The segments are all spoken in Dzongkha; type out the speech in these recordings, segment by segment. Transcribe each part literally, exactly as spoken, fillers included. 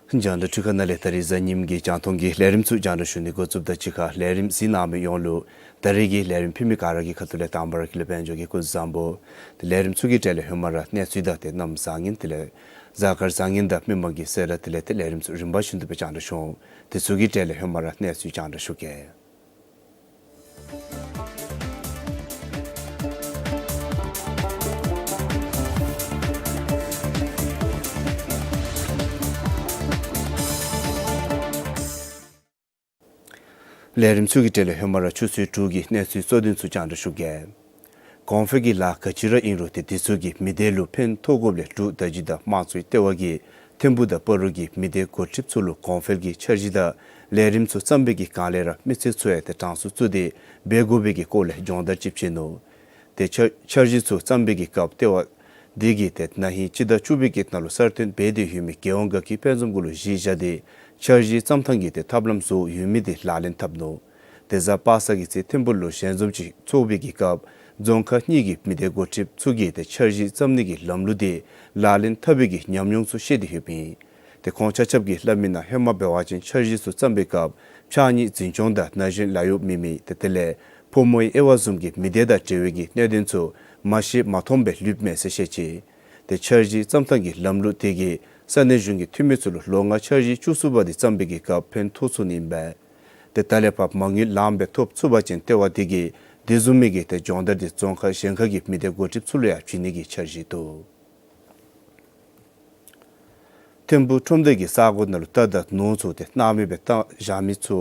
རྒྱང་བསྒྲགས་འཕྲུལ་ཁང་ནང་ལས་ད་རིས་གཟའ་ཉིམ་གི་རྒྱང་མཐོང་གི་ལས་རིམ་ཚུ་རྒྱང་བསྒྲགས་ཞུ་ནི་འགོ་བཙུགསཔ་དང་གཅིག་ཁར་ལས་རིམ་གཟིགས་གནང་མི་ཡོངས་ལུ་ད་རིས་ཀྱི་ལས་རིམ་ཕུལ་མི་ག་ར་གི་ཁ་ཐུག་ལས་དང་པ་ར་དགེ་ལེགས་དཔལ་འབྱོར་གྱིས་སྐུ་གཟུགས་བཟང་པོ། ཏེ་ལས་རིམ་ཚུ་གི་གྲས་ལས་ཧེ་མ་ར་གནས་ཚུལ་དང་ཏེ་གནམ་བཟང་ངན་དེ་ལས་གཟའ་སྐར་བཟང་ངན་དང་མི་མང་གི་གསལ་བསྒྲགས་དེ་ལས་ཏེ་ལས་རིམ་ཚུ་རིམ་པ་བཞིན་དུ་སྦེ་རྒྱང་བསྒྲགས་ཞུ་འོང་། དེ་ཚུ་གི་གྲས་ལས་ཧེ་མ་ར་གནས་ཚུལ་རྒྱང་བསྒྲགས་ཞུ་གེ། ལས་རིམ་ཚུ་གི་གྲས་ལས་ཧེ་མ་ར་ཆུ་ཚོད་དྲུག་གི་གནས་ཚུལ་གཙོ་དོན་ཚུ་རྒྱང་བསྒྲགས་ཞུ་གེ། གོང་འཕེལ་གྱི་ལཱ་ག་ཅི་ར་ཨིན་རུང་ཏེ་དེ་ཚུ་གིས་མི་སྡེ་ལུ་ཕན་ཐོགས་དགོཔ་ལས་འབྲུག་བརྡ་བརྒྱུད་དང་དམངས་གཙོའི་ལྟེ་བ་གིས་ཐིམ་ཕུག་དང་སྤ་རོ་གི་མི་སྡེ་འགོ་ཁྲིདཔ་ཚུ་ལུ་གོང་འཕེལ་གྱི་འཆར་གཞི་དང་ལས་རིམ་ཚུ་བརྩམས་པའི་གི་སྒང་ལས་ར་མི་ཚེ་ཚུ་ཡང་ཏེ་གྲངས་སུ་བཙུགས་ཏེ་འབད་དགོ་པའི་གི་སྐོར་ལས་སྦྱོང་བརྡར་ཅིག་བྱིན་ནུག། ཏེ་འཆར་འཆར་གཞི་ཚུ་བརྩམས་པའི་གི་སྐབས་ལྟེ་བ་འདི་གིས་ཏེ་ན་ཧིང་སྤྱི་ཟླ་བཅུ་པའི་གི་ནང་ལུ་གསར་བཏོན་འབད་དེ་ཡོད་མི་རྒྱལ་ཡོངས་དགའ་སྐྱིད་དཔལ་འཛོམས་གུ་ལུ་གཞི་བཞག་སྟེ་འཆར་གཞི་བརྩམ་ཐངས་ཀྱི་ཏེ་ཐབས་ལམ་བཟོ་ཡོད་མི་དེ་ལག་ལེན་འཐབ་ནུག། ཏེ་གཟའ་པ་སངས་ཀྱི་ཚེ་ཐིམ་ཕུག་ལུ་ཞལ་འཛོམས་ཅིག་ཚོགས་པའི་གི་སྐབས་རྫོང་ཁག་གཉིས་ཀྱི་མི་སྡེ་འགོ་ཁྲིདཔ་ཚུ་གིས་ཏེ་འཆར་གཞི་བརྩམ་ནི་གི་ལམ་ལུགས་དེ་ལག་ལེན་འཐབ་པའི་གི་ཉམས་མྱོང་ཚུ་བཤད་དེ་ཡོདཔ་ཨིན། ཏེ་ཁོང་ཆ་ཁྱབ་ཀྱིས་སླབ་མི་ནང་ཧེ་མ་འབད་བ་ཅིན་འཆར་གཞི་ཚུ་བརྩམ་པའི་སྐབས་ཕྱགས་སྙིགས་འཛིན་སྐྱོང་དང་ན་གཞོན་ལཱ་གཡོག་མེད་མི་ཏེ་དེ་ལས་ཕོ་མོའི་དབྱེ་བ་བཟུམ་གྱི་མི་སྡེ་དང་འབྲེལ་བའི་གི་གནད་དོན་ཚུ་མ་ཤེས་མ་མཐོངམ་སྦེ་ལུསཔ་མས་ཟེར་བཤད་ཅི། ཏེ་འཆར་གཞི་བརྩམ་ཐངས་ཀྱི་ལམ་ལུགས་དེ་གིས་ས་གནས་གཞུང་གི་འཐུས་མི་ཚུ་ལུ་ལོ་ལྔ་འཆར་གཞི་བཅུ་གསུམ་པ་དེ་བརྩམ་པའི་གི་སྐབས་ཕན་ཐོགས་ཚུགས་ནི་ཨིན་པས། ཏེ་ད་ལས་ཕར་མ་དངུལ་ལངམ་སྦེ་ཐོབ་ཚུགས་པ་ཅིན་ལྟེ་བ་དེ་གིས་དེ་བཟུམ་མའི་གི་ཏེ་སྦྱོང་བརྡར་དེ་རྫོང་ཁག་གཞན་ཁ་གི་མི་སྡེ་འགོ་ཁྲིདཔ་ཚུ་ལུ་ཡང་བྱིན་ནི་གི་འཆར་གཞི་འདུག། ཐིམ་ཕུག་ཁྲོམ་སྡེ་གི་ས་གོ་ནང་ལུ་རྟ་དང་ནོར་ཚུ་ཏེ་སྣང་མེད་སྦེ་བཏང་བཞག་མི་ཚུ་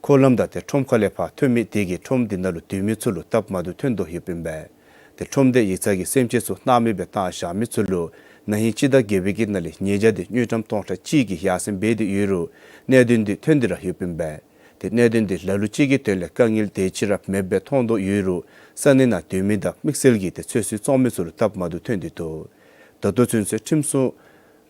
འཁོར་ལམ་དང་ཏེ་ཁྲོམ་ཁ་ལས་ཕར་ཐོན་མི་དེ་གིས་ཁྲོམ་དེ་ནང་ལུ་སྡོད་མི་ཚུ་ལུ་སྟབས་མ་བདེཝ་ཐོན་དོ་ཡོདཔ་ཨིན་པས། ཏེ་ཁྲོམ་སྡེ་ཡིག་ཚང་གིས་སེམས་ཅན་ཚུ་སྣང་མེད་སྦེ་བཏང་བཞག་མི་ཚུ་ལུ་ན་ཧིང་སྤྱི་ཟླ་བརྒྱད་པའི་གི་ནང་ལས་ཉེས་བྱ་དེ་དངུལ་ཀྲམ་སྟོང་ཕྲག་གཅིག་གི་ཡར་སེང་འབད་དེ་ཡོད་རུང་གནད་དོན་དེ་ཐོན་ཏེ་ར་ཡོདཔ་ཨིན་པས། ཏེ་གནད་དོན་དེ་ལ་ལུ་ཅིག་གི་དོན་ལས་དཀའ་ངལ་དེ་ཅིག་ར་མེདཔ་སྦེ་མཐོང་དོ་ཡོད་རུང་ས་གནས་ནང་སྡོད་མི་དང་དམིགས་བསལ་གྱིས་ཏེ་ཚོད་བསྲེ་བཙོང་མི་ཚུ་ལུ་སྟབས་མ་བདེཝ་ཐོན་ཏེ་འདུག། ད་ལྟོ་ཚུན་ཚོད་ཁྲིམས་སྲུང་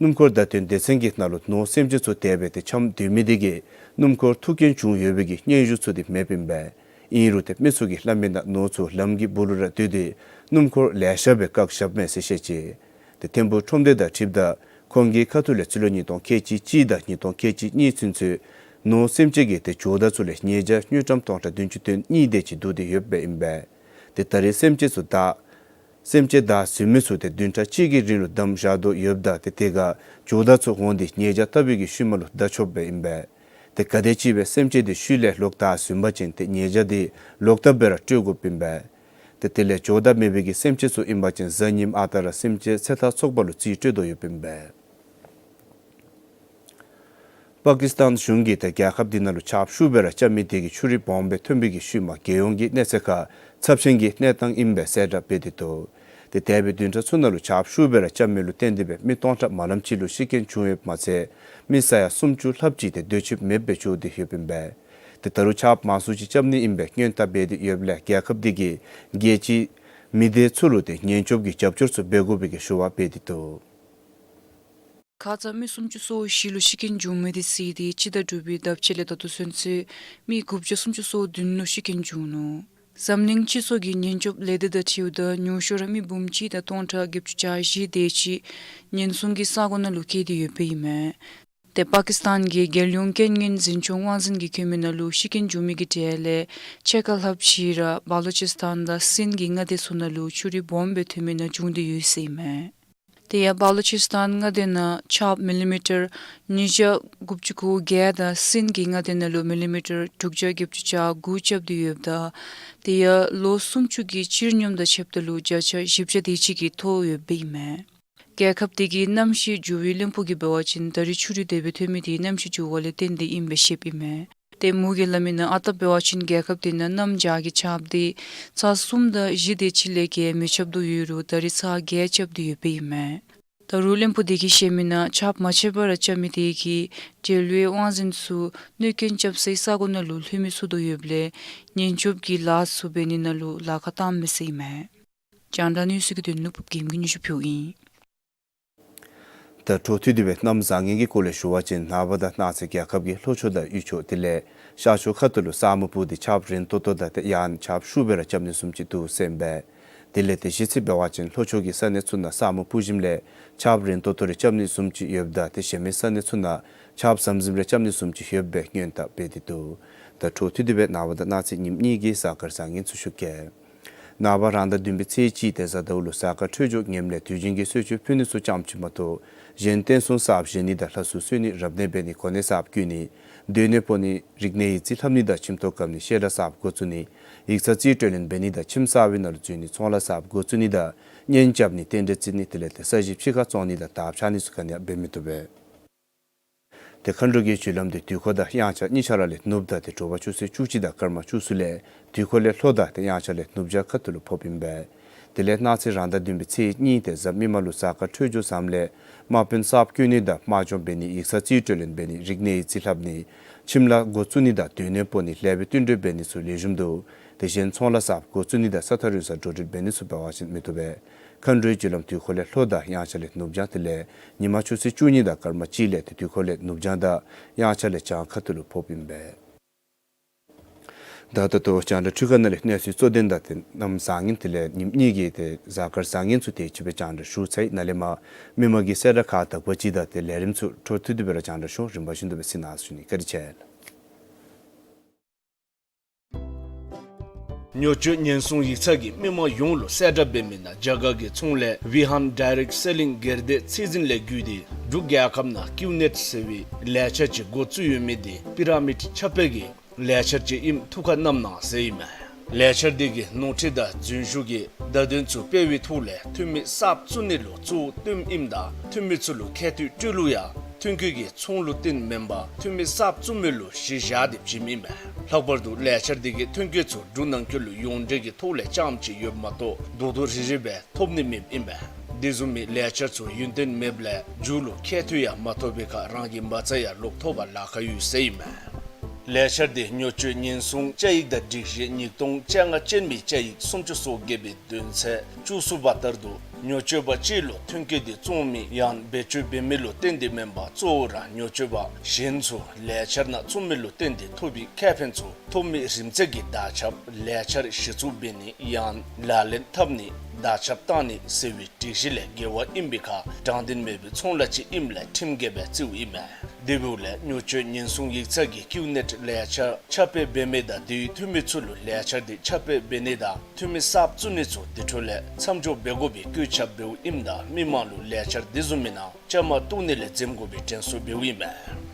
སྣུམ་འཁོར་བརྡ་སྟོན་སྡེ་ཚན་གྱི་ནང་ལུ་ནོར་སེམས་ཅན་ཚུ་དེ་སྦེ་ཏེ་འཁྱམས་སྡོད་མི་དེ་གིས་སྣུམ་འཁོར་ཐུག་རྐྱེན་བྱུང་ཡོད་པའི་གི་སྙན་ཞུ་ཚུ་དེ་མེདཔ་ཨིན་པས། ཨིན་རུང་ཏེ་མི་ཚུ་གིས་སླབ་མི་ནང་ནོར་ཚུ་ལམ་གྱི་སྦུག་ལུ་ར་སྡོད་དེ་སྣུམ་འཁོར་ལེ་ཤ་སྦེ་བཀག་བཞགཔ་མས་ཟེར་བཤད་ཅི། ཏེ་ཐིམ་ཕུག་ཁྲོམ་སྡེ་དང་འཁྲིལཝ་ད་ཁོང་གི་ཁ་ཐུག་ལས་ཕྱི་ལོ་ཉིས་སྟོང་ཁལ་གཅིག་གཅིག་དང་ཉིས་སྟོང་ཁལ་གཅིག་གཉིས་ཚུན་ཚོད་ནོར་སེམས་ཅན་གྱི་ཏེ་ཇོ་བདག་ཚུ་ལས་ཉེས་བྱ་དངུལ་ཀྲམ་སྟོང་ཕྲག་བདུན་ཅུ་དོན་གཉིས་དེ་ཅིག་བསྡུ་སྟེ་ཡོདཔ་ཨིན་པས། ཏེ་ད་རེས་སེམས་ཅན་ཚུ་བདའ་སེམས་ཅན་བདའ་ཟུན་མི་ཚུ་ཏེ་བདུན་ཕྲག་གཅིག་གི་རིང་ལུ་བསྡམས་བཞག་དོ་ཡོདཔ་ད་ཏེ་དེ་ཁར་ཇོ་བདག་ཚུ་འོང་སྟེ་ཉེས་བྱ་བཏབ་པའི་གི་ཤུལ་མ་ལུ་བདའ་ཆོགཔ་ཨིན་པས། ཏེ་ག་དེམ་ཅིག་སྦེ་སེམས་ཅན་དེ་ཤུལ་ལས་ལོག་བདའ་ཟུན་པ་ཅིན་ཏེ་ཉེས་བྱ་དེ་ལོག་བཏབ་སྦེ་ར་སྤྲོད་དགོཔ་ཨིན་པས། ཏེ་དེ་ལས་ཇོ་བདག་མེད་པའི་གི་སེམས་ཅན་ཚུ་ཨིན་པ་ཅིན་གཟའ་ཉིམ་ཨ་རྟག་ར་སེམས་ཅན་ཚེ་ཐར་ཚོགས་པ་ལུ་རྩིས་སྤྲོད་དོ་ཡོདཔ་ཨིན་པས། པ་ཀི་སི་ཐན་གཞུང་གིས་ཏེ་རྒྱལ་ཁབ་འདི་ནང་ལུ་ཆརཔ་ཤུགས་སྦེ་ར་རྐྱབ་མི་དེ་གིས་ཆུ་རུད་སྦོམ་སྦེ་ཐོན་པའི་གི་ཤུལ་མ་རྒྱལ་ཡོངས་ཀྱི་གནས་ཚད་ཁར་ཚབས་ཆེན་གྱི་གནས་སྟངས་ཨིན་པའི་གསལ་བསྒྲགས་འབད་དེ་འདུག། ཏེ་འདས་པའི་བདུན་ཕྲག་ཚུ་ནང་ལུ་ཆརཔ་ཤུགས་སྦེ་ར་རྐྱབ་མི་ལུ་བརྟེན་ཏེ་སྦེ་མི་སྟོང་ཕྲག་མ་ལམ་ཅིག་ལུ་ཤི་རྐྱེན་བྱུང་ཡོདཔ་མ་ཚད་མི་ས་ཡ་སུམ་ཅུ་ལྷགཔ་ཅིག་ཏེ་སྡོད་ཁྱིམ་མེདཔ་སྦེ་གྱུར་ཏེ་ཡོདཔ་ཨིན་པས། ཏེ་ད་རུང་ཆརཔ་མང་སུ་ཅིག་རྐྱབ་ནི་ཨིན་པའི་སྔོན་བརྡ་འབད་དེ་ཡོདཔ་ལས་རྒྱལ་ཁབ་འདི་གིས་རྒྱལ་སྤྱིའི་མི་སྡེ་ཚུ་ལུ་ཏེ་ཉེན་སྐྱོབ་ཀྱི་རྒྱབ་སྐྱོར་ཚུ་འབད་དགོ་པའི་གི་ཞུ་བ་འབད་དེ་འདུག། ཁ་ཙ་མི་སུམ་ཅུ་སོ་བཞི་ལུ་ཤི་རྐྱེན་བྱུང་མི་དེ་བསལ་ཏེ་སྤྱི་ཟླ་དྲུག་པའི་ཟླཝ་ཅིག་ལས་ད་ལྟོ་ཚུན་ཚོད་མི་དགུ་བརྒྱ་སུམ་ཅུ་སོ་བདུན་ལུ་ཤི་རྐྱེན་བྱུང་ནུག། འཛམ་གླིང་སྤྱི་ཚོགས་ཀྱི་ཉེན་སྐྱོབ་ལས་སྡེ་དང་འཁྲིལཝ་ད་ཉུང་ཤོས་ར་མི་འབུམ་གཅིག་དང་སྟོང་ཕྲག་བརྒྱད་ཅུ་གྱ་བཞི་དེ་ཅིག་ཉེན་སྲུང་གི་ས་གོ་ནང་ལུ་བསྐྱལ་ཏེ་ཡོདཔ་ཨིན་མས། ཏེ་པ་ཀི་སི་ཐན་གྱི་རྒྱལ་ཡོངས་རྐྱེན་ངན་འཛིན་སྐྱོང་དབང་འཛིན་གྱིས་བཀོད་མི་ནང་ལུ་ཤི་རྐྱེན་བྱུང་མི་གི་གྲས་ལས་ཕྱེད་ཀ་ལྷགཔ་ཅིག་ར་བ་ལོ་ཅིས་ཐན་དང་སིན་གྱི་མངའ་སྡེ་ཚུ་ནང་ལུ་ཆུ་རུད་སྦོམ་སྦེ་ཐོན་མི་ནང་བྱུང་སྟེ་ཡོད་ཟེར་ཨིན་མས། དེ་ཡང་བ་ལོ་ཅིས་ཐན་མངའ་སྡེ་ནང་ཆརཔ་མི་ལི་མི་ཊར་ཉིས་བརྒྱ་དགུ་བཅུ་གོ་བརྒྱད་དང་སིན་གྱི་མངའ་སྡེ་ནང་ལུ་མི་ལི་མི་ཊར་དྲུག་བརྒྱ་བརྒྱད་ཅུ་གྱ་དགུ་རྐྱབ་སྟེ་ཡོདཔ་ད་དེ་ཡང་ལོ་སུམ་ཅུ་གི་སྤྱིར་སྙོམས་དང་ཕྱདཔ་ད་ལུ་བརྒྱ་ཆ་བཞི་བརྒྱ་དེ་ཅིག་གིས་མཐོ་ཡོདཔ་ཨིན་མས། རྒྱལ་ཁབ་དེ་གི་གནམ་གཤིས་འགྱུར་བའི་བློན་པོ་གིས་འབད་བ་ཅིན་ད་རེས་ཆུ་རུད་དེ་སྦེ་ཐོན་མི་དེ་གནམ་གཤིས་འགྱུར་བ་ལས་བརྟེན་ཏེ་ཨིན་པས་ཞུཝ་ཨིན་མས། ཏེ་མོ་གིས་སླབ་མི་ནང་ཨ་རྟག་འབད་བ་ཅིན་རྒྱལ་ཁབ་དེ་ནང་གནམ་བྱཱར་གྱི་ཆརཔ་དེ་ཚར་གསུམ་དང་བཞི་དེ་ཅིག་ལས་བརྒལ་མི་རྐྱབ་དོ་ཡོད་རུང་ད་རེས་ཚར་བརྒྱད་རྐྱབ་སྟེ་ཡོདཔ་ཨིན་མས། ད་རུང་བློན་པོ་དེ་གིས་བཤད་མི་ནང་ཆརཔ་མ་ཆད་པར་ར་རྐྱབ་མི་དེ་གིས་འབྲེལ་ཡོད་དབང་འཛིན་ཚུ་གནོད་སྐྱོན་རྐྱབ་སའི་ས་གོ་ནང་ལུ་ལྷོད་མི་ཚུགས་དོ་ཡོདཔ་ལས་ཉེན་སྐྱོབ་ཀྱི་ལཱ་ཚུ་འབད་ནི་ནང་ལུ་ལཱ་ཁག་བཏངམ་མས་ཟེར་ཨིན་མས། རྒྱང་བསྒྲགས་གནས་ཚུལ་གྱི་དོན་ལུ་ཕུབ་རྒྱལམོ་གིས་སྙན་ཞུ་ཕུལཝ་ཨིན། ད་འཕྲོ་མཐུད་དེ་སྦེ་གནམ་བཟང་ངན་གྱི་སྐོར་ལས་ཞུ་བ་ཅིན་ནངས་པ་དང་གནངས་ཚེ་རྒྱལ་ཁབ་ཀྱི་ལྷོ་ཕྱོགས་དང་དབུས་ཕྱོགས་དེ་ལས་ཤར་ཕྱོགས་ཁ་ཐུག་ལུ་ས་སྨུག་སྤུབས་ཏེ་ཆརཔ་རན་ཏོག་ཏོ་དང་ཏེ་ཡང་ཆརཔ་ཤུགས་སྦེ་ར་རྐྱབ་ནི་བཟུམ་ཅིག་འདུག་ཟེར་ཨིན་པས། དེ་ལས་ཏེ་ཞེ་ཚིག་འབད་བ་ཅིན་ལྷོ་ཕྱོགས་ཀྱི་ས་གནས་ཚུ་ནང་ས་སྨུག་སྤུབ་ཞིནམ་ལས་ཆརཔ་རན་ཏོག་ཏོ་རེ་རྐྱབ་ནི་བཟུམ་ཅིག་ཡོདཔ་ད་ཏེ་གཞན་མི་ས་གནས་ཚུ་ནང་ཆརཔ་ཟམ་ཟིམ་རེ་རྐྱབ་ནི་བཟུམ་ཅིག་ཡོདཔ་སྦེ་སྔོན་དཔག་འབད་དེ་འདུག། ད་འཕྲོ་མཐུད་དེ་སྦེ་ནངས་པ་དང་གནངས་ཚེ་ཉིནམ་གཉིས་ཀྱི་གཟའ་སྐར་བཟང་ངན་ཚུ་ཞུ་གེ། ནངས་པ་རང་ཟླ་བདུན་པའི་ཚེས་གཅིག་ཏེ་གཟའ་ཟླཝ་ལུ་གཟའ་སྐར་འཕྲོད་སྦྱོར་ངནམ་ལས་དུས་རྒྱུན་གྱི་གསོལ་མཆོད་ཕུལ་ནི་ཚུ་ཙམ་ཅིག་མ་གཏོགས་གཞན་རྟེན་གསུམ་གསརཔ་བཞེངས་ནི་དང་ལྷ་གསོལ་གསོལ་ནི་རབ་གནས་འབད་ནི་གོ་གནས་གསརཔ་བསྐོ་ནི་སྡོད་གནས་སྤོ་ནི་རིག་གནས་ཡིག་རྩིས་ལྷབ་ནི་དང་ཁྱིམ་ཐོག་བཀབ་ནི་བཤད་གྲྭ་གསརཔ་འགོ་བཙུགས་ནི་ཡིག་ཚང་རྩིས་སྤྲོད་ལེན་འབད་ནི་དང་ཁྱིམ་གསར་པའི་ནང་ལུ་འཛུལ་ནི་ཚོང་ལཱ་གསརཔ་འགོ་བཙུགས་ནི་དང་གཉེན་རྐྱབ་ནི་རྟེན་འབྲེལ་བརྩི་ནི་དེ་ལས་ཏེ་ས་གཞི་ཕྱི་ཁར་བཙོང་ནི་དང་དར་འཕྱར་ནི་ཚུ་ག་ནི་ཡང་འབད་མི་བཏུབ་པས། ཏེ་མཁའ་འགྲོ་གི་རྒྱུ་ལམ་འདི་དུས་འཁོར་དང་དབྱངས་འཆར་གཉིས་ཆ་ར་ལས་ནུབ་ད་ཏེ་དྲོ་པ་ཆུ་ཚོད་བཅུ་གཅིག་དང་སྐར་མ་བཅུ་གསུམ་ལས་དུས་འཁོར་ལས་ལྷོ་ད་ཏེ་དབྱངས་འཆར་ལས་ནུབ་བྱང་ཁ་ཐུག་ལུ་ཕོགཔ་ཨིན་པས། དེ་ལས་གནངས་ཚེ་རང་ཟླ་བདུན་པའི་ཚེས་གཉིས་ཏེ་གཟའ་མིག་དམར་ལུ་གཟའ་སྐར་འཕྲོད་སྦྱོར་བཟངམ་ལས་དམག་དཔོན་གསརཔ་བསྐོ་ནི་དང་དམག་སྦྱོང་འབད་ནི་ཡིག་ཚང་རྩིས་སྤྲོད་ལེན་འབད་ནི་རིག་གནས་ཡིག་རྩིས་ལྷབ་ནི་ཁྱིམ་ལཱ་འགོ་བཙུགས་ནི་དང་སྡོད་གནས་སྤོ་ནི་ལེགས་པའི་བསྟུན་གྲོས་འབད་ནི་ཚུ་ལེགས་ཤོམ་འདུག། དེ་བཞིན་ཚོང་ལཱ་གསརཔ་འགོ་བཙུགས་ནི་དང་ས་ཐག་རིང་སར་འགྲོ་འགྲུལ་འབད་ནི་ཚུ་འབད་བ་ཅིན་མི་བཏུབ་པས། མཁའ་འགྲོའི་རྒྱུ་ལམ་དུས་འཁོར་ལས་ལྷོ་དང་དབྱངས་འཆར་ལས་ནུབ་བྱང་དེ་ལས་ཉིན་མ་ཆུ་ཚོད་བཅུ་གཉིས་དང་སྐར་མ་གཅིག་ལས་ཏེ་དུས་འཁོར་ལས་ནུབ་བྱང་དང་དབྱངས་འཆར་ལས་བྱང་ཁ་ཐུག་ལུ་ཕོགཔ་ཨིན་པས། ད་ད་ལྟོ་རྒྱང་བསྒྲགས་འཕྲུལ་ཁང་ནང་ལས་གནས་ཚུལ་གཙོ་དོན་དང་ཏེ་གནམ་བཟང་ངན་དེ་ལས་ཉིནམ་གཉིས་ཀྱི་ཏེ་གཟའ་སྐར་བཟང་ངན་ཚུ་དེ་ཅིག་སྦེ་རྒྱང་བསྒྲགས་ཞུ་ཚར་ཡི། ནཱ་ལས་མར་མི་མང་གི་གསལ་བསྒྲགས་ཁག་དག་པ་ཅིག་དང་ཏེ་ལས་རིམ་ཚུ་འཕྲོ་མཐུད་དེ་སྦེ་ར་རྒྱང་བསྒྲགས་ཞུ། རིམ་པ་བཞིན་དུ་སྦེ་གཟིགས་གནང་ཟེར་ཞུ་ནི། བཀའ་དྲིན་ཆེ་ལགས། ཉོ་སྤྱོད་ཉེན་སྲུང་ཡིག་ཚང་གིས་མི་མང་ཡོངས་ལུ་གསལ་བསྒྲགས་འབད་མི་ནང་རྒྱ་གར་གྱི་ཚོང་ལས་ཝི་ཧཱན་ཌའི་རེཀཊ་སེ་ལིང་སྒེར་སྡེ་ཚད་འཛིན་ལས་བརྒྱུད་དེ་འབྲུག་རྒྱལ་ཁབ་ནང་ཀིའུ་ནེཊ་ཟེར་བའི་ལས་འཆར་ཅིག་འགོ་བཙུགས་ཡོད་མི་དེ་པི་ར་མིཌ་ཁྱབ་སྤེལ་གྱི་ལས་འཆར་ཅིག་ཨིནམ་ཐུགས་ཁར་བསྣམ་གནང་ཟེར་ཨིན་མས། ལས་འཆར་དེ་གི་ནོར་འཁྲུལ་དང་རྫུན་ཞུ་གི་བརྡ་དོན་ཚུ་སྤེལ་བའི་ཐོག་ལས་འཐུས་མི་གསརཔ་བཙུགས་ནི་ལུ་གཙོ་བོ་བཏོནམ་ཨིནམ་ད་འཐུས་མི་ཚུ་ལུ་ཁྱད་ཐོན་སྤྲོད་ལུགས་ཡང་ཐོན་སྐྱེད་ཀྱི་ཚོང་ལུ་བརྟེན་མེན་པར་འཐུས་མི་གསརཔ་བཙུགས་མི་ལུ་གཞི་བཞག་སྟེ་བྱིནམ་ཨིན་མས། ལྷག་པར་དུ་ལས་འཆར་དེ་གིས་ཐོན་སྐྱེད་ཚུ་འབྲུག་ནང་འཁོད་ལུ་ཡོངས་འབྲེལ་གྱི་ཐོག་ལས་རྐྱངམ་ཅིག་ཡོདཔ་མ་གཏོགས་རྡོག་རྡོག་རིལ་རིལ་སྦེ་ཐོབ་ནི་མེདཔ་ཨིན་མས། དེ་བཟུམ་མའི་ལས་འཆར་ཚུ་ཡུན་བརྟན་མེདཔ་ལས་མཇུག་ལུ་ཁྱད་ཐོན་ཡང་མ་ཐོབ་པའི་ཁར་རང་གི་མ་རྩ་ཡང་ལོག་ཐོབ་པར་ལཱ་ཁག་ཡོད་ཟེར་ཨིན་མས། ལས་འཆར་དེ་ཉོ་སྤྱོད་ཉེན་སྲུང་བཅའ་ཡིག་དང་སྒྲིག་གཞི་ཉིས་སྟོང་བཅོ་ལྔ་ཅན་མའི་བཅའ་ཡིག་སུམ་ཅུ་སོ་བརྒྱད་པའི་དོན་ཚན་བཅུ་གསུམ་པ་ལྟར་དུ་ཉོ་སྤྱོད་པ་གཅིག་ལུ་ཐོན་སྐྱེད་དེ་བཙོང་མི་ཡང་བེད་སྤྱོད་འབད་མི་ལུ་བརྟེན་ཏེ་མེན་པར་གཙོ་བོ་ར་ཉོ་སྤྱོད་པ་གཞན་ཚུ་ལས་འཆར་ནང་བཙུགས་མི་ལུ་བརྟེན་ཏེ་ཐོབ་པའི་ཁེ་ཕན་ཚུ་ཐོབ་མི་རིམ་འཛེགས་ཀྱི་བརྡ་ཁྱབ་ལས་འཆར་གཞི་བཙུགས་འབད་ནི་ཡང་ལག་ལེན་འཐབ་ནི་བརྡ་ཁྱབ་བཏང་ནི་ཟེར་བའི་སྒྲིག་གཞི་ལས་འགལ་བ་ཨིན་པའི་ཁར་དྲང་བདེན་མེད་པའི་ཚོང་ལཱ་ཅིག་ཨིནམ་ལས་ཁྲིམས་འགལ་སྦེ་བརྩིཝ་ཨིན་མས། དེ་འབདཝ་ལས་ཉོ་སྤྱོད་ཉེན་སྲུང་ཡིག་ཚང་གིས་ཀིའུ་ནེཊ་ལས་འཆར་ཁྱབ་སྤེལ་འབད་མི་དང་དེའི་འཐུས་མི་ཚུ་ལུ་ལས་འཆར་དེ་ཁྱབ་སྤེལ་འབད་ནི་དང་འཐུས་མི་གསརཔ་བཙུགས་ནི་ཚུ་དེ་འཕྲོ་ལས་མཚམས་འཇོག་འབད་དགོ་པའི་བཀོད་ཁྱབ་འབདཝ་ཨིནམ་ད་མི་མང་ལུ་ལས་འཆར་དེ་བཟུམ་མའི་ནང་བཅའ་མར་གཏོགས་ནི་ལས་འཛེམ་དགོ་པའི་དྲན་གསོ་འབདཝ་ཨིན་མས།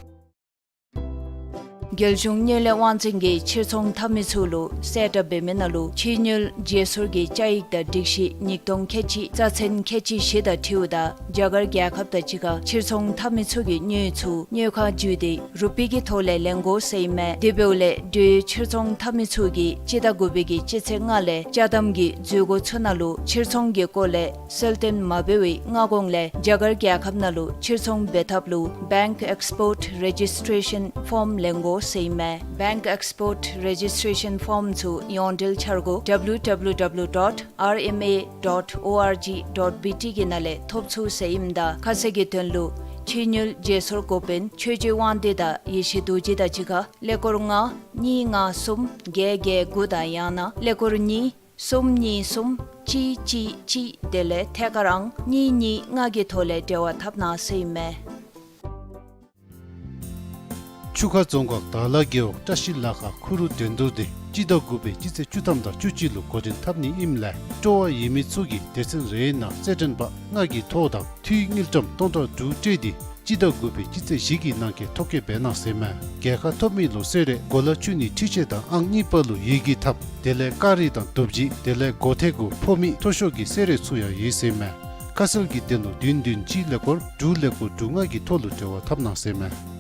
རྒྱལ་གཞུང་དངུལ་ལས་དབང་འཛིན་གྱིས་ཕྱིར་ཚོང་འཐབ་མི་ཚུ་ལུ་གསལ་བསྒྲགས་འབད་མི་ནང་ལུ་ཕྱི་དངུལ་བརྗེ་སོར་གྱི་བཅའ་ཡིག་དང་སྒྲིག་གཞི་ཉིས་སྟོང་ཁལ་གཅིག་རྩ་ཚན་ཁལ་གཅིག་བཞི་དང་འཁྲིལཝ་ད་རྒྱ་གར་རྒྱལ་ཁབ་དང་གཅིག་ཁར་ཕྱིར་ཚོང་འཐབ་མི་ཚུ་གིས་དངུལ་ཚུ་དངུལ་ཁང་བརྒྱུད་དེ་རུ་པི་གི་ཐོག་ལས་ལེན་དགོ་ཟེར་ཨིན་མས། དེ་འབདཝ་ལས་འབྲུག་ཕྱིར་ཚོང་འཐབ་མི་ཚུ་གིས་སྤྱི་ཟླ་དགུ་པའི་གི་སྤྱི་ཚེས་ལྔ་ལས་ཅ་དམ་གྱི་འཛུལ་སྒོ་ཚུ་ནང་ལུ་ཕྱིར་ཚོང་གི་སྐོར་ལས་གསལ་སྟོན་མ་འབད་བའི་སྔ་གོང་ལས་རྒྱ་གར་རྒྱལ་ཁབ་ནང་ལུ་ཕྱིར་ཚོང་འབད་ཐབས་ལུ་Bank Export Registration Form ལེན་དགོ་ཟེར་ཨིན་མས། Bank Export Registration Form ཚུ་ཡོངས་འབྲེལ་འཆར་སྒོ་W W W dot R M A dot O R G dot B T གི་ནང་ལས་ཐོབ་ཚུགས་ཟེར་ཨིནམ་ད་ཁ་གསལ་གྱི་དོན་ལུ་ཕྱི་དངུལ་བརྗེ་སོར་འགོ་དཔོན་ཆོས་རྗེ་དབང་འདུས་དང་ཡེ་ཤེས་རྡོ་རྗེ་དང་གཅིག་ཁར་ཀླད་ཀོར་ལྔ་གཉིས་ལྔ་གསུམ་བརྒྱད་བརྒྱད་དགུ་དང་ཡང་ན་ཀླད་ཀོར་གཉིས་གསུམ་གཉིས་གསུམ་གཅིག་གཅིག་གཅིག་དེ་ལས་ཐད་ཀར་ཨང་གཉིས་གཉིས་ལྔ་གི་ཐོག་ལས་འབྲེལ་བ་འཐབ་གནང་ཟེར་ཨིན་མས། ཆུ་ཁ་རྫོང་ཁག་དར་ལ་རྒེད་འོག་བཀྲ་ཤིས་ལ་ཁ་ཁུ་རུ་འགྲན་བསྡུར་དེ་སྤྱི་ཟླ་དགུ་པའི་སྤྱི་ཚེས་བཅུ་ཐམ་དང་བཅུ་གཅིག་ལུ་འགོ་འདྲེན་འཐབ་ནི་ཨིནམ་ལས་སྤྲོ་བ་ཡོད་མི་ཚུ་གིས་སྡེ་ཚན་རེའི་ནང་རྩེད་འགྲན་པ་ལྔ་གི་ཐོ་དང་འཐུས་དངུལ་ཀྲམ་སྟོང་ཕྲག་དྲུག་སྤྲོད་དེ་སྤྱི་ཟླ་དགུ་པའི་སྤྱི་ཚེས་བཞི་གི་ནང་འཁོད་ཐོ་བཀོད་འབད་གནང་ཟེར་མས། རྒྱལ་ཁ་ཐོབ་མི་ལུ་གསོལ་རས་གོ་ལ་བཅུ་གཉིས་འཕྲུལ་ཆས་དང་ཨང་གཉིས་པ་ལུ་ཡི་གེ་ཐབས་དེ་ལས་སྐ་རིས་དང་རྡོ་བརྗེ་དེ་ལས་སྒོ་ཐེ་གུ་ཕོ་མི་མཐོ་ཤོས་ཀྱི་གསོལ་རས་ཚུ་ཡང་ཡོད་ཟེར་མས། ཁ་གསལ་གྱི་དོན་ལུ་བདུན་བདུན་གཅིག་ཀླད་ཀོར་དྲུག་ཀླད་ཀོར་དྲུག་ལྔ་གི་ཐོག་ལུ་འབྲེལ་བ་འཐབ་གནང་ཟེར་མས།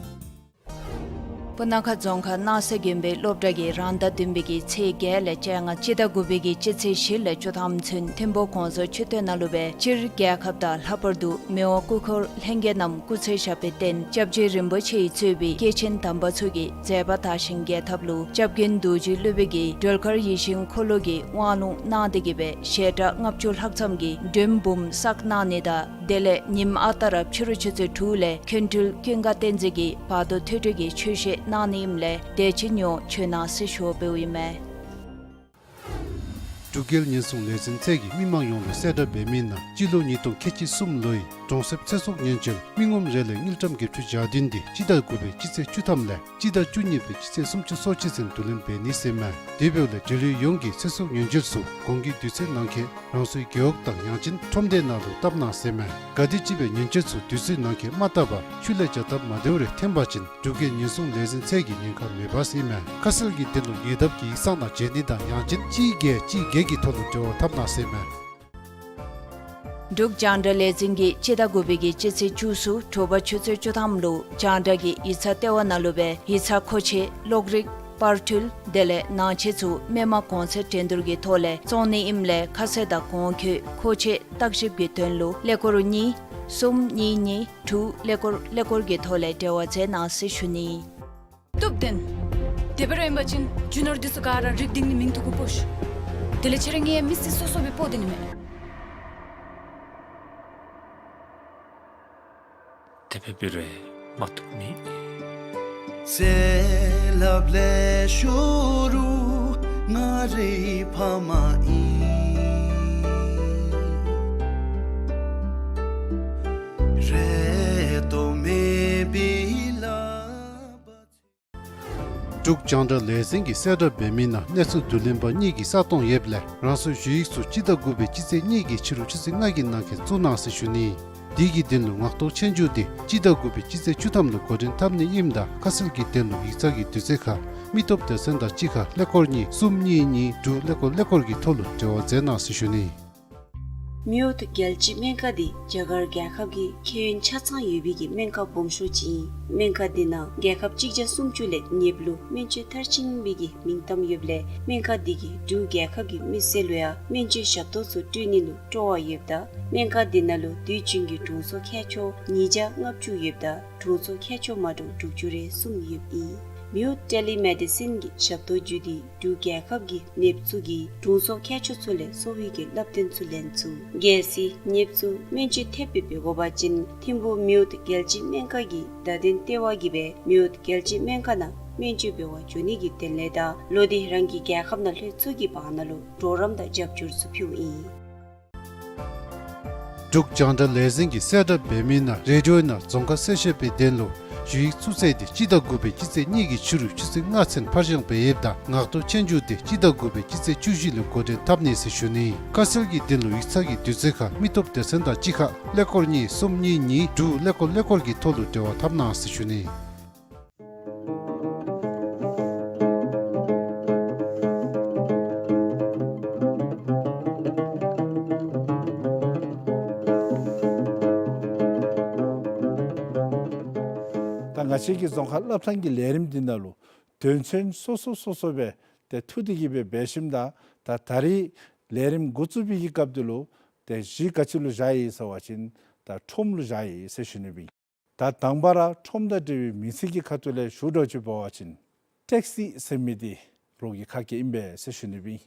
སྤུ་ན་ཁ་རྫོང་ཁག་སྣང་ས་དགོན་པའི་སློབ་གྲྭ་གིས་རང་ཟླ་བདུན་པའི་གི་ཚེས་བརྒྱད་ལས་བཅོ་ལྔ་སྤྱི་ཟླ་དགུ་པའི་གི་སྤྱི་ཚེས་བཞི་ལས་བཅུ་ཐམ་ཚུན་ཐིམ་ཕུག་གོང་ས་མཆོག་སྟོད་ནང་ལུ་སྦེ་སྤྱིར་རྒྱལ་ཁབ་དང་ལྷག་པར་དུ་མི་དབང་སྐུ་འཁོར་ལྷན་རྒྱས་རྣམས་སྐུ་ཚེ་ཞབས་པད་བརྟན་སྐྱབས་རྗེ་རིན་པོ་ཆེ་ཡིས་གཙོས་པའི་སྐྱེས་ཆེན་དམ་པ་ཚུ་གི་མཛད་པ་དར་ཞིང་རྒྱས་ཐབས་ལུ་སྐྱབས་མགོན་རྡོ་རྗེ་སློབ་དཔོན་གྱིས་སྒྲོལ་དཀར་ཡིད་བཞིན་འཁོར་ལོ་གི་དབང་ལུང་གནང་སྟེ་གི་སྦེ་ཞལ་གྲངས་ལྔ་བཅུ་ལྷག་ཙམ་གྱི་མགྲོན་འབུམ་བསགས་གནང་ནི་དང་དེ་ལས་ཉིནམ་ཨ་རྟག་ར་ཕྱི་རུ་ཆུ་ཚོད་དྲུག་ལས་མཁན་སྤྲུལ་ཀུན་དགའ་བསྟན་འཛིན་གྱིས་བར་དོ་ཐོས་གྲོལ་གྱི་ཆོས་བཤད་གནང་ནི་ཨིནམ་ལས་དེ་ཅིག་ཉོ་བྱོན་གནང་ཟེར་ཞུ་བ་འབདཝ་ཨིན་མས། འབྲུག་རྒྱལ་ཉེན་སྲུང་ལས་འཛིན་ཚད་ཀྱིས་མི་མང་ཡོངས་ལུ་གསལ་བསྒྲགས་འབད་མི་ནང་སྤྱི་ལོ་ཉིས་སྟོང་ཁལ་གཅིག་གསུམ་ལོའི་གྲོང་གསེབ་ཚེ་སྲོག་ཉེན་བཅོལ་མི་ངོམ་རེ་ལས་དངུལ་ཀྲམ་བརྒྱད་ཅུ་གྱ་བདུན་དེ་སྤྱི་ཟླ་དགུ་པའི་སྤྱི་ཚེས་བཅུ་ཐམ་ལས་སྤྱི་ཟླ་བཅུ་གཉིས་པའི་སྤྱི་ཚེས་སུམ་ཅུ་སོ་གཅིག་ཚུན་བསྡུ་ལེན་འབད་ནི་ཟེར་མས། དེ་འབདཝ་ལས་འབྲེལ་ཡོད་ཡོངས་ཀྱིས་ཚེ་སྲོག་ཉེན་བཅོལ་ཚུ་གོང་གི་དུས་ཚོད་ནང་འཁོད་རང་སོའི་རྒེད་འོག་དང་ཡང་ཅིན་ཁྲོམ་སྡེ་ནང་ལུ་བཏབ་གནང་ཟེར་མས། ག་དེམ་ཅིག་སྦེ་ཉེན་བཅོལ་ཚུ་དུས་ཚོད་ནང་འཁོད་མ་བཏབ་པར་ཆུ་ལས་རྒྱག་སྟབས་མ་བདེཝ་རེ་ཐོན་པ་ཅིན་འབྲུག་རྒྱལ་ཉེན་སྲུང་ལས་འཛིན་ཚད་ཀྱིས་ཉེན་ཁ་མེད་པ་ཟེར་མས། ཁ་གསལ་གྱི་དོན་ལུ་ཉེ་འདབས་ཀྱི་ཡིག་ཚང་དང་མཇལ་ནི་དང་ཡང་ཅིན་གཅིག་བརྒྱད་གཅིག་བརྒྱད་ཀྱི་ཐོག་ལུ་འབྲེལ་བ་འཐབ་གནང་ཟེར་མས། འབྲུག་རྒྱང་བསྒྲགས་ལས་འཛིན་གྱིས་སྤྱི་ཟླ་དགུ་པའི་གི་སྤྱི་ཚེས་བཅུ་གསུམ་དྲོ་པ་ཆུ་ཚོད་བཅུ་ཐམ་ལུ་རྒྱང་བསྒྲགས་ཀྱི་ཡིག་ཚང་ལྟེ་བ་ནང་ལུ་སྦེ་ཡིག་ཚང་མཁོ་ཆས་གློག་རིག་པར་འཕྲུལ་དེ་ལས་ནང་ཆས་ཚུ་མི་མང་གོང་ཚད་འགྲན་བསྡུར་གྱི་ཐོག་ལས་བཙོང་ནི་ཨིནམ་ལས་ཁ་གསལ་དང་གོང་འཁོད་མཁོ་ཆས་བརྟག་ཞིབ་ཀྱི་དོན་ལུ་ཀླད་ཀོར་གཉིས་གསུམ་གཉིས་གཉིས་དྲུག་ཀླད་ཀོར་ཀླད་ཀོར་གྱི་ཐོག་ལས་འབྲེལ་བ་མཛད་གནང་ཟེར་ཞུ་ནི། སྟོབས་ལྡན། དེ་སྦེ་ར་ཨིན་པ་ཅིན་རྒྱུ་ནོར་འདི་ཚུ་ག་ར་རིག་སྟེང་ནི་མིང་ཐོ་གུ་ཕོག་ཤིག། དེ་ལས་ཁྱེད་ར་ངེའི་མི་སེར་སོ་སོ་སྦེ་སྤོ་སྡོད་ནི་མས། དེ་སྦེ་འབད་རུང་མ་བཏུབ་མེད། འབྲུག་རྒྱང་བསྒྲགས་ལས་འཛིན་གྱིས་གསལ་བསྒྲགས་འབད་མི་ནང་གནས་ཚུལ་བསྡུ་ལེན་པ་གཉིས་ཀྱིས་ས་སྟོང་ཡོདཔ་ལས་རང་སོའི་ཞུ་ཡིག་ཚུ་སྤྱི་ཟླ་དགུ་པའི་སྤྱི་ཚེས་གཉིས་ཀྱི་ཕྱི་རུ་ཆུ་ཚོད་ལྔ་གི་ནང་འཁོད་བཙུགས་གནང་ཟེར་ཞུ་ནི། དེ་གི་དོན་ལུ་ངག་ཐོག་ཆོས་རྒྱུགས་དེ་སྤྱི་ཟླ་དགུ་པའི་སྤྱི་ཚེས་བཅུ་ཐམ་ལུ་འགོ་འདྲེན་འཐབ་ནི་ཨིནམ་ད་ཁ་གསལ་གྱི་དོན་ལུ་ཡིག་ཚང་གི་དུས་ཚོད་ཁར་མི་སྟོབས་སྡེ་ཚན་དང་གཅིག་ཁར་ཀླད་ཀོར་གཉིས་གསུམ་གཉིས་གཉིས་དྲུག་ཀླད་ཀོར་ཀླད་ཀོར་གྱི་ཐོག་ལུ་འབྲེལ་བ་མཛད་གནང་ཟེར་ཞུ་ནི། མེའོ་རྒྱལ་སྤྱིའི་སྨན་ཁང་འདི་རྒྱ་གར་རྒྱལ་ཁབ་ཀྱི་ཁྱད་ཡོན་ཆ་ཚང་ཡོད་པའི་གི་སྨན་ཁང་སྦོམ་ཤོས་ཅིག་ཨིན། སྨན་ཁང་འདི་ནང་རྒྱལ་ཁབ་གཅིག་བརྒྱ་སུམ་ཅུ་ལས་ཉེ་བར་སྨན་བཅོས་མཐར་ཕྱིན་པའི་གི་མིང་གཏམ་ཡོདཔ་ལས་སྨན་ཁང་འདི་གིས་འབྲུག་རྒྱལ་ཁབ་ཀྱི་མི་སེར་ལུ་ཡང་སྨན་བཅོས་ཞབས་ཏོག་ཚུ་སྤྲོད་ནི་ལུ་སྤྲོ་བ་ཡོདཔ་ད་སྨན་ཁང་འདི་ནང་ལུ་དུས་རྒྱུན་གྱི་དྲུང་འཚོ་མཁས་མཆོག་ཉིས་བརྒྱ་ལྔ་བཅུ་ཡོདཔ་ད་དྲུང་འཚོ་མཁས་མཆོག་མ་འདྲཝ་དྲུག་ཅུ་རེ་གསུམ་ཡོདཔ་ཨིན། མེའོ་ཊེ་ལི་མེ་ཌི་སིན་གྱི་ཞབས་ཏོག་བརྒྱུད་དེ་འབྲུག་རྒྱལ་ཁབ་ཀྱི་ནདཔ་ཚུ་གིས་དྲུང་འཚོ་མཁས་མཆོག་ཚུ་ལས་གསོ་བའི་གི་བསླབ་སྟོན་ཚུ་ལེན་ཚུགས། གལ་སྲིད་ནདཔ་ཚུ་སྨན་བཅོས་ཐེབས་སྦེ་འབད་དགོ་པ་ཅིན་ཐིམ་ཕུག་མེའོ་རྒྱལ་སྤྱིའི་སྨན་ཁང་གི་བརྡ་དོན་ལྟེ་བ་གིས་སྦེ་མེའོ་རྒྱལ་སྤྱིའི་སྨན་ཁང་ནང་སྨན་བཅོས་འབད་བར་འགྱོ་ནི་གི་དོན་ལས་དང་ལོག་སྟེ་རང་གི་རྒྱལ་ཁབ་ནང་ལྷོད་ཚུགས་ཀྱི་བར་ན་ལུ་གྲོགས་རམ་དང་རྒྱབ་སྐྱོར་ཚུ་ཕུལཝ་ཨིན། འབྲུག་རྒྱང་བསྒྲགས་ལས་འཛིན་གྱིས་གསལ་བསྒྲགས་འབད་མི་ནང་རེ་ཌི་ཡོ་ནང་རྫོང་ཁ་གསལ་བཤད་པའི་དོན་ལུ་ཞུ་ཡིག་བཙུགས་ཚེས་འདི་སྤྱི་ཟླ་དགུ་པའི་སྤྱི་ཚེས་གཉིས་ཀྱི་ཕྱི་རུ་ཆུ་ཚོད་ལྔ་ཚུན་ཕར་བཞེངས་འབད་ཡོདཔ་ད་ངག་ཐོག་ཆོས་རྒྱུགས་འདི་སྤྱི་ཟླ་དགུ་པའི་སྤྱི་ཚེས་བཅུ་བཞི་ལུ་འགོ་འདྲེན་འཐབ་ནི་ཟེར་ཞུ་ནི། ཁ་གསལ་གྱི་དོན་ལུ་ཡིག་ཚང་གི་དུས་ཚོད་ཁར་མི་སྟོབས་སྡེ་ཚན་དང་གཅིག་ཁར་ཀླད་ཀོར་གཉིས་གསུམ་གཉིས་གཉིས་དྲུག་ཀླད་ཀོར་ཀླད་ཀོར་གྱི་ཐོག་ལུ་འབྲེལ་བ་འཐབ་གནང་ཟེར་ཞུ་ནི། ད་ང་བཅས་ཀྱི་རྫོང་ཁ་སློབ་ཐང་གི་ལས་རིམ་འདི་ནང་ལུ་དོན་ཚན་སོ་སོ་སོ་སོ་སྦེ་ཏེ་འཐུ་སྟེ་གི་སྦེ་འབད་ཞིནམ་ད་ད་ད་རིས་ལས་རིམ་འགོ་བཙུགས་པའི་གི་སྐབས་འདི་ལུ་ཏེ་གཞི་ག་ཅི་ལུ་བཞག་ཡི་ཟེར་བ་ཅིན་ད་ཁྲོམ་ལུ་བཞག་ཡི་ཟེར་ཞུ་ནི་ཨིན། ད་དང་པ་ར་ཁྲོམ་དང་འབྲེལ་བའི་མིང་ཚིག་གི་ཁ་ཐུག་ལས་ཞུ་དོ་ཅིག་འབད་བ་ཅིན་ཊེག་སི་ཟེར་མི་འདི་རོགས་ཀྱི་ཁ་སྐད་ཨིན་པས་ཟེར་ཞུ་ནི་ཨིན།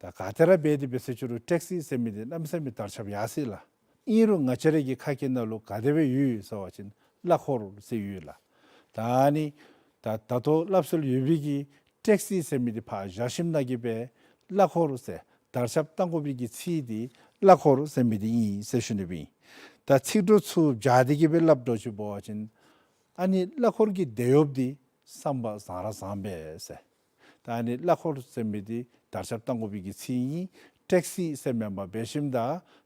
ད་ག་ཏེ་ར་འབད་དེ་འབད་ཟེར་ཅི་རུང་ཊེག་སི་ཟེར་མི་འདི་གནམ་མེད་ས་མེད་དར་ཁྱབ་ཡར་སོ་ཡི་ལགས། ཨིན་རུང་ང་བཅས་ར་གི་ཁ་སྐད་ནང་ལུ་ག་དེ་སྦེ་ཡོད་ཟེར་བ་ཅིན་གླ་འཁོར་ཟེར་ཡོད་ལགས། ད་ཨ་ནི་ད་ད་ལྟོ་སླབ་སྲོལ་ཡོད་པའི་གི་ཊེག་སི་ཟེར་མི་འདི་ཕར་བཞག་ཞིནམ་ན་གི་སྦེ་གླ་འཁོར་ཟེར་དར་ཁྱབ་གཏང་དགོ་པའི་གི་ཚིག་འདི་གླ་འཁོར་ཟེར་མི་འདི་ཨིན་ཟེར་ཞུ་ནི་ཨིན། ད་ཚིག་གྲོགས་ཚུ་སྦྱར་ཏེ་གི་སྦེ་སླབ་དོ་ཅིག་འབད་བ་ཅིན་ཨ་ནི་གླ་འཁོར་གྱི་དེད་གཡོགཔ་འདི་བསམ་པ་བཟང་ར་བཟང་པས་ཟེར། ད་ཨ་ནི་གླ་འཁོར་ཟེར་མི་འདི་དར་ཁྱབ་གཏང་དགོ་པའི་གི་ཚིག་ཨིན། ཊེག་སི་ཟེར་མེན་པར་འབད་ཞིནམ་ད་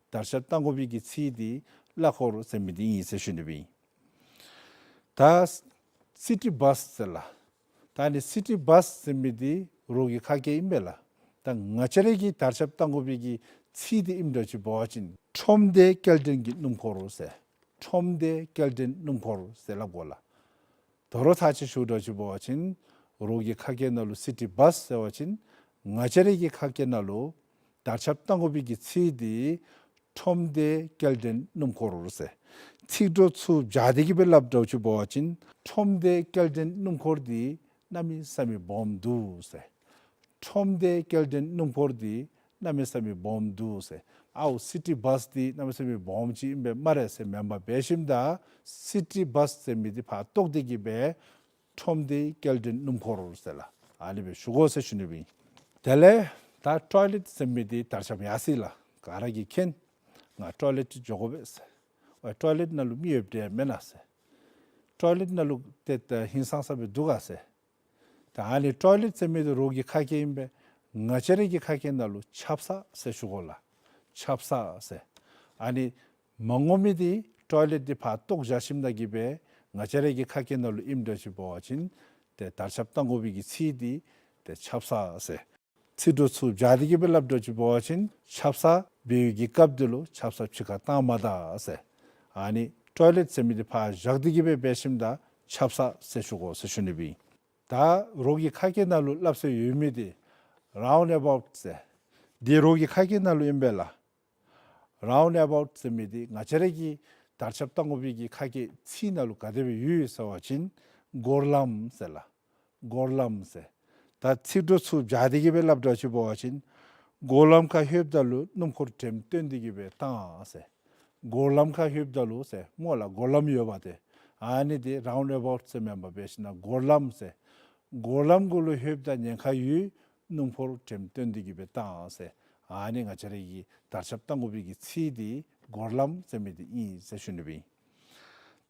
དར་ཁྱབ་གཏང་དགོ་པའི་གི་ཚིག་འདི་གླ་འཁོར་ཟེར་མི་འདི་ཨིན་ཟེར་ཞུ་ནི་ཨིན། ད་སི་ཊི་བཱས་ཟེར་ལགས། ད་ཨ་ནི་སི་ཊི་བཱས་ཟེར་མི་འདི་རོགས་ཀྱི་ཁ་སྐད་ཨིན་པས་ལགས། ད་ང་བཅས་ར་གིས་དར་ཁྱབ་གཏང་དགོ་པའི་གི་ཚིག་འདི་ཨིནམ་འདྲཝ་ཅིག་འབད་བ་ཅིན་ཁྲོམ་སྡེ་སྐྱེལ་འདྲེན་གྱི་སྣུམ་འཁོར་ཟེར། ཁྲོམ་སྡེ་སྐྱེལ་འདྲེན་སྣུམ་འཁོར་ཟེར་སླབ་དགོ་ལགས། དོ་རུང་ཐག་ཆོད་ཞུ་དོ་ཅིག་འབད་བ་ཅིན་རོགས་ཀྱི་ཁ་སྐད་ནང་ལུ་སི་ཊི་བཱས་ཟེར་བ་ཅིན་ང་བཅས་ར་གི་ཁ་སྐད་ནང་ལུ་དར་ཁྱབ་གཏང་དགོ་པའི་གི་ཚིག་འདི་ཁྲོམ་སྡེ་སྐྱེལ་འདྲེན་སྣུམ་འཁོར་ཟེར། ཚིག་གྲོགས་ཚུ་སྦྱར་ཏེ་གི་སྦེ་སླབ་དོ་ཅིག་འབད་བ་ཅིན་ཁྲོམ་སྡེ་སྐྱེལ་འདྲེན་སྣུམ་འཁོར་འདི་གནམ་མེད་ས་མེད་སྦོམ་འདུག་ཟེར། ཁྲོམ་སྡེ་སྐྱེལ་འདྲེན་སྣུམ་འཁོར་འདི་གནམ་མེད་ས་མེད་སྦོམ་འདུག་ཟེར། ཨའོ་སི་ཊི་བཱས་འདི་གནམ་མེད་ས་མེད་སྦོམ་ཅིག་ཨིན་པས་སྨ་རེ་ཟེར་མེན་པར་འབད་ཞིནམ་ད་སི་ཊི་བཱས་ཟེར་མི་འདི་ཕར་བཏོག་སྟེ་གི་སྦེ་ཁྲོམ་སྡེ་སྐྱེལ་འདྲེན་སྣུམ་འཁོར་ཟེར་ལགས། ཨ་ནི་སྦེ་ཞུ་དགོ་ཟེར་ཞུ་ནི་ཨིན། དེ་ལས་ ད་ཊོའི་ལེཊ་ཟེར་མི་འདི་དར་ཁྱབ་ཡར་སོ་ཡི་ལགས། ག་ར་གིས་མཁྱེན། ང་ཊོའི་ལེཊ་འགྱོ་དགོ་པས་ཟེར། ཨོ་ཊོའི་ལེཊ་ནང་ལུ་མི་ཡོདཔ་འདྲས་མེན་ན་ཟེར། ཊོའི་ལེཊ་ནང་ལུ་ཏེ་ད་ཧིང་སངས་ས་སྦེ་འདུག་ག་ཟེར། ད་ཨ་ནི་ཊོའི་ལེཊ་ཟེར་མི་འདི་རོགས་ཀྱི་ཁ་སྐད་ཨིན་པས། ང་བཅས་ར་གི་ཁ་སྐད་ནང་ལུ་ཆབ་གསང་ཟེར་ཞུ་དགོ་ལགས། ཆབ་གསང་ཟེར། ཨ་ནི་མ་ངོམ་མི་འདི་ཊོའི་ལེཊ་འདི་ཕར་བཏོག་བཞག་ཞིནམ་ད་གི་སྦེ་ང་བཅས་ར་གི་ཁ་སྐད་ནང་ལུ་ཨིནམ་འདྲས་ཅིག་འབད་བ་ཅིན་ཏེ་དར་ཁྱབ་བཏང་དགོ་པའི་གི་ཚིག་འདི་ཏེ་ཆབ་གསང་ཟེར། ཚིག་འབྲུ་ཚུ་སྦྱར་ཏེ་གི་སྦེ་སླབ་འདྲས་ཅིག་འབད་བ་ཅིན་ཆབ་གསང་འབད་བའི་གི་སྐབས་འདི་ལུ་ཆབ་གསང་ཕྱི་ཁར་བཏང་མ་ད་ཟེར། ཨ་ནི་ཊོའི་ལེཊ་ཟེར་མི་འདི་ཕར་བཞག་སྟེ་གི་སྦེ་འབད་ཞིནམ་ད་ཆབ་གསང་ཟེར་ཞུ་དགོ་ཟེར་ཞུ་ནི་སྦེ་ཨིན། ད་རོགས་ཀྱི་ཁ་སྐད་ནང་ལུ་སླབ་སྲོལ་ཡོད་མི་འདི་རའུནཌ་ཨ་བའུཊ་ཟེར། འདི་རོགས་ཀྱི་ཁ་སྐད་ནང་ལུ་ཨིན་པས་ལགས། རའུནཌ་ཨ་བའུཊ་ཟེར་མི་འདི་ང་བཅས་ར་གི་དར་ཁྱབ་བཏང་དགོ་པའི་གི་ཁ་སྐད་ཚིག་ནང་ལུ་ག་དེ་སྦེ་ཡོད་ཟེར་བ་ཅིན་སྒོར་ལམ་ཟེར་ལགས། སྒོར་ལམ་ཟེར། ད་ཚིག་འབྲུ་ཚུ་སྦྱར་ཏེ་གི་སྦེ་སླབ་འདྲས་ཅིག་འབད་བ་ཅིན་སྒོར་ལམ་ཁར་ལྷོདཔ་ད་ལུ་སྣུམ་འཁོར་འགྲེམས་སྟོན་ཏེ་གི་སྦེ་བཏང་ཟེར། སྒོར་ལམ་ཁར་ལྷོདཔ་ད་ལུ་ཟེར་སྨོ་ལགས། སྒོར་ལམ་ཡོདཔ་འདི་ཨ་ནི་འདི་རའུནཌ་ཨ་བའུཊ་ཟེར་མེན་པར་འབད་ཞིན་ན་སྒོར་ལམ་ཟེར། སྒོར་ལམ་གུ་ལུ་ལྷོདཔ་ད་ཉེན་ཁ་ཡོད། སྣུམ་འཁོར་འགྲེམས་སྟོན་ཏེ་གི་སྦེ་བཏང་ཟེར། ཨ་ནི་ང་བཅས་ར་གི་དར་ཁྱབ་བཏང་དགོ་པའི་གི་ཚིག་འདི་སྒོར་ལམ་ཟེར་མི་འདི་ཨིན་ཟེར་ཞུ་ནི་སྦེ་ཨིན།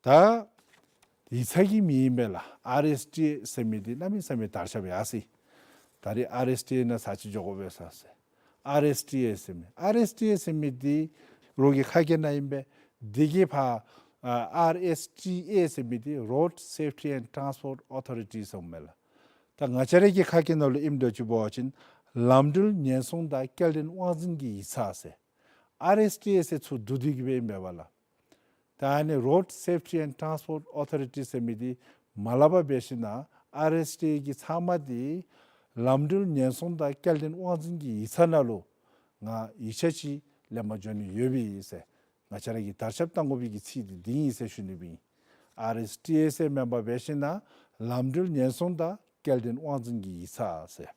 ད་ཡིག་ཚང་གི་མིང་ཨིན་པས་ལགས། ཨར་ཨེསི་ཊི་ཨེསི་ཟེར་མི་འདི་གནམ་མེད་ས་མེད་དར་ཁྱབ་ཡར་སོ་ཡི། ད་རེས་ཨར་ཨེསི་ཊི་ཨེསི་ནང་ཚར་ཅིག་འགྱོ་དགོ་པས་ཟེར། ཨར་ཨེསི་ཊི་ཨེསི་ཟེར་མི་ཨར་ཨེསི་ཊི་ཨེསི་ཟེར་མི་འདི་རོགས་ཀྱི་ཁ་སྐད་ནང་ཨིན་པས། འདི་གི་ཕར་ཨ་ཨར་ཨེསི་ཊི་ཨེསི་ཟེར་མི་འདི་Road Safety and Transport Authority ཟེར་མས་ལགས། ད་ང་བཅས་ར་གི་ཁ་སྐད་ནང་ལུ་ཨིནམ་འདྲས་ཅིག་འབད་བ་ཅིན་ལམ་འགྲུལ་ཉེན་སྲུང་དང་སྐྱེལ་འདྲེན་དབང་འཛིན་གྱི་ཡིག་ཚང་ཟེར། ཨར་ཨེསི་ཊི་ཨེསི་ཟེར་ཚུར་བསྡུ་སྟེ་གི་སྦེ་ཨིན་པས་ལགས། ད་ཨ་ནི་Road Safety and Transport Authority ཟེར་མི་འདི་མ་སླབ་པར་འབད་ཞིན་ན་ཨར་ཨེསི་ཊི་ཨེསི་གི་ཚབ་མ་འདི་ལམ་འགྲུལ་ཉེན་སྲུང་དང་སྐྱེལ་འདྲེན་དབང་འཛིན་གྱི་ཡིག་ཚང་ནང་ལུ་ང་ཡིག་ཆ་ཅིག་ལེན་པར་འགྱོ་ནི་ཡོད་པས་ཟེར། ང་བཅས་ར་གི་དར་ཁྱབ་བཏང་དགོ་པའི་གི་ཚིག་འདི་འདི་ཨིན་ཟེར་ཞུ་ནི་སྦེ་ཨིན། ཨར་ཨེསི་ཊི་ཨེསི་ཟེར་མེན་པར་འབད་ཞིན་ན་ལམ་འགྲུལ་ཉེན་སྲུང་དང་སྐྱེལ་འདྲེན་དབང་འཛིན་གྱི་ཡིག་ཚང་ཟེར།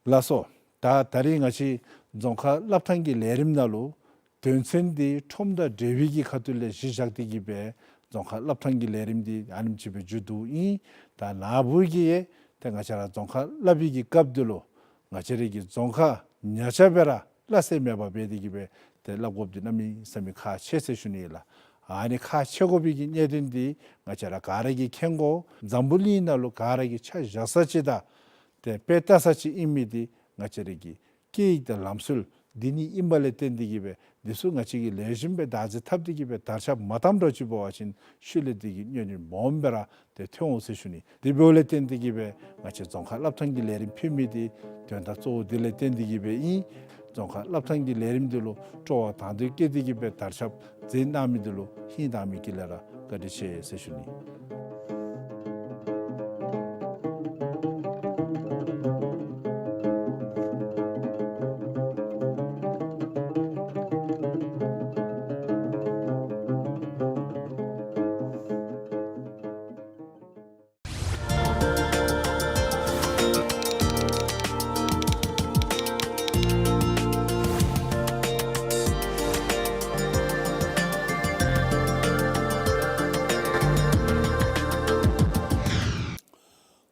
ལགས་སོ། ད་ད་རེས་ང་བཅས་རྫོང་ཁ་སླབ་ཐངས་ཀྱི་ལས་རིམ་ནང་ལུ་དོན་ཚན་འདི་ཁྲོམ་དང་འབྲེལ་བའི་གི་ཁ་ཐུག་ལས་གཞི་བཞག་སྟེ་གི་སྦེ་རྫོང་ཁ་སླབ་ཐངས་ཀྱི་ལས་རིམ་འདི་ཨ་ནེམ་ཅིག་སྦེ་མཇུག་བསྡུཝ་ཨིན། ད་ན་བུ་གིས་ཡང་ཏེ་ང་བཅས་ར་རྫོང་ཁ་སླབ་པའི་གི་སྐབས་འདི་ལུ་ང་བཅས་ར་གི་རྫོང་ཁ་ཉག་ཆ་སྦེ་ར་སླབ་ས་མེད་པར་འབད་དེ་གི་སྦེ་ཏེ་སླབ་དགོཔ་འདི་གནམ་མེད་ས་མེད་ཁག་ཆེ་ཟེར་ཞུ་ནི་ལགས། ཨ་ནི་ཁག་ཆེ་དགོ་པའི་གི་གནད་དོན་འདི་ང་བཅས་ར་ག་ར་གིས་མཁྱེན་དགོ། འཛམ་བུ་གླིང་ནང་ལུ་ག་ར་གིས་ཆ་བཞག་ས་ཅིག་དང་ཏེ་དཔེ་བལྟ་ས་ཅིག་ཨིན་མི་འདི་ང་བཅས་ར་གི་སྐད་ཡིག་དང་ལམ་སྲོལ་འདི་གཉིས་ཨིནམ་ལས་བརྟེན་ཏེ་གི་སྦེ་འདི་ཚུ་ང་བཅས་ཀྱིས་ལེགས་ཤོམ་སྦེ་བདག་འཛིན་འཐབ་སྟེ་གི་སྦེ་དར་ཁྱབ་མ་བཏངམ་འདྲས་ཅིག་འབད་བ་ཅིན་ཤུལ་ལས་འདི་གི་གནོད་འགྲིབ་སྦོམ་སྦེ་ར་ཏེ་ཐོན་འོང་ཟེར་ཞུ་ནི། དེ་འབདཝ་ལས་བརྟེན་ཏེ་གི་སྦེ་ང་བཅས་རྫོང་ཁ་སླབ་ཐངས་ཀྱི་ལས་རིམ་ཕུལ་མི་འདི་དོན་དག་གཙོ་བོ་འདི་ལས་བརྟེན་ཏེ་གི་སྦེ་ཨིན། རྫོང་ཁ་སླབ་ཐངས་ཀྱི་ལས་རིམ་འདི་ལུ་སྤྲོ་བ་དང་དོད་བསྐྱེད་དེ་གི་སྦེ་དར་ཁྱབ་མཛད་གནང་མི་འདི་ལུ་ཧིང་དྭངས་མའི་དཀྱིལ་ལས་ར་བཀའ་དྲིན་ཆེ་ཟེར་ཞུ་ནི།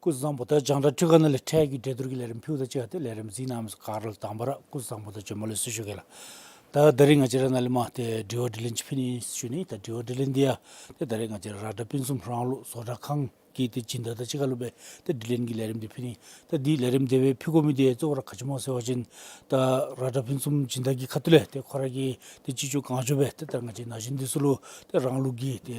སྐུ་གཟུགས་བཟང་པོ། ད་རྒྱང་བསྒྲགས་ཁྲི་ཁ་ནང་ལས་འཕྲལ་གྱི་གྲོས་བསྡུར་གྱི་ལས་རིམ་ཕུལཝ་དང་གཅིག་ཁར་ཏེ་ལས་རིམ་གཟིགས་གནང་མི་ག་ར་ལུ་དང་པ་ར་སྐུ་གཟུགས་བཟང་པོ་དང་བྱོན་པ་ལེགས་སོ་ཞུ་གེ་ལགས། ད་ད་རིས་ང་བཅས་ར་ནཱ་ལས་མར་ཏེ་དྲི་བ་དྲིས་ལན་ཅིག་ཕུལ་ནི་ཨིན་ཞུ་ནི། ད་དྲི་བ་དྲིས་ལན་འདི་ཡང་ཏེ་ད་རིས་ང་བཅས་ར་ར་ཏྲ་ཕུན་སུམ་རང་ལུགས་བཟོ་གྲྭ་ཁང་གི་ཏེ་སྦྱིན་བདག་དང་གཅིག་ཁར་ལུ་སྦེ་ཏེ་དྲིས་ལན་གྱི་ལས་རིམ་འདི་ཕུལ་ནི། ད་འདི་ལས་རིམ་དེ་སྦེ་ཕུལ་དགོ་མི་འདི་གཙོ་བོ་ར་ག་ཅི་སྨོ་ཟེར་བ་ཅིན་ད་ར་ཏྲ་ཕུན་སུམ་སྦྱིན་བདག་གི་ཁ་ཐུག་ལས་ཏེ་ཁོ་ར་གིས་ཏེ་ཅི་ལྕོགས་གང་ལྕོགས་སྦེ་ཏེ་ད་ང་བཅས་ན་གཞོན་འདི་ཚུ་ལུ་ཏེ་རང་ལུགས་ཀྱི་ཏེ་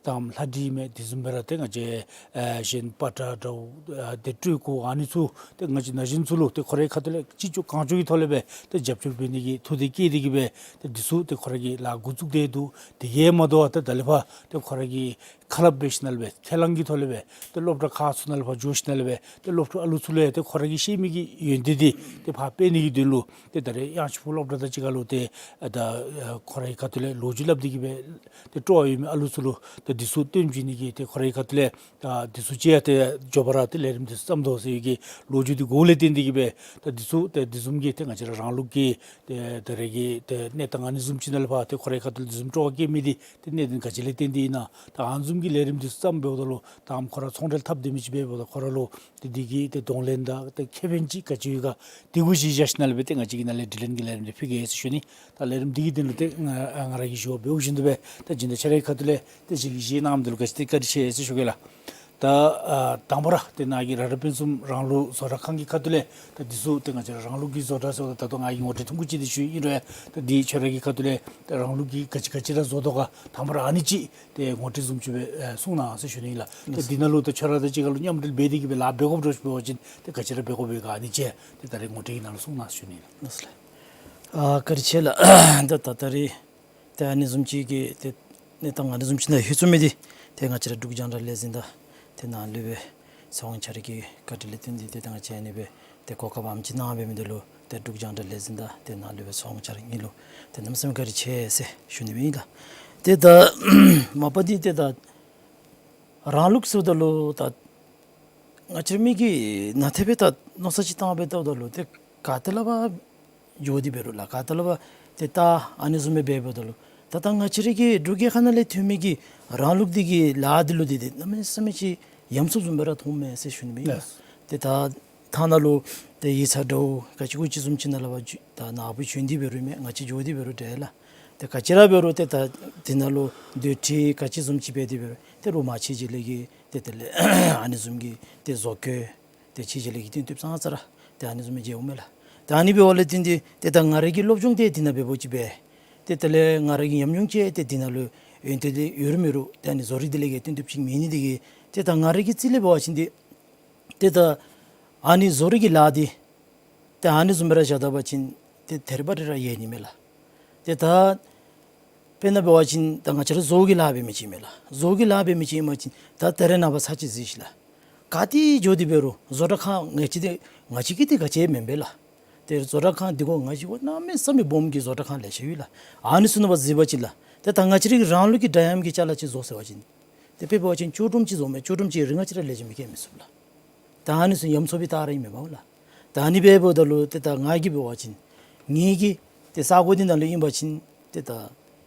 ད་ལྷ་བྲིས་མས། དེ་བཟུམ་སྦེ་ར་ཏེ་ང་བཅས་ཨ་གཞན་པ་ཏྲ་འདྲཝ་ཨ་ཏེ་སྤྲུལ་སྐུ་ཨ་ནི་ཚུ་ཏེ་ང་བཅས་ན་གཞོན་ཚུ་ལུ་ཏེ་ཁོ་རའི་ཁ་ཐུག་ལས་ཅི་ལྕོགས་གང་ལྕོགས་ཀྱི་ཐོག་ལས་སྦེ་ཏེ་རྒྱབ་སྐྱོར་འབད་ནི་གི་ཐུགས་འདོད་བསྐྱེད་དེ་གི་སྦེ་ཏེ་འདི་ཚུ་ཏེ་ཁོ་ར་གིས་ལཱ་འགོ་བཙུགས་ཏེ་འདུག། དེ་གིས་མ་དོ་བར་ཏེ་ད་ལས་ཕར་ཏེ་ཁོ་ར་གིས་ཁ་སླབ་འབད་ཞིནམ་ལས་སྦེ་ཁས་བླངས་ཀྱི་ཐོག་ལས་སྦེ་ཏེ་སློབ་གྲྭ་ཁག་ཚུ་ནང་ལས་ཕར་འགྱོ་ཞིནམ་ལས་སྦེ་ཏེ་སློབ་ཕྲུག་ཨ་ལུ་ཚུ་ལུ་ཡང་ཏེ་ཁོ་ར་གིས་ཤེས་མི་གི་ཡོན་ཏན་འདི་ཏེ་ཕར་སྤེལ་ནི་གི་དོན་ལུ་ཏེ་ད་རེས་གཡང་ཆུ་སྦུག་སློབ་གྲྭ་དང་གཅིག་ཁར་ལུ་ཏེ་ཨ་ད་ཨ་ཁོ་རའི་ཁ་ཐུག་ལས་ལོ་རྒྱུས་སླབ་སྟེ་གི་སྦེ་ཏེ་སྤྲོ་བ་ཡོད་མི་ཨ་ལུ་ཚུ་ལུ་ཏེ་འདི་ཚུ་སྟོན་བྱིན་ནི་གི་ཏེ་ཁོ་རའི་ཁ་ཐུག་ལས་ད་འདི་ཚུ་ཅིག་ཡང་ཏེ་མགྱོགས་པ་ར་ཏེ་ལས་རིམ་འདི་ཚུ་བརྩམ་དོ་ཟེར་བའི་གི་ལོ་རྒྱུས་འདི་གོཝ་ལས་བརྟེན་ཏེ་གི་སྦེ་ད་འདི་ཚུ་ཏེ་འདི་བཟུམ་གྱི་ཏེ་ང་བཅས་ར་རང་ལུགས་ཀྱི་ཏེ་ད་རེས་ཀྱི་ཏེ་གནས་སྟངས་ཨ་ནི་བཟུམ་ཅིག་ནང་ལས་ཕར་ཏེ་ཁོ་རའི་ཁ་ཐུག་ལས་འདི་བཟུམ་སྤྲོ་བ་བསྐྱེད་མི་འདི་ཏེ་གནད་དོན་ག་ཅི་ལས་བརྟེན་ཏེ་ཨིན་ན། ད་ཨ་ནི་བཟུམ་ གི་ལས་རིམ་འདི་བརྩམས་འབདཝ་ད་ལུ་ད་ཨམ་ཁོ་ར་ཚོང་འབྲེལ་འཐབ་སྡོད་མི་ཅིག་འབདཝ་ད་ཁོ་ར་ལུ་ཏེ་འདི་གི་ཏེ་གདོང་ལེན་དང་ཏེ་ཁེ་ཕན་ཅིག་ག་ཅི་ཡོད་ག་དེ་གུ་གཞི་བཞག་ཞིནམ་ལས་སྦེ་ཏེ་ང་བཅས་ཀྱིས་ནཱ་ལས་དྲི་ལན་གྱི་ལས་རིམ་འདི་ཕུལ་གེ་ཟེར་ཞུ་ནི། ད་ལས་རིམ་འདི་གི་དོན་ལུ་ཏེ་ང་ང་ར་གིས་ཞུ་བ་འབདཝ་བཞིན་དུ་སྦེ་ད་སྦྱིན་བདག་ཁྱོད་རའི་ཁ་ཐུག་ལས་ཏེ་ཅིག་གིས་གཞི་གནངམ་འདི་ལུ་ག་ཅི་ཏེ་བཀའ་དྲིན་ཆེ་ཟེར་ཞུ་གེ་ལགས། ད་ཨ་དང་པ་ར་ཏེ་ནཱ་གི་ར་ར་སྤུན་གསུམ་རང་ལུགས་བཟོ་གྲྭ་ཁང་གི་ཁ་ཐུག་ལས་ད་འདི་ཚུ་ཏེ་ང་བཅས་ར་རང་ལུགས་ཀྱི་བཟོ་གྲྭ་ཟེརཝ་ད་ད་ལྟོ་ང་གིས་ངོ་སྤྲོད་ཐུང་ཀུ་ཅིག་འདི་ཞུ་ཡི། ཨིན་རུང་ཡང་ད་འདི་ཁྱོད་ར་གི་ཁ་ཐུག་ལས་ད་རང་ལུགས་ཀྱི་ག་ཅི་ག་ཅི་ར་བཟོ་དོ་ག་དང་པ་ར་ཨ་ནི་ཅིག་ཏེ་ངོ་སྤྲོད་བཟུམ་ཅིག་སྦེ་ཨེ་གསུང་གནང་ཟེར་ཞུ་ནི་ལགས། ཏེ་འདི་ནང་ལུ་ད་ཁྱོད་ར་དང་གཅིག་ཁར་ལུ་མཉམ་འབྲེལ་འབད་དེ་གིས་སྦེ་ལཱ་འབད་དགོཔ་འདྲཝ་ཅིག་འབད་བ་ཅིན་ཏེ་ག་ཅི་ར་འབད་དགོཔ་ཡོད་ག་ཨ་ནི་ཅིག་ཏེ་ད་རེས་ངོ་སྤྲོད་ཀྱི་ནང་ལུ་གསུང་གནང་ཟེར་ཞུ་ནི་ལགས། ལགས་སོ་ལགས། ཨ་བཀའ་དྲིན་ཆེ་ལགས། ད་ད་ད་རེས་ཏེ་ཨ་ནི་བཟུམ་ཅིག་གི་ཏེ་གནས་སྟངས་ཨ་ནི་བཟུམ་ཅིག་ནང་ལྷོད་ཚུགས་མི་འདི་ཏེ་ང་བཅས་ར་འབྲུག་རྒྱང་བསྒྲགས་ལས་འཛིན་དང་ཏེ་ནཱ་ལུ་སྦེ་ཚེ་དབང་ཁྱོད་ར་གི་བཀའ་དྲིན་ལས་བརྟེན་ཏེ་ཏེ་ད་ང་བཅས་ཨ་ནི་སྦེ་ཏེ་གོ་སྐབས་ཨ་ནེམ་ཅིག་གནང་བའི་མི་འདི་ལུ་ཏེ་འབྲུག་རྒྱང་བསྒྲགས་ལས་འཛིན་དང་ཏེ་ནཱ་ལུ་སྦེ་ཚེ་དབང་ཁྱོད་ར་གཉིས་ལུ་ཏེ་གནམ་མེད་ས་མེད་བཀའ་དྲིན་ཆེ་ཟེར་ཞུ་ནི་ཨིན་ལགས། ཏེ་ད་མ་པ་འདི་ཏེ་ད་རང་ལུགས་ཟེརཝ་ད་ལུ་ད་ང་བཅས་མི་གིས་ནཱ་ཏེ་སྦེ་ད་མནོ་བསམ་ཅིག་བཏང་སྦེ་བལྟཝ་ད་ལུ་ཏེ་ག་ཏེ་ལས་ཕར་འགྱོ་སྟེ་འབད་རུང་ལགས། ག་ཏེ་ལས་ཕར་ཏེ་ད་ཨ་ནི་བཟུམ་སྦེ་འབདཝ་ད་ལུ་ད་ད་ང་བཅས་ར་གི་འབྲུག་རྒྱལ་ཁབ་ནང་ལས་ཐོན་མི་གི་རང་ལུགས་འདི་གི་ལཱ་འདི་ལུ་འདི་ཏེ་གནམ་མེད་ས་མེད་ཅིག་ཡ་མཚན་བཟུམ་སྦེ་ར་མཐོངམ་མས་ཟེར་ཞུ་ནི་མས། ལགས། ཏེ་ད་ཐ་ན་ལུ་ཏེ་ཡིག་ཚང་འདྲཝ་ག་ཅི་གུ་ཅི་བཟུམ་ཅིག་ནང་ལས་ཕར་འགྱོ་ད་ནཱ་བུ་བྱོན་ཏེ་འབད་རུང་མས། ང་བཅས་འགྱོ་སྟེ་འབད་རུང་འདྲ་ལགས། ཏེ་ག་ཅི་ར་འབད་རུང་ཏེ་ད་འདི་ནང་ལུ་སྡོད་ཁྲི་ག་ཅི་བཟུམ་ཅིག་འབད་དེ་འབད་རུང་ཏེ་རུ་མ་ཕྱི་རྒྱལ་ལས་ཀྱི་ཏེ་དེ་ལས་ཨ་ནི་བཟུམ་གྱི་ཏེ་བཟོ་བཀོད་ཏེ་ཕྱི་རྒྱལ་ལས་ཀྱི་སྟོན་བཏུབ་ཙང་ཙ་ར་ཏེ་ཨ་ནི་བཟུམ་མའི་མཇལཝ་མས་ལགས། ཏེ་ཨ་ནི་འབདཝ་ལས་བརྟེན་ཏེ་ཏེ་ད་ང་རའི་གི་སློབ་སྦྱོང་འདི་འདི་ནང་འབདཝ་ཅིག་འབད། ཏེ་དེ་ལས་ང་རའི་གི་ཉམས་མྱོང་ཅིག་ཏེ་འདི་ནང་ལུ་ཡོན་ཏན་འདི་ཡོད་རུང་མེད་རུང་ཏེ་ཨ་ནི་བཟོ་རིག་འདི་ལས་ཀྱི་སྟོན་བཏུབ་ཅིག་མེད་ནི་འདི་གིས་ཏེ་ད་ང་རའི་གི་རྩིས་ལས་འབད་བ་ཅིན་འདི་ཏེ་ད་ཨ་ནི་བཟོ་རིག་གི་ལཱ་འདི་ཏེ་ཨ་ནི་བཟུམ་སྦེ་ར་བཞག་ད་པ་ཅིན་ཏེ་ཐད་རི་བ་རི་ར་ཡལ་ནི་མས་ལགས། ཏེ་ད་དཔེར་ན་འབད་བ་ཅིན་ད་ང་བཅས་ར་བཟོ་གི་ལཱ་འབད་མི་ཅིག་མས་ལགས། བཟོ་གི་ལཱ་འབད་མི་ཅིག་ཨིན་པ་ཅིན་ད་ད་རེས་ནངས་པ་ཚར་ཅིག་གཟིགས་ཤིག་ལགས། ག་ཏེ་འགྱོ་སྟེ་འབད་རུང་བཟོ་གྲྭ་ཁང་ང་བཅས་འདི་ང་བཅས་ཀྱི་འདི་ག་ཅི་མེན་པས་ལགས། ཏེ་བཟོ་གྲྭ་ཁང་འདི་གུ་ང་བཅས་གུ་གནམ་མེད་ས་མེད་སྦོམ་གྱི་བཟོ་གྲྭ་ཁང་ལེ་ཤ་ཡོད་ལགས། ཨ་ནི་ཚུ་ནང་ཕར་གཟིགས་པ་ཅིན་ལགས། ཏེ་ད་ང་བཅས་རའི་རང་ལུགས་ཀྱི་སྒྲ་དབྱངས་ཀྱི་ཅ་ལ་ཅིག་བཟོ་ཟེར་བ་ཅིན་ཏེ་དཔེ་འབད་བ་ཅིན་ལྕོག་གྲུམ་ཅིག་བཟོཝ་མས། ལྕོག་གྲུམ་ཅིག་རིང་ང་ཅིག་ར་ལེགས་ཤོམ་སྦེ་བཀལ་མི་ཚུགས་ལགས། ད་ཨ་ནི་ཚུ་ཡ་མཚན་སྦེ་བལྟ་ར་ཨིན་མས་པ་ལགས། ད་ཨ་ནི་སྦེ་འབདཝ་ད་ལུ་ཏེ་ད་ང་གིས་འབད་བ་ཅིན་ངེ་གི་ཏེ་ས་གོ་འདི་ནང་ལུ་ཨིན་པ་ཅིན་ཏེ་ད་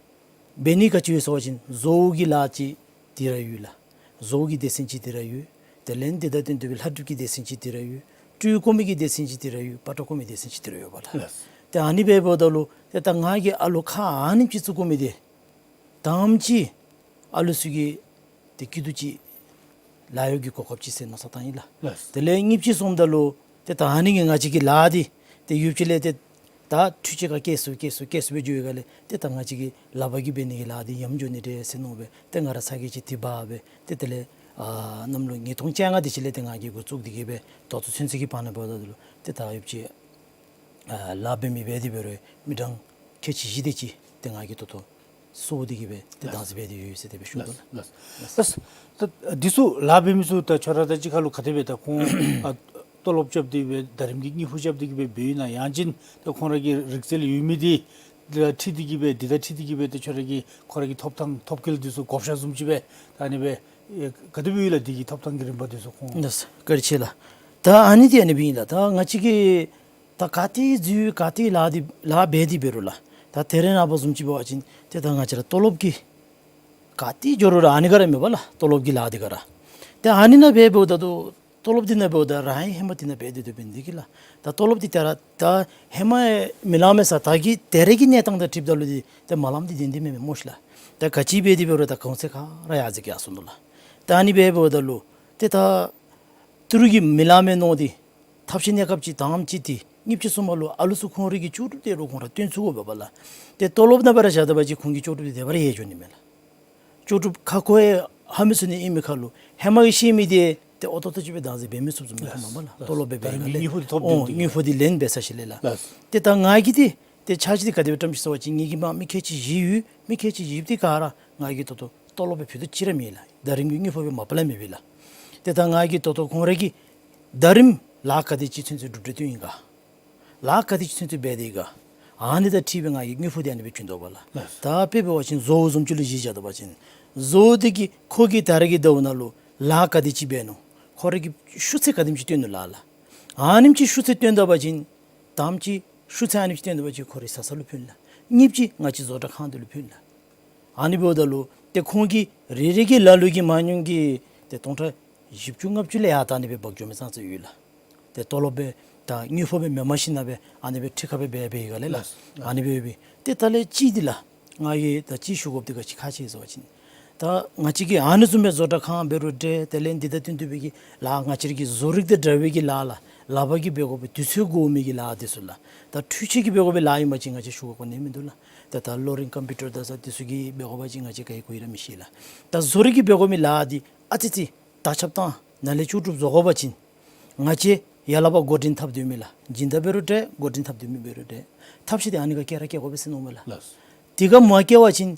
འབད་ནི་ག་ཅི་ཡོད་ཟེར་བ་ཅིན་བཟོ་གི་ལཱ་ཅིག་འདི་ར་ཡོད་ལགས། བཟོ་གི་སྡེ་ཚན་ཅིག་འདི་ར་ཡོད། དེ་ལས་འདི་དང་བསྟུན་ཏེ་སྦེ་ལྷ་སྒྲུབ་ཀྱི་སྡེ་ཚན་ཅིག་འདི་ར་ཡོད། སྤྲུལ་སྐུ་མི་གི་སྡེ་ཚན་ཅིག་འདི་ར་ཡོད། པ་ཏྲ་སྐུ་མི་སྡེ་ཚན་ཅིག་འདི་ར་ཡོད་པ་ལགས། ལགས། ཏེ་ཨ་ནི་སྦེ་འབདཝ་ད་ལུ་ཏེ་ད་ང་གིས་ཨ་ལུ་ཁག་ཨ་ནེམ་ཅིག་བཙུགས་དགོ་མི་འདི་དང་པ་ཅིག་ཨ་ལུ་ཚུ་གི་ཏེ་སྐྱིད་སྡུག་ཅིག་ལཱ་གཡོག་གི་གོ་སྐབས་ཅིག་ཟེར་མནོ་བསམ་བཏང་ཡི་ལགས། ལགས། དེ་ལས་གཉིས་པ་ཅིག་སོངམ་ད་ལུ་ཏེ་ད་ཨ་ནི་གིས་ང་བཅས་ཀྱི་ལཱ་འདི་ཏེ་ཡུདཔ་ཅིག་ལས་ཏེ་ད་འཕྲུལ་ཆས་ཁར་བཀལ་སུ་བཀལ་སུ་བཀལ་སུ་སྦེ་འགྱོ་བའི་སྒང་ལས་ཏེ་ད་ང་བཅས་ཀྱི་ལག་པ་གིས་འབད་ནི་གི་ལཱ་འདི་ཡང་འགྱོ་ནི་འདྲས་ཟེར་མནོ་སྦེ་ཏེ་ང་ར་ཚ་གྱང་ཅིག་དེ་སྦེ་སྦེ་ཏེ་དེ་ལས་ཨ་གནམ་ལོ་ཉིས་སྟོང་བཅོ་ལྔ་དེ་ཅིག་ལས་ཏེ་ང་གིས་འགོ་བཙུགས་ཏེ་གིས་སྦེ་ད་ལྟོ་ཚུན་ཚོད་ཀྱི་བར་ན་འབདཝ་ད་ལུ་ཏེ་ད་ཡུདཔ་ཅིག་ཨ་ལཱ་འབད་མི་འབད་དེ་འབད་རུང་མི་གྲངས་ཁལ་གཅིག་བཞི་དེ་ཅིག་ཏེ་ང་གིས་ད་ལྟོ་གསོ་སྟེ་གིས་སྦེ་ཏེ་བདག་འཛིན་འབད་དེ་ཡོད་ཟེར་དེ་སྦེ་ཞུ་དོ། ལགས། ལགས། ལགས། ད་འདི་ཚུ་ལཱ་འབད་མི་ཚུ་ད་ཁྱོད་ར་དང་གཅིག་ཁར་ལུ་ག་དེ་སྦེ་ད་ཁོང་ཨ་ལྟོ་ལོག་རྐྱབ་སྟེ་སྦེ་ཟླ་རིམ་གྱི་དངུལ་ཕོགས་རྐྱབ་སྟེ་གིས་སྦེ་འབད་ཡི་ན་ཡང་ཅིན་ད་ཁོང་ར་གི་རིག་རྩལ་ཡོད་མི་འདི་འདི་དང་འཁྲིལ་ཏེ་གིས་སྦེ་འདི་དང་འཁྲིལ་ཏེ་གིས་སྦེ་ད་ཁྱོད་ར་གི་ཁོང་ར་གི་ཐོབ་ཐང་ཐོབ་སྐལ་འདི་ཚུ་བགོ་བཤའ་བཟུམ་ཅིག་སྦེ་ད་ཨ་ནི་སྦེ་ཨེ་ག་དེ་སྦེ་ཡོད་ལགས། འདི་གི་ཐོབ་ཐང་གི་རིམ་པ་འདི་ཚུ་ཁོང་། ལགས། བཀའ་དྲིན་ཆེ་ལགས། ད་ཨ་ནི་འདི་ཨ་ནི་སྦེ་ཨིན་ལགས། ད་ང་བཅས་ཀྱིས་ད་ག་ཏེ་འཛུལ་ག་ཏེ་ལཱ་འདི་ལཱ་འབད་དེ་འབད་རུང་ལགས། ད་ད་རེས་ནངས་པ་བཟུམ་ཅིག་འབད་བ་ཅིན་ཏེ་ད་ང་བཅས་ར་ལྟོ་ལོག་གི་ག་ཏེ་འགྱོ་རུང་ར་ཨ་ནི་ག་ར་མེན་པ་ལགས། ལྟོ་ལོག་གི་ལཱ་འདི་ག་ར། ཏེ་ཨ་ནི་ནང་འབད་འབདཝ་ད་ལྟོ་ལོག་འདི་ནང་འབདཝ་ད་རང་ཡང་ཧེ་མ་འདི་ནང་འབད་དེ་སྡོད་པའི་འདི་གིས་ལགས། ད་ལྟོ་ལོག་འདི་ད་ར་ད་ཧེ་མ་མི་ལང་མས་ས། ད་གི་ད་རེས་ཀྱི་གནས་སྟངས་དང་འཁྲིལཝ་ད་ལུ་འདི་ཏེ་མ་ལངམ་འདི་བདེན་འདི་མེན་མས་སྨོ་ཤི་ལགས། ད་ག་ཅི་འབད་དེ་འབད་རུང་ད་གོང་ཚད་ག་ར་ཡར་འཛེགས་ཡར་སོང་དོ་ལགས། ད་ཨ་ནི་འབད་འབདཝ་ད་ལུ་ཏེ་ད་ཏི་རུ་གི་མི་ལང་མས་མནོ་སྟེ་ཐབས་ཤེས་གནས་སྐབས་ཅིག་དང་པ་ཅིག་ཏེ་གཉིས་པ་ཅིག་སོངམ་ད་ལུ་ཨ་ལུ་ཚུ་ཁོང་རའི་གི་ལྕོགས་གྲུབ་དེ་རུང་ཁོང་ར་སྟོན་ཚུགས་དགོ་པས་པ་ལགས། ཏེ་ལྟོ་ལོག་ནང་སྦེ་ར་བཞག་ད་པ་ཅིན་ཁོང་གི་ལྕོགས་གྲུབ་དེ་དེ་སྦེ་ར་ཡལ་འགྱོ་ནི་མས་ལགས། ལྕོགས་གྲུབ་ཁ་ཁོ་ཡང་ཧ་མི་སུ་ནི་ཨིན་མི་ཁར་ལུ་ཧེ་མ་གི་ཤེས་མི་དེ་ཏེ་ཨོ་ཏོ་ཏོ་ཅིག་སྦེ་བདག་འཛིན་འབད་མི་ཚུགསཔ་བཟུམ་མས་ལགས། ལྟོ་ལོག་སྦེ་འབད་ནི་ལགས། དངུལ་ཕོགས་དེ་ཐོབ་དེ་འདི་དངུལ་ཕོགས་དེ་ལེན་འབད་ས་ཅིག་ལས་ལགས། ལགས། ཏེ་ད་ང་གིས་ཏེ་ཏེ་ཆ་ཅིག་དེ་ག་དེ་སྦེ་བཀྲམ་ཅི་ཟེར་བ་ཅིན་ངེ་གི་མ་མི་ཁལ་གཅིག་བཞི་ཡོད། མི་ཁལ་གཅིག་བཞི་དེ་ག་ར་ང་གིས་ད་ལྟོ་ལྟོ་ལོག་སྦེ་ཕུལ་དོ་ཅིག་ར་མེད་ལགས། ཟླ་རིམ་གྱི་དངུལ་ཕོགས་སྦེ་མ་པ་ལས་མེད་པས་ལགས། ཏེ་ད་ང་གིས་ད་ལྟོ་ཁོང་ར་གིས་ཟླ་རིམ་ལཱ་ག་དེ་ཅིག་ཚུན་ཚོད་གྲུབ་འབྲས་བཏོན་ཡི་ག། ལཱ་ག་དེ་ཅིག་ཚུན་ཚོད་འབད་དེ་ཡི་ག། ཨ་ནི་དང་འཁྲིལ་སྦེ་ང་གིས་དངུལ་ཕོགས་དེ་ཨ་ནི་སྦེ་བྱིན་དོ་པ་ལགས། ལགས། ད་དཔེ་འབད་བ་ཅིན་བཟོ་བཟུམ་ཅིག་ལུ་གཞི་བཞག་ད་པ་ཅིན་བཟོ་དེ་གིས་ཁོ་གིས་ད་རེས་ཀྱི་ཟླཝ་ནང་ལུ་ལཱ་ག་དེ་ཅིག་འབད་ནུག། ཁོ་ར་གི་ཤུགས་ཚད་ག་དེམ་ཅིག་བཏོན་ནུག་ལགས་ལགས། ཨ་ནེམ་ཅིག་ཤུགས་ཚད་བཏོན་ད་པ་ཅིན་དང་པ་ཅིག་ཤུགས་ཚད་ཨ་ནེམ་ཅིག་བཏོན་ད་པ་ཅིན་ཁོ་རའི་ས་ས་ལུ་ཕུལ་ལགས། གཉིས་པ་ཅིག་ང་བཅས་བཟོ་གྲྭ་ཁང་འདི་ལུ་ཕུལ་ལགས། ཨ་ནི་འབདཝ་ད་ལུ་ ཏེ་ཁོང་གི་རེ་རེ་གི་ལ་ལུ་གི་མ་དངུལ་གི་ཏེ་སྟོང་ཕྲག་བཞི་བཅུ་ལྔ་བཅུ་ལས་ཡར་ད་ཨ་ནི་སྦེ་འབག་འགྱོ་མི་ཙང་ཙ་ཡོད་ལགས། ཏེ་ཏོ་ལོབ་སྦེ་ད་དངུལ་ཕོགས་སྦེ་མེན་མ་ཤེས་ན་སྦེ་ཨ་ནི་སྦེ་ཁྲི་ཁ་སྦེ་འབད་འབད་ཡི་ག་ལས་ལགས། ལགས། ཨ་ནི་སྦེ་འབད་ཏེ་ད་ལས་ཅིག་འདི་ལགས། ང་གིས་ད་ཅིག་ཞུ་དགོཔ་འདི་ག་ཅི་ཁག་ཆེ་ཟེར་བ་ཅིན་ད་ང་བཅས་ཀྱི་ཨ་ནི་བཟུམ་སྦེ་བཟོ་གྲྭ་ཁང་འབད་རུང་འདྲ། དེ་ལས་འདི་དང་བསྟུན་ཏེ་སྦེ་གི་ལཱ་ང་བཅས་ར་གི་བཟོ་རིག་དང་འདྲ་བའི་གི་ལཱ་ལགས། ལག་པ་གིས་འབད་དགོ་པའི་དུས་ཚོད་འགོར་མི་གི་ལཱ་འདི་ཚུ་ལགས། ད་འཕྲུལ་ཆས་ཀྱིས་འབད་དགོ་པའི་ལཱ་ཨིན་པ་ཅིན་ང་བཅས་ཞུ་དགོཔ་ག་ནི་མིན་འདུག་ལགས། ད་ད་གློག་རིན་ཀམ་པིའུ་ཊར་དང་ཟེར་འདི་ཚུ་གིས་འབད་དགོ་པ་ཅིན་ང་བཅས་ག་གིས་གོ་ཡི་ར་མི་ཤེས་ལགས། ད་བཟོ་རིག་གིས་འབད་དགོ་མི་ལཱ་འདི་ཨ་ཙི་ཙི་ད་ཁྱབ་བཏང་ནཱ་ལས་ལྕོགས་གྲུབ་བཟོ་དགོ་པ་ཅིན་ང་བཅས་ཡར་ལས་ཕར་འགོ་འདྲེན་འཐབ་སྡོད་མི་ལགས། སྦྱིན་བདག་འབད་རུང་འདྲ། འགོ་འདྲེན་འཐབ་སྡོད་མི་འབད་རུང་འདྲ། ཐབས་ཤེས་འདི་ཨ་ནི་ཁར་བཀལ་ར་བཀལ་དགོ་པས་ཟེར་མནོཝ་མས་ལགས། ལགས། དེ་ཁར་མ་བཀལ་བ་ཅིན་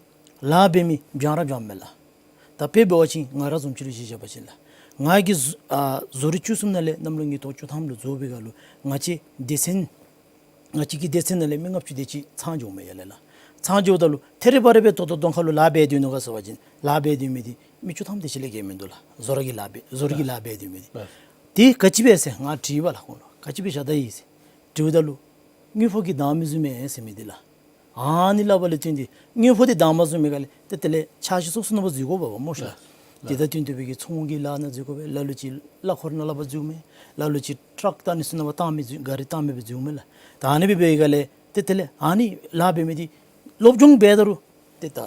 ལཱ་འབད་མི་འབྱང་ར་འབྱངམ་མས་ལགས། ད་དཔེ་འབད་བ་ཅིན་ང་ར་བཟུམ་ཅིག་ལུ་གཞི་བཞག་པ་ཅིན་ལགས། ང་གིས་བཟོ་ཨ་བཟོ་རིག་བཅུ་གསུམ་ནང་ལས་གནམ་ལོ་ཉིས་སྟོང་བཅུ་ཐམ་ལུ་བཟོ་བའི་སྒང་ལུ་ང་བཅས་སྡེ་ཚན་ང་བཅས་ཀྱི་སྡེ་ཚན་ནང་ལས་མི་ལྔ་བཅུ་དེ་ཅིག་ཚང་འགྱོཝ་མས་ཡར་ལས་ལགས། ཚང་འགྱོཝ་ད་ལུ་ཐད་རི་བ་རི་སྦེ་ད་ལྟོ་གདོང་ཁ་ལུ་ལཱ་འབད་སྡོད་ནུག་ག་ཟེར་བ་ཅིན་ལཱ་འབད་སྡོད་མི་འདི་མི་བཅུ་ཐམ་དེ་ཅིག་ལས་བརྒལ་མིན་འདུག་ལགས། བཟོ་རིག་གི་ལཱ་འབད་བཟོ་རིག་གི་ལཱ་འབད་སྡོད་མི་འདི། ལགས། དེ་ག་ཅི་སྦེ་ཟེར་ང་དྲིས་པ་ལགས། ཁོང་ལུ་ག་ཅི་སྦེ་བཞག་ད་ཡི་ཟེར་དྲིཝ་ད་ལུ་དངུལ་ཕོགས་ཀྱིས་འདང་མི་བཟུང་མས་ཟེར་མི་འདི་ལགས། ཨ་ནི་སླབ་པ་ལས་བརྟེན་ཏེ་དངུལ་ཕོགས་འདི་འདང་མ་བཟུང་མི་ག་ལས་ཏེ་དེ་ལས་འཆར་གཞི་སོ་སོ་ནང་ཕར་འཛུལ་དགོ་པས་པ་སྨོ་ཤ། ལགས། དེ་དང་བསྟུན་ཏེ་སྦེ་གི་ཚོང་གི་ལཱ་ནང་འཛུལ་དགོ་པས། ལ་ལུ་ཅིག་གླ་འཁོར་ནང་ལུ་ཕར་འཛུལཝ་མས། ལ་ལུ་ཅིག་ཊཱརཀ་དང་ཨ་ནི་ཚུ་ནང་ཕར་བཏང་མི་འཛུལ་ག་རི་བཏང་མི་སྦེ་འཛུལཝ་མས་ལགས། ད་ཨ་ནི་སྦེ་འབད་བའི་སྒང་ལས་ཏེ་དེ་ལས་ཨ་ནི་ལཱ་འབད་མི་འདི་སློབ་སྦྱོང་འབད་ད་རུང་ཏེ་ད་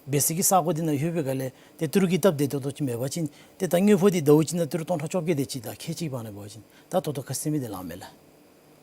འབད་སའི་གི་ས་གོ་འདི་ནང་ལྷོད་པའི་སྒང་ལས་ཏེ་ཏི་རུ་གི་སྟབས་བདེ་ཏོག་ཏོ་ཅིག་མེད་པ་ཅིན་ཏེ་ད་དངུལ་ཕོགས་འདི་ཟླཝ་གཅིག་ནང་ཏི་རུ་སྟོང་ཕྲག་བཅོ་བརྒྱད་དེ་ཅིག་ད་ཁལ་གཅིག་བར་ན་འབད་བ་ཅིན་ད་ད་ལྟོ་ག་ཟེར་མི་འདི་ལངམ་མས་ལགས།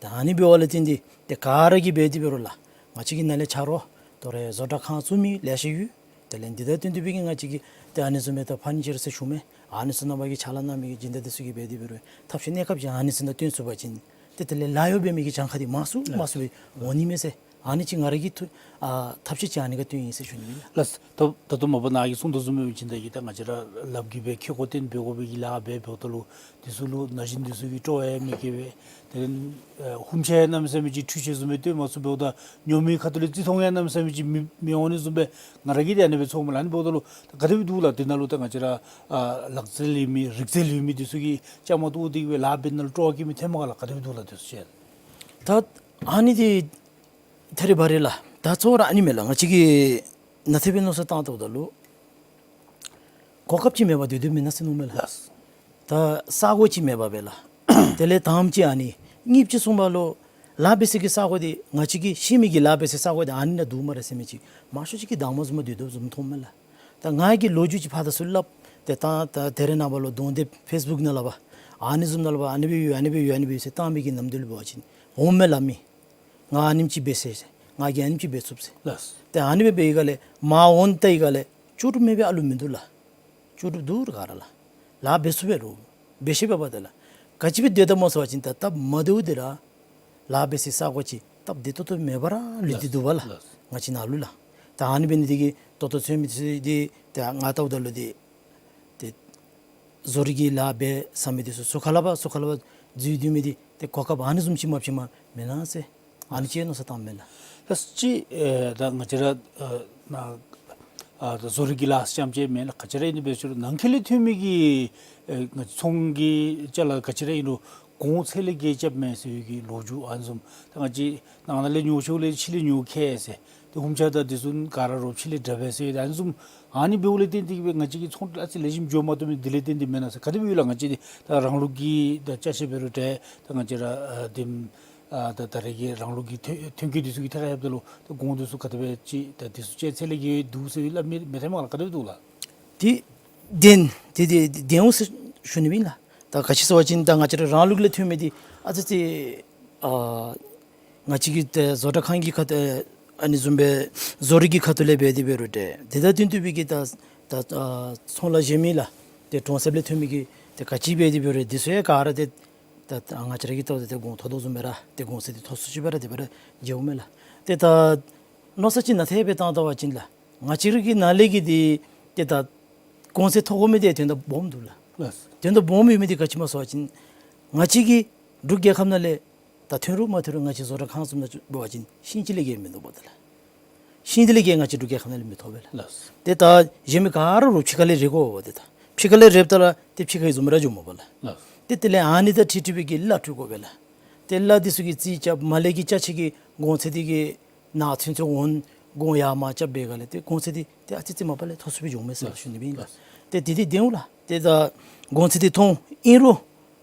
ད་ཨ་ནི་འབདཝ་ལས་བརྟེན་ཏེ་ཏེ་ག་ར་གིས་འབད་དེ་འབད་རུང་ལགས། ང་བཅས་ཀྱི་ནཱ་ལས་ཆ་རོགས་ཏེ་རེ་བཟོ་གྲྭ་ཁང་བཙུགས་མི་ལེ་ཤ་ཡོད། དེ་ལས་འདི་དང་བསྟུན་ཏེ་སྦེ་གི་ང་བཅས་ཀྱི་ཏེ་ཨ་ནི་བཟུམ་སྦེ་ད་ཕར་ནི་ཅིག་ར་ཟེར་ཞུ་མི་ཨ་ནི་ཚུ་ནང་ཕར་གྱི་ཕྱག་ལཱ་གནང་མི་གི་སྦྱིན་བདག་འདི་ཚུ་གིས་འབད་དེ་འབད་རུང་ཐབས་ཤེས་གནས་སྐབས་ཅིག་ཨ་ནི་ཚུ་ནང་བཏོན་ཚུགས་པ་ཅིན་ཏེ་དེ་ལས་ལཱ་གཡོག་འབད་མི་གི་གྱངས་ཁ་འདི་མང་སུ་མང་སུ་སྦེ་འོང་ནི་མས་ཟེར། ཨ་ནི་ཅིག་ང་ར་གི་ཐུགས་ཨ་ཐབས་ཤེས་ཅིག་ཨ་ནི་ཁར་བཏོན་ཡི་ཟེར་ཞུ་ནི་ཨིན་ལགས། ལགས། ད་ད་ལྟོ་མ་པ་ནཱ་གིས་གསུངས་དོ་བཟུམ་སྦེ་སྦྱིན་བདག་གིས་ད་ང་བཅས་ར་ལགཔ་གིས་སྦེ་ཁེ་ཀོ་བཏོན་འབད་དགོ་པའི་གི་ལཱ་འབད་འབདཝ་ད་ལུ་འདི་ཚུ་ལུ་ན་གཞོན་འདི་ཚུ་གིས་སྤྲོ་བ་མེད་གེ་སྦེ་དེ་ལས་ཨ་ཧུམ་ཆ་ཡང་གནམ་མེད་ས་མེད་ཅིག་འཕྲུལ་ཆས་བཟུམ་སྦེ་བཏོན་མ་ཚུགས་འབདཝ་ད་ཉོ་མི་ཁ་ཐུག་ལས་བརྩི་མཐོང་ཡང་གནམ་མེད་ས་མེད་ཅིག་མི་མི་འོང་ནི་བཟུམ་སྦེ་ང་ར་གིས་ཏེ་ཨ་ནི་སྦེ་ཚོརཝ་མས་ལགས། ཨ་ནི་འབདཝ་ད་ལུ་ད་ག་དེ་སྦེ་འདུག་ལགས། དེ་ནང་ལུ་ད་ང་བཅས་ར་ཨ་ལག་རྩལ་ཡོད་མི་རིག་རྩལ་ཡོད་མི་འདི་ཚུ་གིས་བཅའ་མར་གཏོགས་ཏེ་གི་སྦེ་ལཱ་འབད་ནི་ལུ་སྤྲོ་བ་བསྐྱེད་མི་ཐོནམ་མས་ག་ལགས། ག་དེ་སྦེ་འདུག་ལགས། དེ་ཚུ་ཅིག་ད་ཨ་ནི་འདི་ཐད་རི་བ་རི་ལགས། ད་གཙོ་བོ་ར་ཨ་ནི་མས་ལགས། ང་བཅས་ཀྱིས་ནཱ་ཏེ་སྦེ་མནོ་བསམ་བཏང་བལྟཝ་ད་ལུ་གོ་སྐབས་ཅིག་མེད་པར་སྡོད་སྡོདཔ་མེན་ན་ཟེར་མནོཝ་མས་ལགས། ལགས། ད་ས་གོ་ཅིག་མེད་པར་སྦེ་ལགས། དེ་ལས་དང་པ་ཅིག་ཨ་ནི་གཉིས་པ་ཅིག་གསུངས་པ་ལུ་ལཱ་འབད་སའི་གི་ས་གོ་འདི་ང་བཅས་ཀྱིས་ཤེས་མི་གི་ལཱ་འབད་སའི་ས་གོ་འདི་ཨ་ནི་ནང་འདུག་སྨ་རེ་ཟེར་མི་ཅིག་མང་ཤོས་ཅིག་གིས་འདང་མ་བཟུངམ་སྡོད་དོ་བཟུམ་མཐོངམ་མས་ལགས། ད་ང་གིས་ལོ་རྒྱུས་ཅིག་ཕར་དང་ཚུར་སླབ་སྟེ་ད་ད་དེ་རེ་ནངས་པ་ལུ་གདོང་དེབ་ཕེསི་བུཀ་ནང་ལུ་འབད་ཨ་ནི་བཟུམ་ནང་ལུ་འབད་ཨ་ནི་སྦེ་ཡོད་ཨ་ནི་སྦེ་ཡོད་ཨ་ནི་སྦེ་ཡོད་ཟེར་བཏང་མི་གི་ནམ་དུས་ལུ་འབད་བ་ཅིན་འོངམ་མས་ལགས་མི། ང་ཨ་ནེམ་ཅིག་འབད་ཟེར་ཟེར། ང་གིས་ཨ་ནེམ་ཅིག་འབད་ཚུགས་ཟེར། ལགས། ཏེ་ཨ་ནི་སྦེ་འབད་བའི་སྒང་ལས་མར་འོང་ད་བའི་སྒང་ལས་ལྕོགས་གྲུབ་མེད་པའི་ཨ་ལུ་མིན་འདུག་ལགས། ལྕོགས་གྲུབ་འདུག་ར་ག་ར་ལགས། ལཱ་འབད་ཚུགས་པས་རུང་འབད་ཤེས་པས་པ་ཏེ་ལགས། ག་ཅི་སྦེ་སྡོད་དོ་སྨོ་ཟེར་བ་ཅིན་ད་སྟབས་མ་བདེཝ་འདི་ར་ལཱ་འབད་སའི་ས་གོ་ཅིག་སྟབས་བདེ་ཏོག་ཏོ་མེད་པར་ར་ལུས་ཏེ་འདུག་པ་ལགས། ལགས། ང་བཅས་ནཱ་ལུ་ལགས། ད་ཨ་ནི་འབད་ནི་འདི་གིས་ད་ལྟོ་ཚུན་མི་ཚུ་འདི་ད་ང་བལྟཝ་ད་ལུ་འདི་ཏེ་བཟོ་རིག་གི་ལཱ་འབད་ས་མི་འདི་ཚུ་ཚུར་ཁ་ལས་ཕར་ཚུར་ཁ་ལས་ཕར་འཛུལ་སྡོད་མི་འདི་ཏེ་གོ་སྐབས་ཨ་ནི་བཟུམ་ཅིག་མ་ཕྱད་པར་མེན་ན་ཟེར་ཨ་ནི་ཅིག་མནོ་བསམ་བཏངམ་མས་ལགས། ལགས་ཅིག་ཨེ་ད་ང་བཅས་ར་ཨ་ནཱ་ཨ་ད་བཟོ་རིག་གི་ལཱ་རྐྱངམ་ཅིག་མེན་ལགས། ག་ཅི་ར་ཨིན་རུང་འབད་ཞུ་རུང་ནང་འཁོད་ལས་ཐོན་མི་གི་ཨེ་ང་ཚོང་གི་ཅ་ལ་ག་ཅི་ར་ཨིན་རུང་གོང་ཚད་ལས་བརྒལ་རྐྱབ་མས་ཟེར་བའི་གི་ལོ་རྒྱུས་ཨ་ནི་བཟུམ་ད་ང་བཅས་ནང་ན་ལས་ཉོ་ཆོག་ལས་ཕྱི་ལས་ཉོ་ཁེ་ཟེར། ཏེ་ཧུམ་ཆ་དང་འདི་ཚུ་ག་ར་རོགས་ཕྱི་ལས་དྲག་པས་ཟེར། ད་ཨ་ནི་བཟུམ་ཨ་ནི་འབདཝ་ལས་བརྟེན་ཏེ་གི་སྦེ་ང་བཅས་ཀྱི་ཚོང་འབྲེལ་ཨ་ཙི་ལེགས་ཤོམ་འགྱོ་མ་བཏུབ་མི་འདི་ལས་བརྟེན་ཏེ་མེན་ན་ཟེར། ག་དེ་སྦེ་ཡོད་ལགས། ང་བཅས་འདི་ད་རང་ལུགས་ཀྱི་ད་ཅ་ཆས་འབད་རུང་འདྲ་ད་ང་བཅས་ར་ཨ་འདི་ཨ་ད་ད་རེས་ཀྱི་རང་ལུགས་ཀྱི་ཐོན་ཐོན་སྐྱེད་འདི་ཚུ་གི་ཐད་ཁར་ལྷོདཔ་ད་ལུ་ད་གོང་འདི་ཚུ་ག་དེ་སྦེ་ཅིག་ད་འདི་ཚུ་ཅིག་ཚད་ལས་བརྒལ་འདུག་ཟེར་སླབ་མི་མི་ཐོནམ་མས་ག་ལགས། ག་དེ་སྦེ་འདུག་ལགས། འདི་བདེན་འདི་འདི་བདེན་འོང་ཟེར་ཞུ་ནི་ཨིན་ལགས། ད་ག་ཅི་ཟེར་བ་ཅིན་ད་ང་བཅས་ར་རང་ལུགས་ལས་ཐོན་མི་འདི་ཨ་ཙི་ཙི་ཨ་ང་བཅས་ཀྱི་ཏེ་བཟོ་གྲྭ་ཁང་གི་ཁ་ཐུག་ཨ་ནི་བཟུམ་སྦེ་བཟོ་རིག་གི་ཁ་ཐུག་ལས་འབད་དེ་འབད་རུང་འདྲ་དེ་དང་བསྟུན་ཏེ་སྦེ་གི་ད་ད་ཨ་ཚོང་ལཱ་གཞན་མི་ལགས་ཏེ་གྲོང་གསེབ་ལས་ཐོན་མི་གི་ཏེ་ག་ཅི་འབད་དེ་འབད་རུང་འདི་ཚུ་ཡང་ག་ར་ཏེ་ད་ད་ང་བཅས་ར་གིས་བལྟཝ་ད་ཏེ་གོང་མཐོ་དོ་བཟུམ་སྦེ་ར་ཏེ་གོང་ཚད་འདི་མཐོ་སུ་ཅིག་སྦེ་ར་དེ་སྦེ་ར་མཇལཝ་མས་ལགས། ཏེ་ད་མནོ་བསམ་ཅིག་ནཱ་ཏེ་སྦེ་བཏང་ད་པ་ཅིན་ལགས་ང་བཅས་ར་གི་ནཱ་ལས་གི་འདི་ཏེ་ད་གོང་ཚད་མཐོ་དགོ་མི་འདི་དོན་དག་སྦོམ་འདུག་ལགས། ལགས། དོན་དག་སྦོམ་ཡོད་མི་འདི་ག་ཅི་སྨོ་ཟེར་བ་ཅིན་ང་བཅས་ཀྱི་འབྲུག་རྒྱལ་ཁབ་ནང་ལས་ད་ཐོན་རུང་མ་ཐོན་རུང་ང་བཅས་བཟོ་གྲྭ་ཁང་བཟུམ་ནང་འབད་བ་ཅིན་ཤིང་ཅིག་ལས་བརྒལ་མིན་འདུག་པ་ཏེ་ལགས། ཤིང་འདི་ལས་བརྒལ་ང་བཅས་འབྲུག་རྒྱལ་ཁབ་ནང་ལས་མི་ཐོབ་པས་ལགས། ལགས། ཏེ་ད་གཞན་མི་ག་ར་རོགས་ཕྱི་ཁ་ལས་རེག་དགོ་པས། ཏེ་ད་ཕྱི་ཁ་ལས་རེགཔ་ད་ལུ་ཏེ་ཕྱི་ཁ་གི་བཟུམ་ར་འགྱོཝ་མས་པ་ལགས། ལགས། ཏེ་དེ་ལས་ཨ་ནི་དང་འཁྲིལ་འཁྲིལ་བའི་གི་གླ་སྤྲོད་དགོ་པས་ལགས། ཏེ་གླ་འདི་ཚུ་གི་རྩིས་རྐྱབ་མ་ལས་ཀྱི་ཅ་ཆས་ཀྱི་གོང་ཚད་འདི་གི་ནང་ཚུན་ཚོད་འོང་ གོང་ཡར་མར་རྐྱབ་པའི་སྒང་ལས་ཏེ་གོང་ཚད་འདི་ཏེ་ཨ་ཙི་ཙི་མ་པ་ལས་མཐོ་སུ་སྦེ་འགྱོཝ་མས་ཟེར་ཞུ་ནི་ཨིན་ལགས། ཏེ་འདི་འདི་བདེན་འོང་ལགས། ཏེ་ད་གོང་ཚད་འདི་མཐོ་ཨིན་རུང་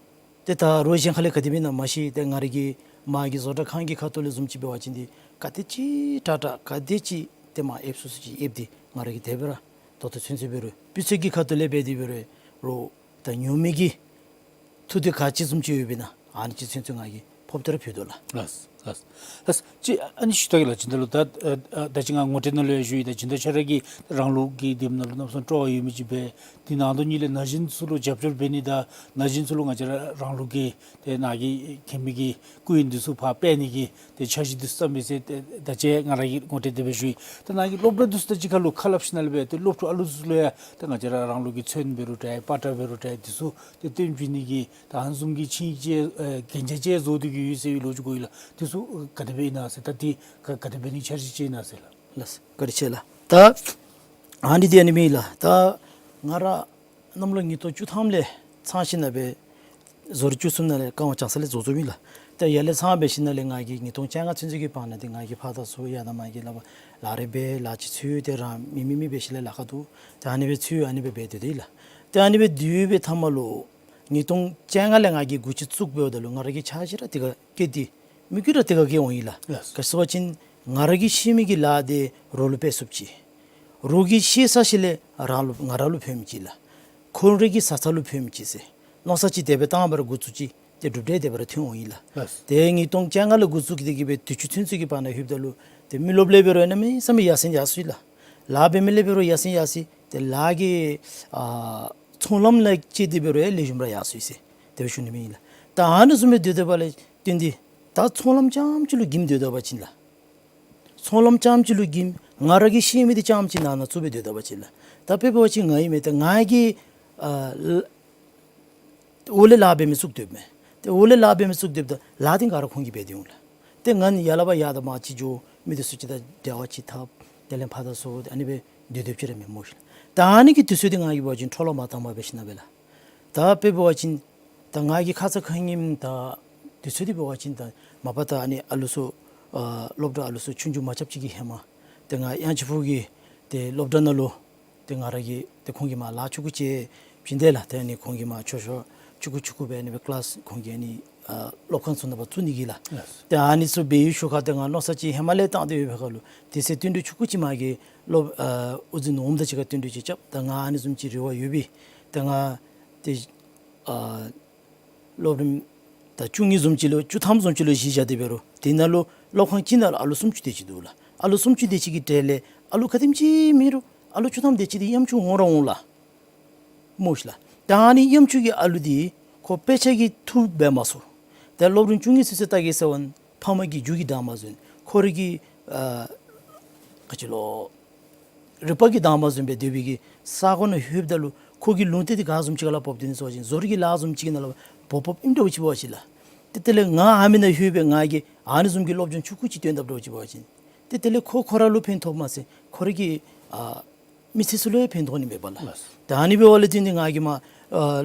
ཏེ་ད་རོགས་གཞན་ཁ་ལས་ག་དེ་སྦེ་ཨིན་ན་མ་ཤེས། ཏེ་ང་ར་གི་མ་གི་བཟོ་གྲྭ་ཁང་གི་ཁ་ཐུག་ལས་བཟུམ་ཅིག་འབད་བ་ཅིན་འདི་ག་དེ་ཅིག་དྲག་དྲག་ག་དེ་ཅིག་ཏེ་མར་ཨེབ་སུ་སུ་ཅིག་ཨེབ་སྟེ་ང་ར་གིས་དེ་སྦེ་ར་ད་ལྟོ་ཚུན་ཚོད་འབད་རུང་སྤུས་ཚད་ཀྱི་ཁ་ཐུག་ལས་འབད་དེ་འབད་རུང་རོགས་ད་ཉོ་མི་གི་ཐུགས་འདོད་ག་ཅི་བཟུམ་ཅིག་ཡོདཔ་ཨིན་ན་ཨ་ནི་ཅིག་ཚུན་ཚོད་ང་གིས་ཕབ་སྟེ་ར་ཕུལ་དོ་ལགས། ལགས་ལགས་ལགས། ཅིག་ཨ་ནི་ཞུ་ད་གེ་ལགས། ཅིག་ད་ལུ་ད་ཨ་ཨ་ད་ཅི་ང་ངོ་སྤྲོད་ནང་ལུ་ཡང་ཞུ་ཡི། ད་ཅི་ད་ཁྱོད་ར་གིས་རང་ལུགས་ཀྱི་དེ་ནང་ལུ་གནམ་མེད་ས་མེད་སྤྲོ་བ་ཡོད་མི་ཅིག་སྦེ་དེ་ནང་དོན་ཉིད་ལས་ན་གཞོན་ཚུ་ལུ་རྒྱབ་སྐྱོར་འབད་ནི་དང་ན་གཞོན་ཚུ་ལུ་ང་བཅས་ར་རང་ལུགས་ཀྱི་ཏེ་ནཱ་གི་མཁས་མི་གི་སྐུ་ཡོན་འདི་ཚུ་ཕར་སྤེལ་ནི་གི་ཏེ་འཆར་གཞི་འདི་ཚུ་བརྩམས་ཡི་ཟེར་ཏེ་ད་ཅི་ང་ར་གིས་ངོ་སྤྲོད་དེ་སྦེ་ཞུ་ཡི། ད་ནཱ་གི་སློབ་གྲྭ་འདི་ཚུ་ད་ཅི་ཁ་ལུ་ཁ་སླབ་ཞིནམ་ལས་སྦེ་ཏེ་སློབ་ཕྲུག་ཨ་ལུ་ཚུ་ལུ་ཡང་ད་ང་བཅས་ར་རང་ལུགས་ཀྱི་ཚོན་འབད་རུང་འདྲ་པ་ཏྲ་འབད་རུང་འདྲ་འདི་ཚུ་ཏེ་སྟོན་བྱིན་ནི་གི་ད་ཨ་ནི་བཟུམ་གྱི་ཆིངས་ཡིག་ཨེ་གན་རྒྱ་ཅིག་བཟོ་སྟེ་གི་ཡོད་ཟེར་བའི་ལོ་རྒྱུས་གོ་ཡི་ལགས། འདི་ཚུ་ག་དེ་སྦེ་ཨིན་ན་ཟེར། ད་འདི་ག་ག་དེ་སྦེ་ནི་འཆར་གཞི་ཅིག་ཨིན་ན་ཟེར་ལགས། ལགས་བཀའ་དྲིན་ཆེ་ལགས། ད་ཨ་ནི་འདི་ཨ་ནི་ཨིན་ལགས། ད་ང་ར་གནམ་ལོ་ཉིས་སྟོང་བཅུ་ཐམ་ལས་ཚང་ཞིནམ་ལས་སྦེ་བཟོ་རིག་བཅུ་གསུམ་ནང་ལས་རྐང་པ་བརྐྱངས་ས་ལས་བཟོ་བཟོཝ་ཨིན་ལགས། ད་ཡར་ལས་ཚང་འབད་ཞིནམ་ལས་ང་གིས་ཉིས་སྟོང་བཅོ་ལྔ་ཚུན་ཚོད་ཀྱི་བར་ན་འདི་ང་གིས་ཕར་དང་ཚུར་ཡར་དང་མར་གྱི་ལཱ་འབད་ལཱ་ཅིག་འཚོལ་ཏེ་རང་མི་མི་མི་འབད་ཞིནམ་ལས་ལཱ་ཁག་འདུག། ད་ཨ་ནི་སྦེ་འཚོལ་ཨ་ནི་སྦེ་འབད་སྡོད་དེ་ཨིན་ལགས། ད་ཨ་ནི་སྦེ་སྡོད་པའི་མཐའ་མ་ལུ་ཉིས་སྟོང་བཅོ་ལྔ་ལས་ང་གིས་འགོ་ཁྲིད་བཙུགས་འབདཝ་ད་ལུ་ང་ར་གི་འཆར་གཞི་ར་དེ་ཁར་བཀལ་ཏེ་མི་གུ་ར་དེ་ཁར་བཀལ་འོང་ཡི་ལགས། ལགས། ག་ཅི་ཟེར་བ་ཅིན་ང་ར་གིས་ཤེས་མི་གི་ལཱ་འདི་རོགས་ལུ་སྤེལ་ཚུགསཔ་ཅིག། རོགས་ཀྱིས་ཤེས་ཚར་ཞིནམ་ལས་རང་ལུ་ང་ར་ལུ་ཕན་མི་ཅིག་ལགས། ཁོང་རའི་གི་བཟའ་ཚང་ལུ་ཕན་མི་ཅིག་ཟེར་མནོ་བསམ་ཅིག་དེ་སྦེ་བཏང་བར་འགོ་བཙུགས་ཅི། ཏེ་གྲུབ་འབྲས་དེ་སྦེ་ར་ཐོན་འོང་ཡི་ལགས། ལགས། ཏེ་ཉིས་སྟོང་བཅོ་ལྔ་ལས་འགོ་བཙུགས་ཏེ་གི་སྦེ་དུས་ཅི་ཚུན་ཚོད་ཀྱི་བར་ན་ལྷོདཔ་ད་ལུ་ཏེ་མི་རློབས་ལས་འབད་རུང་གནམ་མེད་ས་མེད་ཡར་སེང་ཡར་སོ་ཡི་ལགས། ལཱ་འབད་མི་ལས་འབད་རུང་ཡར་སེང་ཡར་སོ་ཡི། ཏེ་ལཱ་གི་ཨ་ཚོང་ལམ་ལུ་བཅད་དེ་འབད་རུང་ཡང་ལེགས་ཤོམ་ར་ཡར་སོ་ཡི་ཟེར་དེ་སྦེ་ཞུ་ནི་ཨིན་ལགས། ད་ཨ་ནི་བཟུམ་སྦེ་སྡོད་སྡོདཔ་ལས་བརྟེན་ཏེ་ད་ཚོང་ལམ་རྐྱངམ་ཅིག་ལུ་འགྱིམ་སྡོད་སྡོད་པ་ཅིན་ལགས། ཚོང་ལམ་རྐྱངམ་ཅིག་ལུ་འགྱིམ་ང་ར་གིས་ཤེས་མི་འདི་རྐྱངམ་ཅིག་ནང་ན་བཙུགས་སྦེ་སྡོད་སྡོད་པ་ཅིན་ལགས། ད་དཔེ་འབད་བ་ཅིན་ང་ཨིན་མས། ད་ང་གིས་ཨ་ལ་འོག་ལས་ལཱ་འབད་མི་བཙུགས་སྡོདཔ་མས། ཏེ་འོག་ལས་ལཱ་འབད་མི་བཙུགས་སྡོདཔ་ད་ལཱ་འདི་ག་ར་ཁོང་གིས་འབད་དེ་འོང་ལགས། ཏེ་ང་ནི་ཡར་ལས་ཕར་ཡར་དང་མར་ཅིག་འགྱོ་མི་འདི་ཚུ་ཅིག་དང་འབྲེལ་བ་ཅིག་འཐབ། དེ་ལས་ཕར་དང་ཚུར་ཨ་ནི་སྦེ་སྡོད་སྡོདཔ་ཅིག་ར་མས་སྨོ་ཤེས་ལགས། ད་ཨ་ནི་གི་དུས་ཚོད་འདི་ང་གིས་འབད་བ་ཅིན་འཕྲོ་བརླག་མ་བཏང་པར་འབད་ཞིནམ་ལས་སྦེ་ལགས། ད་དཔེ་འབད་བ་ཅིན་ད་ང་གིས་ཁ་ཙ་ཁ་ཉིནམ་ད་དུས་ཚོད་འདི་འབད་བ་ཅིན་ད་མ་པ་ད་ཨ་ནི་ཨ་ལུ་ཚུ་ཨ་སློབ་གྲྭ་ཨ་ལུ་ཚུ་ཆུང་ཆུང་མ་རྐྱབ་ཅིག་གི་ཧེ་མ་ཏེ་ང་གཡང་ཆེན་ཕུག་གི་ཏེ་སློབ་གྲྭ་ནང་ལུ་ཏེ་ང་ར་གིས་ཏེ་ཁོང་གིས་མར་ལཱ་ཆུང་ཀུ་ཅིག་བྱིན་དེས་ལགས། ཏེ་ཨ་ནི་ཁོང་གིས་མར་ཆོས་ཆོས་ཆུང་ཀུ་ཆུང་ཀུ་སྦེ་ཨ་ནི་སྦེ་ཀི་ལཱསི་ཁོང་གི་ཨ་ནི་ཨ་སློབ་ཁང་ཚུ་ནང་ཕར་བཙུགས་ནི་གི་ལགས། ལགས། ཏེ་ཨ་ནི་ཚུ་འབད་བའི་ཤུལ་ཁར་ཏེ་ང་མནོ་བསམ་ཅིག་ཧེ་མ་ལས་བཏང་སྟེ་ཡོད་པའི་ཁར་ལུ་དུས་ཚོད་བསྟུན་གྲོས་ཆུང་ཀུ་ཅིག་མ་གི་སློབ་ཨ་དབུ་འཛིན་འོགམ་དང་གཅིག་ཁར་བསྟུན་གྲོས་ཅིག་རྐྱབ། ད་ང་ཨ་ནི་བཟུམ་ཅིག་རེ་བ་ཡོད་པས། ཏེ་ང་ཏེ་ཨ་སློབ་རིམ་ད་བཅུ་གཉིས་བཟུམ་ཅིག་ལུ་བཅུ་ཐམ་བཟུམ་ཅིག་ལུ་གཞི་བཞག་སྟེ་འབད་རུང་དེ་ནང་ལུ་སློབ་ཁང་གཅིག་ནང་ལུ་ཨ་ལུ་སུམ་ཅུ་དེ་ཅིག་འདུག་ལགས། ཨ་ལུ་སུམ་ཅུ་དེ་ཅིག་གི་གྲས་ལས་ཨ་ལུ་ག་དེམ་ཅིག་མེད་རུང་ཨ་ལུ་བཅུ་ཐམ་དེ་ཅིག་འདི་གཡམ་ཆུང་འོང་ར་འོང་ལགས། སྨོ་ཤེས་ལགས། ད་ཨ་ནི་གཡམ་ཆུང་གི་ཨ་ལུ་འདི་ཁོ་དཔེ་ཆ་གིས་ཐུགས་འབད་མ་ཚུགས། ད་སློབ་རིམ་བཅུ་གཉིས་ཚུན་ཚོད་བལྟ་གེ་ཟེར་བ་ན་ཕམ་གིས་རྒྱུ་གིས་དང་མ་བཟུང་། ཁོ་རའི་གི་ཨ་ག་ཅི་ལོ་རིག་པ་གིས་དང་མ་བཟུང་སྦེ་སྡོད་པའི་གི་ས་གོ་ནང་ལྷོདཔ་ད་ལུ་ཁོ་གི་ལུང་བསྟན་འདི་ག་བཟུམ་ཅིག་ལུ་འབོ་སྟེ་ཨིན་ཟེར་བ་ཅིན་བཟོ་རིག་གི་ལཱ་བཟུམ་ཅིག་ནང་ལུ་འབོ་འབོཝ་ཨིནམ་འདྲཝ་ཅིག་འབད་བ་ཅིན་ལགས། ཏེ་དེ་ལས་ང་ཨ་མི་ནང་ལྷོད་སྦེ་ང་གིས་ཨ་ནི་བཟུམ་གྱི་སློབ་སྦྱོང་ཆུང་ཀུ་ཅིག་སྟོན་ད་འདྲཝ་ཅིག་འབད་བ་ཅིན་ཏེ་དེ་ལས་ཁོ་ཁོ་ར་ལུ་ཕན་ཐོགསཔ་མ་ཚད་ཁོ་རའི་གི་ཨ་མི་ཚེ་ཚུ་ལུ་ཡང་ཕན་ཐོགས་ནི་མས་པ་ལགས། ལགས། ད་ཨ་ནི་འབདཝ་ལས་བརྟེན་ཏེ་ང་གིས་མར་ཨ་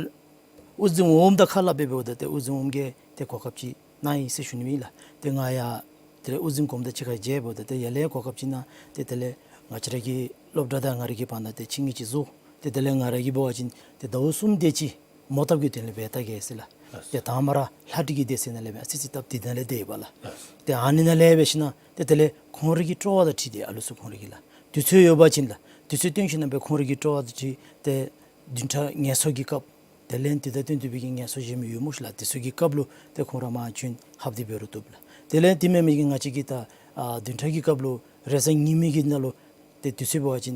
དབུ་འཛིན་འོགམ་དང་ཁ་སླབ་སྦེ་འབདཝ་ད་ཏེ་དབུ་འཛིན་འོགམ་གིས་ཏེ་གོ་སྐབས་ཅིག་གནང་ཡི་ཟེར་ཞུ་ནི་ཨིན་ལགས། ཏེ་ང་ཡང་དེ་ལས་དབུ་འཛིན་གོངམ་དང་གཅིག་ཁར་མཇལཝ་ད་ཏེ་ཡར་ལས་གོ་སྐབས་ཅིག་གནང་། ཏེ་དེ་ལས་ང་བཅས་ར་གི་སློབ་གྲྭ་དང་ང་རའི་གི་བར་ན་ཏེ་ཆིངས་ཡིག་ཅིག་བཟོ། ཏེ་དེ་ལས་ང་ར་གིས་འབད་བ་ཅིན་ཏེ་ཟླཝ་གསུམ་དེ་ཅིག་མོ་བཏབ་ཀྱི་དོན་ལས་འབད་ད་གེ་ཟེར་ལགས། ལགས། ཏེ་དང་པ་ར་ལྷ་བྲིས་ཀྱི་སྡེ་ཚན་ནང་ལས་སྦེ་ཨ་ཙི་ཙི་བཏབ་སྟེ་ནཱ་ལས་དེ་ཡོདཔ་ལགས། ལགས། ཏེ་ཨ་ནི་ནང་ལས་འབད་ཞིནམ་ཏེ་དེ་ལས་ཁོང་རའི་གི་སྤྲོ་བ་དང་འཁྲིལ་ཏེ་ཨ་ལུ་ཚུ་ཁོང་རའི་གི་ལགས་དུས་ཚོད་ཡོད་པ་ཅིན་ལགས་དུས་ཚོད་བཏོན་ཞིནམ་སྦེ་ཁོང་རའི་གི་སྤྲོ་བ་དང་འཁྲིལ་ཏེ་བདུན་ཕྲག་ངལ་གསོ་གི་སྐབས་དེ་ལས་དེ་དང་བསྟུན་ཏེ་སྦེ་གི་ངལ་གསོ་བཞེས་མི་ཡོད་སྨོ་ཤེས་ལགས། དེ་ཚུ་གི་སྐབས་ལུ་ཏེ་ཁོང་ར་མར་བྱོན་ལྷབ་སྟེ་འབད་རུང་བཏུབ་ལགས། དེ་ལས་དེ་མེན་མི་གི་ང་བཅས་ཀྱིས་ད་ཨ་བདུན་ཕྲག་གི་སྐབས་ལུ་རེས་གཟའ་ཉི་མའི་གི་ནང་ལུ་ཏེ་དུས་ཚོད་འབད་བ་ཅིན་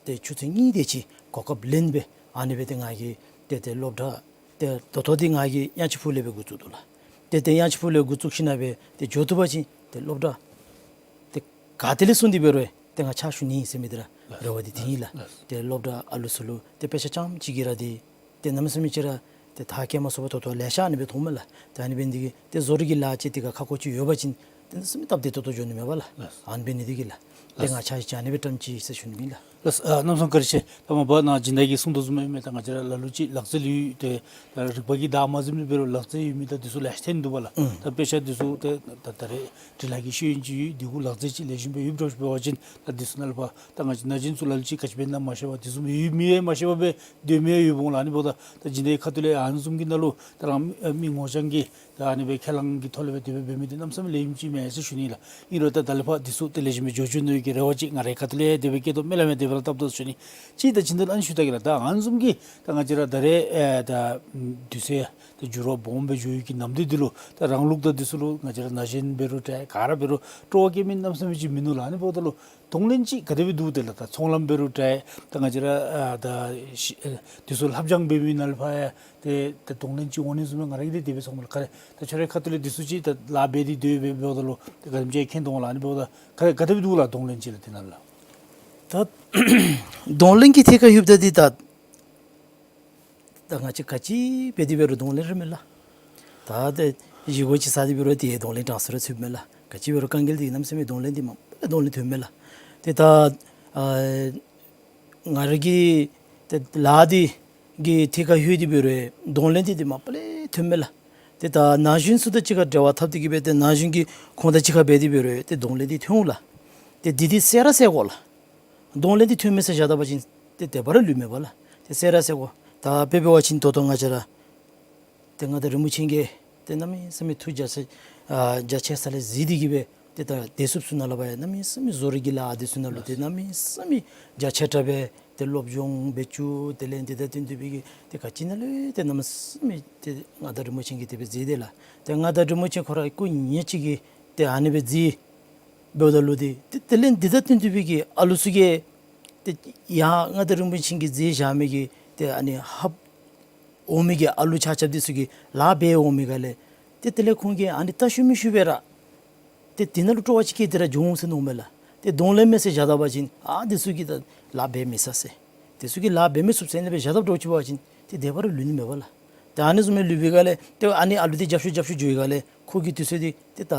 ཏེ་ཆུ་ཚོད་གཉིས་དེ་ཅིག་གོ་སྐབས་ལེན་སྦེ་ཨ་ནི་སྦེ་ཏེ་ང་གིས་ཏེ་ཏེ་སློབ་གྲྭ་ཏེ་ད་ལྟོ་འདི་ང་གིས་གཡང་ཆེན་ཕུག་ལས་སྦེ་འགོ་བཙུགས་དོ་ལགས། ཏེ་ཏེ་གཡང་ཆེན་ཕུག་ལས་འགོ་བཙུགས་ཞིནམ་སྦེ་ཏེ་འགྱོ་བཏུབ་པ་ཅིན་ཏེ་སློབ་གྲྭ་ཏེ་ག་ཏེ་ལས་བཟུང་སྟེ་འབད་རུང་ཏེ་ང་ཕྱག་ཞུ་ནི་ཟེར་མི་འདི་ར་རེ་བ་འདི་འདི་ཨིན་ལགས། ལགས། ཏེ་སློབ་གྲྭ་ཨ་ལུ་ཚུ་ལུ་ཏེ་དཔེ་ཆ་རྐྱངམ་ཅིག་གིས་ར་འདི་ཏེ་གནམ་མེད་ས་མེད་ཅིག་ར་ཏེ་མཐར་འཁྱོལ་མ་ཚུགས་པར་ད་ལྟོ་ལེ་ཤ་ཨ་ནི་སྦེ་མཐོངམ་མས་ལགས། ཏེ་ཨ་ནི་འབད་ནི་འདི་གིས་ཏེ་བཟོ་རིག་གི་ལཱ་ཅིག་འདི་ཁར་ཁག་ཁུར་ཅིག་ཡོད་པ་ཅིན་ཏེ་གནམ་མེད་ས་མེད་སྟབས་བདེ་ཏོག་ཏོ་འགྱོ་ནི་མས་པ་ལགས། ལགས། ཨ་ནི་འབད་ནི་འདི་གིས་ལགས། ཏེ་ལགས། ང་ཕྱག་ཞུ་ཨ་ནི་སྦེ་བཀྲམ་ཅི་ཟེར་ཞུ་ནི་ཨིན་ལགས། ལགས། ཨ་རྣམ་གསུམ་བཀའ་དྲིན་ཆེ། ད་མ་པ་ནཱ་སྦྱིན་བདག་གིས་གསུང་དོ་བཟུམ་ཨིན་མས། ད་ང་བཅས་ར་ལ་ལུ་ཅིག་ལག་རྩལ་ཡོད་དེ་ད་རིག་པ་གིས་བདའ་མ་ཟུན་མི་འབད་རུང་ལག་རྩལ་ཡོད་མི་ད་འདི་ཚུ་ལེ་ཤ་ཐོན་འདུག་པ་ལགས། ཨུམ། ད་དཔེ་ཆ་འདི་ཚུ་ཏེ་ད་ད་རེས་འབྲི་ལྷག་གི་ཤེས་ཡོན་ཅིག་ཡོད། འདི་གུ་ལག་རྩལ་ཅིག་ལེགས་ཤོམ་སྦེ་ཡོདཔ་འདྲཝ་ཅིག་འབད་བ་ཅིན་ད་འདི་ཚུ་ནང་ལུ་ཕར་ད་ང་བཅས་ན་གཞོན་ཚུ་ལ་ལུ་ཅིག་ག་ཅི་འབད་ན་མ་ཤེས་པར་འདི་ཚུ་ཡོད་མི་ཡང་མ་ཤེས་པར་སྦེ་སྡོད་མི་ཡང་ཡོདཔ་འོང་ལགས། ཨ་ནི་འབདཝ་ད་ད་སྦྱིན་བདག་གི་ཁ་ཐུག་ལས་ཨ་ནི་བཟུམ་གྱི་ནང་ལུ་ད་རང་མི་ངོ་རྐྱང་གིས་ད་ཨ་ནི་སྦེ་ཁས་བླངས་ཀྱི་ཐོག་ལས་སྦེ་དེ་སྦེ་འབད་མི་འདི་གནམ་མེད་ས་མེད་ལེགས་ཤོམ་ཅིག་མས་ཟེར་ཞུ་ནི་ལགས། ཨིན་རུང་ད་ད་ལས་ཕར་འདི་ཚུ་ཏེ་ལེགས་ཤོམ་སྦེ་འགྱོ་འགྱོ་ནི་གི་རེ་བ་ཅིག་ང་རའི་ཁ་ཐུག་ལས་དེ་སྦེ་བསྐྱེད་དོ་མས་ལགས། མས། དེ་སྦེ་ར་བཏབ་དོ་ཟེར་ཞུ་ནི། ཅིག་ད་སྦྱིན་བདག་ལུ་ཨ་ནི་ཞུ་ད་གེ་ལགས། ད་ཨ་ནི་བཟུམ་གྱི་ད་ང་བཅས་ར་ད་རེས་ཨེ་ད་དུས་ཚོད་ད་འགྱུར་བ་སྦོམ་སྦེ་འགྱོ་ཡི་གི་ནམ་དུས་འདི་ལུ་ད་རང་ལུགས་ད་འདི་ཚུ་ལུ་ང་བཅས་ར་ན་གཞོན་འབད་རུང་ད་ག་ར་འབད་རུང་སྤྲོ་བ་སྐྱེ་མི་གནམ་མེད་ས་མེད་ཅིག་མིན་ནུག་ལགས། ཨ་ནི་འབདཝ་ད་ལུ་གདོང་ལེན་ཅིག་ག་དེ་སྦེ་འདུག། དེ་ལགས་ད་ཚོང་ལམ་འབད་རུང་ད་ད་ང་བཅས་ར་ཨ་ད་ཤི་ཨ་འདི་ཚུ་ལྷབ་སྦྱང་འབད་མི་ནང་ལུ་ཕར་ཡང་ཏེ་ད་གདོང་ལེན་ཅིག་འོང་ནི་བཟུམ་སྦེ་ང་ར་གིས་ཏེ་དེ་སྦེ་ཚོརཝ་མས་ལགས། ག་ར་ད་ཁྱོད་རའི་ཁ་ཐུག་ལས་འདི་ཚུ་ཅིག་ད་ལཱ་འབད་དེ་སྡོད་འབད་འབདཝ་ད་ལུ་ད་ག་དེམ་ཅིག་མཁྱེན་དོ་འོང་ལགས། ཨ་ནི་འབདཝ་ད་ག་ག་དེ་སྦེ་འདུག་ལགས། གདོང་ལེན་ཅིག་ལགས་དེ་ནང་ལུ་ལགས། ད་གདོང་ལེན་གྱི་ཐད་ཁར་ལྷོདཔ་ད་འདི་ད་ད་ང་བཅས་ག་ཅི་འབད་དེ་འབད་རུང་གདོང་ལེན་ར་མས་ལགས། ད་ཏེ་བཞེས་སྒོ་ཅིག་བཟའ་སྟེ་འབད་རུང་ཏེ་གདོང་ལེན་གྲངས་སུ་ར་ཚུདཔ་མས་ལགས། ག་ཅི་འབད་རུང་དཀའ་ངལ་འདི་གནམ་མེད་ས་མེད་གདོང་ལེན་འདི་མ་པ་ལས་གདོང་ལེན་ཐོནམ་མས་ལགས། ཏེ་ད་ཨ་ང་ར་གི་ཏེ་ལཱ་འདི་གི་ཐད་ཁར་ལྷོད་དེ་འབད་རུང་གདོང་ལེན་འདི་འདི་མ་པ་ལས་ཐོནམ་མས་ལགས། ཏེ་ད་ན་གཞོན་ཚུ་དང་གཅིག་ཁར་འབྲེལ་བ་འཐབ་སྟེ་གི་སྦེ་ཏེ་ན་གཞོན་གྱིས་ཁོང་དང་གཅིག་ཁར་འབད་དེ་འབད་རུང་ཏེ་གདོང་ལེན་འདི་ཐོན་འོང་ལགས། ཏེ་འདི་འདི་བསལ་ར་བསལ་དགོ་ལགས། གདོང་ལེན་འདི་ཐོནམ་མས་ཟེར་བཞག་ད་པ་ཅིན་ཏེ་དེ་སྦེ་ར་ལུས་མས་པ་ལགས། ཏེ་བསལ་ར་བསལ་དགོ། ད་དཔེ་འབད་བ་ཅིན་ད་ལྟོ་ང་བཅས་ར་ཏེ་མངའ་བདག་རིན་པོ་ཆེ་གིས་ཏེ་གནམ་མེད་ས་མེད་ཐུགས་རྒྱ་ཆེ་ཨ་རྒྱ་ཆེ་ས་ལས་གཟིགས་ཏེ་གི་སྦེ་ཏེ་ད་བདེ་སྲུངཔ་ཚུ་ནང་ལུ་འབད་ཡང་གནམ་མེད་ས་མེད་བཟོ་རིག་གི་ལཱ་འདི་ཚུ་ནང་ལུ་ཏེ་གནམ་མེད་ས་མེད་རྒྱ་ཆེ་དྲགས་སྦེ་ཏེ་སློབ་སྦྱོང་འབད་བཅུག། དེ་ལས་འདི་དང་བསྟུན་ཏེ་སྦེ་གི་ཏེ་ག་ཅི་ནང་ལུ་ཏེ་གནམ་མེད་ས་མེད་ཏེ་མངའ་བདག་རིན་པོ་ཆེ་གིས་དེ་སྦེ་མཛད་དེ་ལགས། ཏེ་མངའ་བདག་རིན་པོ་ཆེ་ཁོ་ར་སྐུ་ཉིད་ཅིག་གིས་ཏེ་ཨ་ནི་སྦེ་མཛད་འབདཝ་ད་ལུ་ཏེ་ཏེ་དེ་ལས་འདི་དང་བསྟུན་ཏེ་སྦེ་གི་ཨ་ལུ་ཚུ་གིས་ཏེ་ཡང་མངའ་བདག་རིན་པོ་ཆེ་གིས་མཛད་བཞག་མི་གི་ཏེ་ཨ་ནི་ལྷབ་འོང་མི་གི་ཨ་ལུ་ཆ་ཁྱབ་འདི་ཚུ་གིས་ལཱ་འབད་འོང་མི་ག་ལས་ཏེ་དེ་ལས་ཁོང་གིས་ཨ་ནི་ལྟ་ཤུལ་མི་ཤུལ་སྦེ་ར་ཏེ་དེ་ནང་ལུ་སྤྲོ་བ་ཅིག་སྐྱེས་ཏེ་ར་འགྱོ་འོང་ཟེར་མནོཝ་མས་ལགས། ཏེ་གདོང་ལེན་མས་ཟེར་བཞག་ད་པ་ཅིན་ཨ་འདི་ཚུ་གིས་ད་ལཱ་འབད་མི་ཚུགས་ཟེར། འདི་ཚུ་གིས་ལཱ་འབད་མི་ཚུགས་ཟེར་ཨ་ནི་སྦེ་བཞག་ད་འགྱོ་ཅི་པ་ཅིན་ཏེ་དེ་སྦེ་ར་ལུས་ནི་མས་པ་ལགས། ཏེ་ཨ་ནི་བཟུམ་སྦེ་ལུས་པའི་ག་ལས་ཏེ་ཨ་ནི་ཨ་ལུ་འདི་རྒྱབ་སྐྱོར་རྒྱབ་སྐྱོར་འགྱོ་བའི་ག་ལས་ཁོ་གི་དུས་ཚོད་འདི་ཏེ་ད་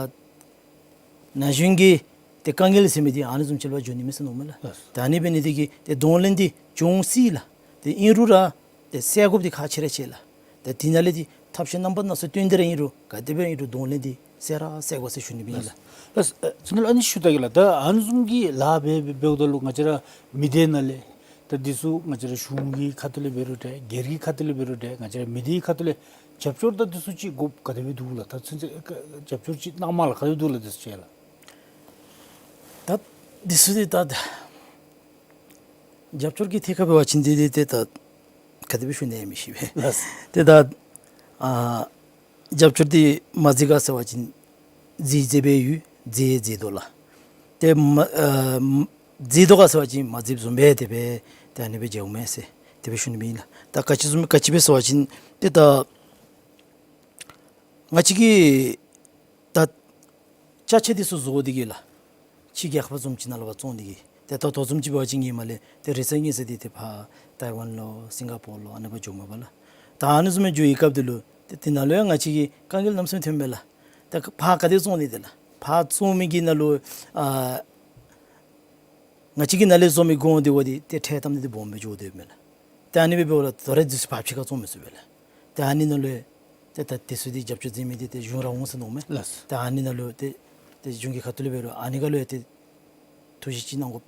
ན་གཞོན་གྱི་ཏེ་དཀའ་ངལ་ཟེར་མི་འདི་ཨ་ནི་བཟུམ་ཅིག་ལུ་འགྱོ་ནི་མས་ཟེར་མནོཝ་མས་ལགས། ལགས། ཏེ་ཨ་ནི་འབད་ནི་འདི་གིས་ཏེ་གདོང་ལེན་འདི་འབྱུང་སྲིད་ལགས། ཏེ་ཨིན་རུང་ར་ཏེ་བསལ་དགོཔ་འདི་ཁག་ཆེ་ར་ཆེ་ལགས། ཏེ་དེ་ནང་ལས་ཏེ་ཐབས་ཤེས་རྣམ་པ་སྣ་ཚོགས་བཏོན་ཏེ་ར་ཨིན་རུང་ག་དེ་སྦེ་ཨིན་རུང་གདོང་ལེན་འདི་བསལ་ར་བསལ་དགོ་ཟེར་ཞུ་ནི་ཨིན་ལགས། ལགས། ལགས། ཨ་ཚུ་ནང་ལུ་ཨ་ནི་ཞུ་ད་གེ་ལགས། ད་ཨ་ནི་བཟུམ་གྱི་ལཱ་འབད་འབདཝ་ད་ལུ་ང་བཅས་ར་མི་སྡེ་ནང་ལས་ད་འདི་ཚུ་ང་བཅས་ར་གཞུང་གི་ཁ་ཐུག་ལས་འབད་རུང་འདྲ་སྒེར་གྱི་ཁ་ཐུག་ལས་འབད་རུང་འདྲ་ང་བཅས་ར་མི་སྡེའི་ཁ་ཐུག་ལས་རྒྱབ་སྐྱོར་ད་འདི་ཚུ་ཅིག་དགོཔ་ག་དེ་སྦེ་འདུག་ལགས། ད་ཚུན་ཚོད་རྒྱབ་སྐྱོར་ཅིག་གནངམ་མས་ལགས། ག་དེ་སྦེ་འདུག་ལགས། འདི་ཚུ་ཅིག་ལགས། ད་འདི་ཚུ་འདི་ད་རྒྱབ་སྐྱོར་གྱི་ཐད་ཁར་འབད་བ་ཅིན་འདི་འདི་ཏེ་ད་ག་དེ་སྦེ་ཞུ་ནི་ཡང་མི་ཤེས་པས། ལགས། ཏེ་ད་ཨ་རྒྱབ་སྐྱོར་འདི་མ་མཛད་ག་ཟེར་བ་ཅིན་མཛད་མཛདཔ་སྦེ་ཡོད། མཛད་མཛད་དོ་ལགས། ཏེ་མ་ཨ་མཛད་དོ་ག་ཟེར་བ་ཅིན་མ་མཛདཔ་བཟུམ་སྦེ་དེ་སྦེ་ཏེ་ཨ་ནི་སྦེ་མཇལཝ་མས་ཟེར་དེ་སྦེ་ཞུ་ནི་ཨིན་ལགས། ད་ག་ཅི་བཟུམ་ག་ཅི་སྦེ་ཟེར་བ་ཅིན་ཏེ་ད་ང་བཅས་ཀྱིས་ད་ཅ་ཆས་འདི་ཚུ་བཟོ་སྟེ་གི་ལགས། ཕྱི་རྒྱལ་ཁབ་བཟུམ་ཅིག་ནང་ལུ་ཕར་བཙོང་སྟེ་གི། ཏེ་ད་ལྟོ་བཟུམ་ཅིག་འབད་བ་ཅིན་ཧེ་མ་ལས་ཏེ་རིགས་ངན་ཚུ་འདི་ཏེ་ཕར་ཐའི་ཝན་ལུ་སིང་ག་པོར་ལུ་ཨ་ནི་སྦེ་འགྱོཝ་མས་པ་ལགས། ད་ཨ་ནི་བཟུམ་སྦེ་འགྱོ་བའི་སྐབས་འདི་ལུ་ཏེ་དེ་ནང་ལུ་ཡང་ང་བཅས་ཀྱིས་དཀའ་ངལ་གནམ་མེད་ས་མེད་ཐོནམ་མས་ལགས། ད་ཕར་ག་དེ་བཙོང་ནི་འདི་ལགས། ཕར་བཙོང་མི་གི་ནང་ལུ་ཨ་ང་བཅས་ཀྱི་ནང་ལས་བཟོ་མི་གོང་འདི་བ་འདི་ཏེ་ཁྲལ་བཏབ་ནི་འདི་སྦོམ་སྦེ་འགྱོ་དོ་མས་ལགས། ཏེ་ཨ་ནི་སྦེ་འབདཝ་ད་ད་རེས་འདི་ཚུ་ཕར་ཕྱི་ཁར་བཙོང་མི་ཚུགས་པས་ལགས། ཏེ་ཨ་ནི་ནང་ལུ་ཏེ་ད་འདི་ཚུ་འདི་རྒྱབ་སྐྱོར་མཛད་མི་འདི་ཏེ་གཞུང་ར་འོང་ཟེར་མནོཝ་མས། ལགས། ཏེ་ཨ་ནི་ནང་ལུ་ཏེ་ཏེ་གཞུང་གི་ཁ་ཐུག་ལས་འབད་རུང་ཨ་ནི་ག་ལུ་ཡང་ཏེ་ཐུགས་བཞེད་ཅིག་གནང་དགོཔ་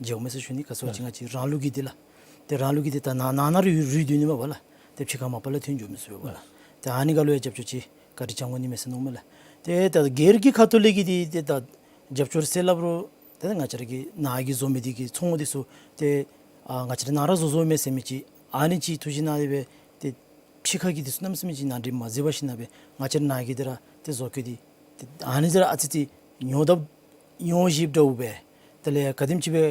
མཇལཝ་མས་ཟེར་ཞུ་ནི། ག་ཟེར་བ་ཅིན་ལགས། ང་བཅས་རང་ལུགས་ཀྱི་འདི་ལགས། ཏེ་རང་ལུགས་ཀྱི་འདི་ད་ནང་ན་ནང་རུལ་རུལ་སྡོད་ནི་མས་པ་ལགས། ཏེ་ཕྱི་ཁར་མ་པ་ལས་ཐོན་འགྱོ་མི་ཚུགས་པས་པ་ལགས། ལགས། ཏེ་ཨ་ནི་ག་ལུ་ཡང་རྒྱབ་སྐྱོར་ཅིག་ག་ར་བྱུང་དགོ་ནི་མས་ཟེར་མནོཝ་མས་ལགས། ཏེ་ད་སྒེར་གྱི་ཁ་ཐུག་ལས་ཀྱི་འདི་ཏེ་ད་རྒྱབ་སྐྱོར་ཟེར་སླབ་རུང་ཏེ་ང་བཅས་ར་གི་ནཱ་གི་བཟོ་མི་འདི་གི་ཚོང་འདི་ཚུ་ཏེ་ཨ་ང་བཅས་ར་ནཱ་ར་བཟོ་བཟོཝ་མས་ཟེར་མི་ཅིག་ཨ་ནི་ཅིག་ཐུགས་བཞེད་གནང་སྟེ་སྦེ་ཏེ་ཕྱི་ཁ་གི་འདི་ཚུ་གནམ་མེད་ས་མེད་ཅིག་ནང་འདྲེན་མ་མཛད་པར་ཞིན་ན་སྦེ་ང་བཅས་ར་ནཱ་གི་འདི་ར་ཏེ་བཟོ་བཀོད་འདི་ཏེ་ཨ་ནི་ཟེར་ཨ་ཙི་ཅིག་ཉོ་ད་ཉོ་བཞེསཔ་འདྲཝ་སྦེ་དེ་ལས་ག་དེམ་ཅིག་སྦེ་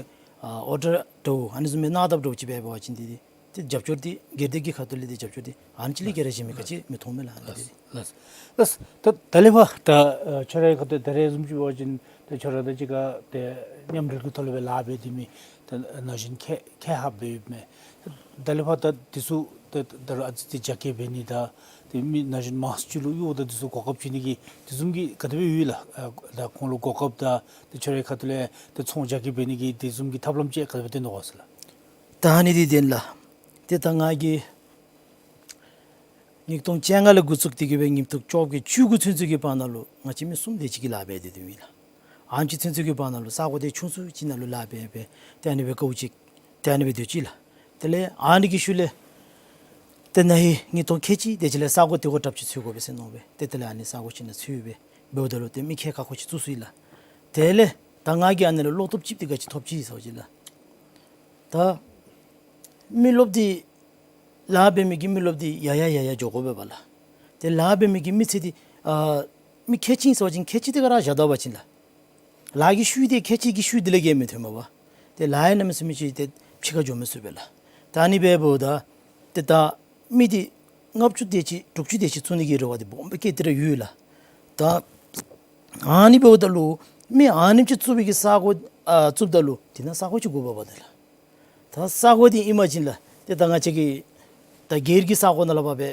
ཨ་ཨོར་ཌར་འདྲཝ་ཨ་ནི་བཟུམ་སྦེ་གནང་དཔ་འདྲཝ་ཅིག་སྦེ་འབད་བ་ཅིན་འདི་འདི་ཏེ་རྒྱབ་སྐྱོར་འདི་སྒེར་སྡེ་གི་ཁ་ཐུག་ལས་ཏེ་རྒྱབ་སྐྱོར་འདི་ཨ་ནི་ཅིག་ལས་བརྒལ་ར་གཞན་མི་ག་ཅི་མི་མཐོངམ་མས་ལགས། ཨ་ནི་འདི་ལགས། ལགས། ད་ད་ལས་ཕར་ད་ཨ་ཁྱོད་རའི་ཁ་ཐུག་ད་རེས་བཟུམ་ཅིག་འབད་བ་ཅིན་ད་ཁྱོད་ར་དང་གཅིག་ཁར་ཏེ་མཉམ་འབྲེལ་གྱི་ཐོག་ལས་སྦེ་ལཱ་འབད་དེ་མི་ད་ན་གཞོན་ཁལ་ཁལ་ལྷགཔ་སྦེ་ཡོདཔ་མས། ད་ལས་ཕར་ད་འདི་ཚུ་ད་ད་རུང་ཨ་ཙི་ཅིག་རྒྱ་སྐྱེད་འབད་ནི་དང་ ཏེ་མི་ན་གཞོན་མང་སུ་ཅིག་ལུ་གཡོག་དང་འདི་ཚུ་གོ་སྐབས་བྱིན་ནི་གི་དེ་བཟུམ་གྱི་ག་དེ་སྦེ་ཡོད་ལགས། ཨ་ད་ཁོང་ལུ་གོ་སྐབས་དང་ཏེ་ཁྱོད་རའི་ཁ་ཐུག་ལས་ཏེ་ཚོང་རྒྱག་གི་འབད་ནི་གི་དེ་བཟུམ་གྱི་ཐབས་ལམ་ཅིག་ག་དེ་སྦེ་སྟོན་དོ་ག་ཟེར་ལགས། ད་ཨ་ནི་འདི་དེ་ཨིན་ལགས། ཏེ་ད་ང་གིས་ཉིས་སྟོང་བཅོ་ལྔ་ལས་འགོ་བཙུགས་ཏེ་གི་སྦེ་ཉིས་སྟོང་བཅོ་བརྒྱད་བཅུ་དགུ་ཚུན་ཚོད་ཀྱི་བར་ན་ལུ་ང་བཅས་མི་གསུམ་དེ་ཅིག་གིས་ལཱ་འབད་དེ་སྡོད་མི་ལགས། ཨ་ནེམ་ཅིག་ཚུན་ཚོད་ཀྱི་བར་ན་ལུ་ས་གོ་དེ་ཆུང་སུ་ཅིག་ནང་ལུ་ལཱ་འབད་འབད་ཏེ་ཨ་ནི་སྦེ་དཀའཝ་སྤྱད་ཏེ་ཨ་ནི་སྦེ་སྡོད་ཅི་ལགས། དེ་ལས་ཨ་ནི་གི་ཤུལ་ལས་ཏེ་ན་ཧིང་ཉིས་སྟོང་ཁལ་གཅིག་དེ་ཅིག་ལས་ས་གོ་དེ་གུ་དྲགཔ་ཅིག་འཚོལ་དགོ་པས་ཟེར་མནོ་སྦེ་ཏེ་དེ་ལས་ཨ་ནི་ས་གོ་ཅིག་ནང་འཚོལ་སྦེ་འབདཝ་ད་ལུ་ཏེ་མི་ཁལ་ཁ་སྐོར་ཅིག་བཙུགས་སོ་ཡི་ལགས། དེ་ལས་ད་ང་གིས་ཨ་ནི་ལུ་བློ་སྟོབས་ཅིག་དེ་ག་ཅི་ཐོབ་ཅི་ཟེར་བ་ཅིན་ལགས། ད་མི་རློབས་འདི་ལཱ་འབད་མི་གི་མི་རློབས་འདི་ཡར་ཡར་ཡར་ཡར་འགྱོ་དགོ་པས་པ་ལགས། ཏེ་ལཱ་འབད་མི་གི་མི་ཚེ་འདི་ཨ་མི་ཁལ་གཅིག་ཟེར་བ་ཅིན་ཁལ་གཅིག་དེ་ག་ར་བཞག་ད་པ་ཅིན་ལགས། ལཱ་གི་ཤུལ་འདི་ཁལ་གཅིག་གི་ཤུལ་འདི་ལས་བརྒལ་མི་ཐོནམ་མས་པ། ཏེ་ལཱ་ཡང་གནམ་མེད་ས་མེད་ཅིག་ཏེ་ཕྱི་ཁར་འགྱོ་མི་ཚུགས་པས་ལགས། ད་ཨ་ནི་འབདཝ་ད་ཏེ་ད་མི་འདི་ལྔ་བཅུ་དེ་ཅིག་དྲུག་ཅུ་དེ་ཅིག་བཙུགས་ནི་གི་རེ་བ་འདི་སྦོམ་སྦེ་བསྐྱེད་དེ་ར་ཡོད་ལགས། ད་ཨ་ནི་འབདཝ་ད་ལུ་མི་ཨ་ནེམ་ཅིག་བཙུགས་པའི་གི་ས་གོ་ཨ་བཙུགསཔ་ད་ལུ་དེ་ནང་ས་གོ་ཅིག་དགོ་པས་པ་ཏེ་ལགས། ད་ས་གོ་འདི་ཨིན་པ་ཅིན་ལགས་ཏེ་ད་ང་བཅས་ཀྱི་ད་སྒེར་གྱི་ས་གོ་ནང་ལས་ཕར་སྦེ་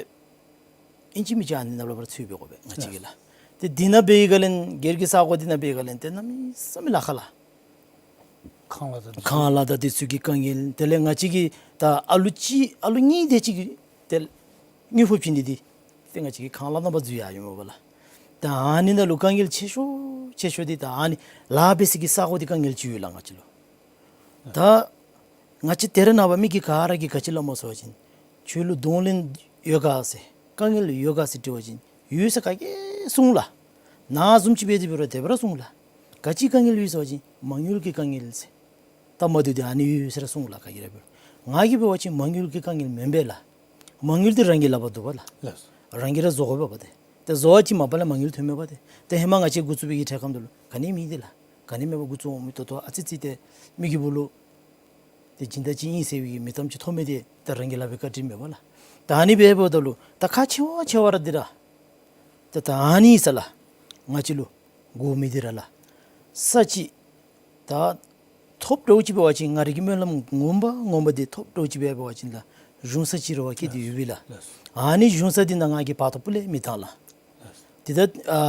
ཨིན་ཅི་མིན་ཅི་ཨ་ནི་ནང་ལས་ཕར་འཚོལ་སྦེ་དགོ་པས་ང་བཅས་ཀྱིས་ལགས། ཏེ་འདི་ནང་འབད་བའི་སྒང་ལས་སྒེར་གྱི་ས་གོ་འདི་ནང་འབད་བའི་སྒང་ལས་ཏེ་གནམ་མེད་ས་མེད་ལཱ་ཁག་ལགས། ཁང་གླ་དང་ཁང་གླ་དང་དེ་ཚུ་གི་དཀའ་ངལ། དེ་ལས་ང་བཅས་ཀྱི་ད་ཨ་ལུ་གཅིག་ཨ་ལུ་གཉིས་དེ་ཅིག་གི་ཏེ་དངུལ་ཕོགས་བྱིན་ནི་འདི་ཏེ་ང་བཅས་ཀྱི་ཁང་གླ་རྣམ་པ་འཛུལ་ཡར་འོངམ་མས་པ་ལགས། ད་ཨ་ནི་ནང་ལུ་དཀའ་ངལ་ཆེ་ཤོས་ཆེ་ཤོས་འདི་ད་ཨ་ནི་ལཱ་འབད་སའི་གི་ས་གོ་འདི་དཀའ་ངལ་ཅིག་ཡོད་ལགས་ང་བཅས་ལུ། ད་ང་བཅས་ད་རེས་ནངས་པ་མི་གིས་ག་ར་གིས་ག་ཅི་སླབ་མས་ཟེར་བ་ཅིན་ཁྱོད་ལུ་གདོང་ལེན་ཡོད་ག་ཟེར་དཀའ་ངལ་ཡོད་ག་ཟེར་དྲི་བ་ཅིན་ཡོད་ཟེར་ག་གིས་གསུང་ལགས། ནཱ་བཟུམ་ཅིག་འབད་དེ་འབད་རུང་དེ་སྦེ་ར་གསུང་ལགས། ག་ཅི་དཀའ་ངལ་ཡོད་ཟེར་བ་ཅིན་མ་དངུལ་གྱི་དཀའ་ངལ་ཟེར། སྟབས་མ་བདེཝ་འདི་ཨ་ནི་ཡོད་ཟེར་ར་གསུང་ལགས་ག་གིས་ར་འབད་རུང་། ང་གིས་འབད་བ་ཅིན་མ་དངུལ་གྱི་དཀའ་ངལ་མེན་པས་ལགས། མ་དངུལ་འདི་རང་གི་ལག་པར་འདུག་པ་ལགས། ལགས། རང་གིས་ར་བཟོ་དགོ་པས་པ་ཏེ། ཏེ་བཟོ་བ་ཅིན་མ་པ་ལས་མ་དངུལ་ཐོནམ་མས་པ་ཏེ། ཏེ་ཧེ་མ་ང་བཅས་འགོ་བཙུགས་པའི་གི་འཕྲལ་ཁམས་འདི་ལུ་ག་ནི་མེད་དེ་ལགས། ག་ནི་མེད་པར་འགོ་བཙུགས་འོང་མི་ཏོག་ཏོ་ཨ་ཙི་ཙི་ཏེ་མི་གི་སྦུག་ལུ་ཏེ་སྦྱིན་བདག་ཅིག་ཨིན་ཟེར་བའི་གི་མིང་གཏམ་ཅིག་ཐོབ་མི་འདི་ད་རང་གི་ལག་པའི་བཀའ་དྲིན་མས་པ་ལགས། ད་ཨ་ནི་འབདཝ་ད་ལུ་ད་ཁག་ཆེ་བ་ཆེ་བ་ར་འདི་ར་ཏེ་ད་ཨ་ནི་ས་ལགས་ང་བཅས་ལུ་དགོ་མི་འདི་ར་ལགས། ས་ཅིག་ད་ཐོབ་འདྲཝ་ཅིག་འབད་བ་ཅིན་ང་རའི་གི་སྨོན་ལམ་ངོ་མ་ངོ་མ་འདི་ཐོབ་འདྲཝ་ཅིག་འབད་བ་ཅིན་ལགས་གཞུང་ས་ཅིག་རེ་བ་བསྐྱེད་དེ་ཡོད་པས་ལགས། ལགས། ཨ་ནི་གཞུང་ས་འདི་ནང་ང་གིས་བར་སྟོང་སྤུ་ལས་མི་བཏང་ལགས། ལགས། ཏེ་ད་ཨ་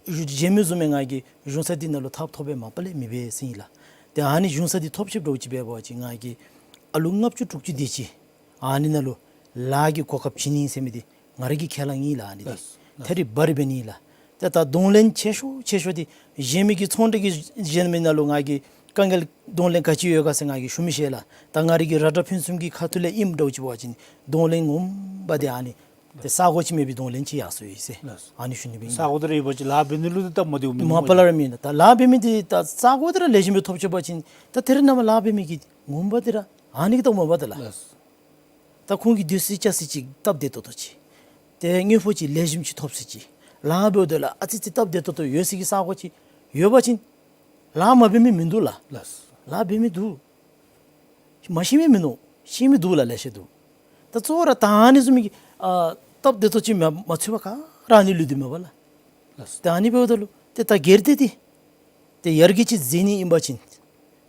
གཞན་མི་བཟུམ་མའི་ང་གིས་གཞུང་ས་འདི་ནང་ལུ་ཐབས་ཐོབ་པའི་མ་པ་ལས་མི་འབད་ཟེར་ཨིན་ལགས། ཏེ་ཨ་ནི་གཞུང་ས་འདི་ཐོབ་ཅིག་འདྲཝ་ཅིག་འབད་བ་ཅིན་ང་གིས་ཨ་ལུ་ལྔ་བཅུ་དྲུག་ཅུ་དེ་ཅིག་ཨ་ནི་ནང་ལུ་ལཱ་གི་གོ་སྐབས་བྱིན་ནི་ཟེར་མི་འདི་ང་རའི་གི་ཁས་བླངས་ཨིན་ལགས། ཨ་ནི་འདི་ལགས། ཐད་རི་བ་རི་འབད་ནི་ལགས། ཏེ་ད་གདོང་ལེན་ཆེ་ཤོས་ཆེ་ཤོས་འདི་གཞན་མི་གི་ཚོང་འབྲེལ་གྱི་གཞན་མི་ནང་ལུ་ང་གིས་དཀའ་ངལ་གདོང་ལེན་ག་ཅི་ཡོད་ག་ཟེར་ང་གིས་ཞུ་མི་ཤེས་ལགས། ད་ང་རའི་གི་ར་སྒྲ་ཕུན་སུམ་གྱི་ཁ་ཐུག་ལས་ཨིནམ་འདྲཝ་ཅིག་འབད་བ་ཅིན་གདོང་ལེན་ངོ་མ་འདི་ཨ་ནི་ཏེ་ས་གོ་ཅིག་མེད་པའི་གདོང་ལེན་ཅིག་ཡར་སོང་ཡི་ཟེར། ལགས། ཨ་ནི་ཞུ་ནི་སྦེ་ཨིན། ས་གོ་འདི་ར་ཡོད་པ་ཅིན་ལཱ་འབད་ནི་ལུ་ཏེ་སྟབས་མ་བདེཝ་མིན་མ་པ་ལས་ར་མེད། ད་ལཱ་འབད་མི་འདི་ད་ས་གོ་འདི་ར་ལེགས་ཤོམ་སྦེ་ཐོབ་ཆི་བ་ཅིན་ད་ད་རེས་ནངས་པ་ལཱ་འབད་མི་གི་ངོ་མ་འདི་ར་ཨ་ནི་གི་སྟབས་མ་བདེཝ་ད་ལགས། ལགས། ད་ཁོང་གི་སྡོད་ས་བཅའ་ས་ཅིག་སྟབས་བདེ་ཏོག་ཏོ་ཅིག་ཏེ་དངུལ་ཕོགས་ཅིག་ལེགས་ཤོམ་ཅིག་ཐོབ་ས་ཅིག་ལཱ་འབདཝ་ད་ལུ་ཨ་ཙི་ཙི་སྟབས་བདེ་ཏོག་ཏོ་ཡོད་ས་གི་ས་གོ་ཅིག་ཡོད་པ་ཅིན་ལཱ་མ་འབད་མི་མིན་འདུག་ལགས། ལགས། ལཱ་འབད་མི་འདུག། མ་ཤེས་མི་མིན་ནུག། ཤེས་མི་འདུག་ལགས། ལེ་ཤ་འདུག། ད་གཙོ་བོ་ར་ད་ཨ་ནི་བཟུམ་མའི་གི་ཨ་སྟབས་བདེ་ཏོག་ཅིག་མ་མ་ཚུད་པར་ག་ར་ཨ་ནི་ལུས་དོ་མས་པ་ལགས། ལགས། ད་ཨ་ནི་འབདཝ་ད་ལུ་ཏེ་ད་སྒེར་སྡེ་འདི་ཏེ་ཡར་རྒྱས་ཅིག་མཛད་ནི་ཨིན་པ་ཅིན་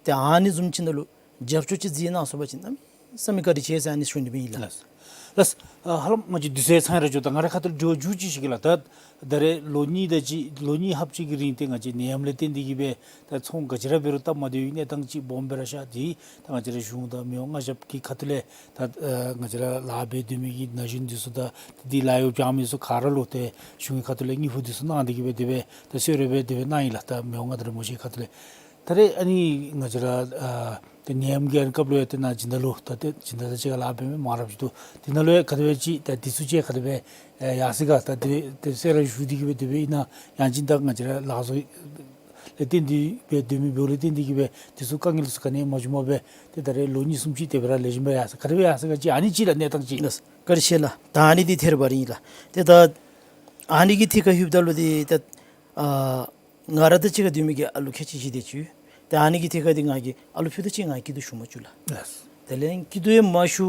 ཏེ་ཨ་ནི་བཟུམ་ཅིག་ནང་ལུ་རྒྱབ་སྐྱོར་ཅིག་མཛད་གནང་སོང་པ་ཅིན་གནམ་མེད་ས་མེད་བཀའ་དྲིན་ཆེ་ཟེར་ཨ་ནི་ཞུ་ནི་སྦེ་ཨིན་ལགས། ལགས། ལགས། ཨ་ཧ་ལམ་ང་བཅས་དུས་ཚོད་ཚང་ར་འགྱོ། ད་ང་རའི་ཁ་ཐུག་ལས་དྲི་བ་མཇུག་ཅིག་ཞུ་གེ་ལགས། ད་ད་རེས་ལོ་གཉིས་དེ་ཅིག་ལོ་གཉིས་ལྷགཔ་ཅིག་གི་རིང་ཏེ་ང་བཅས་ནད་ཡམས་ལས་བརྟེན་ཏེ་གི་སྦེ་ད་ཚོང་ག་ཅི་ར་འབད་རུང་སྟབས་མ་བདེ་བའི་གནས་སྟངས་ཅིག་སྦོམ་སྦེ་ར་ཤར། ཏེ་ད་ང་བཅས་ར་གཞུང་དང་མི་དབང་མངའ་ཞབས་ཀྱི་ཁ་ཐུག་ལས་ད་ཨ་ང་བཅས་ར་ལཱ་འབད་སྡོད་མི་གི་ན་གཞོན་འདི་ཚུ་དང་ཏེ་འདི་ལཱ་གཡོག་བྱིན་མི་ཚུ་ག་ར་ལུ་ཏེ་གཞུང་གི་ཁ་ཐུག་ལས་དངུལ་ཕོགས་འདི་ཚུ་གནང་སྟེ་གི་སྦེ་དེ་སྦེ་ད་གསོལ་རས་སྦེ་དེ་སྦེ་གནང་ཡི་ལགས། ད་མི་དབང་མངའ་བདག་རིན་པོ་ཆེའི་ཁ་ཐུག་ལས། ད་རེས་ཨ་ནི་ང་བཅས་ར་ཨ་ཏེ་ནད་ཡམས་ཀྱི་ཨ་ནི་སྐབས་ལུ་ཡང་ཏེ་ནཱ་སྦྱིན་བདག་ལུ་ད་ཏེ་སྦྱིན་བདག་དང་གཅིག་ཁར་ལཱ་འབད་མི་མང་རབས་ཅིག་འདུག། དེ་ནང་ལུ་ཡང་ག་དེ་སྦེ་ཅིག་ད་དེ་ཚུ་ཅིག་ག་དེ་སྦེ་ཨེ་ཡར་སོང་ག། ད་ཏེ་ཏེ་གསོལ་རས་ཞུ་སྟེ་གི་སྦེ་དེ་སྦེ་ཨིན་ན་ཡང་ཅིན་ད་ང་བཅས་ར་ལཱ་གཡོག་ལས་བརྟེན་ཏེ་སྦེ་སྡོད་མི་འབདཝ་ལས་བརྟེན་ཏེ་གི་སྦེ་དེ་ཚུ་དཀའ་ངལ་ཚུ་ག་ནི་ཡང་མ་བྱུངམ་སྦེ་ཏེ་ད་རེས་ལོ་གཉིས་གསུམ་ཅིག་དེ་སྦེ་ར་ལེགས་ཤོམ་སྦེ་ཡར་སོང་ག། དེ་སྦེ་ཡར་སོང་ག་ཅིག་ཨ་ནི་ཅིག་ལགས་གནས་སྟངས་ཅིག། ལགས། བཀའ་དྲིན་ཆེ་ལགས། ད་ཨ་ནི་འདི་ཐད་རི་བ་རི་ཨིན་ལགས། ཏེ་ད་ཨ་ནི་གི་ཐད་ཁར་ལྷོདཔ་ད་ལུ་འདི་ད་ཨ་ང་ར་དང་གཅིག་ཁར་སྡོད་མི་གི་ཨ་ལུ་ཁལ་གཅིག་བཞི་དེ་ཅིག་ཡོད། ཏེ་ཨ་ནི་གི་ཐད་ཁར་འདི་ང་གིས་ཨ་ལུ་ཕུད་རྡོག་གཅིག་ང་གིས་སྐྱིད་སྡུག་ཞུ་མ་བཅུག་ལགས། ལགས། དེ་ལས་སྐྱིད་སྡུག་ཡང་མ་ཞུ།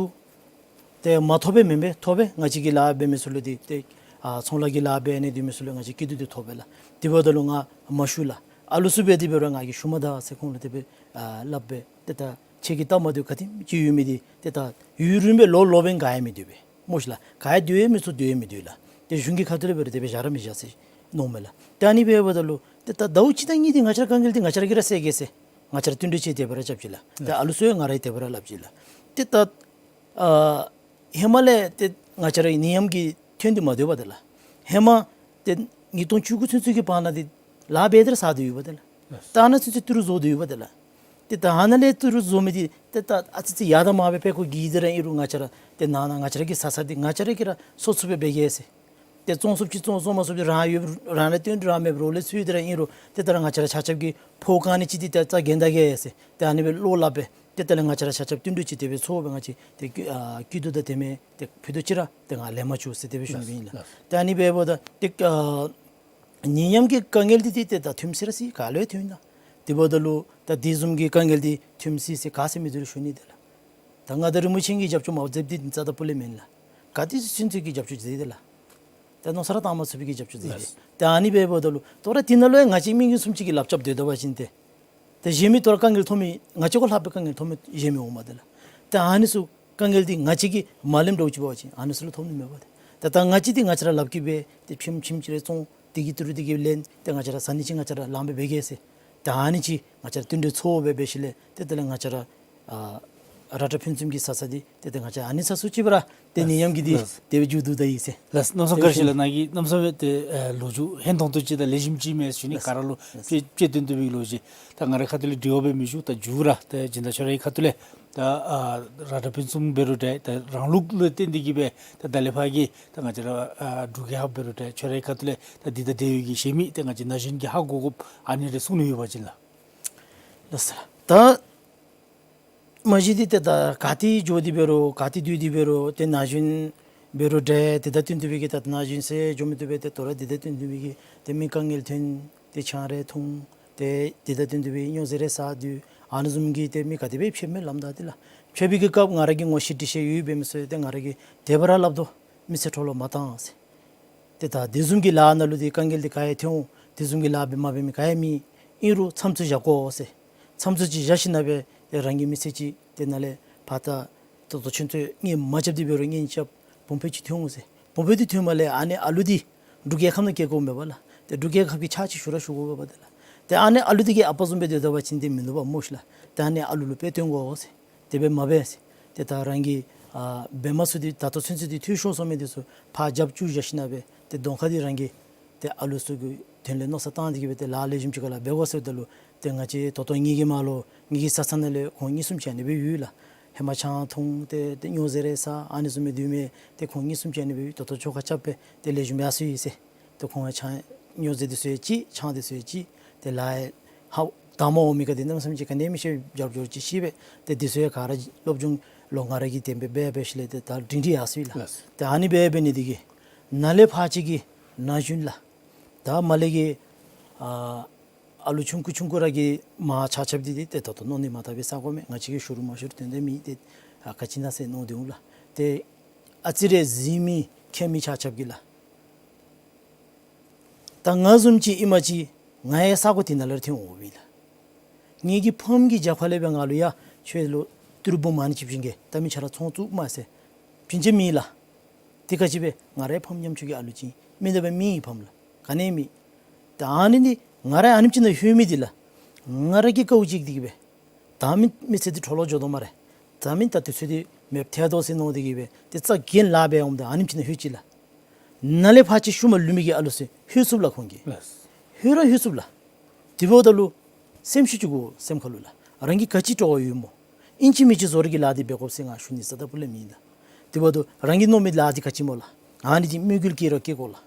ཏེ་མ་ཐོབ་པས་མེན་པས། ཐོབ་པས། ང་བཅས་ཀྱི་ལཱ་འབད་མི་ཚུ་ལུ་འདི་ཏེ་ཨ་ཚོང་ལཱ་གི་ལཱ་འབད་ནི་འདི་མི་ཚུ་ལུ་ང་བཅས་སྐྱིད་སྡུག་འདི་ཐོབ་པས་ལགས། དེ་འབདཝ་ད་ལུ་ང་མ་ཞུ་ལགས། ཨ་ལུ་ཚུ་འབད་དེ་འབད་རུང་ང་གིས་ཞུ་མ་ད་ཟེར་ཁོང་ལུ་དེ་སྦེ་ཨ་སླབ་སྦེ་ཏེ་ད་ཁྱེད་ཀྱི་སྟབས་མ་བདེཝ་ག་དེམ་ཅིག་ཡོད་མི་འདི་ཏེ་ད་ཡུན་རིངམོ་སྦེ་ལོ་ལོ་འབདན་ག་ཡང་མི་སྡོད་པས་སྨོ་ཤི་ལགས། ག་ཡང་སྡོད་ཡང་མི་ཚུགས། སྡོད་ཡང་མི་སྡོད་ལགས། ཏེ་གཞུང་གི་ཁ་ཐུག་ལས་འབད་རུང་དེ་སྦེ་བཞག་ར་མི་བཞག་ཟེར་མནོཝ་མས་ལགས། ཏེ་ཨ་ནི་འབདཝ་ད་ལུ་ཏེ་ད་ཟླཝ་གཅིག་དང་གཉིས་འདི་ང་བཅས་ར་དཀའ་ངལ་འདི་ང་བཅས་ར་གིས་ར་སེལ་གེ་ཟེར། ང་བཅས་ར་བསྟུན་གྲོས་ཅིག་དེ་སྦེ་ར་རྐྱབ་ཅི་ལགས། ཏེ་ཨ་ལུ་ཚུ་ཡང་ང་ར་གིས་དེ་སྦེ་ར་སླབ་ཅི་ལགས། ཏེ་ད་ཨ་ཧེ་མ་ལས་ཏེ་ང་བཅས་ར་ནད་ཡམས་ཀྱི་ཐོན་ཏེ་མ་སྡོད་པ་དེ་ལགས། ཧེ་མ་ཏེ་ཉིས་སྟོང་བཅུ་དགུ་ཚུན་ཚོད་ཀྱི་བར་ན་འདི་ལཱ་འབད་དེ་ར་ཚར་ཏེ་ཡོད་པ་དེ་ལགས། ད་ཨ་ནཱ་ཚུན་ཚོད་ཏི་རུ་བཟོ་སྟེ་ཡོད་པ་དེ་ལགས། ཏེ་ད་ཨ་ནཱ་ལས་ཏི་རུ་བཟོ་མི་འདི་ཏེ་ད་ཨ་ཙི་ཙི་ཡར་དང་མར་སྦེ་ཕར་ཁོ་གི་དེ་ར་ཨིན་རུང་ང་བཅས་ར་ཏེ་ནང་ན་ང་བཅས་ར་གི་ས་ས་འདི་ང་བཅས་ར་གིས་ར་སོར་ཚུགས་སྦེ་འབད་གེ་ཟེར། ཏེ་བཙོང་ཚུགསཔ་ཅིག་བཙོང་བཙོང་མ་ཚུགསཔ་ཅིག་རང་ཡོད་རང་ལས་བཏོན་རང་མེད་རོགས་ལས་ཚུར་དེ་ར་ཨིན་རུང་ཏེ་ད་ར་ང་བཅས་ར་ཆ་ཁྱབ་ཀྱིས་ཕོག་ག་ནི་ཅིག་འདི་ཏེ་རྩ་འགེངས་ད་གེ་ཟེར། ཏེ་ཨ་ནི་སྦེ་བློ་སླབ་སྦེ་ཏེ་དེ་ལས་ང་བཅས་ར་ཆ་ཁྱབ་བསྟུན་གྲོས་ཅིག་དེ་སྦེ་ཚོགས་སྦེ་ང་བཅས་ཏེ་ཨ་སྐྱིད་སྡུག་དང་དེ་མེན་ཏེ་ཕུད་རྡོག་ཅིག་ར་ཏེ་ང་ལེན་མ་བཅུག་ཟེར་དེ་སྦེ་ཞུ་ནི་ཨིན་ལགས། ཏེ་ཨ་ནི་འབདཝ་ད་ཏེ་ཨ་ནད་ཡམས་ཀྱི་དཀའ་ངལ་འདི་ཏེ་ཏེ་ད་ཐོནམ་ཟེར་ར་སྲིད། ག་ལུ་ཡང་ཐོན་ན། དེ་འབདཝ་ད་ལུ་ད་དེ་བཟུམ་གྱི་དཀའ་ངལ་འདི་ཐོནམ་ཟེར་ཟེར་ག་ཟེར་མི་འདི་ར་ཞུ་ནི་དེ་ལགས། ད་མངའ་བདག་རིན་པོ་ཆེ་གིས་རྒྱབ་སྐྱོར་མ་མཛདཔ་འདི་རྩ་དང་སྤུ་ལས་མེན་ལགས། ག་ཏེ་ཚུན་ཚོད་ཀྱི་རྒྱབ་སྐྱོར་མཛད་དེ་ལགས། ད་མནོ་བསམ་ར་བཏང་མ་ཚུགས་པའི་གི་རྒྱབ་སྐྱོར་མཛད་དེ། ད་ཨ་ནི་འབདཝ་ད་ལུ་དོ་རུང་དེ་ནང་ལུ་ཡང་ང་བཅས་མི་ངོམ་གསུམ་ཅིག་གིས་ལགཔ་རྐྱབ་སྡོད་ད་པ་ཅིན་ཏེ་ཏེ་གཞན་མི་དོ་རུང་དཀའ་ངལ་ཐོན་མི་ང་བཅས་གུ་ལྷག་པའི་དཀའ་ངལ་ཐོན་མི་གཞན་མི་འོང་མས་དེ་ལགས། ཏེ་ཨ་ནི་ཚུ་དཀའ་ངལ་འདི་ང་བཅས་ཀྱིས་མ་ལེནམ་འདྲཝ་ཅིག་འབད་བ་ཅིན་ཨ་ནི་ཚུ་ལུ་ཐོབ་ནི་མེད་པ་ཏེ། ཏེ་ད་ང་བཅས་འདི་ང་བཅས་ར་ལགཔ་གིས་འབད་ཏེ་ཁྱིམ་ཁྱིམ་ཅིག་རེ་བཙོང་དེ་གི་ཏི་རུ་དེ་གི་ལེན་ཏེ་ང་བཅས་ར་ཟ་ནི་ཅིག་ང་བཅས་ར་ལངམ་སྦེ་འབད་གེ་ཟེར། ཏེ་ཨ་ནི་ཅིག་ང་བཅས་ར་བསྟུན་གྲོས་ཚོགས་སྦེ་འབད་ཞིནམ་ལས་ཏེ་དེ་ལས་ང་བཅས་ར་ཨ་ར་ཏྲ་ཕུན་སུམ་གྱི་ས་ས་འདི་ཏེ་ཏེ་ང་བཅས་ཨ་ནི་ས་སུ་ཅིག་སྦེ་ར་ཏེ་ནད་ཡམས་ཀྱི་འདི་ལགས། དེ་སྦེ་མཇུག་བསྡུ་ད་ཡི་ཟེར། ལགས། མནོ་བསམ་བཀའ་དྲིན་ཆེ་ལགས། ནཱ་གི་མནོ་བསམ་སྦེ་ཏེ་ཨ་ལོ་རྒྱུས་ཧན་ཏོང་ཏོ་ཅིག་དང་ལེགས་ཤོམ་ཅིག་མས་ཞུ་ནི། ལགས། ག་ར་ལུ་ལགས། དཔེ་དཔེ་སྟོན་ཏོ་སྦེ་ལོ་རྒྱུས། ད་ང་རའི་ཁ་ཐུག་ལས་དྲི་བ་འབད་མི་ཞུ། ད་མཇུག་ར་ཏེ་སྦྱིན་བདག་ཁྱོད་རའི་ཁ་ཐུག་ལས་ད་ཨ་ར་ཏྲ་ཕུན་སུམ་འབད་རུང་འདྲ་ད་རང་ལུགས་ལུ་བརྟེན་ཏེ་གིས་སྦེ་ད་ད་ལས་ཕར་གྱི་ད་ང་བཅས་ར་ཨ་འབྲུག་རྒྱལ་ཁབ་འབད་རུང་འདྲ་ཁྱོད་རའི་ཁ་ཐུག་ལས་ད་འདི་ད་དེ་ཡོད་ཀྱི་ཤེས་མི་ད་ང་བཅས་ན་གཞོན་གྱིས་ཧ་གོ་དགོཔ་ཨ་ནི་རེ་གསུང་ནི་ཡོད་པ་ཅིན་ལགས། ལགས་སོ། ད་མ་གཞི་འདི་ཏེ་ད་ག་ཏེ་འགྱོ་སྟེ་འབད་རུང་ག་ཏེ་སྡོད་དེ་འབད་རུང་ཏེ་ན་གཞོན་འབད་རུང་འདྲ་ཏེ་ད་བསྟུན་ཏེ་སྦེ་གི་ད་ན་གཞོན་ཟེར་འགྱོ་མི་བཏུབ་པས། ཏེ་དོ་རུང་འདི་ད་བསྟུན་ཏེ་སྦེ་གི་ཏེ་མི་དཀའ་ངལ་ཐོན་ཏེ་ཆང་རེ་འཐུང་ཏེ་འདི་ད་བསྟུན་ཏེ་སྦེ་སྨྱོ་རྫས་རེ་ཟ་སྡོད་ཨ་ནི་བཟུམ་གྱི་ཏེ་མི་ག་དེ་སྦེ་ཕྱདཔ་མས་ལམ་ད་འདི་ལགས། ཕྱད་པའི་གི་སྐབས་ང་ར་གིས་ངོ་ཤེས་འདྲིས་ཤེས་ཡོད་འབད་མི་ཚུ་ཏེ་ང་ར་གིས་དེ་སྦེ་ར་སླབ་དོ། མི་ཚེ་འཕྲོ་བརླག་མ་བཏང་ཟེར། ཏེ་ད་དེ་བཟུམ་གྱི་ལཱ་ནང་ལུ་ཏེ་དཀའ་ངལ་འདི་ག་ཡང་ཐོན་འོང་། དེ་བཟུམ་གྱི་ལཱ་འབད་མ་འབད་མི་ག་ཡང་མེད། ཨིན་རུང་མཚམས་ཚུ་བཞག་དགོ་ཟེར། མཚམས་ཚུ་ཅིག་བཞག་ཞིནམ་ལས་སྦེ་ཏེ་རང་གི་མི་ཚེ་ཅིག་ཏེ་ནཱ་ལས་ཕར་ད་ད་ལྟོ་ཁྱོད་ཚུ་གཉེན་མ་རྐྱབ་སྟེ་འབད་རུང་གཉེན་རྐྱབ་བུམོ་སྦེ་ཅིག་ཐོན་འོང་ཟེར། བུམོ་སྦེ་འདི་ཐོནམ་ལས་ཨ་ནི་ཨ་ལུ་འདི་འབྲུག་རྒྱལ་ཁབ་ནང་སྐྱེ་དགོཔ་མས་པ་ལགས། ཏེ་འབྲུག་རྒྱལ་ཁབ་ཀྱི་ཕྱག་ཅིག་ཞུ་ར་ཞུ་དགོ་པས་པ་ཏེ་ལགས། ཏེ་ཨ་ནི་ཨ་ལུ་འདི་གིས་ཨ་པ་བཟུམ་སྦེ་སྡོད་ད་པ་ཅིན་ཏེ་མི་བཏུབ་པས་སྨོ་ཤི་ལགས། ཏེ་ཨ་ནི་ཨ་ལུ་ལུ་དཔེ་སྟོན་དགོ་ཟེར། དེ་སྦེ་མ་འབད་ཟེར། ཏེ་ད་རང་གིས་ཨ་འབད་མ་ཚུགས་ཏེ་ད་ལྟོ་ཚུན་ཚོད་འདི་འཐུས་ཤོར་སོང་མི་འདི་ཚུ་ཕར་རྒྱབ་བཅུག་བཞག་ཞིནམ་ལས་སྦེ་ཏེ་གདོང་ཁ་འདི་རང་གིས་ཏེ་ཨ་ལུ་ཚུ་གི་དོན་ལས་མནོ་བསམ་བཏང་སྟེ་གིས་སྦེ་ཏེ་ལཱ་ལེགས་ཤོམ་ཅིག་ག་ལས་འབད་དགོ་ཟེརཝ་ད་ལུ་ཏེ་ང་བཅས་ད་ལྟོ་ངེ་གི་མར་ལུ་ངེ་གི་ས་ས་ནང་ལས་ཁོང་གཉིས་གསུམ་ཅིག་ཨ་ནི་སྦེ་ཡོད་ལགས། ཧེ་མ་ཆང་འཐུང་སྟེ་ཏེ་སྨྱོ་རྫས་རེ་ཟ་ཨ་ནི་བཟུམ་སྦེ་སྡོད་མི་ཏེ་ཁོང་གཉིས་གསུམ་ཅིག་ཨ་ནི་སྦེ་ཡོད། ད་ལྟོ་ཆོ་ག་རྐྱབ་སྦེ་ཏེ་ལེགས་ཤོམ་སྦེ་ཡར་སོང་ཡི་ཟེར། ཏེ་ཁོང་ཡང་ཆང་སྨྱོ་རྫས་འདི་ཚུ་ཡང་ཅིག་ཆང་འདི་ཚུ་ཡང་ཅིག་ཏེ་ལཱ་ཡང་ཧ་དང་མ་འོང་མི་ག་འདི་གནམ་མེད་ས་མེད་ཅིག་ག་ནི་མི་ཤེས། རྒྱབ་སྐྱོར་ཅིག་ཤེས་པས། ཏེ་འདི་ཚུ་ཡང་ག་ར་སློབ་སྦྱོང་ལོག་ང་ར་གིས་དེ་སྦེ་འབད་འབད་ཞིནམ་ལས་ཏེ་ད་སྒྲིང་སྒྲི་ཡར་སོང་ཡི་ལགས། ལགས། ཏེ་ཨ་ནི་སྦེ་འབད་ནི་འདི་གིས་ནཱ་ལས་ཕར་ཅིག་གི་ན་གཞོན་ལགས། ད་མར་ལས་ཀྱི་ཨ་ཨ་ལུ་ཆུང་ཀུ་ཆུང་ཀུ་ར་གིས་མར་ཆ་ཁྱབ་འདི་ཏེ་ད་ལྟོ་མནོ་ནི་མ་དག་པའི་ས་གོ་མས། ང་བཅས་ཀྱིས་ཞུ་རུང་མ་ཞུ་རུང་དོན་དག་མེད། ཏེ་ཨ་ག་ཅི་ཨིན་ན་ཟེར་མནོ་སྟེ་འོང་ལགས། ཏེ་ཨ་ཙི་རེ་གཟིགས་མི་མཁྱེན་མི་ཆ་ཁྱབ་ཀྱིས་ལགས། ད་ང་བཟུམ་ཅིག་ཨིན་པ་ཅིན་ང་ཡང་ས་གོ་འདི་ནང་ལས་ཐོན་འོང་པས་ལགས། ངེ་གི་ཕམ་གྱིས་རྒྱབ་ཁ་ལས་སྦེ་ང་ལུ་ཡ་ཁྱོད་ལུ་ཏི་རུ་འབུམ་ཨ་ནི་ཅིག་བྱིན་གེ། ད་མི་ཆ་ར་ཚོང་བཙུགས་མ་ཟེར་བྱིན་ཅི་མེད་ལགས། དེ་ག་ཅི་སྦེ་ང་རའི་ཕམ་ཉམ་ཆུང་གི་ཨ་ལུ་ཅིག་མི་འདི་སྦེ་མི་ཕམ་ལགས། ག་ནི་མེད། ད་ཨ་ནི་འདི་ང་ར་ཨ་ནེམ་ཅིག་ནང་ལྷོད་མི་འདི་ལགས། ང་ར་གིས་དཀའཝ་སྤྱད་དེ་གིས་སྦེ་ད་མི་མི་ཚེ་འདི་འཕྲོ་བརླག་འགྱོ་དོ་སྨ་རེ། ད་མི་ད་དུས་ཚོད་འདི་མེདཔ་ཐལ་དོ་ཟེར་མནོ་སྟེ་གིས་སྦེ་ཏེ་རྩ་འགེངས་ལཱ་འབད་འོངམ་ད་ཨ་ནེམ་ཅིག་ནང་ལྷོད་ཅི་ལགས། ནཱ་ལས་ཕར་ཅིག་ཤུལ་མ་ལུས་མི་གི་ཨ་ལུ་ཚུ་ལྷོད་ཚུགསཔ་ལགས་ཁོང་གིས། ལགས། ལྷོད་ར་ལྷོད་ཚུགསཔ་ལགས། དེ་འབདཝ་ད་ལུ་སེམས་ཤུགས་ཅིག་དགོ་སེམས་ཁ་ལུ་ལགས། རང་གིས་ག་ཅི་སྤྲོ་བ་ཡོད་སྨོ། ཨིན་ཅི་མིན་ཅི་བཟོ་རིག་གི་ལཱ་འདི་འབད་དགོཔ་ཟེར་ང་ཞུ་ནི་རྩ་དང་སྤུ་ལས་མེད་ལགས། དེ་འབདཝ་ད་རང་གིས་མནོ་མི་ལཱ་འདི་ག་ཅི་སྨོ་ལགས། ཨ་ནི་འདི་མོས་གུས་སྐྱེ་ར་སྐྱེ་དགོ་ལགས།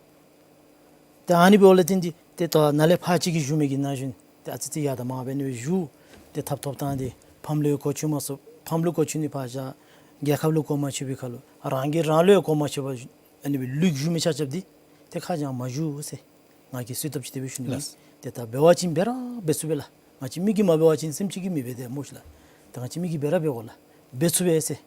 ཏེ་ཨ་ནི་འབདཝ་ལས་བརྟེན་ཏེ་ཏེ་ད་ནཱ་ལས་ཕར་ཅིག་གི་བཞུགས་མི་གི་ན་གཞོན་ཏེ་ཨ་ཙི་ཙི་ཡར་དང་མར་འབད་ནི་སྦེ་བཞུགས། ཏེ་ཐབ་ཐོབ་བཏང་སྟེ་ཕམ་ལུ་གོ་ཆོད་མ་ཚུགས། ཕམ་ལུ་གོ་ཆོད་ནི་ཕར་བཞག། རྒྱལ་ཁབ་ལུ་གོ་མ་ཆོད་པའི་ཁར་ལུ་རང་གིས་རང་ལུ་ཡང་གོ་མ་ཆོད་པར་ཨ་ནི་སྦེ་ལུས་བཞུགས་མི་ཆ་ཁྱབ་འདི་ཏེ་ཁ་བྱང་མ་བཞུགས་ཟེར་ང་གིས་གསོལ་འདེབས་ཅིག་དེ་སྦེ་ཞུ་ནི། ལགས། ཏེ་ད་འབད་བ་ཅིན་འབད་ར་འབད་ཚུགས་པས་ལགས། ང་བཅས་མི་གིས་མ་འབད་བ་ཅིན་སེམས་ཅན་གྱིས་མི་འབད་དེ་སྨོ་ཤི་ལགས། ད་ང་བཅས་མི་གིས་འབད་ར་འབད་དགོ་ལགས། འབད་ཚུགས་པས་ཟེར།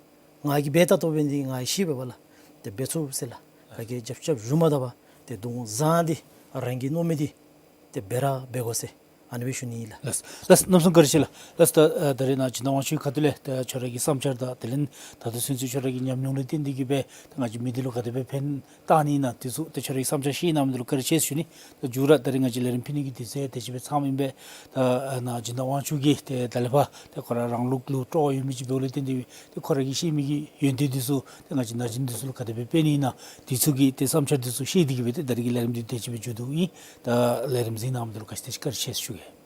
ང་གིས་འབད་ད་ལྟོ་འབད་ནི་ང་ཡང་ཤེས་པས་པ་ལགས། ཏེ་འབད་ཚུགས་ཟེར་ལགས། ང་གིས་རྒྱབ་སྐྱོར་ཞུ་མ་ད་པར་ཏེ་གདོང་བཟང་སྟེ་རང་གིས་མནོ་མི་འདི་ཏེ་འབད་ར་འབད་དགོ་ཟེར། ཨ་ནི་སྦེ་ཞུ་ནི་ཨིན་ལགས། ལགས་ལགས། གནམ་མེད་ས་མེད་བཀའ་དྲིན་ཆེ་ལགས། ལགས། ད་ཨ་ད་རིས་ནཱ་སྦྱིན་བདག་དབང་ཕྱུག་ཁ་ཐུག་ལས་ད་ཁྱོད་ར་གི་བསམ་འཆར་དང་དེ་ལས་ད་ལྟོ་ཚུན་ཚོད་ཁྱོད་ར་གི་ཉམས་མྱོང་ལུ་བརྟེན་ཏེ་གིས་སྦེ་ད་ང་བཅས་མི་སྡེ་ལུ་ག་དེ་སྦེ་ཕན་བཏགས་ནི་ཨིན་ན་དེ་ཚུ་ད་ཁྱོད་ར་གི་བསམ་འཆར་བཤད་གནང་མི་འདི་ལུ་བཀའ་དྲིན་ཆེ་ཞུ་ནི། ད་མཇུག་ར་ད་རིས་ང་བཅས་ལས་རིམ་ཕུལ་ནི་གི་དུས་ཚོད་དེ་ཅིག་སྦེ་ཚངམ་ཨིན་པས། ད་ཨ་ནཱ་སྦྱིན་བདག་དབང་ཕྱུག་གིས་ཏེ་ད་ལས་ཕར་ཏེ་ཁོ་ར་རང་ལུགས་ལུ་སྤྲོ་བ་ཡོད་མི་ཅིག་འབདཝ་ལས་བརྟེན་ཏེ་ཏེ་ཁོ་ར་གིས་བཤད་མི་གི་ཡོན་ཏན་འདི་ཚུ་ཏེ་ང་བཅས་ན་གཞོན་འདི་ཚུ་ལུ་ག་དེ་སྦེ་སྤེལ་ནི་ཨིན་ན་དེ་ཚུ་གི་ཏེ་བསམ་འཆར་འདི་ཚུ་བཤད་དེ་གིས་སྦེ་ཏེ་ད་རིས་ཀྱི་ལས་རིམ་འདི་དེ་ཅིག་སྦེ་མཇུག་བསྡུཝ་ཨིན། ད་ལས་རིམ་གཟིགས་གནང་མི་འདི་ལུ་ག་ཅི་དེ་ཅིག་བཀའ་དྲིན་ཆེ་ཞུ་གེ།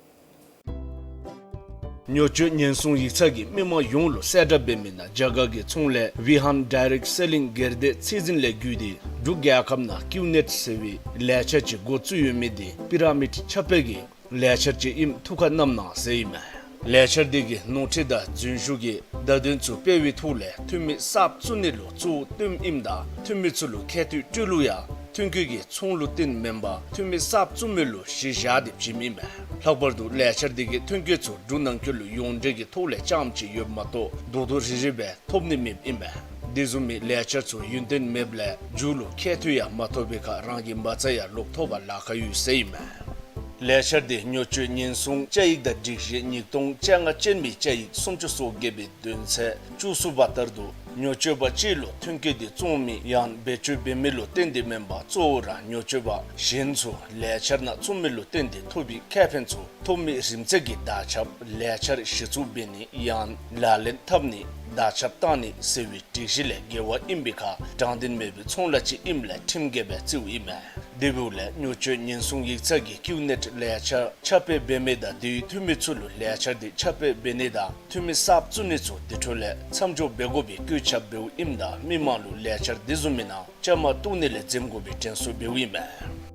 ཉོ་སྤྱོད་ཉེན་སྲུང་ཡིག་ཚང་གིས་མི་མང་ཡོངས་ལུ་གསལ་བསྒྲགས་འབད་མི་ནང་རྒྱ་གར་གྱི་ཚོང་ལས་ཝི་ཧཱན་ཌའི་རེཀཊ་སེ་ལིང་སྒེར་སྡེ་ཚད་འཛིན་ལས་བརྒྱུད་དེ་འབྲུག་རྒྱལ་ཁབ་ནང་ཀིའུ་ནེཊ་ཟེར་བའི་ལས་འཆར་ཅིག་འགོ་བཙུགས་ཡོད་མི་འདི་པི་ར་མིཌ་ཁྱབ་སྤེལ་གྱི་ལས་འཆར་ཅིག་ཨིནམ་ཐུགས་ཁར་བསྣམས་གནང་ཟེར་ཨིན་མས། ལས་འཆར་འདི་གི་ནོར་འཁྲུལ་དང་རྫུན་ཞུགས་ཀྱི་བརྡ་དོན་ཚུ་སྤེལ་བའི་ཐོག་ལས་འཐུས་མི་གསརཔ་བཙུགས་ནི་ལུ་གཙོ་བོ་བཏོནམ་ཨིནམ་ད་འཐུས་མི་ཚུ་ལུ་ཁྱད་ཐོག་སྤྲོད་ལུགས་ཡང་ཐོན་སྐྱེད་ཀྱི་ཚོང་ལུ་བརྟེན་མེན་པར་འཐུས་མི་གསརཔ་བཙུགས་མི་ལུ་གཞི་བཞག་སྟེ་བྱིནམ་ཨིན་མས། ལྷག་པར་དུ་ལས་འཆར་འདི་གི་ཐོན་སྐྱེད་ཚུ་འབྲུག་ནང་འཁོད་ལུ་ཡོངས་འབྲེལ་གྱི་ཐོག་ལས་རྐྱངམ་ཅིག་ཡོདཔ་མ་གཏོགས་རྡོག་རྡོག་རིལ་རིལ་སྦེ་ཐོབ་ནི་མེདཔ་ཨིན་མས། དེ་བཟུམ་མའི་ལས་འཆར་ཚུ་ཡུན་བརྟན་མེདཔ་ལས་མཇུག་ལུ་ཁྱད་ཐོག་ཡང་མ་ཐོབ་པའི་ཁར་རང་གི་མ་རྩ་ཡང་ལོག་ཐོབ་པར་ལཱ་ཁག་ཡོད་ཟེར་ཨིན་མས། ལས་འཆར་འདི་ཉོ་སྤྱོད་ཉེན་སྲུང་བཅའ་ཡིག་དང་སྒྲིག་གཞི་ཉིས་སྟོང་བཅོ་ལྔ་ཅན་མའི་བཅའ་ཡིག་སུམ་ཅུ་སོ་བརྒྱད་པའི་དོན་ཚན་བཅུ་གསུམ་པ་ལྟར་དུ་ཉོ་སྤྱོད་པ་གཅིག་ལུ་ཐོན་སྐྱེད་འདི་བཙོང་མི་ཡང་བེད་སྤྱོད་འབད་མི་ལུ་བརྟེན་ཏེ་མེན་པར་གཙོ་བོ་ར་ཉོ་སྤྱོད་པ་གཞན་ཚུ་ལས་འཆར་ནང་བཙུགས་མི་ལུ་བརྟེན་ཏེ་ཐོབ་པའི་ཁེ་ཕན་ཚུ་ཐོབ་མི་རིམ་ཚད་ཀྱི་བརྡ་ཁྱབ་ལས་འཆར་གཞི་བཙུགས་འབད་ནི་ཡང་ལག་ལེན་འཐབ་ནི་བརྡ་ཁྱབ་བཏང་ནི་ཟེར་བའི་སྒྲིག་གཞི་ལས་འགལ་བ་ཨིན་པའི་ཁར་དྲང་བདེན་མེད་པའི་ཚོང་ལཱ་ཅིག་ཨིནམ་ལས་ཁྲིམས་འགལ་སྦེ་བརྩིཝ་ཨིན་མས། དེ་འབདཝ་ལས་ཉོ་སྤྱོད་ཉེན་སྲུང་ཡིག་ཚང་གིས་ཀིའུ་ནེཊ་ལས་འཆར་ཁྱབ་སྤེལ་འབད་མི་དང་དེའི་འཐུས་མི་ཚུ་ལུ་ལས་འཆར་འདི་ཁྱབ་སྤེལ་འབད་ནི་དང་འཐུས་མི་གསརཔ་བཙུགས་ནི་ཚུ་དེ་འཕྲོ་ལས་མཚམས་འཇོག་འབད་དགོ་པའི་བཀོད་ཁྱབ་འབདཝ་ཨིནམ་ད་མི་མང་ལུ་ལས་འཆར་དེ་བཟུམ་མའི་ནང་བཅའ་མར་གཏོགས་ནི་ལས་འཛེམ་དགོ་པའི་དྲན་གསོ་འབདཝ་ཨིན་མས།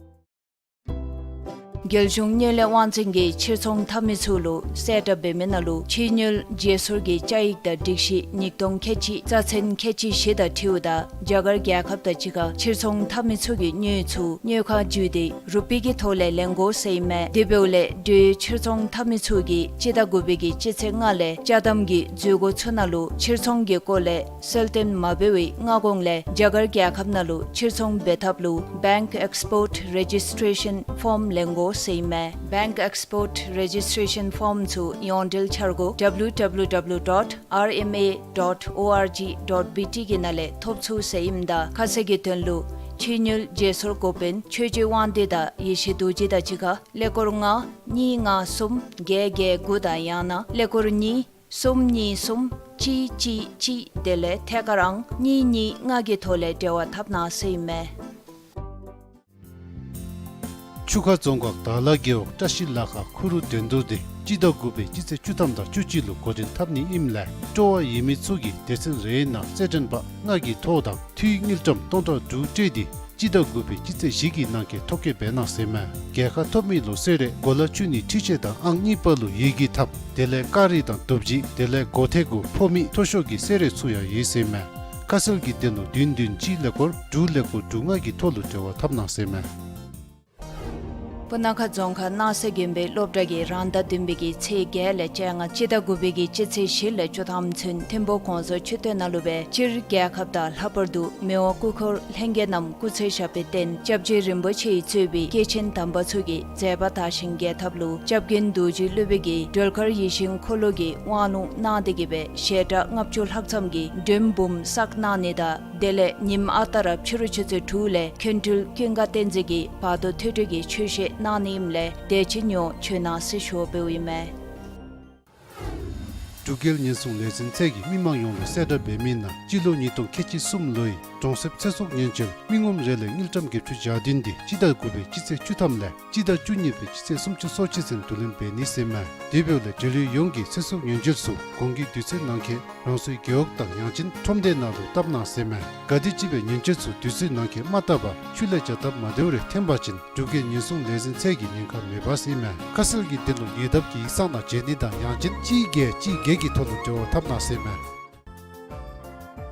རྒྱལ་གཞུང་དངུལ་ལས་དབང་འཛིན་གྱིས་ཕྱིར་ཚོང་འཐབ་མི་ཚུ་ལུ་གསལ་བསྒྲགས་འབད་མི་ནང་ལུ་ཕྱི་དངུལ་བརྗེ་སོར་གྱི་བཅའ་ཡིག་དང་སྒྲིག་གཞི་ཉིས་སྟོང་ཁལ་གཅིག་རྩ་ཚན་ཁལ་གཅིག་བཞི་དང་འཁྲིལཝ་ད་རྒྱ་གར་རྒྱལ་ཁབ་དང་གཅིག་ཁར་ཕྱིར་ཚོང་འཐབ་མི་ཚུ་གིས་དངུལ་ཚུ་དངུལ་ཁང་བརྒྱུད་དེ་རུ་པི་གི་ཐོག་ལས་ལེན་དགོ་ཟེར་ཨིན་མས། དེ་འབདཝ་ལས་འགྲུལ་ཕྱིར་ཚོང་འཐབ་མི་ཚུ་གིས་སྤྱི་ཟླ་དགུ་པའི་གི་སྤྱི་ཚེས་ལྔ་ལས་ཅ་དམ་གྱི་འཛུལ་སྒོ་ཚུ་ནང་ལུ་ཕྱིར་ཚོང་གི་སྐོར་ལས་གསལ་སྟོན་མ་འབད་བའི་སྔ་གོང་ལས་རྒྱ་གར་རྒྱལ་ཁབ་ནང་ལུ་ཕྱིར་ཚོང་འབད་ཐབས་ལུ་Bank Export Registration Form ལེན་དགོ་ཟེར་ཨིན་མས། Bank Export Registration Form ཚུ་ཡོངས་འབྲེལ་འཆར་སྒོ་W W W dot R M A dot O R G dot B T གི་ནང་ལས་ཐོབ་ཚུགས་ཟེར་ཨིནམ་ད་ཁ་གསལ་གྱི་དོན་ལུ་ཕྱི་དངུལ་བརྗེ་སོར་འགོ་དཔོན་ཆོས་རྗེ་དབང་འདུས་དང་ཡེ་ཤེས་རྡོ་རྗེ་དང་གཅིག་ཁར་ཀླད་ཀོར་ལྔ་གཉིས་ལྔ་གསུམ་བརྒྱད་བརྒྱད་དགུ་དང་ཡང་ན་ཀླད་ཀོར་གཉིས་གསུམ་གཉིས་གསུམ་གཅིག་གཅིག་གཅིག་དེ་ལས་ཐད་ཀར་ཨང་གཉིས་གཉིས་ལྔ་གི་ཐོག་ལས་འབྲེལ་བ་འཐབ་གནང་ཟེར་ཨིན་མས། ཆུ་ཁ་རྫོང་ཁག་དར་ལ་རྒེད་འོག་བཀྲ་ཤིས་ལ་ཁ་ཁུ་རུ་འགྲན་བསྡུར་འདི་སྤྱི་ཟླ་དགུ་པའི་སྤྱི་ཚེས་བཅུ་ཐམ་དང་བཅུ་གཅིག་ལུ་འགོ་འདྲེན་འཐབ་ནི་ཨིནམ་ལས་སྤྲོ་བ་ཡོད་མི་ཚུ་གིས་སྡེ་ཚན་རེའི་ནང་རྩེད་འགྲན་པ་ལྔ་གི་ཐོ་དང་འཐུས་དངུལ་ཀྲམ་སྟོང་ཕྲག་དྲུག་སྤྲོད་དེ་སྤྱི་ཟླ་དགུ་པའི་སྤྱི་ཚེས་བཞི་གི་ནང་འཁོད་ཐོ་བཀོད་འབད་གནང་ཟེར་མས། རྒྱལ་ཁ་ཐོབ་མི་ལུ་གསོལ་རས་གོ་ལ་བཅུ་གཉིས་འཕྲུལ་ཆས་དང་ཨང་གཉིས་པ་ལུ་ཡི་གེ་ཐབ་དེ་ལས་ཀ་རི་དང་རྡོ་བརྗེ་དེ་ལས་སྒོ་ཐེ་གུ་ཕོ་མི་མཐོ་ཤོས་ཀྱི་གསོལ་རས་ཚུ་ཡང་ཡོད་ཟེར་མས། ཁ་གསལ་གྱི་དོན་ལུ་བདུན་བདུན་གཅིག་ཀླད་ཀོར་དྲུག་ཀླད་ཀོར་དྲུག་ལྔ་གི་ཐོ་ལུ་འབྲེལ་བ་འཐབ་གནང་ཟེར་མས། སྤུ་ན་ཁ་རྫོང་ཁག་སྣང་ས་དགོན་པའི་སློབ་གྲྭ་གིས་རང་ཟླ་བདུན་པའི་གི་ཚེས་བརྒྱད་ལས་བཅོ་ལྔ་སྤྱི་ཟླ་དགུ་པའི་གི་སྤྱི་ཚེས་བཞི་ལས་བཅུ་ཐམ་ཚུན་ཐིམ་ཕུག་གོང་ས་མཆོག་སྟོད་ནང་ལུ་སྦེ་སྤྱིར་རྒྱལ་ཁབ་དང་ལྷག་པར་དུ་མི་དབང་སྐུ་འཁོར་ལྷན་རྒྱས་རྣམས་སྐུ་ཚེ་ཞབས་པད་བརྟན་སྐྱབས་རྗེ་རིན་པོ་ཆེ་གཙོས་པའི་སྐྱེས་ཆེན་དམ་པ་ཚུ་གི་མཛད་པ་དར་ཞིང་རྒྱས་ཐབས་ལུ་སྐྱབས་མགོན་རྡོ་རྗེ་སློབ་དཔོན་གྱིས་སྒྲོལ་དཀར་ཡིད་བཞིན་འཁོར་ལོ་གི་དབང་ལུང་གནང་སྟེ་གི་སྦེ་ཞལ་གྲངས་ལྔ་བཅུ་ལྷག་ཙམ་གྱི་མགྲོན་འབུམ་བསགས་གནང་ནི་དང་དེ་ལས་ཉིནམ་ཨ་རྟག་ར་ཕྱི་རུ་ཆུ་ཚོད་དྲུག་ལས་མཁན་སྤྲུལ་ཀུན་དགའ་བསྟན་འཛིན་གྱིས་བར་དོ་ཐོས་གྲོལ་གྱི་ཆོས་བཤད་གནང་ནི་ཨིནམ་ལས་དེ་ཅིག་ཉོ་བྱོན་གནང་ཟེར་ཞུ་བ་འབདཝ་ཨིན་མས། འབྲུག་རྒྱལ་ཉེན་སྲུང་ལས་འཛིན་ཚད་ཀྱིས་མི་མང་ཡོངས་ལུ་གསལ་བསྒྲགས་འབད་མི་ནང་སྤྱི་ལོ་ཉིས་སྟོང་ཁལ་གཅིག་གསུམ་ལོའི་གྲོང་གསེབ་ཚེ་སྲོག་ཉེན་བཅོལ་མི་ངོམ་རེ་ལས་དངུལ་ཀྲམ་བརྒྱད་ཅུ་གྱ་བདུན་འདི་སྤྱི་ཟླ་དགུ་པའི་སྤྱི་ཚེས་བཅུ་ཐམ་ལས་སྤྱི་ཟླ་བཅུ་གཉིས་པའི་སྤྱི་ཚེས་སུམ་ཅུ་སོ་གཅིག་ཚུན་བསྡུ་ལེན་འབད་ནི་ཟེར་མས། དེ་འབདཝ་ལས་འབྲེལ་ཡོད་ཡོངས་ཀྱིས་ཚེ་སྲོག་ཉེན་བཅོལ་ཚུ་གོང་གི་དུས་ཚོད་ནང་འཁོད་རང་སོའི་རྒེད་འོག་དང་ཡང་ཅིན་ཁྲོམ་སྡེ་ནང་ལུ་བཏབ་གནང་ཟེར་མས། ག་དེམ་ཅིག་སྦེ་ཉེན་བཅོལ་ཚུ་དུས་ཚོད་ནང་འཁོད་མ་བཏབ་པར་ཆུ་ལས་བྱ་སྟབས་མ་བདེཝ་རེ་ཐོན་པ་ཅིན་འབྲུག་རྒྱལ་ཉེན་སྲུང་ལས་འཛིན་ཚད་ཀྱིས་ཉེན་ཁ་མེད་པ་ཟེར་མས། ཁ་གསལ་གྱི་དོན་ལུ་ཉེ་འདབས་ཀྱི་ཡིག་ཚང་ནང་བྱོན་ནི་དང་ཡང་ཅིན་གཅིག་བརྒྱད་གཅིག་བརྒྱད་ཀྱི་ཐོག་ལུ་འབྲེལ་བ་འཐབ་གནང་ཟེར་མས།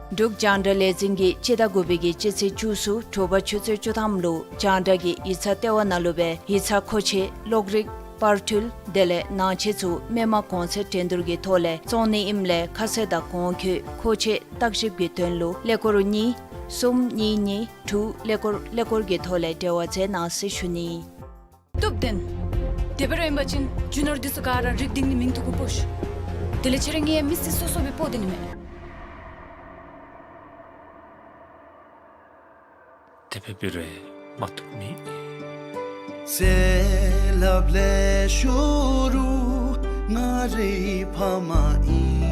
འབྲུག་རྒྱང་བསྒྲགས་ལས་འཛིན་གྱིས་སྤྱི་ཟླ་དགུ་པའི་གི་སྤྱི་ཚེས་བཅུ་གསུམ་དྲོ་པ་ཆུ་ཚོད་བཅུ་ཐམ་ལུ་རྒྱང་བསྒྲགས་ཀྱི་ཡིག་ཚང་ལྟེ་བ་ནང་ལུ་སྦེ་ཡིག་ཚང་མཁོ་ཆས་གློག་རིག་པར་འཕྲུལ་དེ་ལས་ནང་ཆས་ཚུ་མི་མང་གོང་ཚད་འགྲན་བསྡུར་གྱི་ཐོག་ལས་བཙོང་ནི་ཨིནམ་ལས་ཁ་གསལ་དང་གོང་འཁོད་མཁོ་ཆས་བརྟག་ཞིབ་ཀྱི་དོན་ལུ་ཀླད་ཀོར་གཉིས་གསུམ་གཉིས་གཉིས་དྲུག་ཀླད་ཀོར་ཀླད་ཀོར་གྱི་ཐོག་ལས་འབྲེལ་བ་མཛད་གནང་ཟེར་ཞུ་ནི། སྟོབས་ལྡན། དེ་སྦེ་ར་ཨིན་པ་ཅིན་རྒྱུ་ནོར་འདི་ཚུ་ག་ར་རིག་སྟེང་ནི་མིང་ཐོ་གུ་ཕོག་ཤིག། དེ་ལས་ཁྱེད་ར་ངེའི་མི་སེར་སོ་སོ་སྦེ་ཕོག་སྟེ་ནི་མས། དེ་སྦེ་འབད་རུང་མ་བཏུབ་མེད། ཚེ་རབས་ལས་ཤོར་རུང་ང་རའི་ཕ་མ་ཨིན།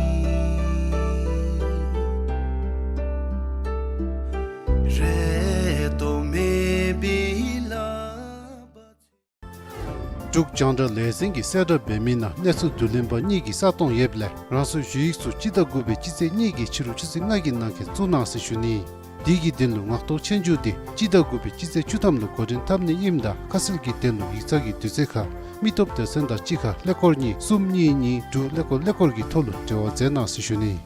རེ་དོགས་མེད་པའི་ལག་པ། འབྲུག་རྒྱང་བསྒྲགས་ལས་འཛིན་གྱིས་གསལ་བསྒྲགས་འབད་མི་ནང་གནས་ཚུལ་བསྡུ་ལེན་པ་གཉིས་ཀྱིས་གསལ་སྟོན་ཡོདཔ་ལས་རང་སོའི་ཞུ་ཡིག་ཚུ་སྤྱི་ཟླ་དགུ་པའི་སྤྱི་ཚེས་གཉིས་ཀྱི་ཕྱི་རུ་ཆུ་ཚོད་ལྔ་གི་ནང་འཁོད་བཙུགས་གནང་ཟེར་ཞུ་ནི། དེ་གི་དོན་ལུ་ངག་ཐོག་ཆོས་རྒྱུགས་དེ་སྤྱི་ཟླ་དགུ་པའི་སྤྱི་ཚེས་བཅུ་ཐམ་ལུ་འགོ་འདྲེན་འཐབ་ནི་ཨིནམ་ད་ཁ་གསལ་གྱི་དོན་ལུ་ཡིག་ཚང་གི་དུས་ཚོད་ཁར་མི་སྟོབས་སྡེ་ཚན་དང་གཅིག་ཁར་ཀླད་ཀོར་གཉིས་གསུམ་གཉིས་གཉིས་དྲུག་ཀླད་ཀོར་ཀླད་ཀོར་གྱི་ཐོག་ལུ་འབྲེལ་བ་མཛད་གནང་ཟེར་ཞུ་ནི།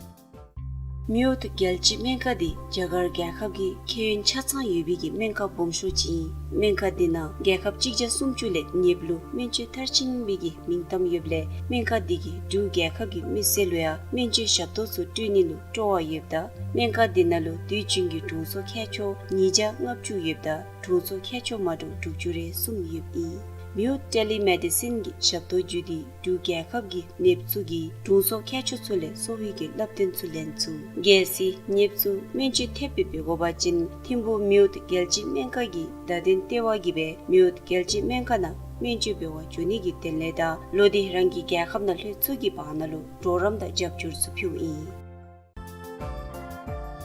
མེའོ་ཏི་རྒྱལ་སྤྱིའི་སྨན་ཁང་འདི་རྒྱ་གར་རྒྱལ་ཁབ་ཀྱི་ཁེ་ཡོན་ཆ་ཚང་ཡོད་པའི་གི་སྨན་ཁང་སྦོམ་ཤོས་ཅིག་ཨིན། སྨན་ཁང་འདི་ནང་རྒྱལ་ཁབ་གཅིག་བརྒྱ་སུམ་ཅུ་ལས་ཉེ་བ་ལུ་སྨན་བཅོས་མཐར་ཕྱིན་པའི་གི་མིང་གཏམ་ཡོདཔ་ལས་སྨན་ཁང་འདི་གིས་འབྲུག་རྒྱལ་ཁབ་ཀྱི་མི་སེར་ལུ་ཡང་སྨན་བཅོས་ཞབས་ཏོག་ཚུ་སྤྲོད་ནི་ལུ་སྤྲོ་བ་ཡོདཔ་ད་སྨན་ཁང་འདི་ནང་ལུ་དུས་རྒྱུན་གྱི་དྲུང་འཚོ་མཁས་མཆོག་ཉིས་བརྒྱ་ལྔ་བཅུ་ཡོདཔ་ད་དྲུང་འཚོ་མཁས་མཆོག་མ་འདྲཝ་དྲུག་ཅུ་རེ་གསུམ་ཡོདཔ་ཨིན། མེའོ་ཊེ་ལི་མེ་ཌི་སིན་གྱི་ཞབས་ཏོག་བརྒྱུད་དེ་འབྲུག་རྒྱལ་ཁབ་ཀྱི་ནདཔ་ཚུ་གིས་དྲུང་འཚོ་མཁས་མཆོག་ཚུ་ལས་གསོ་བའི་གི་སླབ་སྟོན་ཚུ་ལེན་ཚུགས། གལ་སྲིད་ནདཔ་ཚུ་སྨན་བཅོས་ཐེབས་སྦེ་འབད་དགོ་པ་ཅིན་ཐིམ་ཕུག་མེའོ་ཏི་རྒྱལ་སྤྱིའི་སྨན་ཁང་གི་བརྡ་དོན་ལྟེ་བ་གིས་སྦེ་མེའོ་ཏི་རྒྱལ་སྤྱིའི་སྨན་ཁང་ནང་སྨན་བཅོས་འབད་བར་འགྱོ་ནི་གི་དོན་ལས་དང་ལོག་སྟེ་རང་གི་རྒྱལ་ཁབ་ནང་ལྷོད་ཚུགས་ཀྱི་བར་ན་ལུ་གྲོགས་རམ་དང་རྒྱབ་སྐྱོར་ཚུ་ཕུལཝ་ཨིན།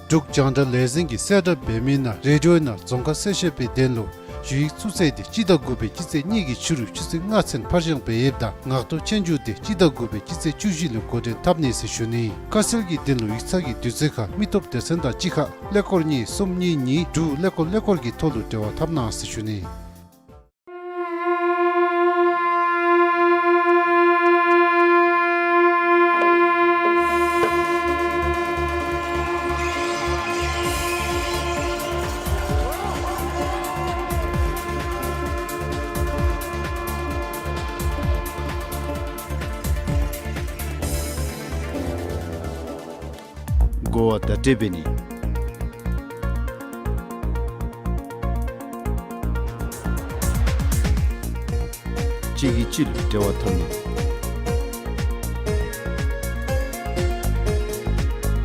འབྲུག་རྒྱང་བསྒྲགས་ལས་འཛིན་གྱིས་གསལ་བསྒྲགས་འབད་མི་ནང་རེ་ཌི་ཡོ་ནང་རྫོང་ཁ་གསལ་བཤད་པའི་དོན་ལུ་ཞུ་ཡིག་བཙུགས་ཚེས་འདི་སྤྱི་ཟླ་དགུ་པའི་སྤྱི་ཚེས་གཉིས་ཀྱི་ཕྱི་རུ་ཆུ་ཚོད་ལྔ་ཚུན་ཕར་འགྱངས་འབད་ཡོདཔ་ད་ངག་ཐོག་ཆོས་རྒྱུགས་འདི་སྤྱི་ཟླ་དགུ་པའི་སྤྱི་ཚེས་བཅུ་བཞི་ལུ་འགོ་འདྲེན་འཐབ་ནི་ཟེར་ཞུ་ནི། ཁ་གསལ་གྱི་དོན་ལུ་ཡིག་ཚང་གི་དུས་ཚོད་ཁར་མི་སྟོབས་སྡེ་ཚན་དང་གཅིག་ཁར་ཀླད་ཀོར་གཉིས་གསུམ་གཉིས་གཉིས་དྲུག་ཀླད་ཀོར་ཀླད་ཀོར་གྱི་ཐོག་ལུ་འབྲེལ་བ་འཐབ་གནང་ཟེར་ཞུ་ནི། གོ་བ་བརྡ་སྤྲོད་འབད་ནི། གཅིག་གིས་གཅིག་ལུ་འབྲེལ་བ་འཐབ་ནི།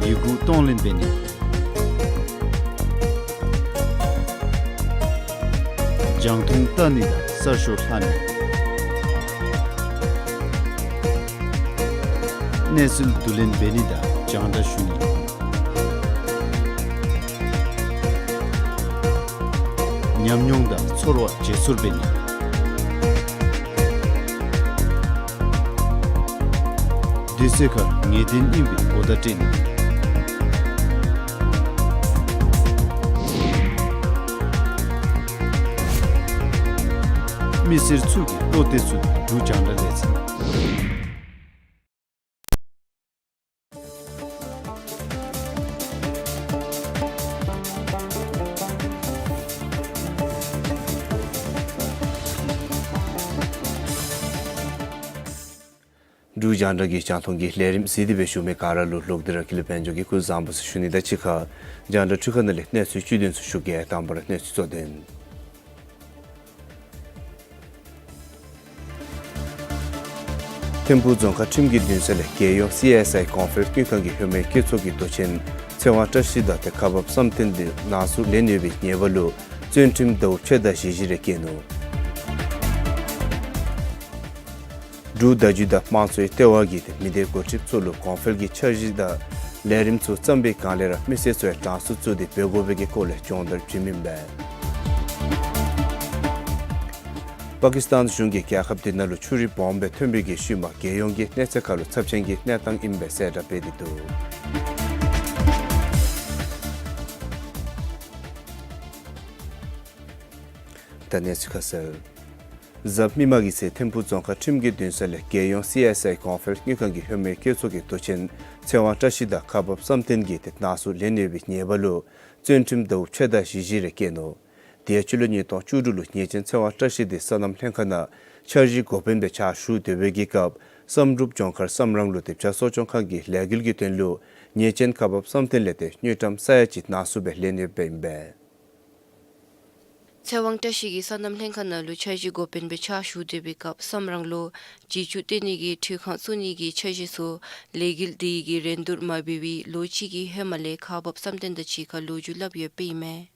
ཡི་གུ་གཏོང་ལེན་འབད་ནི། རྒྱང་མཐོང་བལྟ་ནི་དང་གསར་ཤོག་ལྷག་ནི། གནས་ཚུལ་བསྡུ་ལེན་འབད་ནི་དང་རྒྱང་བསྒྲགས་ཞུ་ནི། ཉམས་མྱོང་དང་ཚོར་བ་བརྗེ་སོར་འབད་ནི། དུས་ཚོད་ཁར་ངེས་གཏན་ཨིན་པའི་གོ་བརྡ་སྤྲོད་ནི། མི་སེར་ཚུ་གི་བློ་གཏད་ཚུགས་པའི་འབྲུག་རྒྱང་བསྒྲགས་ལས་འཛིན། འབྲུག་རྒྱང་བསྒྲགས་ཀྱི་རྒྱང་མཐོང་གི་ལས་རིམ་གཟིགས་ཏེ་སྦེ་བཞུགས་མི་ག་ར་ལུ་ལོག་སྟེ་ར་ཀུན་ལེགས་དཔལ་འབྱོར་གྱིས་སྐུ་གཟུགས་བཟང་པོ་ཟེར་ཞུ་ནི་དང་གཅིག་ཁར་རྒྱང་བསྒྲགས་འཕྲུལ་ཁང་ནང་ལས་གནས་ཚུལ་བཅུད་དོན་ཚུ་ཞུ་གེ། དང་པ་ར་གནས་ཚུལ་གཙོ་དོན། ཐིམ་ཕུག་རྫོང་ཁག་ཁྲིམས་ཀྱི་འདུན་ས་ལས་རྒྱལ་ཡོངས་སི་ཨེསི་ཨའི་གོང་འཕེལ་དངུལ་ཁང་གི་ལྷོད་མེད་བཀོད་ཚོགས་ཀྱི་མདོ་ཆེན་ཚེ་དབང་བཀྲ་ཤིས་དང་ཏེ་ཁ་འབབ་བསམ་གཏན་འདི་ནང་སུ་ལེན་ནི་ཡོད་པའི་ཉེས་པ་ལུ་བཙོན་ཁྲིམས་ཟླཝ་ཕྱེད་དང་བཞི་བཞི་རེ་བཀལ་ནུག། འབྲུག་བརྡ་བརྒྱུད་དང་དམངས་གཙོའི་ལྟེ་བ་གིས་ཏེ་མི་སྡེ་འགོ་ཁྲིདཔ་ཚུ་ལུ་གོང་འཕེལ་གྱི་འཆར་གཞི་དང་ལས་རིམ་ཚུ་བརྩམས་པའི་སྒང་ལས་ར་མི་སེར་ཚུ་ཡང་གྲངས་སུ་བཙུགས་ཏེ་འབད་དགོ་པའི་གི་སྐོར་ལས་སྦྱོང་བརྡར་བྱིན་མི་ཨིན་པས། པ་ཀི་སི་ཐན་གཞུང་གིས་རྒྱལ་ཁབ་འདི་ནང་ལུ་ཆུ་རུད་སྦོམ་སྦེ་ཐོན་པའི་གི་ཤུལ་མ་རྒྱལ་ཡོངས་ཀྱི་གནས་ཚད་ཁར་ལུ་ཚབས་ཆེན་གྱི་གནས་སྟངས་ཨིན་པའི་གསལ་བསྒྲགས་འབད་དེ་འདུག། ད་གནས་ཚུལ་ཁ་གསལ། གཟའ་མིག་དམར་གྱི་ཚེ་ཐིམ་ཕུག་རྫོང་ཁག་ཁྲིམས་ཀྱི་འདུན་ས་ལས་རྒྱལ་ཡོངས་སི་ཨེསི་ཨའི་གོང་འཕེལ་དངུལ་ཁང་གི་ལྷོད་མེད་བཀོད་ཚོགས་ཀྱི་མདོ་ཆེན་ཚེ་དབང་བཀྲ་ཤིས་དང་ཁ་འབབ་བསམ་གཏན་གྱིས་ཏེ་ནང་སུ་ལེན་ནི་ཡོད་པའི་ཉེས་པ་ལུ་བཙོན་ཁྲིམས་ཟླཝ་ཕྱེད་དང་བཞི་བཞི་རེ་བཀལ་ནུག། དེ་ཡང་སྤྱི་ལོ་ཉིས་སྟོང་བཅུ་དྲུག་ལུ་ཉེས་ཅན་ཚེ་དབང་བཀྲ་ཤིས་འདི་སོ་ནམ་ལྷན་ཁག་ནང་འཆར་གཞིའི་འགོ་དཔོན་སྦེ་ཕྱག་ཞུ་སྡོད་པའི་གི་སྐབས་བསམ་གྲུབ་ལྗོངས་མཁར་བསམ་རང་ལུ་ཏེ་བྱ་གསོ་སྐྱོང་ཁང་གི་ལས་འགུལ་གྱི་དོན་ལུ་ཉེས་ཅན་ཁ་འབབ་བསམ་གཏན་ལས་ཏེ་དངུལ་ཀྲམ་ས་ཡ་གཅིག་ནང་སུ་སྦེ་ལེན་ཡོདཔ་ཨིན་པས། ཚེ་དབང་བཀྲ་ཤིས་ཀྱིས་སོ་ནམ་ལྷན་ཁག་ནང་ལུ་འཆར་གཞི་འགོ་དཔོན་སྦེ་ཕྱག་ཞུ་སྡོད་པའི་སྐབས་སམ་རང་ལུ་བྱི་ཅུང་བཏོན་ནི་གི་འཕྲུལ་ཁང་བཙུགས་ནི་གི་འཆར་གཞི་ཚུ་ལས་འགུལ་དེ་གིས་རན་དུར་མ་འབད་བར་ལོ་གཅིག་གི་ཧེ་མ་ལས་ཁག་འབགཔ་བསམ་གཏན་དང་གཅིག་ཁར་ལོ་རྒྱུས་སླབ་ཡོདཔ་ཨིན་མས།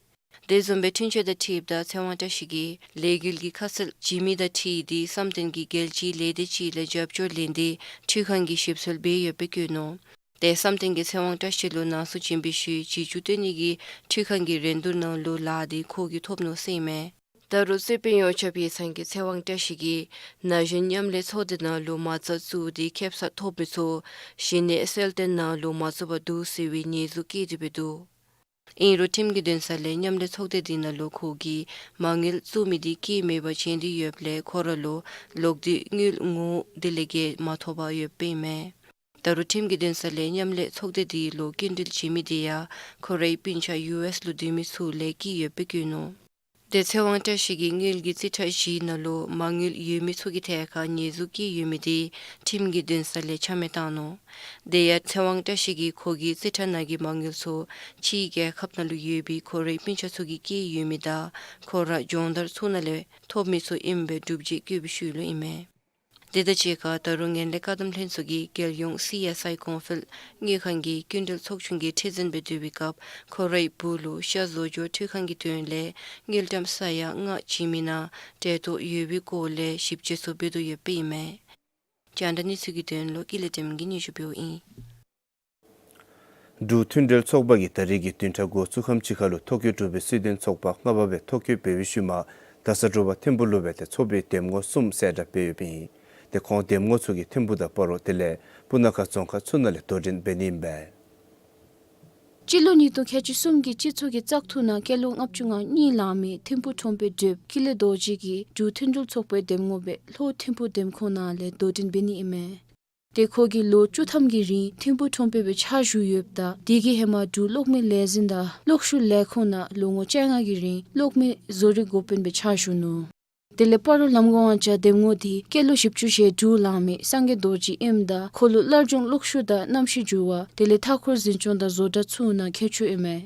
དེ་བཟུམ་སྦེ་འཁྲུན་ཆོད་དང་འཁྲིལཝ་ད་ཚེ་དབང་བཀྲ་ཤིས་ཀྱིས་ལས་འགུལ་གྱི་ཁ་གསལ་བྱིན་མི་དང་འཁྲིལ་ཏེ་བསམ་གཏན་གྱི་རྒྱལ་སྤྱིའི་ལས་སྡེ་ཅིག་ལས་རྒྱབ་སྐྱོར་ལེན་ཏེ་འཕྲུལ་ཁང་གི་ཞིབ་འཚོལ་འབད་ཡོདཔ་སྦེ་བཀོད་ནུག། དེ་བསམ་གཏན་གྱིས་ཚེ་དབང་བཀྲ་ཤིས་ལུ་ནང་གསུག་བྱིན་པའི་ཤུལ་བྱི་ཅུང་བཏོན་ནི་གི་འཕྲུལ་ཁང་གི་རན་དུར་ནང་ལུ་ལཱ་འདི་ཁོ་གིས་ཐོབ་ནུག་ཟེར་ཨིན་མས། ད་རུང་རྩོད་དཔོན་ཡོངས་ཁྱབ་ཡིག་ཚང་གིས་ཚེ་དབང་བཀྲ་ཤིས་ཀྱིས་ན་གཞོན་མཉམ་ལས་ཚོགས་སྡེ་ནང་ལུ་མ་རྩ་བཙུགས་ཏེ་ཁེབ་ས་ཐོབ་མི་ཚུ་གཞི་གནས་གསལ་སྟོན་ནང་ལུ་མ་བཙུགས་པར་འདུག་ཟེར་བའི་ཉེས་འཛུགས་བཀལ་ཏེ་སྦེ་འདུག། ཨིན་རུང་ཁྲིམས་ཀྱི་འདུན་ས་ལས་མཉམ་ལས་ཚོགས་སྡེ་འདི་ནང་ལུ་ཁོ་གིས་མ་དངུལ་བཙུགས་མི་འདི་སྐྱེལ་མེད་པར་བྱིན་ཏེ་ཡོདཔ་ལས་ཁོ་ར་ལུ་ལོག་སྟེ་དངུལ་ངོ་བོ་དེ་ལས་བརྒལ་མ་ཐོབ་པར་ཡོདཔ་ཨིན་མས། ད་རུང་ཁྲིམས་ཀྱི་འདུན་ས་ལས་མཉམ་ལས་ཚོགས་སྡེ་འདི་ལུ་སྐྱིན་འགྲུལ་བྱིན་མི་འདི་ཡང་ཁོ་རའི་སྤུན་ཆ་ཡུ་ཨེསི་ལུ་སྡོད་མི་ཚུ་ལས་བསྐྱལ་ཡོདཔ་སྦེ་བཀོད་ནུག། དེ་ཚེ་དབང་བཀྲ་ཤིས་ཀྱི་དངུལ་གྱི་རྩིས་ཁྲ་བཞིའི་ནང་ལུ་མ་དངུལ་ཡོད་མི་ཚུ་གི་ཐད་ཁར་ཉེས་འཛུགས་བཀལ་ཡོད་མི་འདི་ཁྲིམས་ཀྱི་འདུན་ས་ལས་ཆ་མེད་བཏང་ནུག། དེ་ཡང་ཚེ་དབང་བཀྲ་ཤིས་ཀྱིས་ཁོ་གི་རྩིས་ཁྲ་ནང་གི་མ་དངུལ་ཚུ་ཕྱིའི་རྒྱལ་ཁབ་ནང་ལུ་ཡོད་པའི་ཁོ་རའི་སྤུན་ཆ་ཚུ་གིས་བསྐྱལ་ཡོད་མི་དང་ཁོ་ར་སྦྱོང་བརྡར་ཚུ་ནང་ལས་ཐོབ་མི་ཚུ་ཨིནམ་སྦེ་སྒྲུབ་བྱེད་བཀོད་པའི་ཤུལ་ལུ་ཨིན་མས། དེ་དང་གཅིག་ཁར་ད་རུང་ངན་ལྷད་བཀག་སྡོམ་ལྷན་ཚོགས་ཀྱི་རྒྱལ་ཡོངས་སི་ཨེསི་ཨའི་གོང་འཕེལ་དངུལ་ཁང་གི་སྐྱིན་འགྲུལ་ཚོགས་ཆུང་གི་ཁྲི་འཛིན་སྦེ་སྡོད་པའི་སྐབས་ཁོ་རའི་བུ་ལུ་ཤ་བཟོ་སྦྱོར་འཕྲུལ་ཁང་གི་དོན་ལས་དངུལ་ཀྲམ་ས་ཡ་ལྔ་བྱིན་མི་ནང་འབྲེལ་གཏོགས་ཡོད་པའི་སྐོར་ལས་ཞིབ་དཔྱད་ཚུ་འབད་དོ་ཡོདཔ་ཨིན་མས། རྒྱང་བསྒྲགས་གནས་ཚུལ་གྱི་དོན་ལུ་ཀུན་ལེགས་བདེམ་གིས་སྙན་ཞུ་འབདཝ་ཨིན། འབྲུག་མཐུན་འབྲེལ་ཚོགས་པ་གིས་ད་རིས་ཀྱི་བདུན་ཕྲག་འགོ་བཙུགས་ཁམས་ཅིག་ཁར་ལུ་ཐོ་བཀོད་གྲུབ་པའི་སྲིད་དོན་ཚོགས་པ་ལྔ་པ་སྦེ་ཐོ་བཀོད་འབད་བའི་ཤུལ་མ་ད་ས་དྲོ་པ་ཐིམ་ཕུག་ལུ་སྦེ་ཏེ་ཚོགས་པའི་འདེམས་ངོ་གསུམ་གསལ་བསྒྲགས་འབད་ཡོདཔ་ཨིན། ཏེ་ཁོང་འདེམས་ངོ་ཚུ་གིས་ཐིམ་ཕུག་དང་སྤ་རོ་དེ་ལས་སྤུ་ན་ཁ་རྫོང་ཁག་ཚུ་ནང་ལས་དོ་འགྲན་འབད་ནི་ཨིན་པས། སྤྱི་ལོ་ཉིས་སྟོང་ཁལ་གཅིག་གསུམ་གྱི་སྤྱི་ཚོགས་ཀྱི་བཙག་འཐུ་ནང་སྐྱེས་ལོ་ལྔ་བཅུ་ང་གཉིས་ལང་མི་ཐིམ་ཕུག་ཁྲོམ་དཔོན་བགྲེསཔ་ཀུན་ལེགས་རྡོ་རྗེ་གིས་འབྲུག་མཐུན་འབྲེལ་ཚོགས་པའི་འདེམས་ངོ་སྦེ་ལྷོ་ཐིམ་ཕུག་འདེམས་ཁོངས་ནང་ལས་དོ་འགྲན་འབད་ནི་ཨིན་མས། ཏེ་ཁོ་གིས་ལོ་བཅུ་ཐམ་གྱི་རིང་ཐིམ་ཕུག་ཁྲོམ་དཔོན་སྦེ་ཕྱག་ཞུ་ཡོདཔ་ད་དེ་གི་ཧེ་མ་འབྲུག་གློག་མེ་ལས་འཛིན་དང་གློག་ཤུགས་ལས་ཁུངས་ནང་ལོ་ངོ་བཅོ་ལྔ་གི་རིང་གློག་མེ་བཟོ་རིག་འགོ་དཔོན་སྦེ་ཕྱག་ཞུ་ནུག། དེ་ལས་སྤ་རོ་ལམ་གོང་ཝང་ཅ་འདེམས་ངོ་འདི་སྐྱེས་ལོ་བཞི་བཅུ་ཞེ་དྲུག་ལང་མི་སངས་རྒྱས་རྡོ་རྗེ་ཨིནམ་ད་ཁོ་ལུ་སླར་འབྱུང་གློག་ཤུགས་དང་གནམ་གཤིས་འགྱུར་བ་དེ་ལས་མཐའ་འཁོར་འཛིན་སྐྱོང་དང་བཟོ་གྲྭ་ཚུ་ནང་མཁས་མཆོག་ཨིན་མས།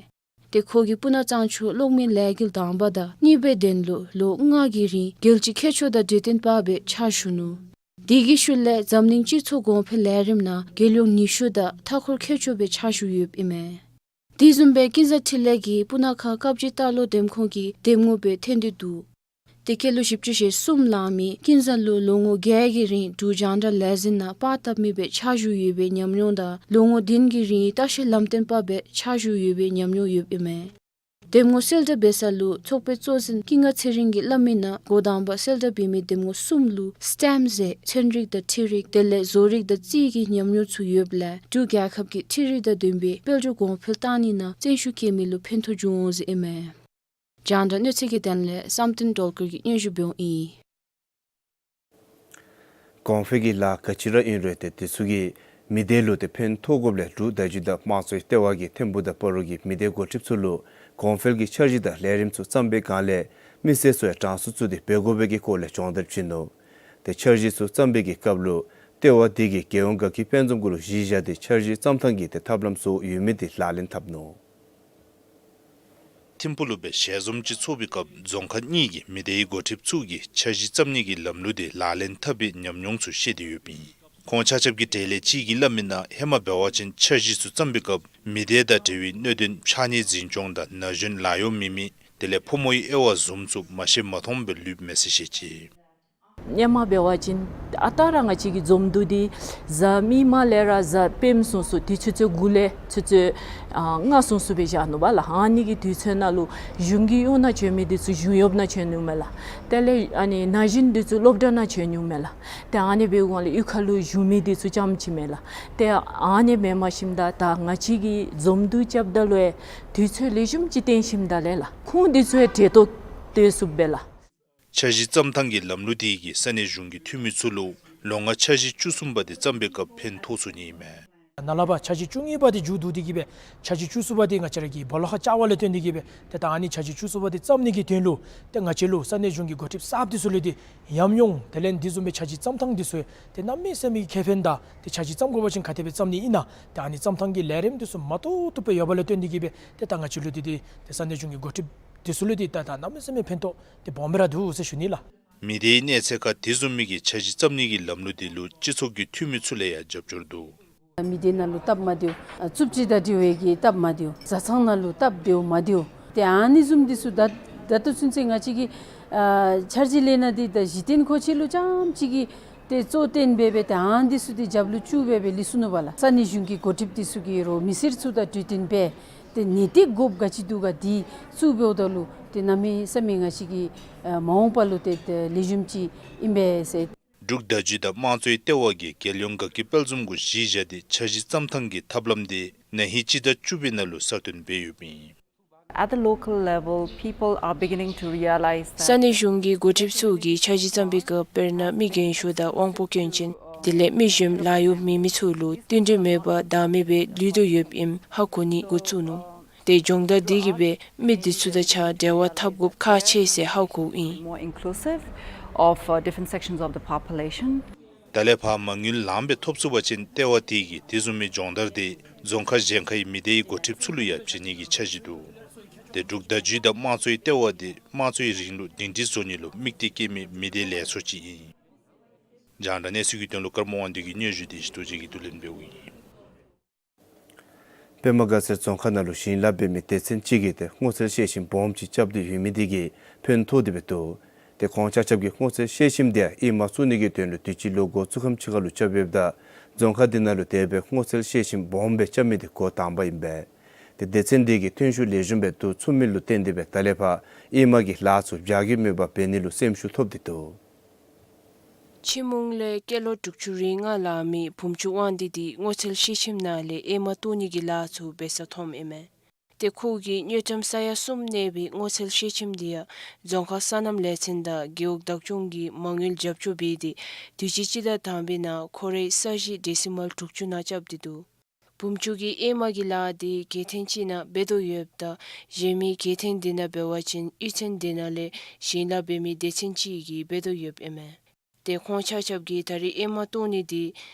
ཏེ་ཁོ་གིས་སྤུ་ན་གཙང་ཆུ་གློག་མེ་ལས་འགུལ་དང་པ་དང་གཉིས་པའི་དོན་ལུ་ལོ་ལྔ་གི་རིང་རྒྱལ་སྤྱིའི་མཁས་མཆོག་དང་འབྲེལ་བསྟུན་པ་སྦེ་ཕྱག་ཞུ་ནུག། དེ་གི་ཤུལ་ལས་འཛམ་གླིང་སྤྱི་ཚོགས་གོང་འཕེལ་ལས་རིམ་ནང་རྒྱལ་ཡོངས་ནུས་ཤུགས་དང་མཐའ་འཁོར་མཁས་མཆོག་སྦེ་ཕྱག་ཞུ་ཡོདཔ་ཨིན་མས། དེ་བཟུམ་སྦེ་ཀུན་བཟང་འཕྲིན་ལས་ཀྱིས་སྤུ་ན་ཁ་དཀར་སྦྱིས་རྟ་ལོག་འདེམས་ཁོངས་ཀྱི་འདེམས་ངོ་སྦེ་ཐོན་ཏེ་འདུག། ཏེ་སྐྱེས་ལོ་བཞི་བཅུ་ཞེ་གསུམ་ལང་མི་ཀུན་བཟང་ལུ་ལོ་ངོ་བརྒྱད་ཀྱི་རིང་འབྲུག་རྒྱང་བསྒྲགས་ལས་འཛིན་ནང་པར་བཏབ་མི་སྦེ་ཕྱག་ཞུ་ཡོད་པའི་ཉམས་མྱོང་དང་ལོ་ངོ་བདུན་གྱི་རིང་ལྟ་བཤལ་ལམ་སྟོན་པ་སྦེ་ཕྱག་ཞུ་ཡོད་པའི་ཉམས་མྱོང་ཡོདཔ་ཨིན་མས། འདེམས་ངོ་གསལ་བསྒྲགས་འབད་ས་ལུ་ཚོགས་པའི་གཙོ་འཛིན་ཀུན་དགའ་ཚེ་རིང་གིས་སླབ་མི་ནང་འགོ་དང་པ་གསལ་བསྒྲགས་འབད་མི་འདེམས་ངོ་གསུམ་ལུ་སི་ཊེམ་ཟེར་ཚན་རིག་དང་འཕྲུལ་རིག་དེ་ལས་བཟོ་རིག་དང་རྩིས་ཀྱི་ཉམས་མྱོང་ཚུ་ཡོདཔ་ལས་འབྲུག་རྒྱལ་ཁབ་ཀྱི་འཕྲུལ་རིག་དང་ལྡན་པའི་དཔལ་འབྱོར་གོང་འཕེལ་བཏང་ནི་ནང་བརྩོན་ཤུགས་བསྐྱེད་མི་ལུ་ཕན་ཐོགས་འབྱུང་འོང་ཟེར་ཨིན་མས། རྒྱང་བསྒྲགས་གནས་ཚུལ་གྱི་དོན་ལས་བསམ་གཏན་སྒྲོལ་དཀར་གྱིས་སྙན་ཞུ་འབདཝ་ཨིན། གོང་འཕེལ་གྱི་ལཱ་ག་ཅི་ར་ཨིན་རུང་ཏེ་དེ་ཚུ་གིས་མི་སྡེ་ལུ་ཏེ་ཕན་ཐོགས་དགོཔ་ལས་འབྲུག་བརྡ་བརྒྱུད་དང་དམངས་གཙོའི་ལྟེ་བ་གིས་ཐིམ་ཕུག་དང་སྤ་རོ་གི་མི་སྡེ་འགོ་ཁྲིདཔ་ཚུ་ལུ་གོང་འཕེལ་གྱི་འཆར་གཞི་དང་ལས་རིམ་ཚུ་བརྩམས་པའི་སྒང་ལས་མི་སེར་ཚུ་ཡང་གྲངས་སུ་བཙུགས་ཏེ་འབད་དགོ་པའི་གི་སྐོར་ལས་སྦྱོང་བརྡར་བྱིན་ནུག། ཏེ་འཆར་གཞི་ཚུ་བརྩམས་པའི་གི་སྐབས་ལུ་ལྟེ་བ་དེ་གིས་རྒྱལ་ཡོངས་དགའ་སྐྱིད་དཔལ་འཛོམས་སྐོར་ལུ་གཞི་བཞག་སྟེ་འཆར་གཞི་བརྩམ་ཐངས་ཀྱི་ཏེ་ཐབས་ལམ་ཚུ་ཡོད་མི་དེ་ལག་ལེན་འཐབ་ནུག། ཐིམ་ཕུག་ལུ་སྦེ་ཞལ་འཛོམས་ཅིག་ཚོགས་པའི་སྐབས་རྫོང་ཁག་གཉིས་ཀྱི་མི་སྡེའི་འགོ་ཁྲིདཔ་ཚུ་གིས་འཆར་གཞི་བརྩམ་ནི་གི་ལམ་ལུགས་དེ་ལག་ལེན་འཐབ་པའི་ཉམས་མྱོང་ཚུ་བཤད་དེ་ཡོདཔ་ཨིན། ཁོང་ཆ་ཁྱབ་ཀྱི་གྲལ་ལས་གཅིག་གིས་སླབ་མི་ནང་ཧེ་མ་འབད་བ་ཅིན་འཆར་གཞི་ཚུ་བརྩམ་པའི་སྐབས་མི་སྡེ་དང་འབྲེལ་བའི་གནད་དོན་ཕྱགས་སྙིགས་འཛིན་སྐྱོང་དང་ན་གཞོན་ལཱ་གཡོག་མེད་མི་དེ་ལས་ཕོ་མོའི་དབྱེ་བ་བཟུམ་ཚུ་མ་ཤེས་མ་མཐོངམ་སྦེ་ལུསཔ་མས་ཟེར་བཤད་ཅི། སྔོན་མ་འབད་བ་ཅིན་ཨ་རྟག་ར་ང་བཅས་ཀྱི་འཛོམས་འདུ་འདི་གཟའ་མིག་དམར་ལས་ར་གཟའ་སྤེནམ་ཚུན་ཚོད་དུས་ཚོད་ཚུ་གུ་ལས་ཚུན་ཚོད་ཨ་ལྔ་ཚུན་ཚོད་སྦེ་བཞག་ནུག་པ་ལགས། ཨ་ནི་གི་དུས་ཚོད་ནང་ལུ་གཞུང་གི་གཡོག་ནང་བྱོན་མི་འདི་ཚུ་གཞུང་གཡོགཔ་ནང་བྱོན་ནུག་མས་ལགས། དེ་ལས་ཨ་ནི་ན་གཞོན་འདི་ཚུ་སློབ་གྲྭ་ནང་བྱོན་ནུག་མས་ལགས། ཏེ་ཨ་ནི་འབད་འོང་ལས་གཡུས་ཁ་ལུ་བཞུགས་མི་འདི་ཚུ་རྐྱངམ་ཅིག་མས་ལགས། ཏེ་ཨ་ནི་འབད་མ་ཤེསཔ་ད་ད་ང་བཅས་ཀྱིས་འཛོམས་འདུ་རྐྱབ་ད་ལུ་ཡང་དུས་ཚོད་ལེགས་ཤོམ་ཅིག་བཏོན་ཞིནམ་ད་ལས་ལགས་ཁོང་འདི་ཚུ་ཡང་གྲལ་གཏོགས་སྡོད་ཚུགསཔ་སྦེ་ལགས། འཆར་གཞི་བརྩམ་ཐངས་ཀྱི་ལམ་ལུགས་དེ་གིས་ས་གནས་གཞུང་གི་འཐུས་མི་ཚུ་ལུ་ལོ་ལྔ་འཆར་གཞི་བཅུ་གསུམ་པ་དེ་བརྩམ་པའི་སྐབས་ཕན་ཐོགས་ཚུགས་ནི་ཨིན་མས། ནཱ་ལས་ཕར་འཆར་གཞི་བཅུ་གཉིས་པ་དེ་མཇུག་བསྡུ་སྟེ་གི་སྦེ་འཆར་གཞི་བཅུ་གསུམ་པ་དེ་ང་བཅས་ར་གིས་སྦོ་ལོགས་ཁར་བཅར་བ་ལས་བརྟེན་ཏེ་གི་སྦེ་ཏེ་ད་ཨ་ནི་འཆར་གཞི་བཅུ་གསུམ་པ་དེ་བརྩམ་ནི་གི་དོན་ལུ་ཏེ་ང་བཅས་ལུ་ས་གནས་གཞུང་གི་འགོ་ཁྲིདཔ་གསརཔ་དེ་ཚུ་ལུ་ཏེ་ཉམས་མྱོང་དེ་ལས་འདི་བཟུམ་སྦེ་འཆར་གཞི་བརྩམ་ཐངས་དེ་ཚུ་ཏེ་གནམ་མེད་ས་མེད་ཀྱི་ཁེ་ཕན་དང་ཏེ་འཆར་གཞི་བརྩམ་དགོ་པ་ཅིན་ག་དེ་སྦེ་བརྩམ་ནི་ཨིན་ན་ཏེ་ཨ་ནི་བརྩམ་ཐངས་ཀྱི་ལས་རིམ་དེ་ཚུ་མ་ཐུབ་ཐུབ་སྦེ་ཡོད་པ་ལས་བརྟེན་ཏེ་གི་སྦེ་ཏེ་ད་ང་བཅས་ལུ་ཏེ་ཏེ་ཏེ་ས་གནས་གཞུང་གི་འགོ་ཁྲིདཔ་ དེ་ཚུ་ལུ་འདི་ད་ད་གནམ་མེད་ས་མེད་ཕན་ཐོགས་འདི་སྦོམ་སྦེ་ར་འདུག་ཟེར་ཞུ་ནི་ལགས། མི་སྡེའི་གནས་ཚད་ཁར་དེ་བཟུམ་མའི་གི་འཆར་གཞི་བརྩམ་ནི་གི་ལམ་ལུགས་འདི་ལུ་སྤྱི་ཚོགས་ཀྱི་འཐུས་མི་ཚུ་ལས་ཡང་རྒྱབ་སྐྱོར་འདུག། མི་སྡེ་ནང་ལུ་སྟབས་མ་བདེཝ་ཨ་རྩུབ་སྤྱོད་དང་འབྲེལ་བའི་གི་སྟབས་མ་བདེཝ་བཟའ་ཚང་ནང་ལུ་སྟབས་བདེཝ་མ་བདེཝ་ཏེ་ཨ་ནི་བཟུམ་འདི་ཚུ་ད་ད་ལྟོ་ཚུན་ཚོད་ང་བཅས་ཀྱིས་ཨ་འཆར་གཞི་ལས་ནི་འདི་ད་གཞི་རྟེན་མཁོ་ཆས་ལུ་རྐྱངམ་ཅིག་གི་ཏེ་གཙོ་བཏོན་འབད་སྦེ་ཏེ་ཨ་ནི་འདི་ཚུ་འདི་རྒྱབ་ལུ་བཅུག་སྦེ་སྦེ་ལུས་སོ་ནུག་པ་ལགས། ས་གནས་གཞུང་གི་འགོ་ཁྲིདཔ་འདི་ཚུ་གིས་རོགས་མི་སེར་ཚུ་དང་གྲོས་བསྟུན་འབད་ཏེ་ནན་ཏན་དགོཔ་ག་ཅི་འདུག་ག་འདི་བཙུགས་འབདཝ་ད་ལུ་ཏེ་གནམ་མེད་ས་མེད་ང་བཅས་ཀྱི་ཨ་མ་འོངས་པ་ལུ་ཏེ་ཏེ་ལེགས་ཤོམ་ཅིག་ཨིན་པས་ཟེར། འབྲུག་བརྡ་བརྒྱུད་དང་དམངས་གཙོའི་ལྟེ་བ་གིས་རྒྱལ་ཡོངས་དགའ་སྐྱིད་དཔལ་འཛོམས་གུ་གཞི་བཞག་སྟེ་འཆར་གཞི་བརྩམ་ཐངས་ཀྱི་ཐབས་ལམ་དེ་ན་ཧིང་སྤྱི་ཟླ་བཅུ་པའི་ནང་ལུ་གསར་བཏོན་འབད་ཡོདཔ་ཨིན། At the local level, people are beginning to realize that ས་གནས་གཞུང་གི་འགོ་ཁྲིདཔ་ཚུ་གིས་འཆར་གཞི་བརྩམ་པའི་སྐབས་དཔེར་ན་མི་རྒན་ཤོས་དང་དབང་པོ་སྐྱོན་ཅན་དེ་ལས་མི་གཞོནམ་ལཱ་གཡོག་མེད་མི་ཚུ་ལུ་བསྟུན་གྲོས་མེད་པར་བདའ་མེད་སྦེ་ལུས་དོ་ཡོདཔ་ཨིནམ་ཧ་གོ་ནི་འགོ་བཙུགས་ནུག། ཏེ་སྦྱོང་བརྡར་འདི་གིས་སྦེ་མི་འདི་ཚུ་དང་གཅིག་ཁར་འབྲེལ་བ་འཐབ་དགོཔ་ཁག་ཆེ་ཟེར་ཧ་གོཝ་ཨིན། More inclusive of, uh, different sections of the population. ད་ལས་ཕར་མ་དངུལ་ལངམ་སྦེ་ཐོབ་ཚུགས་པ་ཅིན་ལྟེ་བ་དེ་གིས་དེ་བཟུམ་མའི་སྦྱོང་བརྡར་དེ་རྫོང་ཁག་གཞན་ཁའི་མི་སྡེའི་འགོ་ཁྲིདཔ་ཚུ་ལུ་ཡང་བྱིན་ནི་གི་འཆར་གཞི་འདུག། ཏེ་འབྲུག་བརྡ་བརྒྱུད་དང་དམངས་གཙོའི་ལྟེ་བ་དེ་དམངས་གཙོའི་རིང་ལུགས་སྒྲིང་སྒྲིང་བཟོ་ནི་ལུ་དམིགས་གཏད་བསྐྱེད་མི་མི་སྡེ་ལེགས་ཤོམ་ཅིག་ཨིན། རྒྱང་བསྒྲགས་གནས་ཚུལ་གྱི་དོན་ལུ་ཀརྨ་དབང་འདུས་ཀྱི་སྙན་ཞུ་དེ་ཞི་ཏོ་རྗེ་གིས་བསྡུ་ལེན་འབདཝ་ཨིན། པདྨ་དགའ་ཚལ་རྫོང་ཁག་ནང་ལུ་ཞིང་ལཱ་འབད་མི་སྡེ་ཚན་ཅིག་གིས་ཏེ་སྔོ་ཚལ་ཤེལ་ཤིང་སྦོམ་ཅིག་རྐྱབ་སྟེ་ཡོད་མི་དེ་གིས་ཕན་ཐོགས་ཏེ་སྦེ་འདུག། ཏེ་ཁོང་ཆ་ཁྱབ་ཀྱིས་སྔོ་ཚལ་ཤེལ་ཤིང་དེ་ཡང་ཨེ་མ་བཙུགས་ནི་གི་དོན་ལུ་དུས་ཅི་ལོ་འགོ་བཙུགས་ཁམས་ཅིག་ཁར་ལུ་རྐྱབ་ཡོདཔ་ད་རྫོང་ཁག་དེ་ནང་ལུ་དེ་སྦེ་སྔོ་ཚལ་ཤེལ་ཤིང་སྦོམ་སྦེ་རྐྱབ་མི་དེ་འགོ་དང་པ་ཨིན་པས། ཏེ་སྡེ་ཚན་དེ་གིས་ཐོན་ཤུགས་ལེགས་ཤོམ་སྦེ་བསྡུ་ཚུགས་མི་ལུ་བརྟེན་ཏེ་སྦེ་ད་ལས་ཕར་ཨེ་མ་གི་ལཱ་ཚུ་བྱ་གི་མེད་པར་འབད་ནི་ལུ་སེམས་ཤུགས་ཐོབ་སྟེ་འདུག། ཆུ་མོང་ལས་སྐྱེས་ལོ་དྲུག་ཅུ་རེ་ལྔ་ལང་མི་བུམ་ཆུ་དབང་འདུས་དེ་སྔོ་ཚལ་ཤེལ་ཤིང་ནང་ལས་ཨེ་མ་བཏོན་ནི་གི་ལཱ་ཚུ་འབད་ས་མཐོངམ་ཨིན་མས། ཏེ་ཁོ་གིས་དངུལ་ཀྲམ་ས་ཡ་གསུམ་གནས་པའི་སྔོ་ཚལ་ཤེལ་ཤིང་དེ་ཡང་རྫོང་ཁག་སོ་ནམ་ལས་ཚན་དང་རྒེད་འོག་བདག་སྐྱོང་གིས་མ་དངུལ་རྒྱབ་སྐྱོར་འབད་དེ་དུས་ཅི་སྤྱི་ཟླ་དང་པའི་ནང་ཁོ་རའི་ས་གཞི་ཌེ་སི་མཱལ་དྲུག་ཅུ་ནང་རྐྱབ་སྟེ་འདུག། བུམ་ཆུ་གི་ཨེ་མ་གི་ལཱ་དེ་གེ་ཐེན་ཅིག་ནང་འབད་དོ་ཡོདཔ་ད་གཞན་མི་གེ་ཐེན་དེ་ནང་འབད་བ་ཅིན་གཡུས་ཚན་དེ་ནང་ལས་ཞིང་ལཱ་འབད་མི་སྡེ་ཚན་ཅིག་གིས་འབད་དོ་ཡོདཔ་ཨིན་མས། ཏེ་ཁོང་ཆ་ཁྱབ་ཀྱིས་ད་རེས་ཨེ་མ་བཏོན་ནི་དེ་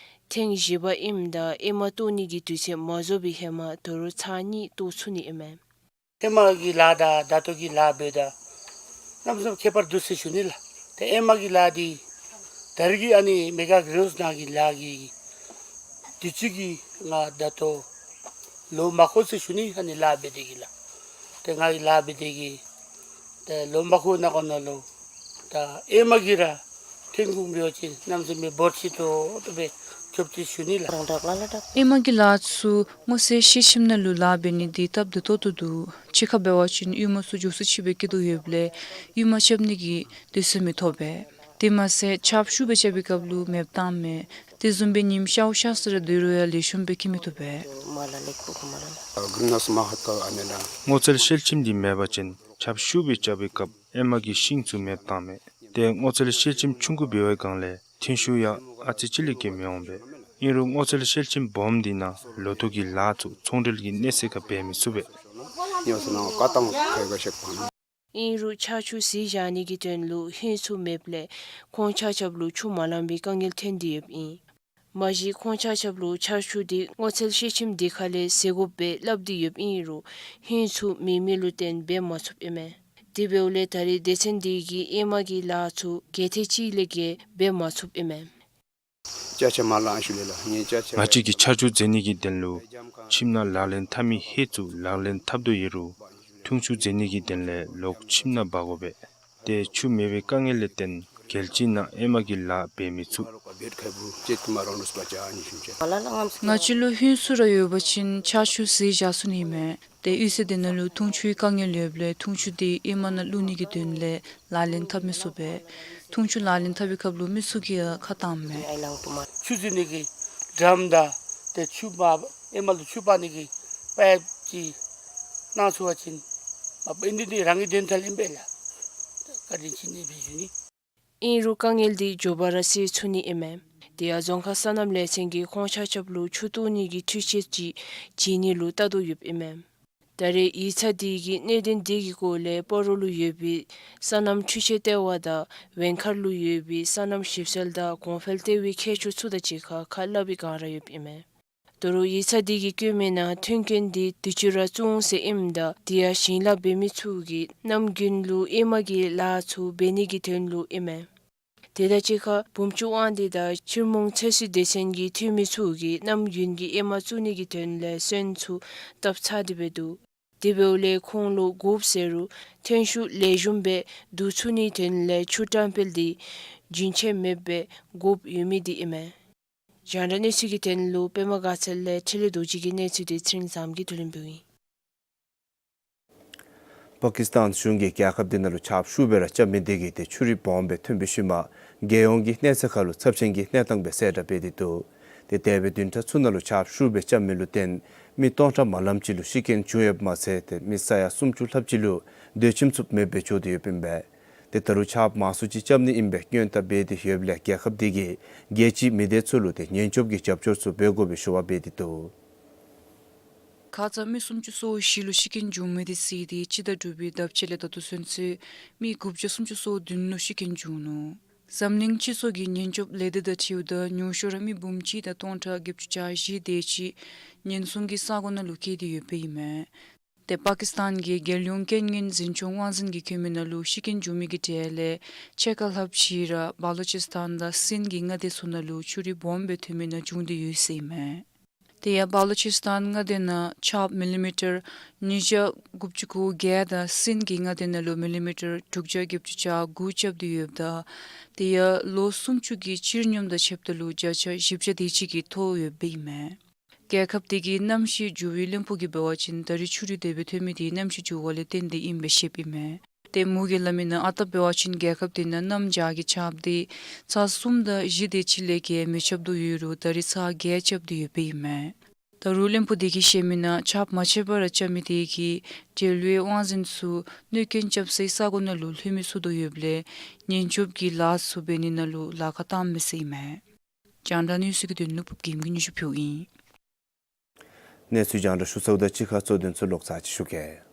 ཐེངས་བཞི་པ་ཨིནམ་ད་ཨེ་མ་བཏོན་ནི་གི་དུས་ཚོད་མ་རྫོགས་པའི་ཧེ་མ་དོ་རུང་ཚར་གཉིས་བཏོན་ཚུགས་ནི་ཨིན་མས། ཨེ་མ་གི་ལཱ་དང་ད་ལྟོ་གི་ལཱ་འབདཝ་ད་གནམ་མེད་ས་མེད་ཁྱད་པར་འདུག་ཟེར་ཞུ་ནི་ལགས། ཏེ་ཨེ་མ་གི་ལཱ་འདི་ད་རེས་ཀྱི་ཨ་ནི་མེ་ག་གྷི་རིན་ཧའུསི་ནང་གི་ལཱ་གི་དུས་ཅི་གི་ང་ད་ལྟོ་ལོ་མ་འཁོར་ཟེར་ཞུ་ནི། ཨ་ནི་ལཱ་འབད་དེ་གི་ལགས། ཏེ་ང་གིས་ལཱ་འབད་དེ་གི་ཏེ་ལོ་མ་འཁོར་ནང་འཁོད་ནང་ལུ་ད་ཨེ་མ་གི་ར་ཐོན་ཁུངས་འབད་བ་ཅིན་གནམ་མེད་ས་མེད་འབོར་ཆེ་ཏོག་ཏོ་སྦེ་ཐོབ་ཅི་ཟེར་ཞུ་ནི་ལགས། ཨེ་མ་གི་ལཱ་ཚུ་སྔོ་ཚལ་ཤེལ་ཤིང་ནང་ལུ་ལཱ་འབད་ནི་འདི་སྟབས་བདེ་ཏོག་ཏོ་འདུག། གཅིག་ཁར་འབད་བ་ཅིན་གཡུས་མ་ཚུ་མགྱོགས་སུ་ཅིག་སྦེ་སྐྱེ་དོ་ཡོདཔ་ལས་གཡུས་མ་རྐྱབ་ནི་གི་དུས་ཚོད་མི་ཐོབ་པས། དེ་མ་ཚད་ཆརཔ་ཤུགས་སྦེ་རྐྱབ་པའི་སྐབས་ལུ་མེདཔ་བཏངམ་མས། དེ་བཟུམ་སྦེ་ཉིམ་ཤརཝ་ཤར་ས་ར་སྡོད་རུང་ཡང་ལེགས་ཤོམ་སྦེ་སྐྱེ་མི་ཐུབ་པས། སྔོ་ཚལ་ཤེལ་ཤིང་འདི་མེད་པ་ཅིན་ཆརཔ་ཤུགས་སྦེ་རྐྱབ་པའི་སྐབས་ཨེ་མ་གི་ཤིང་ཚུ་མེདཔ་བཏངམ་མས། ཏེ་སྔོ་ཚལ་ཤེལ་ཤིང་ཆུང་ཀུ་འབད་བའི་སྒང་ལས་ཐོན་ཤུགས་ཡང་ཨ་ཙི་ཅིག་ལས་བརྒལ་མི་འོང་པས། ཨིན་རུང་སྔོ་ཚལ་ཤེལ་ཤིང་སྦོམ་འདི་ནང་ལོ་ཐོག་གི་ལཱ་ཚུ་ཚོང་འབྲེལ་གྱི་གནས་ཚད་ཁར་འབད་མི་ཚུགས་པས། ཨིན་རུང་ཆར་ཆུ་གཟིགས་བཞག་ནི་གི་དོན་ལུ་ཧིང་ཚུ་མེདཔ་ལས་ཁོང་ཆ་ཁྱབ་ལུ་ཆུ་མ་ལང་པའི་དཀའ་ངལ་ཐོན་ཏེ་ཡོདཔ་ཨིན། མ་གཞི་ཁོང་ཆ་ཁྱབ་ལུ་ཆར་ཆུ་དེ་སྔོ་ཚལ་ཤེལ་ཤིང་དེ་ཁ་ལས་ཟད་དགོཔ་སྦེ་སླབ་སྟེ་ཡོདཔ་ཨིན་རུང་ཧིང་ཚུ་མེད་མི་ལུ་བརྟེན་འབད་མ་ཚུགསཔ་ཨིན་མས། དེ་འབདཝ་ལས་ད་རེས་སྡེ་ཚན་དེ་གིས་ཨེ་མ་གི་ལཱ་ཚུ་གལ་ཏེ་ཅིག་ལས་བརྒལ་འབད་མ་ཚུགསཔ་ཨིན་མས། ང་བཅས་ཀྱིས་ཆར་ཆུ་འཛེམ་ནི་གི་དོན་ལུ་ཁྱིམ་ནང་ལག་ལེན་འཐབ་མི་ཧེ་ཚུ་ལག་ལེན་འཐབ་དོ་ཡོད་རུང་འཐུང་ཆུ་འཛེམ་ནི་གི་དོན་ལས་ལོག་ཁྱིམ་ནང་འབག་དགོ་པས། ཏེ་ཆུ་མེད་པའི་དཀའ་ངལ་ལས་བརྟེན་རྒྱལ་སྤྱིའི་ནང་ཨེ་མ་གི་ལཱ་འབད་མི་ཚུགས། ང་བཅས་ལུ་ཧིང་ཚུ་ར་ཡོད་པ་ཅིན་ཆར་ཆུ་གཟིགས་བཞག་ཚུགས་ནི་མས། ཏེ་གཡུས་ཚན་དེ་ནང་ལུ་འཐུང་ཆུའི་དཀའ་ངལ་ཡོདཔ་ལས་འཐུང་ཆུ་དེ་ཨེ་མ་ནང་བླུག་ནི་གི་དོན་ལས་ལག་ལེན་འཐབ་མི་ཚུགས་པས། འཐུང་ཆུ་ལག་ལེན་འཐབ་པའི་སྐབས་ལུ་མི་ཚུ་གིས་ཡང་ཁ་བཏངམ་མས། ཆུ་འཛེམ་ནི་གི་ཌམ་དང་ཏེ་ཆུ་མ་ཨེ་མ་ལུ་ཆུ་འབག་ནི་གི་པའིཔ་ཅིག་གནང་ཚུགས་པ་ཅིན་ཨ་ཨིན་དེ་འདི་རང་གི་དོན་དག་ཨིན་པས་ལགས། བཀའ་དྲིན་ཆེ་ནི་སྦེ་ཞུ་ནི། ཨིན་རུང་དཀའ་ངལ་འདི་མགྱོགས་པ་ར་སེལ་ཚུགས་ནི་ཨིན་མས། དེ་ཡང་རྫོང་ཁག་སོ་ནམ་ལས་ཚན་གྱིས་ཁོང་ཆ་ཁྱབ་ལུ་ཆུ་བཏོན་ནི་གི་འཕྲུལ་ཆས་ཅིག་བྱིན་ནི་ལུ་བལྟ་དོ་ཡོདཔ་ཨིན་མས། ད་རེས་ཡིག་ཚང་དེ་གིས་གནད་དོན་དེ་གི་སྐོར་ལས་སྤ་རོ་ལུ་ཡོད་པའི་སོ་ནམ་འཕྲུལ་ཆས་ལྟེ་བ་དང་ཝེང་མཁར་ལུ་ཡོད་པའི་སོ་ནམ་ཞིབ་འཚོལ་དང་གོང་འཕེལ་ལྟེ་བའི་མཁས་མཆོག་ཚུ་དང་གཅིག་ཁར་ཁ་སླབ་པའི་བསྒང་ར་ཡོདཔ་ཨིན་མས། ད་རུང་ཡིག་ཚང་འདི་གིས་བཀོད་མི་ནང་ཐོན་སྐྱེད་འདི་དུས་ཅི་ར་བཙུགས་འོང་ཟེར་ཨིནམ་ད་དེ་ཡང་ཞིང་ལཱ་འབད་མི་ཚུ་གིས་གནམ་དགུན་ལུ་ཨེ་མ་གི་ལཱ་ཚུ་འབད་ནི་གི་དོན་ལུ་ཨིན་མས། དེ་དང་གཅིག་ཁར་བུམ་ཆུ་དབང་འདུས་དང་ཕྱིར་མོང་ཚོད་བསྲེ་སྡེ་ཚན་གྱི་འཐུས་མི་ཚུ་གིས་གནམ་དགུན་གྱི་ཨེ་མ་བཙུགས་ནི་གི་དོན་ལས་སོན་ཚུ་བཏབ་ཚར་ཏེ་འབད་འདུག། དེ་འབདཝ་ལས་ཁོང་ལུ་དགོཔ་ཟེར་རུང་ཐོན་ཤུགས་ལེགས་ཤོམ་སྦེ་བསྡུ་ཚུགས་ནིའི་དོན་ལས་ཆུ་བཀྲམ་སྤེལ་འདི་རྒྱུན་ཆད་མེདཔ་སྦེ་དགོཔ་ཡོད་མི་འདི་ཨིན་མས། རྒྱང་བསྒྲགས་གནས་ཚུལ་གྱི་དོན་ལུ་པདྨ་དགའ་ཚལ་ལས་འཕྲིན་ལས་རྡོ་རྗེ་གི་གནས་ཚུལ་འདི་ཚེ་རིང་བཟངམོ་གིས་བསྡུ་ལེན་འབདཝ་ཨིན། པ་ཀིས་ཏཱན་གཞུང་གིས་རྒྱལ་ཁབ་འདི་ནང་ལུ་ཆརཔ་ཤུགས་སྦེ་ར་རྐྱབ་མི་འདི་གིས་ཏེ་ཆུ་རུད་སྦོམ་སྦེ་ཐོན་པའི་ཤུལ་མ་རྒྱལ་ཡོངས་ཀྱི་གནས་ཚད་ཁར་ལུ་ཚབས་ཆེན་གྱི་གནས་སྟངས་སྦེ་གསལ་བསྒྲགས་འབད་དེ་འདུག། ཏེ་འདས་པའི་བདུན་ཕྲག་ཚུ་ནང་ལུ་ཆརཔ་ཤུགས་སྦེ་རྐྱབ་མི་ལུ་བརྟེན་མི་སྟོང་ཕྲག་མ་ལངམ་ཅིག་ལུ་ཤི་རྐྱེན་བྱུང་ཡོདཔ་མ་ཚད་ཏེ་མི་ས་ཡ་སུམ་ཅུ་ལྷགཔ་ཅིག་ལུ་སྡོད་ཁྱིམ་ཚུ་མེདཔ་སྦེ་འགྱོ་སྟེ་ཡོདཔ་ཨིན་པས། ཏེ་ད་རུང་ཆརཔ་མང་སུ་ཅིག་རྐྱབ་ནི་ཨིན་པའི་སྔོན་བརྡ་འབད་དེ་ཡོདཔ་ལས་རྒྱལ་ཁབ་འདི་གིས་རྒྱལ་སྤྱིའི་མི་སྡེ་ཚུ་ལུ་ཏེ་ཉེན་སྐྱོབ་ཀྱི་རྒྱབ་སྐྱོར་ཚུ་འབད་དགོ་པའི་ཞུ་བ་འབད་དེ་འདུག། ཁ་ཙ་མི་སུམ་ཅུ་སོ་བཞི་ལུ་ཤི་རྐྱེན་བྱུང་མི་འདི་བརྩིས་ཏེ་སྤྱི་ཟླ་དྲུག་པའི་ཟླཝ་གཅིག་ལས་ད་ལྟོ་ཚུན་ཚོད་མི་དགུ་བརྒྱ་སུམ་ཅུ་སོ་བདུན་ལུ་ཤི་རྐྱེན་བྱུང་ནུག། འཛམ་གླིང་སྤྱི་ཚོགས་ཀྱི་ཉེན་སྐྱོབ་ལས་སྡེ་དང་འཁྲིལཝ་ད་ཉུང་ཤོས་ར་མི་འབུམ་གཅིག་དང་སྟོང་ཕྲག་བརྒྱད་ཅུ་གྱ་བཞི་དེ་ཅིག་ཉེན་སྲུང་གི་ས་གོ་ནང་ལུ་བསྐྱལ་ཏེ་ཡོདཔ་ཨིན་མས། ཏེ་པ་ཀིས་ཏཱན་གྱི་རྒྱལ་ཡོངས་རྐྱེན་ངན་འཛིན་སྐྱོང་དབང་འཛིན་གྱིས་བཀོད་མི་ནང་ལུ་ཤི་རྐྱེན་བྱུང་མི་གི་གྲས་ལས་ཕྱེད་ཀ་ལྷགཔ་ཅིག་ར་བ་ལུ་ཅིས་ཏཱན་དང་སིན་གྱི་མངའ་སྡེ་ཚུ་ནང་ལུ་ཆུ་རུད་སྦོམ་སྦེ་ཐོན་མི་ནང་བྱུང་སྟེ་ཡོད་ཟེར་ཨིན་མས། དེ་ཡང་བ་ལུ་ཅིས་ཏཱན་མངའ་སྡེ་ནང་ཆརཔ་མི་ལི་མི་ཊར་ཉིས་བརྒྱ་དགུ་བཅུ་གོ་བརྒྱད་དང་སིན་གྱི་མངའ་སྡེ་ནང་ལུ་མི་ལི་མི་ཊར་དྲུག་བརྒྱ་བརྒྱད་ཅུ་གྱ་དགུ་རྐྱབ་སྟེ་ཡོདཔ་ད་དེ་ཡང་ལོ་སུམ་ཅུ་གི་སྤྱིར་སྙོམས་དང་ཕྱདཔ་ད་ལུ་བརྒྱ་ཆ་བཞི་བརྒྱ་དེ་ཅིག་གིས་མཐོ་ཡོདཔ་ཨིན་མས། རྒྱལ་ཁབ་དེ་གི་གནམ་གཤིས་འགྱུར་བའི་བློན་པོ་གིས་འབད་བ་ཅིན་ད་རེས་ཆུ་རུད་དེ་སྦེ་ཐོན་མི་དེ་གནམ་གཤིས་འགྱུར་བ་ལས་བརྟེན་ཏེ་ཨིན་པའི་བཤདཔ་ཨིན་མས། ཏེ་མོ་གིས་སླབ་མི་ནང་ཨ་རྟག་འབད་བ་ཅིན་རྒྱལ་ཁབ་དེ་ནང་གནམ་བྱཱར་གྱི་ཆརཔ་དེ་ཚར་གསུམ་དང་བཞི་དེ་ཅིག་ལས་བརྒལ་མི་རྐྱབ་དོ་ཡོད་རུང་ད་རེས་ཚར་བརྒྱད་རྐྱབ་སྟེ་ཡོདཔ་ཨིན་མས། ད་རུང་བློན་པོ་དེ་གིས་བཤད་མི་ནང་ཆརཔ་མ་ཆད་པར་ར་རྐྱབ་མི་དེ་གིས་འབྲེལ་ཡོད་དབང་འཛིན་ཚུ་གནོད་སྐྱོན་རྐྱབ་སའི་ས་གོ་ནང་ལུ་ལྷོད་མི་ཚུགས་དོ་ཡོདཔ་ལས་ཉེན་སྐྱོབ་ཀྱི་ལཱ་ཚུ་འབད་ནི་ནང་ལུ་ལཱ་ཁག་བཏངམ་མས་ཟེར་ཨིན་མས། རྒྱང་བསྒྲགས་གནས་ཚུལ་གྱི་དོན་ལུ་ཕུབ་རྒྱལམོ་གིས་སྙན་ཞུ་ཕུལཝ་ཨིན། གནས་ཚུལ་རྒྱང་བསྒྲགས་ཞུ་ཚརཝ་དང་གཅིག་ཁར་གཙོ་དོན་ཚུ་ལོག་ཚར་ཅིག་ཞུ་གེ།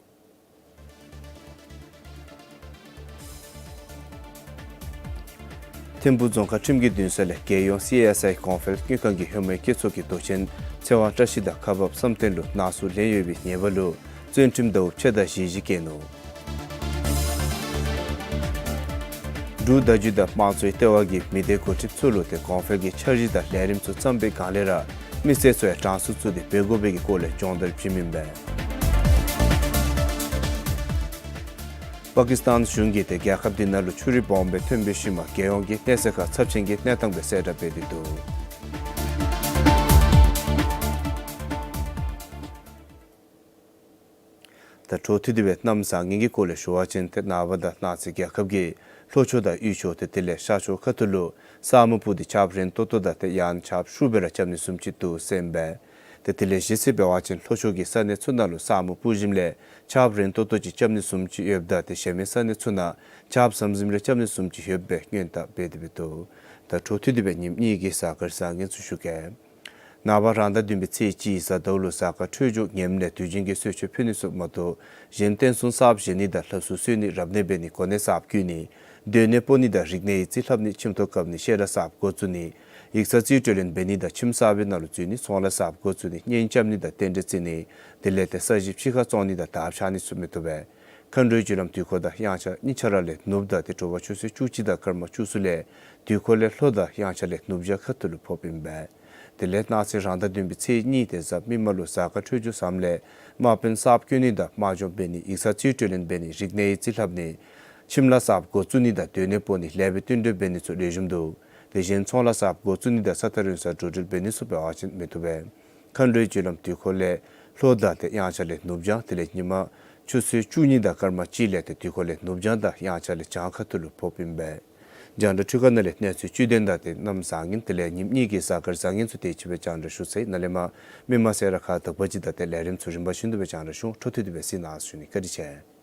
ཐིམ་ཕུག་རྫོང་ཁག་ཁྲིམས་ཀྱི་འདུན་ས་ལས་རྒྱལ་ཡོངས་སི་ཨེསི་ཨའི་གོང་འཕེལ་དངུལ་ཁང་གི་ཧེ་མའི་སྐྱེད་ཚོགས་ཀྱི་མདོ་ཆེན་ཚེ་དབང་བཀྲ་ཤིས་དང་ཁ་འབབ་བསམ་གཏན་ལུ་ནག་གསུག་ལེན་ཡོད་པའི་ཉེས་པ་ལུ་བཙོན་ཁྲིམས་ཟླཝ་ཕྱེད་དང་བཞི་བཞི་བཀལ་ནུག། འབྲུག་བརྡ་བརྒྱུད་དང་དམངས་གཙོའི་ལྟེ་བ་གིས་མི་སྡེ་འགོ་ཁྲིདཔ་ཚུ་ལུ་ཏེ་གོང་འཕེལ་གྱི་འཆར་གཞི་དང་ལས་རིམ་ཚུ་བརྩམས་པའི་སྒང་ལས་ར་མི་སེར་ཚུ་ཡང་གྲངས་སུ་བཙུགས་ཏེ་འབད་དགོ་པའི་གི་སྐོར་ལས་སྦྱོང་བརྡར་བྱིན་མི་ཨིན་པས། པ་ཀིས་ཏཱན་གཞུང་གིས་ཏེ་རྒྱལ་ཁབ་འདི་ནང་ལུ་ཆུ་རུད་སྦོམ་སྦེ་ཐོན་པའི་ཤུལ་མ་རྒྱལ་ཡོངས་ཀྱི་གནས་ཚད་ཁར་ཚབས་ཆེན་གྱི་གནས་སྟངས་སྦེ་གསལ་བསྒྲགས་འབད་དེ་འདུག། ད་འཕྲོ་མཐུད་དེ་སྦེ་གནམ་བཟང་ངན་གྱི་སྐོར་ལས་ཞུ་བ་ཅིན་ཏེ་ནངས་པ་དང་གནངས་ཚེ་རྒྱལ་ཁབ་ཀྱི་ལྷོ་ཕྱོགས་དང་དབུས་ཕྱོགས་ཏེ་དེ་ལས་ཤར་ཕྱོགས་ཁ་ཐུག་ལུ་ས་སྨུག་སྤུབས་ཏེ་ཆརཔ་རན་ཏོག་ཏོ་དང་ཏེ་ཡང་ཆརཔ་ཤུགས་སྦེ་ར་རྐྱབ་ནི་བཟུམ་ཅིག་འདུག་ཟེར་ཨིན་པས། ཏེ་དེ་ལས་གཞེས་ཚེ་འབད་བ་ཅིན་ལྷོ་ཕྱོགས་ཀྱི་ས་གནས་ཚུ་ནང་ལུ་ས་སྨུག་སྤུབས་ཞིནམ་ལས་ཆརཔ་རན་ཏོག་ཏོ་ཅིག་རྐྱབ་ནི་བཟུམ་ཅིག་ཡོདཔ་ད་ཏེ་གཞན་མི་ས་གནས་ཚུ་ནང་ཆརཔ་ཟམ་ཟིམ་རེ་རྐྱབ་ནི་བཟུམ་ཅིག་ཡོདཔ་སྦེ་སྔོན་བརྡ་འབད་དེ་འབད་འདུག། ད་འཕྲོ་མཐུད་དེ་སྦེ་ཉིནམ་གཉིས་ཀྱི་གཟའ་སྐར་བཟང་ངན་ཚུ་ཞུ་གེ། ནངས་པ་རང་ཟླ་བདུན་པའི་ཚེས་གཅིག་གཟའ་ཟླཝ་ལུ་གཟའ་སྐར་འཕྲོད་སྦྱོར་ངནམ་ལས་དུས་རྒྱུན་གྱི་གསོལ་མཆོད་ཕུལ་ནི་ཚུ་མ་གཏོགས་གཞན་རྟེན་གསུམ་གསརཔ་བཞེངས་ནི་དང་ལྷ་གསོལ་གསོལ་ནི་རབ་གནས་འབད་ནི་གོ་གནས་གསརཔ་བསྐོ་ནི་སྡོད་གནས་སྤོ་ནི་དང་རིག་གནས་ཡིག་རྩིས་ལྷབ་ནི་ཁྱིམ་ཐོག་བཀབ་ནི་བཤད་གྲྭ་གསརཔ་འགོ་བཙུགས་ནི་ཡིག་ཚང་རྩིས་སྤྲོད་ལེན་འབད་ནི་དང་ཁྱིམ་གསར་པའི་ནང་ལུ་འཛུལ་ནི་ཚོང་ལཱ་གསརཔ་འགོ་བཙུགས་ནི་གཉེན་རྐྱབ་ནི་དང་རྟེན་འབྲེལ་བརྩི་ནི་དེ་ལས་ཏེ་ས་གཞི་ཕྱི་ཁར་བཙོང་ནི་དང་དར་འཕྱར་ནི་ཚུ་མི་བཏུབ་པས། མཁའ་འགྲོའི་རྒྱུ་ལམ་དུས་འཁོར་དང་དབྱངས་འཆར་གཉིས་ཆ་ར་ལས་ནུབ་དང་ཏེ་དྲོ་པ་ཆུ་ཚོད་བཅུ་གཅིག་དང་སྐར་མ་བཅུ་གསུམ་ལས་དུས་འཁོར་ལས་ལྷོ་དང་དབྱངས་འཆར་ལས་ནུབ་བྱང་ཁ་ཐུག་ལུ་ཕོགཔ་ཨིན་པས། དེ་ལས་གནངས་ཚེ་རང་ཟླ་བདུན་པའི་ཚེས་གཉིས་ཏེ་གཟའ་མིག་དམར་ལུ་གཟའ་སྐར་འཕྲོད་སྦྱོར་བཟངམ་ལས་དམག་དཔོན་གསརཔ་བསྐོ་ནི་དང་དམག་སྦྱོང་འབད་ནི་ཡིག་ཚང་རྩིས་སྤྲོད་ལེན་འབད་ནི་རིག་གནས་ཡིག་རྩིས་ལྷབ་ནི་ཁྱིམ་ལཱ་གསརཔ་འགོ་བཙུགས་ནི་དང་སྡོད་གནས་སྤོ་ནི་ལེགས་པའི་བསྟུན་གྲོས་འབད་ནི་ཚུ་ལེགས་ཤོམ་འདུག། དེ་བཞིན་ཚོང་ལཱ་གསརཔ་འགོ་བཙུགས་ནི་དང་ས་ཐག་རིང་སར་འགྲོ་འགྲུལ་འབད་ནི་ཚུ་འབད་བ་ཅིན་མི་བཏུབ་པས། མཁའ་འགྲོའི་རྒྱུ་ལམ་དུས་འཁོར་ལས་ལྷོ་དང་ཏེ་དབྱངས་འཆར་ལས་ནུབ་བྱང་དེ་ལས་ཉིན་མ་ཆུ་ཚོད་བཅུ་གཉིས་དང་སྐར་མ་གཅིག་ལས་ཏེ་དུས་འཁོར་ལས་ནུབ་བྱང་དང་དབྱངས་འཆར་ལས་བྱང་ཁ་ཐུག་ལུ་ཕོགཔ་ཨིན་པས། རྒྱང་བསྒྲགས་འཕྲུལ་ཁང་ནང་ལས་གནས་ཚུལ་བཅུད་དོན་དང་ཏེ་གནམ་བཟང་ངན་དེ་ལས་ཉིནམ་གཉིས་ཀྱི་གཟའ་སྐར་བཟང་ངན་ཚུ་དེ་ཅིག་སྦེ་རྒྱང་བསྒྲགས་ཞུ་ཚར་ཡི། ནཱ་ལས་མར་མི་མང་སེར་ཁག་དག་པ་ཅིག་དང་ཏེ་ལས་རིམ་ཚུ་རིམ་པ་བཞིན་དུ་སྦེ་རྒྱང་བསྒྲགས་ཞུ་འོང་། འཕྲོ་མཐུད་དེ་སྦེ་གཟིགས་གནང་ཞུ་ནི། བཀའ་དྲིན་ཆེ།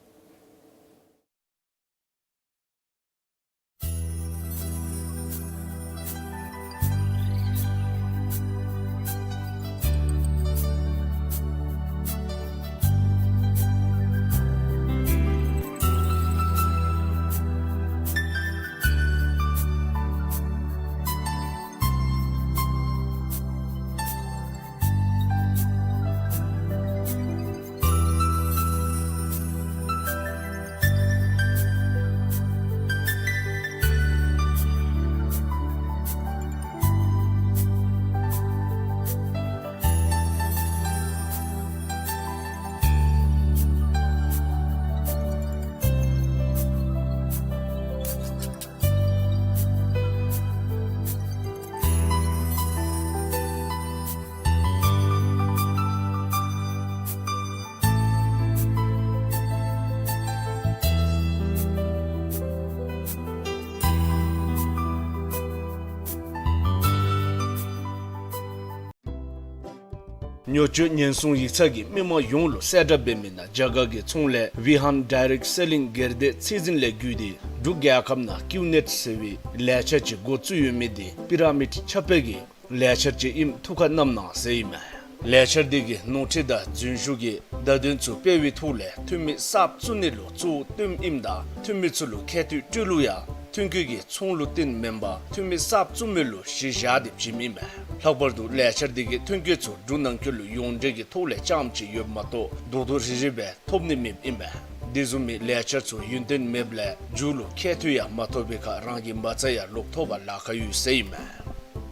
ཉོ་སྤྱོད་ཉེན་སྲུང་ཡིག་ཚང་གིས་མི་མང་ཡོངས་ལུ་གསལ་བསྒྲགས་འབད་མི་ནང་རྒྱ་གར་གྱི་ཚོང་ལས་ཝི་ཧཱན་ཌའི་རེཀཊ་སེ་ལིང་སྒེར་སྡེ་ཚད་འཛིན་ལས་བརྒྱུད་དེ་འབྲུག་རྒྱལ་ཁབ་ནང་ཀིའུ་ནེཊ་ཟེར་བའི་ལས་འཆར་ཅིག་འགོ་བཙུགས་ཡོད་མི་དེ་པི་ར་མིཌ་ཁྱབ་སྤེལ་གྱི་ལས་འཆར་ཅིག་ཨིནམ་ཐུགས་ཁར་བསྣམས་གནང་ཟེར་ཨིན་མས། ལས་འཆར་དེ་གིས་ནོར་འཁྲུལ་དང་རྫུན་ཞུ་གི་བརྡ་དོན་ཚུ་སྤེལ་བའི་ཐོག་ལས་འཐུས་མི་གསརཔ་བཙུགས་ནི་ལུ་གཙོ་བོ་བཏོནམ་ཨིནམ་ད་འཐུས་མི་ཚུ་ལུ་ཁྱད་ཐོག་སྤྲོད་ལུགས་ཡང་ཐོན་སྐྱེད་ཀྱི་ཚོང་ལུ་བརྟེན་མེན་པར་འཐུས་མི་གསརཔ་བཙུགས་མི་ལུ་གཞི་བཞག་སྟེ་བྱིནམ་ཨིན་མས། ལྷག་པར་དུ་ལས་འཆར་དེ་གིས་ཐོན་སྐྱེད་ཚུ་འབྲུག་ནང་འཁོད་ལུ་ཡོངས་འབྲེལ་གྱི་ཐོག་ལས་རྐྱངམ་ཅིག་ཡོདཔ་མ་གཏོགས་རྡོག་རྡོག་རིལ་རིལ་སྦེ་ཐོབ་ནི་མེདཔ་ཨིན་མས། དེ་བཟུམ་མའི་ལས་འཆར་ཚུ་ཡུན་བརྟན་མེདཔ་ལས་མཇུག་ལུ་ཁྱད་ཐོག་ཡང་མ་ཐོབ་པའི་ཁར་རང་གི་མ་རྩ་ཡང་ལོག་ཐོབ་པར་ལཱ་ཁག་ཡོད་ཟེར་ཨིན་མས།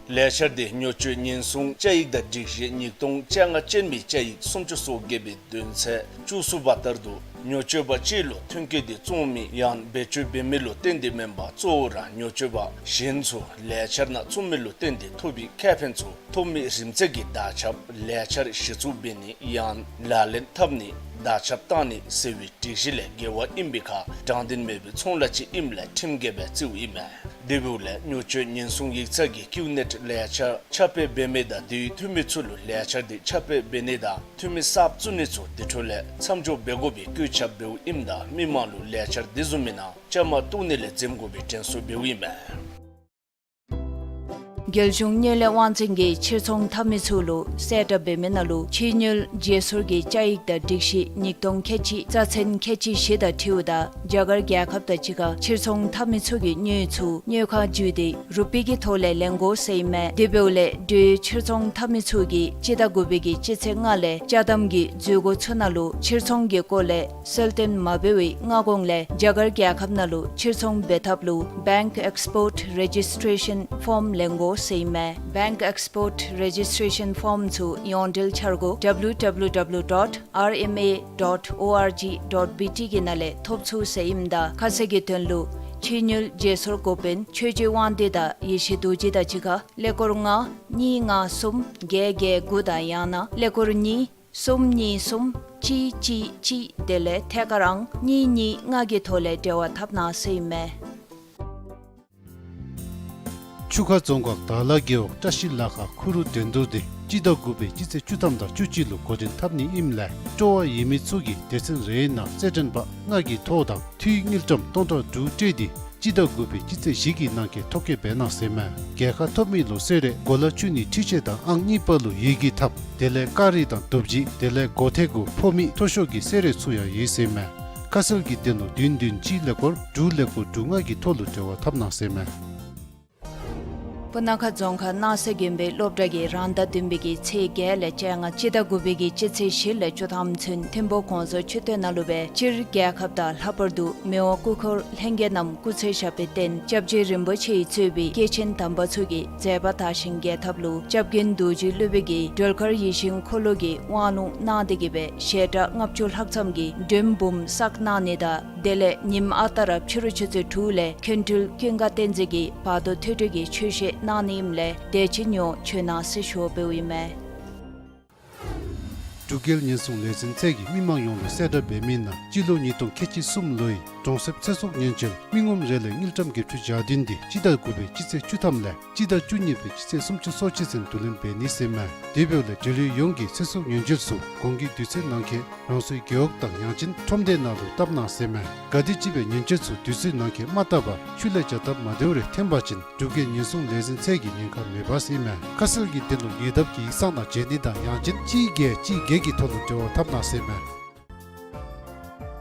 ལས་འཆར་དེ་ཉོ་སྤྱོད་ཉེན་སྲུང་བཅའ་ཡིག་དང་སྒྲིག་གཞི་ཉིས་སྟོང་བཅོ་ལྔ་ཅན་མའི་བཅའ་ཡིག་སུམ་ཅུ་སོ་བརྒྱད་པའི་དོན་ཚན་བཅུ་གསུམ་པ་ལྟར་དུ་ཉོ་སྤྱོད་པ་གཅིག་ལུ་ཐོན་སྐྱེད་དེ་བཙོང་མི་ཡང་བེད་སྤྱོད་འབད་མི་ལུ་བརྟེན་ཏེ་མེན་པར་གཙོ་བོ་ར་ཉོ་སྤྱོད་པ་གཞན་ཚུ་ལས་འཆར་ནང་བཙུགས་མི་ལུ་བརྟེན་ཏེ་ཐོབ་པའི་ཁེ་ཕན་ཚུ་ཐོབ་མི་རིམ་ཚད་ཀྱི་བརྡ་ཁྱབ་ལས་འཆར་གཞི་བཙུགས་འབད་ནི་ཡང་ལག་ལེན་འཐབ་ནི་བརྡ་ཁྱབ་བཏང་ནི་ཟེར་བའི་སྒྲིག་གཞི་ལས་འགལ་བ་ཨིན་པའི་ཁར་དྲང་བདེན་མེད་པའི་ཚོང་ལཱ་ཅིག་ཨིནམ་ལས་ཁྲིམས་འགལ་སྦེ་བརྩིཝ་ཨིན་མས། དེ་འབདཝ་ལས་ཉོ་སྤྱོད་ཉེན་སྲུང་ཡིག་ཚང་གིས་ཀིའུ་ནེཊ་ལས་འཆར་ཁྱབ་སྤེལ་འབད་མི་དང་དེའི་འཐུས་མི་ཚུ་ལུ་ལས་འཆར་དེ་ཁྱབ་སྤེལ་འབད་ནི་དང་འཐུས་མི་གསརཔ་བཙུགས་ནི་ཚུ་དེ་འཕྲོ་ལས་མཚམས་འཇོག་འབད་དགོ་པའི་བཀོད་ཁྱབ་འབདཝ་ཨིནམ་ད་མི་མང་ལུ་ལས་འཆར་དེ་བཟུམ་མའི་ནང་བཅའ་མར་གཏོགས་ནི་ལས་འཛེམ་དགོ་པའི་དྲན་གསོ་འབདཝ་ཨིན་མས། རྒྱལ་གཞུང་དངུལ་ལས་དབང་འཛིན་གྱིས་ཕྱིར་ཚོང་འཐབ་མི་ཚུ་ལུ་གསལ་བསྒྲགས་འབད་མི་ནང་ལུ་ཕྱིར་དངུལ་བརྗེ་སོར་གྱི་བཅའ་ཡིག་དང་སྒྲིག་གཞི་ཉིས་སྟོང་ཁལ་གཅིག་རྩ་ཚན་ཁལ་གཅིག་བཞི་དང་འཁྲིལཝ་ད་རྒྱ་གར་རྒྱལ་ཁབ་དང་གཅིག་ཁར་ཕྱིར་ཚོང་འཐབ་མི་ཚུ་གིས་དངུལ་ཚུ་དངུལ་ཁང་བརྒྱུད་དེ་རུ་པི་གི་ཐོག་ལས་ལེན་དགོ་ཟེར་ཨིན་མས། དེ་འབདཝ་ལས་འབྲུག་ཕྱིར་ཚོང་འཐབ་མི་ཚུ་གིས་སྤྱི་ཟླ་དགུ་པའི་གི་སྤྱི་ཚེས་ལྔ་ལས་ཅ་དམ་གྱི་མཛོད་སྒོ་ཚུ་ནང་ལུ་ཕྱིར་ཚོང་གི་སྐོར་ལས་གསལ་སྟོན་མ་འབད་བའི་སྔ་གོང་ལས་རྒྱ་གར་རྒྱལ་ཁབ་ནང་ལུ་ཕྱིར་ཚོང་འབད་ཐབས་ལུ་Bank Export Registration Form ལེན་དགོ་ཟེར་ཨིན་མས། Bank Export Registration Form ཚུ་ཡོངས་འབྲེལ་འཆར་སྒོ་W W W dot R M A dot O R G dot B T གི་ནང་ལས་ཐོབ་ཚུགས་ཟེར་ཨིནམ་ད་ཁ་གསལ་གྱི་དོན་ལུ་ཕྱིར་དངུལ་བརྗེ་སོར་འགོ་དཔོན་ཆོས་རྗེ་དབང་འདུས་དང་ཡེ་ཤེས་རྡོ་རྗེ་དང་གཅིག་ཁར་ཀླད་ཀོར་ལྔ་གཉིས་ལྔ་གསུམ་བརྒྱད་བརྒྱད་དགུ་དང་ཡང་ན་ཀླད་ཀོར་གཉིས་གསུམ་གཉིས་གསུམ་གཅིག་གཅིག་གཅིག་དེ་ལས་ཐད་ཀར་ཨང་གཉིས་གཉིས་ལྔ་གི་ཐོག་ལས་འབྲེལ་བ་འཐབ་གནང་ཟེར་ཨིན་མས། ཆུ་ཁ་རྫོང་ཁག་དར་ལ་རྒེད་འོག་བཀྲ་ཤིས་ལ་ཁ་ཁུ་རུ་འགྲན་བསྡུར་དེ་སྤྱི་ཟླ་དགུ་པའི་སྤྱི་ཚེས་བཅུ་ཐམ་དང་བཅུ་གཅིག་ལུ་འགོ་འདྲེན་འཐབ་ནི་ཨིནམ་ལས་སྤྲོ་བ་ཡོད་མི་ཚུ་གིས་སྡེ་ཚན་རེའི་ནང་རྩེད་འགྲན་པ་ལྔ་གི་ཐོ་དང་འཐུས་དངུལ་ཀྲམ་སྟོང་ཕྲག་དྲུག་སྤྲོད་དེ་སྤྱི་ཟླ་དགུ་པའི་སྤྱི་ཚེས་བཞི་གི་ནང་འཁོད་ཐོ་བཀོད་འབད་གནང་ཟེར་མས། རྒྱལ་ཁ་ཐོབ་མི་ལུ་གསོལ་རས་གོ་ལ་བཅུ་གཉིས་འཕྲུལ་ཆས་དང་ཨང་གཉིས་པ་ལུ་ཡི་གེ་ཐབ་དེ་ལས་ཀ་རི་དང་རྡོ་བརྗེ་དེ་ལས་སྒོ་ཐེ་གུ་ཕོ་མི་མཐོ་ཤོས་ཀྱི་གསོལ་རས་ཚུ་ཡང་ཡོད་ཟེར་མས། ཁ་གསལ་གྱི་དོན་ལུ་བདུན་བདུན་གཅིག་ཀླད་ཀོར་དྲུག་ཀླད་ཀོར་དྲུག་ལྔ་གི་ཐོ་ལུ་འབྲེལ་བ་འཐབ་གནང་ཟེར་མས། སྤུ་ན་ཁ་རྫོང་ཁག་སྣང་གསལ་དགོན་པའི་སློབ་གྲྭ་གིས་རང་ཟླ་བདུན་པའི་གི་ཚེས་བརྒྱད་ལས་བཅོ་ལྔ་སྤྱི་ཟླ་དགུ་པའི་གི་སྤྱི་ཚེས་བཞི་ལས་བཅུ་ཐམ་ཚུན་ཐིམ་ཕུ་གོང་བཟོ་མཆོད་རྟེན་ནང་ལུ་སྦེ་སྤྱིར་རྒྱལ་ཁབ་དང་ལྷག་པར་དུ་མི་དབང་སྐུ་འཁོར་ལྷན་རྒྱས་རྣམས་སྐུ་ཚེ་ཞབས་པད་བརྟན་སྐྱབས་རྗེ་རིན་པོ་ཆེ་ཡིས་གཙོས་པའི་སྐྱེས་ཆེན་དམ་པ་ཚུ་གི་མཛད་པ་དར་ཞིང་རྒྱས་ཐབས་ལུ་སྐྱབས་མགོན་རྡོ་རྗེ་སློབ་དཔོན་གྱིས་སྒྲོལ་དཀར་ཡིད་བཞིན་འཁོར་ལོ་གི་དབང་ལུང་གནང་སྟེ་གི་སྦེ་ཞལ་གྲངས་ལྔ་བཅུ་ལྷག་ཙམ་གྱི་མགྲོན་འབུམ་བསགས་གནང་ནི་དང་དེ་ལས་ཉིནམ་ཨ་རྟག་ར་ཕྱི་རུ་ཆུ་ཚོད་དྲུག་ལས་མཁན་སྤྲུལ་ཀུན་དགའ་བསྟན་འཛིན་གྱིས་བར་དོ་ཐོས་གྲོལ་གྱི་ཆོས་བཤད་གནང་ནི་ཨིནམ་ལས་དེ་ཅིག་ཉོ་བྱོན་གནང་ཟེར་ཞུ་བ་འབདཝ་ཨིན་མས། འབྲུག་རྒྱལ་ཉེན་སྲུང་ལས་འཛིན་ཚད་ཀྱིས་མི་མང་ཡོངས་ལུ་གསལ་བསྒྲགས་འབད་མི་ནང་སྤྱི་ལོ་ཉིས་སྟོང་ཁལ་གཅིག་གསུམ་ལོའི་གྲོང་གསེབ་ཚེ་སྲོག་ཉེན་བཅོལ་མི་ངོམ་རེ་ལས་དངུལ་ཀྲམ་བརྒྱད་ཅུ་ཞག་བདུན་དེ་སྤྱི་ཟླ་དགུ་པའི་སྤྱི་ཚེས་བཅུ་ཐམ་ལས་སྤྱི་ཟླ་བཅུ་གཉིས་པའི་སྤྱི་ཚེས་སུམ་ཅུ་སོ་གཅིག་ཚུན་བསྡུ་ལེན་འབད་ནི་ཟེར་མས། དེ་འབདཝ་ལས་འབྲེལ་ཡོད་ཡོངས་ཀྱིས་ཚེ་སྲོག་ཉེན་བཅོལ་ཚུ་གོང་གི་དུས་ཚོད་ནང་འཁོད་རང་སོའི་རྒེད་འོག་དང་ཡང་ཅིན་ཁྲོམ་སྡེ་ནང་ལུ་བཏབ་གནང་ཟེར་མས། ག་དེམ་ཅིག་སྦེ་ཉེན་བཅོལ་ཚུ་དུས་ཚོད་ནང་འཁོད་མ་བཏབ་པར་ཆུ་ལས་བྱ་ཐབས་མ་བདེཝ་རེ་ཐོན་པ་ཅིན་འབྲུག་རྒྱལ་ཉེན་སྲུང་ལས་འཛིན་ཚད་ཀྱིས་ཉེན་ཁ་མེད་པ་ཟེར་མས། ཁ་གསལ་གྱི་དོན་ལུ་ཉེ་འདབས་ཀྱི་ཡིག་ཚང་ནང་བྱོན་ནི་དང་ཡང་ཅིན་གཅིག་བརྒྱད་གཅིག་བརྒྱད་ཀྱི་ཐོག་ལུ་འབྲེལ་བ་འཐབ་གནང་ཟེར་མས།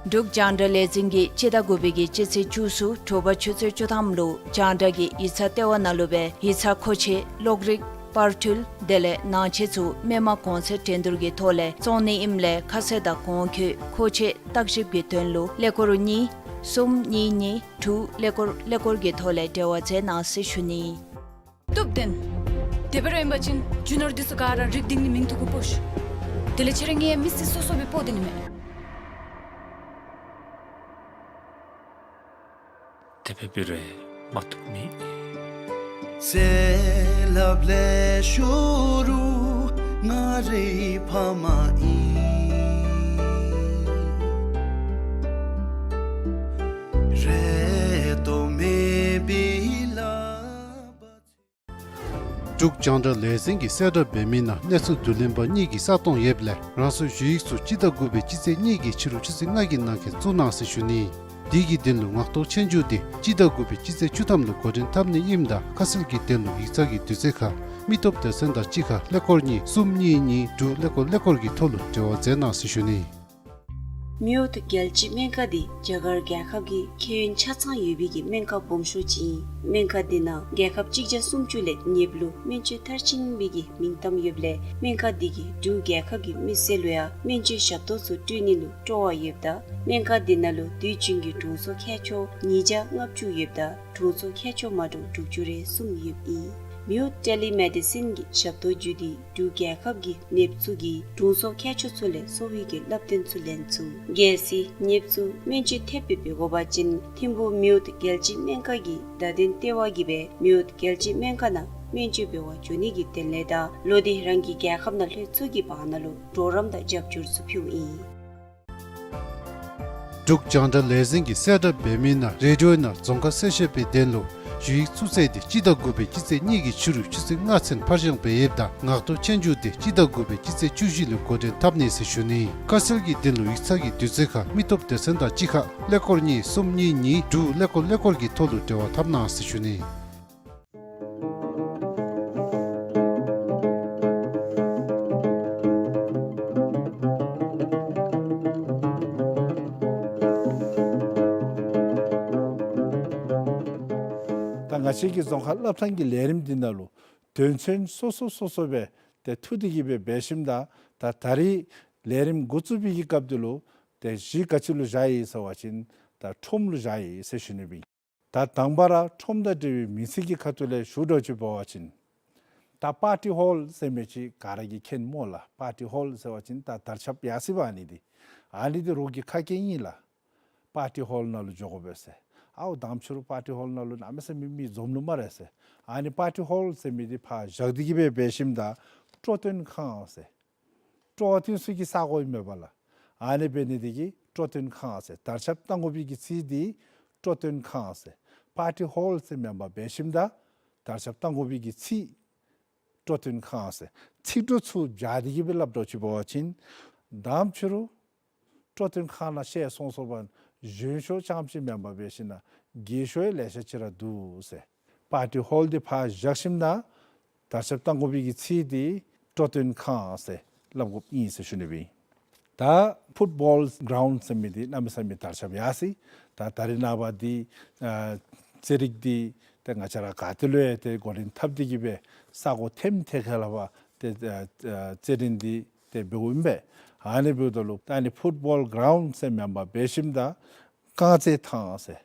འབྲུག་རྒྱང་བསྒྲགས་ལས་འཛིན་གྱིས་སྤྱི་ཟླ་དགུ་པའི་གི་སྤྱི་ཚེས་བཅུ་གསུམ་དྲོ་པ་ཆུ་ཚོད་བཅུ་ཐམ་ལུ་རྒྱང་བསྒྲགས་ཀྱི་ཡིག་ཚང་ལྟེ་བ་ནང་ལུ་སྦེ་ཡིག་ཚང་མཁོ་ཆས་གློག་རིག་པར་འཕྲུལ་དེ་ལས་ནང་ཆས་ཚུ་མི་མང་གོང་ཚད་འགྲན་བསྡུར་གྱི་ཐོག་ལས་བཙོང་ནི་ཨིནམ་ལས་ཁ་གསལ་དང་གོང་འཁོད་མཁོ་ཆས་བརྟག་ཞིབ་ཀྱི་དོན་ལུ་ཀླད་ཀོར་གཉིས་གསུམ་གཉིས་གཉིས་དྲུག་ཀླད་ཀོར་ཀླད་ཀོར་གྱི་ཐོག་ལས་འབྲེལ་བ་མཛད་གནང་ཟེར་ཞུ་ནི། བཏུབ་བདེན། དེ་སྦེ་ར་ཨིན་པ་ཅིན་རྒྱུ་ནོར་འདི་ཚུ་ག་ར་རིག་སྟེང་ནི་མིང་ཐོ་གུ་སྤོ་ཤིག། དེ་ལས་ཁྱེད་ར་ངེའི་མི་སེར་སོ་སོ་སྦེ་སྤོ་སྡོད་ནི་མས། དེ་སྦེ་འབད་རུང་མ་བཏུབ་མེད། འབྲུག་རྒྱང་བསྒྲགས་ལས་འཛིན་གྱིས་གསལ་བསྒྲགས་འབད་མི་ནང་གནས་ཚུལ་བསྡུ་ལེན་པ་གཉིས་ཀྱིས་ས་སྟོང་ཡོདཔ་ལས་རང་སོའི་ཞུ་ཡིག་ཚུ་སྤྱི་ཟླ་དགུ་པའི་སྤྱི་ཚེས་གཉིས་ཀྱི་ཕྱི་རུ་ཆུ་ཚོད་ལྔ་གི་ནང་འཁོད་བཙུགས་གནང་ཟེར་ཞུ་ནི། དེ་གི་དོན་ལུ་ངག་ཐོག་ཆོས་རྒྱུགས་དེ་སྤྱི་ཟླ་དགུ་པའི་སྤྱི་ཚེས་བཅུ་ཐམ་ལུ་འགོ་འདྲེན་འཐབ་ནི་ཨིནམ་ད་ཁ་གསལ་གྱི་དོན་ལུ་ཡིག་ཚང་གི་དུས་ཚོད་ཁར་མི་སྟོབས་སྡེ་ཚན་དང་གཅིག་ཁར་ཀླད་ཀོར་གཉིས་གསུམ་གཉིས་གཉིས་དྲུག་ཀླད་ཀོར་ཀླད་ཀོར་གྱི་ཐོག་ལུ་འབྲེལ་བ་མཛད་གནང་ཟེར་ཞུ་ནི། མེའོ་ཏི་རྒྱལ་སྤྱིའི་སྨན་ཁང་འདི་རྒྱ་གར་རྒྱལ་ཁབ་ཀྱི་ཁེ་ཡོན་ཆ་ཚང་ཡོད་པའི་གི་སྨན་ཁང་སྦོམ་ཤོས་ཅིག་ཨིན། སྨན་ཁང་འདི་ནང་རྒྱལ་ཁབ་གཅིག་བརྒྱ་སུམ་ཅུ་ལས་ཉེ་བ་ལུ་སྨན་བཅོས་མཐར་ཕྱིན་པའི་གི་མིང་གཏམ་ཡོདཔ་ལས་སྨན་ཁང་འདི་གིས་འབྲུག་རྒྱལ་ཁབ་ཀྱི་མི་སེར་ལུ་ཡང་སྨན་བཅོས་ཞབས་ཏོག་ཚུ་སྤྲོད་ནི་ལུ་སྤྲོ་བ་ཡོདཔ་ད་སྨན་ཁང་འདི་ནང་ལུ་དུས་རྒྱུན་གྱི་དྲུང་འཚོ་མཁས་མཆོག་ཉིས་བརྒྱ་ལྔ་བཅུ་ཡོདཔ་ད་དྲུང་འཚོ་མཁས་མཆོག་མ་འདྲཝ་དྲུག་ཅུ་རེ་གསུམ་ཡོདཔ་ཨིན། མེའོ་ཊེ་ལི་མེ་ཌི་སིན་གྱི་ཞབས་ཏོག་བརྒྱུད་དེ་འབྲུག་རྒྱལ་ཁབ་ཀྱི་ནདཔ་ཚུ་གིས་དྲུང་འཚོ་མཁས་མཆོག་ཚུ་ལས་གསོ་བའི་གི་བསླབ་སྟོན་ཚུ་ལེན་ཚུགས། གལ་སྲིད་ནདཔ་ཚུ་སྨན་བཅོས་ཐེབས་སྦེ་འབད་དགོ་པ་ཅིན་ཐིམ་ཕུག་མེའོ་ཏི་རྒྱལ་སྤྱིའི་སྨན་ཁང་གི་བརྡ་དོན་ལྟེ་བ་གིས་སྦེ་མེའོ་ཏི་རྒྱལ་སྤྱིའི་སྨན་ཁང་ནང་སྨན་བཅོས་འབད་བར་འགྱོ་ནི་གི་དོན་ལས་དང་ལོག་སྟེ་རང་གི་རྒྱལ་ཁབ་ནང་ལྷོད་ཚུགས་ཀྱི་བར་ན་ལུ་གྲོགས་རམ་དང་རྒྱབ་སྐྱོར་ཚུ་ཕུལཝ་ཨིན། འབྲུག་རྒྱང་བསྒྲགས་ལས་འཛིན་གྱིས་གསལ་བསྒྲགས་འབད་མི་ནང་རེ་ཌི་ཡོ་ནང་རྫོང་ཁ་གསལ་བཤད་པའི་དོན་ལུ་ཞུ་ཡིག་བཙུགས་ཚེས་འདི་སྤྱི་ཟླ་དགུ་པའི་སྤྱི་ཚེས་གཉིས་ཀྱི་ཕྱི་རུ་ཆུ་ཚོད་ལྔ་ཚུན་ཕར་འགྱངས་འབད་ཡོདཔ་ད་ངག་ཐོག་ཆོས་རྒྱུགས་འདི་སྤྱི་ཟླ་དགུ་པའི་སྤྱི་ཚེས་བཅུ་བཞི་ལུ་འགོ་འདྲེན་འཐབ་ནི་ཟེར་ཞུ་ནི། ཁ་གསལ་གྱི་དོན་ལུ་ཡིག་ཚང་གི་དུས་ཚོད་ཁར་མི་སྟོབས་སྡེ་ཚན་དང་གཅིག་ཁར་ཀླད་ཀོར་གཉིས་གསུམ་གཉིས་གཉིས་དྲུག་ཀླད་ཀོར་ཀླད་ཀོར་གྱི་ཐོག་ལུ་འབྲེལ་བ་འཐབ་གནང་ཟེར་ཞུ་ནི། ད་ང་བཅས་ཀྱི་རྫོང་ཁ་སློབ་ཐང་གི་ལས་རིམ་འདི་ནང་ལུ་དོན་ཚན་སོ་སོ་སོ་སོ་སྦེ་ཏེ་འཐུ་སྟེ་གི་སྦེ་འབད་ཞིནམ་ད་ད་ད་རིས་ལས་རིམ་འགོ་བཙུགས་པའི་གི་སྐབས་འདི་ལུ་ཏེ་གཞི་ག་ཅི་ལུ་བཞག་ཡི་ཟེར་བ་ཅིན་ད་ཁྲོམ་ལུ་བཞག་ཡི་ཟེར་ཞུ་ནི་སྦེ། ད་དང་པ་ར་ཁྲོམ་དང་འབྲེལ་བའི་མིང་ཚིག་གི་ཁ་ཐུག་ལས་ཞུ་འགྱོ་ཅི་འབད་བ་ཅིན་ད་པར་ཊི་ཧོལ་ཟེར་མི་ཅིག་ག་ར་གིས་མཁྱེན་སྨོ་ལགས། པར་ཊི་ཧོལ་ཟེར་བ་ཅིན་ད་དར་ཁྱབ་ཡར་སི་བ་ཨ་ནི་འདི་ཨ་ནི་འདི་རོགས་ཀྱི་ཁ་སྐད་ཨིན་ལགས། པར་ཊི་ཧོལ་ནང་ལུ་འགྱོ་དགོ་པས་ཟེར། ཨའོ་དང་ཕྱི་རུ་པར་ཊི་ཧོལ་ནང་ལུ་གནམ་མེད་ས་མེད་མི་འཛོམས་ནུག་སྨ་རེ་ཟེར། ཨ་ནི་པར་ཊི་ཧོལ་ཟེར་མི་འདི་ཕར་བཞག་སྟེ་གི་སྦེ་འབད་ཞིནམ་ད་སྤྲོ་སྟོན་ཁང་ཟེར། སྤྲོ་བ་སྟོན་ས་གི་ས་གོ་ཨིན་མས་པ་ལགས། ཨ་ནི་འབད་ནི་འདི་གིས་སྤྲོ་སྟོན་ཁང་ཟེར། དར་ཁྱབ་བཏང་དགོ་པའི་གི་ཚིག་འདི་སྤྲོ་སྟོན་ཁང་ཟེར། པར་ཊི་ཧོལ་ཟེར་མེན་པར་འབད་ཞིནམ་ད་དར་ཁྱབ་བཏང་དགོ་པའི་གི་ཚིག་སྤྲོ་སྟོན་ཁང་ཟེར། ཚིག་འབྲུ་ཚུ་སྦྱར་ཏེ་གི་སྦེ་སླབ་འགྱོ་ཅི་འབད་བ་ཅིན་དང་ཕྱི་རུ་སྤྲོ་སྟོན་ཁང་ནང་བཤལ་སོང་སོངམ་གཞོན་ཤོས་རྐྱངམ་ཅིག་མེན་པར་འབད་ཞིན་ན་རྒས་ཤོས་ལེ་ཤ་ཅིག་ར་འདུག་ཟེར། པར་ཊི་ཧོལ་འདི་ཕར་བཞག་ཞིནམ་ད་དར་ཁྱབ་བཏང་དགོ་པའི་གི་ཚིག་འདི་སྤྲོ་སྟོན་ཁང་ཟེར་སླབ་དགོཔ་ཨིན་ཟེར་ཞུ་ནི་སྦེ། ད་ཕུཊ་བོལ་གྲའུནཌ་ཟེར་མི་འདི་གནམ་མེད་ས་མེད་དར་ཁྱབ་ཡར་སི། ད་ད་རེས་ནངས་པ་འདི་ཨ་རྩེད་རིགས་འདི་ཏེ་ང་བཅས་ར་ག་ཏེ་ལུ་ཡང་ཏེ་འགོ་འདྲེན་འཐབ་སྟེ་གི་སྦེ་ས་གོ་ཐེམ་ཐེ་ཁ་ལས་ཕར་ཏེ་ཨ་ཨ་རྩེད་འགྲན་འདི་ཏེ་འབདཝ་ཨིན་པས། ཨ་ནི་འབདཝ་ད་ལུ་ད་ཨ་ནི་ཕུཊ་བོལ་གྲའུནཌ་ཟེར་མེན་པར་འབད་ཞིནམ་ད་རྐང་རྩེད་ཐང་ཟེར།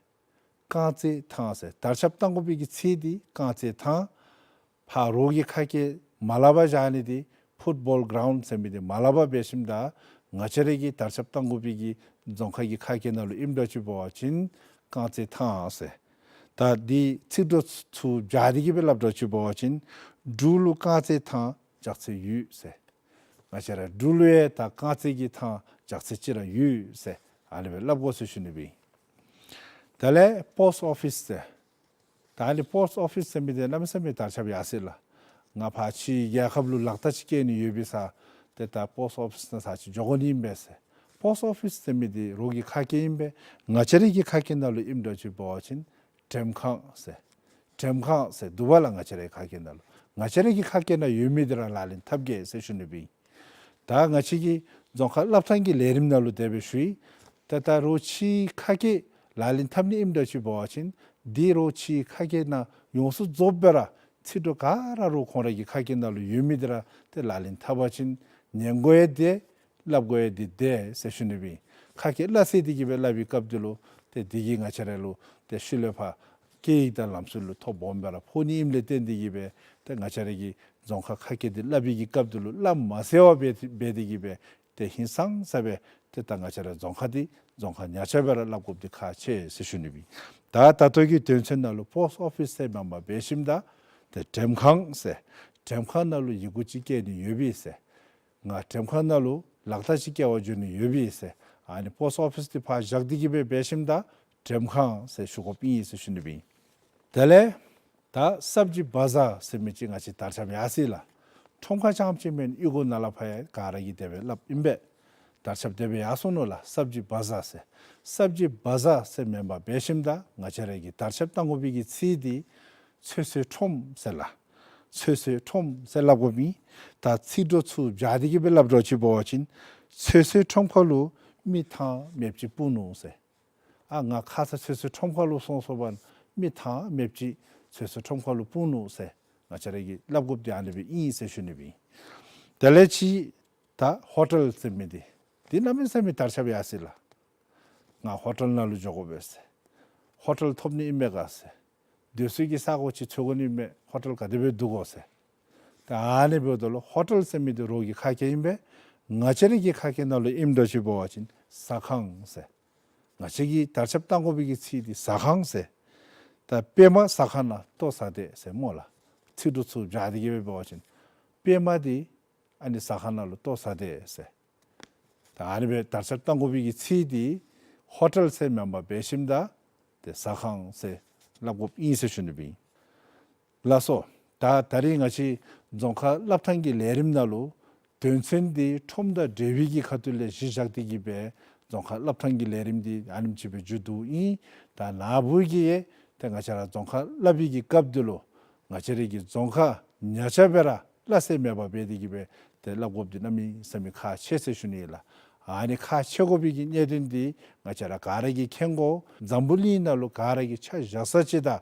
རྐང་རྩེད་ཐང་ཟེར། དར་ཁྱབ་བཏང་དགོ་པའི་གི་ཚིག་འདི་རྐང་རྩེད་ཐང་། ཕར་རོགས་ཀྱི་ཁ་སྐད་མ་སླབ་པར་བཞག་ནི་འདི་ཕུཊ་བོལ་གྲའུནཌ་ཟེར་མི་འདི་མ་སླབ་པར་འབད་ཞིནམ་ད་ང་བཅས་ར་གི་དར་ཁྱབ་བཏང་དགོ་པའི་གི་རྫོང་ཁ་གི་ཁ་སྐད་ནང་ལུ་ཨིནམ་འདྲཝ་ཅིག་འབད་བ་ཅིན་རྐང་རྩེད་ཐང་ཟེར། ད་འདི་ཚིག་འབྲུ་ཚུ་སྦྱར་ཏེ་གི་སྦེ་སླབ་འདྲཝ་ཅིག་འབད་བ་ཅིན་འབྲུག་ལུ་རྐང་རྩེད་ཐང་ལྕགས་རྩེ་ཡོད་ཟེར། ང་བཅས་ར་འབྲུག་ལུ་ཡང་ད་རྐང་རྩེད་ཀྱི་ཐང་ལྕགས་རྩེ་ཅིག་ར་ཡོད་ཟེར་ཨ་ནི་སྦེ་སླབ་དགོ་ཟེར་ཞུ་ནི་སྦེ། དེ་ལས་པོསཊ་ཨོ་ཕིསི་ཟེར། ད་ཨ་ནི་པོསཊ་ཨོ་ཕིསི་ཟེར་མི་འདི་གནམ་མེད་ས་མེད་དར་ཁྱབ་ཡར་སི་ལགས། ང་ཕར་ཕྱི་རྒྱལ་ཁབ་ལུ་ལག་རྟགས་ཅིག་བཀལ་ནི་ཡོད་པའི་ས་ཏེ་ད་པོསཊ་ཨོ་ཕིསི་ནང་ས་ཅིག་འགྱོ་དགོ་ནི་ཨིན་པས་ཟེར། པོསཊ་ཨོ་ཕིསི་ཟེར་མི་འདི་རོགས་ཀྱི་ཁ་སྐད་ཨིན་པས། ང་བཅས་ར་གི་ཁ་སྐད་ནང་ལུ་ཨིནམ་འདྲཝ་ཅིག་འབད་བ་ཅིན་འགྲེམས་ཁང་ཟེར། འགྲེམས་ཁང་ཟེར་འདུག་པ་ལགས། ང་བཅས་རའི་ཁ་སྐད་ནང་ལུ་ང་བཅས་ར་གི་ཁ་སྐད་ནང་ཡོད་མི་འདི་ར་ལག་ལེན་འཐབ་གེ་ཟེར་ཞུ་ནི་སྦེ། ད་ང་བཅས་ཀྱི་རྫོང་ཁ་སློབ་ཐང་གི་ལས་རིམ་ནང་ལུ་དེ་སྦེ་ཞུ་ཡི། ད་ད་རོགས་ཕྱིའི་ཁ་སྐད་ལག་ལེན་འཐབ་ནི་ཨིནམ་འདྲཝ་ཅིག་འབད་བ་ཅིན་འདི་རོགས་ཕྱིའི་ཁ་སྐད་ནང་ཡོངས་སུ་རྫོགསཔ་སྦེ་ར་ཚིག་འབྲུ་ག་ར་རོགས་ཁོང་ར་གི་ཁ་སྐད་ནང་ལུ་ཡོད་མི་འདི་ར་ཏེ་ལག་ལེན་འཐབ་པ་ཅིན་ཉན་དགོ་ཡང་བདེ་སླབ་དགོ་ཡང་བདེ་བདེ་ཟེར་ཞུ་ནི་སྦེ། ཁ་སྐད་སླ་བསྲེ་སྟེ་གི་སྦེ་སླབ་པའི་སྐབས་འདི་ལུ་ཏེ་འདི་གིས་ང་བཅས་ར་ལུ་ཏེ་ཤུལ་ལས་ཕར་སྐད་ཡིག་དང་ལམ་སྲོལ་ལུ་ཐོ་སྦོམ་སྦེ་ར་ཕོག་ནི་ཨིནམ་ལས་བརྟེན་ཏེ་གི་སྦེ་ཏེ་ང་བཅས་ར་གི་རྫོང་ཁ་ཁ་སྐད་འདི་སླབ་པའི་གི་སྐབས་འདི་ལུ་སླབ་མ་ཟེར་བར་འབད་འབད་དེ་གི་སྦེ་ཏེ་ཧིང་སངས་ས་སྦེ་ཏེ་ད་ང་བཅས་ར་རྫོང་ཁ་འདི་རྫོང་ཁ་ཉག་ཆ་སྦེ་ར་སླབ་དགོཔ་འདི་ཁག་ཆེ་ཟེར་ཞུ་ནི་སྦེ། ད་ད་ལྟོ་གི་དོན་ཚན་ནང་ལུ་པོསཊ་ཨོ་ཕིསི་ཟེར་མེན་པར་འབད་ཞིནམ་ད་ཏེ་འགྲེམས་ཁང་ཟེར། འགྲེམས་ཁང་ནང་ལུ་ཡི་གུ་ཅིག་བཀལ་ནི་ཡོད་པས་ཟེར། ང་འགྲེམས་ཁང་ནང་ལུ་ལག་རྟགས་ཅིག་བཀལ་བར་འགྱོ་ནི་ཡོད་པས་ཟེར། ཨ་ནི་པོསཊ་ཨོ་ཕིསི་འདི་ཕར་བཞག་སྟེ་གི་སྦེ་འབད་ཞིནམ་ད་འགྲེམས་ཁང་ཟེར་ཞུ་དགོཔ་ཨིན་ཟེར་ཞུ་ནི་སྦེ། དེ་ལས་ ད་སབ་ཇི་བ་ཛར་ཟེར་མི་ཅིག་ང་བཅས་དར་ཁྱབ་ཡར་སོ་ཡི་ལགས། ཁྲོམ་ཁ་རྐྱངམ་ཅིག་མེན། གཡུས་སྒོ་ནང་ལས་ཕར་ཡང་ག་ར་གིས་དེ་སྦེ་སླབ་ཨིན་པས། དར་ཁྱབ་དེ་སྦེ་ཡར་སོ་ནུག་ལགས། སབ་ཇི་བ་ཛར་ཟེར། སབ་ཇི་བ་ཛར་ཟེར་མེན་པར་འབད་ཞིནམ་ད་ང་བཅས་ར་གིས་དར་ཁྱབ་བཏང་དགོ་པའི་གི་ཚིག་འདི་ཚོད་བསྲེ་ཁྲོམ་ཟེར་ལགས། ཚོད་བསྲེ་ཁྲོམ་ཟེར་སླབ་དགོཔ་ཨིན། ད་ཚིག་འགྲོས་ཚུར་སྦྱར་ཏེ་གི་སྦེ་སླབ་དོ་ཅིག་འབད་བ་ཅིན་ཚོད་བསྲེ་ཁྲོམ་ཁ་ལུ་མི་ཐ་མལ་པ་ཅིག་སྤུངས་ནུག་ཟེར། ཨ་ང་ཁ་ཙ་ཚོད་བསྲེ་ཁྲོམ་ཁ་ལུ་སོང་སོངམ་མེན་ན་མི་ཐ་མལ་པ་ཅིག་ཚོད་བསྲེ་ཁྲོམ་ཁ་ལུ་སྤུངས་ནུག་ཟེར་ང་བཅས་ར་གིས་སླབ་དགོཔ་འདི་ཨ་ནི་སྦེ་ཨིན་ཟེར་ཞུ་ནི་སྦེ་ཨིན། དེ་ལས་ཅིག་ད་ཧོ་ཊེལ་ཟེར་མི་འདི་འདི་གནམ་མེད་ས་མེད་དར་ཁྱབ་ཡར་སོ་ཡི་ལགས། ང་ཧོ་ཊེལ་ནང་ལུ་འགྱོ་དགོ་པས་ཟེར། ཧོ་ཊེལ་ཐོབ་ནི་ཨིན་མས་ག་ཟེར། སྡོད་ས་གི་ས་གོ་ཅིག་འཚོལ་དགོ་ནི་ཨིན་མས། ཧོ་ཊེལ་ག་དེ་སྦེ་འདུག་གོ་ཟེར། ད་ཨ་ནི་འབདཝ་ད་ལུ་ཧོ་ཊེལ་ཟེར་མི་འདི་རོགས་ཀྱི་ཁ་སྐད་ཨིན་པས། ང་བཅས་ར་གི་ཁ་སྐད་ནང་ལུ་ཨིནམ་འདྲཝ་ཅིག་འབད་བ་ཅིན་ཟ་ཁང་ཟེར། ང་བཅས་ཀྱིས་དར་ཁྱབ་བཏང་དགོ་པའི་གི་ཚིག་འདི་ཟ་ཁང་ཟེར། ད་པདྨ་ཟ་ཁང་ནང་ལྟོ་ཟ་དེས་ཟེར་སྨོ་ལགས། ཚིག་འགྲོས་ཚུར་སྦྱར་ཏེ་གི་སྦེ་འབད་བ་ཅིན་པདྨ་འདི་ཨ་ནི་ཟ་ཁང་ནང་ལུ་ལྟོ་ཟ་དེས་ཟེར། ད་ཨ་ནི་སྦེ་དར་ཁྱབ་བཏང་དགོ་པའི་གི་ཚིག་འདི་ཧོ་ཊེལ་ཟེར་མེན་པར་འབད་ཞིནམ་ད་ཏེ་ཟ་ཁང་ཟེར་སླབ་དགོཔ་ཨིན་ཟེར་ཞུ་ནི་སྦེ་ཨིན། ལགས་སོ། ད་ད་རིས་ང་བཅས་རྫོང་ཁ་སླབ་ཐངས་ཀྱི་ལས་རིམ་ནང་ལུ་དོན་ཚན་འདི་ཁྲོམ་དང་འབྲེལ་བའི་གི་ཁ་ཐུག་ལས་གཞི་བཞག་སྟེ་གི་སྦེ་རྫོང་ཁ་སླབ་ཐངས་ཀྱི་ལས་རིམ་འདི་ཨ་ནེམ་ཅིག་སྦེ་མཇུག་བསྡུཝ་ཨིན། ད་ནཱ་བུ་གིས་ཡང་ཏེ་ང་བཅས་ར་རྫོང་ཁ་སླབ་པའི་གི་སྐབས་འདི་ལུ་ང་བཅས་ར་གི་རྫོང་ཁ་ཉག་ཆ་སྦེ་ར་སླབ་ས་མེད་པར་འབད་དེ་གི་སྦེ་ཏེ་སླབ་དགོཔ་འདི་གནམ་མེད་ས་མེད་ཁག་ཆེ་ཟེར་ཞུ་ནི་ལགས། ཨ་ནི་ཁག་ཆེ་དགོ་པའི་གི་གནད་དོན་འདི་ང་བཅས་ར་ག་ར་གིས་མཁྱེན་དགོ། འཛམ་བུ་གླིང་ནང་ལུ་ག་ར་གིས་ཆ་བཞག་ས་ཅིག་དང་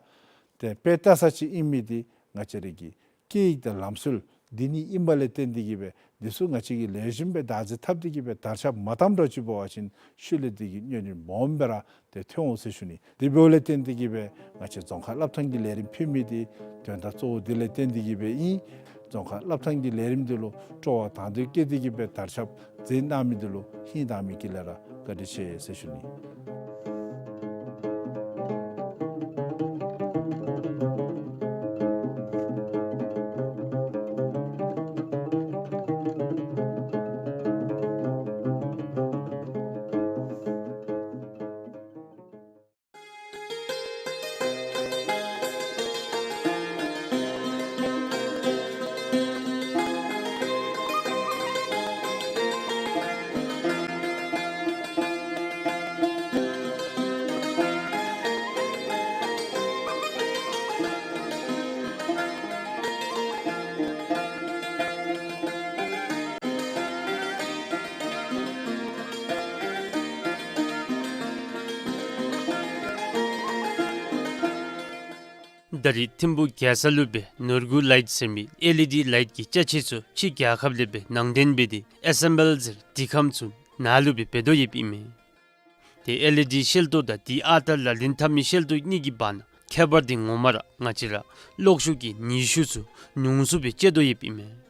ཏེ་དཔེ་བལྟ་ས་ཅིག་ཨིན་མི་འདི་ང་བཅས་ར་གི་སྐད་ཡིག་དང་ལམ་སྲོལ་འདི་གཉིས་ཨིནམ་ལས་བརྟེན་ཏེ་གི་སྦེ་འདི་ཚུ་ང་བཅས་ཀྱིས་ལེགས་ཤོམ་སྦེ་བདག་འཛིན་འཐབ་སྟེ་གི་སྦེ་དར་ཁྱབ་མ་བཏངམ་འདྲཝ་ཅིག་འབད་བ་ཅིན་ཤུལ་ལས་འདི་གི་གནོད་འགྲིབ་སྦོམ་སྦེ་ར་ཏེ་ཐོན་འོང་ཟེར་ཞུ་ནི། དེ་འབདཝ་ལས་བརྟེན་ཏེ་གི་སྦེ་ང་བཅས་རྫོང་ཁ་སླབ་ཐངས་ཀྱི་ལས་རིམ་ཕུལ་མི་འདི་དོན་དག་གཙོ་བོ་འདི་ལས་བརྟེན་ཏེ་གི་སྦེ་ཨིན། རྫོང་ཁ་སླབ་ཐངས་ཀྱི་ལས་རིམ་འདི་ལུ་སྤྲོ་བ་དང་འདོད་བསྐྱེད་དེ་གི་སྦེ་དར་ཁྱབ་མཛད་གནང་མི་འདི་ལུ་ཧིང་དྭངས་མའི་དཀྱིལ་ལས་ར་བཀའ་དྲིན་ཆེ་ཟེར་ཞུ་ནི། ད་རིས་ཐིམ་ཕུག་རྒྱལ་ས་ལུ་སྦེ་ནོར་བུ་ལའིཊ་ཟེར་མི་ཨེལ་ཨི་ཌི་ལའིཊ་ཀྱི་ཅ་ཆས་ཚུ་ཕྱི་རྒྱལ་ཁབ་ལས་སྦེ་ནང་འདྲེན་འབད་དེ་ཨེ་སེམ་བཱལ་ཟེར་འདི་ཁམས་ཚུ་ནཱ་ལུ་སྦེ་འབད་དོ་ཡོདཔ་ཨིན་མས། ཏེ་ཨེལ་ཨི་ཌི་ཤེལ་ཏོག་དང་དེ་ཨ་རྟག་ལག་ལེན་འཐབ་མི་ཤེལ་ཏོག་གཉིས་ཀྱི་བར་ན་ཁྱད་པར་འདི་ངོ་མ་ར་ང་བཅས་ར་གློག་ཤུགས་ཀྱི་ནུས་ཤུགས་ཚུ་ཉུང་སུ་སྦེ་སྤྱོད་དོ་ཡོདཔ་ཨིན་མས།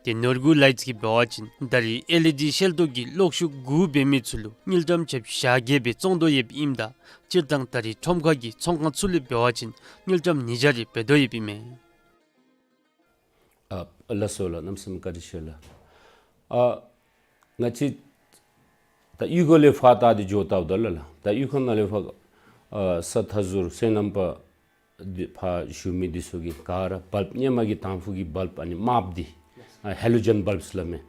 ཏེ་ནོར་བུ་ལའིཊ་ཀྱིས་འབད་བ་ཅིན་ད་རིས་ཨེལ་ཨི་ཌི་ཤེལ་ཏོག་གི་གློག་ཤུགས་དགུ་འབད་མི་ཚུ་ལུ་དངུལ་ཀྲམ་ཆ་བཞག་བརྒྱད་སྦེ་བཙོང་དོ་ཡོདཔ་ཨིནམ་ད་སྤྱིར་བཏང་ད་རིས་ཁྲོམ་ཁ་གི་ཚོང་ཁང་ཚུ་ལུ་འབད་བ་ཅིན་དངུལ་ཀྲམ་ཉིས་བརྒྱ་རེ་འབད་དོ་ཡོདཔ་ཨིན་མས། ཨ་ལགས་སོ་ལགས། གནམ་མེད་ས་མེད་བཀའ་དྲིན་ཆེ་ལགས། ཨ་ང་བཅས་ད་གཡུས་སྒོ་ལས་ཕར་བལྟ་སྟེ་འགྱོ་བལྟཝ་ད་ལགས་ལགས། ད་གཡུས་ཁ་ནང་ལས་ཕར་ཨ་ས་མཐའ་ཟུར་སོ་ནམ་པ་འདི་ཕར་བཞུགས་མི་འདི་ཚུ་གིས་ག་ར་བལཔ་སྔོན་མ་གི་དང་ཕུ་གི་བལཔ་ཨ་ནི་དམརཔོ་འདི་ཨ་ཧེ་ལོ་ཇེན་བལཔ་ཟེར་སླབ་མས།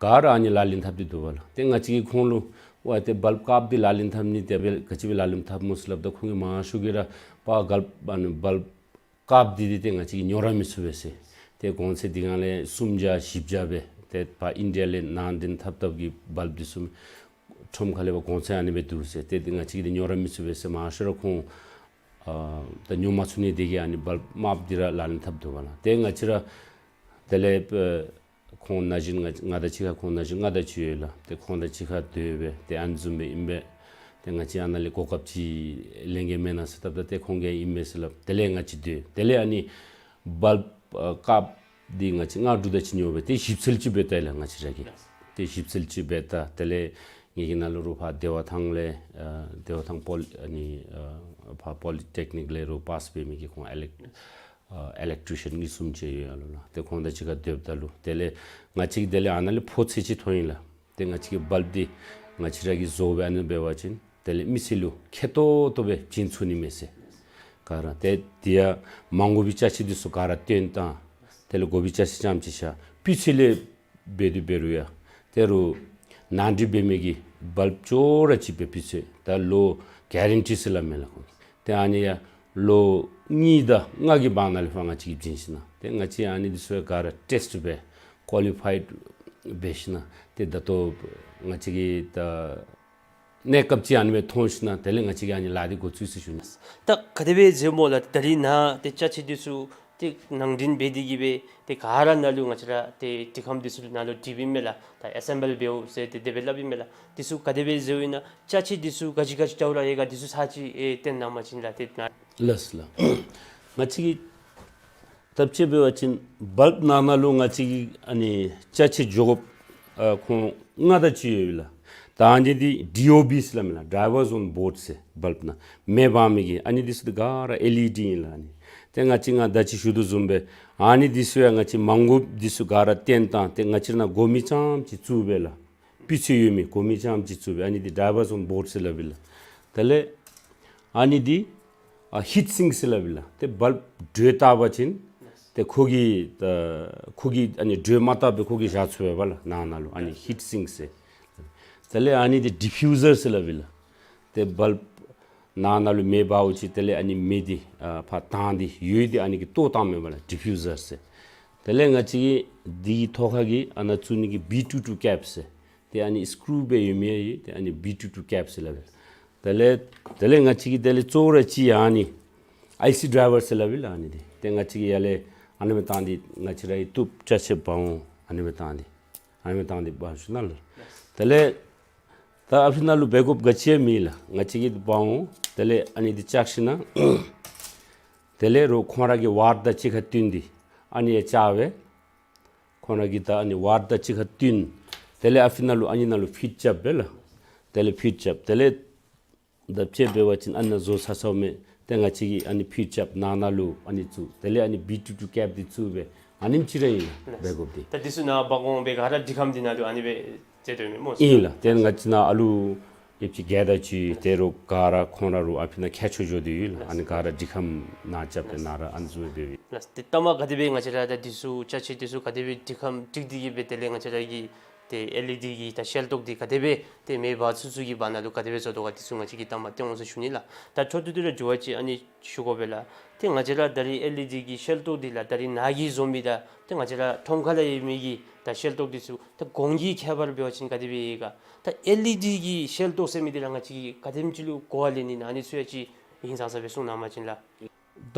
ག་ར་ཨ་ནི་ལག་ལེན་འཐབ་སྟེ་འདུག་པ་ལགས། ཏེ་ང་བཅས་ཀྱིས་ཁོང་ལུ་ཝའི་ཏེ་བལཔ་དཀརཔོ་འདི་ལག་ལེན་འཐབ་ནི་དེ་སྦེ་ག་ཅི་སྦེ་ལག་ལེན་འཐབ་སྨོ་ཟེར་སླབ་ད་ཁོང་གིས་མང་ཤོས་ཀྱིས་ར་པ་གལ་ཨ་ནི་བལཔ་དཀརཔོ་འདི་འདི་ཏེ་ང་བཅས་ཀྱིས་ཉོ་ར་མི་ཚུགས་པས་ཟེར། ཏེ་གོང་ཚད་འདི་གང་ལས་སུམ་བརྒྱ་བཞི་བརྒྱ་སྦེ་ཏེ་ཕར་ཨིན་ཌི་ཡ་ལས་ནང་འདྲེན་འཐབ་འཐབ་ཀྱི་བལཔ་འདི་ཚུ་ཁྲོམ་ཁ་ལས་ཕར་གོང་ཚད་ཨ་ནི་སྦེ་འདུག་ཟེར། ཏེ་ཏེ་ང་བཅས་ཀྱིས་ཏེ་ཉོ་ར་མི་ཚུགས་པས་ཟེར། མང་ཤོས་ར་ཁོང་ཨ་ད་ཉོ་མ་ཚུགས་ནི་དེ་གིས་ཨ་ནི་བལཔ་དམརཔོ་འདི་ར་ལག་ལེན་འཐབ་འདུག་པ་ལགས། ཏེ་ང་བཅས་ར་དེ་ལས་ཨེ་ཁོང་ན་གཞོན་ང་ང་དང་གཅིག་ཁར་ཁོང་ན་གཞོན་ལྔ་དང་བཅུ་ཡོད་ལགས། ཏེ་ཁོང་དང་གཅིག་ཁར་སྡོད་སྦེ་ཏེ་ཨ་ནི་བཟུམ་སྦེ་ཨིན་པས། ཏེ་ང་བཅས་ཨ་ནཱ་ལས་གོ་སྐབས་ཅིག་ལེན་གེ་མེན་ན་ཟེར་སླབ་ད་ཏེ་ཁོང་གིས་ཨིན་མས་ཟེར་སླབ། དེ་ལས་ང་བཅས་སྡོད། དེ་ལས་ཨ་ནི་བལཔ་ཨ་དཀརཔོ་འདི་ང་བཅས་ལྔ་དྲུག་དང་གཅིག་ཉོ་སྦེ་ཏེ་ཞིབ་འཚོལ་ཅིག་འབད་ད་ལགས་ང་བཅས་ར་གིས། ཏེ་ཞིབ་འཚོལ་ཅིག་འབད་ད་དེ་ལས་ངེ་གི་ནང་ལུ་རུང་ཕར་བདེ་བ་ཐང་ལས་ཨ་བདེ་བ་ཐང་པོ་ལི་ཨ་ནི་ཨ་ཕར་པོ་ལི་ཊེག་ནིཀ་ལས་རུང་པཱསི་འབད་མི་གི་ཁོང་ཨི་ལེག་ཨ་ཨི་ལེག་ཊི་རི་ཤཱན་གཉིས་གསུམ་ཅིག་ཡོད་ཡ་ལོ་ལགས། ཏེ་ཁོང་དང་གཅིག་ཁར་སྡོདཔ་ད་ལུ་དེ་ལས་ང་བཅས་ཀྱིས་དེ་ལས་ཨ་ནཱ་ལས་ཕོ་ཚོད་ཅིག་མཐོང་ཡི་ལགས། ཏེ་ང་བཅས་ཀྱིས་བལཔ་འདི་ང་བཅས་ར་གིས་བཟོ་སྦེ་ཨ་ནི་འབད་བ་ཅིན་དེ་ལས་མི་སེར་ལུ་ཁེ་ཏོག་ཏོ་སྦེ་བྱིན་ཚུགས་ནི་མས་ཟེར། ག་ ག་ར་ཏེ་དེ་ཡང་མ་དགོ་པའི་ཅ་ཆས་འདི་ཚུ་ག་ར་བཏོན་བཏང་། དེ་ལས་དགོ་པའི་ཅ་ཆས་རྐྱངམ་ཅིག་བཞག། སྤུས་ཚད་ལས་འབད་དེ་འབད་རུང་ཡང་དེ་རུ་ནང་འགྲིག་འབད་མི་གི་བཱལབ་ཅོག་ར་གཅིག་པའི་སྤུས་ཚད་ད་ལོ་གེ་རན་ཊི་ཟེར་སླབ་མས་ལགས་ཁོང་། ཏེ་ཨ་ནི་ཡང་ལོ་གཉིས་དང་ལྔ་གི་བར་ན་ལས་ཕར་ང་བཅས་ཀྱིས་བྱིན་ཞིནམ་ལས་ཏེ་ང་བཅས་ཨ་ནི་འདི་ཚུ་ཡང་ག་ར་ཊེསཊ་འབད་ཀོ་ལི་ཕའིཌ་འབད་ཞིནམ་ལས་ཏེ་ད་ལྟོ་ང་བཅས་ཀྱིས་ད་གནས་སྐབས་ཅིག་ཨ་ནི་སྦེ་མཐོང་ཞིནམ་ལས་དེ་ལས་ང་བཅས་ཀྱིས་ཨ་ནི་ལཱ་འདི་འགོ་བཙུགས་ཟེར་ཞུ་ནི། ད་ག་དེ་སྦེ་མཛད་སྨོ་ལགས། ད་རིས་ནཱ་ཏེ་ཅ་ཆས་འདི་ཚུ་ཏེ་ནང་འདྲེན་འབད་དེ་གིས་སྦེ་ཏེ་ག་ར་ནང་ལུ་ང་བཅས་ར་ཏེ་འདི་ཁམས་འདི་ཚུ་ནང་ལུ་སྒྲིགཔ་ཨིན་མས་ལགས། ད་ཨེ་སེམ་བཱལ་འབདཝ་ཟེར་ཏེ་དེ་སྦེ་སླབ་ཨིན་མས་ལགས། འདི་ཚུ་ག་དེ་སྦེ་མཛདཔ་ཨིན་ན། ཅ་ཆས་འདི་ཚུ་ག་ཅི་ག་ཅི་འདྲཝ་ར་ཡོད་ག། འདི་ཚུ་ཚར་གཅིག་ཨེ་སྟོན་གནང་པ་ཅིན་ལགས། ཏེ་ནཱ་ལགས་ལགས། ང་བཅས་ཀྱི་ད་ཅི་འབད་བ་ཅིན་བཱལབ་ནང་ན་ལུ་ང་བཅས་ཀྱི་ཨ་ནི་ཅ་ཆས་འཇོག་དགོཔ་ཨ་ཁོང་ལྔ་དང་གཅིག་ཡོད་ལགས། ད་ཨ་ནི་འདི་ཌི་ཨོ་བི་ཟེར་སླབ་མས་ལགས། ཌའི་བར་ཛོན་བོརཌ་ཟེར། བཱལབ་ནང་མེ་འབར་མི་གི་ཨ་ནི་འདི་ཚུ་འདི་ག་ར་ཨེལ་ཨི་ཌི་ཨིན་ལགས། ཨ་ནི་ཏེ་ང་བཅས་ང་ད་ཅི་ཞུ་དོ་བཟུམ་སྦེ་ཨ་ནི་འདི་ཚུ་ཡང་ང་བཅས་མ་དགོཔ་འདི་ཚུ་ག་ར་བཏོན་བཏང་། ཏེ་ང་བཅས་ནང་དགོ་མི་རྐྱངམ་ཅིག་བཙུགས་སྦེ་ལགས། སྤུས་ཚད་ཡོད་མི་དགོ་མི་རྐྱངམ་ཅིག་བཙུགས་སྦེ་ཨ་ནི་འདི་ཌའི་བར་ཛོན་བོརཌ་ཟེར་སླབ་ཨིན་ལགས། དེ་ལས་ཨ་ནི་འདི་ཨ་ཧིཊ་སིང་ཟེར་སླབ་ཨིན་ལགས། ཏེ་བཱལབ་དྲོད་བཏང་པ་ཅིན་ཏེ་ཁོ་གི་ད་ཁོ་གི་ཨ་ནི་དྲོད་མ་བཏང་པར་ཁོ་གིས་བཞག་ཚུགས་པས་ལགས་ནང་ན་ལུ། ཨ་ནི་ཧིཊ་སིང་ཟེར། དེ་ལས་ཨ་ནི་འདི་ཌི་ཕིའུ་ཟར་ཟེར་སླབ་ཨིན་ལགས། ཏེ་བཱལབ་ནང་ན་ལུ་མེ་འབརཝ་ཅིག་དེ་ལས་ཨ་ནི་མེ་འདི་ཨ་ཕར་བཏང་སྟེ་འོད་འདི་ཨ་ནི་གིས་གཏོར་བཏངམ་མས་ལགས། ཌི་ཕིའུ་ཟར་ཟེར། དེ་ལས་ང་བཅས་ཀྱི་འདི་གི་ཐོག་ཁ་གི་ཨ་ནཱ་བཙུགས་ནི་གི་བི་ཊུ་ཊུ་ཀེབ་ཟེར། ཏེ་ཨ་ནི་སི་ཀུ་རུ་སྦེ་ཡོད་མི་ཡང་ཡོད། ཏེ་ཨ་ནི་བི་ཊུ་ཊུ་ཀེབ་ཟེར་སླབ་ཨིན། དེ་ལས་དེ་ལས་ང་བཅས་ཀྱི་དེ་ལས་གཙོ་བོ་ར་ཅིག་ཨ་ནི་ཨའི་སི་ཌའི་བར་ཟེར་སླབ་ཨིན་ལགས། ཨ་ནི་འདི་ཏེ་ང་བཅས་ཀྱིས་ཡར་ལས་ཨ་ནེམ་བཏང་སྟེ་ང་བཅས་རའི་བཏུབ་ཅ་ཆས་འབག་འོང་། ཨ་ནེམ་བཏང་སྟེ་ཨ་ནེམ་བཏང་སྟེ་འབག་ཞུ་ནི་ལགས། དེ་ལས་ད་ཨ་ཕི་ནང་ལུ་འབད་དགོཔ་ག་ཅི་ཡང་མེད་ལགས། ང་བཅས་ཀྱིས་འབག་འོང་། དེ་ལས་ཨ་ནི་འདི་བཅག་ཞིནམ་ལས་དེ་ལས་རོགས་ཁོང་ར་གི་ཝཱཊ་དང་གཅིག་ཁར་བསྟུན་ཏེ་ཨ་ནི་ཡང་བཅག་སྦེ་ཁོང་ར་གི་ད་ཨ་ནི་ཝཱཊ་དང་གཅིག་ཁར་བསྟུན། དེ་ལས་ཨ་ཕི་ནང་ལུ་ཨ་ནི་ནང་ལུ་ཕིཌ་རྐྱབ་པས་ལགས། དེ་ལས་ཕིཌ་རྐྱབ། དེ་ལས་ད་ཅི་འབད་བ་ཅིན་ཨ་ནཱ་བཟོ་ཚར་ཚརཝ་མས། ཏེ་ང་བཅས་ཀྱིས་ཨ་ནི་ཕིཌ་རྐྱབ་ནང་ན་ལུ་ཨ་ནི་བཙུགས། དེ་ལས་ཨ་ནི་བི་ཊུ་ཊུ་ཀེབ་འདི་བཙུགས་སྦེ་ཨ་ནེམ་ཅིག་ར་ཨིན་ལགས་འབད་དགོཔ་འདི། ད་འདི་ཚུ་ནཱ་འབག་འོང་སྦེ་ག་ར་འདི་ཁམས་འདི་ནང་ལུ་ཨ་ནི་སྦེ་མཛད་དོ་མས་སྨོ། ཨིན་ལགས། ཏེ་ང་བཅས་ནཱ་ཨ་ལུ་ཡོདཔ་ཅིག་ག་ད་ཅིག་ཏེ་རོགས་ག་ར་ཁོང་ར་རོགས་ཨ་ཕི་ནང་ཁྱད་ཆོས་འགྱོ་དོ་ཡོད་ལགས། ཨ་ནི་ག་ར་འདི་ཁམས་ནང་རྐྱབ་སྦེ་ནཱ་ར་ཨ་ནི་བཟུམ་སྦེ་འབདཝ་ཨིན་ལགས། ཏེ་ལྟ་མ་ག་དེ་སྦེ་ང་བཅས་ར་ད་འདི་ཚུ་ཅ་ཆས་འདི་ཚུ་ག་དེ་སྦེ་འདི་ཁམས་སྒྲིག་སྟེ་གིས་སྦེ་དེ་ལས་ང་བཅས་ར་གི་ཏེ་ཨེལ་ཨི་ཌི་གི་ད་ཤེལ་ཏོག་འདི་ག་དེ་སྦེ་ཏེ་མེ་འབར་ཚུན་ཚོད་ཀྱི་བར་ན་ལུ་ག་དེ་སྦེ་བཟོ་དོ་ག་འདི་ཚུ་ང་བཅས་ཀྱིས་ལྟ་མ་སྟོན་འོང་ཟེར་ཞུ་ནི་ལགས། ད་འཕྲོ་མཐུད་དེ་ར་འགྱུར་བ་ཅིག་ཨ་ནི་ཞུ་དགོ་པས་ལགས། ཏེ་ང་བཅས་ར་ད་རིས་ཨེལ་ཨི་ཌི་གི་ཤེལ་ཏོག་འདི་ལགས་ད་རིས་ནཱ་གིས་བཟོ་མི་དང་ཏེ་ང་བཅས་ར་ཁྲོམ་ཁ་ལུ་ཡོད་མི་གི་ད་ཤེལ་ཏོག་འདི་ཚུ་ད་གོང་གི་ཁྱད་པར་འབད་བ་ཅིན་ག་དེ་སྦེ་ཡོད་ག། ད་ཨེལ་ཨི་ཌི་གི་ཤེལ་ཏོག་ཟེར་མི་འདི་ལགས་ང་བཅས་ཀྱིས་ག་དེམ་ཅིག་ལུ་གོ་བ་ལེན་ནི་ཨིན་ན་ཨ་ནི་ཚུ་ཡང་ཅིག་ཧིང་སངས་ས་སྦེ་གསུང་གནང་པ་ཅིན་ལགས། ད་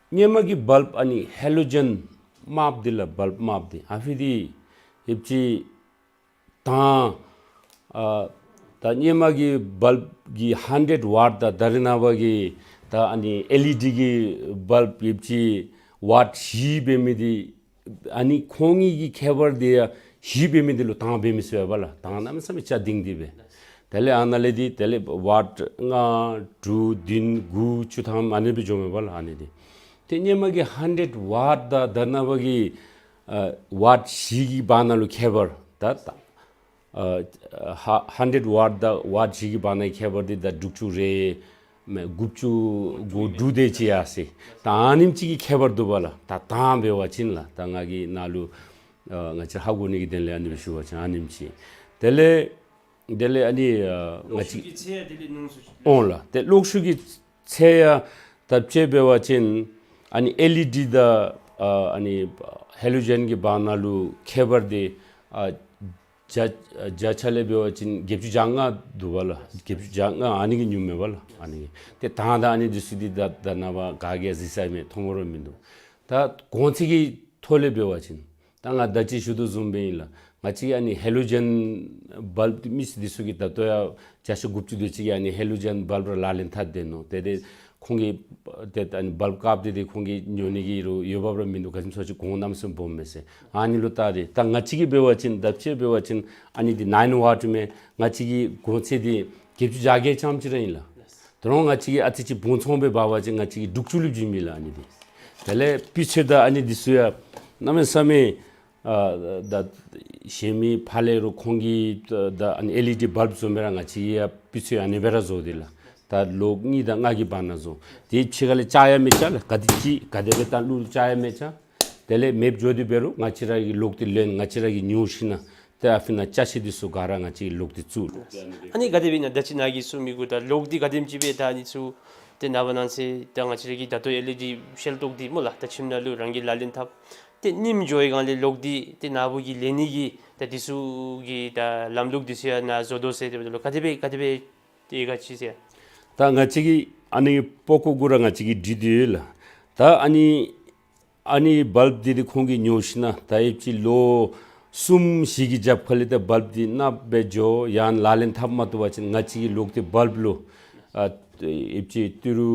སྔོན་མ་གི་བཱལབ་ཨ་ནི་ཧེ་ལོ་ཇེན་དམརཔོ་འདི་ལགས། བཱལབ་དམརཔོ་འདི་ཨ་ཕི་འདི་ཡོདཔ་ཅིག་དང་ཨ་ད་སྔོན་མ་གི་བཱལབ་གི་ཧན་ཌེཌ་ཝཱཊ་དང་ད་རེས་ནངས་པ་གི་ད་ཨ་ནི་ཨེལ་ཨི་ཌི་གི་བཱལབ་ཡོདཔ་ཅིག་ཝཱཊ་བཞི་འབད་མི་འདི་ཨ་ནི་ཁོང་གཉིས་ཀྱི་ཁྱད་པར་འདི་ཡང་བཞི་འབད་མི་འདི་ལུ་དང་འབད་མི་ཚུགས་པས་ལགས། དང་གནམ་མེད་ས་མེད་རྐྱབ་ལྡིང་སྟེ་སྦེ། དེ་ལས་ཨ་ནཱ་ལས་འདི་དེ་ལས་ཝཱཊ་ལྔ་དྲུག་བདུན་དགུ་བཅུ་ཐམ་ཨ་ནི་སྦེ་འགྱོཝ་མས་ལགས། ཨ་ནི་འདི་ཏེ་སྔོན་མ་གི་ཧན་ཌེཌ་ཝཱཊ་དང་ད་རེས་ནངས་པ་གི་ཨ་ཝཱཊ་བཞི་གི་བར་ན་ལུ་ཁྱད་པར་ད་ད་ཨ་ཧ་ཧན་ཌེཌ་ཝཱཊ་དང་ཝཱཊ་བཞི་གི་བར་ན་ཁྱད་པར་འདི་ད་དྲུག་ཅུ་རེ་མེན་དགུ་བཅུ་གོ་དྲུག་དེ་ཅིག་ཡར་སོ་ཡི། ད་ཨ་ནེམ་ཅིག་གི་ཁྱད་པར་འདུག་པ་ལགས། ད་དང་འབད་བ་ཅིན་ལགས་ད་ང་གིས་ནཱ་ལུ་ཨ་ང་བཅས་ཧ་གོ་ནི་གི་དོན་ལས་ཨ་ནི་སྦེ་ཞུ་བ་ཅིན་ཨ་ནེམ་ཅིག། དེ་ལས་དེ་ལས་ཨ་ནི་ཨ་ང་བཅས་ཀྱི་ཚད་ཡང་དེ་ལས་ཉུང་སུ་ཅིག་འོང་ལགས། ཏེ་གློག་ཤུགས་ཀྱི་ཚད་ཡང་ད་དཔྱེ་འབད་བ་ཅིན་ཨ་ནི་ཨེལ་ཨི་ཌི་དང་ཨ་ཨ་ནི་ཧེ་ལོ་ཇེན་གྱི་བར་ན་ལུ་ཁྱད་པར་འདི་ཨ་བརྒྱ་བརྒྱ་ཆ་ལས་འབད་བ་ཅིན་བརྒྱད་ཅུ་གྱ་ལྔ་འདུག་པ་ལགས། བརྒྱད་ཅུ་གྱ་ལྔ་ཨ་ནི་གིས་ཉུང་མས་པ་ལགས། ཨ་ནི་གིས་ཏེ་དང་དང་ཨ་ནི་འདི་ཚུ་འདི་ད་ད་རེས་ནངས་པ་ག་གིས་ཡང་གཟིགས་ས་མེད། མཐོང་ར་མིན་འདུག། ད་གོང་ཚད་ཀྱི་ཐོག་ལས་འབད་བ་ཅིན་ད་ང་ད་ཅི་ཞུ་དོ་བཟུམ་སྦེ་ཨིན་ལགས། ང་བཅས་ཀྱི་ཨ་ནི་ཧེ་ལོ་ཇེན་བཱལབ་མི་སེར་འདི་ཚུ་གིས་ད་ལྟོ་ཡང་བརྒྱ་ཆ་དགུ་བཅུ་དེ་ཅིག་གིས་ཨ་ནི་ཧེ་ལོ་ཇེན་བཱལབ་ར་ལག་ལེན་འཐབ་སྡོད་ནུག། ཏེ་ཏེ་ཁོང་གིས་ཏེ་ཨ་ནི་བཱལབ་བཀབ་སྟེ་ཏེ་ཁོང་གིས་ཉོ་ནི་གི་རུང་འོས་འབབ་ར་མིན་འདུག། ག་ཅི་སྨོ་ཟེར་བ་ཅིན་གོང་གནམ་མེད་ས་མེད་སྦོམ་མས་ཟེར། ཨ་ནི་ལུ་བལྟ་སྟེ་ད་ང་བཅས་ཀྱིས་འབད་བ་ཅིན་ད་དཔྱེ་འབད་བ་ཅིན་ཨ་ནི་འདི་ནཱའིན་ཝཱཊ་མས། ང་བཅས་ཀྱི་གོང་ཚད་འདི་བརྒྱད་ཅུ་གྱ་བརྒྱད་རྐྱངམ་ཅིག་ར་ཨིན་ལགས། ད་རུང་ང་བཅས་ཀྱིས་ཨ་ཙི་ཅིག་སྦོམ་ཚོང་སྦེ་འབད་བ་ཅིན་ང་བཅས་ཀྱིས་དྲུག་ཅུ་ལུ་བྱིན་མས་ལགས། ཨ་ནི་འདི་དེ་ལས་སྤུས་ཚད་དང་ཨ་ནི་འདི་ཚུ་ཡང་གནམ་མེད་ས་མེད་ཨ་ད་གཞན་མི་ཕར་ལས་རོགས་ཁོང་གིས་ད་ཨ་ནི་ཨེལ་ཨི་ཌི་བཱལབ་བཟོ་མི་ར་ང་བཅས་ཀྱིས་ཡང་སྤུས་ཚད་ཨ་ནི་སྦེ་ར་བཟོ་སྟེ་ལགས། ད་ལོག་གཉིས་དང་ལྔ་གི་བར་ན་བཟོ། དེ་ཕྱི་ཁ་ལས་བཅག་ཡང་མི་བཅག་ལགས། ག་དེ་ཅིག་ག་དེ་སྦེ་ད་བླུག་བཅག་ཡང་མི་བཅག། དེ་ལས་མེདཔ་འགྱོ་དེ་འབད་རུང་ང་བཅས་ར་གིས་ལོག་དེ་ལེན་ང་བཅས་ར་གིས་ཉོ་ཞིན་ན་ཏེ་ཨ་ཕི་ན་ཅ་ཆས་འདི་ཚུ་ག་ར་ང་བཅས་ལོག་དེ་བཙུགས། ཨ་ནི་ག་དེ་སྦེ་ཨིན་ན་ད་ཅི་ནཱ་གིས་གསུངས་མི་གུ་ད་ལོག་འདི་ག་དེམ་ཅིག་སྦེ་ད་ཨ་ནི་ཚུ་ཏེ་ནངས་པ་གནངས་ཚེ་ད་ང་བཅས་ར་གི་ད་ལྟོ་ཨེལ་ཨི་ཌི་ཤེལ་ཏོག་འདི་སྨོ་ལགས། ད་ཁྱིམ་ནང་ལུ་རང་གིས་ལག་ལེན་འཐབ། ཏེ་རྙིངམ་འགྱོ་བའི་སྒང་ལས་ལོག་འདི་ཏེ་ནཱ་བུ་གིས་ལེན་ནི་གི་ད་འདི་ཚུ་གི་ད་ལམ་ལུགས་འདི་ཚུ་ཡང་ནཱ་བཟོ་དོ་ཟེར་དེ་འབདཝ་ད་ལུ་ག་དེ་སྦེ་ག་དེ་སྦེ་ཏེ་ག་ཅི་ཟེར། ད་ང་བཅས་ཀྱིས་ཨ་ནི་པགས་ཀོ་གུ་ར་ང་བཅས་ཀྱིས་འདྲི་དེ་ཡོད་ལགས། ད་ཨ་ནི་ཨ་ནི་བཱལབ་འདི་ཏེ་ཁོང་གིས་ཉོ་ཞིན་ན་ད་ཨེབ་ཅིག་ལོ་གསུམ་བཞི་གི་རྒྱབ་ཁ་ལས་ད་བཱལབ་འདི་གནགཔོ་སྦེ་འགྱོ་ཡང་ལག་ལེན་འཐབ་མ་བཏུབ་པ་ཅིན་ང་བཅས་ཀྱིས་ལོག་སྟེ་བཱལབ་ལུ་ཨ་ཨེབ་ཅིག་ཏི་རུ་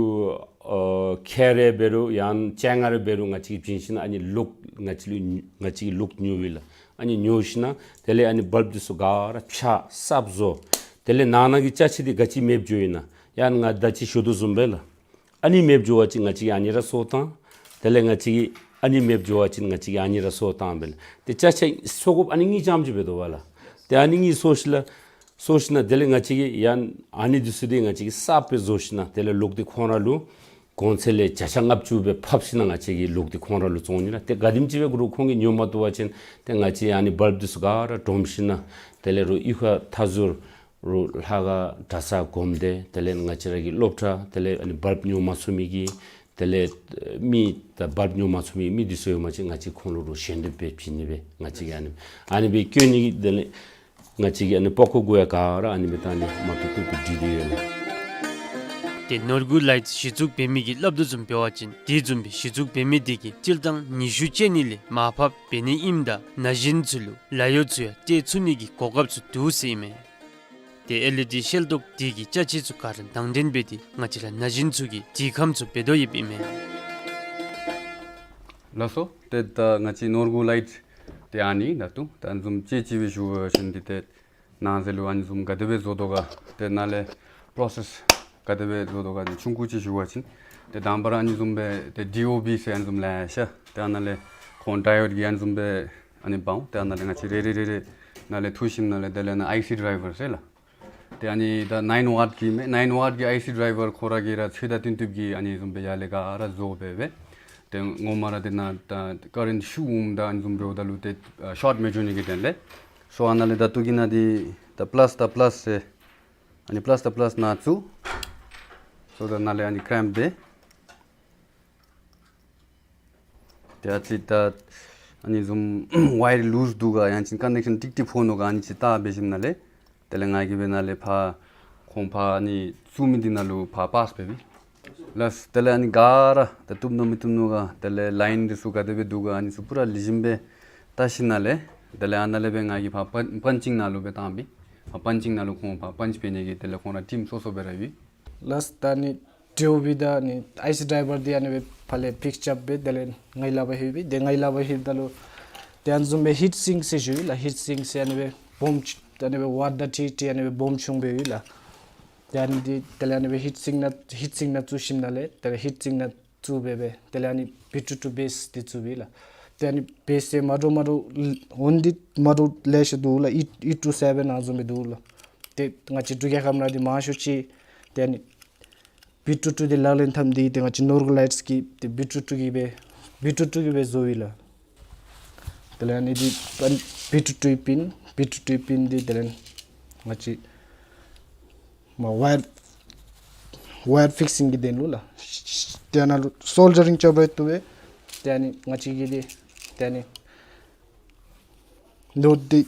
ཨ་ཁལ་རེ་འབད་རུང་ཡང་ཅ་ཆས་ལྔ་རེ་འབད་རུང་ང་བཅས་ཀྱིས་བྱིན་ཞིན་ན་ཨ་ནི་ལོག་ང་བཅས་ལུ་ང་བཅས་ཀྱིས་ལོག་ཉོ་བས་ལགས། ཨ་ནི་ཉོ་ཞིན་ན་དེ་ལས་ཨ་ནི་བཱལབ་འདི་ཚུ་ག་ར་ཕྱག་གསརཔ་བཟོ། དེ་ལས་ནང་ན་གི་ཅ་ཆས་འདི་ག་ཅི་མེདཔ་འགྱོ་ཡི་ན་ཡང་ང་ད་ཅི་ཞུ་དོ་བཟུམ་སྦེ་ལགས། ཨ་ནི་མེདཔ་འགྱོ་བ་ཅིན་ང་བཅས་ཀྱིས་ཨ་ནི་ར་གསོ་བཏང་། དེ་ལས་ང་བཅས་ཀྱིས་ཨ་ནི་མེདཔ་འགྱོ་བ་ཅིན་ང་བཅས་ཀྱིས་ཨ་ནི་ར་གསོ་བཏང་སྦེ་ལགས། ཏེ་ཅ་ཆས་གསོ་དགོཔ་ཨ་ནི་གཉིས་རྐྱངམ་ཅིག་འབད་དོ་བ་ལགས། ཏེ་ཨ་ནི་གཉིས་གསོ་ཞིནམ་ལས་གསོ་ཞིནམ་ལས་དེ་ལས་ང་བཅས་ཀྱིས་ཡང་ཨ་ནི་འདི་ཚུ་འདི་ང་བཅས་ཀྱིས་གསརཔ་སྦེ་བཟོ་ཞིནམ་ལས་དེ་ལས་ལོག་སྟེ་ཁོང་ར་ལུ་གོང་ཚད་ལས་བརྒྱ་ཆ་ལྔ་བཅུ་སྦེ་ཕབ་ཞིནམ་ལས་ང་བཅས་ཀྱིས་ལོག་སྟེ་ཁོང་ར་ལུ་བཙོང་ནི་ལགས། ཏེ་ག་དེམ་ཅིག་སྦེ་གུ་རུང་ཁོང་གིས་ཉོ་མ་བཏུབ་པ་ཅིན་ཏེ་ང་བཅས་ཨ་ནི་བཱལབ་འདི་ཚུ་ག་ར་སྒྲོམ་ཞིནམ་ལས་དེ་ལས་རུང་གཡུས་ཁར་མཐའ་ཟུར་རུང་ལྷ་ཁང་གྲྭ་ས་སྒོམ་སྡེ་དེ་ལས་ང་བཅས་ར་གི་སློབ་གྲྭ་དེ་ལས་ཨ་ནི་བཱལབ་ཉོ་མ་ཚུགས་མི་གི་དེ་ལས་མི་ད་བཱལབ་ཉོ་མ་ཚུགས་མི་མི་འདི་ཚུ་ཡོད་པ་ཅིན་ང་བཅས་ཁོང་ལུ་རུང་ཞལ་འདེབས་སྦེ་བྱིན་ནི་སྦེ་ང་བཅས་ཀྱིས་ཨ་ནི་ཨ་ནི་སྦེ་བསྐྱོན་ནི་གི་དེ་ལས་ང་བཅས་ཀྱིས་ཨ་ནི་པགས་ཀོ་གུ་ཡང་ག་ར་ཨ་ནི་སྦེ་ད་ཨ་ནི་མ་བཏུབ་བཏུབ་སྦེ་འདྲི་དེ་ཡོད་ལགས། ཏེ་ནོར་བུ་ལའིཊ་གཞི་བཙུགས་འབད་མི་གིས་སླབ་དོ་བཟུམ་འབད་བ་ཅིན་དེ་བཟུམ་སྦེ་གཞི་བཙུགས་འབད་མི་དེ་གིས་སྤྱིར་བཏང་ཉི་ཤུ་ཅན་ནི་ལས་མར་ཕབ་འབད་ནི་ཨིནམ་ད་ན་གཞོན་ཚུ་ལུ་ལཱ་གཡོག་ཚུ་ཡང་སྤྲོད་ཚུགས་ནི་གི་གོ་སྐབས་ཚུ་འདུག་ཟེར་ཨིན་མས། ཏེ་ཨེལ་ཨི་ཌི་ཤེལ་ཏོག་དེ་གི་ཅ་ཆས་ཚུ་ག་ར་དང་འདོན་འབད་དེ་ང་བཅས་ར་ན་གཞོན་ཚུ་གི་དྲི་ཁམས་ཚུ་འབད་དོ་ཡོདཔ་ཨིན་མས། ལགས་སོ། ཏེ་ད་ང་བཅས་ནོར་བུ་ལའིཊ་ཏེ་ཨ་ནི་ད་ལྟོ་ད་བཟུམ་ཅིག་ཅིག་སྦེ་ཞུ་བ་ཅིན་འདི་ཏེ་ནང་ཟེར་ལུ་ཨ་ནི་བཟུམ་ག་དེ་སྦེ་བཟོ་དོ་ག་ཏེ་ནཱ་ལས་པོརོ་སེསི་ག་དེ་སྦེ་བཟོ་དོ་ག་ཏེ་ཆུང་ཀུ་ཅིག་ཞུ་བ་ཅིན་ཏེ་དང་པ་ར་ཨ་ནི་བཟུམ་སྦེ་ཏེ་ཌི་ཨོ་བི་ཟེར་ཨ་ནི་བཟུམ་ལེ་ཤ་ཏེ་ཨ་ནཱ་ལས་ཁོང་ཌའི་ཡོཌ་ཀྱི་ཨ་ནི་བཟུམ་སྦེ་ཨ་ནི་འབག་འོང་། ཏེ་ཨ་ནཱ་ལས་ང་བཅས་རེ་རེ་རེ་རེ་ནཱ་ལས་འཐུ་ཞིནམ་ལས་དེ་ལས་ནཱ་ཨའི་སི་ཌའི་བར་ཟེར་ལགས། ཏེ་ཨ་ནི་ད་ནའིན་ཝཊ་ཀྱི་མས། ནའིན་ཝཊ་ཀྱི་ཨའི་སི་ཌའི་བར་ཁོ་ར་གིས་ར་ཚོད་ལྟ་བཏོན་བཏོནམ་གིས་ཨ་ནི་བཟུམ་སྦེ་ཡར་ལས་ག་ར་བཟོ་སྦེ་སྦེ། ཏེ་ངོ་མ་ར་ཏེ་ནཱ་ད་ཀ་རེནཊ་ཤོརཊ་འོངམ་ད་ཨ་ནི་བཟུམ་འབདཝ་ད་ལུ་ཏེ་ཨ་ཤོརཊ་མི་འགྱོ་ནི་གི་དོན་ལས། སོ་ཨ་ནཱ་ལས་ད་ལྟོ་གི་ནཱ་འདི་ད་པ་ལཱསི་ད་པ་ལཱསི་ཟེར་ཨ་ནི་པ་ལཱསི་ད་པ་ལཱསི་ནང་བཙུགས། སོ་ད་ནཱ་ལས་ཨ་ནི་ཀེལེམཔ་འབད། ཏེ་ཨ་ཙི་ད་ཨ་ནི་བཟུམ་ཝ་ཡར་ལུསི་འདུག་ག་ཡང་ཅིན་ཀོན་ནེག་ཤཱན་ཀྲིག་ཀྲི་ཕོག་ནུག་ག་ཨ་ནི་ཅིག་བལྟ་འབད་ཞིནམ་ལས་དེ་ལས་ང་གིས་སྦེ་ནཱ་ལས་ཕར་ཁོང་ཕར་ཨ་ནི་བཙུགས་མི་འདི་ནང་ལུ་ཕར་པཱསི་འབད་བས། ལགས། དེ་ལས་ཨ་ནི་ག་ར་ད་བཏུབ་ནུག་མི་བཏུབ་ནུག་ག་དེ་ལས་ལའིན་འདི་ཚུ་ག་དེ་སྦེ་འདུག་ག་ཨ་ནི་ཚུ་པུ་ར་ལེགས་ཤོམ་སྦེ་བལྟ་ཞིནམ་ལས་དེ་ལས་ཨ་ནཱ་ལས་སྦེ་ང་གིས་ཕར་པན་པན་ཅིང་ནང་ལུ་སྦེ་བཏང་འབད། ཕར་པན་ཅིང་ནང་ལུ་ཁོང་ཕར་པན་ཅི་འབད་ནི་གི་དེ་ལས་ཁོང་ར་ཊིམ་སོ་སོ་སྦེ་ར་ཡོད། ལགས། ད་ཨ་ནི་ཌི་ཨོ་བི་དང་ཨ་ནི་ཨའི་སི་ཌའི་བར་འདི་ཨ་ནི་སྦེ་ཕར་ལས་ཕིགསི་རྐྱབ་སྦེ་དེ་ལས་ངེའི་ལག་པར་ལྷོད་པས། ཏེ་ངེའི་ལག་པར་ལྷོདཔ་ད་ལུ་ཏེ་ཨ་ནི་བཟུམ་སྦེ་ཧིཊ་སིངཀ་ཟེར་ཞུ་ཡི་ལགས། ཧིཊ་སིངཀ་ཟེར་ཨ་ནི་སྦེ་སྦོམ་ཅིག་ཨ་ནི་སྦེ་ཝཊ་དང་འཁྲིལ་ཏེ་ཨ་ནི་སྦེ་སྦོམ་ཆུང་སྦེ་ཡོད་ལགས། ཏེ་ཨ་ནི་འདི་དེ་ལས་ཨ་ནི་སྦེ་ཧིཊ་སིངཀ་ནང་ཧིཊ་སིངཀ་ནང་བཙུགས་ཞིནམ་ལས་དེ་ལས་ཧིཊ་སིངཀ་ནང་བཙུགས་སྦེ་སྦེ་དེ་ལས་ཨ་ནི་བི་ཊུ་ཊུ་བེསི་འདི་བཙུགས་པས་ལགས། ཏེ་ཨ་ནི་བེསི་ཏེ་མ་འདྲཝ་མ་འདྲཝ་འོང་འདི་མ་འདྲཝ་ལེ་ཤ་འདུག་ལགས། ཨེ་ཊི་ཊུ་སེ་བེན་ཨ་ནི་བཟུམ་སྦེ་འདུག་ལགས། ཏེ་ང་བཅས་འབྲུག་རྒྱལ་ཁབ་ནང་འདི་མང་ཤོས་ཅིག་ཏེ་ཨ་ནི་བི་ཊུ་ཊུ་འདི་ལག་ལེན་འཐབ་མི་འདི་ཏེ་ང་བཅས་ནོར་བུ་ལའིཊ་ཀྱིས་ཏེ་བི་ཊུ་ཊུ་གི་སྦེ་བི་ཊུ་ཊུ་གི་སྦེ་བཟོ་ཡི་ལགས། དེ་ལས་ཨ་ནི་འདི་བི་ཊུ་ཊུ་པིན་བི་ཊུ་ཊུ་པིན་འདི་དེ་ལས་ང་བཅས་མ་ཝ་ཡར་ཝ་ཡར་ཕིགསིང་གི་དོན་ལུ་ལགས། ཏེ་ཨ་ནཱ་ལུ་སོལ་ཌ་རིང་རྐྱབ་རུང་བཏུབ་པས། ཏེ་ཨ་ནི་ང་བཅས་ཀྱིས་འདི་ཏེ་ཨ་ནི་ནོཊ་འདི་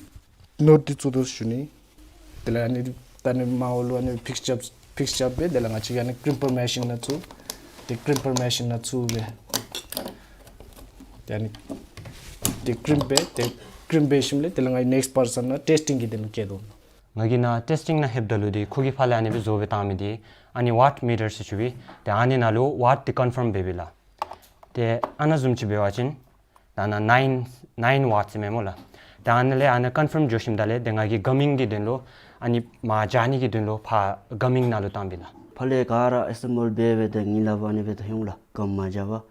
ནོཊ་འདི་བཙུགས་དོ་ཞུ་ནི། དེ་ལས་ཨ་ནི་ད་ཨ་ནི་མར་འོག་ལུ་ཨ་ནི་ཕིགསི་རྐྱབ་ཕིགསི་རྐྱབ་སྦེ་དེ་ལས་ང་བཅས་ཀྱིས་ཨ་ནི་ཀིརིམ་པར་མེ་ཤིན་ནང་བཙུགས། ཏེ་ཀིརིམ་པར་མེ་ཤིན་ནང་བཙུགས་སྦེ་ཏེ་ཨ་ནི་ཏེ་ཀིརིམ་འབད་ཏེ་ཀིརིམ་འབད་ཞིནམ་ལས་དེ་ལས་ང་གིས་ནེགསི་པར་སཱན་ནང་ཊེསི་ཊིང་གི་དོན་ལུ་བསྐྱལ་དོ། ང་གིས་ནཱ་ཊེསི་ཊིང་ནང་ལྷོདཔ་ད་ལུ་འདི་ཁོ་གིས་ཕར་ལས་ཨ་ནི་སྦེ་བཟོ་སྦེ་བཏང་མི་འདི་ཨ་ནི་ཝཊ་མི་ཊར་ཟེར་ཞུ་བས། ཏེ་ཨ་ནི་ནང་ལུ་ཝཊ་འདི་ཀོན་ཕརམ་འབད་བས་ལགས། ཏེ་ཨ་ནཱ་བཟུམ་ཅིག་འབད་བ་ཅིན་ད་ནཱ་ནའིན་ནའིན་ཝཊ་ཟེར་མས་སྨོ་ལགས། ད་ཨ་ནཱ་ལས་ཨ་ནཱ་ཀོན་ཕརམ་འགྱོ་ཞིནམ་ད་ལས་ཏེ་ང་གིས་གམ་མིང་གི་དོན་ལུ་ཨ་ནི་མར་བཞག་ནི་གི་དོན་ལུ་ཕར་གམ་མིང་ནང་ལུ་བཏང་བས་ལགས། ཕར་ལས་ག་ར་ཨེ་སེམ་བཱལ་འབད་སྦེ་ཏེ་ངེའི་ལག་པར་ཨ་ནི་སྦེ་ཏེ་ལྷོད་འོང་ལགས། གམ་མར་བཞག་པར།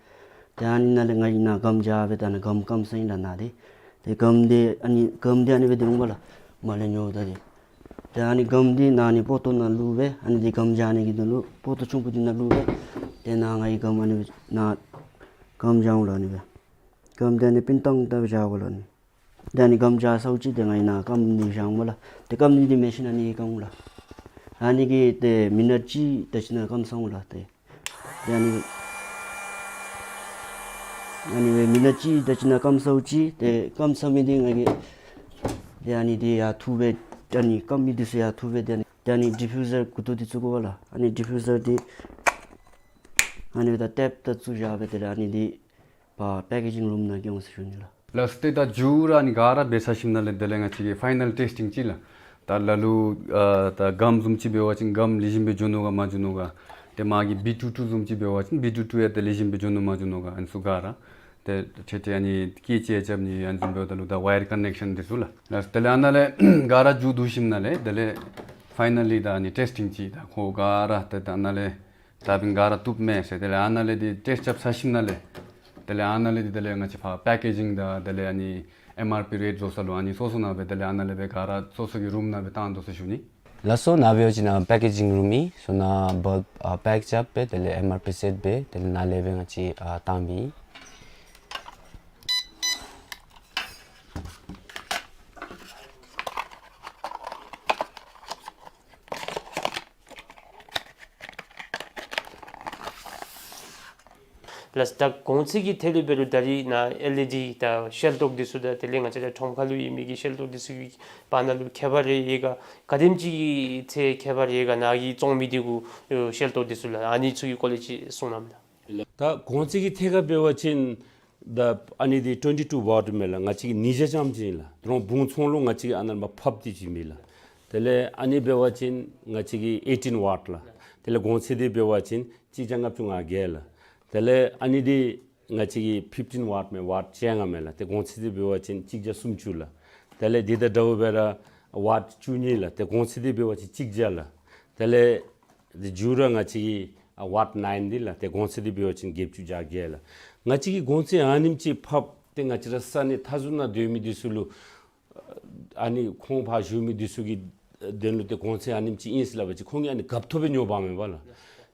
ཏེ་ཨ་ནི་ནང་ལས་ང་གིས་ནཱ་གམ་བཞག་སྦེ་ད་ནཱ་གམ་སྐམ་སོང་ཡི་ལགས་ནཱ་འདི། ཏེ་གམ་འདི་ཨ་ནི་གམ་འདི་ཨ་ནི་སྦེ་ཏེ་འོང་པ་ལགས། མར་ལས་ཉོཝ་ད་འདི། ཏེ་ཨ་ནི་སྒམ་འདི་ནཱ་ཨ་ནི་པོ་ཏོ་ནང་བླུགས་སྦེ་ཨ་ནི་འདི་སྒམ་བཞག་ནི་གི་དོན་ལུ་པོ་ཏོ་ཆུང་ཀུ་འདི་ནང་བླུགས་སྦེ་ཏེ་ནཱ་ང་གིས་སྒམ་ཨ་ནི་སྦེ་ནཱ་སྒམ་བཞག་འོང་ལགས། ཨ་ནི་སྦེ་སྒམ་འདི་ཨ་ནི་པིན་ཏང་ཏ་བཞག་དགོ་ལགས། ཨ་ནི་ཏེ་ཨ་ནི་སྒམ་བཞག་ཚརཝ་ཅིག་ཏེ་ང་གིས་ནཱ་སྐམ་ནི་བཞག་འོང་ལགས། ཏེ་སྐམ་ནི་འདི་མེ་ཤིན་ཨ་ནི་གིས་སྐམ་འོང་ལགས། ཨ་ནི་གིས་ཏེ་མི་ནཊ་གཅིག་དེ་ཅིག་ནང་སྐམ་ཚར་འོང་ལགས། ཏེ་ཏེ་ཨ་ནི་ཨ་ནི་སྦེ་མི་ནཊ་གཅིག་དེ་ཅིག་ནང་སྐམ་ཚརཝ་ཅིག་ཏེ་སྐམ་ཚར་མི་འདི་ང་གིས་ཏེ་ཨ་ནི་འདི་ཡར་འཐུ་སྦེ་ཨ་ནི་སྐམ་མི་འདི་ཚུ་ཡར་འཐུ་སྦེ་ཏེ་ཨ་ནི་ཏེ་ཨ་ནི་ཌི་ཕིའུ་ཟར་མགུ་ཏོ་འདི་བཙུགས་དགོ་པས་ལགས། ཨ་ནི་ཌི་ཕིའུ་ཟར་འདི་ཨ་ནི་སྦེ་ད་ཊེབ་ད་བཙུགས་བཞག་སྦེ་ཏེ་ཨ་ནི་འདི་ཕར་པེ་ཀེ་ཇིང་རུམ་ནང་འགྱོ་འོང་ཟེར་ཞུ་ནི་ལགས། ལགས་སོ། ཏེ་ད་མཇུག་ར་ཨ་ནི་ག་ར་འབད་ཚར་ཞིནམ་ལས་དེ་ལས་ང་བཅས་ཀྱིས་ཕའི་ནཱལ་ཊེསི་ཊིང་ཅིག་ལགས། ད་ལ་ལུ་ཨ་ད་སྒམ་བཟུམ་ཅིག་འབད་བ་ཅིན་སྒམ་ལེགས་ཤོམ་སྦེ་འགྱོ་ནུག་ག་མ་འགྱོ་ནུག་ག། ཏེ་མ་གི་བི་ཊུ་ཊུ་བཟུམ་ཅིག་འབད་བ་ཅིན་བི་ཊུ་ཊུ་ཡང་ཏེ་ལེགས་ཤོམ་སྦེ་འགྱོ་ནུག་མ་འགྱོ་ནུག་ག། ཨ་ནི་ཚུ་ག་ར་ཏེ་ཏེ་ཏེ་ཨ་ནི་ཀེ་ཅི་ཨེཆ་ཨེཕ་ནི་ཨ་ནི་བཟུམ་འབདཝ་ད་ལུ་ད་ཝའི་ཡར་ཀོ་ནེག་ཤཱན་འདི་ཚུ་ལགས། ལགས་སོ། དེ་ལས་ཨ་ནཱ་ལས་ག་ར་མཇུག་བསྡུ་ཞིནམ་ལས་དེ་ལས་ཕའི་ནཱལ་ལི་ད་ཨ་ནི་ཊེསི་ཊིང་ཅིག་ད་ཁོ་ག་ར་ཏེ་ད་ཨ་ནཱ་ལས་ད་འབདན་ག་ར་བཏུབ་མས་ཟེར། དེ་ལས་ཨ་ནཱ་ལས་འདི་ཊེསི་ཊི་རྐྱབ་ཚར་ཞིནམ་ལས་དེ་ལས་ཨ་ནཱ་ལས་འདི་དེ་ལས་ང་བཅས་ཕར་པེ་ཀེ་ཇིང་དང་དེ་ལས་ཨ་ནི་ཨེམ་ཨར་པི་རེཊ་བཟོ་ས་ལུ་ཨ་ནི་སོ་སོ་ནང་སྦེ་དེ་ལས་ཨ་ནཱ་ལས་སྦེ་ག་ར་སོ་སོ་གི་རུམ་ནང་སྦེ་བཏང་དོ་ཟེར་ཞུ་ནི། ལགས་སོ། ནཱ་འབད་བ་ཅིན་ནཱ་པེ་ཀེ་ཇིང་རུམ་ཨིན། སོ་ནཱ་བཱལབ་ཨ་པེཀ་རྐྱབ་སྦེ་དེ་ལས་ཨེམ་ཨར་པི་སེཊ་འབད་དེ་ལས་ནཱ་ལས་སྦེ་ང་བཅས་ཨ་བཏང་མི་ཨིན། ལགས། ད་གོང་ཚད་ཀྱི་ཐད་ལུ་འབད་རུང་ད་རིས་ནཱ་ཨེལ་ཨི་ཌི་དང་ཤེལ་ཏོག་འདི་ཚུ་དང་དེ་ལས་ང་བཅས་ར་ཁྲོམ་ཁ་ལུ་ཡོད་མི་གི་ཤེལ་ཏོག་འདི་ཚུ་གི་བར་ན་ལུ་ཁྱད་པར་རེ་ཡོད་ག། ག་དེམ་ཅིག་གི་ཚད་ཁྱད་པར་ཡོད་ག། ནཱ་གིས་བཙོང་མི་འདི་གུ་ཤེལ་ཏོག་འདི་ཚུ་ལགས། ཨ་ནི་ཚུ་གི་སྐོར་ལས་ཅིག་གསུང་གནང་ལགས། ད་གོང་ཚད་ཀྱི་ཐད་ཁར་འབད་བ་ཅིན་ད་ཨ་ནི་འདི་ཊུ་ཝེན་ཊི་ཊུ་ཝཊ་མས་ལགས། ང་བཅས་ཀྱི་ཉིས་བརྒྱ་ཙམ་ཅིག་ཨིན་ལགས། ད་རུང་བུང་ཚོང་ལུ་ང་བཅས་ཀྱིས་ཨ་ནཱ་ཕར་ཕབ་སྟེ་བྱིན་མི་ལགས། དེ་ལས་ཨ་ནི་འབད་བ་ཅིན་ང་བཅས་ཀྱི་ཨེ་ཊིན་ཝཊ་ལགས། དེ་ལས་གོང་ཚད་འདི་འབད་བ་ཅིན་གཅིག་བརྒྱ་ལྔ་བཅུ་ང་བརྒྱད་ལགས། དེ་ལས་ཨ་ནི་འདི་ང་བཅས་ཀྱི་ཕིཕ་ཊིན་ཝཊ་མས། ཝཊ་བཅོ་ལྔ་མས་ལགས། ཏེ་གོང་ཚད་འདི་འབད་བ་ཅིན་གཅིག་བརྒྱ་སུམ་ཅུ་ལགས། དེ་ལས་འདི་དང་འདྲཝ་སྦེ་ར་ཝཊ་བཅུ་གཉིས་ལགས། ཏེ་གོང་ཚད་འདི་འབད་བ་ཅིན་གཅིག་བརྒྱ་ལགས། དེ་ལས་འདི་མཇུག་ར་ང་བཅས་ཀྱི་ཨ་ཝཊ་ནའིན་འདི་ལགས། ཏེ་གོང་ཚད་འདི་འབད་བ་ཅིན་བརྒྱད་ཅུ་གྱ་བརྒྱད་ལགས། ང་བཅས་ཀྱིས་གོང་ཚད་ཨ་ནེམ་ཅིག་ཕབ་སྟེ་ང་བཅས་ར་ས་གནས་མཐའ་ཟུར་ནང་སྡོད་མི་འདི་ཚུ་ལུ་ཨ་ནི་ཁོང་ཕར་བཞུགས་མི་འདི་ཚུ་གི་དོན་ལུ་ཏེ་གོང་ཚད་ཨ་ནེམ་ཅིག་ཨིན་ཟེར་སླབ་པ་ཅིན་ཁོང་གིས་ཨ་ནི་རྒཔོ་ཐོབ་སྦེ་ཉོ་འབག་མས་པ་ལགས།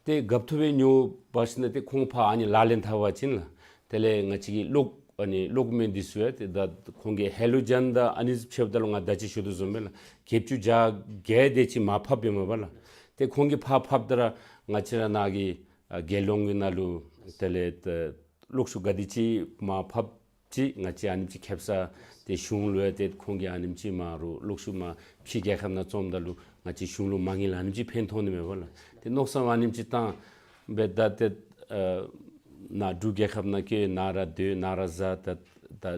ཏེ་རྒཔོ་ཐོབ་སྦེ་ཉོ་འབག་ཞིནམ་ལས་ཏེ་ཁོང་ཕར་ཨ་ནི་ལག་ལེན་འཐབ་པ་ཅིན་ལགས། དེ་ལས་ང་བཅས་ཀྱི་གློག་ཨ་ནི་གློག་མེ་འདི་ཚུ་ཡང་ཏེ་ད་ཁོང་གི་ཧེ་ལོ་ཇེན་དང་ཨ་ནི་ཕྱདཔ་ད་ལུ་ང་ད་ཅི་ཞུ་དོ་བཟུམ་སྦེ་ལགས། བརྒྱད་ཅུ་གྱ་བརྒྱད་དེ་ཅིག་མར་ཕབ་པས་མས་པ་ལགས། ཏེ་ཁོང་གིས་ཕར་ཕབ་ད་ར་ང་བཅས་ར་ནཱ་གི་ཨ་རྒྱལ་ཡོངས་ཀྱི་ནང་ལུ་དེ་ལས་ད་གློག་ཤུགས་ག་དེ་ཅིག་མར་ཕབ་ཅིག་ང་བཅས་ཨ་ནེམ་ཅིག་ཁེབ་ས་ཏེ་གཞུང་ལུ་ཡང་ཏེ་ཁོང་གིས་ཨ་ནེམ་ཅིག་མར་རུང་གློག་ཤུགས་མར་ཕྱི་རྒྱལ་ཁབ་ནང་བཙོངམ་ད་ལུ་ང་བཅས་གཞུང་ལུ་མ་དངུལ་ཨ་ནེམ་ཅིག་ཕན་ཐོགས་ནི་མས་པ་ལགས། ཏེ་མནོ་བསམ་ཨ་ནེམ་ཅིག་བཏང་སྦེ་ད་ཏེ་ཨ་ནཱ་འབྲུག་རྒྱལ་ཁབ་ནང་བསྐྱོད་ནཱ་ར་སྡོད་ནཱ་ར་བཟའ་ད་ད་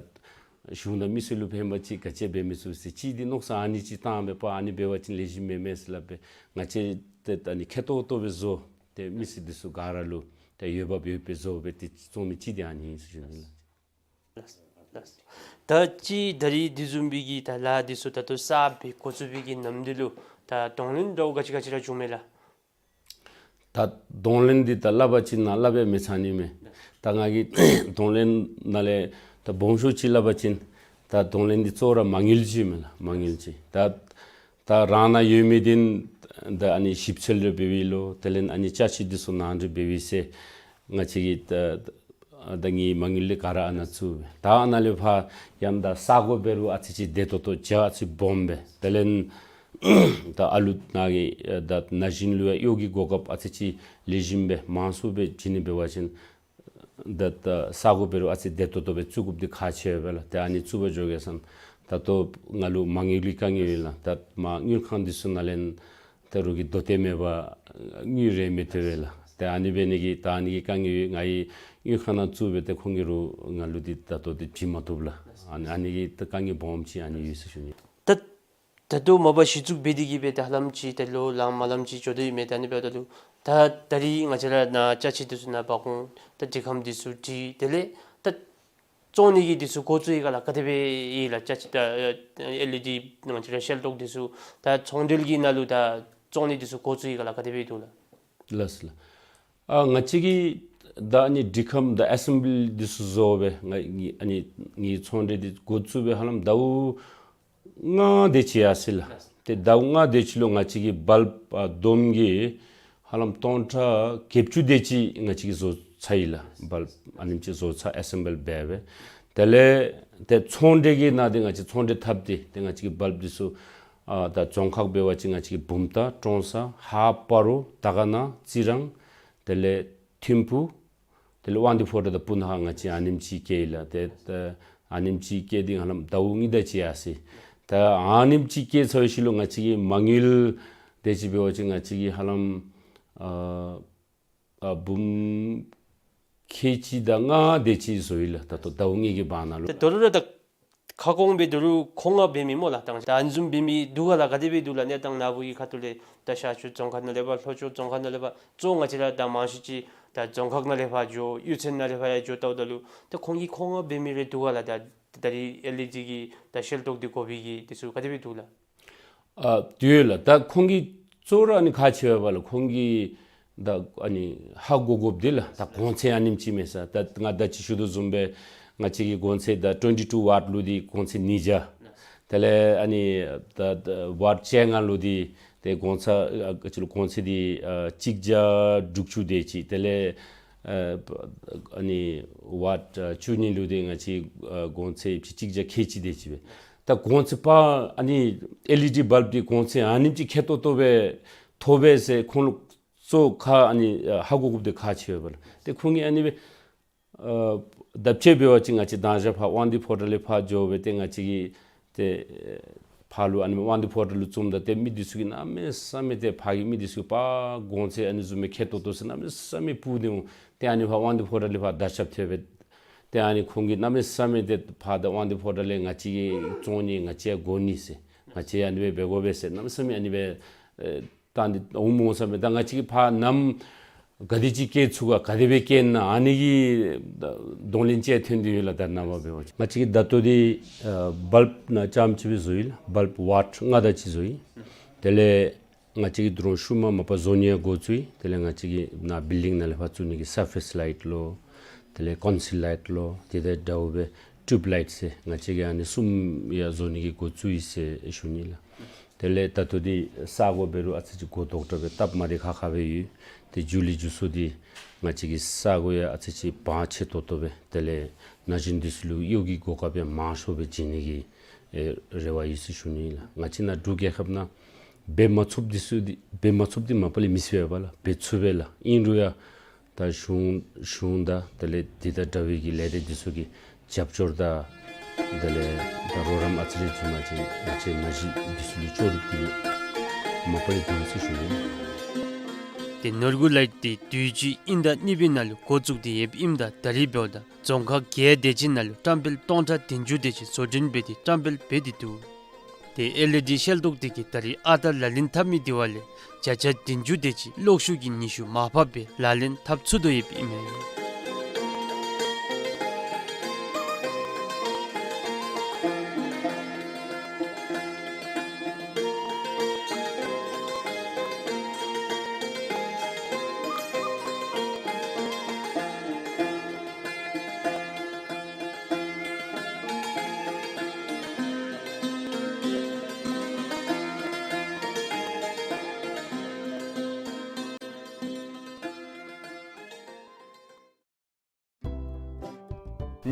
གཞུང་དང་མི་སེར་ལུ་ཕན་པ་ཅིག་ག་ཅི་འབད་མི་ཚུགས་ཟེར་ཅིག་འདི་མནོ་བསམ་ཨ་ནི་ཅིག་བཏང་སྦེ་པ་ཨ་ནི་འབད་བ་ཅིན་ལེགས་ཤོམ་མེན་མས་ཟེར་སླབ་སྦེ་ང་བཅས་ཏེ་ད་ཨ་ནི་མཁས་ཏོག་ཏོ་སྦེ་བཟོ་སྟེ་མི་སེར་འདི་ཚུ་ག་ར་ལུ་ཏེ་འོས་འབབ་ཡོདཔ་སྦེ་བཟོ་སྦེ་ཏེ་བཙོང་མི་ཅིག་འདི་ཨ་ནི་ཨིན་ཟེར་ཞུ་ནི་ལགས། ད་ཅི་ད་རིས་འདི་བཟུམ་སྦེ་གི་ད་ལཱ་འདི་ཚུ་ད་ལྟོ་གསརཔ་སྦེ་འགོ་བཙུགས་པའི་གི་ནམ་དུས་ལུ་ད་གདོང་ལེན་འདྲཝ་ག་ཅི་ག་ཅི་ར་བྱུང་མས་ལགས། ད་གདོང་ལེན་འདི་ད་སླབ་པ་ཅིན་ནཱ་སླབ་སྦེ་མི་ཚར་ནི་མས། ད་ང་གིས་གདོང་ལེན་ནང་ལས་ད་སྦོམ་ཤོས་ཅིག་སླབ་པ་ཅིན་ད་གདོང་ལེན་འདི་གཙོ་བོ་ར་མ་དངུལ་ཅིག་མས་ལགས། མ་དངུལ་ཅིག། ད་ད་རང་ནང་ཡོད་མི་འདི་ད་ཨ་ནི་ཞིབ་འཚོལ་རེ་འབད་བའི་ལོ་དེ་ལས་ཨ་ནི་ཅ་ཆས་འདི་ཚུ་ནང་འདྲེན་འབད་བའི་ཚེ་ང་བཅས་ཀྱིས་ད་ད་ངེའི་མ་དངུལ་འདི་ག་ར་ཨ་ནཱ་བཙུགས་སྦེ། ད་ཨ་ནཱ་ལས་ཕར་ཡང་ད་ས་གོ་འབད་རུང་ཨ་ཙི་ཅིག་བདེ་ཏོག་ཏོ་རྒྱ་ཨ་ཙི་སྦོམ་སྦེ། དེ་ལས་ད་ཨ་ལུ་ནཱ་གི་ད་ན་གཞོན་ལུ་ཡང་གཡོག་གི་གོ་སྐབས་ཨ་ཙི་ཅིག་ལེགས་ཤོམ་སྦེ་མང་སུ་སྦེ་བྱིན་ནི་འབད་བ་ཅིན་ད་ད་ས་གོ་འབད་རུང་ཨ་ཙི་བདེ་ཏོག་ཏོ་སྦེ་བཙུགས་དགོཔ་འདི་ཁག་ཆེ་བས་ལགས། ཏེ་ཨ་ནི་བཙུགས་པར་འགྱོ་གེ་ཟེར་ད་ལྟོ་ང་ལུ་མ་དངུལ་གྱི་དཀའ་ངལ་ཡོད་ལགས། ད་མ་དངུལ་ཁང་འདི་ཚུ་ནང་ལས་ད་རོགས་ཀྱིས་དོ་ཏེ་མེད་པར་དངུལ་རེ་མི་སྟེར་བས་ལགས། ཏེ་ཨ་ནི་འབད་ནི་གིས་ད་ཨ་ནི་གི་དཀའ་ངལ་ཡོད། ང་གིས་དངུལ་ཁང་ནང་བཙུགས་སྦེ་ཏེ་ཁོང་གིས་རོགས་ང་ལུ་འདི་ད་ལྟོ་འདི་བྱིན་མ་བཏུབ་ལགས། ཨ་ནི་ཨ་ནི་གི་ད་དཀའ་ངལ་སྦོམ་ཅིག་ཨ་ནི་ཡོད་ཟེར་ཞུ་ནི། ད་ད་ལྟོ་མ་པ་གཞི་བཙུགས་འབད་དེ་གིས་སྦེ་ད་ལམ་ཅིག་ད་ལོ་ལང་མ་ལམ་ཅིག་འགྱོ་དོ་ཡོད་མས། ད་ཨ་ནི་འབདཝ་ད་ལུ་ད་ད་རིས་ང་བཅས་ར་ནཱ་ཅ་ཆས་འདི་ཚུ་ནཱ་འབག་འོང་ད་འདི་ཁམས་འདི་ཚུ་བྲིས་དེ་ལས་ད་བཙོང་ནི་གི་འདི་ཚུ་འགོ་བཙུགས་ཡི་ག་ལགས། ག་དེ་སྦེ་ཡི་ལགས། ཅ་ཆས་ད་ཨེལ་ཨི་ཌི་ང་བཅས་ར་ཤེལ་ཏོག་འདི་ཚུ་ད་ཚོང་འབྲེལ་གྱི་ནང་ལུ་ད་བཙོང་ནི་འདི་ཚུ་འགོ་བཙུགས་ཡི་ག་ལགས། ག་དེ་སྦེ་འདུག་ལགས། ལགས་སོ་ལགས། ཨ་ང་བཅས་ཀྱིས་ད་ཨ་ནི་འདི་ཁམས་ད་ཨེ་སེམ་བི་ལི་འདི་ཚུ་བཟོ་སྦེ་ང་ཨ་ནི་ངེའི་ཚོང་འབྲེལ་འདི་འགོ་བཙུགས་སྦེ་ཧ་ལམ་ཟླཝ་ལྔ་དེ་ཅིག་ཡར་སོ་ཡི་ལགས། ཏེ་ཟླཝ་ལྔ་དེ་ཅིག་ལུ་ང་བཅས་ཀྱིས་བཱལབ་ཨ་བསྡོམས་ཀྱིས་ཧ་ལམ་སྟོང་ཕྲག་བརྒྱད་ཅུ་དེ་ཅིག་ང་བཅས་ཀྱིས་བཟོ་ཚར་ཡི་ལགས། བཱལབ་ཨ་ནེམ་ཅིག་བཟོ་ཚར་ཨེ་སེམ་བཱལ་འབད་སྦེ། དེ་ལས་ཏེ་ཚོང་འབྲེལ་གྱི་ནང་ཏེ་ང་བཅས་ཚོང་འབྲེལ་འཐབ་སྟེ་ཏེ་ང་བཅས་ཀྱིས་བཱལབ་འདི་ཚུ་ཨ་ད་རྫོང་ཁག་འབད་བ་ཅིན་ང་བཅས་ཀྱིས་བུམ་ཐང་ཀྲོང་གསར་ཧཱ་སྤ་རོ་དར་དཀར་ན་རྩི་རང་དེ་ལས་ཐིམ་ཕུ་དེ་ལས་དབང་འདུས་ཕོ་བྲང་དང་སྤུ་ན་ཁ་ང་བཅས་ཨ་ནེམ་ཅིག་བསྐྱལ་ཡི་ལགས། ཏེ་ད་ཨ་ནེམ་ཅིག་བསྐྱལ་ཏེ་ཧ་ལམ་ཟླཝ་གཉིས་དེ་ཅིག་ཡར་སོ་ཡི། ད་ཨ་ནེམ་ཅིག་བསྐྱལ་ཚར་བའི་ཤུལ་ལུ་ང་བཅས་ཀྱིས་མ་དངུལ་དེ་ཅིག་འབད་བ་ཅིན་ང་བཅས་ཀྱིས་ཧ་ལམ་ཨ་ཨ་འབུམ་ཁལ་གཅིག་དང་ལྔ་དེ་ཅིག་བཟོ་ཡི་ལགས། ད་ལྟོ་ཟླཝ་གཉིས་ཀྱི་བར་ན་ལུ། ད་ད་རུང་ར་ད་ཁ་སྐོང་སྦེ་ད་རུང་མཁོ་མངགས་འབད་མི་སྨོ་ལགས། ད་ཨ་ནི་བཟུམ་འབད་མི་འདུག་ག་ལགས། ག་དེ་སྦེ་འདུག་ལགས། གནས་སྟངས་ནཱ་བུ་གི་ཁ་ཐུག་ལས་ད་ཤར་ཕྱོགས་རྫོང་ཁག་ནང་ལས་ཕར་ལྷོ་ཕྱོགས་རྫོང་ཁག་ནང་ལས་ཕར་གཙོ་བོ་ང་བཅས་ར་ད་མང་ཤོས་ཅིག་ད་རྫོང་ཁག་ནང་ལས་ཕར་འགྱོ་གཡུས་ཚན་ནང་ལས་ཕར་ཡང་འགྱོ་ལྟཝ་ད་ལུ་ད་ཁོང་གིས་མཁོ་མངགས་འབད་མི་རེ་འདུག་ག་ལགས། ད་ད་རིས་ཨེལ་ཨི་ཌི་གི་ད་ཤེལ་ཏོག་འདི་དགོ་པའི་གི་དེ་ཚུ་ག་དེ་སྦེ་འདུག་ལགས། ཨ་འདུག་ལགས། ད་ཁོང་གིས་གཙོ་བོ་ར་ཨ་ནི་ག་ཅི་འབད་བ་ལགས། ཁོང་གིས་ད་ཨ་ནི་ཧ་གོ་དགོཔ་འདི་ལགས། ད་གོང་ཚད་ཨ་ནེམ་ཅིག་མས་ཟེར། ད་ང་ད་ཅི་ཞུ་དོ་བཟུམ་སྦེ་ང་བཅས་ཀྱི་གོང་ཚད་ད་ཊུ་ཝེན་ཊི་ཊུ་ཝཊ་ལུ་འདི་གོང་ཚད་ཉིས་བརྒྱ། དེ་ལས་ཨ་ནི་ད་ད་ཝཊ་བཅོ་ལྔ་ལུ་འདི་ཏེ་གོང་ཚད་ཨ་ཅི་ལོ་གོང་ཚད་འདི་ཨ་གཅིག་བརྒྱ་དྲུག་ཅུ་དེ་ཅིག། དེ་ལས་ཨ་ཨ་ནི་ཝཊ་ཨ་བཅུ་གཉིས་ལུ་འདི་ང་བཅས་ཨ་གོང་ཚད་གཅིག་བརྒྱ་ཁལ་གཅིག་དེ་ཅིག་སྦེ། ད་གོང་ཚད་པ་ཨ་ནི་ཨེལ་ཨི་ཌི་བཱལབ་འདི་གོང་ཚད་ཨ་ནེམ་ཅིག་ཁེ་ཏོག་ཏོ་སྦེ་ཐོབ་པས་ཟེར་ཁོང་ལུ་གཙོ་ཁ་ཨ་ནི་ཨ་ཧ་གོ་དགོཔ་འདི་ག་ཅི་འབད་བ་ལགས། ཏེ་ཁོང་གིས་ཨ་ནི་སྦེ་ཨ་ད་དཔྱེ་འབད་བ་ཅིན་ང་བཅས་མདང་ཞག་ཕར་དབང་འདུས་ཕོ་བྲང་ལས་ཕར་འགྱོ་སྦེ་ཏེ་ང་བཅས་ཀྱིས་ཏེ་ཕར་ལུ་ཨ་ནི་དབང་འདུས་ཕོ་བྲང་ལུ་བཙུགསཔ་ད་ཏེ་མི་འདི་ཚུ་གིས་གནམ་མེད་ས་མེད་ཏེ་ཕར་གྱི་མི་འདི་ཚུ་གིས་པ་གོང་ཚད་ཨ་ནི་བཟུམ་མའི་ཁེ་ཏོག་ཏོ་ཟེར་གནམ་མེད་ས་མེད་ཕུལ་ཏེ་འོང་། ཏེ་ཨ་ནི་ཕར་དབང་འདུས་ཕོ་བྲང་ལས་ཕར་དར་ཁྱབ་ཐལ་སྦེ། ཏེ་ཨ་ནི་ཁོང་གིས་གནམ་མེད་ས་མེད་ཏེ་ཕར་ད་དབང་འདུས་ཕོ་བྲང་ལས་ང་བཅས་ཀྱིས་བཙོང་ནི་ང་བཅས་ཡང་དགོ་ནི་ཟེར་ང་བཅས་ཡང་ཨ་ནི་སྦེ་འབད་དགོ་པས་ཟེར་གནམ་མེད་ས་མེད་ཨ་ནི་སྦེ་ཨེ་བཏང་སྟེ་འོངམ་འོང་ས་མེད། ད་ང་བཅས་ཀྱིས་ཕར་ནམ་ག་དེ་ཅིག་བསྐྱལ་ཚུགས་ག་ག་དེ་སྦེ་བསྐྱལ་ན་ཨ་ནི་གི་གདོང་ལེན་ཅིག་ཐོན་ཏེ་ཡོད་ལགས། ད་ནངས་པ་འབད་བ་ཅིན་ང་བཅས་ཀྱིས་ད་ལྟོ་འདི་ཨ་བཱལབ་ནང་རྐྱངམ་ཅིག་སྦེ་བཟོ་ཡི་ལགས། བཱལབ་ཝཊ་ལྔ་དེ་ཅིག་བཟོ་ཡི། དེ་ལས་ང་བཅས་ཀྱིས་ད་རུང་ཤུལ་མ་མ་པ་བཟོ་ནི་ཡང་འགོ་བཙུགས་ཡི། དེ་ལས་ང་བཅས་ཀྱིས་ནཱ་བིལ་ཌིང་ནང་ལས་ཕར་བཙུགས་ནི་གི་སར་ཕེསི་ལའིཊ་ལོ། དེ་ལས་ཀོན་སིལ་ལའིཊ་ལོ། དེ་དང་འདྲཝ་སྦེ་ཊིའུབ་ལའིཊ་ཟེར་ང་བཅས་ཀྱིས་ཨ་ནི་གསུམ་ཡང་བཟོ་ནི་གི་འགོ་བཙུགས་ཡི་ཟེར་ཞུ་ནི་ལགས། དེ་ལས་ད་ལྟོ་འདི་ས་གོ་འབད་རུང་ཨ་ཙི་ཅིག་གོ་དོག་དྲགས་སྦེ་སྟབས་མ་བདེ་ཁག་ཁ་སྦེ་ཡོད། ཏེ་མཇུག་ལས་མཇུག་སོང་འདི་ང་བཅས་ཀྱི་ས་གོ་ཡང་ཨ་ཙི་ཅིག་བང་ཆེ་ཏོག་ཏོ་སྦེ། དེ་ལས་ན་གཞོན་འདི་ཚུ་ལུ་གཡོག་གི་གོ་སྐབས་ཡང་མང་ཤོས་སྦེ་བྱིན་ནི་གི་ཨེ་རེ་བ་ཡོད་ཟེར་ཞུ་ནི་ལགས། ང་བཅས་ནཱ་འབྲུག་རྒྱལ་ཁབ་ནང་འབད་མ་ཚུགསཔ་འདི་ཚུ་འདི་འབད་མ་ཚུགསཔ་འདི་མ་པ་ལས་མི་ཚུགས་པས་ལགས། འབད་ཚུགས་པས་ལགས། ཨིན་རུང་ཡང་ད་གཞུང་གཞུང་དང་དེ་ལས་འདི་དང་འདྲ་བའི་གི་ལས་སྡེ་འདི་ཚུ་གི་རྒྱབ་སྐྱོར་དང་དེ་ལས་ད་རོགས་རམ་ཨ་ཙི་རེ་བྱུངམ་ཅིན་ང་བཅས་ན་གཞོན་འདི་ཚུ་ལུ་ལྕོགས་གྲུབ་འདི་མ་པ་ལས་འདུག་ཟེར་ཞུ་ནི། ཏེ་ནོར་བུ་ལའིཊ་འདི་དུས་ཅི་དབྱིན་ཟླ་གཉིས་པའི་ནང་ལུ་འགོ་བཙུགས་ཏེ་ཡོདཔ་ཨིནམ་ད་ད་རིས་འབདཝ་ད་རྫོང་ཁག་བརྒྱད་དེ་ཅིག་ནང་ལུ་བཀྲམ་སྤེལ་སྟོང་ཕྲག་བདུན་ཅུ་དེ་ཅིག་བཟོ་སྐྲུན་འབད་དེ་བཀྲམ་སྤེལ་འབད་དེ་འདུག། ཏེ་ཨེལ་ཨི་ཌི་ཤེལ་ཏོག་འདི་གིས་ད་རིས་ཨ་རྟག་ལག་ལེན་འཐབ་མི་དེ་བ་ལས་བརྒྱ་ཆ་བདུན་ཅུ་དེ་ཅིག་གློག་ཤུགས་ཀྱི་ནུས་ཤུགས་མར་ཕབ་སྦེ་ལག་ལེན་འཐབ་ཚུགས་དོ་ཡོདཔ་ཨིན་མས།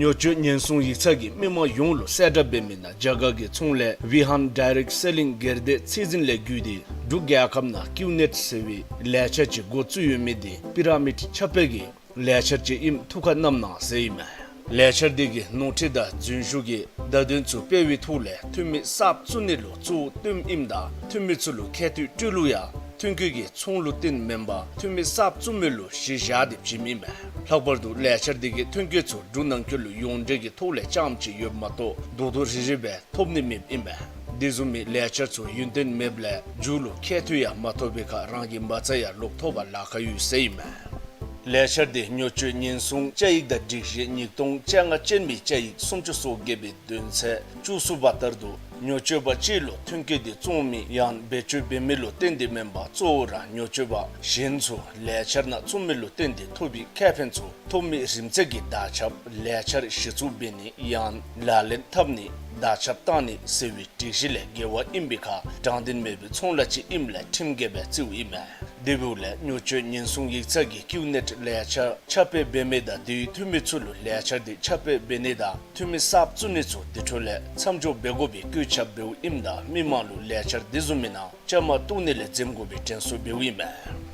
ཉོ་སྤྱོད་ཉེན་སྲུང་ཡིག་ཚང་གིས་མི་མང་ཡོངས་ལུ་གསལ་བསྒྲགས་འབད་མི་ནང་རྒྱ་གར་གྱི་ཚོང་ལས་ཝི་ཧཱན་ཌའི་རེཀཊ་སེ་ལིང་སྒེར་སྡེ་ཚད་འཛིན་ལས་བརྒྱུད་དེ་འབྲུག་རྒྱལ་ཁབ་ནང་ཀིའུ་ནེཊ་ཟེར་བའི་ལས་འཆར་ཅིག་འགོ་བཙུགས་ཡོད་མི་འདི་པི་ར་མིཌ་ཁྱབ་སྤེལ་གྱི་ལས་འཆར་ཅིག་ཨིནམ་ཐུགས་ཁར་བསྣམས་གནང་ཟེར་ཨིན་མས། ལས་འཆར་འདི་གིས་ནོར་འཁྲུལ་དང་རྫུན་ཞུ་གི་བརྡ་དོན་ཚུ་སྤེལ་བའི་ཐོག་ལས་འཐུས་མི་གསརཔ་བཙུགས་ནི་ལུ་གཙོ་བོ་བཏོནམ་ཨིནམ་ད་འཐུས་མི་ཚུ་ལུ་ཁྱད་ཐོག་སྤྲོད་ལུགས་ཡང་ཐོན་སྐྱེད་ཀྱི་ཚོང་ལུ་བརྟེན་མེན་པར་འཐུས་མི་གསརཔ་བཙུགས་མི་ལུ་གཞི་བཞག་སྟེ་བྱིནམ་ཨིན་མས། ལྷག་པར་དུ་ལས་འཆར་འདི་གིས་ཐོན་སྐྱེད་ཚུ་འབྲུག་ནང་འཁོད་ལུ་ཡོངས་འབྲེལ་གྱི་ཐོག་ལས་རྐྱངམ་ཅིག་ཡོདཔ་མ་གཏོགས་རྡོག་རྡོག་རིལ་རིལ་སྦེ་ཐོབ་ནི་མེདཔ་ཨིན་མས། འདི་བཟུམ་མའི་ལས་འཆར་ཚུ་ཡུན་བརྟན་མེདཔ་ལས་མཇུག་ལུ་ཁྱད་ཐོག་ཡང་མ་ཐོབ་པའི་ཁར་རང་གི་མ་རྩ་ཡང་ལོག་ཐོབ་པར་ལཱ་ཁག་ཡོད་ཟེར་ཨིན་མས། ལས་འཆར་འདི་ཉོ་སྤྱོད་ཉེན་སྲུང་བཅའ་ཡིག་དང་སྒྲིག་གཞི་ཉིས་སྟོང་བཅོ་ལྔ་ཅན་མའི་བཅའ་ཡིག་སུམ་ཅུ་སོ་བརྒྱད་པའི་དོན་ཚན་བཅུ་གསུམ་པ་ལྟར་དུ་ཉོ་སྤྱོད་པ་གཅིག་ལུ་ཐོན་སྐྱེད་འདི་བཙོང་མི་ཡང་བེད་སྤྱོད་འབད་མི་ལུ་བརྟེན་ཏེ་མེན་པར་གཙོ་བོ་ར་ཉོ་སྤྱོད་པ་གཞན་ཚུ་ལས་འཆར་ནང་བཙུགས་མི་ལུ་བརྟེན་ཏེ་ཐོབ་པའི་ཁེ་ཕན་ཚུ་ཐོབ་མི་རིམ་ཚད་ཀྱི་བརྡ་ཁྱབ་ལས་འཆར་གཞི་བཙུགས་འབད་ནི་ཡང་ལག་ལེན་འཐབ་ནི་ བརྡ་ཁྱབ་བཏང་ནི་ཟེར་བའི་སྒྲིག་གཞི་ལས་འགལ་བ་ཨིན་པའི་ཁར་དྲང་བདེན་མེད་པའི་ཚོང་ལཱ་ཅིག་ཨིནམ་ལས་ཁྲིམས་འགལ་སྦེ་བརྩིཝ་ཨིན་མས། དེ་འབདཝ་ལས་ཉོ་སྤྱོད་ཉེན་སྲུང་ཡིག་ཚང་གིས་ཀིའུ་ནེཊ་ལས་འཆར་ཁྱབ་སྤེལ་འབད་མི་དང་དེའི་འཐུས་མི་ཚུ་ལུ་ལས་འཆར་དེ་ཁྱབ་སྤེལ་འབད་ནི་དང་འཐུས་མི་གསརཔ་བཙུགས་ནི་ཚུ་དེ་འཕྲོ་ལས་མཚམས་འཇོག་འབད་དགོ་པའི་བཀོད་ཁྱབ་འབདཝ་ཨིནམ་ད་མི་མང་ལུ་ལས་འཆར་དེ་བཟུམ་མའི་ནང་བཅའ་མར་གཏོགས་ནི་ལས་འཛེམ་དགོ་པའི་དྲན་གསོ་འབདཝ་ཨིན་མས།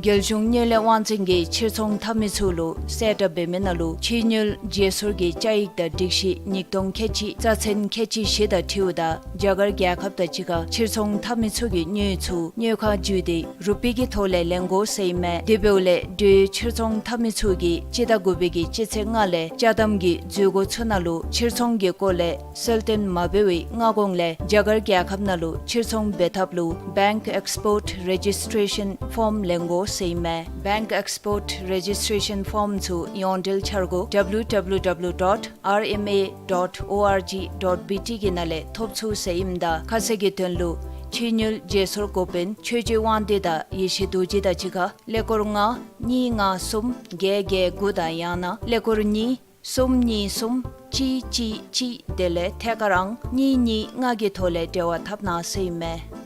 རྒྱལ་གཞུང་དངུལ་ལས་དབང་འཛིན་གྱིས་ཕྱིར་ཚོང་འཐབ་མི་ཚུ་ལུ་གསལ་བསྒྲགས་འབད་མི་ནང་ལུ་ཕྱི་དངུལ་བརྗེ་སོར་གྱི་བཅའ་ཡིག་དང་སྒྲིག་གཞི་ཉིས་སྟོང་ཁལ་གཅིག་རྩ་ཚན་ཁལ་གཅིག་བཞི་དང་འཁྲིལཝ་ད་རྒྱ་གར་རྒྱལ་ཁབ་དང་གཅིག་ཁར་ཕྱིར་ཚོང་འཐབ་མི་ཚུ་གིས་དངུལ་ཚུ་དངུལ་ཁང་བརྒྱུད་དེ་རུ་པི་གི་ཐོག་ལས་ལེན་དགོ་ཟེར་ཨིན་མས། དེ་འབདཝ་ལས་འགྲུལ་ཕྱིར་ཚོང་འཐབ་མི་ཚུ་གིས་སྤྱི་ཟླ་དགུ་པའི་གི་སྤྱི་ཚེས་ལྔ་ལས་ཅ་དམ་གྱི་འཛུལ་སྒོ་ཚུ་ནང་ལུ་ཕྱིར་ཚོང་གི་སྐོར་ལས་གསལ་སྟོན་མ་འབད་བའི་སྔ་གོང་ལས་རྒྱ་གར་རྒྱལ་ཁབ་ནང་ལུ་ཕྱིར་ཚོང་འབད་ཐབས་ལུ་Bank Export Registration Form ལེན་དགོ་ཟེར་ཨིན་མས། Bank Export Registration Form ཚུ་ཡོངས་འབྲེལ་འཆར་སྒོ་W W W dot R M A dot O R G dot B T གི་ནང་ལས་ཐོབ་ཚུགས་ཟེར་ཨིནམ་ད་ཁ་གསལ་གྱི་དོན་ལུ་ཕྱི་དངུལ་བརྗེ་སོར་འགོ་དཔོན་ཆོས་རྗེ་དབང་འདུས་དང་ཡེ་ཤེས་རྡོ་རྗེ་དང་གཅིག་ཁར་ཀླད་ཀོར་ལྔ་གཉིས་ལྔ་གསུམ་བརྒྱད་བརྒྱད་དགུ་དང་ཡང་ན་ཀླད་ཀོར་གཉིས་གསུམ་གཉིས་གསུམ་གཅིག་གཅིག་གཅིག་དེ་ལས་ཐད་ཀར་ཨང་གཉིས་གཉིས་ལྔ་གི་ཐོག་ལས་འབྲེལ་བ་འཐབ་གནང་ཟེར་ཨིན་མས།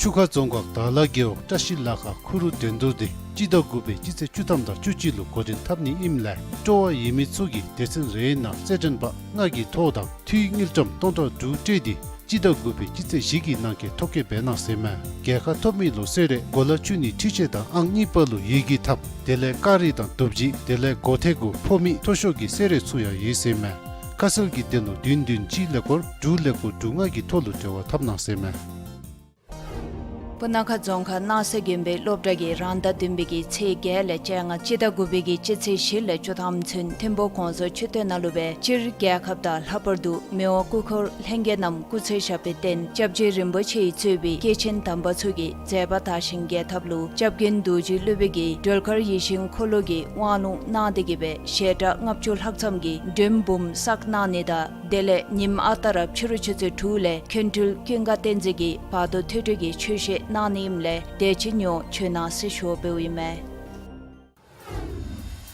ཆུ་ཁ་རྫོང་ཁག་དར་ལ་རྒེད་འོག་བཀྲ་ཤིས་ལ་ཁ་ཁུ་རུ་འགྲན་བསྡུར་དེ་སྤྱི་ཟླ་དགུ་པའི་སྤྱི་ཚེས་བཅུ་ཐམ་དང་བཅུ་གཅིག་ལུ་འགོ་འདྲེན་འཐབ་ནི་ཨིནམ་ལས་སྤྲོ་བ་ཡོད་མི་ཚུ་གིས་སྡེ་ཚན་རེའི་ནང་རྩེད་འགྲན་པ་ལྔ་གི་ཐོ་དང་འཐུས་དངུལ་ཀྲམ་སྟོང་ཕྲག་དྲུག་སྤྲོད་དེ་སྤྱི་ཟླ་དགུ་པའི་སྤྱི་ཚེས་བཞི་གི་ནང་འཁོད་ཐོ་བཀོད་འབད་གནང་ཟེར་ཨིན་མས། རྒྱལ་ཁ་ཐོབ་མི་ལུ་གསོལ་རས་གོ་ལ་བཅུ་གཉིས་འཕྲུལ་ཆས་དང་ཨང་གཉིས་པ་ལུ་ཡི་གེ་ཐམ་དེ་ལས་སྐ་རིས་དང་རྡོ་བརྗེ་དེ་ལས་སྒོ་ཐེ་གུ་ཕོར་མིག་མཐོ་ཤོས་ཀྱི་གསོལ་རས་ཚུ་ཡང་ཡོད་ཟེར་ཨིན་མས། ཁ་གསལ་གྱི་དོན་ལུ་བདུན་བདུན་གཅིག་ཀླད་ཀོར་དྲུག་ཀླད་ཀོར་དྲུག་ལྔ་གི་ཐོག་ལུ་འབྲེལ་བ་འཐབ་གནང་ཟེར་ཨིན་མས། སྤུ་ན་ཁ་རྫོང་ཁག་སྣང་ས་དགོན་པའི་སློབ་གྲྭ་གིས་རང་ཟླ་བདུན་པའི་གི་ཚེས་བརྒྱད་ལས་བཅོ་ལྔ་སྤྱི་ཟླ་དགུ་པའི་གི་སྤྱི་ཚེས་བཞི་ལས་བཅུ་ཐམ་ཚུན་ཐིམ་ཕུ་གོང་ས་མཆོག་སྟོད་ནང་ལུ་སྦེ་སྤྱིར་རྒྱལ་ཁབ་དང་ལྷག་པར་དུ་མི་དབང་སྐུ་འཁོར་ལྷན་རྒྱས་རྣམས་སྐུ་ཚེ་ཞབས་པད་བརྟན་སྐྱབས་རྗེ་རིན་པོ་ཆེ་ཡིས་གཙོས་པའི་སྐྱེས་ཆེན་དམ་པ་ཚུ་གི་མཛད་པ་དར་ཞིང་རྒྱས་ཐབས་ལུ་སྐྱབས་མགོན་རྡོ་རྗེ་སློབ་དཔོན་གྱིས་སྒྲོལ་དཀར་ཡིད་བཞིན་འཁོར་ལོ་གི་དབང་ལུང་གནང་སྟེ་གི་སྦེ་ཞལ་གྲངས་ལྔ་བཅུ་ལྷག་ཙམ་གྱི་མགྲོན་འབུམ་བསགས་གནང་ནི་དང་དེ་ལས་ཉིནམ་ཨ་རྟག་ར་ཕྱི་རུ་ཆུ་ཚོད་དྲུག་ལས་མཁན་སྤྲུལ་ཀུན་དགའ་བསྟན་འཛིན་གྱིས་བར་དོ་ཐོས་གྲོལ་གྱི་ཆོས་བཤད་གནང་ནི་ཨིནམ་ལས་དེ་ཅིག་ཉོ་བྱོན་གནང་ཟེར་ཞུ་བ་འབདཝ་ཨིན་མས།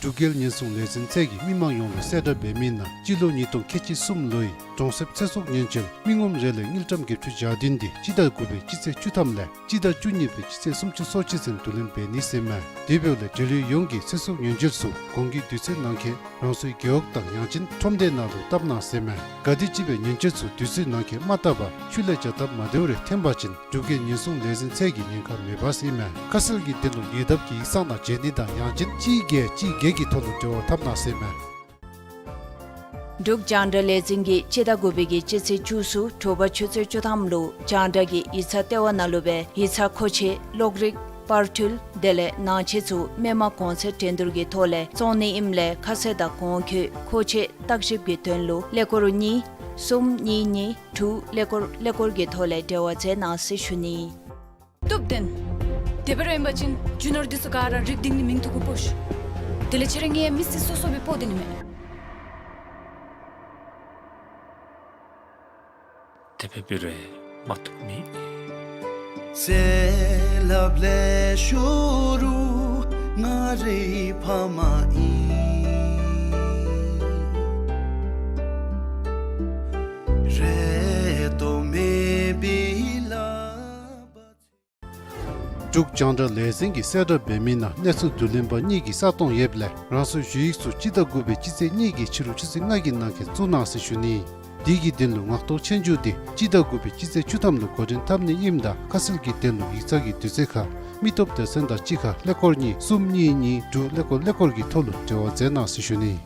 འབྲུག་རྒྱལ་ཉེན་སྲུང་ལས་འཛིན་ཚད་ཀྱིས་མི་མང་ཡོངས་ལུ་གསལ་བསྒྲགས་འབད་མི་ནང་སྤྱི་ལོ་ཉིས་སྟོང་ཁལ་གཅིག་གསུམ་ལོའི་གྲོང་གསེབ་ཚེ་སྲོག་ཉེན་བཅོལ་མི་ངོམ་རེ་ལས་དངུལ་ཀྲམ་བརྒྱད་ཅུ་གྱ་བདུན་དེ་སྤྱི་ཟླ་དགུ་པའི་སྤྱི་ཚེས་བཅུ་ཐམ་ལས་སྤྱི་ཟླ་བཅུ་གཉིས་པའི་སྤྱི་ཚེས་སུམ་ཅུ་སོ་གཅིག་ཚུན་བསྡུ་ལེན་འབད་ནི་ཟེར་ཨིན་མས། དེ་འབདཝ་ལས་འབྲེལ་ཡོད་ཡོངས་ཀྱིས་ཚེ་སྲོག་ཉེན་བཅོལ་ཚུ་གོང་གི་དུས་ཚོད་ནང་འཁོད་རང་སོའི་རྒེད་འོག་དང་ཡང་ཅིན་ཁྲོམ་སྡེ་ནང་ལུ་བཏབ་གནང་ཟེར་ཨིན་མས། ག་དེམ་ཅིག་སྦེ་ཉེན་བཅོལ་ཚུ་དུས་ཚོད་ནང་འཁོད་མ་བཏབ་པར་ཤུལ་ལས་བྱ་སྟབས་མ་བདེཝ་རེ་ཐོན་པ་ཅིན་འབྲུག་རྒྱལ་ཉེན་སྲུང་ལས་འཛིན་ཚད་ཀྱི་ཉེན་ཁ་མེདཔ་ཟེར་ཨིན་མས། ཁ་གསལ་གྱི་དོན་ལུ་ཉེ་འདབས་ཀྱི་ཡིག་ཚང་དང་མཇལ་ནི་དང་ཡང་ཅིན་གཅིག་བརྒྱད་གཅིག་བརྒྱད་ཀྱི་ཐོག་ལུ་འབྲེལ་བ་འཐབ་གནང་ཟེར་ཨིན་མས། འབྲུག་རྒྱང་བསྒྲགས་ལས་འཛིན་གྱིས་སྤྱི་ཟླ་དགུ་པའི་གི་སྤྱི་ཚེས་བཅུ་གསུམ་དྲོ་པ་ཆུ་ཚོད་བཅུ་ཐམ་ལུ་རྒྱང་བསྒྲགས་ཀྱི་ཡིག་ཚང་ལྟེ་བ་ནང་ལུ་སྦེ་ཡིག་ཚང་མཁོ་ཆས་གློག་རིག་པར་འཕྲུལ་དེ་ལས་ནང་ཆས་ཚུ་མི་དམངས་གོང་ཚད་འགྲན་བསྡུར་གྱི་ཐོག་ལས་བཙོང་ནི་ཨིནམ་ལས་ཁ་གསལ་དང་གོང་འཁོད་མཁོ་ཆས་བརྟག་ཞིབ་ཀྱི་དོན་ལུ་ཀླད་ཀོར་གཉིས་གསུམ་གཉིས་གཉིས་དྲུག་ཀླད་ཀོར་ཀླད་ཀོར་གྱི་ཐོག་ལས་འབྲེལ་བ་མཛད་གནང་ཟེར་ཞུ་ནི། སྟོབས་ལྡན། དེ་སྦེ་ར་ཨིན་པ་ཅིན་རྒྱུ་ནོར་འདི་ཚུ་ག་ར་རིག་སྟེང་ནི་མིང་ཐོ་གུ་སྤོ་ཤིག། དེ་ལས་ཁྱེད་ར་ངེའི་མི་སེར་སོ་སོ་སྦེ་སྤོ་སྡོད་ནི་མས། དེ་སྦེ་འབད་རུང་མ་བཏུབ་མེད། ཚེ་རབས་ལས་ཤུལ་རུ་ང་རའི་ཕ་མ་ཨིན། རེ་དོགས་མེད་པའི་ལག་པ། འབྲུག་རྒྱང་བསྒྲགས་ལས་འཛིན་གྱིས་གསལ་བསྒྲགས་འབད་མི་ནང་གནས་ཚུལ་བསྡུ་ལེན་པ་གཉིས་ཀྱི་ས་སྟོང་ཡོདཔ་ལས་རང་སོའི་ཞུ་ཡིག་ཚུ་སྤྱི་ཟླ་དགུ་པའི་སྤྱི་ཚེས་གཉིས་ཀྱི་ཕྱི་རུ་ཆུ་ཚོད་ལྔ་གི་ནང་འཁོད་བཙུགས་གནང་ཟེར་ཞུ་ནི། དེ་གི་དོན་ལུ་ངག་ཐོག་ཆོས་རྒྱུགས་དེ་སྤྱི་ཟླ་དགུ་པའི་སྤྱི་ཚེས་བཅུ་ཐམ་ལུ་འགོ་འདྲེན་འཐབ་ནི་ཨིནམ་ད་ཁ་གསལ་གྱི་དོན་ལུ་ཡིག་ཚང་གི་དུས་ཚོད་ཁར་མི་སྟོབས་སྡེ་ཚན་དང་གཅིག་ཁར་ཀླད་ཀོར་གཉིས་གསུམ་གཉིས་གཉིས་དྲུག་ཀླད་ཀོར་ཀླད་ཀོར་གྱི་ཐོག་ལུ་འབྲེལ་བ་མཛད་གནང་ཟེར་ཞུ་ནི།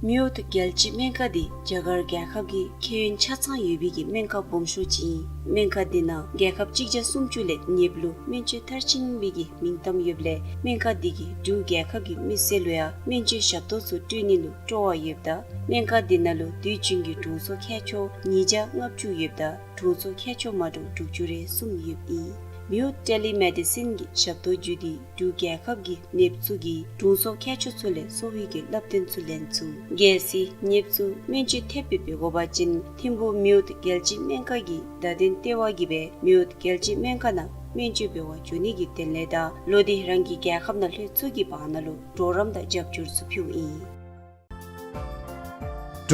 མེའོ་རྒྱལ་སྤྱིའི་སྨན་ཁང་འདི་རྒྱ་གར་རྒྱལ་ཁབ་ཀྱི་ཁེ་ཕན་ཆ་ཚང་ཡོད་པའི་གི་སྨན་ཁང་སྦོམ་ཤོས་ཅིག་ཨིན། སྨན་ཁང་འདི་ནང་རྒྱལ་ཁབ་གཅིག་བརྒྱ་སུམ་ཅུ་ལས་ཉེསཔ་ལུ་སྨན་བཅོས་མཐར་ཕྱིན་པའི་གི་མིང་གཏམ་ཡོདཔ་ལས་སྨན་ཁང་འདི་གིས་འབྲུག་རྒྱལ་ཁབ་ཀྱི་མི་སེར་ལུ་ཡང་སྨན་བཅོས་ཞབས་ཏོག་ཚུ་སྤྲོད་ནི་ལུ་སྤྲོ་བ་ཡོདཔ་ད་སྨན་ཁང་འདི་ནང་ལུ་དུས་རྒྱུན་གྱི་དྲུང་འཚོ་མཁས་མཆོག་ཉིས་བརྒྱ་ལྔ་བཅུ་ཡོདཔ་ད་དྲུང་འཚོ་མཁས་མཆོག་མ་འདྲཝ་དྲུག་ཅུ་རེ་གསུམ་ཡོདཔ་ཨིན། མེའོ་ཊེ་ལི་མེ་ཌི་སིན་གྱི་ཞབས་ཏོག་བརྒྱུད་དེ་འབྲུག་རྒྱལ་ཁབ་ཀྱི་ནདཔ་ཚུ་གིས་དྲུང་འཚོ་མཁས་མཆོག་ཚུ་ལས་གསོ་བའི་གི་བསླབ་སྟོན་ཚུ་ལེན་ཚུགས། གལ་སྲིད་ནདཔ་ཚུ་སྨན་བཅོས་ཐེབས་སྦེ་འབད་དགོ་པ་ཅིན་ཐིམ་ཕུ་མེའོ་རྒྱལ་སྤྱིའི་སྨན་ཁང་གི་བརྡ་དོན་ལྟེ་བ་གིས་སྦེ་མེའོ་རྒྱལ་སྤྱིའི་སྨན་ཁང་ནང་སྨན་བཅོས་འབད་བར་འགྱོ་ནི་གི་དོན་ལས་དང་ལོག་སྟེ་རང་གི་རྒྱལ་ཁབ་ནང་ལྷོད་ཚུགས་ཀྱི་བར་ན་ལུ་གྲོགས་རམ་དང་རྒྱབ་སྐྱོར་ཚུ་ཕུལཝ་ཨིན།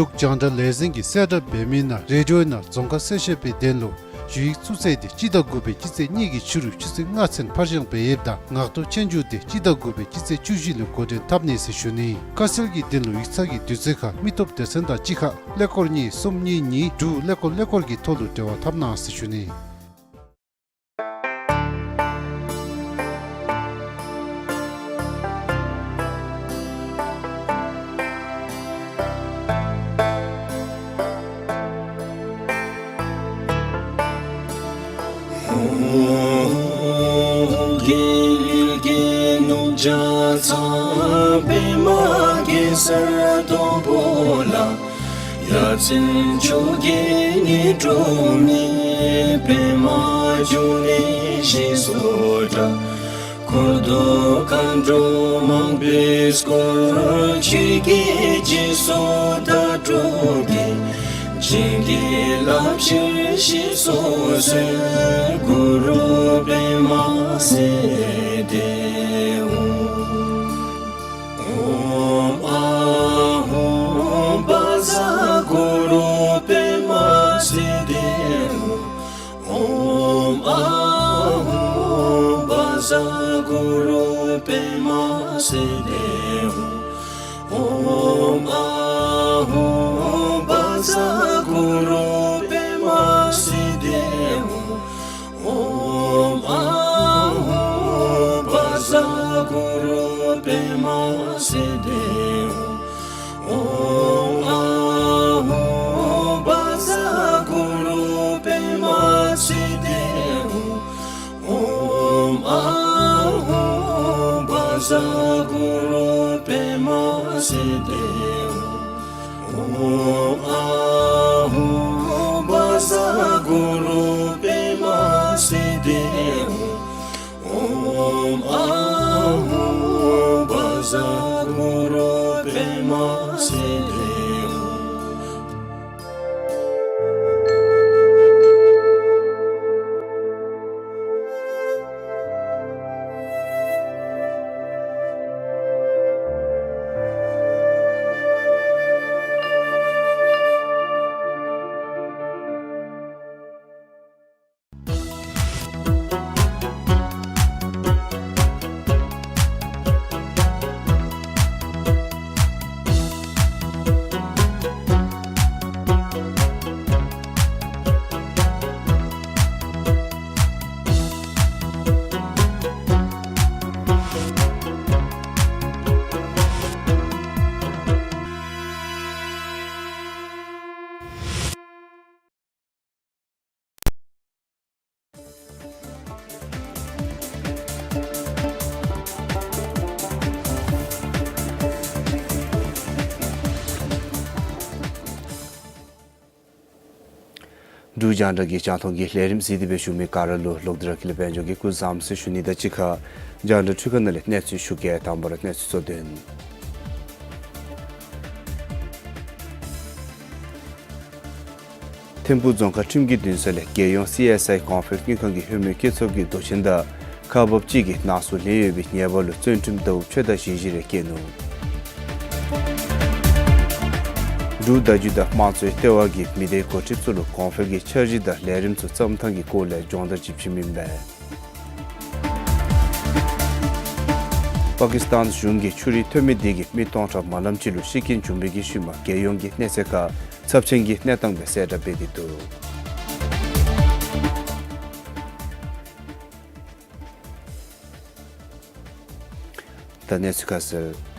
འབྲུག་རྒྱང་བསྒྲགས་ལས་འཛིན་གྱིས་གསལ་བསྒྲགས་འབད་མི་ནང་རེ་ཌི་ཡོ་ནང་རྫོང་ཁ་གསལ་བཤད་པའི་དོན་ལུ་ཞུ་ཡིག་བཙུགས་ཚེས་དེ་སྤྱི་ཟླ་དགུ་པའི་སྤྱི་ཚེས་གཉིས་ཀྱི་ཕྱི་རུ་ཆུ་ཚོད་ལྔ་ཚུན་ཕར་འགྱངས་འབད་ཡོདཔ་ད་ངག་ཐོག་སྤྱོད་འཇུག་དེ་སྤྱི་ཟླ་དགུ་པའི་སྤྱི་ཚེས་བཅུ་བཞི་ལས་འགོ་འདྲེན་འཐབ་ནི་ཟེར་ཞུ་ནི། ཁ་གསལ་གྱི་དོན་ལུ་ཡིག་ཚང་གི་དུས་ཚོད་ཁར་མི་སྟོབས་སྡེ་ཚན་དང་གཅིག་ཁར་ཀླད་ཀོར་གཉིས་གསུམ་གཉིས་གཉིས་དྲུག་ཀླད་ཀོར་ཀླད་ཀོར་གྱི་ཐོག་ལུ་འབྲེལ་བ་འཐབ་གནང་ཟེར་ཞུ་ནི། འཁོར་དུ་མཁའ་འགྲོ་མང་པོས་བསྐོར། ཆོས་ཀྱི་རྗེས་སུ་བདག་སྒྲུབ་ཀྱིས། བྱིན་གྱིས་བརླབ་ཕྱིར་ཞེས་སུ་གསོལ། གུ་རུ་པདྨ་སིདྡྷི་ཧཱུྃ། ཨོཾ་ཨཱཿཧཱུྃ་བཛྲ་གུ་རུ་པདྨ་སིདྡྷི་ཧཱུྃ། ཨོཾ་ཨཱཿཧཱུྃ་བཛྲ་གུ་རུ་པདྨ་སིདྡྷི་ཧཱུྃ། ཨོཾ་ཨཱཿཧཱུྃ་བཛྲ་གུ་རུ་པདྨ་སིདྡྷི་ཧཱུྃ། ཨོཾ་ཨཱཿཧཱུྃ་བཛྲ་གུ་རུ་པདྨ་སིདྡྷི་ཧཱུྃ། ཨོཾ་ཨཱཿཧཱུྃ་བཛྲ་གུ་རུ་པདྨ་སིདྡྷི་ཧཱུྃ། ཨོཾ་ཨཱཿཧཱུྃ་བཛྲ་གུ་རུ་པདྨ་སིདྡྷི་ཧཱུྃ། ཨོཾ་ཨཱཿཧཱུྃ་བཛྲ་གུ་རུ་པདྨ་སིདྡྷི་ཧཱུྃ། ཨོཾ་ཨཱཿཧཱུྃ་བཛྲ་གུ་རུ་པདྨ་སིདྡྷི་ཧཱུྃ། འབྲུག་རྒྱང་བསྒྲགས་ཀྱི་རྒྱང་མཐོང་གི་ལས་རིམ་གཟིགས་ཏེ་སྦེ་བཞུགས་མི་ག་ར་ལུ་ལོག་སྟེ་ར་ཁྱེད་ལུ་དཔལ་འབྱོར་གྱིས་སྐུ་བཟང་ཟེར་ཞུ་ནི་དང་གཅིག་ཁར་རྒྱང་བསྒྲགས་འཕྲུལ་ཁང་ནང་ལས་གནས་ཚུལ་ཞུ་གེ། དང་པ་ར་གནས་ཚུལ་གཙོ་དོན། ཐིམ་ཕུག་རྫོང་ཁག་ཁྲིམས་ཀྱི་འདུན་ས་ལས་རྒྱལ་ཡོངས་སི་ཨེསི་ཨའི་གོང་འཕེལ་དངུལ་ཁང་གི་ཧེ་མའི་བསྐྱེད་ཚོགས་ཀྱི་མདོ་ཆེན་དང་ཁག་འབགཔ་ཅིག་གིས་ནང་སོ་ལེན་ཡོད་པའི་ཉེས་པ་ལུ་བཙོན་ཁྲིམས་ཟླཝ་ཕྱེད་དང་བཞི་བཞི་རེ་བཀལ་ནུག། འབྲུག་བརྡ་བརྒྱུད་དང་དམངས་གཙོའི་ལྟེ་བ་གིས་མི་སྡེའི་འགོ་ཁྲིདཔ་ཚུ་ལུ་གོང་འཕེལ་གྱི་འཆར་གཞི་དང་ལས་རིམ་ཚུ་བརྩམ་ཐངས་ཀྱི་སྐོར་ལས་སྦྱོང་བརྡར་ཅིག་བྱིནམ་ཨིན་པས། པ་ཀི་སི་ཐན་གཞུང་གིས་ཆུ་རུད་ཐོན་མི་དེ་གིས་མི་སྟོང་ཕྲག་མ་ལམ་ཅིག་ལུ་ཤི་རྐྱེན་བྱུང་བའི་གི་ཤུལ་མ་རྒྱལ་ཡོངས་ཀྱི་གནས་ཚད་ཁར་ཚབས་ཆེན་གྱི་གནས་སྟངས་སྦེ་གསལ་བསྒྲགས་འབད་དེ་འདུག། ད་གནས་ཚུལ་ཁ་གསལ།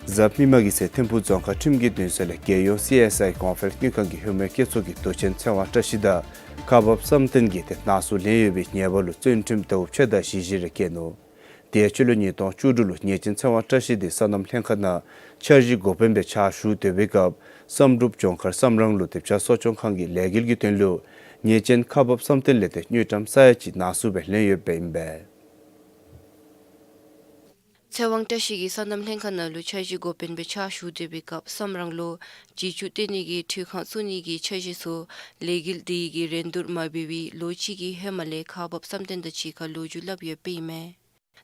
གཟའ་མིག་དམར་གྱི་ཚེ་ཐིམ་ཕུག་རྫོང་ཁག་ཁྲིམས་ཀྱི་འདུན་ས་ལས་རྒྱལ་ཡོངས་སི་ཨེསི་ཨའི་གོང་འཕེལ་དངུལ་ཁང་གི་ཧེ་མའི་བསྐྱེད་ཚོགས་ཀྱི་མདོ་ཆེན་ཚེ་དབང་བཀྲ་ཤིས་དང་ཁག་འབགཔ་བསམ་གཏན་གྱིས་ཏེ་ནང་སོ་ལེན་ཡོད་པའི་ཉེས་པ་ལུ་བཙོན་ཁྲིམས་ཟླཝ་ཕྱེད་དང་བཞི་བཞི་རེ་བཀལ་ནུག། དེ་ཡང་སྤྱི་ལོ་ཉིས་སྟོང་བཅུ་དྲུག་ལུ་ཉེས་ཅན་ཚེ་དབང་བཀྲ་ཤིས་དེ་སོ་ནམ་ལྷན་ཁག་ནང་འཆར་གཞི་འགོ་དཔོན་སྦེ་ཕྱག་ཞུ་སྡོད་པའི་སྐབས་བསམ་གྲུབ་ལྗོངས་མཁར་བསམ་རང་ལུ་དེ་ཕྱག་གསོ་སྐྱོང་ཁང་གི་ལས་འགུལ་གྱི་དོན་ལུ་ཉེས་ཅན་ཁག་འབགཔ་བསམ་གཏན་ལས་ཏེ་དངུལ་ཀྲམ་ས་ཡ་གཅིག་ནང་སོ་སྦེ་ལེན་ཡོདཔ་ཨིན་པས། ཚེ་དབང་བཀྲ་ཤིས་ཀྱིས་སོ་ནམ་ལྷན་ཁག་ནང་ལུ་འཆར་གཞི་འགོ་དཔོན་སྦེ་ཕྱག་ཞུ་སྡོད་པའི་སྐབས་བསམ་རང་ལུ་བྱི་ཅུང་སྟོན་ནི་གི་འཕྲུལ་ཁང་བཙུགས་ནི་གི་འཆར་གཞི་ཚུ་ལས་འགུལ་དེ་གིས་རིན་བསྡུར་མ་འབད་བར་ལོ་གཅིག་གི་ཧེ་མ་ལས་ཁག་འབགཔ་བསམ་གཏན་དང་གཅིག་ཁར་ལོ་རྒྱུས་སླབ་ཡོདཔ་ཨིན་མས།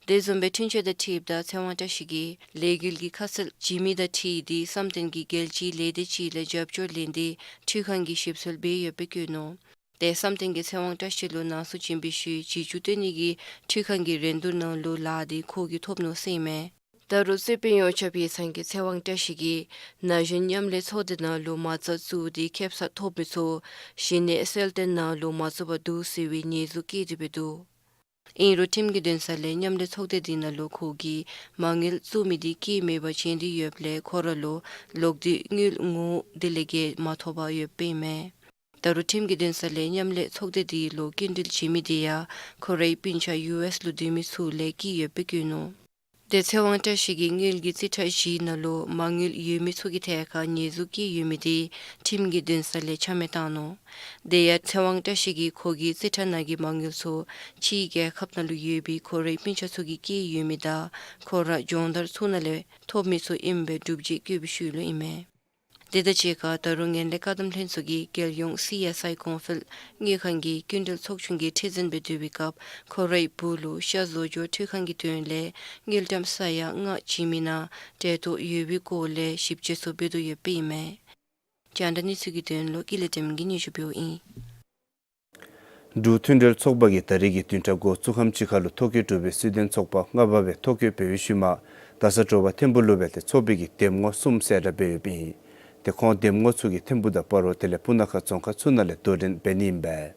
དེ་བཟུམ་སྦེ་འཁྲུན་ཆོད་དང་འཁྲིལཝ་ད་ཚེ་དབང་བཀྲ་ཤིས་ཀྱིས་ལས་འགུལ་གྱི་ཁ་གསལ་བྱིན་མི་དང་འཁྲིལ་ཏེ་བསམ་གཏན་གྱི་རྒྱལ་སྤྱིའི་ལས་སྡེ་ཅིག་ལས་རྒྱབ་སྐྱོར་ལེན་ཏེ་འཕྲུལ་ཁང་གི་ཞིབ་འཚོལ་འབད་ཡོདཔ་སྦེ་བཀོད་ནུག། ཏེ་བསམ་གཏན་གྱིས་ཚེ་དབང་བཀྲ་ཤིས་ལུ་ནང་གསུག་བྱིན་པའི་ཤུལ་བྱི་ཅུང་བཏོན་ནི་གི་འཕྲུལ་ཁང་གི་རིན་བསྡུར་ནང་ལུ་ལཱ་འདི་ཁོ་གིས་ཐོབ་ནུག་ཟེར་ཨིན་མས། ད་རུང་རྩོད་དཔོན་ཡོངས་ཁྱབ་ཡིག་ཚང་གིས་ཚེ་དབང་བཀྲ་ཤིས་ཀྱིས་ན་གཞོན་མཉམ་ལས་ཚོགས་སྡེ་ནང་ལུ་མ་རྩ་བཙུགས་ཏེ་ཁེ་སང་ཐོབ་མི་ཚུ་གཞི་ནས་གསལ་སྟོན་ནང་ལུ་མ་བཙུགས་པར་འདུག་ཟེར་བའི་ཉེས་འཛུགས་བཀལ་ཏེ་སྦེ་འདུག། ཨིན་རུང་ཁྲིམས་ཀྱི་འདུན་ས་ལས་མཉམ་ལས་ཚོགས་སྡེ་འདི་ནང་ལུ་ཁོ་གིས་མ་དངུལ་བཙུགས་མི་འདི་སྐྱེད་མེད་པར་བྱིན་ཏེ་ཡོདཔ་ལས་ཁོ་ར་ལུ་ལོག་སྟེ་དངུལ་དངོས་དེ་ལས་བརྒལ་མ་ཐོབ་པར་ཡོདཔ་ཨིན་མས། ད་རུང་ཁྲིམས་ཀྱི་འདུན་ས་ལས་མཉམ་ལས་ཚོགས་སྡེ་འདི་ལུ་སྐྱིན་འགྲུལ་བྱིན་མི་འདི་ཡང་ཁོ་རའི་སྤུན་ཆ་ཡུ་ཨེསི་ལུ་སྡོད་མི་ཚུ་ལས་སྐྱེས་ཡོདཔ་སྦེ་བཀོད་ནུག། ཏེ་ཚེ་དབང་བཀྲ་ཤིས་ཀྱི་དངུལ་གྱི་རྩིས་ཁྲ་བཞི་ནང་ལུ་མ་དངུལ་ཡོད་མི་ཚུ་གི་ཐད་ཁར་ཉེས་འཛུགས་བཀལ་ཡོད་མི་འདི་ཁྲིམས་ཀྱི་འདུན་ས་ལས་ཆ་མེད་བཏང་ནུག། དེ་ཡང་ཚེ་དབང་བཀྲ་ཤིས་ཀྱིས་ཁོ་གི་རྩིས་ཁྲ་ནང་གི་མ་དངུལ་ཚུ་ཕྱིའི་རྒྱལ་ཁབ་ནང་ལུ་ཡོད་པའི་ཁོ་རའི་སྤུན་ཆ་ཚུ་གིས་བསྐྱལ་ཡོད་མི་དང་ཁོ་ར་སྦྱོང་བརྡར་ཚུ་ནང་ལས་ཐོབ་མི་ཚུ་ཨིནམ་སྦེ་སྒྲུབ་བྱེད་བཀོད་པའི་ཤུལ་ལུ་ཨིན་མས། དེ་དང་གཅིག་ཁར་ད་རུང་ངན་ལྷད་བཀག་སྡོམ་ལྷན་ཚོགས་ཀྱི་རྒྱལ་ཡོངས་སི་ཨེསི་ཨའི་གོང་འཕེལ་དངུལ་ཁང་གི་སྐྱིན་འགྲུལ་ཚོགས་ཆུང་གི་ཁྲི་འཛིན་སྦེ་སྡོད་པའི་སྐབས་ཁོ་རའི་བུ་ལུ་ཤ་བཟོ་སྐྱོར་འཕྲུལ་ཁང་གི་དོན་ལས་དངུལ་ཀྲམ་ས་ཡ་ལྔ་བྱིན་མི་ནང་འབྲེལ་གཏོགས་ཡོད་པའི་སྐོར་ལས་ཞིབ་དཔྱད་ཚུ་འབད་དོ་ཡོདཔ་ཨིན་མས། རྒྱང་བསྒྲགས་གནས་ཚུལ་གྱི་དོན་ལུ་ཀུན་ལེགས་བདེམ་གིས་སྙན་ཞུ་འབདཝ་ཨིན། འབྲུག་མཐུན་འབྲེལ་ཚོགས་པ་གིས་ད་རིས་ཀྱི་བདུན་ཕྲག་འགོ་ཚུགས་ཁམས་ཅིག་ཁར་ལུ་ཐོ་བཀོད་གྲུབ་པའི་སྲིད་དོན་ཚོགས་པ་ལྔ་པ་སྦེ་ཐོ་བཀོད་འབད་བའི་ཤུལ་མ་ད་ས་དྲོ་པ་ཐིམ་ཕུག་ལུ་འབད་དེ་ཚོགས་པའི་གི་འདེམས་ངོ་གསུམ་གསལ་བསྒྲགས་འབད་ཡོདཔ་ཨིན། ཏེ་ཁོང་འདེམས་ངོ་ཚུ་གིས་ཐིམ་ཕུག་དང་སྤ་རོ་དེ་ལས་སྤུ་ན་ཁ་རྫོང་ཁག་ཚུ་ནང་ལས་དོ་འགྲན་འབད་ནི་ཨིན་པས།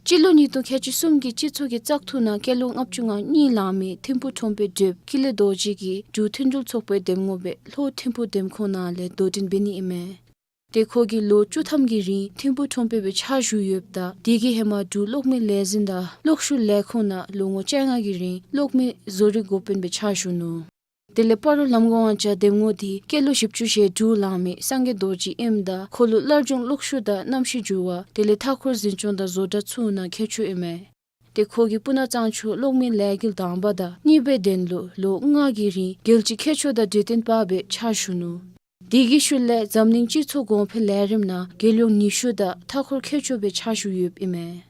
སྤྱི་ལོ་ཉིས་སྟོང་ཁལ་གཅིག་གསུམ་གྱི་སྤྱི་ཚོགས་ཀྱི་བཙག་འཐུ་ནང་སྐྱེས་ལོ་ལྔ་བཅུ་ང་གཉིས་ལང་མི་ཐིམ་ཕུག་ཁྲོམ་དཔོན་བགྲེསཔ་ཀུན་ལེགས་རྡོ་རྗེ་གིས་འབྲུག་མཐུན་འབྲེལ་ཚོགས་པའི་འདེམས་ངོ་སྦེ་ལྷོ་ཐིམ་ཕུག་འདེམས་ཁོངས་ནང་ལས་དོ་འགྲན་འབད་ནི་ཨིན་མས། ཏེ་ཁོ་གིས་ལོ་བཅུ་ཐམ་གྱི་རིང་ཐིམ་ཕུག་ཁྲོམ་དཔོན་སྦེ་ཕྱག་ཞུ་ཡོདཔ་ད་དེ་གི་ཧེ་མ་འབྲུག་གློག་མེ་ལས་འཛིན་དང་གློག་ཤུགས་ལས་ཁུངས་ནང་ལོ་ངོ་བཅོ་ལྔ་གི་རིང་གློག་མེ་བཟོ་རིག་འགོ་དཔོན་སྦེ་ཕྱག་ཞུ་ནུག། དེ་ལས་སྤ་རོ་ལམ་གོང་ང་བཅར་འདེམས་ངོ་འདི་སྐྱེས་ལོ་བཞི་བཅུ་ཞེ་དྲུག་ལང་མི་སངས་རྒྱས་རྡོ་རྗེ་ཨིནམ་ད་ཁོ་ལུ་སླར་འབྱུང་གློག་ཤུགས་དང་གནམ་གཤིས་འགྱུར་བ་དེ་ལས་མཐའ་འཁོར་འཛིན་སྐྱོང་དང་བཟོ་གྲྭ་ཚུ་ནང་མཁས་མཆོག་ཨིན་མས། ཏེ་ཁོ་གིས་སྤུ་ན་གཙང་ཆུ་གློག་མེ་ལས་འགུལ་དང་པ་དང་གཉིས་པའི་དོན་ལུ་ལོ་ལྔ་གི་རིང་རྒྱལ་སྤྱིའི་མཁས་མཆོག་དང་འབྲེལ་ལྡན་པ་སྦེ་ཕྱག་ཞུ་ནུག། དེ་གི་ཤུལ་ལས་འཛམ་གླིང་སྤྱི་ཚོགས་གོང་འཕེལ་ལས་རིམ་ནང་རྒྱལ་ཡོངས་ཉི་ཤུ་དང་མཐའ་འཁོར་མཁས་མཆོག་སྦེ་ཕྱག་ཞུ་ཡོདཔ་ཨིན་མས།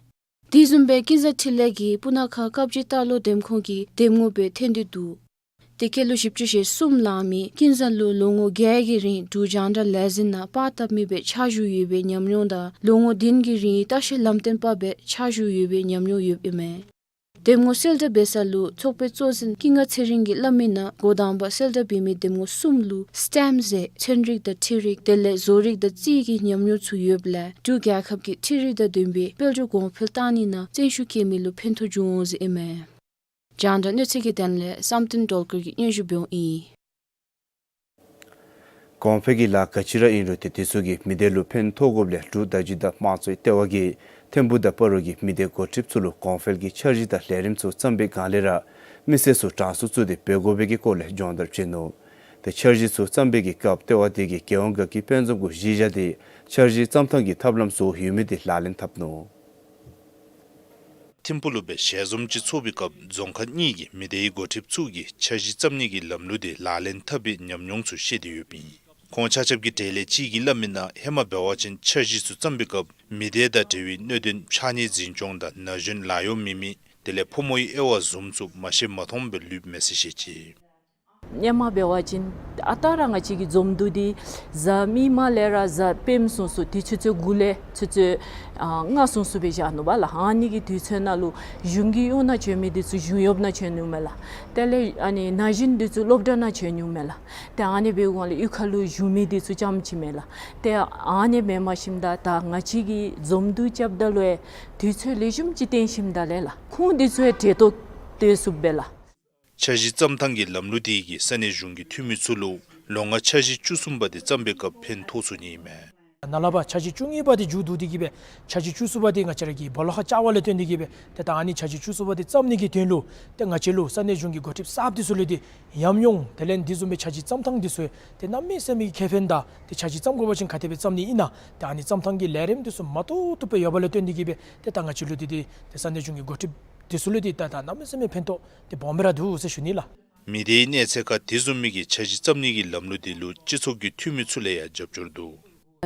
དེ་བཟུམ་སྦེ་ཀུན་བཟང་འཕྲིན་ལས་ཀྱིས་སྤུ་ན་ཁ་དཀར་སྦྱིས་རྟ་ལོག་འདེམས་ཁོངས་ཀྱི་འདེམས་ངོ་སྦེ་ཐོན་ཏེ་འདུག། ཏེ་སྐྱེས་ལོ་བཞི་བཅུ་ཞེ་གསུམ་ལང་མི་ཀུན་བཟང་ལུ་ལོ་ངོ་བརྒྱད་ཀྱི་རིང་འབྲུག་རྒྱང་བསྒྲགས་ལས་འཛིན་ནང་པར་བཏབ་མི་སྦེ་ཕྱག་ཞུ་ཡོད་པའི་ཉམས་མྱོང་དང་ལོ་ངོ་བདུན་གྱི་རིང་ལྟ་བཤལ་ལམ་སྟོན་པ་སྦེ་ཕྱག་ཞུ་ཡོད་པའི་ཉམས་མྱོང་ཡོདཔ་ཨིན་མས། འདེམས་ངོ་གསལ་བསྒྲགས་འབད་ས་ལུ་ཚོགས་པའི་གཙོ་འཛིན་ཀུན་དགའ་ཚེ་རིང་གིས་སླབ་མི་ནང་འགོ་དང་པ་གསལ་བསྒྲགས་འབད་མི་འདེམས་ངོ་གསུམ་ལུ་སི་ཊེམ་ཟེར་ཚན་རིག་དང་འཕྲུལ་རིག་དེ་ལས་བཟོ་རིག་དང་རྩིས་ཀྱི་ཉམས་མྱོང་ཚུ་ཡོདཔ་ལས་འབྲུག་རྒྱལ་ཁབ་ཀྱི་འཕྲུལ་རིག་དང་ལྡན་པའི་དཔལ་འབྱོར་གོང་འཕེལ་བཏང་ནི་ནང་བརྩོན་ཤུགས་བསྐྱེད་མི་ལུ་ཕན་ཐོགས་འབྱུང་འོང་ཟེར་ཨིན་མས། རྒྱང་བསྒྲགས་གནས་ཚུལ་གྱི་དོན་ལས་བསམ་གཏན་སྒྲོལ་དཀར་གྱིས་སྙན་ཞུ་འབདཝ་ཨིན། གོང་འཕེལ་གྱི་ལཱ་ག་ཅི་ར་ཨིན་རུང་ཏེ་དེ་ཚུ་གིས་མི་སྡེ་ལུ་ཕན་ཐོགས་དགོཔ་ལས་འབྲུག་བརྡ་བརྒྱུད་དང་དམངས་གཙོའི་ལྟེ་བ་གིས་ཐིམ་ཕུག་དང་སྤ་རོ་གི་མི་སྡེ་འགོ་ཁྲིདཔ་ཚུ་ལུ་གོང་འཕེལ་གྱི་འཆར་གཞི་དང་ལས་རིམ་ཚུ་བརྩམས་པའི་སྒང་ལས་ར་མི་སེར་ཚུ་གྲངས་སུ་བཙུགས་ཏེ་འབད་དགོ་པའི་གི་སྐོར་ལས་སྦྱོང་བརྡར་བྱིན་ནུག། ཏེ་འཆར་གཞི་ཚུ་བརྩམས་པའི་གི་སྐབས་ལྟེ་བ་དེ་གིས་རྒྱལ་ཡོངས་དགའ་སྐྱིད་དཔལ་འཛོམས་སྐུ་གཞི་བཞག་སྟེ་འཆར་གཞི་བརྩམ་ཐངས་ཀྱི་ཐབས་ལམ་བཟོ་ཡོད་མི་དེ་ལག་ལེན་འཐབ་ནུག། ཐིམ་ཕུག་ལུ་སྦེ་ཞལ་འཛོམས་ཅིག་ཚོགས་པའི་སྐབས་རྫོང་ཁག་གཉིས་ཀྱི་མི་སྡེའི་འགོ་ཁྲིདཔ་ཚུ་གིས་འཆར་གཞི་བརྩམ་ནི་གི་ལམ་ལུགས་དེ་ལག་ལེན་འཐབ་པའི་ཉམས་མྱོང་ཚུ་བཤད་དེ་ཡོདཔ་ཨིན། ཁོང་ཆ་ཁྱབ་ཀྱི་གྲས་ལས་གཅིག་གིས་སླབ་མི་ནང་ཧེ་མ་འབད་བ་ཅིན་འཆར་གཞི་ཚུ་བརྩམ་པའི་སྐབས་མི་སྡེ་དང་འབྲེལ་བའི་གནད་དོན་ཕྱགས་སྙིགས་འཛིན་སྐྱོང་དང་ན་གཞོན་ལཱ་གཡོག་མེད་མི་དེ་ལས་ཕོ་མོའི་དབྱེ་བ་བཟུམ་ཚུ་མ་ཤེས་མ་མཐོངམ་སྦེ་ལུསཔ་མས་ཟེར་བཤད་ཅི། ཧེ་མ་འབད་བ་ཅིན་ཨ་རྟག་ར་ང་བཅས་ཀྱི་འཛོམས་འདུ་འདི་གཟའ་མིག་དམར་ལས་ར་གཟའ་སྤེནམ་ཚུན་ཚོད་དེ་ཚུན་ཚོད་དགུ་ལས་ཚུན་ཚོད་ཨ་ལྔ་ཚུན་ཚོད་སྦེ་བཞག་ནུག་པ་ལགས། ཨ་ནི་གི་དུས་ཚོད་ནང་ལུ་གཞུང་གི་གཡོག་ནང་བྱོན་མི་འདི་ཚུ་གཞུང་གཡོགཔ་ནང་བྱོན་ནུག་མས་ལགས། དེ་ལས་ཨ་ནི་ན་གཞོན་འདི་ཚུ་སློབ་གྲྭ་ནང་བྱོན་ནུག་མས་ལགས། ཏེ་ཨ་ནི་འབད་འོང་ལས་གཡུས་ཁ་ལུ་བཞུགས་མི་འདི་ཚུ་རྐྱངམ་ཅིག་མས་ལགས། ཏེ་ཨ་ནི་འབད་མ་ཤེསཔ་ད་ད་ང་བཅས་ཀྱིས་འཛོམས་འདུ་རྐྱབ་ད་ལུ་ཡང་དུས་ཚོད་ལེགས་ཤོམ་ཅིག་བཏོན་ཞིནམ་ད་ལས་ལགས་ཁུངས་འདི་ཚུ་ཡང་གྲལ་གཏོགས་སྡོད་ཚུགསཔ་སྦེ་ལགས། འཆར་གཞི་བརྩམ་ཐངས་ཀྱི་ལམ་ལུགས་དེ་གིས་ས་གནས་གཞུང་གི་འཐུས་མི་ཚུ་ལུ་ལོ་ལྔ་འཆར་གཞི་བཅུ་གསུམ་པ་དེ་བརྩམ་པའི་སྐབས་ཕན་ཐོགས་ཚུགས་ནི་ཨིན་མས། ནཱ་ལས་ཕར་འཆར་གཞི་བཅུ་གཉིས་པ་དེ་མཇུག་བསྡུ་སྟེ་གིས་སྦེ་འཆར་གཞི་བཅུ་གསུམ་པ་དེ་ང་བཅས་ར་གིས་སྦོ་ལོགས་ཁར་བཅར་བ་ལས་བརྟེན་ཏེ་གིས་སྦེ་ཏེ་ད་ཨ་ནི་འཆར་གཞི་བཅུ་གསུམ་པ་དེ་བརྩམ་ནི་གི་དོན་ལུ་ཏེ་ང་བཅས་ལུ་ས་གནས་གཞུང་གི་འགོ་ཁྲིདཔ་གསརཔ་དེ་ཚུ་ལུ་ཏེ་ཉམས་མྱོང་དེ་ལས་འདི་བཟུམ་སྦེ་འཆར་གཞི་བརྩམ་ཐངས་འདི་ཚུ་ཏེ་གནམ་མེད་ས་མེད་ཀྱི་ཁེ་ཕན་དང་ཏེ་འཆར་གཞི་བརྩམ་དགོ་པ་ཅིན་ག་དེ་སྦེ་བརྩམ་ནི་ཨིན་ན་ཏེ་ཨ་ནི་བརྩམ་ཐངས་ཀྱི་ལས་རིམ་འདི་ཚུ་མ་ཐུབ་ཐུབ་སྦེ་ཡོད་པ་ལས་བརྟེན་ཏེ་གིས་སྦེ་ཏེ་ད་ང་བཅས་ལུ་ཏེ་ཏེ་ཏེ་ས་གནས་གཞུང་གི་འགོ་ཁྲིདཔ་དེ་ཚུ་ལུ་ཏེ་ད་ད་གནམ་མེད་ས་མེད་ཕན་ཐོགས་ཏེ་སྦོམ་སྦེ་ར་འདུག་ཟེར་ཞུ་ནི་ལགས། མི་སྡེའི་གནས་ཚད་ཁར་དེ་བཟུམ་མའི་གི་འཆར་གཞི་བརྩམ་ནི་གི་ལམ་ལུགས་དེ་ལུ་སྤྱི་ཚོགས་ཀྱི་འཐུས་མི་ཚུ་ལས་ཡང་རྒྱབ་སྐྱོར་འདུག།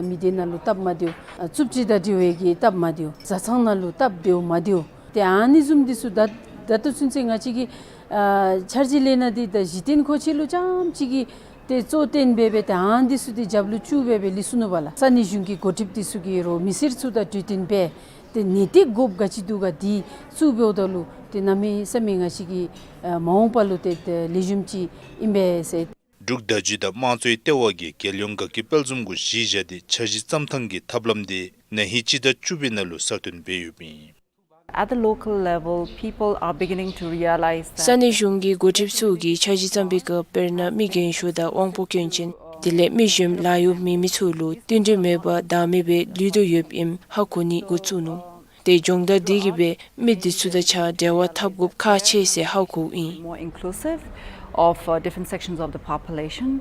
མི་སྡེ་ནང་ལུ་སྟབས་མ་བདེཝ་ཨ་རྩུབ་སྤྱོད་དང་འབྲེལ་བའི་གི་སྟབས་མ་བདེཝ་བཟའ་ཚང་ནང་ལུ་སྟབས་བདེཝ་མ་བདེཝ་ཏེ་ཨ་ནི་བཟུམ་འདི་ཚུ་ད་ ད་ལྟོ་ཚུན་ཚོད་ང་བཅས་ཀྱི་ཨ་འཆར་གཞི་ལས་ནཱ་འདི་ད་གཞི་རྟེན་མཁོ་ཆས་ལུ་རྐྱངམ་ཅིག་གི་ཏེ་གཙོ་བཏོན་འབད་སྦེ་ཏེ་ཨ་ནི་འདི་ཚུ་འདི་རྒྱབ་ལུ་བཅུག་སྦེ་སྦེ་ལུས་སོ་ནུག་པ་ལགས། ས་གནས་གཞུང་གི་འགོ་ཁྲིདཔ་འདི་ཚུ་གིས་རོགས་མི་སེར་ཚུ་དང་གྲོས་བསྟུན་འབད་ཏེ་ནན་ཏན་དགོཔ་ག་ཅི་འདུག་ག་འདི་ཚུ་འབདཝ་ད་ལུ་ཏེ་གནམ་མེད་ས་མེད་ང་བཅས་ཀྱི་ཨ་མ་འོངས་པ་ལུ་ཏེ་ཏེ་ལེགས་ཤོམ་ཅིག་ཨིན་པས་ཟེར། འབྲུག་བརྡ་བརྒྱུད་དང་དམངས་གཙོའི་ལྟེ་བ་གིས་རྒྱལ་ཡོངས་དགའ་སྐྱིད་དཔལ་འཛོམས་གུ་གཞི་བཞག་སྟེ་འཆར་གཞི་བརྩམ་ཐངས་ཀྱི་ཐབས་ལམ་དེ་ན་ཧིང་སྤྱི་ཟླ་བཅུ་པའི་ནང་ལུ་གསར་བཏོན་འབད་ཡོདཔ་ཨིན། At the local level, people are beginning to realize that ས་གནས་གཞུང་གི་འགོ་ཁྲིདཔ་ཚུ་གིས་འཆར་གཞི་བརྩམ་པའི་སྐབས་དཔེར་ན་མི་རྒན་ཤོས་དང་དབང་པོ་སྐྱོན་ཅན་དེ་ལས་མི་གཞན་ལཱ་གཡོག་མེད་མི་ཚུ་ལུ་བསྟུན་གྲོས་མེད་པར་བདག་མེད་སྦེ་ལུས་དོ་ཡོདཔ་ཨིནམ་ཧ་གོ་ནི་འགོ་བཙུགས་ནུག། ཏེ་སྦྱོང་བརྡར་འདི་གིས་སྦེ་མི་འདི་ཚུ་དང་གཅིག་ཁར་འབྲེལ་བ་འཐབ་དགོཔ་ཁག་ཆེ་ཟེར་ཧ་གོཝ་ཨིན། More inclusive of uh, different sections of the population.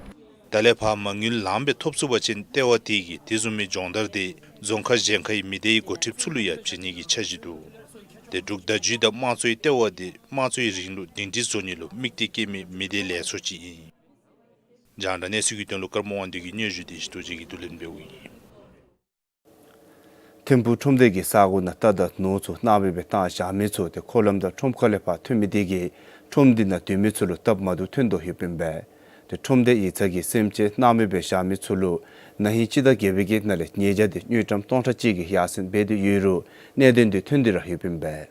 ད་ལས་ཕར་མ་དངུལ་ལངམ་སྦེ་ཐོབ་ཚུགས་པ་ཅིན་ལྟེ་བ་དེ་གིས་དེ་བཟུམ་མའི་སྦྱོང་བརྡར་དེ་རྫོང་ཁག་གཞན་ཁའི་མི་སྡེའི་འགོ་ཁྲིདཔ་ཚུ་ལུ་ཡང་བྱིན་ནི་གི་འཆར་གཞི་འདུག། ཏེ་འབྲུག་བརྡ་བརྒྱུད་དང་དམངས་གཙོའི་ལྟེ་བ་དེ་དམངས་གཙོའི་རིང་ལུགས་སྒྲིང་སྒྲིང་བཟོ་ནི་ལུ་དམིགས་གཏད་བསྐྱེད་མི་མི་སྡེ་ལེགས་ཤོམ་ཅིག་ཨིན། རྒྱང་བསྒྲགས་གནས་ཚུལ་གྱི་དོན་ལུ་ཀརྨ་དབང་འདུས་ཀྱི་སྙན་ཞུ་དེ་ཞི་རྡོ་རྗེ་གིས་བསྡུ་ལེན་འབདཝ་ཨིན། ཐིམ་ཕུག་ཁྲོམ་སྡེ་གི་ས་གོ་ནང་རྟ་དང་ནོར་ཚུ་སྣང་མེད་སྦེ་བཏང་བཞག་མི་ཚུ་ཏེ་འཁོར་ལམ་དང་ཁྲོམ་ཁ་ལས་ཕར་ཐོན་མི་དེ་གིས་ཁྲོམ་སྡེ་ནང་སྡོད་མི་ཚུ་ལུ་སྟབས་མ་བདེཝ་ཐོན་དོ་ཡོདཔ་ཨིན་པས། ཏེ་ཁྲོམ་སྡེ་ཡིག་ཚང་གིས་སེམས་ཅན་སྣང་མེད་སྦེ་བཞག་མི་ཚུ་ལུ་ན་ཧིང་སྤྱི་ཟླ་བརྒྱད་པའི་གི་ནང་ལས་ཉེས་བྱ་དེ་དངུལ་ཀྲམ་སྟོང་ཕྲག་གཅིག་གི་ཡར་སེང་འབད་དེ་ཡོད་རུང་གནད་དོན་དེ་ཐོན་ཏེ་ར་ཡོདཔ་ཨིན་པས།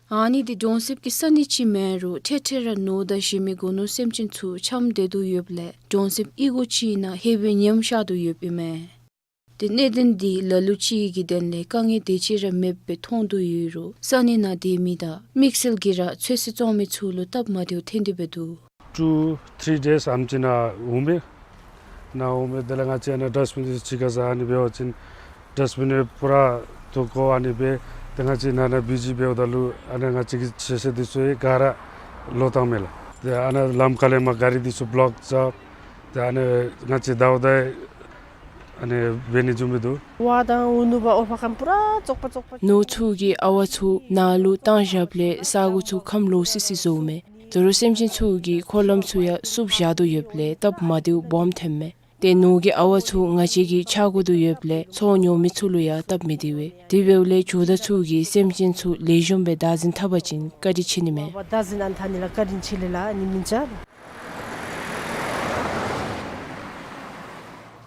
ཨ་ནི་འདི་གྲོང་གསེབ་ཀྱི་ས་གནས་ཅིག་མེན་རུང་ཐེངས་ཐེངས་ར་ནོར་དང་གཞན་མི་སྒོ་ནོར་སེམས་ཅན་ཚུ་འཁྱམས་སྡོད་དོ་ཡོདཔ་ལས་གྲོང་གསེབ་གཡུས་སྒོ་ཅིག་ནང་ཧེ་བེ་ཉམས་ཤར་དོ་ཡོདཔ་ཨིན་མས། ཏེ་གནད་དོན་འདི་ལ་ལུ་ཅིག་གི་དོན་ལས་དཀའ་ངལ་དེ་ཅིག་ར་མེདཔ་སྦེ་མཐོང་དོ་ཡོད་རུང་ས་གནས་ནང་སྡོད་མི་དང་དམིགས་བསལ་གྱིས་ར་ཚོད་བསྲེ་བཙོང་མི་ཚུ་ལུ་སྟབས་མ་བདེཝ་ཐོན་ཏེ་འབད་འདུག། Two three days ཨམ་ཅིག་ནང་འོང་མས། ནང་འོང་མས། དེ་ལས་ང་བཅས་ནཱ་ཌསཊ་བིན་འདི་ཚུ་ཕྱི་ཁར་བཞག་ཨ་ནི་འབད་བ་ཅིན་ཌསཊ་བིན་སྦེ་པུ་ར་དོ་བཀོ་ཨ་ནི་སྦེ་ཏེ་ང་བཅས་ནང་ན་བི་ཇི་འབདཝ་ད་ལུ་ཨ་ནི་ང་བཅས་ཀྱི་ཆ་ཤས་འདི་ཚུ་ཡང་ག་ར་ལོག་བཏང་མས་ལགས། ཏེ་ཨ་ནཱ་ལམ་ཁ་ལས་མར་ག་རི་འདི་ཚུ་བློཀ་རྐྱབ། ཏེ་ཨ་ནི་ང་བཅས་ཟླཝ་ད་ཨ་ནི་འབད་ནི་འགྱོ་མི་འདུག། ཝ་དང་འུ་ནུ་བ་ཨོ་ཕ་ཁམ་པུ་ར་བཙོག་པ་བཙོག་པ། ནོར་ཚུ་གི་ཨ་ཝ་ཚུ་ནཱ་ལུ་བཏང་བཞགཔ་ལས་ས་གོ་ཚུ་ཁམས་ལོག་སི་སི་བཟོཝ་མས། དོ་རུང་སེམས་ཅན་ཚུ་གིས་འཁོར་ལམ་ཚུ་ཡང་བསུབ་བཞག་དོ་ཡོདཔ་ལས་སྟབས་མ་བདེཝ་སྦོམ་ཐོནམ་མས། ཏེ་ནོར་གྱི་ཨ་ཝ་ཚུ་ང་བཅས་ཀྱིས་འཕྱག་དགོ་དོ་ཡོདཔ་ལས་ཚོང་ཉོ་མི་ཚུ་ལུ་ཡང་སྟབས་མི་བདེ་བས། དེ་འབདཝ་ལས་ཇོ་བདག་ཚུ་གིས་སེམས་ཅན་ཚུ་ལེགས་ཤོམ་སྦེ་བདག་འཛིན་འཐབ་པ་ཅིན་བཀའ་དྲིན་ཆེ་ནི་མས། བདག་འཛིན་ཨ་ནི་འཐབ་ནི་ལགས། བཀའ་དྲིན་ཆེ་ལགས། ཨ་ནི་མི་འཇའ།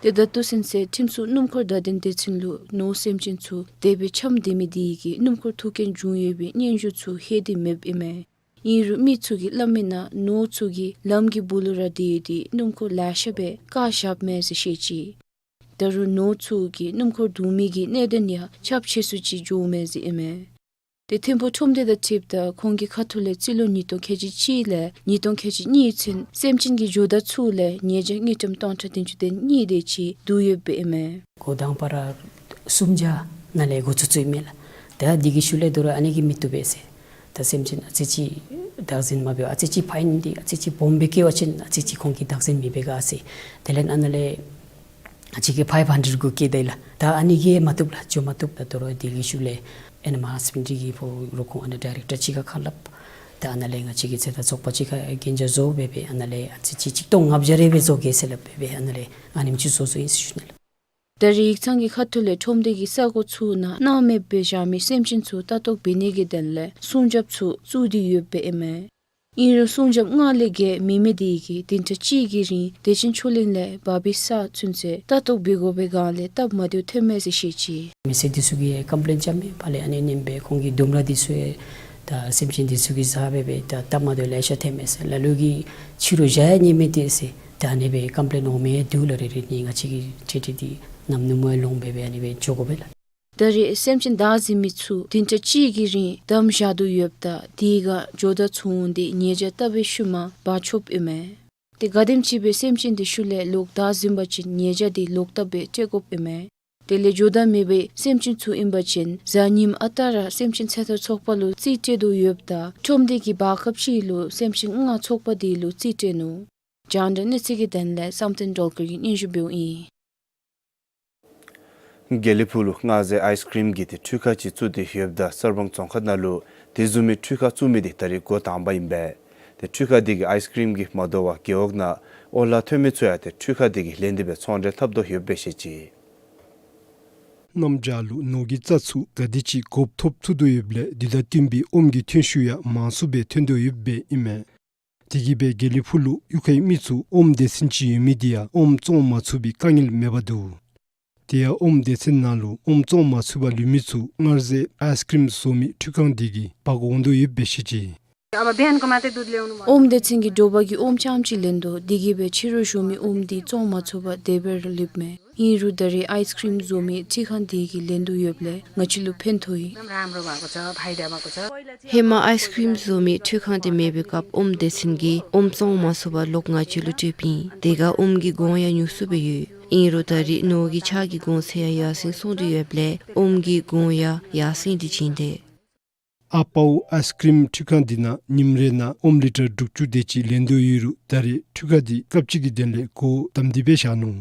ཏེ་ད་ལྟོ་ཚུན་ཚོད་ཁྲིམས་སྲུང་སྣུམ་འཁོར་བདའ་འཐེན་སྡེ་ཚན་ལུ་ནོར་སེམས་ཅན་ཚུ་དེ་སྦེ་འཁྱམས་སྡོད་མི་དེ་གིས་སྣུམ་འཁོར་ཐུག་རྐྱེན་བྱུང་ཡོད་པའི་སྙན་ཞུ་ཚུ་ལྷོད་དེ་མེདཔ་ཨིན་མས། ཨིན་རུང་མི་ཚུ་གིས་སླབ་མིའི་ནང་ནོར་ཚུ་གིས་ལམ་གྱི་སྦུག་ལུ་ར་སྡོད་དེ་སྣུམ་འཁོར་ལེ་ཤ་སྦེ་བཀག་བཞགཔ་མས་ཟེར་བཤད་ཅི། ད་རུང་ནོར་ཚུ་གིས་སྣུམ་འཁོར་བརྡུང་མི་གི་གནད་དོན་ཡང་ཁྱབ་ཆེ་སུ་ཅིག་འགྱོཝ་མས་ཟེར་ཨིན་མས། ཏེ་ཐིམ་ཕུག་ཁྲོམ་སྡེ་དང་འཁྲིལཝ་ད་ཁོང་གི་ཁ་ཐུག་ལས་རྩིས་ལོ་ཉིས་སྟོང་ཁལ་གཅིག་གཅིག་ལས་ཉིས་སྟོང་ཁལ་གཅིག་གཉིས་ཚུན་སེམས་ཅན་གྱི་ཇོ་བདག་ཚུ་ལས་ཉེས་བྱ་དངུལ་ཀྲམ་སྟོང་ཕྲག་བདུན་ཅུ་དོན་གཉིས་དེ་ཅིག་བསྡུ་ཡོདཔ་ཨིན་མས། འགོ་དང་པ་ར་སུམ་བརྒྱ་ནང་ལས་འགོ་བཙུགས་བཙུགསཔ་ཨིན་མས་ལགས། ད་དེ་གི་ཤུལ་ལས་དོ་རུང་ཨ་ནི་གིས་མི་བཏུབ་པས་ཟེར། ད་སེམས་ཅན་ཨ་ཙི་ཅིག་བདག་འཛིན་མ་འབད་བར་ཨ་ཙི་ཅིག་ཕའིན་འདི་ཨ་ཙི་ཅིག་སྦོམ་སྦེ་བཀལ་བ་ཅིན་ཨ་ཙི་ཅིག་ཁོང་གིས་བདག་འཛིན་མི་འབད་ག་ཟེར། དེ་ལས་ཨ་ནཱ་ལས་ཨ་ཙི་ཅིག་ཕའིབ་ཧན་ཌེཌ་གུ་བཀལ་ད་ཡི་ལགས། ད་ཨ་ནི་གིས་མ་བཏུབ་ལགས། འགྱོ་མ་བཏུབ། ད་དོ་རུང་དེ་གི་ཤུལ་ལས་ཨེ་ནི་མཱལ་ཧཱས་བེན་ཌི་གི་ཕོ་རོག་ཁོང་ཨ་ནཱ་ཌའི་རེཀ་ཊར་གཅིག་ཁར་ཁ་སླབ། ད་ཨ་ནཱ་ལས་ང་བཅས་ཀྱི་ཚེ་ཐར་ཚོགས་པ་གཅིག་ཁར་གན་རྒྱ་བཟོ་སྦེ་སྦེ་ཨ་ནཱ་ལས་ཨ་ཙི་ཅིག་ཆིག་སྟོང་ལྔ་བརྒྱ་རེ་སྦེ་བཟོ་གེ་ཟེར་སླབ་སྦེ་སྦེ་ཨ་ནཱ་ལས་ཨ་ནེམ་ཅིག་བཟོ་བཟོཝ་ཨིན་ཟེར་ཞུ་ནི་ལགས། ད་རེས་ཡིག་ཚང་གི་ཁ་ཐུག་ལས་ཁྲོམ་སྡེ་གི་ས་གོ་ཚུ་ནང་སྣང་མེད་སྦེ་བཞག་མི་སེམས་ཅན་ཚུ་ལྟ་རྟོག་འབད་ནི་གི་དོན་ལས་སྲུང་སྐྱོབ་ཚུ་བཙུགས་ཏེ་ཡོདཔ་ཨིན་མས། ཨིན་རུང་སྲུང་སྐྱོབ་ལྔ་ལས་བརྒལ་མེད་མི་དེ་གིས་བདུན་ཕྲག་གཅིག་གི་རིང་བདེ་ཆེན་ཆོས་གླིང་ལས་བར་པའི་ས་ཚུན་ཚོད་ལྟ་རྟོག་འབད་དགོ་པའི་སྒང་ལས་སྟབས་མ་བདེཝ་ཐོནམ་མས་ཟེར་བཤད་ཅི། མི་སེར་འདི་ཚུ་གིས་ཀམ་པི་ལེན་རྐྱབ་མས། ཕར་ལས་ཨ་ནི་ཨ་ནེམ་སྦེ་ཁོང་གི་ལྡུམ་ར་འདི་ཚུ་ཡང་ད་སེམས་ཅན་འདི་ཚུ་གིས་བཟའ་སྦེ་སྦེ་ད་སྟབས་མ་བདེཝ་ལེ་ཤ་ཐོནམ་མས་ཟེར། ལ་ལུ་གིས་ཕྱི་རུ་བཞག་ཡང་ཉན་མི་འདི་ཟེར། ད་ཨ་ནི་སྦེ་ཀམ་པི་ལེན་འོང་མི་འདུག་ལགས། རེ་རེ་ནི་ང་བཅས་ཀྱིས་ཁྲིད་ཁྲིད་དེ་གནམ་ནུབ་མོ་ཡང་ལོང་སྦེ་སྦེ་ཨ་ནི་སྦེ་འགྱོ་དགོ་པས་ལགས། ད་རེས་སེམས་ཅན་བདག་འཛིན་མི་ཚུ་བདུན་ཕྲག་གཅིག་གི་རིང་བསྡམས་བཞག་དོ་ཡོདཔ་ད་དེ་ཁར་ཇོ་བདག་ཚུ་འོང་སྟེ་ཉེས་བྱ་བཏབ་པའི་ཤུལ་མ་འབག་ཆོགཔ་ཨིན་མས། ཏེ་ག་དེམ་ཅིག་སྦེ་སེམས་ཅན་འདི་ཤུལ་ལས་ལོག་བདག་འཛིན་པ་ཅིན་ཉེས་བྱ་འདི་ལོག་བཏབ་སྦེ་སྤྲོད་དགོཔ་ཨིན་མས། དེ་ལས་ཇོ་བདག་མེད་པའི་སེམས་ཅན་ཚུ་ཨིན་པ་ཅིན་གཟའ་ཉིམ་ཨ་རྟག་ར་སེམས་ཅན་ཚེ་ཐར་ཚོགས་པ་ལུ་རྩིས་སྤྲོད་དོ་ཡོདཔ་ད་ཁྲོམ་སྡེ་གིས་བར་སྐབས་ཅིག་ལུ་སེམས་ཅན་ལྔ་ཚོགས་པ་དེ་ལུ་རྩིས་སྤྲོད་ནུག། རྒྱང་བསྒྲགས་གནས་ཚུལ་གྱི་དོན་ལས་བསམ་གཏན་སྒྲོལ་དཀར་གྱིས་སྙན་ཞུ་འབདཝ་ཨིན། དགེ་ལེགས་ཕུག་ལུ་མངར་ཟས་ཨའིས་ཀྲིམ་གྱི་ཏེ་འཕྲུལ་ཁང་ཅིག་བཙུགས་ཏེ་ཡོདཔ་ད་གསར་སྤང་རྫོང་ཁག་ནང་ལུ་དེ་བཟུམ་མའི་འཕྲུལ་ཁང་བཙུགས་མི་དེ་ད་རེས་འགོ་དང་པ་ཨིན་པས། ཏེ་འཕྲུལ་ཁང་དེ་གིས་ཨའིས་ཀྲིམ་གྱིས་མ་དོ་བར་རྒེད་འོག་ནང་ཨོ་ལ་ཐོན་མི་ཚུ་ཡང་ཏེ་འཕྲུལ་ཁང་དེ་གིས་ལེན་ཏེ་སྦེ་ཚོང་འབྲེལ་འཐབ་དོ་ཡོདཔ་སྦེ་བཤད་ཅི། གནམ་བྱཱར་ལུ་ནོར་གྱི་རྩྭ་ཚུ་ག་དེ་ཅིག་དགོཔ་ཐོབ་ཚུགས་དོ་ཡོདཔ་ལས་དེ་དང་བསྟུན་པའི་ཨོམ་གྱི་ཐོན་ཤུགས་ཡང་མང་སུ་སྦེ་ཐོན་དོ་ཡོདཔ་ཨིན་མས། དེ་གིས་སྦེ་དགེ་ལེགས་ཕུག་ལུ་གཡུས་ཁའི་མི་ཚུ་ཨོམ་སྡེ་ཚན་ཅིག་ཡོད་མི་དེ་ཡང་ཨོམ་བཙོང་མ་ཚུགས་པའི་དཀའ་ངལ་མེད་པར་འདུག། དེ་ཡང་ཨོམ་སྡེ་ཚན་ནང་ལུ་ཨོམ་བཙོང་མ་ཚུགས་པར་ལུས་མི་ཚུ་སྔར་ཟས་ཨའིསི་ཀྲིམ་བཟོ་མི་འཕྲུལ་ཁང་དེ་གིས་འབག་འོང་དོ་ཡོདཔ་སྦེ་བཤད་ཅི། अब बिहानको मात्रै दुध ल्याउनु भयो। ཨོམ་སྡེ་ཚན་གྱིས་དྲོ་པ་གི་ཨོམ་རྐྱངམ་ཅིག་ལེན་དོ། དེ་གིས་སྦེ་ཕྱི་རུ་བཞོ་མི་ཨོམ་དེ་བཙོང་མ་ཚུགས་པར་དེ་སྦེ་ར་ལུསཔ་མས། ཨིན་རུང་ད་རེས་ཨའིསི་ཀྲིམ་བཟོ་མི་འཕྲུལ་ཁང་དེ་གིས་ལེན་དོ་ཡོདཔ་ལས་ང་བཅས་ལུ་ཕན་ཐོགས་ཡི། एकदम राम्रो भएको छ, फाइदा भएको छ। ཧེ་མ་ཨའིསི་ཀྲིམ་བཟོ་མི་འཕྲུལ་ཁང་དེ་མེད་པའི་སྐབས་ཨོམ་སྡེ་ཚན་གྱིས་ཨོམ་བཙོང་མ་ཚུགས་པར་ལོག་ང་བཅས་ལུ་སྤྲོདཔ་ཨིན། དེ་ཁར་ཨོམ་གྱི་གོང་ཡང་ཉུང་སུ་སྦེ་ཡོད། ཨིན་རུང་ད་རེས་ནོར་གྱི་ཆག་གི་གོང་ཚད་ཡང་ཡར་སེང་སོང་སྟེ་ཡོདཔ་ལས་ཨོམ་གྱི་གོང་ཡང་ཡར་སེང་སྟེ་བྱིན་ཏེ། ཨ་པའུ་ཨའིསི་ཀྲིམ་འཕྲུལ་ཁང་འདི་ནང་ཉིནམ་རེ་ནང་ཨོམ་ལི་ཊར་དྲུག་ཅུ་དེ་ཅིག་ལེན་དོ་ཡོད་རུང་ད་རེས་འཕྲུལ་ཁང་འདི་སྐབས་གཅིག་གི་དོན་ལས་སྒོ་བསྡམས་ཏེ་སྦེ་བཞག་ནུག།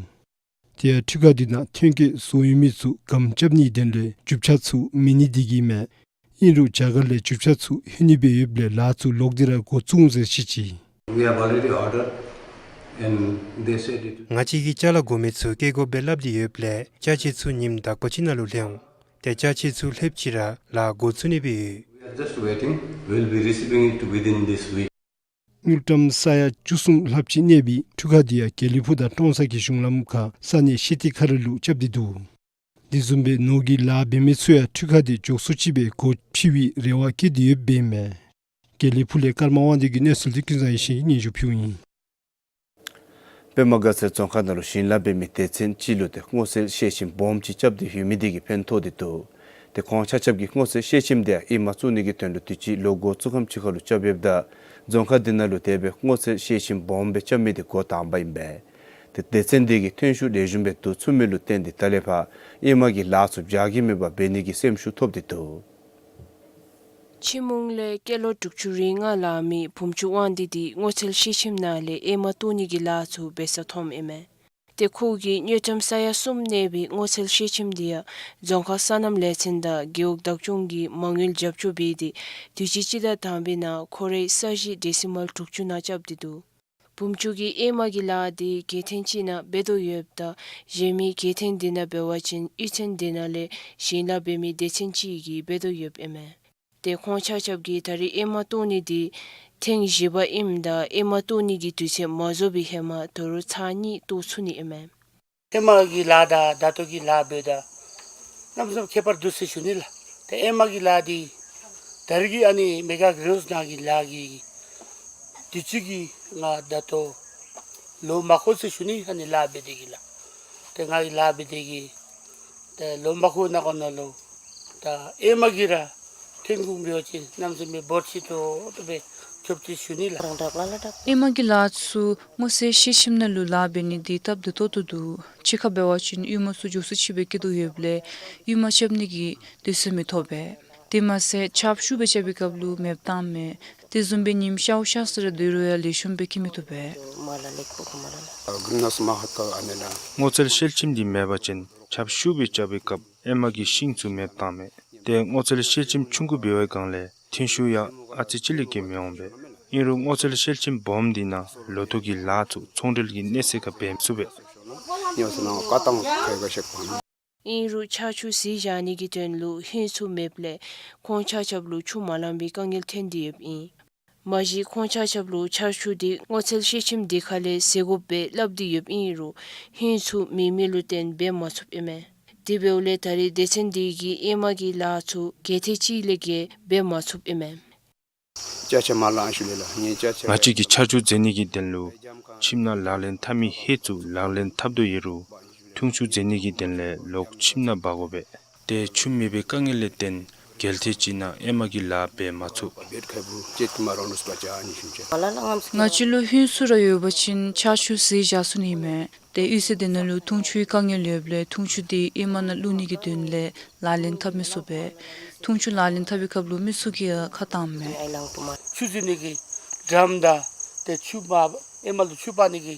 དེ་ཡང་འཕྲུལ་ཁང་འདི་ནང་ཐོན་སྐྱེད་བཟོ་ཡོད་མི་ཚུ་སྒམ་རྐྱབ་ནིའི་དོན་ལས་རྒྱུ་ཆ་ཚུ་མེད་ནི་དེ་གིས་མས། ཨིན་རུང་རྒྱ་གར་ལས་རྒྱུ་ཆ་ཚུ་ལྷོད་ནི་སྦེ་ཡོདཔ་ལས་ལཱ་ཚུ་ལོག་སྟེ་ར་འགོ་བཙུགས་འོང་ཟེར་བཤད་ཅི། We have already ordered and they said it. ང་བཅས་ཀྱིས་ཅ་ལ་དགོ་མི་ཚུ་བསྐྱལ་དགོ་པས་སླབ་སྟེ་ཡོདཔ་ལས་ཅ་ཆས་ཚུ་ཉིནམ་དག་པ་ཅིག་ནང་ལུ་ལྷོད་འོང་། ཏེ་ཅ་ཆས་ཚུ་ལྷོདཔ་ཅིག་ར་ལཱ་འགོ་བཙུགས་ནི་སྦེ་ཡོད། We are just waiting. We'll be receiving it within this week. དངུལ་ཀྲམ་ས་ཡ་བཅུ་གསུམ་ལྷགཔ་ཅིག་གནས་པའི་འཕྲུལ་ཁང་འདི་ཡང་དགེ་ལེགས་ཕུག་དང་ཀྲོང་གསར་གྱི་གཞུང་ལམ་ཁར་ས་གནས་ཤེ་ཏི་ཁ་ར་ལུ་རྐྱབ་སྟེ་འདུག། དེ་བཟུམ་སྦེ་ནོར་གྱི་ལཱ་འབད་མི་ཚུ་ཡང་འཕྲུལ་ཁང་འདི་མགྱོགས་སུ་ཅིག་སྦེ་སྒོ་ཕྱེ་བའི་རེ་བ་བསྐྱེད་དེ་ཡོདཔ་ཨིན་མས། དགེ་ལེགས་ཕུག་ལས་ཀརྨ་དབང་འདུས་ཀྱི་གནས་ཚུལ་འདི་ཀུན་བཟང་ཡེ་ཤེས་ཀྱིས་སྙན་ཞུ་ཕུལཝ་ཨིན། པདྨ་དགའ་ཚལ་རྫོང་ཁག་ནང་ལུ་ཞིང་ལཱ་འབད་མི་སྡེ་ཚན་ཅིག་ལུ་ཏེ་སྔོ་ཚལ་ཤེལ་ཤིང་སྦོམ་ཅིག་རྐྱབ་སྟེ་ཡོད་མི་དེ་གིས་ཕན་ཐོགས་ཏེ་འདུག། ཏེ་ཁོང་ཆ་ཁྱབ་ཀྱིས་སྔོ་ཚལ་ཤེལ་ཤིང་དེ་ཡང་ཨེ་མ་བཙུགས་ནི་གི་དོན་ལུ་དུས་ཅི་ལོ་འགོ་བཙུགས་ཁམས་ཅིག་ཁར་ལུ་རྐྱབ་ཡོདཔ་ད་རྫོང་ཁག་འདི་ནང་ལུ་དེ་སྦེ་སྔོ་ཚལ་ཤེལ་ཤིང་སྦོམ་སྦེ་རྐྱབ་མི་དེ་འགོ་དང་པ་ཨིན་པས། ཏེ་སྡེ་ཚན་དེ་གིས་ཐོན་ཤུགས་ལེགས་ཤོམ་སྦེ་བསྡུ་ཚུགས་མི་ལུ་བརྟེན་ཏེ་ད་ལས་ཕར་ཨེ་མ་གི་ལཱ་ཚུ་བྱ་གི་མེད་པར་འབད་ནི་གི་སེམས་ཤུགས་ཐོབ་སྟེ་འདུག། ཆུ་མོང་ལས་སྐྱེས་ལོ་དྲུག་ཅུ་རེ་ལྔ་ལང་མི་བུམ་ཆུ་དབང་འདུས་དེ་སྔོ་ཚལ་ཤེལ་ཤིང་ནང་ལས་ཨེ་མ་བཏོག་ནི་གི་ལཱ་ཚུ་འབད་ས་མཐོངམ་ཨིན་མས། ཏེ་ཁོ་གིས་དངུལ་ཀྲམ་ས་ཡ་གསུམ་གནས་པའི་སྔོ་ཚལ་ཤེལ་ཤིང་དེ་ཡང་རྫོང་ཁག་སོ་ནམ་ལས་ཚན་དང་རྒེད་འོག་བདག་སྐྱོང་གིས་མ་དངུལ་རྒྱབ་སྐྱོར་འབད་དེ་དུས་ཅི་སྤྱི་ཟླ་དང་པའི་ནང་ཁོ་རའི་ས་གཞི་ཌེ་སི་མཱལ་དྲུག་ཅུ་ནང་རྐྱབ་སྟེ་འདུག། བུམ་ཆུ་གིས་ཨེ་མ་གི་ལཱ་དེ་རྒེད་འཐོན་ཅིག་ནང་འབད་དོ་ཡོདཔ་ད་གཞན་མི་རྒེད་འཐོན་དེ་ནང་འབད་བ་ཅིན་གཡུས་ཚན་དེ་ནང་ལས་ཞིང་ལཱ་འབད་མི་སྡེ་ཚན་ཅིག་གིས་འབད་དོ་ཡོདཔ་ཨིན་མས། ཏེ་ཁོང་ཆ་ཁྱབ་ཀྱིས་ད་རེས་ཨེ་མ་བཏོག་ནི་དེ་ཐེངས་བཞི་པ་ཨིནམ་ད་ཨེ་མ་བཏོག་ནི་གི་དུས་ཚོད་མ་རྫོགས་པའི་ཧེ་མ་དོ་རུང་ཚར་གཉིས་བཏོག་ཚུགས་ནི་ཨིན་མས། ཧེ་མ་གི་ལཱ་དང་ད་ལྟོ་གི་ལཱ་འབདཝ་ད་གནམ་མེད་ས་མེད་ཁྱད་པར་འདུག་ཟེར་ཞུ་ནི་ལགས། ཏེ་ཧེ་མ་གི་ལཱ་འདི་ད་རེས་ཀྱི་ཨ་ནི་མེ་ག་གྷི་རིན་བྷོལ་ནང་གི་ལཱ་གི་དུས་ཅི་གི་ང་ད་ལྟོ་ལོ་མ་འཁོར་ཟེར་ཞུ་ནི། ཨ་ནི་ལཱ་འབད་དེ་གི་ལགས། ཏེ་ང་གིས་ལཱ་འབད་དེ་གི་ཏེ་ལོ་མ་འཁོར་ནང་འཁོད་ནང་ལུ་ད་ཨེ་མ་གི་ར་ཐོན་ཁུངས་འབད་བ་ཅིན་གནམ་མེད་ས་མེད་འབོར་ཆེ་ཏོག་ཏོ་སྦེ་ཐོབ་ཅི་ཞུ་ནི་ལགས། ཨེ་མ་གི་ལཱ་ཚུ་སྔོ་ཚལ་ཤེལ་ཤིང་ནང་ལུ་ལཱ་འབད་ནི་འདི་སྟབས་བདེ་ཏོག་ཏོ་འདུག། གཅིག་ཁར་འབད་བ་ཅིན་ཡུར་མ་ཚུ་མགྱོགས་སུ་ཅིག་སྦེ་སྐྱེ་དོ་ཡོདཔ་ལས་ཡུར་མ་རྐྱབ་ནི་གི་དུས་ཚོད་མི་ཐོབ་པས། དེ་མ་ཚད་ཆརཔ་ཤུགས་སྦེ་རྐྱབ་པའི་སྐབས་ལུ་མེདཔ་བཏངམ་མས། དེ་བཟུམ་སྦེ་ཉིམ་ཤརཝ་ཤར་ས་ར་སྡོད་རུང་ཡང་ལེགས་ཤོམ་སྦེ་སྐྱེ་མི་ཐུབ་པས། སྔོ་ཚལ་ཤེལ་ཤིང་འདི་མེད་པ་ཅིན་ཆརཔ་ཤུགས་སྦེ་རྐྱབ་པའི་སྐབས་ཨེ་མ་གི་ཤིང་ཚུ་མེདཔ་བཏངམ་མས། ཏེ་སྔོ་ཚལ་ཤེལ་ཤིང་ཆུང་ཀུ་འབད་བའི་སྒང་ལས་ཐོན་ཤུགས་ཡང་ཨ་ཙི་ཅིག་ལས་བརྒལ་མི་འོང་པས། ཨིན་རུང་སྔོ་ཚལ་ཤེལ་ཤིང་སྦོམ་འདི་ནང་ལོ་ཐོག་གི་ལཱ་ཚུ་ཚོང་འབྲེལ་གྱི་གནས་ཚད་ཁར་འབད་མི་ཚུགས་པས། ཨིན་རུང་ཆར་ཆུ་བསིལ་བཞག་ནི་གི་དོན་ལུ་ཧོང་ཚུ་མེདཔ་ལས་ཁོང་ཆ་ཁྱབ་ལུ་ཆུ་མ་ལང་པའི་དཀའ་ངལ་ཐོན་ཏེ་ཡོདཔ་ཨིན། མ་གཞི་ཁོང་ཆ་ཁྱབ་ལུ་ཆར་ཆུ་དེ་སྔོ་ཚལ་ཤེལ་ཤིང་དེ་ཁ་ལས་བཟེད་དགོ་པས་སླབ་སྟེ་ཡོདཔ་ཨིན་རུང་ཧོང་ཚུ་མེད་མི་ལུ་བརྟེན་འབད་མ་ཚུགསཔ་ཨིན་མས། དེ་འབདཝ་ལས་ད་རེས་སྡེ་ཚན་དེ་གིས་ཨེ་མ་གི་ལཱ་ཚུ་གལ་ཏེ་ཅིག་ལས་བརྒལ་འབད་མ་ཚུགསཔ་ཨིན་མས། ང་བཅས་ཀྱིས་ཆར་ཆུ་བསེད་ནི་གི་དོན་ལུ་ཁྱིམ་ནང་ལག་ལེན་འཐབ་མི་ཧོང་ཚུ་ལག་ལེན་འཐབ་དོ་ཡོད་རུང་འཐུང་ཆུ་བསེད་ནི་གི་དོན་ལས་ལོག་ཁྱིམ་ནང་འབག་དགོ་པས། ཏེ་ཆུ་མེད་པའི་དཀའ་ངལ་ལས་བརྟེན་གལ་ཏེ་ཅིག་ནང་ཨེ་མ་གི་ལཱ་འབད་མ་ཚུགས། ང་བཅས་ལུ་ཧོང་ཚུ་ར་ཡོད་པ་ཅིན་ཆར་ཆུ་བསེད་བཞག་ཚུགས་ནི་མས། ཏེ་གཡུས་ཚན་དེ་ནང་ལུ་འཐུང་ཆུའི་དཀའ་ངལ་ཡོདཔ་ལས་འཐུང་ཆུ་དེ་ཨེ་མ་ནང་བླུག་ནི་གི་དོན་ལས་ལག་ལེན་འཐབ་མི་ཚུགས་པས། འཐུང་ཆུ་ལག་ལེན་འཐབ་པའི་སྐབས་ལུ་མི་ཚུ་གིས་ཡང་ཁ་བཏངམ་མས། ཆུ་བསེད་ནི་གི་ཌམ་དང་ཏེ་ཆུ་མ་ཨེ་མ་ལུ་ཆུ་འབག་ནི་གི་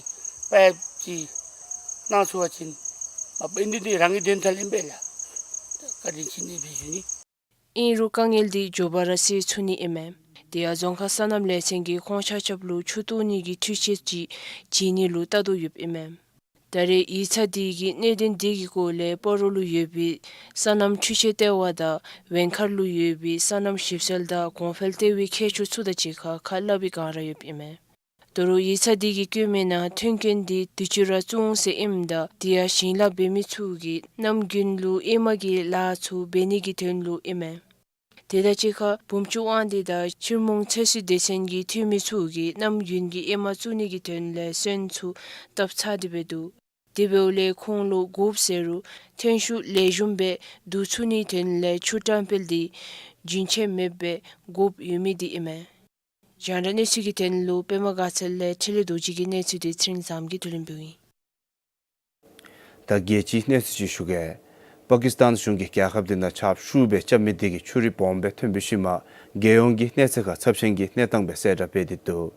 པའིཔ་ཅིག་གནང་ཚུགས་པ་ཅིན་ཨ་ཨིན་དེ་འདི་རང་གི་དོན་དག་ཨིན་པས་ལགས། བཀའ་དྲིན་ཆེ་ནི་སྦེ་ཞུ་ནི། ཨིན་རུང་དཀའ་ངལ་འདི་མགྱོགས་པ་ར་སེལ་ཚུགས་ནི་ཨིན་མས། དེ་ཡང་རྫོང་ཁག་སོ་ནམ་ལས་ཚན་གྱིས་ཁོང་ཆ་ཁྱབ་ལུ་ཆུ་བཏོག་ནི་གི་འཕྲུལ་ཆས་ཅིག་བྱིན་ནི་ལུ་བལྟ་དོ་ཡོདཔ་ཨིན་མས། ད་རེས་ཡིག་ཚང་འདི་གིས་གནད་དོན་འདི་གི་སྐོར་ལས་སྤ་རོ་ལུ་ཡོད་པའི་སོ་ནམ་འཕྲུལ་ཆས་ལྟེ་བ་དང་ཝེང་མཁར་ལུ་ཡོད་པའི་སོ་ནམ་ཞིབ་འཚོལ་དང་གོང་འཕེལ་ལྟེ་བའི་མཁས་མཆོག་ཚུ་དང་གཅིག་ཁར་ཁ་སླབ་པའི་བསྒང་ར་ཡོདཔ་ཨིན་མས། ད་རུང་ཡིག་ཚང་འདི་གིས་བཀོད་མི་ནང་ཐོན་སྐྱེད་འདི་དུས་ཅི་ར་བཙུགས་འོང་ཟེར་ཨིནམ་ད་དེ་ཡང་ཞིང་ལཱ་འབད་མི་ཚུ་གིས་གནམ་དགུན་ལུ་ཨེ་མ་གི་ལཱ་ཚུ་འབད་ནི་གི་དོན་ལུ་ཨིན་མས། དེ་དང་གཅིག་ཁར་བུམ་ཆུ་དབང་འདུས་དང་ཤིར་མོང་ཚོད་བསྲེ་སྡེ་ཚན་གྱི་འཐུས་མི་ཚུ་གིས་གནམ་དགུན་གྱི་ཨེ་མ་བཙུགས་ནི་གི་དོན་ལས་སོན་ཚུ་བཏབ་ཚར་ཏེ་འབད་འདུག། དེ་འབདཝ་ལས་ཁོང་ལུ་དགོཔ་ཟེར་རུང་ཐོན་ཤུགས་ལེགས་ཤོམ་སྦེ་བསྡུ་ཚུགས་ནིའི་དོན་ལས་ཆུ་བཀྲམ་སྤེལ་འདི་རྒྱུན་ཆད་མེདཔ་སྦེ་དགོཔ་ཡོད་མི་འདི་ཨིན་མས། རྒྱང་བསྒྲགས་གནས་ཚུལ་གྱི་དོན་ལུ་པདྨ་དགའ་ཚལ་ལས་འཕྲིན་ལས་རྡོ་རྗེ་གི་གནས་ཚུལ་འདི་ཚེ་རིང་བཟངམོ་གིས་བསྡུ་ལེན་འབདཝ་ཨིན། ད་རྒྱལ་སྤྱིའི་གནས་ཚུལ་ཅིག་ཞུ་གེ། པ་ཀིསི་ཏཱན་གཞུང་གིས་རྒྱལ་ཁབ་འདི་ནང་ཆརཔ་ཤུགས་སྦེ་རྐྱབ་མི་འདི་གིས་ཆུ་རུད་སྦོམ་སྦེ་ཐོན་པའི་ཤུལ་མ་རྒྱལ་ཡོངས་ཀྱི་གནས་ཚད་ཁར་ཚབས་ཆེན་གྱི་གནས་སྟངས་སྦེ་གསལ་བསྒྲགས་འབད་དེ་འདུག།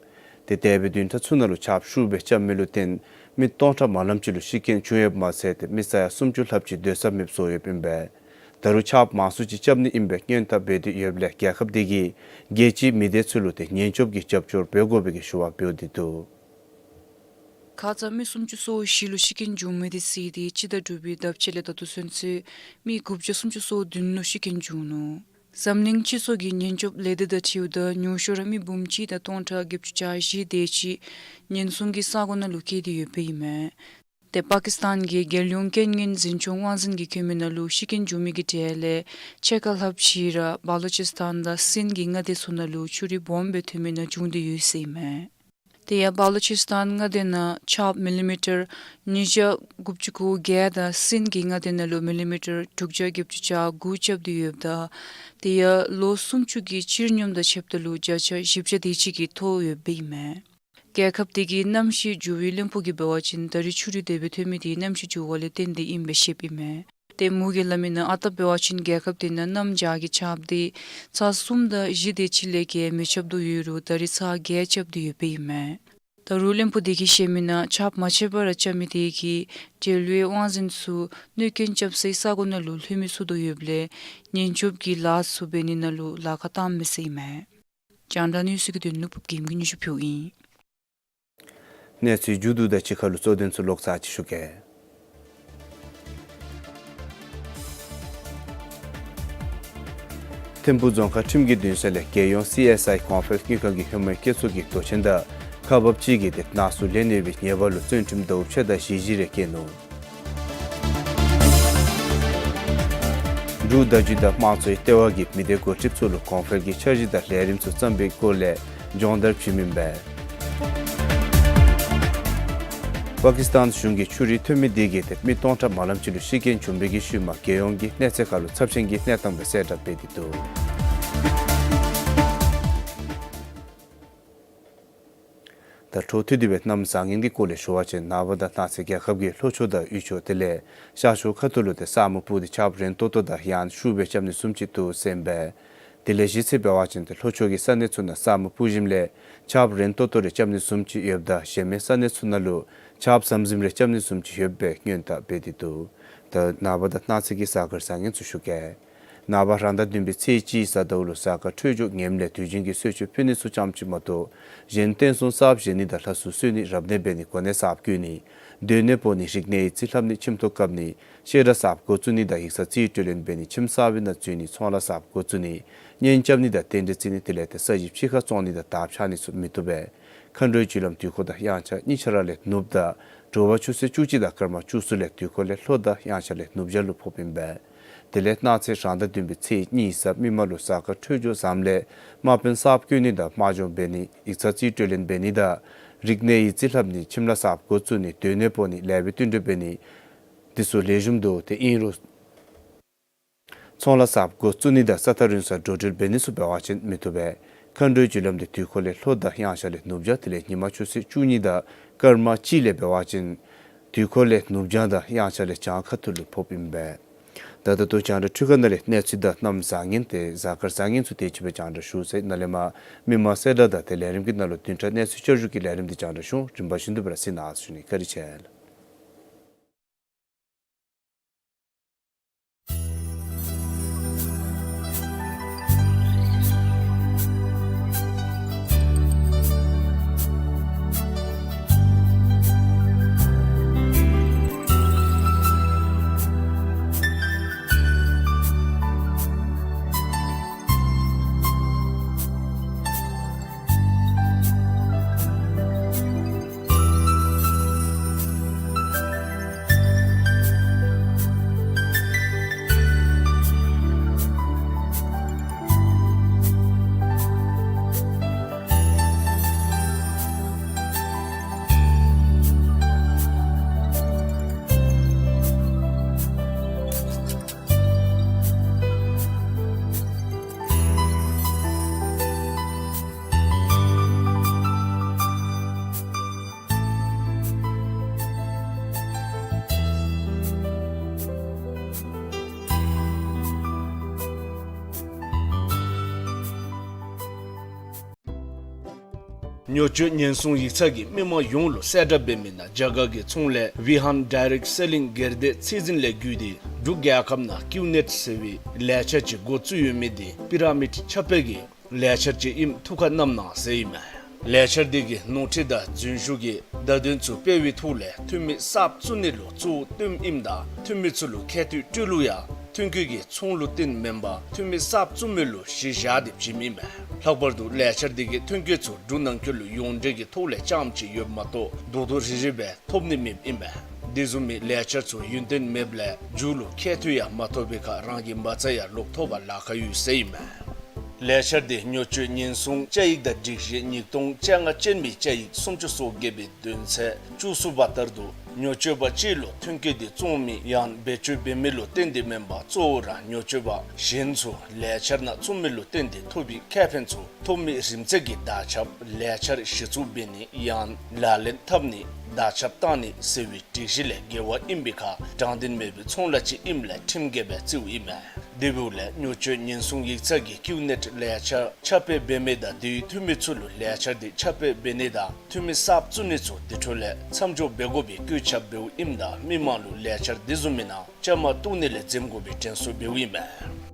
ཏེ་འདས་པའི་བདུན་ཕྲག་ཚུ་ནང་ལུ་ཆརཔ་ཤུགས་སྦེ་རྐྱབ་མི་ལུ་བརྟེན་མི་སྟོང་ཕྲག་མ་ལམ་ཅིག་ལུ་ཤི་རྐྱེན་བྱུང་ཡོདཔ་མ་ཚད་ཏེ་མི་ས་ཡ་སུམ་ཅུ་ལྷགཔ་ཅིག་སྡོད་ས་མེདཔ་བཟོ་ཡོདཔ་ཨིན་པས། ད་རུང་ཆརཔ་མང་སུ་ཅིག་རྐྱབ་ནི་ཨིན་པའི་སྔོན་བརྡ་འབད་དེ་ཡོདཔ་ལས་རྒྱལ་ཁབ་འདི་གིས་རྒྱལ་སྤྱིའི་མི་སྡེ་ཚུ་ལུ་ཏེ་ཉེན་སྐྱོབ་ཀྱི་རྒྱབ་སྐྱོར་འབད་དགོ་པའི་གི་ཞུ་བ་འབདཝ་འདི་འདུག། ཁ་ཙ་མི་སུམ་ཅུ་སོ་བཞི་ལུ་ཤི་རྐྱེན་བྱུང་མི་འདི་བསལ་ཏེ་སྤྱི་ཟླ་དྲུག་པའི་ཟླཝ་ཕྱེད་ལས་ད་ལྟོ་ཚུན་ཚོད་མི་དགུ་བརྒྱ་སུམ་ཅུ་སོ་བདུན་ལུ་ཤི་རྐྱེན་བྱུང་ནུག། འཛམ་གླིང་སྤྱི་ཚོགས་ཀྱི་ཉེན་སྐྱོབ་ལས་སྡེ་དང་འཁྲིལཝ་ད་ཉུང་ཤོས་ར་མི་འབུམ་གཅིག་དང་སྟོང་ཕྲག་བརྒྱད་ཅུ་གྱ་བཞི་དེ་ཅིག་ཉེན་སྲུང་གི་ས་གོ་ནང་ལུ་བསྐྱལ་ཏེ་ཡོདཔ་ཨིན་མས། ཏེ་པ་ཀིསི་ཏཱན་གྱི་རྒྱལ་ཡོངས་རྐྱེན་ངན་འཛིན་སྐྱོང་དབང་འཛིན་གྱིས་བཀོད་མི་ནང་ལུ་ཤི་རྐྱེན་བྱུང་མི་གི་གྲས་ལས་ཕྱེད་ཀ་ལྷགཔ་ཅིག་ར་བ་ལུ་ཅིསི་ཏཱན་དང་སིན་གྱི་མངའ་སྡེ་ཚུ་ནང་ལུ་ཆུ་རུད་སྦོམ་སྦེ་ཐོན་མི་ནང་བྱུང་སྟེ་ཡོད་ཟེར་ཨིན་མས། དེ་ཡང་བ་ལུ་ཅིསི་ཏཱན་མངའ་སྡེ་ནང་ཆརཔ་མི་ལི་མི་ཊར་ཉིས་བརྒྱ་དགུ་བཅུ་གོ་བརྒྱད་དང་སིན་གྱི་མངའ་སྡེ་ནང་ལུ་མི་ལི་མི་ཊར་དྲུག་བརྒྱ་བརྒྱད་ཅུ་གྱ་དགུ་རྐྱབ་སྟེ་ཡོདཔ་ད་དེ་ཡང་ལོ་སུམ་ཅུ་གི་སྤྱིར་སྙོམས་དང་ཕྱདཔ་ད་ལུ་བརྒྱ་ཆ་བཞི་བརྒྱ་དེ་ཅིག་གིས་མཐོ་ཡོདཔ་ཨིན་མས། རྒྱལ་ཁབ་དེ་གི་གནམ་གཤིས་འགྱུར་བའི་བློན་པོ་གིས་འབད་བ་ཅིན་ད་རེས་ཆུ་རུད་དེ་སྦེ་ཐོན་མི་འདི་གནམ་གཤིས་འགྱུར་བ་ལས་བརྟེན་ཏེ་ཨིན་པས་ཞུཝ་ཨིན་མས། ཏེ་མོ་གིས་སླབ་མི་ནང་ཨ་རྟག་འབད་བ་ཅིན་རྒྱལ་ཁབ་དེ་ནང་གནམ་བྱཱར་གྱི་ཆརཔ་འདི་ཚར་གསུམ་དང་བཞི་དེ་ཅིག་ལས་བརྒལ་མི་རྐྱབ་དོ་ཡོད་རུང་ད་རེས་ཚར་བརྒྱད་རྐྱབ་སྟེ་ཡོདཔ་ཨིན་མས། ད་རུང་བློན་པོ་དེ་གིས་བཤད་མི་ནང་ཆརཔ་མ་ཆད་པར་ར་རྐྱབ་མི་དེ་གིས་འབྲེལ་ཡོད་དབང་འཛིན་ཚུ་གནོད་སྐྱོན་རྐྱབ་སའི་ས་གོ་ནང་ལུ་ལྷོད་མི་ཚུགས་དོ་ཡོདཔ་ལས་ཉེན་སྐྱོབ་ཀྱི་ལཱ་ཚུ་འབད་ནི་ནང་ལུ་ལཱ་ཁག་བཏངམ་མས་ཟེར་ཨིན་མས། རྒྱང་བསྒྲགས་གནས་ཚུལ་གྱི་དོན་ལུ་ཕུབ་རྒྱལམོ་གིས་སྙན་ཞུ་ཕུལཝ་ཨིན། གནས་ཚུལ་མཇུག་བསྡུ་དང་གཅིག་ཁར་ལུ་གཙོ་དོན་ཚུ་ལོག་ཚར་ཅིག་ཞུ་གེ། ཐིམ་ཕུག་རྫོང་ཁག་ཁྲིམས་ཀྱི་འདུན་ས་ལས་རྒྱལ་ཡོངས་སི་ཨེསི་ཨའི་གོང་འཕེལ་དངུལ་ཁང་གི་ལྷོད་མེད་སྐྱེད་ཚོར་གྱི་དོ་ཆེན་དང་ཁག་འབགཔ་ཅིག་གིས་ཏེ་ནག་སུག་ལེན་ནི་ཡོད་པའི་ཉེས་པ་ལུ་བཙོན་ཁྲིམས་ཟླཝ་ཕྱེད་དང་ཞེ་བཞི་རེ་བཀལ་ནུག། འབྲུག་བརྡ་བརྒྱུད་དང་དམངས་གཙོའི་ལྟེ་བ་གིས་མི་སྡེ་འགོ་ཁྲིདཔ་ཚུ་ལུ་གོང་འཕེལ་གྱི་འཆར་གཞི་དང་ལས་རིམ་ཚུ་བརྩམ་པའི་སྐོར་ལས་སྦྱོང་བརྡར་ཕུལཝ་ཨིན་པས། པ་ཀིསི་ཏཱན་གཞུང་གིས་ཆུ་རུད་ཐོན་མི་དེ་གིས་ཏེ་མི་སྟོང་ཕྲག་མ་ལམ་ཅིག་ལུ་ཤི་རྐྱེན་བྱུང་བའི་གི་ཤུལ་མ་རྒྱལ་ཡོངས་ཀྱི་གནས་ཚད་ཁར་ལུ་ཚབས་ཆེན་གྱི་གནས་སྟངས་སྦེ་གསལ་བསྒྲགས་འབད་དེ་འདུག། ད་འཕྲོ་མཐུད་དེ་སྦེ་གནམ་བཟང་ངན་གྱི་སྐོར་ལས་ཞུ་བ་ཅིན་ནངས་པ་དང་གནངས་ཚེ་རྒྱལ་ཁབ་ཀྱི་ལྷོ་ཕྱོགས་དང་དབུས་ཕྱོགས་དེ་ལས་ཤར་ཕྱོགས་ཁ་ཐུག་ལུ་ཏེ་ས་སྨུག་སྤུབས་ཏེ་ཆརཔ་རན་ཏོག་ཏོ་དང་ཡང་ཤུགས་སྦེ་རྐྱབ་ནི་བཟུམ་ཅིག་འདུག་ཟེར་ཨིན་པས། དེ་ལས་གཞི་རྩར་འབད་བ་ཅིན་ཏེ་ལྷོ་ཕྱོགས་ཀྱི་ས་གནས་ཚུ་ནང་ས་སྨུག་སྤུབས་ཞིནམ་ལས་ཆརཔ་རན་ཏོག་ཏོ་རེ་རྐྱབ་ནི་བཟུམ་ཅིག་ཡོདཔ་ད་གཞན་མི་ས་གནས་ཚུ་ནང་ལུ་ཆརཔ་ཟམ་ཟིམ་རེ་རྐྱབ་ནི་བཟུམ་ཅིག་ཡོད་པའི་སྔོན་བརྡ་འབད་དེ་འདུག། ད་ནངས་པ་དང་གནངས་ཚེ་གི་གཟའ་སྐར་བཟང་ངན་ཚུ་ཞུ་གེ། ནངས་པ་རང་ཟླ་བདུན་པའི་ཚེས་གཅིག་གཟའ་ཟླཝ་ལུ་གཟའ་སྐར་འཕྲོད་སྦྱོར་ངནམ་ལས་དུས་རྒྱུན་གྱི་གསོལ་མཆོད་ཕུལ་ནི་ཚུ་ཙམ་ཅིག་མ་གཏོགས་གཞན་རྟེན་གསུམ་གསརཔ་བཞེངས་ནི་དང་ལྷ་སྲུང་གསོལ་ནི་རབ་གནས་འབད་ནི་གོ་གནས་གསརཔ་བསྐོ་ནི་སྡོད་གནས་སྤོ་ནི་རིག་གནས་ཡིག་རྩིས་ལྷབ་ནི་ཁྱིམ་ཐོག་བཀབ་ནི་བཤད་གྲྭ་གསརཔ་འགོ་བཙུགས་ནི་དང་ཡིག་ཚང་རྩིས་སྤྲོད་ལེན་འབད་ནི་ཁྱིམ་གསར་པའི་ནང་འཛུལ་ནི་ཚོང་ལཱ་གསརཔ་འགོ་བཙུགས་ནི་གཉེན་རྐྱབ་ནི་དང་རྟེན་འབྲེལ་བརྩི་ནི་དེ་ལས་ཏེ་ས་གཞི་ཕྱི་ཁར་བཙོང་ནི་དང་དར་འཕྱར་ནི་ཚུ་མི་བཏུབ་པས། མཁའ་འགྲོའི་རྒྱུ་ལམ་དུས་འཁོར་དང་དབྱངས་འཆར་གཉིས་ཆ་ར་ལས་ནུབ་དང་དྲོ་པ་ཆུ་ཚོད་བཅུ་གཅིག་དང་སྐར་མ་བཅུ་གསུམ་ལས་དུས་འཁོར་ལས་ལྷོ་དང་དབྱངས་འཆར་ལས་ནུབ་བྱང་ལུ་ཕོགཔ་ཨིན་པས། དེ་ལས་གནངས་ཚེ་རང་ཟླ་བདུན་པའི་ཚེས་གཉིས་གཟའ་མིག་དམར་ལུ་གཟའ་སྐར་འཕྲོད་སྦྱོར་བཟངམ་ལས་དམག་དཔོན་གསརཔ་བསྐོ་ནི་དང་དམག་སྦྱོང་འབད་ནི་ཡིག་ཚང་རྩིས་སྤྲོད་ལེན་འབད་ནི་དང་རིག་གནས་ཡིག་རྩིས་ལྷབ་ནི་ཁྱིམ་ལཱ་གསརཔ་འགོ་བཙུགས་ནི་སྡོད་གནས་སྤོ་ནི་ལེགས་པའི་བསྟུན་གྲོས་འབད་ནི་འདི་ཚུ་ལེགས་ཤོམ་འདུག། དེ་ཨིན་རུང་ཚོང་ལཱ་གསརཔ་འགོ་བཙུགས་ནི་དང་ས་ཐག་རིང་སར་འགྲོ་འགྲུལ་འབད་ནི་ཚུ་འབད་བ་ཅིན་མི་བཏུབ་པས། མཁའ་འགྲོའི་རྒྱུ་ལམ་འདི་དུས་འཁོར་ལས་ལྷོ་དང་དབྱངས་འཆར་ལས་ནུབ་བྱང་དེ་ལས་ཉིན་མ་ཆུ་ཚོད་བཅུ་གཉིས་དང་སྐར་མ་གཅིག་ལས་འབད་བ་ཅིན་དུས་འཁོར་ལས་ནུབ་བྱང་དང་དབྱངས་འཆར་ལས་བྱང་ཁ་ཐུག་ལུ་ཕོགཔ་ཨིན་པས། ད་ད་ལྟོ་རྒྱང་བསྒྲགས་འཕྲུལ་ཁང་ནང་ལས་གནས་ཚུལ་དང་གནམ་བཟང་ངན་ཏེ་གཟའ་སྐར་བཟང་ངན་ཚུ་དེ་ཅིག་སྦེ་རྒྱང་བསྒྲགས་ཞུ་ཚར་ཡི། ནཱ་ལས་མར་མི་མང་གསལ་བསྒྲགས་དང་ཏེ་ལས་རིམ་གྱི་ནང་ལུ་བདུན་ཕྲག་གནས་ཚུལ་བསྐྱར་ཞུ་གི་ལས་རིམ་འདི་རྒྱང་བསྒྲགས་ཞུ་འོང་། རིམ་པ་བཞིན་དུ་སྦེ་ར་གཟིགས་གནང་ཟེར་ཞུ་ནི། བཀའ་དྲིན་ཆེ་ལགས། ཉོ་སྤྱོད་ཉེན་སྲུང་ཡིག་ཚང་གིས་མི་མང་ཡོངས་ལུ་གསལ་བསྒྲགས་འབད་མི་ནང་རྒྱ་གར་གྱི་ཚོང་ལས་ཝི་ཧཱན་ཌའི་རེཀཊ་སེ་ལིང་སྒེར་སྡེ་ཚད་འཛིན་ལས་བརྒྱུད་དེ་འབྲུག་རྒྱལ་ཁབ་ནང་ཀིའུ་ནེཊ་ཟེར་བའི་ལས་འཆར་ཅིག་འགོ་བཙུགས་ཡོད་མི་དེ་པི་ར་མིཌ་ཁྱབ་སྤེལ་གྱི་ལས་འཆར་ཅིག་ཨིནམ་ཐུགས་ཁར་བསྣམས་གནང་ཟེར་ཨིན་མས། ལས་འཆར་དེ་གིས་ནོར་འཁྲུལ་དང་རྫུན་ཞུ་གི་བརྡ་དོན་ཚུ་སྤེལ་བའི་ཐོག་ལས་འཐུས་མི་གསརཔ་བཙུགས་ནི་ལུ་གཙོ་བོ་བཏོནམ་ཨིནམ་ད་འཐུས་མི་ཚུ་ལུ་ཁྱད་ཐོག་སྤྲོད་ལུགས་ཡང་ཐོན་སྐྱེད་ཀྱི་ཚོང་ལུ་བརྟེན་མེན་པར་འཐུས་མི་གསརཔ་བཙུགས་མི་ལུ་གཞི་བཞག་སྟེ་བྱིནམ་ཨིན་མས། ལྷག་པར་དུ་ལས་འཆར་དེ་གིས་ཐོན་སྐྱེད་ཚུ་འབྲུག་ནང་འཁོད་ལུ་ཡོངས་འབྲེལ་གྱི་ཐོག་ལས་རྐྱངམ་ཅིག་ཡོདཔ་མ་གཏོགས་རྡོག་རྡོག་རིལ་རིལ་སྦེ་ཐོབ་ནི་མེདཔ་ཨིན་མས། དེ་བཟུམ་མའི་ལས་འཆར་ཚུ་ཡུན་བརྟན་མེདཔ་ལས་མཇུག་ལུ་ཁྱད་ཐོག་ཡང་མ་ཐོབ་པའི་ཁར་རང་གི་མ་རྩ་ཡང་ལོག་ཐོབ་པར་ལཱ་ཁག་ཡོད་ཟེར་ཨིན་མས། ལས་འཆར་དེ་ཉོ་སྤྱོད་ཉེན་སྲུང་བཅའ་ཡིག་དང་སྒྲིག་གཞི་ཉིས་སྟོང་བཅོ་ལྔ་ཅན་མའི་བཅའ་ཡིག་སུམ་ཅུ་སོ་བརྒྱད་པའི་དོན་ཚན་བཅུ་གསུམ་པ་ལྟར་དུ་ཉོ་སྤྱོད་པ་གཅིག་ལུ་ཐོན་སྐྱེད་དེ་བཙོང་མི་ཡང་བེད་སྤྱོད་འབད་མི་ལུ་བརྟེན་ཏེ་མེན་པར་གཙོ་བོ་ར་ཉོ་སྤྱོད་པ་གཞན་ཚུ་ལས་འཆར་ནང་བཙུགས་མི་ལུ་བརྟེན་ཏེ་ཐོབ་པའི་ཁེ་ཕན་ཚུ་ཐོབ་མི་རིམ་འཛེགས་ཀྱི་བརྡ་ཁྱབ་ལས་འཆར་གཞི་བཙུགས་འབད་ནི་ཡང་ལག་ལེན་འཐབ་ནི་བརྡ་ཁྱབ་བཏང་ནི་ཟེར་བའི་སྒྲིག་གཞི་ལས་འགལ་བ་ཨིན་པའི་ཁར་དྲང་བདེན་མེད་པའི་ཚོང་ལཱ་ཅིག་ཨིནམ་ལས་ཁྲིམས་འགལ་སྦེ་བརྩིཝ་ཨིན་མས། དེ་འབདཝ་ལས་ཉོ་སྤྱོད་ཉེན་སྲུང་ཡིག་ཚང་གིས་ཀིའུ་ནེཊ་ལས་འཆར་ཁྱབ་སྤེལ་འབད་མི་དང་དེའི་འཐུས་མི་ཚུ་ལུ་ལས་འཆར་དེ་ཁྱབ་སྤེལ་འབད་ནི་དང་འཐུས་མི་གསརཔ་བཙུགས་ནི་ཚུ་དེ་འཕྲོ་ལས་མཚམས་འཇོག་འབད་དགོ་པའི་བཀོད་ཁྱབ་འབདཝ་ཨིནམ་ད་མི་མང་ལུ་ལས་འཆར་དེ་བཟུམ་མའི་ནང་བཅའ་མར་གཏོགས་ནི་ལས་འཛེམ་དགོ་པའི་དྲན་གསོ་འབདཝ་ཨིན་མས།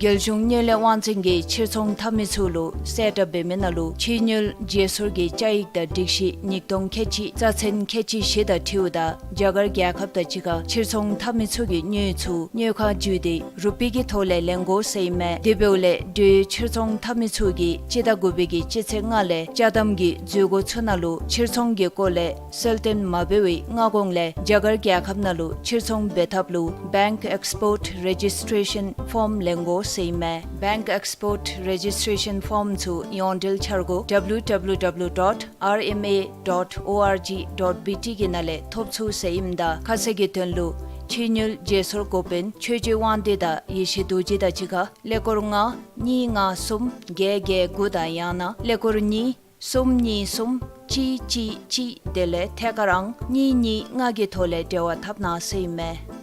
རྒྱལ་གཞུང་དངུལ་ལས་དབང་འཛིན་གྱིས་ཕྱིར་ཚོང་འཐབ་མི་ཚུ་ལུ་གསལ་བསྒྲགས་འབད་མི་ནང་ལུ་ཕྱིར་དངུལ་བརྗེ་སོར་གྱི་བཅའ་ཡིག་དང་སྒྲིག་གཞི་ཉིས་སྟོང་ཁལ་གཅིག་རྩ་ཚན་ཁལ་གཅིག་བཞི་དང་འཁྲིལཝ་ད་རྒྱ་གར་རྒྱལ་ཁབ་དང་གཅིག་ཁར་ཕྱིར་ཚོང་འཐབ་མི་ཚུ་གི་དངུལ་ཚུ་དངུལ་ཁང་བརྒྱུད་དེ་རུ་པི་གི་ཐོག་ལས་ལེན་དགོ་ཟེར་ཨིན་མས། དེ་འབདཝ་ལས་འབྲེལ་ཡོད་ཕྱིར་ཚོང་འཐབ་མི་ཚུ་གིས་སྤྱི་ཟླ་དགུ་པའི་གི་སྤྱི་ཚེས་ལྔ་ལས་ཅ་དམ་གྱི་མཛོད་སྒོ་ཚུ་ནང་ལུ་ཕྱིར་ཚོང་གི་སྐོར་ལས་གསལ་སྟོན་མ་འབད་བའི་སྔ་གོང་ལས་རྒྱ་གར་རྒྱལ་ཁབ་ནང་ལུ་ཕྱིར་ཚོང་འབད་ཐབས་ལུ་Bank Export Registration Form ལེན་དགོ་ཟེར་ཨིན་མས། Bank Export Registration Form ཚུ་ཡོངས་འབྲེལ་འཆར་སྒོ་W W W dot R M A dot O R G dot B T གི་ནང་ལས་ཐོབ་ཚུགས་ཟེར་ཨིནམ་ད་ཁ་གསལ་གྱི་དོན་ལུ་ཕྱིར་དངུལ་བརྗེ་སོར་འགོ་དཔོན་ཆོས་རྗེ་དབང་འདུས་དང་ཡེ་ཤེས་རྡོ་རྗེ་དང་གཅིག་ཁར་ཀླད་ཀོར་ལྔ་གཉིས་ལྔ་གསུམ་བརྒྱད་བརྒྱད་དགུ་དང་ཡང་ན་ཀླད་ཀོར་གཉིས་གསུམ་གཉིས་གསུམ་གཅིག་གཅིག་གཅིག་དེ་ལས་ཐད་ཀར་ཨང་གཉིས་གཉིས་ལྔ་གི་ཐོག་ལས་འབྲེལ་བ་འཐབ་གནང་ཟེར་ཨིན་མས།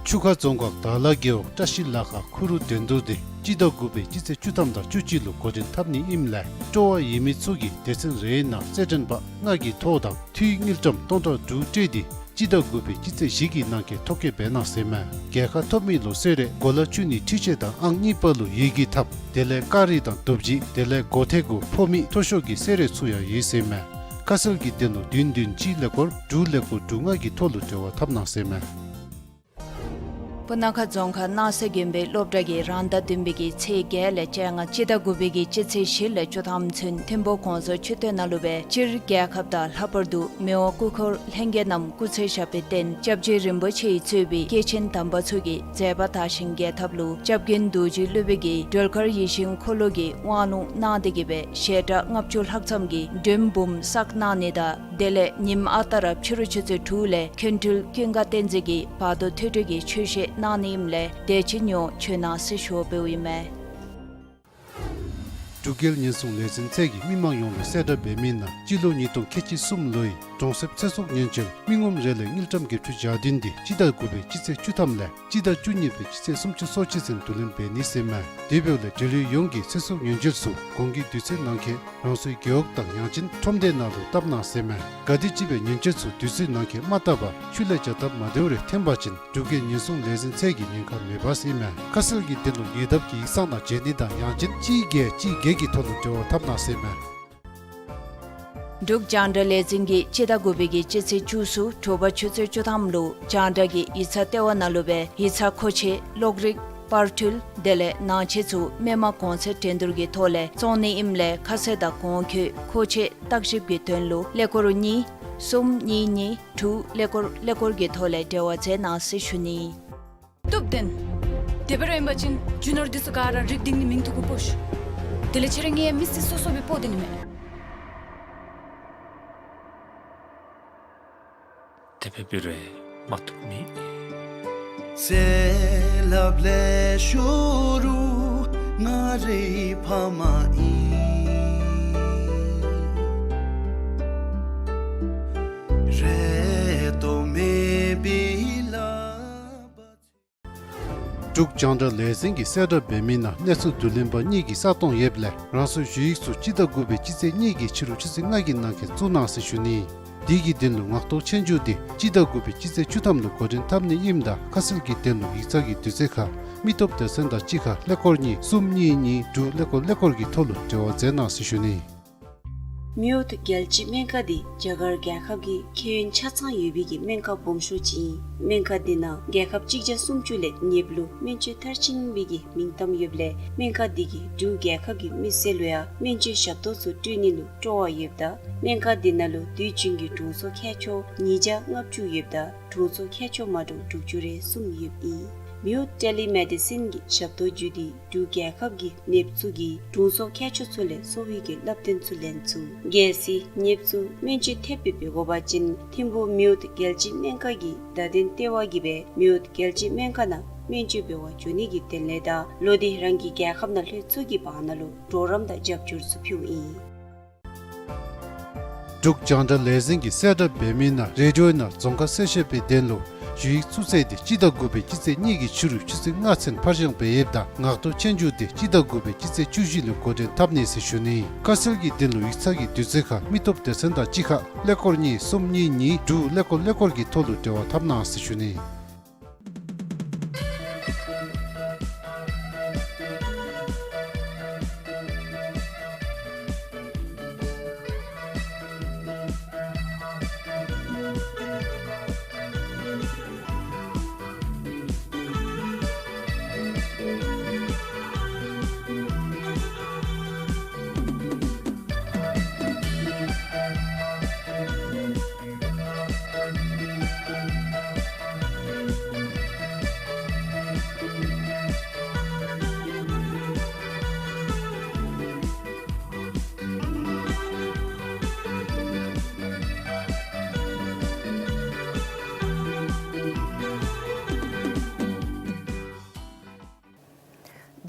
ཆུ་ཁ་རྫོང་ཁག་དར་ལ་རྒེད་འོག་བཀྲ་ཤིས་ལ་ཁ་ཁུ་རུ་འགྲན་བསྡུར་དེ་སྤྱི་ཟླ་དགུ་པའི་སྤྱི་ཚེས་བཅུ་ཐམ་དང་བཅུ་གཅིག་ལུ་འགོ་འདྲེན་འཐབ་ནི་ཨིནམ་ལས་སྤྲོ་བ་ཡོད་མི་ཚུ་གིས་སྡེ་ཚན་རེའི་ནང་རྩེད་འགྲན་པ་ལྔ་གི་ཐོ་དང་འཐུས་དངུལ་ཀྲམ་སྟོང་ཕྲག་དྲུག་སྤྲོད་དེ་སྤྱི་ཟླ་དགུ་པའི་སྤྱི་ཚེས་བཞི་གི་ནང་འཁོད་ཐོ་བཀོད་འབད་གནང་ཟེར་མས། རྒྱལ་ཁ་ཐོབ་མི་ལུ་གསོལ་རས་གོ་ལ་བཅུ་གཉིས་འཕྲུལ་ཆས་དང་ཨང་གཉིས་པ་ལུ་ཡི་གེ་ཐབ་དེ་ལས་ཀ་རི་དང་དུབ་རྗེས་དེ་ལས་སྒོ་ཐེ་གུ་ཕོ་མི་མཐོ་ཤོས་ཀྱི་གསོལ་རས་ཚུ་ཡང་ཡོད་ཟེར་མས། ཁ་གསལ་གྱི་དོན་ལུ་བདུན་བདུན་གཅིག་ཀླད་ཀོར་དྲུག་ཀླད་ཀོར་དྲུག་ལྔ་གི་ཐོ་ལུ་འབྲེལ་བ་འཐབ་གནང་ཟེར་མས། སྤུ་ན་ཁ་རྫོང་ཁག་སྣང་ས་དགོན་པའི་སློབ་གྲྭ་གིས་རང་ཟླ་བདུན་པའི་གི་ཚེས་བརྒྱད་ལས་བཅོ་ལྔ་སྤྱི་ཟླ་དགུ་པའི་གི་སྤྱི་ཚེས་བཞི་ལས་བཅུ་ཐམ་ཚུན་ཐིམ་ཕུག་གོང་ས་མཆོག་སྟོད་ནང་ལུ་སྦེ་སྤྱིར་རྒྱལ་ཁབ་དང་ལྷག་པར་དུ་མི་དབང་སྐུ་འཁོར་ལྷན་རྒྱས་རྣམས་སྐུ་ཚེ་ཞབས་པད་བརྟན་སྐྱབས་རྗེ་རིན་པོ་ཆེ་ཡིས་གཙོས་པའི་སྐྱེས་ཆེན་དམ་པ་ཚུ་གི་མཛད་པ་དར་ཞིང་རྒྱས་ཐབས་ལུ་སྐྱབས་མགོན་རྡོ་རྗེ་སློབ་དཔོན་གྱིས་སྒྲོལ་དཀར་ཡིད་བཞིན་འཁོར་ལོ་གི་དབང་ལུང་གནང་སྟེ་གི་སྦེ་ཞལ་གྲངས་ལྔ་བཅུ་ལྷག་ཙམ་གྱི་མགྲོན་འབུམ་བསགས་གནང་ནི་དང་དེ་ལས་ཉིནམ་ཨ་རྟག་ར་ཕྱི་རུ་ཆུ་ཚོད་དྲུག་ལས་མཁན་སྤྲུལ་ཀུན་དགའ་བསྟན་འཛིན་གྱིས་བར་དོ་ཐོས་གྲོལ་གྱི་ཆོས་བཤད་གནང་ནི་ཨིནམ་ལས་དེ་ཅིག་ཉོ་བྱོན་གནང་ཟེར་ཞུ་བ་འབདཝ་ཨིན་མས། འབྲུག་རྒྱལ་ཉེན་སྲུང་ལས་འཛིན་ཚད་ཀྱིས་མི་མང་ཡོངས་ལུ་གསལ་བསྒྲགས་འབད་མི་ནང་སྤྱི་ལོ་ཉིས་སྟོང་ཁལ་གཅིག་གསུམ་ལོའི་གྲོང་གསེབ་ཚེ་སྲོག་ཉེན་བཅོལ་མི་ངོམ་རེ་ལས་དངུལ་ཀྲམ་བརྒྱད་ཁྲི་ཞེ་བདུན་དེ་སྤྱི་ཟླ་དགུ་པའི་སྤྱི་ཚེས་བཅུ་ཐམ་ལས་སྤྱི་ཟླ་བཅུ་གཉིས་པའི་སྤྱི་ཚེས་སུམ་ཅུ་སོ་གཅིག་ཚུན་བསྡུ་ལེན་འབད་ནི་ཟེར་མས། དེ་འབདཝ་ལས་འབྲེལ་ཡོད་ཡོངས་ཀྱིས་ཚེ་སྲོག་ཉེན་བཅོལ་ཚུ་གོང་གི་དུས་ཚོད་ནང་འཁོད་རང་སོའི་རྒེད་འོག་དང་ཡང་ཅིན་ཁྲོམ་སྡེ་ནང་ལུ་བཏབ་གནང་ཟེར་མས། ག་དེམ་ཅིག་སྦེ་ཉེན་བཅོལ་ཚུ་དུས་ཚོད་ནང་འཁོད་མ་བཏབ་པར་ཆུ་ལས་བྱ་ཐབས་མ་བདེཝ་རེ་ཐོན་པ་ཅིན་འབྲུག་རྒྱལ་ཉེན་སྲུང་ལས་འཛིན་ཚད་ཀྱིས་ཉེན་ཁ་མེད་པ་ཟེར་མས། ཁ་གསལ་གྱི་དོན་ལུ་ཉེ་འདབས་ཀྱི་ཡིག་ཚང་ནང་བྱོན་ནི་དང་ཡང་ཅིན་གཅིག་བརྒྱད་གཅིག་བརྒྱད་ཀྱི་ཐོག་ལུ་འབྲེལ་བ་འཐབ་གནང་ཟེར་མས། འབྲུག་རྒྱང་བསྒྲགས་ལས་འཛིན་གྱིས་སྤྱི་ཟླ་དགུ་པའི་གི་སྤྱི་ཚེས་བཅུ་གསུམ་དྲོ་པ་ཆུ་ཚོད་བཅུ་ཐམ་ལུ་རྒྱང་བསྒྲགས་ཀྱི་ཡིག་ཚང་ལྟེ་བ་ནང་ལུ་སྦེ་ཡིག་ཚང་མཁོ་ཆས་གློག་རིག་པར་འཕྲུལ་དེ་ལས་ནང་ཆས་ཚུ་མི་མང་གོང་ཚད་འགྲན་བསྡུར་གྱི་ཐོག་ལས་བཙོང་ནི་ཨིནམ་ལས་ཁ་གསལ་དང་གོང་འཁོད་མཁོ་ཆས་བརྟག་ཞིབ་ཀྱི་དོན་ལུ་ཀླད་ཀོར་གཉིས་གསུམ་གཉིས་གཉིས་དྲུག་ཀླད་ཀོར་ཀླད་ཀོར་གྱི་ཐོག་ལས་འབྲེལ་བ་མཛད་གནང་ཟེར་ཞུ་ནི། སྟོབས་ལྡན། དེ་སྦེ་ར་ཨིན་པ་ཅིན་རྒྱུ་ནོར་འདི་ཚུ་ག་ར་རིག་སྟེང་ནི་མིང་ཐོ་གུ་སྤོ་ཤིག། དེ་ལས་ཁྱེད་ར་ངེའི་མི་སེར་སོ་སོ་སྦེ་སྤོ་སྡོད་ནི་མས། དེ་སྦེ་འབད་རུང་མ་བཏུབ་མེད། འབྲུག་རྒྱང་བསྒྲགས་ལས་འཛིན་གྱིས་གསལ་བསྒྲགས་འབད་མི་ནང་གནས་ཚུལ་བསྡུ་ལེན་པ་གཉིས་ཀྱིས་གསལ་སྟོན་ཡོདཔ་ལས་རང་སོའི་ཞུ་ཡིག་ཚུ་སྤྱི་ཟླ་དགུ་པའི་སྤྱི་ཚེས་གཉིས་ཀྱི་ཕྱི་རུ་ཆུ་ཚོད་ལྔ་གི་ནང་འཁོད་བཙུགས་གནང་ཟེར་ཞུ་ནི། དེ་གི་དོན་ལུ་ངག་ཐོག་ཆོས་རྒྱུགས་དེ་སྤྱི་ཟླ་དགུ་པའི་སྤྱི་ཚེས་བཅུ་ཐམ་ལུ་འགོ་འདྲེན་འཐབ་ནི་ཨིནམ་ད་ཁ་གསལ་གྱི་དོན་ལུ་ཡིག་ཚང་གི་དུས་ཚོད་ཁར་མི་སྟོབས་སྡེ་ཚན་དང་གཅིག་ཁར་ཀླད་ཀོར་གཉིས་གསུམ་གཉིས་གཉིས་དྲུག་ཀླད་ཀོར་ཀླད་ཀོར་གྱི་ཐོག་ལུ་འབྲེལ་བ་མཛད་གནང་ཟེར་ཞུ་ནི། མེ་ཨོ་ཏི་རྒྱལ་སྤྱིའི་སྨན་ཁང་འདི་རྒྱ་གར་རྒྱལ་ཁབ་ཀྱི་ཁེ་ཕན་ཆ་ཚང་ཡོད་པའི་གི་སྨན་ཁང་སྦོམ་ཤོས་ཅིག་ཨིན། སྨན་ཁང་འདི་ནང་རྒྱལ་ཁབ་གཅིག་བརྒྱ་སུམ་ཅུ་ལས་ཉེཔ་ལུ་སྨན་བཅོས་མཐར་ཕྱིན་པའི་གི་མིང་གཏམ་ཡོདཔ་ལས་སྨན་ཁང་འདི་གིས་འབྲུག་རྒྱལ་ཁབ་ཀྱི་མི་སེར་ལུ་ཡང་སྨན་བཅོས་ཞབས་ཏོག་ཚུ་སྤྲོད་ནི་ལུ་སྤྲོ་བ་ཡོདཔ་ད་སྨན་ཁང་འདི་ནང་ལུ་དུས་རྒྱུན་གྱི་དྲུང་འཚོ་མཁས་མཆོག་ཉིས་བརྒྱ་ལྔ་བཅུ་ཡོདཔ་ད་དྲུང་འཚོ་མཁས་མཆོག་མ་འདྲཝ་དྲུག་ཅུ་རེ་གསུམ་ཡོདཔ་ཨིན། མེ་ཨོ་ཊེ་ལི་མེ་ཌི་སིན་གྱི་ཞབས་ཏོག་བརྒྱུད་དེ་འབྲུག་རྒྱལ་ཁབ་ཀྱི་ནདཔ་ཚུ་གིས་དྲུང་འཚོ་མཁས་མཆོག་ཚུ་ལས་གསོ་བའི་གི་སླབ་སྟོན་ཚུ་ལེན་ཚུགས། གལ་སྲིད་ནདཔ་ཚུ་སྨན་བཅོས་ཐེབས་སྦེ་འབད་དགོ་པ་ཅིན་ཐིམ་ཕུག་མེ་ཨོ་ཏི་རྒྱལ་སྤྱིའི་སྨན་ཁང་གི་བརྡ་དོན་ལྟེ་བ་གིས་སྦེ་མེ་ཨོ་ཏི་རྒྱལ་སྤྱིའི་སྨན་ཁང་ནང་སྨན་བཅོས་འབད་བར་འགྱོ་ནི་གི་དོན་ལས་དང་ལོག་སྟེ་རང་གི་རྒྱལ་ཁབ་ནང་ལྷོད་ཚུགས་ཀྱི་བར་ན་ལུ་གྲོགས་རམ་དང་རྒྱབ་སྐྱོར་ཚུ་ཕུལཝ་ཨིན། འབྲུག་རྒྱང་བསྒྲགས་ལས་འཛིན་གྱིས་གསལ་བསྒྲགས་འབད་མི་ནང་རེ་ཌི་ཡོ་ནང་རྫོང་ཁ་གསལ་བཤད་པའི་དོན་ལུ་ཞུ་ཡིག་བཙུགས་ཚེས་འདི་སྤྱི་ཟླ་དགུ་པའི་སྤྱི་ཚེས་གཉིས་ཀྱི་ཕྱི་རུ་ཆུ་ཚོད་ལྔ་ཚུན་ཕར་འགྱངས་འབད་ཡོདཔ་ད་ངག་ཐོག་ཆོས་རྒྱུགས་འདི་སྤྱི་ཟླ་དགུ་པའི་སྤྱི་ཚེས་བཅུ་བཞི་ལུ་འགོ་འདྲེན་འཐབ་ནི་ཟེར་ཞུ་ནི། ཁ་གསལ་གྱི་དོན་ལུ་ཡིག་ཚང་གི་དུས་ཚོད་ཁར་མི་སྟོབས་སྡེ་ཚན་དང་གཅིག་ཁར་ཀླད་ཀོར་གཉིས་གསུམ་གཉིས་གཉིས་དྲུག་ཀླད་ཀོར་ཀླད་ཀོར་གྱི་ཐོག་ལུ་འབྲེལ་བ་འཐབ་གནང་ཟེར་ཞུ་ནི།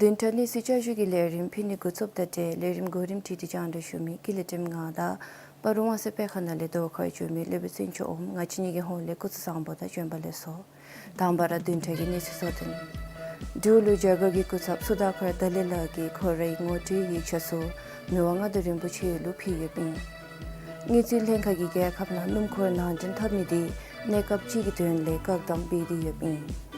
བདུན་ཕྲག་གནས་ཚུལ་བསྐྱར་ཞུ་གི་ལས་རིམ་ཕུལ་ནི་འགོ་བཙུགསཔ་ད་ལས་རིམ་གོ་རིམ་སྒྲིག་སྟེ་སྙན་ཞུ་མི་ཀུན་ལེགས་སྒྲོལམ་ང་དང་པར་རོང་བ་སེ་པེ་ཁ་ནང་ལས་ཟླཝ་ཁ་བཅུ་མི་ལས་བུ་བཙན་སྐྱོགས་འོགམ་ང་བཅས་གཉིས་ཀྱི་ཧོངས་ལས་སྐུ་གཟུགས་བཟང་པོ་དང་བྱོན་པ་ལེགས་སོ། དང་པ་ར་བདུན་ཕྲག་གི་གནས་ཚུལ་གཙོ་དོན། འབྲུག་ལུ་རྒྱ་གར་གྱི་སྐུ་ཚབ་སུ་དཱ་ཀར་དཱ་ལའི་ལ་གིས་ཁོ་རའི་ངོ་སྤྲོད་ཡིག་ཆ་ཚུ་མི་དབང་མངའ་བདག་རིན་པོ་ཆེ་ལུ་ཕུལ་ཡོདཔ་ཨིན། དངུལ་རྩིས་ལྷན་ཁག་གིས་རྒྱལ་ཁབ་ནང་སྣུམ་འཁོར་ནང་འདྲེན་འཐབ་མི་དེ་གནས་སྐབས་ཅིག་གི་དོན་ལས་བཀག་དམ་འབད་དེ་ཡོདཔ་ཨིན།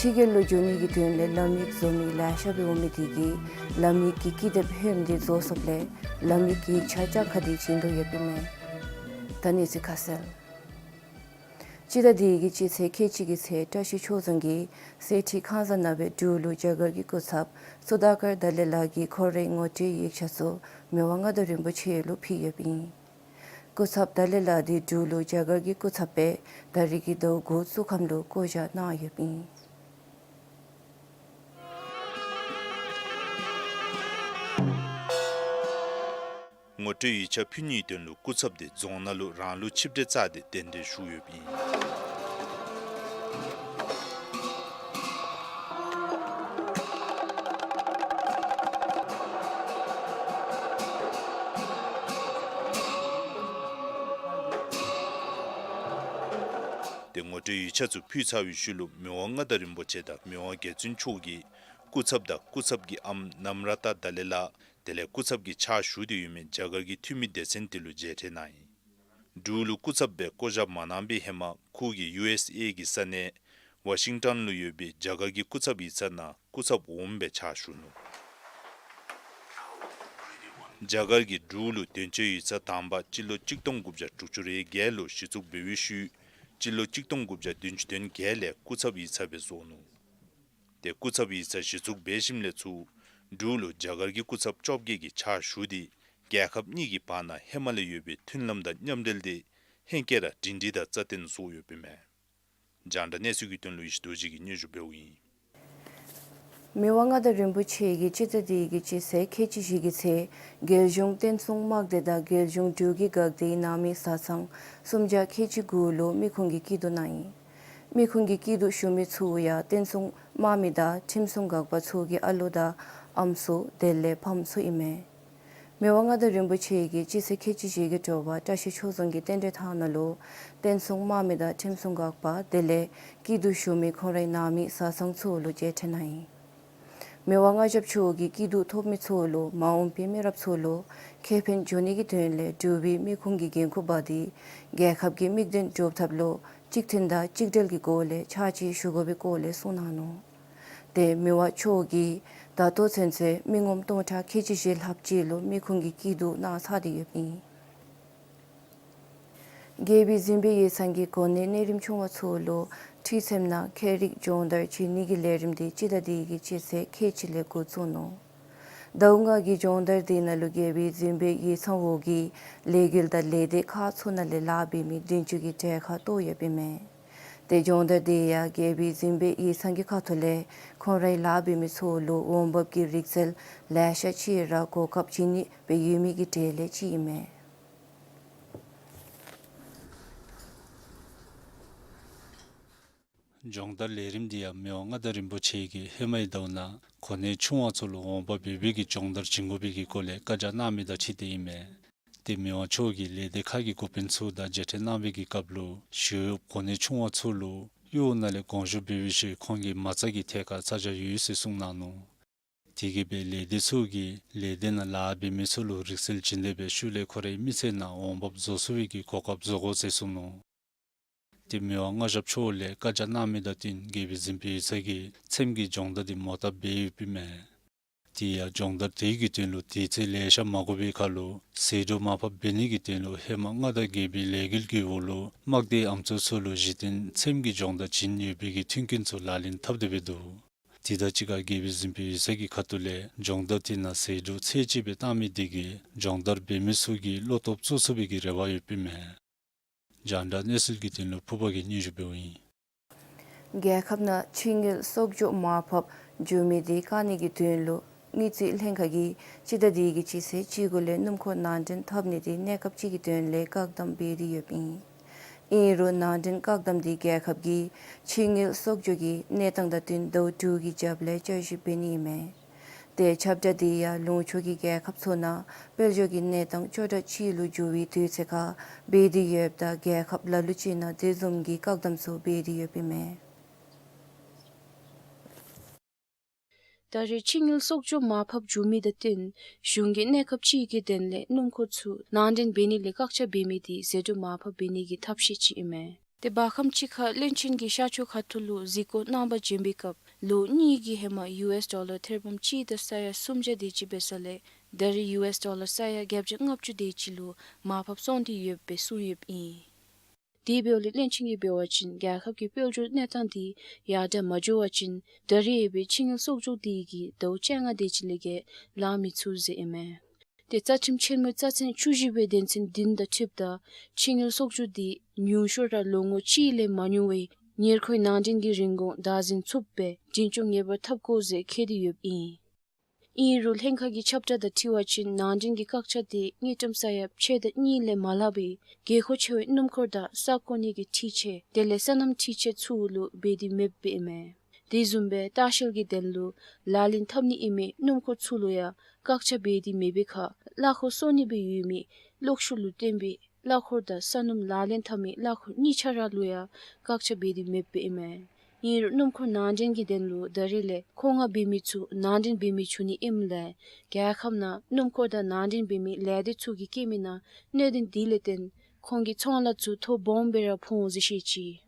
ཕྱི་རྒྱལ་ལུ་འགྱོ་ནི་གི་དོན་ལས་ལམ་ཡིག་བཟོ་མི་ལེ་ཤ་སྦེ་འོང་མི་དེ་གིས་ལམ་ཡིག་གི་ཀི་དེབ་ཧོནམ་དེ་བཟོ་ཚུགསཔ་ལས་ལམ་ཡིག་གི་ཡིག་ཆ་གྱངས་ཁ་དེ་བྱིན་དོ་ཡོདཔ་ཨིན་མས། ད་གནས་ཚུལ་ཁ་གསལ། སྤྱི་ཟླ་འདི་གི་སྤྱི་ཚེས་ཁལ་གཅིག་གི་ཚེ་བཀྲ་ཤིས་ཆོས་རྫོང་གི་གསེར་ཁྲི་ཁང་བཟང་ནང་སྦེ་འབྲུག་ལུ་རྒྱ་གར་གྱི་སྐུ་ཚབ་སུ་དཱ་ཀར་དཱ་ལའི་ལ་གིས་ཁོ་རའི་ངོ་སྤྲོད་ཡིག་ཆ་ཚུ་མི་དབང་མངའ་བདག་རིན་པོ་ཆེ་ལུ་ཕུལ་ཡོདཔ་ཨིན། སྐུ་ཚབ་དཱ་ལའི་ལ་དེ་འབྲུག་ལུ་རྒྱ་གར་གྱི་སྐུ་ཚབ་སྦེ་ད་རིས་ཀྱི་ཟླཝ་དགུ་ཚུ་ཁམས་ལུ་བསྐོ་བཞག་གནང་ཡོདཔ་ཨིན། ངོ་སྤྲོད་ཡིག་ཆ་ཕུལ་ནིའི་དོན་ལུ་སྐུ་ཚབ་དེ་རྫོང་ནང་ལུ་རང་ལུགས་ཆིབས་གྲལ་བཅའ་སྟེ་གདན་འདྲེན་ཞུ་ཡོདཔ་ཨིན། དེ་ངོ་སྤྲོད་ཡིག་ཆ་ཚུ་ཕུལ་ཚར་བའི་ཤུལ་ལུ་མི་དབང་མངའ་བདག་རིན་པོ་ཆེ་དང་མི་དབང་རྒྱལ་བཙུན་མཆོག་གིས་སྐུ་ཚབ་དང་སྐུ་ཚབ་ཀྱི་ཨམ་ནམ་ར་ཏ་དཱ་ལའི་ལ་དེ་ལས་སྐུ་ཚབ་ཀྱི་ཕྱག་ཞུ་སྟེ་ཡོད་མི་རྒྱ་གར་གྱི་འཐུས་མི་སྡེ་ཚན་དེ་ལུ་མཇལ་འཕྲད་གནང་ཡི། འབྲུག་ལུ་སྐུ་ཚབ་སྦེ་བསྐོ་བཞག་མ་གནང་པའི་ཧེ་མ་ཁོ་གིས་ཡུ་ཨེསི་ཨེ་གི་ས་གནས་ཝ་ཤིང་ཊོན་ལུ་ཡོད་པའི་རྒྱ་གར་གྱི་སྐུ་ཚབ་ཡིག་ཚང་ནང་སྐུ་ཚབ་འོགམ་སྦེ་ཕྱག་ཞུ་ནུག། རྒྱ་གར་གྱིས་འབྲུག་ལུ་དོན་གཅོད་ཡིག་ཚང་དང་པ་སྤྱི་ལོ་གཅིག་སྟོང་དགུ་བརྒྱ་དྲུག་ཅུ་རེ་བརྒྱད་ལུ་གཞི་བཙུགས་འབད་བའི་ཤུལ་སྤྱི་ལོ་གཅིག་སྟོང་དགུ་བརྒྱ་བདུན་ཅུ་དོན་བརྒྱད་ལས་སྐུ་ཚབ་ཡིག་ཚང་སྦེ་བཟོ་ནུག། དེ་སྐུ་ཚབ་ཡིག་ཚང་གཞི་བཙུགས་འབད་ཞིནམ་ལས་ཚུར་འབྲུག་ལུ་རྒྱ་གར་གྱི་སྐུ་ཚབ་བཅོ་བརྒྱད་ཀྱི་ཕྱག་ཞུ་སྟེ་རྒྱལ་ཁབ་གཉིས་ཀྱི་བར་ན་ཧེ་མ་ལས་ཡོད་པའི་མཐུན་ལམ་དང་མཉམ་འབྲེལ་དེ་ཧེང་སྐལ་ར་སྒྲིང་སྒྲིང་དང་རྩ་བརྟན་བཟོ་ཡོདཔ་ཨིན་མས། རྒྱང་བསྒྲགས་གནས་ཚུལ་གྱི་དོན་ལུ་ཡེ་ཤེས་རྡོ་རྗེ་གིས་སྙན་ཞུ་འབདཝ་ཨིན། མི་དབང་མངའ་བདག་རིན་པོ་ཆེ་གིས་སྤྱི་ཟླ་འདི་གི་སྤྱི་ཚེས་ཁལ་གཅིག་བཞི་གི་ཚེ་རྒྱལ་གཞུང་བསྟན་སྲུང་དམག་སྡེ་དང་རྒྱལ་གཞུང་འབྲུག་གི་འགག་སྡེའི་ནང་མི་བཟའ་ཚང་སུམ་བརྒྱ་ཁལ་གཅིག་དགུ་ལུ་མི་ཁུངས་ཀྱི་སྐྱིད་སྡུག་གནང་ཡི། མི་ཁུངས་ཀྱི་སྐྱིད་སྡུག་ཞུ་མི་ཚུ་ཡང་བསྟན་སྲུང་དམག་མི་དང་ཁྲིམས་སྲུང་འགག་པ་ཚུ་གི་ཨ་ལོ་དང་ཨམ་སྲུ་དེ་ལས་ཕམ་ཚུ་ཨིན་མས། མི་དབང་མངའ་བདག་རིན་པོ་ཆེ་གིས་སྤྱི་ཚེས་ཁལ་གཅིག་བཞི་གི་དྲོ་པ་བཀྲིས་ཆོས་རྫོང་གི་རྟེན་འབྲེལ་ཐང་ནང་ལུ་རྟེན་གསུམ་དམག་མི་དང་ཁྲིམས་སྲུང་འགག་པ་དེ་ལས་སྐྱིད་སྡུག་ཞུ་མི་ཁོང་རའི་ནང་མི་བཟའ་ཚང་ཚུ་ལུ་མཇལ་འཕྲད་གནང་ཡི། མི་དབང་མངའ་ཞབས་མཆོག་གིས་སྐྱིད་སྡུག་ཐོབ་མི་ཚུ་ལུ་མ་འོངས་པའི་མི་རབས་ཚུ་ལུ་ཁེ་ཕན་འབྱུང་ནི་གི་དོན་ལས་འབྲུག་པའི་མི་ཁུངས་ཀྱི་འགན་ཁུར་པ་དེ་རྒྱལ་ཁབ་ཀྱི་དམིགས་དོན་འགྲུབ་ཐབས་ལུ་གཅིག་མཐུན་དང་གཅིག་སྒྲིལ་གྱི་སྒོ་ལས་ཕྱག་ཕྱིད་ཞུ་དགོ་པའི་སྐོར་ལས་གསུངས་གནང་ནུག། ཏེ་མི་དབང་མཆོག་གིས་ད་ལྟོ་ཚུན་ཚོད་མི་ངོམ་སྟོང་ཕྲག་ཁལ་གཅིག་བཞི་ལྷགཔ་ཅིག་ལུ་མི་ཁུངས་ཀྱི་སྐྱིད་སྡུག་གནང་ཚར་ཏེ་ཡོདཔ་ཨིན། རྒྱལ་པོའི་གཟིམ་དཔོན་ཡིག་ཚང་གིས་གོ་གནས་གནས་རིམ་ཆུང་བ་ཚུ་ལུ་ཁྲིད་ཚེམ་ནང་ཁྱད་རིག་སྦྱོང་བརྡར་བྱིན་ནི་གི་ལས་རིམ་དེ་སྤྱི་ཟླ་འདི་གི་སྤྱི་ཚེས་ཁལ་གཅིག་ལས་འགོ་བཙུགས་ནུག། ཟླཝ་ལྔ་གི་སྦྱོང་བརྡར་དེ་ནང་ལུ་རྒྱལ་པོའི་གཟིམ་དཔོན་ཡིག་ཚང་འོག་གི་ལས་འགུལ་དང་ལས་སྡེ་ཁག་ཚུ་ནང་ལས་ལཱ་འབད་མི་བདུན་ཅུ་གི་གྲལ་ཁར་གཏོགས་ཡོདཔ་ཨིན་མས། ཏེ་སྦྱོང་བརྡར་དེ་ཡང་རྒྱལ་པོའི་གཟིམ་དཔོན་ཡིག་ཚང་གི་ཁ་ཐུག་ལས་ཁོང་རའི་ལཱ་འབད་མི་ཚུ་ལུ་འོང་འབབ་ཀྱི་རིག་རྩལ་ལེ་ཤ་ཅིག་ར་གོ་སྐབས་བྱིན་ནི་སྦེ་ཡོད་མི་གི་གྲས་ལས་གཅིག་ཨིན་མས། སྦྱོང་བརྡར་ལས་རིམ་འདི་ཡང་མི་དབང་མངའ་བདག་རིན་པོ་ཆེ་གིས་ཧེ་མའི་ཟླཝ་ནང་གོ་གནས་ཆུང་བ་ཚུ་ལུ་འོང་འབབ་འབད་བའི་གི་སྦྱོང་བརྡར་བྱིན་དགོ་པའི་གི་སྐོར་ལས་བཀའ་རྒྱ་གནང་མི་དང་འཁྲིལ་ཏེ་ཨིན་མས། ཏེ་མི་དབང་མཆོག་གིས་ལས་སྡེ་ཁག་གི་འགོ་དཔོན་ཚུ་དང་མཇལ་འཕྲད་གནང་བའི་གི་སྐབས་ལུ་ཞི་གཡོགཔ་གོ་གནས་ཆུང་བ་ཚུ་ལུ་གཡོག་ནང་ལས་དགོངས་ཞུ་འབད་བའི་ཤུལ་ཁོང་གི་མ་རྩ་གི་ཐད་ཁར་ཚ་གྱང་ཡོད་ཟེར་གསུངས་གནང་ནུག། དེ་གིས་སྦེ་ལས་སྡེ་ཚུ་གིས་ལས་སྡེ་ནང་ལཱ་འབད་མི་ཚུ་ལུ་རིག་རྩལ་བྱིན་ཏེ་སྦེ་ཤུལ་ལས་ཁོ་རའི་མི་ཚེ་ནང་འོང་འབབ་བཟོ་ཚུགས་པའི་གི་གོ་སྐབས་བཟོ་དགོ་ཟེར་གསུངས་ནུག། ཏེ་མི་དབང་མངའ་ཞབས་མཆོག་ལས་བཀའ་རྒྱ་གནང་མི་དང་བསྟུན་རྒྱལ་པོའི་གཟིམ་དཔོན་ཡིག་ཚང་གིས་ཚེམ་གྱི་སྦྱོང་བརྡར་དེ་མོ་བཏབ་འབད་ཡོདཔ་ཨིན་མས། དེ་ཡང་སྦྱོང་བརྡར་དེ་གི་དོན་ལུ་དུས་ཚོད་ལེ་ཤ་མ་འགོར་བའི་ཁར་ལུ་ཟད་འགྲོ་མར་ཕབ་འབད་ནི་གི་དོན་ལུ་ཧེ་མ་མངའ་བདག་རྒྱལ་པོའི་ལས་འགུལ་གྱི་འོག་ལུ་དམག་སྡེའི་ཨམ་སྲུ་ཚུ་ལུ་གཞི་རྟེན་ཚེམ་གྱི་སྦྱོང་བརྡར་བྱིན་ཡོད་པའི་གི་མཐུན་རྐྱེན་ཚུ་ལག་ལེན་འཐབ་སྟེ་སྦེ་འདུག། དེ་དང་གཅིག་ཁར་རྒྱལ་པོའི་གཟིམ་དཔོན་ཡིག་ཚང་གི་ཁ་ཐུག་ལས་སྦྱོང་བརྡར་དེ་ནང་ཟད་འགྲོ་ཚད་ཅིག་སྦེ་བཏང་མི་དེ་གིས་སྦྱོང་བརྡར་འབད་མི་ཚུ་གི་བློ་སྟོབས་བཙུགས་ཚུགས་པའི་གི་རེ་བ་ཡོདཔ་ཨིན་མས། རྒྱང་བསྒྲགས་གནས་ཚུལ་གྱི་དོན་ལུ་ཕུར་པ་གིས་སྙན་ཞུ་འབདཝ་ཨིན། རྒྱལ་ཁབ་ནང་ཕྱི་དངུལ་གསོག་འཇོག་མར་ཕབ་འགྱོ་མི་དེ་བཀག་ནི་གི་དོན་ལུ་དངུལ་རྩིས་ལྷན་ཁག་གིས་སྤྱི་ཟླ་འདི་གི་སྤྱི་ཚེས་བཅུ་དགུ་ལས་སྣུམ་འཁོར་ནང་འདྲེན་འཐབ་ནི་དེ་གནས་སྐབས་ཅིག་གི་དོན་ལས་བཀག་དམ་འབད་དེ་ཡོདཔ་ཨིན། ཨིན་རུང་ནང་འདྲེན་བཀག་དམ་དེ་རྒྱལ་ཁབ་ཀྱི་ཕྱི་དངུལ་གསོག་འཇོག་གི་གནས་སྟངས་དང་བསྟུན་ཟླཝ་དྲུག་གི་རྒྱབ་ལས་བསྐྱར་ཞིབ་འབད་ནི་ཨིན་མས། ཏེ་ཁྱབ་བསྒྲགས་དེ་ཡང་ལུང་ཕྱོགས་ཀྱི་རྒྱལ་ཁབ་ཚུ་ནང་དཔལ་འབྱོར་གྱི་གནས་སྟངས་སྐྱོ་དྲགས་ཅིག་ལུ་འགྱུར་བའི་དུས་ཚོད་ཁར་འབད་དེ་ཡོདཔ་ད་རྒྱལ་ཁབ་ལ་ལུ་ཅིག་ནང་དེ་བཟུམ་གྱི་བཀག་དམ་ཚུ་འབད་དེ་ཡོདཔ་ཨིན་མས། ད་རེས་ཕྱི་དངུལ་གསོག་འཇོག་མར་ཕབ་འགྱོ་མི་དང་བསྟུན་གཞུང་གིས་གནས་སྐབས་ཅིག་གི་དོན་ལས་སྣུམ་འཁོར་ཚུ་ནང་འདྲེན་འབད་ནི་ལས་བཀག་ཆ་འབད་མི་དེ་ཟད་འགྲོ་མར་ཕབ་འབད་ནི་གི་ཐབས་ཤེས་ཅིག་ཨིན་མས། ཏེ་བར་ཁམས་ཅིག་ཁར་བློན་ཆེན་གྱིས་ཤར་ཕྱོགས་ཁ་ཐུག་ལུ་གཟིགས་སྐོར་གནང་པར་བྱོན་པའི་སྐབས་ལོ་གཉིས་ཀྱི་ཧེ་མ་ཡུ་ཨེསི་ཌོ་ལར་ཐེར་འབུམ་གཅིག་དང་ས་ཡ་སུམ་བརྒྱ་དེ་ཅིག་འབད་ས་ལས་ད་རེས་ཡུ་ཨེསི་ཌོ་ལར་ས་ཡ་བརྒྱད་བརྒྱ་ལྔ་བཅུ་དེ་ཅིག་ལུ་མར་ཕབ་སོང་སྟེ་ཡོདཔ་སྦེ་གསུངས་ཡོདཔ་ཨིན། དེ་འབདཝ་ལས་བློན་ཆེན་གྱིས་འབད་བ་ཅིན་རྒྱལ་ཁབ་ཀྱི་དཔལ་འབྱོར་གནས་སྟངས་དེ་ཡར་དྲག་མ་འགྱོ་བ་ཅིན་ད་རེས་ཡོད་པའི་ཕྱི་དངུལ་གསོག་འཇོག་དེ་གིས་ཟླཝ་བཅོ་ལྔ་དེ་ཅིག་ལས་བརྒལ་ལང་མི་ཚུགས་ཟེར་ཨིན་མས། ཏེ་རྩ་ཁྲིམས་ཆེན་མོའི་རྩ་ཚན་བཅུ་བཞི་པའི་དོན་ཚན་བདུན་དང་འཁྲིལཝ་ད་ཕྱི་དངུལ་གསོག་འཇོག་དེ་ཉུང་ཤོས་ར་ལོ་ངོ་གཅིག་ལས་མ་ཉུང་བའི་ཉེར་མཁོའི་ནང་འདྲེན་གྱི་རིན་གོང་བདག་འཛིན་ཚུགསཔ་སྦེ་འཛིན་སྐྱོང་ངེས་པར་འཐབ་དགོ་ཟེར་འཁོད་དེ་ཡོདཔ་ཨིན། ཨིན་རུང་ལྷན་ཁག་གི་ཁྱབ་བསྒྲགས་དང་འཁྲིལ་བ་ཅིན་ནང་འདྲེན་གྱི་བཀག་ཆ་དེ་དངུལ་ཀྲམ་ས་ཡ་ཕྱེད་དང་གཉིས་ལས་མ་ལྷག་པའི་དགོས་མཁོ་ཆེ་བའི་སྣུམ་འཁོར་དང་ས་བཀོག་ནི་གི་འཕྲུལ་ཆས་དེ་ལས་སོ་ནམ་འཕྲུལ་ཆས་ཚུ་ལུ་འབད་དེ་མེདཔ་ཨིན་མས། དེ་བཟུམ་སྦེ་ལྟ་བཤལ་གྱི་དོན་ལུ་ལག་ལེན་འཐབ་ནི་ཨིན་མི་སྣུམ་འཁོར་ཚུ་ལུ་ཡང་བཀག་ཆ་འབད་དེ་མེད་པའི་ཁར་གླ་འཁོར་གསོ་ནི་སྦེ་ཡོད་མི་གློག་ཤུགས་ལུ་བརྟེན་པའི་གླ་འཁོར་དང་སོ་ནམ་ལག་ལེན་འཐབ་མི་གླ་འཁོར་གཉིས་ཆ་ར་ལུ་ཡང་བཀག་ཆ་འབད་དེ་མེདཔ་ཨིན་མས། ཨིན་རུང་སྣུམ་འཁོར་ནང་འདྲེན་གྱི་དོན་ལུ་ད་རེས་ལས་མཁོ་མངགས་འབད་མི་ཚུ་ནང་འདྲེན་འབད་མི་ཚུགས་ནི་ཨིནམ་ལས་རྒྱལ་ཁབ་ནང་སྣུམ་འཁོར་དང་ནང་འདྲེན་འབད་མི་ལས་སྡེ་ཚུ་གིས་བཀལ་མི་ནང་གནད་དོན་དེ་ལས་བརྟེན་ཁོང་གི་ཚོང་ལཱ་ཚུ་ཐོ་སྦོམ་སྦེ་ར་ཕོག་འོང་ཟེར་བཤད་ཅི།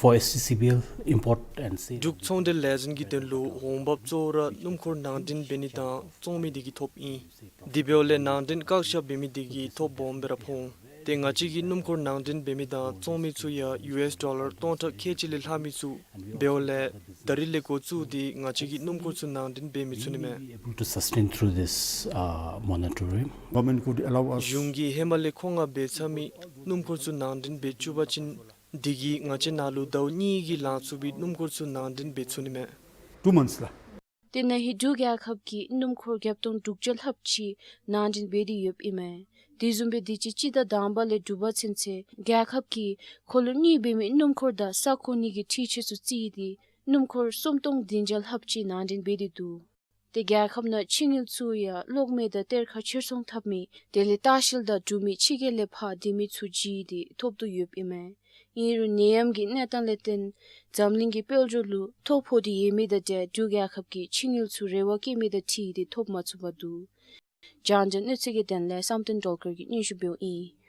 For S T C B L import and sale. འབྲུག་ཚོང་འབྲེལ་ལས་འཛིན་གྱི་དོན་ལུ་འོང་འབབ་གཙོ་བོ་ར་སྣུམ་འཁོར་ནང་འདྲེན་འབད་ནི་དང་བཙོང་མི་དེ་གིས་ཐོབ་ཨིན། དེ་འབདཝ་ལས་ནང་འདྲེན་བཀག་ཆ་འབད་མི་དེ་གིས་ཐོ་སྦོམ་སྦེ་ར་ཕོག་འོང་། ཏེ་ང་བཅས་ཀྱིས་སྣུམ་འཁོར་ནང་འདྲེན་འབད་མི་དང་བཙོང་མི་ཚུ་ཡང་ཡུ་ཨེསི་ཌོ་ལར་སྟོང་ཕྲག་ཁལ་གཅིག་ལས་ལྷག་མི་ཚུགས། འབདཝ་ལས་ད་རེས་ལས་འགོ་བཙུགས་ཏེ་ང་བཅས་ཀྱིས་སྣུམ་འཁོར་ཚུ་ནང་འདྲེན་འབད་མི་ཚུགས་ནི་མས། Able to sustain through this, uh, moratorium. Government could allow us གཞུང་གིས་ཧེ་མ་ལས་མཁོ་མངགས་འབད་ཚར་མི་སྣུམ་འཁོར་ཚུ་ནང་འདྲེན་འབད་བཅུག་པ་ཅིན་དེ་གིས་ང་བཅས་ནང་ལུ་ཟླཝ་གཉིས་ཀྱི་ལང་ཚུགས་པའི་སྣུམ་འཁོར་ཚུ་ནང་འདྲེན་འབད་ཚུགས་ནི་མས། Two months ལགས། དེ་ན་ཧིང་འབྲུག་རྒྱལ་ཁབ་ཀྱིས་སྣུམ་འཁོར་བརྒྱད་སྟོང་དྲུག་བརྒྱ་ལྷགཔ་ཅིག་ནང་འདྲེན་འབད་དེ་ཡོདཔ་ཨིན་མས། དེ་བཟུམ་སྦེ་དུས་ཅི་སྤྱི་ཟླ་དང་པ་ལས་དྲུག་པ་ཚུན་ཚོད་རྒྱལ་ཁབ་ཀྱིས་འཁོར་ལོ་གཉིས་འབད་མི་སྣུམ་འཁོར་དང་ས་བཀོག་ནི་གི་འཕྲུལ་ཆས་ཚུ་རྩིས་ཏེ་སྣུམ་འཁོར་སུམ་སྟོང་བདུན་བརྒྱ་ལྷགཔ་ཅིག་ནང་འདྲེན་འབད་དེ་འདུག། ཏེ་རྒྱལ་ཁབ་ནང་ཕྱི་དངུལ་ཚུ་ཡང་གློག་མེ་དང་གཏེར་ཁ་ཕྱིར་ཚོང་འཐབ་མི་དེ་ལས་ལྟ་བཤལ་དང་འབྲུག་མི་ཕྱི་རྒྱལ་ལས་ཕར་སྡོད་མི་ཚུ་བརྒྱུད་དེ་ཐོབ་དོ་ཡོདཔ་ཨིན་མས། ཨིན་རུང་ནད་ཡམས་ཀྱི་གནས་སྟངས་ལས་བརྟེན་འཛམ་གླིང་གི་དཔལ་འབྱོར་ལུ་ཐོ་ཕོག་སྟེ་ཡོད་མི་དང་འབྲེལ་འབྲུག་རྒྱལ་ཁབ་ཀྱིས་ཕྱི་དངུལ་ཚུ་རེ་བ་བསྐྱེད་མི་དང་འཁྲིལ་ཏེ་ཐོབ་མ་ཚུགས་པར་འདུག། རྒྱང་བསྒྲགས་གནས་ཚུལ་གྱི་དོན་ལས་བསམ་གཏན་སྒྲོལ་དཀར་གྱིས་སྙན་ཞུ་འབདཝ་ཨིན།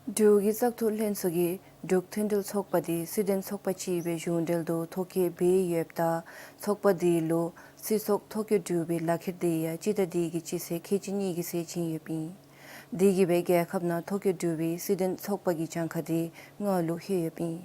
འབྲུག་གི་བཙག་འཐུ་ལྷན་ཚོགས་ཀྱིས་འབྲུག་མཐུན་སྒྲིལ་ཚོགས་པ་དེ་སྲིད་དོན་ཚོགས་པ་ཅིག་སྦེ་གཞུང་འབྲེལ་དུ་ཐོ་བཀོད་འབད་ཡོདཔ་ད་ཚོགས་པ་དེ་ལུ་སྲིད་ཚོགས་ཐོ་བཀོད་གྲུབ་པའི་ལག་ཁྱེར་དེ་ཡང་སྤྱི་ཟླ་འདི་གི་སྤྱི་ཚེས་ཁལ་གཅིག་གཉིས་ཀྱི་ཚེས་བྱིན་ཡོདཔ་ཨིན། དེ་གིས་སྦེ་རྒྱལ་ཁབ་ནང་ཐོ་བཀོད་གྲུབ་པའི་སྲིད་དོན་ཚོགས་པ་གི་གྱངས་ཁ་དེ་ལྔ་ལུ་ལྷོད་ཡོདཔ་ཨིན།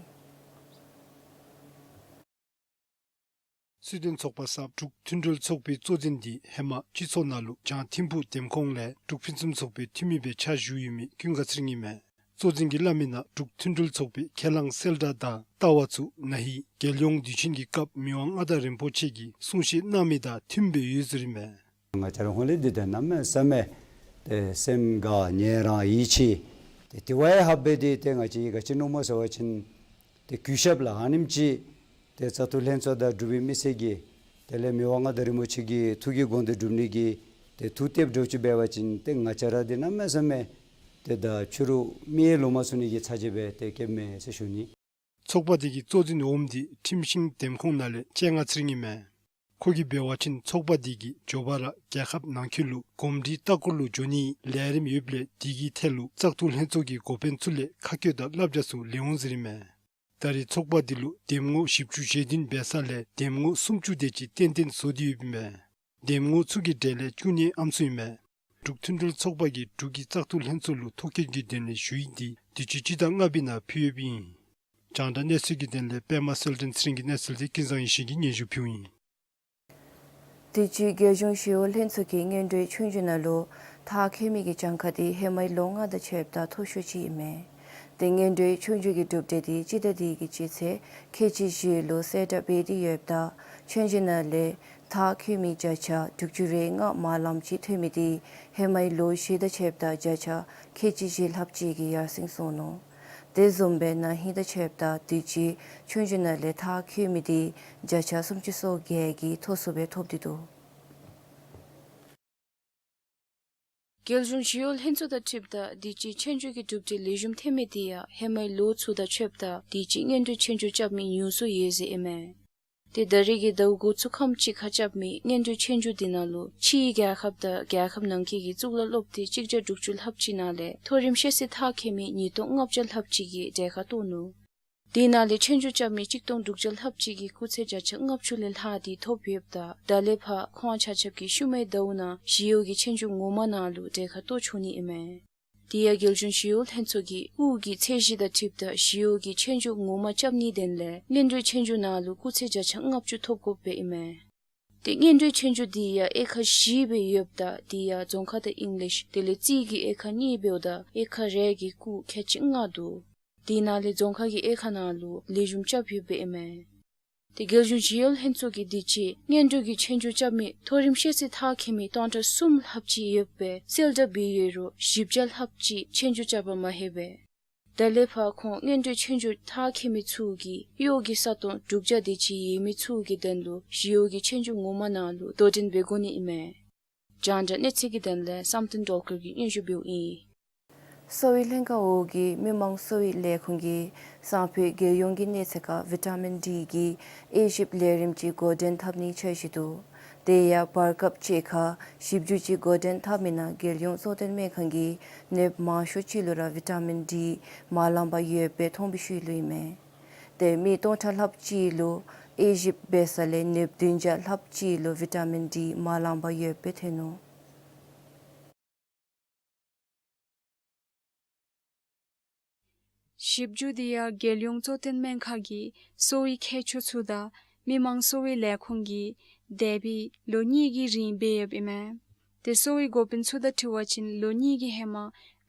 སྲིད་དོན་ཚོགས་པ་གསརཔ་འབྲུག་མཐུན་སྒྲིལ་ཚོགས་པའི་གཙོ་འཛིན་དེ་ཧེ་མ་སྤྱི་ཚོགས་ནང་ལུ་བྱང་ཐིམ་ཕུག་འདེམས་ཁོངས་ལས་འབྲུག་ཕུན་སུམ་ཚོགས་པའི་འཐུས་མི་སྦེ་ཕྱག་ཞུ་ཡོད་མི་ཀུན་དགའ་ཚེ་རིང་ཨིན་མས། གཙོ་འཛིན་གྱིས་སླབ་མི་ནང་འབྲུག་མཐུན་སྒྲིལ་ཚོགས་པའི་ཁས་བླངས་གསལ་བསྒྲགས་དང་ལྟ་བ་ཚུ་ན་ཧིང་རྒྱལ་ཡོངས་དུས་ཆེན་གྱི་སྐབས་མི་དབང་མངའ་བདག་རིན་པོ་ཆེ་གིས་གསུང་བཤད་གནང་མི་དང་མཐུནམ་སྦེ་ཡོད་ཟེར་ཨིན་མས། ང་བཅས་ར་ཧོང་ལས་འདི་ཏེ་གནམ་མེད་ས་མེད་ཏེ་སེམས་དགའ་ཉེ་རང་ཡིད་ཆེས། ཏེ་དེ་བ་ཡང་ཧ་སྦེ་འདི་ཏེ་ང་བཅས་ག་ཅི་མནོཝ་སྨོ་ཟེར་བ་ཅིན་ཏེ་གུས་ཞབས་ལ་ཨ་ནེམ་ཅིག་ཏེ་བཙག་འཐུ་ལྷན་ཚོགས་དང་འབྲུག་པའི་མི་སེར་གྱིས་དེ་ལས་མི་དབང་མངའ་བདག་རིན་པོ་ཆེ་གི་ཐུགས་ཀྱི་དགོངས་དོན་སྒྲུབ་ནི་གི་ཏེ་ཐུགས་གཏདཔ་འདྲཝ་ཅིག་འབད་བ་ཅིན་ཏེ་ང་བཅས་ར་འདི་གནམ་མེད་ས་མེད་ཏེ་ད་ཕྱི་རུ་མི་ཡང་ལོང་མ་ཚུགས་ནི་གི་ཚ་གྱང་སྦེ་ཏེ་སྐྱེཝ་མས་ཟེར་ཞུ་ནི། ཚོགས་པ་དེ་གི་གཙོ་འཛིན་འོགམ་དེ་ཁྲིམས་ཤིང་འདེམས་ཁོངས་ནང་ལས་སྤྱན་སྔ་ཚེ་རིང་ཨིན་མས། ཁོ་གིས་འབད་བ་ཅིན་ཚོགས་པ་དེ་གིས་མགྱོགས་པ་ར་རྒྱལ་ཁབ་ནང་འཁོད་ལུ་གོམས་འདྲིས་ལྟ་སྐོར་ལུ་འགྱོ་ནིའི་ལས་རིམ་ཡོདཔ་ལས་དེ་གི་ཐད་ལུ་བཙག་འཐུ་ལྷན་ཚོགས་ཀྱི་འགོ་དཔོན་ཚུ་ལས་ཁ་བཀོད་དང་བསླབ་བྱ་ཚུ་ལེན་འོང་ཟེར་ཨིན་མས། ད་རེས་ཚོགས་པ་དེ་ལུ་འདེམས་ངོ་བཞི་བཅུ་ཞེ་བདུན་འབད་ས་ལས་འདེམས་ངོ་སུམ་ཅུ་དེ་ཅིག་གཏན་གཏན་བཟོ་སྟེ་ཡོདཔ་ཨིན་མས། འདེམས་ངོ་ཚུ་གི་གྲས་ལས་བཅུ་གཉིས་ཨམ་སྲུ་ཨིན་མས། འབྲུག་མཐུན་སྒྲིལ་ཚོགས་པ་གིས་འབྲུག་གི་བཙག་འཐུ་ལྷན་ཚོགས་ལུ་ཐོ་བཀོད་ཀྱི་དོན་ལས་ཞུ་ཡིག་དེ་དུས་ཅི་སྤྱི་ཟླ་ལྔ་པའི་ནང་ཕུལ་ཡོདཔ་ཨིན། རྒྱང་བསྒྲགས་གནས་ཚུལ་གྱི་དོན་ལས་པདྨ་གསལ་སྒྲོན་ཚེ་རིང་གི་གནས་ཚུལ་དེ་ཀུན་བཟང་ཡེ་ཤེས་ཀྱིས་སྙན་ཞུ་ཕུལཝ་ཨིན། དུས་ཅི་རྒྱལ་གཞུང་ཞི་གཡོག་ལྷན་ཚོགས་ཀྱིས་སྔོན་འགྲོའི་ཆོས་རྒྱུགས་ནང་ལུ་མཐར་འཁྱོལ་མི་གི་གྱངས་ཁ་དེ་ཧེ་མའི་ལོ་ལྔ་དང་ཕྱདཔ་ད་མཐོ་ཤོས་ཅིག་ཨིན་མས། ཏེ་སྔོན་འགྲོའི་ཆོས་རྒྱུགས་ཀྱི་གྲུབ་འབྲས་དེ་སྤྱི་ཟླ་འདི་གི་སྤྱི་ཚེས་ཁལ་གཅིག་བཞི་ལུ་གསལ་བསྒྲགས་འབད་དེ་ཡོདཔ་ད་ཆོས་རྒྱུགས་ནང་ལས་མཐར་འཁྱོལ་མི་བརྒྱ་ཆ་དྲུག་ཅུ་རེ་ལྔ་མ་ལངམ་ཅིག་ཐོན་མི་དེ་ཧེ་མའི་ལོ་བཞི་དང་ཕྱདཔ་ད་བརྒྱ་ཆ་ཁལ་གཅིག་བཞི་ལྷགཔ་ཅིག་གིས་ཡར་སེང་སོང་ནུག། དེ་བཟུམ་སྦེ་ན་ཧིང་དང་ཕྱདཔ་ད་དུས་ཅི་ཆོས་རྒྱུགས་ནང་ལས་མཐར་འཁྱོལ་མི་དེ་བརྒྱ་ཆ་སུམ་ཅུ་སོ་བརྒྱད་ཀྱིས་མཐོ་སུ་སྦེ་ཐོབ་སྟེ་འདུག། རྒྱལ་གཞུང་ཞི་གཡོག་ལྷན་ཚོགས་དང་འཁྲིལཝ་ད་དུས་ཅི་ཆོས་རྒྱུགས་ཀྱི་གྲུབ་འབྲས་ལེགས་ཤོམ་ཐོན་མི་དེ་ཡང་ཧེ་མའི་ལོ་ཚུ་དང་ཕྱདཔ་ད་དུས་ཅི་སྔོན་འགྲོའི་ཆོས་རྒྱུགས་རྐྱབ་མི་ཉུང་སུ་ཡོད་ཟེར་ཨིན་མས། ཏེ་ད་རེས་ཀྱི་ཟླཝ་འགོ་ཚུགས་ཁམས་ཅིག་ཁར་རྐྱབ་མི་སྔོན་འགྲོའི་ཆོས་རྒྱུགས་དེ་ནང་ལུ་ཕྱིའི་རྒྱལ་ཁབ་དང་རྒྱལ་ཁབ་ནང་འཁོད་ཀྱི་གཙུག་ལག་སློབ་སྡེ་གཅིག་བརྒྱ་དྲུག་ཅུ་ལྷགཔ་ཅིག་ནང་ལས་མཐོ་རིམ་ཤེས་ཚད་མཐར་འཁྱོལ་མི་ཉིས་སྟོང་ལྔ་བརྒྱ་ལྷགཔ་ཅིག་གིས་གྲལ་ཁར་གཏོགས་ནུག། དེ་ནང་ལས་ཆོས་རྒྱུགས་རྐྱབ་མི་གཅིག་སྟོང་དྲུག་བརྒྱ་ལྷགཔ་ཅིག་གིས་སྐུགས་ཚད་བརྒྱ་ཆ་ལྔ་བཅུ་ལས་ལྷག་སྟེ་ཐོབ་ཡོདཔ་ད་ད་ལས་ཕར་ཁོང་ཆ་ཁྱབ་ཀྱིས་ཤུལ་མའི་ཟླཝ་ནང་ཞི་གཡོག་གི་ཆོས་རྒྱུགས་ངོ་མ་ནང་ལུ་གྲལ་ཁར་གཏོགས་ཆོག་ནི་ཨིན་མས། དེ་ཡང་རྒྱལ་གཞུང་ཞི་གཡོག་ལྷན་ཚོགས་ཀྱིས་དབུས་ཀྱི་ཚད་གཞི་དང་འཁྲིལཝ་ད་ཞི་གཡོག་གི་ཆོས་རྒྱུགས་ངོ་མ་རྐྱབ་ནིའི་དོན་ལས་སྔོན་འགྲོའི་ཆོས་རྒྱུགས་ནང་ལུ་སྐུགས་ཚད་བརྒྱ་ཆ་ལྔ་བཅུ་ཐོབ་དགོཔ་སྦེ་ཨིན་མས། ཏེ་སྔོན་འགྲོའི་ཆོས་རྒྱུགས་དེ་ཡང་དབྱེ་ཁག་བཞི་སྦེ་ཡོདཔ་ད་དེ་ཡང་རྫོང་ཁ་དང་ཨིང་ལིཤ་དེ་ལས་རྩིས་ཀྱི་དབྱེ་ཁག་གཉིས་འབདཝ་ད་དབྱེ་ཁག་རེ་གིས་སྐུགས་ཁལ་གཅིག་ལྔ་འདུག། དེ་ནང་ལས་རྫོང་ཁ་གི་དབྱེ་ཁག་ནང་ལུ་ལེགས་ཤོམ་རྐྱབ་ཡོདཔ་སྦེ་ཨིན་མས། ཏེ་རྒྱལ་གཞུང་ཞི་གཡོག་ལྷན་ཚོགས་ཀྱིས་དུས་ཅི་སྔོན་འགྲོ་གི་ཆོས་རྒྱུགས་རྐྱབ་མི་མཐོ་རིམ་ཤེས་ཚད་མཐར་འཁྱོལ་མི་སྟོང་ཕྲག་གསུམ་ལྷགཔ་ཅིག་ཡོདཔ་སྦེ་གསལ་བསྒྲགས་འབད་ཡོད་རུང་བཞི་བརྒྱ་ལྷགཔ་ཅིག་ཆོས་རྒྱུགས་རྐྱབ་པ་མ་ལྷོད་པས། ད་ལས་ཕར་ཁོང་སྔོན་འགྲོའི་ཆོས་རྒྱུགས་མཐར་འཁྱོལ་མི་ཚུ་གིས་གཡོག་གི་ས་སྟོང་དྲུག་བརྒྱ་དེ་ཅིག་ཡོད་མི་ཚུ་གི་དོན་ལུ་ཞི་གཡོག་གི་ཆོས་རྒྱུགས་ངོ་མ་ནང་ལུ་དོ་འགྲན་འབད་དགོ་ནི་ཨིན་མས། རྒྱང་བསྒྲགས་གནས་ཚུལ་གྱི་དོན་ལས་བསམ་གཏན་སྒྲོལ་དཀར་གྱིས་སྙན་ཞུ་འབདཝ་ཨིན། གསོ་བའི་ལྷན་ཁག་འོག་གི་མི་དམངས་གསོ་བའི་ལས་ཁུངས་ཀྱིས་སང་ཕོད་རྒྱལ་ཡོངས་ཀྱི་གནས་ཚད་ཁར་བི་ཊ་མིན་ཌི་གི་དབྱེ་ཞིབ་ལས་རིམ་ཅིག་འགོ་འདྲེན་འཐབ་ནིའི་འཆར་གཞི་འདུག། དེ་ཡང་བར་སྐབས་ཅིག་ཁར་ཞིབ་འཇུག་ཅིག་འགོ་འདྲེན་འཐབ་མི་ནང་རྒྱལ་ཡོངས་གཙོ་བསྟེན་སྨན་ཁང་གིས་ནདཔ་མང་ཤོས་ཅིག་ལུ་ར་བི་ཊ་མིན་ཌི་མ་ལངམ་སྦེ་ཡོདཔ་སྦེ་མཐོང་བའི་ཤུལ་ལུ་ཨིན་མས། ཏེ་མི་སྟོང་ཕྲག་ལྷགཔ་ཅིག་ལུ་དབྱེ་ཞིབ་འབད་ས་ལས་ནདཔ་བདུན་བརྒྱ་ལྷགཔ་ཅིག་ལུ་བི་ཊ་མིན་ཌི་མ་ལངམ་སྦེ་ཡོདཔ་སྦེ་ཐོན་ནུག། ཞིབ་འཇུག་དེ་ཡང་རྒྱལ་ཡོངས་གཙོ་བསྟེན་སྨན་ཁང་གི་གསོ་བའི་མཁས་མཆོག་ཚུ་དང་མི་དམངས་གསོ་བའི་ལས་ཁུངས་ཀྱིས་འདས་པའི་ལོ་གཉིས་ཀྱི་རིང་འབད་ཡོདཔ་ཨིན་མས། ཏེ་གསོ་བའི་འགོ་དཔོན་ཚུ་དང་འཁྲིལ་བ་ཅིན་ལོ་གཉིས་ཀྱི་ཧེ་མ་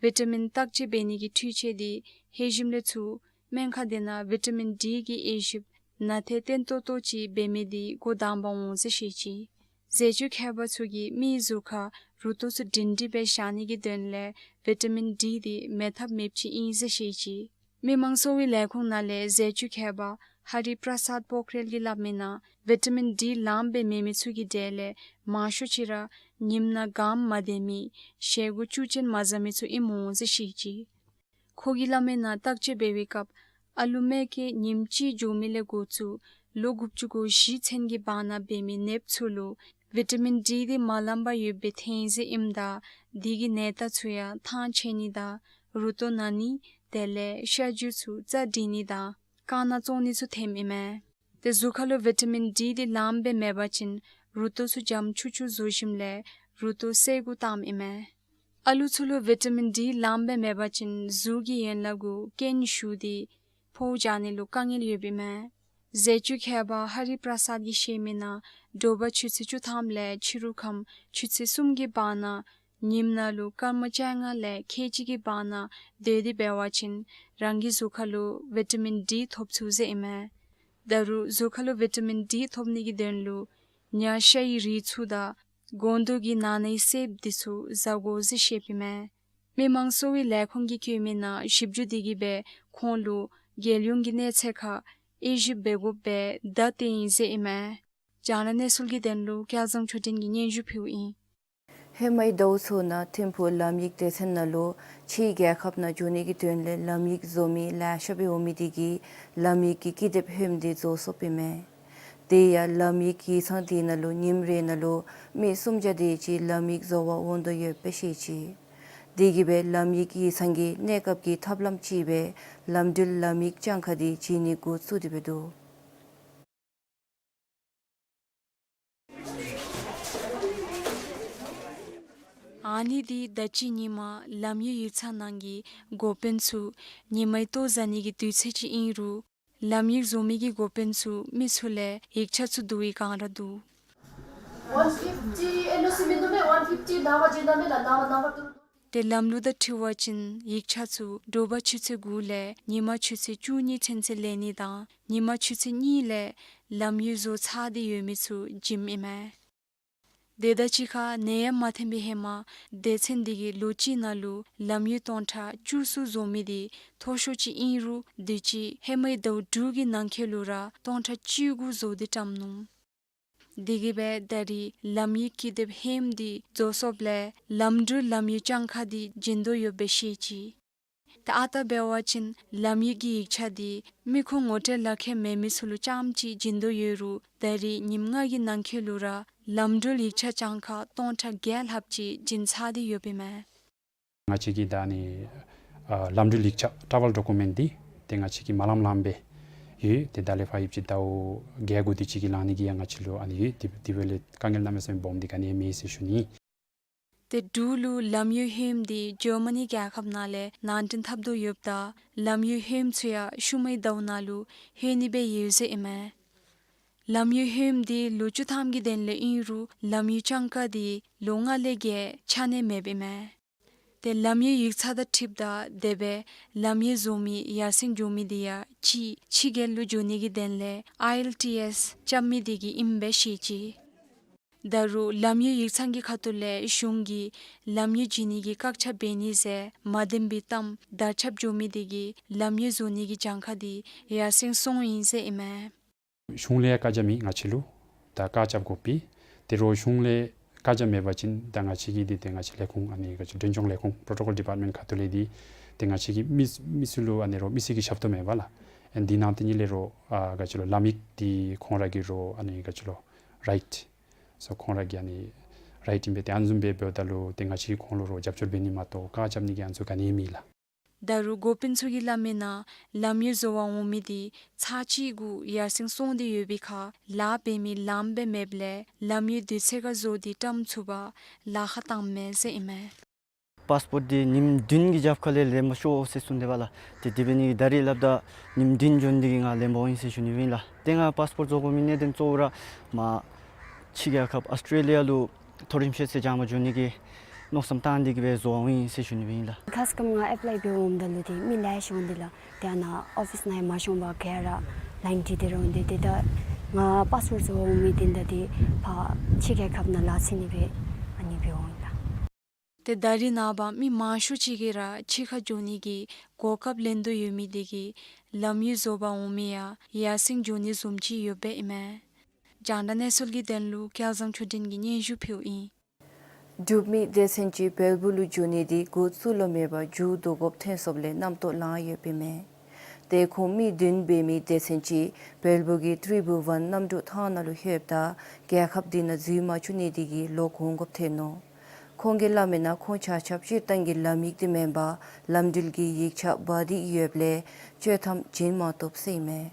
བི་ཊ་མིན་བརྟག་དཔྱད་འབད་ནི་གི་འཕྲུལ་ཆས་དེ་ལྷོད་ཞིནམ་ལས་ཚུར་སྨན་ཁང་དེ་ནང་བི་ཊ་མིན་ཌི་གི་དབྱེ་ཞིབ་ནང་ཐད་བརྟན་ཏོག་ཏོ་ཅིག་འབད་མི་དེ་འགོ་དང་པ་འོང་ཟེར་བཤད་ཅི། ཟས་བཅུད་མཁས་པ་ཚུ་གིས་མིའི་གཟུགས་ཁར་རུ་ཏོག་ཚུ་སྒྲིང་སྒྲིང་སྦེ་བཞག་ནི་གི་དོན་ལས་བི་ཊ་མིན་ཌི་དེ་མེད་ཐབས་མེདཔ་ཅིག་ཨིན་ཟེར་བཤད་ཅི། མི་དམངས་གསོ་བའི་ལས་ཁུངས་ནང་ལས་ཟས་བཅུད་མཁས་པ་ཧ་རི་པྲ་སཱད་པོག་རེལ་གྱིས་སླབ་མི་ནང་བི་ཊ་མིན་ཌི་ལངམ་སྦེ་མེད་མི་ཚུ་གི་གྲས་ལས་མང་ཤོས་ཅིག་ར་ཉིམ་ནང་སྒང་མ་བདེ་མི་ཞལ་གུ་བཅུད་ཅན་མ་ཟ་མི་ཚུ་ཨིནམ་འོང་ཟེར་བཤད་ཅི། ཁོ་གིས་སླབ་མི་ནང་བརྟག་དཔྱད་འབད་བའི་སྐབས་ཨ་ལུ་མ་སྐྱེས་ཉིམ་གཅིག་འགྱོ་མི་ལས་འགོ་བཙུགས་ལོ་དགུ་བཅུ་གོ་བཞི་ཚུན་གྱི་བར་ན་འབད་མི་ནདཔ་ཚུ་ལུ་བི་ཊ་མིན་ཌི་འདི་མ་ལངམ་སྦེ་ཡོདཔ་སྦེ་ཐོན་ཟེར་ཨིནམ་ད་དེ་གི་ནད་རྟགས་ཚུ་ཡང་ཐང་ཆད་ནི་དང་རུ་ཏོ་ན་ནི་དེ་ལས་ཤ་རྒྱུས་ཚུ་རྩ་འགྲིབ་ནི་དང་རྐང་ནང་བཙོང་ནི་ཚུ་ཐོནམ་ཨིན་མས། ཏེ་གཟུགས་ཁ་ལུ་བི་ཊ་མིན་ཌི་འདི་ལངམ་སྦེ་མེད་པ་ཅིན་རུ་ཏོ་ཚུ་འཇམ་ཆུ་ཆུ་བཟོ་ཞིནམ་ལས་རུ་ཏོ་སེལ་གུ་བཏངམ་ཨིན་མས། ཨ་ལུ་ཚུ་ལུ་བི་ཊ་མིན་ཌི་ལངམ་སྦེ་མེད་པ་ཅིན་གཟུགས་ཀྱི་ཡན་ལག་གུ་རྐྱེན་ཞུགས་ཏེ་ཕོཝ་འཇགས་ནི་ལུ་དཀའ་ངལ་ཡོདཔ་ཨིན་མས། ཟས་བཅུད་མཁས་པ་ཧ་རི་པྲ་སཱད་ཀྱིས་བཤད་མི་ནང་དྲོ་པ་ཆུ་ཚོད་བཅུ་ཐམ་ལས་ཕྱི་རུ་ཁམས་ཆུ་ཚོད་གསུམ་གྱི་བར་ན་ཉིམ་ནང་ལུ་སྐར་མ་བཅོ་ལྔ་ལས་ཁལ་གཅིག་གི་བར་ན་སྡོད་དེ་འབད་བ་ཅིན་རང་གི་གཟུགས་ཁ་ལུ་བི་ཊ་མིན་ཌི་ཐོབ་ཚུགས་ཟེར་ཨིན་མས། ད་རུང་གཟུགས་ཁ་ལུ་བི་ཊ་མིན་ཌི་ཐོབ་ནི་གི་དོན་ལུ་ཉ་ཤ་ཡི་རིགས་ཚུ་དང་སྒོང་རྡོག་གི་ནང་ན་གི་སེརཔོ་འདི་ཚུ་བཟའ་དགོ་ཟེར་བཤདཔ་ཨིན་མས། མི་དམངས་གསོ་བའི་ལས་ཁུངས་ཀྱིས་བཀོད་མི་ནང་ཞིབ་འཇུག་འདི་གིས་སྦེ་ཁོང་ལུ་རྒྱལ་ཡོངས་ཀྱི་གནས་ཚད་ཁར་དབྱེ་ཞིབ་འབད་དགོཔ་སྦེ་བརྡ་སྟོན་ཡི་ཟེར་ཨིན་མས། རྒྱང་བསྒྲགས་གནས་ཚུལ་གྱི་དོན་ལུ་སྐལ་བཟང་ཆོས་སྒྲོན་གྱིས་སྙན་ཞུ་ཕུལཝ་ཨིན། ཧེ་མའི་ཟླཝ་ཚུ་ནང་ཐིམ་ཕུག་ལམ་ཡིག་སྡེ་ཚན་ནང་ལུ་ཕྱིའི་རྒྱལ་ཁབ་ནང་འགྱོ་ནི་གི་དོན་ལས་ལམ་ཡིག་བཟོ་མི་ལེ་ཤ་སྦེ་འོང་མི་དེ་གིས་ལམ་ཡིག་གི་ཀི་དེབ་ཧོནམ་དེ་བཟོ་སོཔ་ཨིན་མས། དེ་ཡང་ལམ་ཡིག་ཡིག་ཚང་དེ་ནང་ལུ་ཉིནམ་རེ་ནང་ལུ་མི་སུམ་བརྒྱ་དེ་ཅིག་ལམ་ཡིག་བཟོ་བར་འོང་དོ་ཡོདཔ་སྦེ་བཤད་ཅི། དེ་གིས་སྦེ་ལམ་ཡིག་ཡིག་ཚང་གི་གནས་སྐབས་ཀྱི་ཐབས་ལམ་ཅིག་སྦེ་ལམ་འགྲུལ་ལམ་ཡིག་གྱངས་ཁ་དེ་བྱིན་ནི་འགོ་བཙུགས་ཏེ་འབད་དོ། ཨ་ནི་འདི་ད་ཅི་ཉིནམ་ལམ་ཡིག་ཡིག་ཚང་ནང་གི་འགོ་དཔོན་ཚུ་ཉིན་མའི་ལྟོ་བཟའ་ནི་གི་དུས་ཚོད་ཅིག་ཨིན་རུང་ལམ་ཡིག་བཟོ་མི་གི་འགོ་དཔོན་ཚུ་མི་ཚུ་ལས་ཡིག་ཆ་ཚུ་བསྡུ་བའི་སྒང་ར་འདུག། One fifty ཨེན་ཨོ་སི་མིན་འདུག་མས། One fifty ལ་མ་ཅིག་ལ་མེད་ལ་ལ་མ་ལ་མ་འདུག། ཏེ་ལམ་ལུགས་དང་འཁྲིལ་བ་ཅིན་ཡིག་ཆ་ཚུ་དྲོ་པ་ཆུ་ཚོད་དགུ་ལས་ཉིན་མ་ཆུ་ཚོད་བཅུ་གཉིས་ཚུན་ཚོད་ལེན་ནི་དང་ཉིན་མ་ཆུ་ཚོད་གཉིས་ལས་ལམ་ཡིག་བཟོ་ཚར་ཏེ་ཡོད་མི་ཚུ་བྱིནམ་ཨིན་མས། དེ་དང་གཅིག་ཁར་ནད་ཡམས་མ་ཐོན་པའི་ཧེ་མ་སྡེ་ཚན་འདི་གིས་ལོ་གཅིག་ནང་ལུ་ལམ་ཡིག་སྟོང་ཕྲག་བཅུ་གསུམ་བཟོ་མི་འདི་མཐོ་ཤོས་ཅིག་ཨིན་རུང་དུས་ཅི་ཧེ་མའི་ཟླཝ་དྲུག་གི་ནང་འཁོད་ལུ་ར་སྟོང་ཕྲག་བཅུ་དགུ་བཟོ་སྟེ་བཀྲམ་ནུག། དེ་གིས་སྦེ་ད་རིས་ལམ་ཡིག་ཀི་དེབ་ཧོནམ་འདི་བཟོ་སོཔ་ལས་ལམ་འགྲུལ་ལམ་ཡིག་གྱངས་ཁ་འདི་བྱིན་དོ་ཡོདཔ་སྦེ་བཤད་ཅི། ད་ཨ་རྟག་འབད་བ་ཅིན་ལམ་ཡིག་གི་ཡིག་ཆ་འདི་མི་ཁོང་ངོ་སྤྲོད་ལག་ཁྱེར་མེད་མི་ཚུ་ལུ་རྐྱངམ་ཅིག་བྱིན་དོ་ཡོད་རུང་ད་རིས་ཉིནམ་ལྔ་གི་ནང་འཁོད་ལུ་ར་ལམ་འགྲུལ་ཡིག་ཆ་གྱངས་ཁ་སྟོང་ཕྲག་བརྒྱད་ལྷགཔ་ཅིག་བྱིན་ཚར་ཏེ་ཡོདཔ་ཨིན་མས། ང་བཅས་ཀྱི་ད་ཨ་ནི་ཨ་ལམ་འགྲུལ་ཡིག་ཆ་ཊ་རེ་ཝེལ་ཌོ་ཀུ་མེནཊ་འདི་ཏེ་ང་བཅས་ཀྱིས་མ་ལངམ་ལངམ་སྦེ་ཡོད། ཏེ་ད་ལས་ཕར་ཡོད་པ་ཅིན་ཟླཝ་བརྒྱད་དགུ་དེ་ཅིག་གི་ལང་ནི་གི་ཡང་ང་བཅས་ལུ་ཨ་ནི་ཡོད། དེ་དེ་འབདཝ་ལས་དཀའ་ངལ་གནམ་མེད་ས་མེད་སྦོམ་འདི་ག་ནི་ཡང་མེད་ཟེར་ཞུ་ནི། ཏེ་འབྲུག་ལུ་ལམ་ཡིག་ཧོནམ་འདི་ཇར་མ་ནི་རྒྱལ་ཁབ་ནང་ལས་ནང་འདྲེན་འཐབ་དོ་ཡོདཔ་ད་ལམ་ཡིག་ཧོནམ་ཚུ་ཡང་ཤུལ་མའི་ཟླཝ་ནང་ལུ་ཧོན་ནི་སྦེ་ཡོད་ཟེར་ཨིན་མས། ལམ་ཡིག་ཧོནམ་འདི་ལོ་བཅུ་ཐམ་གྱི་དོན་ལས་ཨིན་རུང་ལམ་ཡིག་གྱངས་ཁ་འདི་ལོ་ལྔ་ལས་བརྒལ་ཆ་གནས་མེདཔ་ཨིན་མས། ཏེ་ལམ་ཡིག་ཡིག་ཚང་དང་འཁྲིལཝ་ད་དེ་སྦེ་ལམ་ཡིག་བཟོ་མི་ཡར་སེང་འགྱོ་མི་འདི་ཡང་གཅིག་ཕྱི་རྒྱལ་ལུ་འགྱོ་ནི་གི་དོན་ལས་ཨའི་ཨེལ་ཊི་ཨེསི་རྐྱབ་མི་འདི་གིས་ཨིནམ་སྦེ་བཤད་ཅི། ད་རུང་ལམ་ཡིག་ཡིག་ཚང་གི་ཁ་ཐུག་ལས་གཞུང་གིས་ལམ་ཡིག་བྱིན་ནི་གི་བཀག་ཆ་འབད་ནི་ཟེར་མ་བདེན་པའི་གཏམ་དར་ཁྱབ་འགྱོ་མི་འདི་གིས་ལམ་ཡིག་བཟོ་ནི་གི་གྱངས་ཁ་འདི་ཡར་སེང་སོང་ཡི་ཟེར་ཨིན་མས། གཞུང་ལས་བཀའ་རྒྱ་མེད་ང་བཅས་ལུ་ད་བཀག་ཆ་རྐྱབ་དགོ་པས། ཏེ་རོགས་གཞུང་ལས་བཀའ་རྒྱ་མེད་པ་ཅིན་ད་ང་བཅས་ཀྱི་འདི་ཏེ་ང་བཅས་ལས་ཁུངས་ཨ་ནི་ག་ཅི་མགྲོན་སྐྱོང་ལས་ཁུངས་པྲོ་ཊོ་ཀོལ་ཌི་པཱརཊ་མེནཊ་ཁ་ཐུག་ལས་འདི་ཏེ་ང་བཅས་ཀྱིས་མི་མི་ཚུ་ལུ་ཨ་ནི་རོགས་མི་སེར་གྱི་ཞབས་ཏོག་མེད་པས་ལགས། ཨ་ནི་འདི་ནང་ཏེ་ཨ་ནི་ལས་རོགས་ཨ་ག་ཅི་ལོ་ལམ་ཡིག་འདི་ཁོང་ར་གི་རོགས་ཨ་ནི་ག་ཅི་ལོ་རའིཊ་སོ་ཁོང་ར་གི་ཨ་ནི་རའིཊ་ཨིན་པས། ཏེ་ཨ་ནི་བཟུམ་སྦེ་འབདཝ་ད་ལུ་ཏེ་ང་བཅས་ཀྱིས་ཁོང་ལུ་རོགས་རྒྱབ་སྐྱོར་འབད་ནི་མ་གཏོགས་བཀག་ཆ་རྐྱབ་ནི་གི་ཨ་ནི་བཟུམ་ག་ནི་ཡང་མེད་ལགས། ད་རུང་འགོ་དཔོན་ཚུ་གིས་སླབ་མི་ནང་ལམ་ཡིག་བཟོ་བར་འོང་མི་འདི་ཚར་གཅིག་གུ་ཡར་སེང་སོང་སྟེ་ཡོད་པའི་ཁར་ལཱ་འབད་མི་ལངམ་སྦེ་མེདཔ་ལས་ལམ་ཡིག་དུས་ཚོད་ཁར་བཟོ་སྟེ་བཀྲམ་ཚུགས་པར་ལཱ་ཁག་བཏངམ་མས་ཟེར་ཨིན་མས། པཱསི་པོརཊ་འདི་ཉིནམ་བདུན་གྱི་རྒྱབ་ཁ་ལས་ལེན་པར་ཤོག་ཟེར་གསུངས་ཏེ་འབད་ལགས། ཏེ་དེ་འབད་ནི་གི་ད་རིས་སླབ་ད་ཉིནམ་བདུན་འགྱོ་ནི་དེ་གིས་ང་ལེན་པར་འོང་ཡི་ཟེར་ཞུ་ནི་ཨིན་ལགས། ཏེ་ང་པཱསི་པོརཊ་བཟོ་དགོ་མི་གནད་དོན་གཙོ་བོ་ར་མར་ཕྱི་རྒྱལ་ཁབ་ཨཱོས་ཊྲེ་ལི་ཡ་ལུ་མཐོ་རིམ་ཤེས་ཚད་སྦྱང་བར་འགྱོ་ནི་གི་མནོ་བསམ་བཏང་སྟེ་གིས་སྦེ་བཟོ་བར་འོང་ཡི་ཟེར་ཞུ་ནི་ཨིན་ལགས། ཁ་སྐོམ་ང་ཨེཔ་ལའི་འབད་འོངམ་ད་ལུ་ཏེ་མི་ལེ་ཤ་འོང་སྟེ་ལགས། ཏེ་ཨ་ནཱ་ཨོ་ཕིསི་ནང་ཡང་མ་ཤོང་པར་ག་ར་ལའིན་འདྲིས་ཏེ་ར་འོང་སྟེ་ཏེ་ད་ང་པཱསི་པོརཊ་བཟོ་བར་འོང་མི་འདི་ད་ཏེ་ཕར་ཕྱི་རྒྱལ་ཁབ་ནང་ལཱ་འཚོལ་ནི་སྦེ་ཨ་ནི་འབད་འོང་ཡི་ལགས། ཏེ་ད་རིས་ནངས་པ་མི་མང་ཤོས་ཅིག་གིས་ར་ཕྱི་ཁར་འགྱོ་ནི་གི་གོ་སྐབས་ལེན་དོ་ཡོད་མི་དེ་གིས་ལམ་ཡུལ་བཟོ་བར་འོང་མི་ཡང་ཡར་སེང་འགྱོ་ནི་བཟུམ་ཅིག་ཡོདཔ་ཨིན་མས། རྒྱང་བསྒྲགས་གནས་ཚུལ་གྱི་དོན་ལུ་སྐལ་བཟང་ཆོས་སྒྲོན་གྱིས་སྙན་ཞུ་ཕུལཝ་ཨིན། འབྲུག་མི་སྡེ་ཚན་ཅིག་བལ་པོ་ལུ་འགྱོ་ནི་དེ་འགོ་བཙུགས་ལོང་མེད་པར་མཇུག་བསྡུ་དགོཔ་ཐོན་སོངམ་ལས་རྣམ་རྟོག་ལངས་ཡོདཔ་ཨིན་མས། ཏེ་ཁོང་མི་བདུན་འབད་མི་སྡེ་ཚན་ཅིག་བལ་པོ་གི་ཏྲི་བུ་ཝན་གནམ་གྲུ་ཐང་ནང་ལུ་ལྷོདཔ་ད་རྒྱལ་ཁབ་དེ་ནང་འཛུལ་མ་བཅུག་ནི་དེ་གིས་ལོག་འོང་དགོཔ་ཐོན་ནུག། ཁོང་གིས་སླབ་མིའི་ནང་ཁོང་ཆ་ཁྱབ་སྤྱིར་བཏང་གི་ལམ་ཡིག་དེ་མེན་པར་ལམ་འགྲུལ་གྱི་ཡིག་ཆ་འབག་སྟེ་ཡོདཔ་ལས་བཅོས་ཐམ་བྱིན་མ་བཏུབ་ཟེར་ཨིན་མས།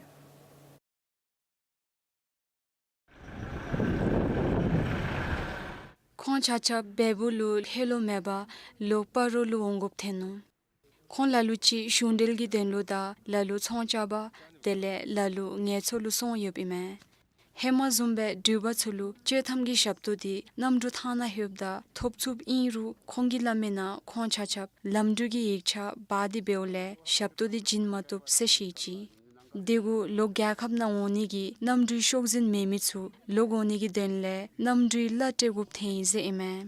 ཁོང་ཆ་ཁྱབ་བལ་པོ་ལུ་ལྷོད་ལོང་མེད་པར་ལོག་སྤ་རོ་ལུ་འོང་དགོཔ་ཐོན་ནུག། ཁོང་ལ་ལུ་ཅིག་གཞུང་འབྲེལ་གྱི་དོན་ལུ་དང་ལ་ལུ་ཚོང་རྐྱབ་པར་དེ་ལས་ལ་ལུ་ངལ་འཚོ་ལུ་སོང་ཡོདཔ་ཨིན་མས། ཧེ་མ་བཟུམ་སྦེ་འགྲུལ་པ་ཚུ་ལུ་བཅོས་ཐམ་གྱི་ཞབས་ཏོག་དེ་གནམ་གྲུ་ཐང་ནང་ལྷོདཔ་ད་ཐོབ་ཚུགསཔ་ཨིན་རུང་ཁོང་གིས་སླབ་མིའི་ནང་ཁོང་ཆ་ཁྱབ་ལམ་འགྲུལ་གྱི་ཡིག་ཆ་འབག་སྟེ་འབདཝ་ལས་ཞབས་ཏོག་དེ་བྱིན་མ་བཏུབ་ཟེར་བཤད་ཅི། དེ་གུ་ལོག་རྒྱལ་ཁབ་ནང་འོང་ནི་གི་གནམ་གྲུའི་ཤོག་འཛིན་མེད་མི་ཚུ་ལོག་འོང་ནི་གི་དོན་ལས་གནམ་གྲུའི་གླ་སྤྲོད་དགོཔ་ཐོན་ཡི་ཟེར་ཨིན་མས།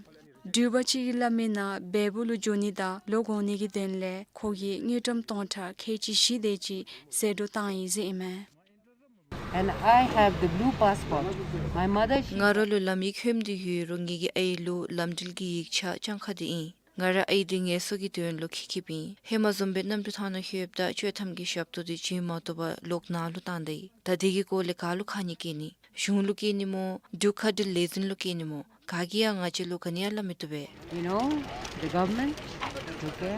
འགྲུལ་པ་ཅིག་གིས་སླབ་མིའི་ནང་བལ་པོ་ལུ་འགྱོ་ནི་དང་ལོག་འོང་ནི་གི་དོན་ལས་ཁོ་གིས་དངུལ་ཀྲམ་སྟོང་ཕྲག་ཁལ་གཅིག་བཞི་དེ་ཅིག་ཟད་འགྲོ་བཏང་ཡི་ཟེར་ཨིན་མས། And I have the blue passport. My mother, she ང་ར་ལུ་ལམ་ཡིག་ཧོནམ་དེ་ཡོད་རུང་ངེ་གི་ཨའི་ལུ་ལམ་འགྲུལ་གྱི་ཡིག་ཆ་གྱངས་ཁ་དེ་ཨིན། ང་ར་ཨའི་དེ་ངལ་གསོ་གི་དོན་ལུ་འཁྱིད་འཁྱིདཔ་ཨིན། ཧེ་མ་བཟུམ་སྦེ་གནམ་གྲུ་ཐང་ནང་ལྷོདཔ་ད་བཅོས་ཐམ་གྱི་ཞབས་ཏོག་དེ་བྱིན་མ་བཏུབ་པར་ལོག་ནཱ་ལུ་བཏང་ད་ཡི། ད་དེ་གི་སྐོར་ལས་ག་ལུ་ཁ་ཉེས་བཀལ་ནི། གཞུང་ལུ་བཀལ་ནི་སྨོ། འབྲུག་མཁའ་འགྲུལ་ལས་འཛིན་ལུ་བཀལ་ནི་སྨོ། ག་གིས་ཡང་ང་བཅས་ལུ་ག་ནི་ཡང་སླབ་མི་བཏུབ་པས། You know, the government, okay,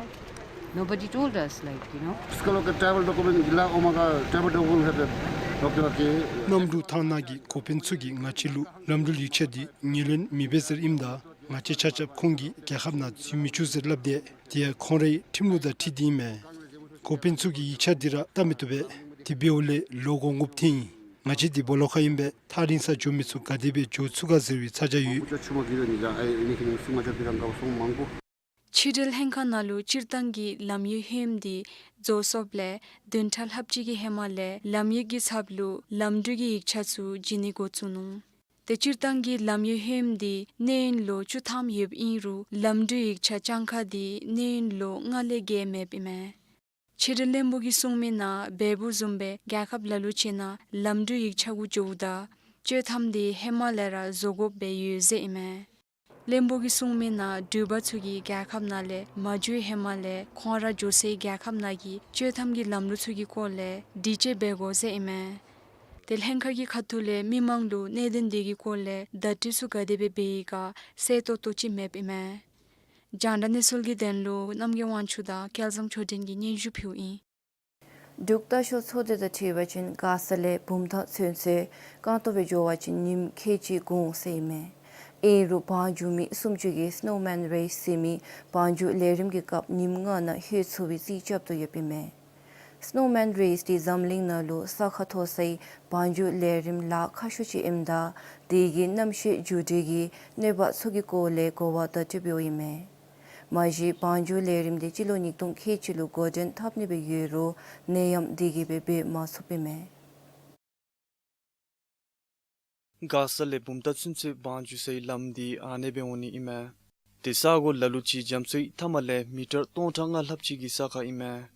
nobody told us, like, you know. इसका लोग का travel document गिला ओमा का travel document है, डॉक्टर के གནམ་གྲུ་ཐང་ནང་གི་འགོ་དཔོན་ཚུ་གིས་ང་བཅས་ལུ་ལམ་འགྲུལ་ཡིག་ཆ་དེ་ངོས་ལེན་མི་འབད་ཟེར་ཨིནམ་ད་ང་བཅས་ཆ་ཁྱབ་ཁོང་གིས་རྒྱལ་ཁབ་ནང་འཛུལ་མི་ཆོག་ཟེར་སླབ་སྟེ་དེ་ཡང་ཁོང་རའི་ཁྲིམས་ལུགས་དང་འཁྲིལ་ཏེ་ཨིན་མས། འགོ་དཔོན་ཚུ་གིས་ཡིག་ཆ་དེ་ར་བལྟ་མི་བཏུབ་པས། དེ་འབདཝ་ལས་ལོག་འོང་དགོཔ་ཐོན་ཡི། ང་བཅས་འདི་སྦོ་ལོགས་ཁར་ཨིན་པས། ཐག་རིང་ས་འགྱོ་མི་ཚུ་ག་དེ་སྦེ་འགྱོ་ཚུགས་ག་ཟེར་བའི་ཚ་གྱང་ཡོད། ཕྱི་འབྲེལ་ལྷན་ཁག་ནང་ལུ་སྤྱིར་བཏང་གི་ལམ་ཡོད་ཧོནམ་དེ་རྫོགས་སོངམ་ལས་བདུན་ཕྲག་ལྷགཔ་ཅིག་གི་ཧེ་མ་ལས་ལམ་ཡིག་གི་ཚབ་ལུ་ལམ་འགྲུལ་གྱི་ཡིག་ཆ་ཚུ་བྱིན་ནི་འགོ་བཙུགས་ནུག། ཏེ་སྤྱིར་བཏང་གི་ལམ་ཡོད་ཧོནམ་དེ་གནས་ཡུན་ལོ་བཅུ་ཐམ་ཡོདཔ་ཨིན་རུང་ལམ་འགྲུལ་ཡིག་ཆ་གྱངས་ཁ་དེ་གནས་ཡུན་ལོ་ལྔ་ལས་བརྒལ་མེདཔ་ཨིན་མས། ཕྱི་འབྲེལ་བློན་པོ་གིས་གསུངས་མིའི་ནང་བལ་པོ་བཟུམ་སྦེ་རྒྱལ་ཁབ་ལ་ལུ་ཅིག་ནང་ལམ་འགྲུལ་ཡིག་ཆ་གུ་འགྱོཝ་ད་བཅོས་ཐམ་དེ་ཧེ་མ་ལས་ར་བཟོ་དགོཔ་སྦེ་ཡོད་ཟེར་ཨིན་མས། བློན་པོ་གིས་གསུངས་མིའི་ནང་འགྲུལ་པ་ཚུ་གིས་རྒྱལ་ཁབ་ནང་ལས་མ་འགྱོ་བའི་ཧེ་མ་ལས་ཁོང་ར་འགྱོ་སའི་རྒྱལ་ཁབ་ནང་གི་བཅོས་ཐམ་གྱི་ལམ་ལུགས་ཚུ་གི་སྐོར་ལས་དྲི་དཔྱད་འབད་དགོ་ཟེར་ཨིན་མས། ཏེ་ལྷན་ཁག་གི་ཁ་ཐུག་ལས་མི་མང་ལུ་གནད་དོན་དེ་གི་སྐོར་ལས་བརྡ་སྤྲོད་ཚུ་ག་དེ་སྦེ་འབད་ཡི་ག་གསལ་ཏོག་ཏོ་ཅིག་མེདཔ་ཨིན་མས། རྒྱང་བསྒྲགས་གནས་ཚུལ་གྱི་དོན་ལུ་རྣམ་རྒྱལ་དབང་ཕྱུག་དང་སྐལ་བཟང་ཆོས་སྒྲོན་གྱིས་སྙན་ཞུ་ཕུལཝ་ཨིན། འབྲུག་ལྟ་བཤལ་ཚོགས་སྡེ་དང་འཁྲིལ་བ་ཅིན་མགར་ས་ལས་བུམ་ཐང་ཚུན་ཚོད་རྐང་སྟོང་སྦེ་འགྱོ་བ་ཅིན་ཉིནམ་ཁལ་གཅིག་འགོར་འོང་ཟེར་ཨིན་མས། ཨིན་རུང་བང་རྒྱུག་མི་སུམ་ཅུ་གིས་སི་ནོ་མཱན་རེསི་ཟེར་མི་བང་རྒྱུག་ལས་རིམ་གྱི་སྐབས་ཉིནམ་ལྔ་ནང་ལྷོད་ཚུགས་པའི་རྩིས་རྐྱབ་དོ་ཡོདཔ་ཨིན་མས། སི་ནོ་མཱན་རེསི་དེ་འཛམ་གླིང་ནང་ལུ་ས་ཁ་མཐོ་སའི་བང་རྒྱུག་ལས་རིམ་ལཱ་ཁག་ཤོས་ཅིག་ཨིནམ་ད་དེ་གིས་གནམ་གཤིས་འགྱུར་འགྲོས་ཀྱི་གནོད་པ་ཚུ་གི་སྐོར་ལས་གོ་བ་བརྡ་སྤྲོད་འབདཝ་ཨིན་མས། མ་གཞི་བང་རྒྱུག་ལས་རིམ་དེ་སྤྱི་ལོ་ཉིས་སྟོང་ཁལ་གཅིག་ལུ་འགོ་འདྲེན་འཐབ་ནི་སྦེ་ཡོད་རུང་ནད་ཡམས་དེ་གིས་སྦེ་འབད་མ་ཚུགསཔ་ཨིན་མས། མགར་ས་ལས་བུམ་ཐང་ཚུན་ཚོད་བང་རྒྱུག་སའི་ལམ་དེ་ཨ་ནེ་སྦེ་འོང་ནི་ཨིན་མས། དེ་ས་གོ་ལ་ལུ་ཅིག་རྒྱ་མཚོའི་མཐའམ་ལས་མི་ཊར་སྟོང་ཕྲག་ལྔ་ལྷགཔ་ཅིག་གི་ས་ཁར་ཨིན་མས།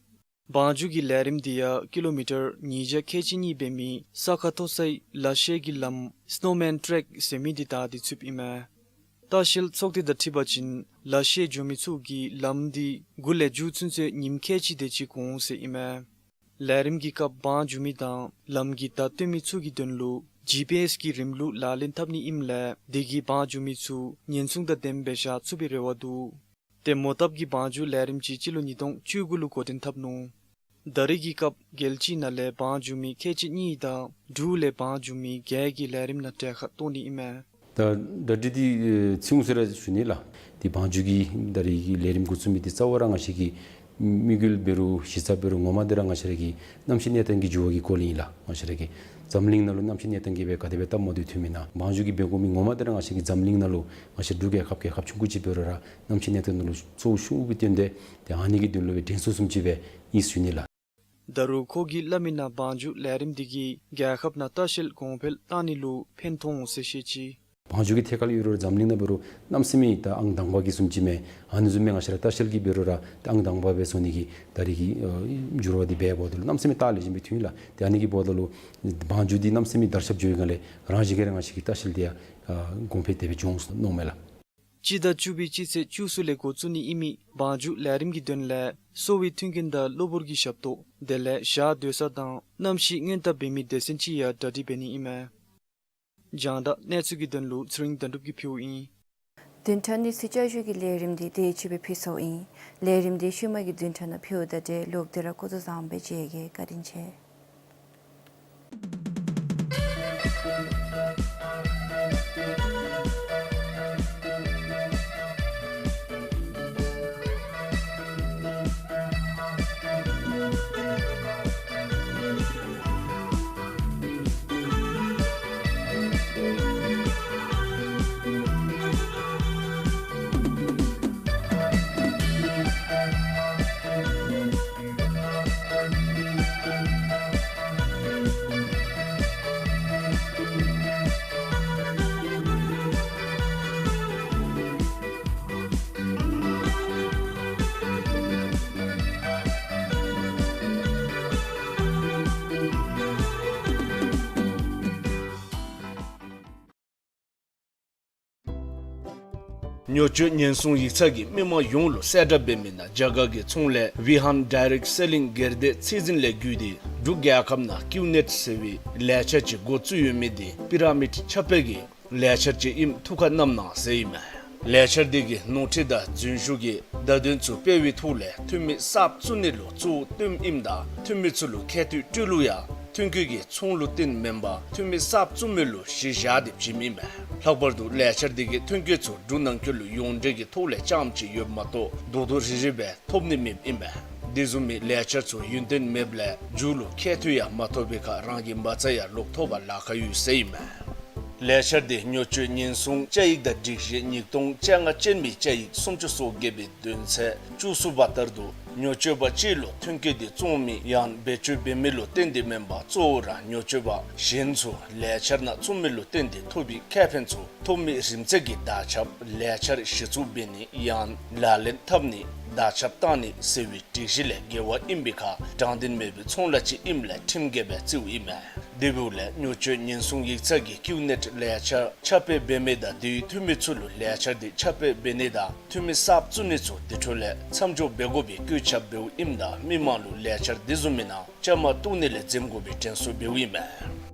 བང་རྒྱུག་གི་ལས་རིམ་དེ་ཡང་ཀི་ལོ་མི་ཊར་ཉིས་བརྒྱ་ཁལ་གཅིག་གཉིས་འབད་མི་ས་ཁ་མཐོ་སའི་ལ་ཤས་ཀྱི་ལམ་སི་ནོ་མཱན་ཊེཀ་ཟེར་མི་དེ་བདའ་སྟེ་ཚུདཔ་ཨིན་མས། ལྟ་བཤལ་ཚོགས་སྡེ་དང་འཁྲིལ་བ་ཅིན་ལ་ཤས་འགྱོ་མི་ཚུ་གིས་ལམ་དེ་མགུ་ལས་མཇུག་ཚུན་ཚོད་ཉིནམ་ཁལ་གཅིག་དེ་ཅིག་འགོར་འོང་ཟེར་ཨིན་མས། ལས་རིམ་གྱི་སྐབས་བང་རྒྱུག་མི་དང་ལམ་གྱི་བརྡ་སྟོན་མི་ཚུ་གི་དོན་ལུ་ཇི་པི་ཨེསི་གི་རིམ་ལུགས་ལག་ལེན་འཐབ་ནི་ཨིནམ་ལས་དེ་གིས་བང་རྒྱུག་མི་ཚུ་ཉེན་སྲུང་དང་ལྡནམ་སྦེ་བཞག་ཚུགས་པའི་རེ་བ་འདུག། ཏེ་མོ་བཏབ་ཀྱི་བང་རྒྱུག་ལས་རིམ་ཅིག་སྤྱི་ལོ་ཉིས་སྟོང་བཅུ་དགུ་ལུ་འགོ་འདྲེན་འཐབ་ནུག། ད་རེས་ཀྱི་སྐབས་རྒྱལ་སྤྱི་ནང་ལས་བང་རྒྱུག་མི་ཁལ་གཅིག་གཉིས་དང་འབྲུག་ལས་བང་རྒྱུག་མི་བརྒྱད་ཀྱིས་ལས་རིམ་ནང་གྲལ་ཁར་གཏོགས་ནི་ཨིན་མས། ད་གྲ་སྒྲིག་འདི་ཚུན་ཚོད་ར་ཞུ་ནི་ལགས། འདི་བང་རྒྱུག་གི་ད་རེས་ཀྱི་ལས་རིམ་འགོ་བཙུགས་མི་འདི་རྩ་བ་ར་ང་བཅས་ཀྱི་དམིགས་ཡུལ་འབད་རུང་གཞི་རྩ་འབད་རུང་ངོ་མ་འདི་ར་ང་བཅས་ར་གི་གནམ་གཤིས་གནས་སྟངས་ཀྱི་འགྱུར་བ་གི་སྐོར་ལས་ཨིན་ལགས། ང་བཅས་ར་གི་འཛམ་གླིང་ནང་ལུ་གནམ་གཤིས་གནས་སྟངས་ཀྱིས་སྦེ་ག་དེ་སྦེ་སྟབས་མ་བདེཝ་ཐོན་མེན་ན། བང་རྒྱུག་གི་འབད་དགོ་མི་ངོ་མ་འདི་ར་ང་བཅས་ཀྱི་འཛམ་གླིང་ནང་ལུ་ང་བཅས་འབྲུག་རྒྱལ་ཁབ་རྒྱལ་ཁབ་ཆུང་ཀུ་ཅིག་འབད་རུང་ར་གནམ་གཤིས་གནས་སྟངས་ནང་ལུ་གཙོ་བོ་ཤོར་བའི་དོན་ལས་ཏེ་ཨ་ནི་གི་དོན་ལུ་སྦེ་དྲན་གསོ་བཟུམ་ཅིག་སྦེ་ཨིན་ཞུ་ནི་ལགས། ད་རུང་ཁོ་གིས་སླབ་མི་ནང་བང་རྒྱུག་ལས་རིམ་འདི་གིས་རྒྱལ་ཁབ་ནང་ལྟ་བཤལ་གོང་འཕེལ་བཏང་ནི་ལུ་ཕན་ཐོགས་འོང་ཟེར་བཤད་ཅི། བང་རྒྱུག་གི་ཐད་ཁར་ཡོད་རུང་འཛམ་གླིང་ནང་འབད་རུང་གནམ་མེད་ས་མེད་ད་ཨང་དང་པ་གི་བཟུམ་ཅིག་མས། ཨ་ནི་བཟུམ་མའི་ང་བཅས་ར་ལྟ་བཤལ་གྱི་འབད་རུང་ར་ད་ཨང་དང་པ་སྦེ་བཟོ་ནི་གི་ད་རེས་ཀྱི་ཨ་འགྱུར་བ་འདི་འབད་འབདཝ་ད་ལུ་གནམ་མེད་ས་མེད་ལྟག་ལེགས་ཤོམ་སྦེ་ཐོན་ཡི་ལགས། ཏེ་ཨ་ནི་གི་འབདཝ་ད་ལུ་བང་རྒྱུག་འདི་གནམ་མེད་ས་མེད་དར་ཁྱབ་འགྱོ་བའི་སྒང་ལས་རང་བཞིན་གྱིས་ར་ང་བཅས་ཀྱི་ལྟ་བཤལ་འདི་ཡང་ཨ་གོང་འཕེལ་དེ་སྦེ་འགྱོ་འོང་ཟེར་མནོཝ་མས་ལགས། སྤྱི་ཟླ་བཅུ་པའི་སྤྱི་ཚེས་བཅུ་གསུམ་ལས་འགོ་བཙུགས་ནི་ཨིན་མི་བང་རྒྱུག་ལས་རིམ་གྱི་དོན་ལས་གསོ་བའི་མཐུན་རྐྱེན་དང་གློ་བུར་གྱི་ཞབས་ཏོག་དེ་ལས་ཞག་སྡོད་ས་དང་གནམ་གཤིས་སྔོན་བརྡ་འབད་མི་སྡེ་ཚན་ཅིག་ཡང་གྲ་སྒྲིག་འབད་ནི་ཨིན་མས། རྒྱང་བསྒྲགས་གནས་ཚུལ་གྱི་དོན་ལུ་ཚེ་རིང་དོན་གྲུབ་ཀྱིས་ཕུལཝ་ཨིན། བདུན་ཕྲག་གཉིས་ཀྱི་བསྐྱར་ཞུ་གི་ལས་རིམ་འདི་དེ་ཅིག་སྦེ་ཕུལ་སོཔ་ཨིན། ལས་རིམ་འདི་ཤུལ་མ་གི་བདུན་ཕྲག་ནང་ཕུལཝ་ད་ཏེ་ལོག་སྟེ་ར་སྐུ་གཟུགས་བཟང་པོ་སྦེ་མཇལ་གེ། བཀའ་དྲིན་ཆེ། ཉོ་སྤྱོད་ཉེན་སྲུང་ཡིག་ཚང་གིས་མི་མང་ཡོངས་ལུ་གསལ་བསྒྲགས་འབད་མི་ནང་རྒྱ་གར་གྱི་ཚོང་ལས་ཝི་ཧཱན་ཌའི་རེཀཊ་སེ་ལིང་སྒེར་སྡེ་ཚད་འཛིན་ལས་བརྒྱུད་དེ་འབྲུག་རྒྱལ་ཁབ་ནང་ཀིའུ་ནེཊ་ཟེར་བའི་ལས་འཆར་ཅིག་འགོ་བཙུགས་ཡོད་མི་འདི་པི་ར་མིཌ་ཁྱབ་སྤེལ་གྱི་ལས་འཆར་ཅིག་ཨིནམ་ཐུགས་ཁར་བསྣམས་གནང་ཟེར་ཨིན་མས། ལས་འཆར་འདི་གི་ནོར་འཁྲུལ་དང་རྫུན་ཞུགས་ཀྱི་བརྡ་དོན་ཚུ་སྤེལ་བའི་ཐོག་ལས་འཐུས་མི་གསརཔ་བཙུགས་ནི་ལུ་གཙོ་བོ་བཏོནམ་ཨིནམ་ད་འཐུས་མི་ཚུ་ལུ་ཁྱད་ཐོག་སྤྲོད་ལུགས་ཡང་ཐོན་སྐྱེད་ཀྱི་ཚོང་ལུ་བརྟེན་མེན་པར་འཐུས་མི་གསརཔ་བཙུགས་མི་ལུ་གཞི་བཞག་སྟེ་བྱིནམ་ཨིན་མས། ལྷག་པར་དུ་ལས་འཆར་འདི་གི་ཐོན་སྐྱེད་ཚུ་འབྲུག་ནང་འཁོད་ལུ་ཡོངས་འབྲེལ་གྱི་ཐོག་ལས་རྐྱངམ་ཅིག་ཡོདཔ་མ་གཏོགས་རྡོག་རྡོག་རིལ་རིལ་སྦེ་ཐོབ་ནི་མེདཔ་ཨིན་མས། དེ་བཟུམ་མའི་ལས་འཆར་ཚུ་ཡུན་བརྟན་མེདཔ་ལས་མཇུག་ལུ་ཁྱད་ཐོག་ཡང་མ་ཐོབ་པའི་ཁར་རང་གི་མ་རྩ་ཡང་ལོག་ཐོབ་པར་ལཱ་ཁག་ཡོད་ཟེར་ཨིན་མས། ལས་འཆར་འདི་ཉོ་སྤྱོད་ཉེན་སྲུང་བཅའ་ཡིག་དང་སྒྲིག་གཞི་ཉིས་སྟོང་བཅོ་ལྔ་ཅན་མའི་བཅའ་ཡིག་སུམ་ཅུ་སོ་བརྒྱད་པའི་དོན་ཚན་བཅུ་གསུམ་པ་ལྟར་དུ་ཉོ་སྤྱོད་པ་གཅིག་ལུ་ཐོན་སྐྱེད་འདི་བཙོང་མི་ཡང་བེད་སྤྱོད་འབད་མི་ལུ་བརྟེན་ཏེ་མེན་པར་གཙོ་བོ་ར་ཉོ་སྤྱོད་པ་གཞན་ཚུ་ལས་འཆར་ནང་བཙུགས་མི་ལུ་བརྟེན་ཏེ་ཐོབ་པའི་ཁེ་ཕན་ཚུ་ཐོབ་མི་རིམ་ཚད་ཀྱི་དར་ཁྱབ་ལས་འཆར་གཞི་བཙུགས་འབད་ནི་ཡང་ལག་ལེན་འཐབ་ནི་དར་ཁྱབ་བཏང་ནི་ཟེར་བའི་སྒྲིག་གཞི་ལས་འགལ་བ་ཨིན་པའི་ཁར་དྲང་བདེན་མེད་པའི་ཚོང་ལཱ་ཅིག་ཨིནམ་ལས་ཁྲིམས་འགལ་སྦེ་བརྩིཝ་ཨིན་མས། དེ་འབདཝ་ལས་ཉོ་སྤྱོད་ཉེན་སྲུང་ཡིག་ཚང་གིས་ཀིའུ་ནེཊ་ལས་འཆར་ཁྱབ་སྤེལ་འབད་མི་དང་དེའི་འཐུས་མི་ཚུ་ལུ་ལས་འཆར་འདི་ཁྱབ་སྤེལ་འབད་ནི་དང་འཐུས་མི་གསརཔ་བཙུགས་ནི་ཚུ་དེ་འཕྲོ་ལས་མཚམས་འཇོག་འབད་དགོ་པའི་བཀོད་ཁྱབ་འབདཝ་ཨིནམ་ད་མི་མང་ལུ་ལས་འཆར་དེ་བཟུམ་མའི་ནང་བཅའ་མར་གཏོགས་ནི་ལས་འཛེམ་དགོ་པའི་དྲན་གསོ་འབདཝ་ཨིན་མས།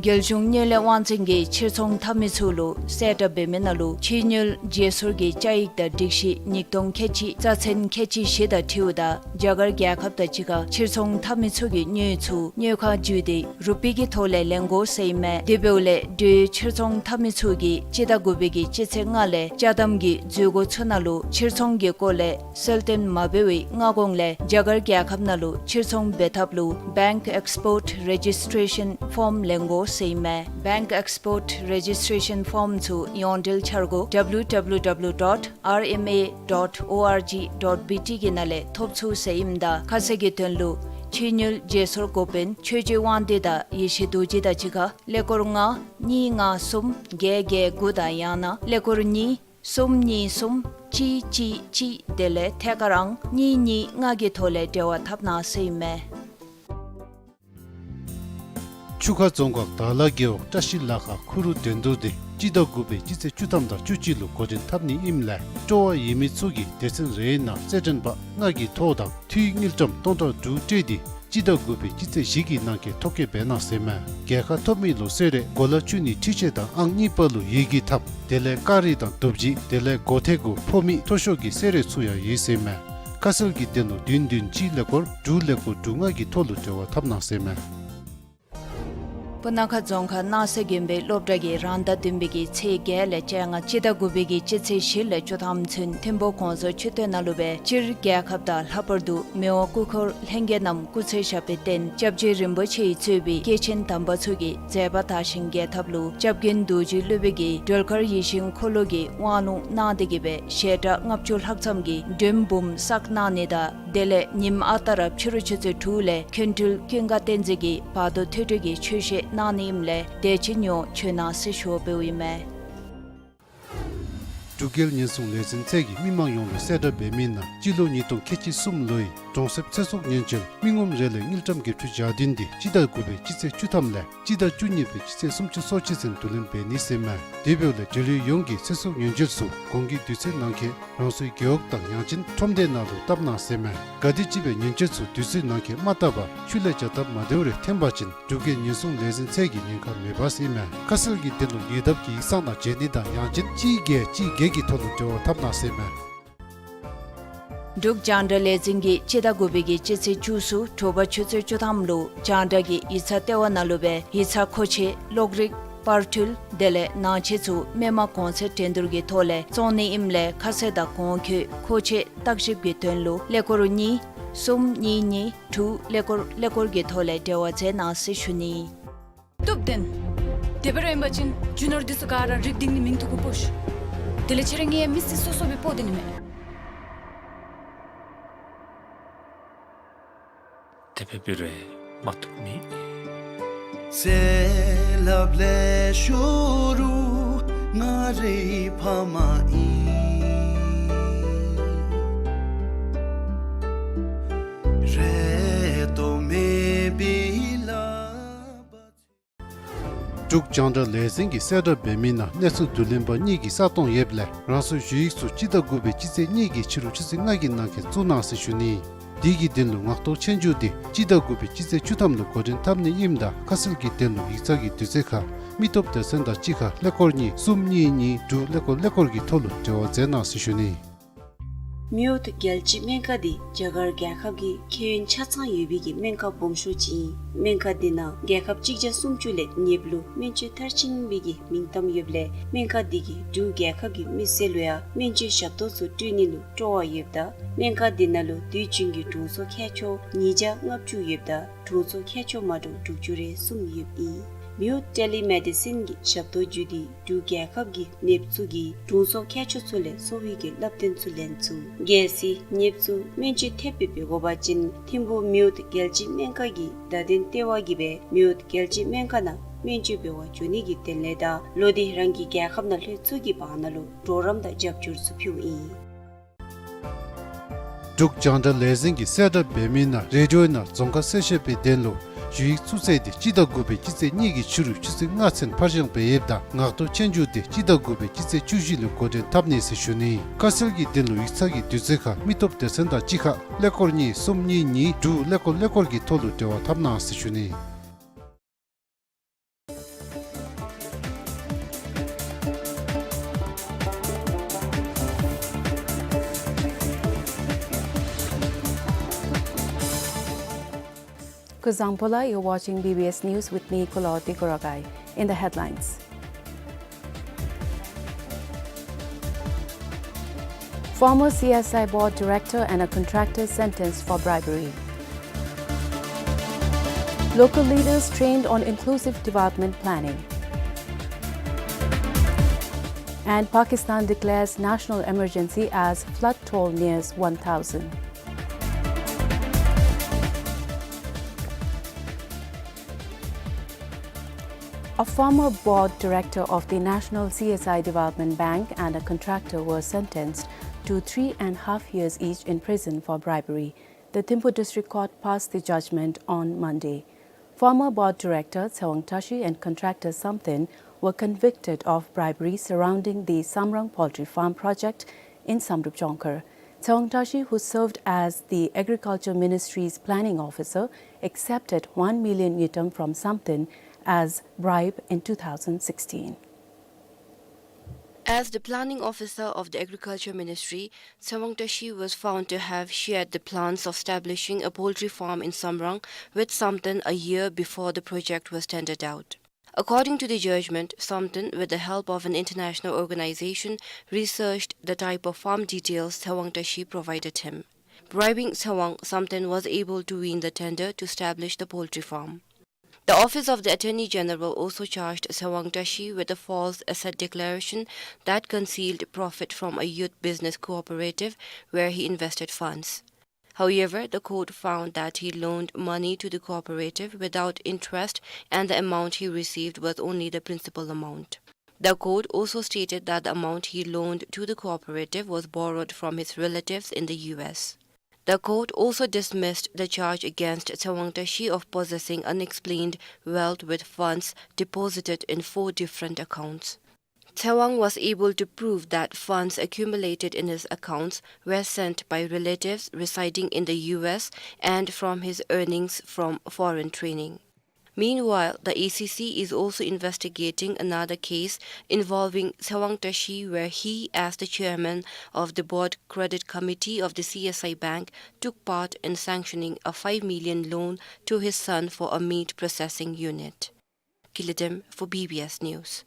རྒྱལ་གཞུང་དངུལ་ལས་དབང་འཛིན་གྱིས་ཕྱིར་ཚོང་འཐབ་མི་ཚུ་ལུ་གསལ་བསྒྲགས་འབད་མི་ནང་ལུ་ཕྱི་དངུལ་བརྗེ་སོར་གྱི་བཅའ་ཡིག་དང་སྒྲིག་གཞི་ཉིས་སྟོང་ཁལ་གཅིག་རྩ་ཚན་ཁལ་གཅིག་བཞི་དང་འཁྲིལཝ་ད་རྒྱ་གར་རྒྱལ་ཁབ་དང་གཅིག་ཁར་ཕྱིར་ཚོང་འཐབ་མི་ཚུ་གིས་དངུལ་ཚུ་དངུལ་ཁང་བརྒྱུད་དེ་རུ་པི་གི་ཐོག་ལས་ལེན་དགོ་ཟེར་ཨིན་མས། དེ་འབདཝ་ལས་འབྲེལ་ཡོད་ཕྱིར་ཚོང་འཐབ་མི་ཚུ་གིས་སྤྱི་ཟླ་དགུ་པའི་གི་སྤྱི་ཚེས་ལྔ་ལས་ཅ་དམ་གྱི་མཛོད་སྒོ་ཚུ་ནང་ལུ་ཕྱིར་ཚོང་གི་སྐོར་ལས་གསལ་སྟོན་མ་འབད་བའི་སྔ་གོང་ལས་རྒྱ་གར་རྒྱལ་ཁབ་ནང་ལུ་ཕྱིར་ཚོང་འབད་ཐབས་ལུ་Bank Export Registration Form ལེན་དགོ་ཟེར་ཨིན་མས། Bank Export Registration Form ཚུ་ཡོངས་འབྲེལ་འཆར་སྒོ་W W W dot R M A dot O R G dot B T གི་ནང་ལས་ཐོབ་ཚུགས་ཟེར་ཨིནམ་ད་ཁ་གསལ་གྱི་དོན་ལུ་ཕྱི་དངུལ་བརྗེ་སོར་འགོ་དཔོན་ཆོས་རྗེ་དབང་འདུས་དང་ཡེ་ཤེས་རྡོ་རྗེ་དང་གཅིག་ཁར་ཀླད་ཀོར་ལྔ་གཉིས་ལྔ་གསུམ་བརྒྱད་བརྒྱད་དགུ་དང་ཡང་ན་ཀླད་ཀོར་གཉིས་གསུམ་གཉིས་གསུམ་གཅིག་གཅིག་གཅིག་དེ་ལས་ཐད་ཀར་ཨང་གཉིས་གཉིས་ལྔ་གི་ཐོག་ལས་འབྲེལ་བ་འཐབ་གནང་ཟེར་ཨིན་མས། ཆུ་ཁ་རྫོང་ཁག་དར་ལ་རྒེད་འོག་བཀྲ་ཤིས་ལ་ཁ་ཁུ་རུ་འགྲན་བསྡུར་འདི་སྤྱི་ཟླ་དགུ་པའི་སྤྱི་ཚེས་བཅུ་ཐམ་དང་བཅུ་གཅིག་ལུ་འགོ་འདྲེན་འཐབ་ནི་ཨིནམ་ལས་སྤྲོ་བ་ཡོད་མི་ཚུ་གིས་སྡེ་ཚན་རེའི་ནང་རྩེད་འགྲན་པ་ལྔ་གི་ཐོ་དང་འཐུས་དངུལ་ཀྲམ་སྟོང་ཕྲག་དྲུག་སྤྲོད་དེ་སྤྱི་ཟླ་དགུ་པའི་སྤྱི་ཚེས་བཞི་གི་ནང་འཁོད་ཐོ་བཀོད་འབད་གནང་ཟེར་མས། རྒྱལ་ཁ་ཐོབ་མི་ལུ་གསོལ་རས་གོ་ལ་བཅུ་གཉིས་འཕྲུལ་ཆས་དང་ཨང་གཉིས་པ་ལུ་ཡི་གེ་ཐམ་དེ་ལས་ཀ་རི་དང་གདུབ་བྱེད་དེ་ལས་སྒོ་ཐེལ་གུ་ཕོར་མིག་མཐོ་ཤོས་ཀྱི་གསོལ་རས་ཚུ་ཡང་ཡོད་ཟེར་མས། ཁ་གསལ་གྱི་དོན་ལུ་བདུན་བདུན་གཅིག་ཀླད་ཀོར་དྲུག་ཀླད་ཀོར་དྲུག་ལྔ་གི་ཐོ་ལུ་འབྲེལ་བ་འཐབ་གནང་ཟེར་མས། སྤུ་ན་ཁ་རྫོང་ཁག་སྣང་ས་དགོན་པའི་སློབ་གྲྭ་གིས་རང་ཟླ་བདུན་པའི་གི་ཚེས་བརྒྱད་ལས་བཅོ་ལྔ་སྤྱི་ཟླ་དགུ་པའི་གི་སྤྱི་ཚེས་བཞི་ལས་བཅུ་ཐམ་ཚུན་ཐིམ་ཕུག་གོང་བཟོ་ཆུ་སྟོད་ནང་ལུ་སྦེ་སྤྱིར་རྒྱལ་ཁབ་དང་ལྷག་པར་དུ་མི་དབང་སྐུ་འཁོར་ལྷན་རྒྱས་རྣམས་སྐུ་ཚེ་ཞབས་པད་བརྟན་སྐྱབས་རྗེ་རིན་པོ་ཆེ་ཡིས་གཙོས་པའི་སྐྱེས་ཆེན་དམ་པ་ཚུ་གི་མཛད་པ་དར་ཞིང་རྒྱས་ཐབས་ལུ་སྐྱབས་མགོན་རྡོ་རྗེ་སློབ་དཔོན་གྱིས་སྒྲོལ་དཀར་ཡིད་བཞིན་འཁོར་ལོ་གི་དབང་ལུང་གནང་སྟེ་གི་སྦེ་ཞལ་གྲངས་ལྔ་བཅུ་ལྷག་ཙམ་གྱི་མགྲོན་འབུམ་བསགས་གནང་ནི་དང་དེ་ལས་ཉིནམ་ཨ་རྟག་ར་ཕྱི་རུ་ཆུ་ཚོད་དྲུག་ལས་མཁན་སྤྲུལ་ཀུན་དགའ་བསྟན་འཛིན་གྱིས་བར་དོ་ཐོས་གྲོལ་གྱི་ཆོས་བཤད་ གནང་ནི་ཨིནམ་ལས་དེ་ཅིག་ཉོ་བཅོས་གནང་ཟེར་ཞུ་འབདཝ་ཨིན་མས། འབྲུག་རྒྱལ་ཉེན་སྲུང་ལས་འཛིན་ཚད་ཀྱིས་མི་མང་ཡོངས་ལུ་གསལ་བསྒྲགས་འབད་མི་ནང་སྤྱི་ལོ་ཉིས་སྟོང་ཁལ་གཅིག་གསུམ་ལོའི་གྲོང་གསེབ་ཚེ་སྲོག་ཉེན་བཅོལ་མི་ངོམ་རེ་ལས་དངུལ་ཀྲམ་བརྒྱད་ཅུ་གྱ་བདུན་དེ་སྤྱི་ཟླ་དགུ་པའི་སྤྱི་ཚེས་བཅུ་ཐམ་ལས་སྤྱི་ཟླ་བཅུ་གཉིས་པའི་སྤྱི་ཚེས་སུམ་ཅུ་སོ་གཅིག་ཚུན་བསྡུ་ལེན་འབད་ནི་ཟེར་མས། དེ་འབདཝ་ལས་འབྲེལ་ཡོད་ཡོངས་ཀྱིས་ཚེ་སྲོག་ཉེན་བཅོལ་ཚུ་གོང་གི་དུས་ཚོད་ནང་འཁོད་རང་སོའི་རྒེད་འོག་དང་ཡང་ཅིན་ཁྲོམ་སྡེ་ནང་ལུ་བཏབ་གནང་ཟེར་མས། ག་དེམ་ཅིག་སྦེ་ཉེན་བཅོལ་ཚུ་དུས་ཚོད་ནང་འཁོད་མ་བཏབ་པར་ཤུལ་ལས་བྱ་སྟབས་མ་བདེཝ་རེ་ཐོན་པ་ཅིན་འབྲུག་རྒྱལ་ཉེན་སྲུང་ལས་འཛིན་ཚད་ཀྱིས་ཉེན་ཁ་མེད་པ་ཟེར་མས། ཁ་གསལ་གྱི་དོན་ལུ་ཉེ་འདབས་ཀྱི་ཡིག་ཚང་ནང་བྱོན་ནི་དང་ཡང་ཅིན་གཅིག་བརྒྱད་གཅིག་བརྒྱད་ཀྱི་ཐོག་ལུ་འབྲེལ་བ་འཐབ་གནང་ཟེར་མས། འབྲུག་རྒྱང་བསྒྲགས་ལས་འཛིན་གྱིས་སྤྱི་ཟླ་དགུ་པའི་གི་སྤྱི་ཚེས་བཅུ་གསུམ་དྲོ་པ་ཆུ་ཚོད་བཅུ་ཐམ་ལུ་རྒྱང་བསྒྲགས་ཀྱི་ཡིག་ཚང་ལྟེ་བ་ནང་ལུ་སྦེ་ཡིག་ཚང་མཁོ་ཆས་གློག་རིག་པར་འཕྲུལ་དེ་ལས་ནང་ཆས་ཚུ་མི་མང་གོང་ཚད་འགྲན་བསྡུར་གྱི་ཐོག་ལས་བཙོང་ནི་ཨིནམ་ལས་ཁ་གསལ་དང་གོང་འཁོད་མཁོ་ཆས་བརྟག་ཞིབ་ཀྱི་དོན་ལུ་ཀླད་ཀོར་གཉིས་གསུམ་གཉིས་གཉིས་དྲུག་ཀླད་ཀོར་ཀླད་ཀོར་གྱི་ཐོག་ལས་འབྲེལ་བ་མཛད་གནང་ཟེར་ཞུ་ནི། བཏུབ་བདེན། དེ་སྦེ་ར་ཨིན་པ་ཅིན་རྒྱུ་ནོར་འདི་ཚུ་ག་ར་རིག་སྟེང་ནི་མིང་ཐོ་གུ་ཕོག་ཤིག། དེ་ལས་ཁྱེད་ར་ངེའི་མི་སེར་སོ་སོ་སྦེ་སྤོ་སྡོད་ནི་མས། དེ་སྦེ་འབད་རུང་མ་བཏུབ་མེད། ཚེ་རབས་ལས་ཤོར་རུང་ང་རའི་ཕ་མ་ཨིན། རེ་དོགས་མེད་པའི་ལག་པ། འབྲུག་རྒྱང་བསྒྲགས་ལས་འཛིན་གྱིས་གསལ་བསྒྲགས་འབད་མི་ནང་གནས་ཚུལ་བསྡུ་ལེན་པ་གཉིས་ཀྱིས་ས་སྟོང་ཡོདཔ་ལས་རང་སོའི་ཞུ་ཡིག་ཚུ་སྤྱི་ཟླ་དགུ་པའི་སྤྱི་ཚེས་གཉིས་ཀྱི་ཕྱི་རུ་ཆུ་ཚོད་ལྔ་གི་ནང་འཁོད་བཙུགས་གནང་ཟེར་ཞུ་ནི། དེ་གི་དོན་ལུ་ངག་ཐོག་ཆོས་རྒྱུགས་དེ་སྤྱི་ཟླ་དགུ་པའི་སྤྱི་ཚེས་བཅུ་ཐམ་ལུ་འགོ་འདྲེན་འཐབ་ནི་ཨིནམ་ད་ཁ་གསལ་གྱི་དོན་ལུ་ཡིག་ཚང་གི་དུས་ཚོད་ཁར་མི་སྟོབས་སྡེ་ཚན་དང་གཅིག་ཁར་ཀླད་ཀོར་གཉིས་གསུམ་གཉིས་གཉིས་དྲུག་ཀླད་ཀོར་ཀླད་ཀོར་གྱི་ཐོག་ལུ་འབྲེལ་བ་མཛད་གནང་ཟེར་ཞུ་ནི། མེའོཊ་རྒྱལ་སྤྱིའི་སྨན་ཁང་འདི་རྒྱ་གར་རྒྱལ་ཁབ་ཀྱི་ཁེ་ཡོན་ཆ་ཚང་ཡོད་པའི་གི་སྨན་ཁང་སྦོམ་ཤོས་ཅིག་ཨིན། སྨན་ཁང་འདི་ནང་རྒྱལ་ཁབ་གཅིག་བརྒྱ་སུམ་ཅུ་ལས་མཉེསཔ་ལུ་སྨན་བཅོས་མཐར་ཕྱིན་པའི་གི་མིང་གཏམ་ཡོདཔ་ལས་སྨན་ཁང་འདི་གིས་འབྲུག་རྒྱལ་ཁབ་ཀྱི་མི་སེར་ལུ་ཡང་སྨན་བཅོས་ཞབས་ཏོག་ཚུ་སྤྲོད་ནི་ལུ་སྤྲོ་བ་ཡོདཔ་ད་སྨན་ཁང་འདི་ནང་ལུ་དུས་རྒྱུན་གྱི་དྲུང་འཚོ་ཁྱད་ཆོས་ཉིས་བརྒྱ་ལྔ་བཅུ་ཡོདཔ་ད་དྲུང་འཚོ་ཁྱད་ཆོས་མ་འདྲཝ་དྲུག་ཅུ་རེ་གསུམ་ཡོདཔ་ཨིན། མེའོཊ་ཊེ་ལི་མེ་ཌི་སིན་གྱི་ཞབས་ཏོག་བརྒྱུད་དེ་འབྲུག་རྒྱལ་ཁབ་ཀྱི་ནདཔ་ཚུ་གིས་དྲུང་འཚོ་ཁྱད་ཆོས་ཚུ་ལས་གསོ་བའི་གི་བསླབ་སྟོན་ཚུ་ལེན་ཚུགས། གལ་སྲིད་ནདཔ་ཚུ་སྨན་བཅོས་ཐེབས་སྦེ་འབད་དགོ་པ་ཅིན་ཐིམ་ཕུག་མེའོཊ་རྒྱལ་སྤྱིའི་སྨན་ཁང་གི་བརྡ་དོན་ལྟེ་བ་གིས་སྦེ་མེའོཊ་རྒྱལ་སྤྱིའི་སྨན་ཁང་ནང་སྨན་བཅོས་འབད་བར་འགྱོ་ནི་གི་དོན་ལས་དང་ལོག་སྟེ་རང་གི་རྒྱལ་ཁབ་ནང་ལྷོད་ཚུགས་ཀྱི་བར་ན་ལུ་གྲོགས་རམ་དང་རྒྱབ་སྐྱོར་ཚུ་ཕུལཝ་ཨིན། འབྲུག་རྒྱང་བསྒྲགས་ལས་འཛིན་གྱིས་གསལ་བསྒྲགས་འབད་མི་ནང་རེ་ཌི་ཡོ་ནང་རྫོང་ཁ་གསལ་བཤད་པའི་དོན་ལུ་ཞུ་ཡིག་བཙུགས་ཚེས་འདི་སྤྱི་ཟླ་དགུ་པའི་སྤྱི་ཚེས་གཉིས་ཀྱི་ཕྱི་རུ་ཆུ་ཚོད་ལྔ་ཚུན་ཕར་འགྱངས་འབད་ཡོདཔ་ད་ངག་ཐོག་ཆོས་རྒྱུགས་འདི་སྤྱི་ཟླ་དགུ་པའི་སྤྱི་ཚེས་བཅུ་བཞི་ལུ་འགོ་འདྲེན་འཐབ་ནི་ཟེར་ཞུ་ནི། ཁ་གསལ་གྱི་དོན་ལུ་ཡིག་ཚང་གི་དུས་ཚོད་ཁར་མི་སྟོབས་སྡེ་ཚན་དང་གཅིག་ཁར་ཀླད་ཀོར་གཉིས་གསུམ་གཉིས་གཉིས་དྲུག་ཀླད་ཀོར་ཀླད་ཀོར་གྱི་ཐོག་ལུ་འབྲེལ་བ་འཐབ་གནང་ཟེར་ཞུ་ནི། Kuzuzangpo la, you're watching B B S News with me, Kulawati Kuragai. In the headlines. Former C S I board director and a contractor sentenced for bribery. Local leaders trained on inclusive development planning. And Pakistan declares national emergency as flood toll nears one thousand. A former board director of the National C S I Development Bank and a contractor were sentenced to three and a half years each in prison for bribery. The Thimphu District Court passed the judgment on Monday. Former board director Tsewang Tashi and contractor Samten were convicted of bribery surrounding the Samrang poultry farm project in Samdrup Jongkhar. Tsewang Tashi, who served as the Agriculture Ministry's planning officer, accepted one million ngultrum from Samten as bribe in two thousand sixteen. As the planning officer of the Agriculture Ministry, Tsewang Tashi was found to have shared the plans of establishing a poultry farm in Samrang with Samten a year before the project was tendered out. According to the judgment, Samten, with the help of an international organization, researched the type of farm details Tsewang Tashi provided him. Bribing Tsewang, Samten was able to win the tender to establish the poultry farm. The Office of the Attorney General also charged Tsewang Tashi with a false asset declaration that concealed profit from a youth business cooperative where he invested funds. However, the court found that he loaned money to the cooperative without interest, and the amount he received was only the principal amount. The court also stated that the amount he loaned to the cooperative was borrowed from his relatives in the U S. The court also dismissed the charge against Tsewang Tashi of possessing unexplained wealth with funds deposited in four different accounts. Tsewang was able to prove that funds accumulated in his accounts were sent by relatives residing in the U S and from his earnings from foreign training. Meanwhile, the A C C is also investigating another case involving Tsewang Tashi, where he, as the chairman of the board credit committee of the C S I Bank, took part in sanctioning a five million loan to his son for a meat processing unit. Kiledem for B B S News.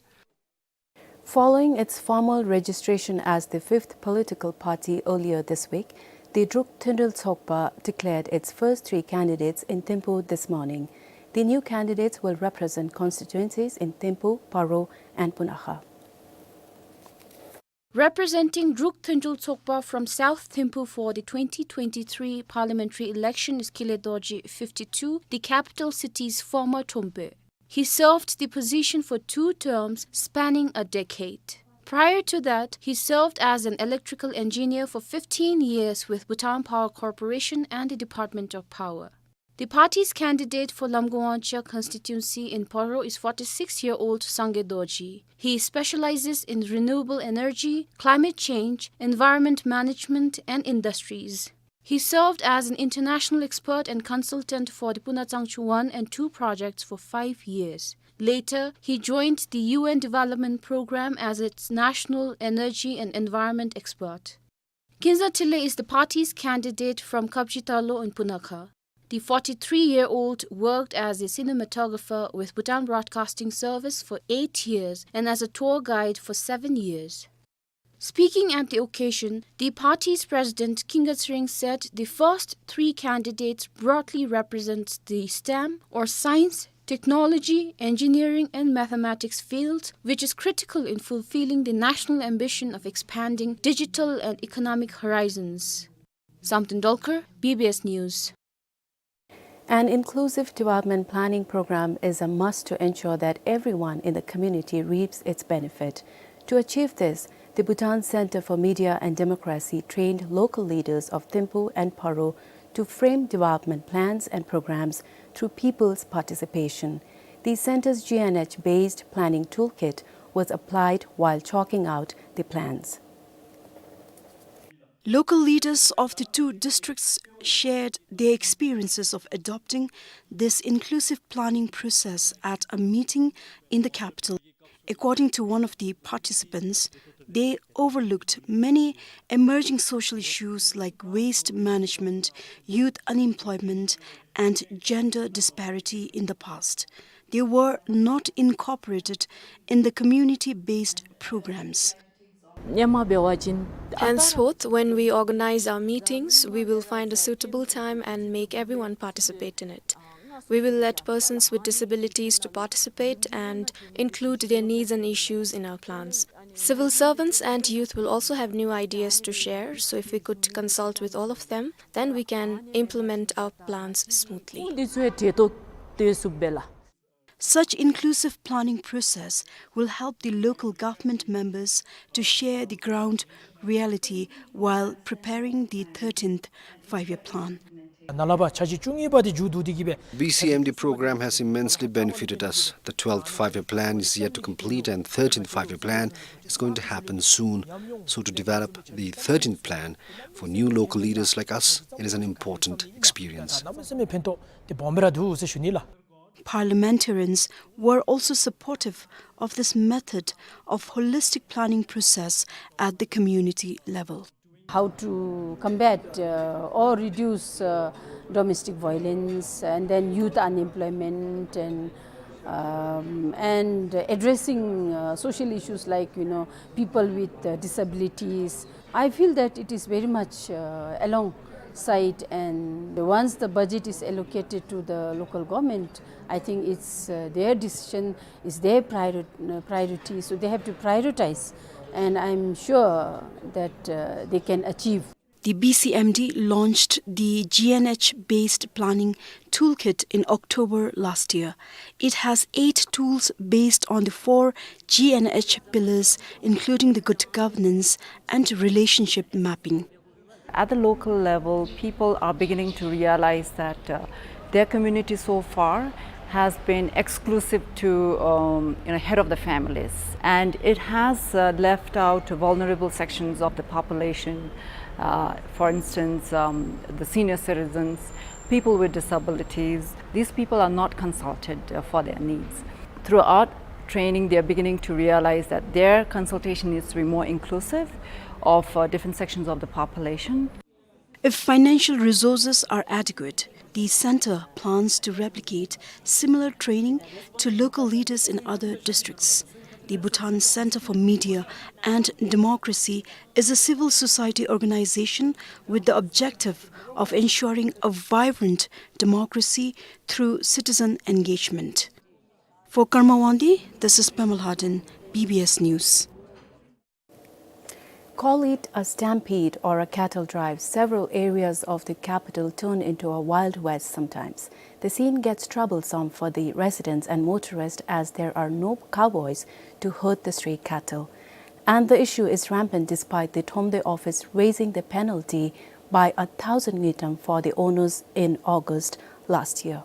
Following its formal registration as the fifth political party earlier this week, the Druk Thundul Tsokpa declared its first three candidates in Thimphu this morning. The new candidates will represent constituencies in Thimphu, Paro, and Punakha. Representing Druk Thundul Tsokpa from South Thimphu for the twenty twenty-three parliamentary election is Kile Dorji, fifty-two, the capital city's former Trompe. He served the position for two terms spanning a decade. Prior to that, he served as an electrical engineer for fifteen years with Bhutan Power Corporation and the Department of Power. The party's candidate for Lamgowangcha constituency in Paro is forty-six-year-old Sangay Dorji. He specializes in renewable energy, climate change, environment management, and industries. He served as an international expert and consultant for the Puna Tsangchu one and two projects for five years. Later, he joined the U N Development Program as its national energy and environment expert. Kinza Tile is the party's candidate from Kapji Talo in Punakha. The forty-three-year-old worked as a cinematographer with Bhutan Broadcasting Service for eight years and as a tour guide for seven years. Speaking at the occasion, the party's president, Kinga Tsering, said the first three candidates broadly represent the STEM or science, technology, engineering, and mathematics fields, which is critical in fulfilling the national ambition of expanding digital and economic horizons. Samten Dolkar, B B S News. An inclusive development planning program is a must to ensure that everyone in the community reaps its benefit. To achieve this, the Bhutan Center for Media and Democracy trained local leaders of Thimphu and Paro to frame development plans and programs through people's participation. The center's G N H-based planning toolkit was applied while chalking out the plans. Local leaders of the two districts shared their experiences of adopting this inclusive planning process at a meeting in the capital. According to one of the participants, they overlooked many emerging social issues like waste management, youth unemployment, and gender disparity in the past. They were not incorporated in the community-based programs. Henceforth, when we organize our meetings, we will find a suitable time and make everyone participate in it. We will let persons with disabilities to participate and include their needs and issues in our plans. Civil servants and youth will also have new ideas to share, so if we could consult with all of them, then we can implement our plans smoothly. Such inclusive planning process will help the local government members to share the ground reality while preparing the thirteenth Five-Year Plan. ནཱ་ལས་འཕྲོ་འཆར་གཅིག་བཅུ་གཉིས་པ་དེ་མཇུག་བསྡུ་སྟེ་གི་སྦེ། B C M D program has immensely benefited us. The twelfth Five-Year Plan is yet to complete and thirteenth Five-Year Plan is going to happen soon. So to develop the thirteenth plan for new local leaders like us, it is an important experience. གནམ་མེད་ས་མེད་ཕན་ཐོགས་ཏེ་སྦོམ་ར་འདུག་ཟེར་ཞུ་ནི་ལགས། Parliamentarians were also supportive of this method of holistic planning process at the community level. How to combat, uh, or reduce, uh, domestic violence and then youth unemployment and, um, and addressing, uh, social issues like, you know, people with, uh, disabilities. I feel that it is very much, uh, alongside, and once the budget is allocated to the local government, I think it's, uh, their decision, it's their prior-, uh, priority, so they have to prioritize, and I'm sure that, uh, they can achieve. The B C M D launched the G N H-based planning toolkit in October last year. It has eight tools based on the four G N H pillars, including the good governance and relationship mapping. At the local level, people are beginning to realize that, uh, their community so far has been exclusive to, um, you know, head of the families, and it has, uh, left out vulnerable sections of the population. Uh, for instance, um, the senior citizens, people with disabilities. These people are not consulted, uh, for their needs. Throughout training, they are beginning to realize that their consultation needs to be more inclusive of, uh, different sections of the population. If financial resources are adequate, the center plans to replicate similar training to local leaders in other districts. The Bhutan Center for Media and Democracy is a civil society organization with the objective of ensuring a vibrant democracy through citizen engagement. For Karma Wangdi, this is Pema Lhaden, B B S News. Call it a stampede or a cattle drive, several areas of the capital turn into a Wild West sometimes. The scene gets troublesome for the residents and motorists as there are no cowboys to herd the stray cattle. And the issue is rampant despite the Thromde office raising the penalty by a thousand ngultrum for the owners in August last year.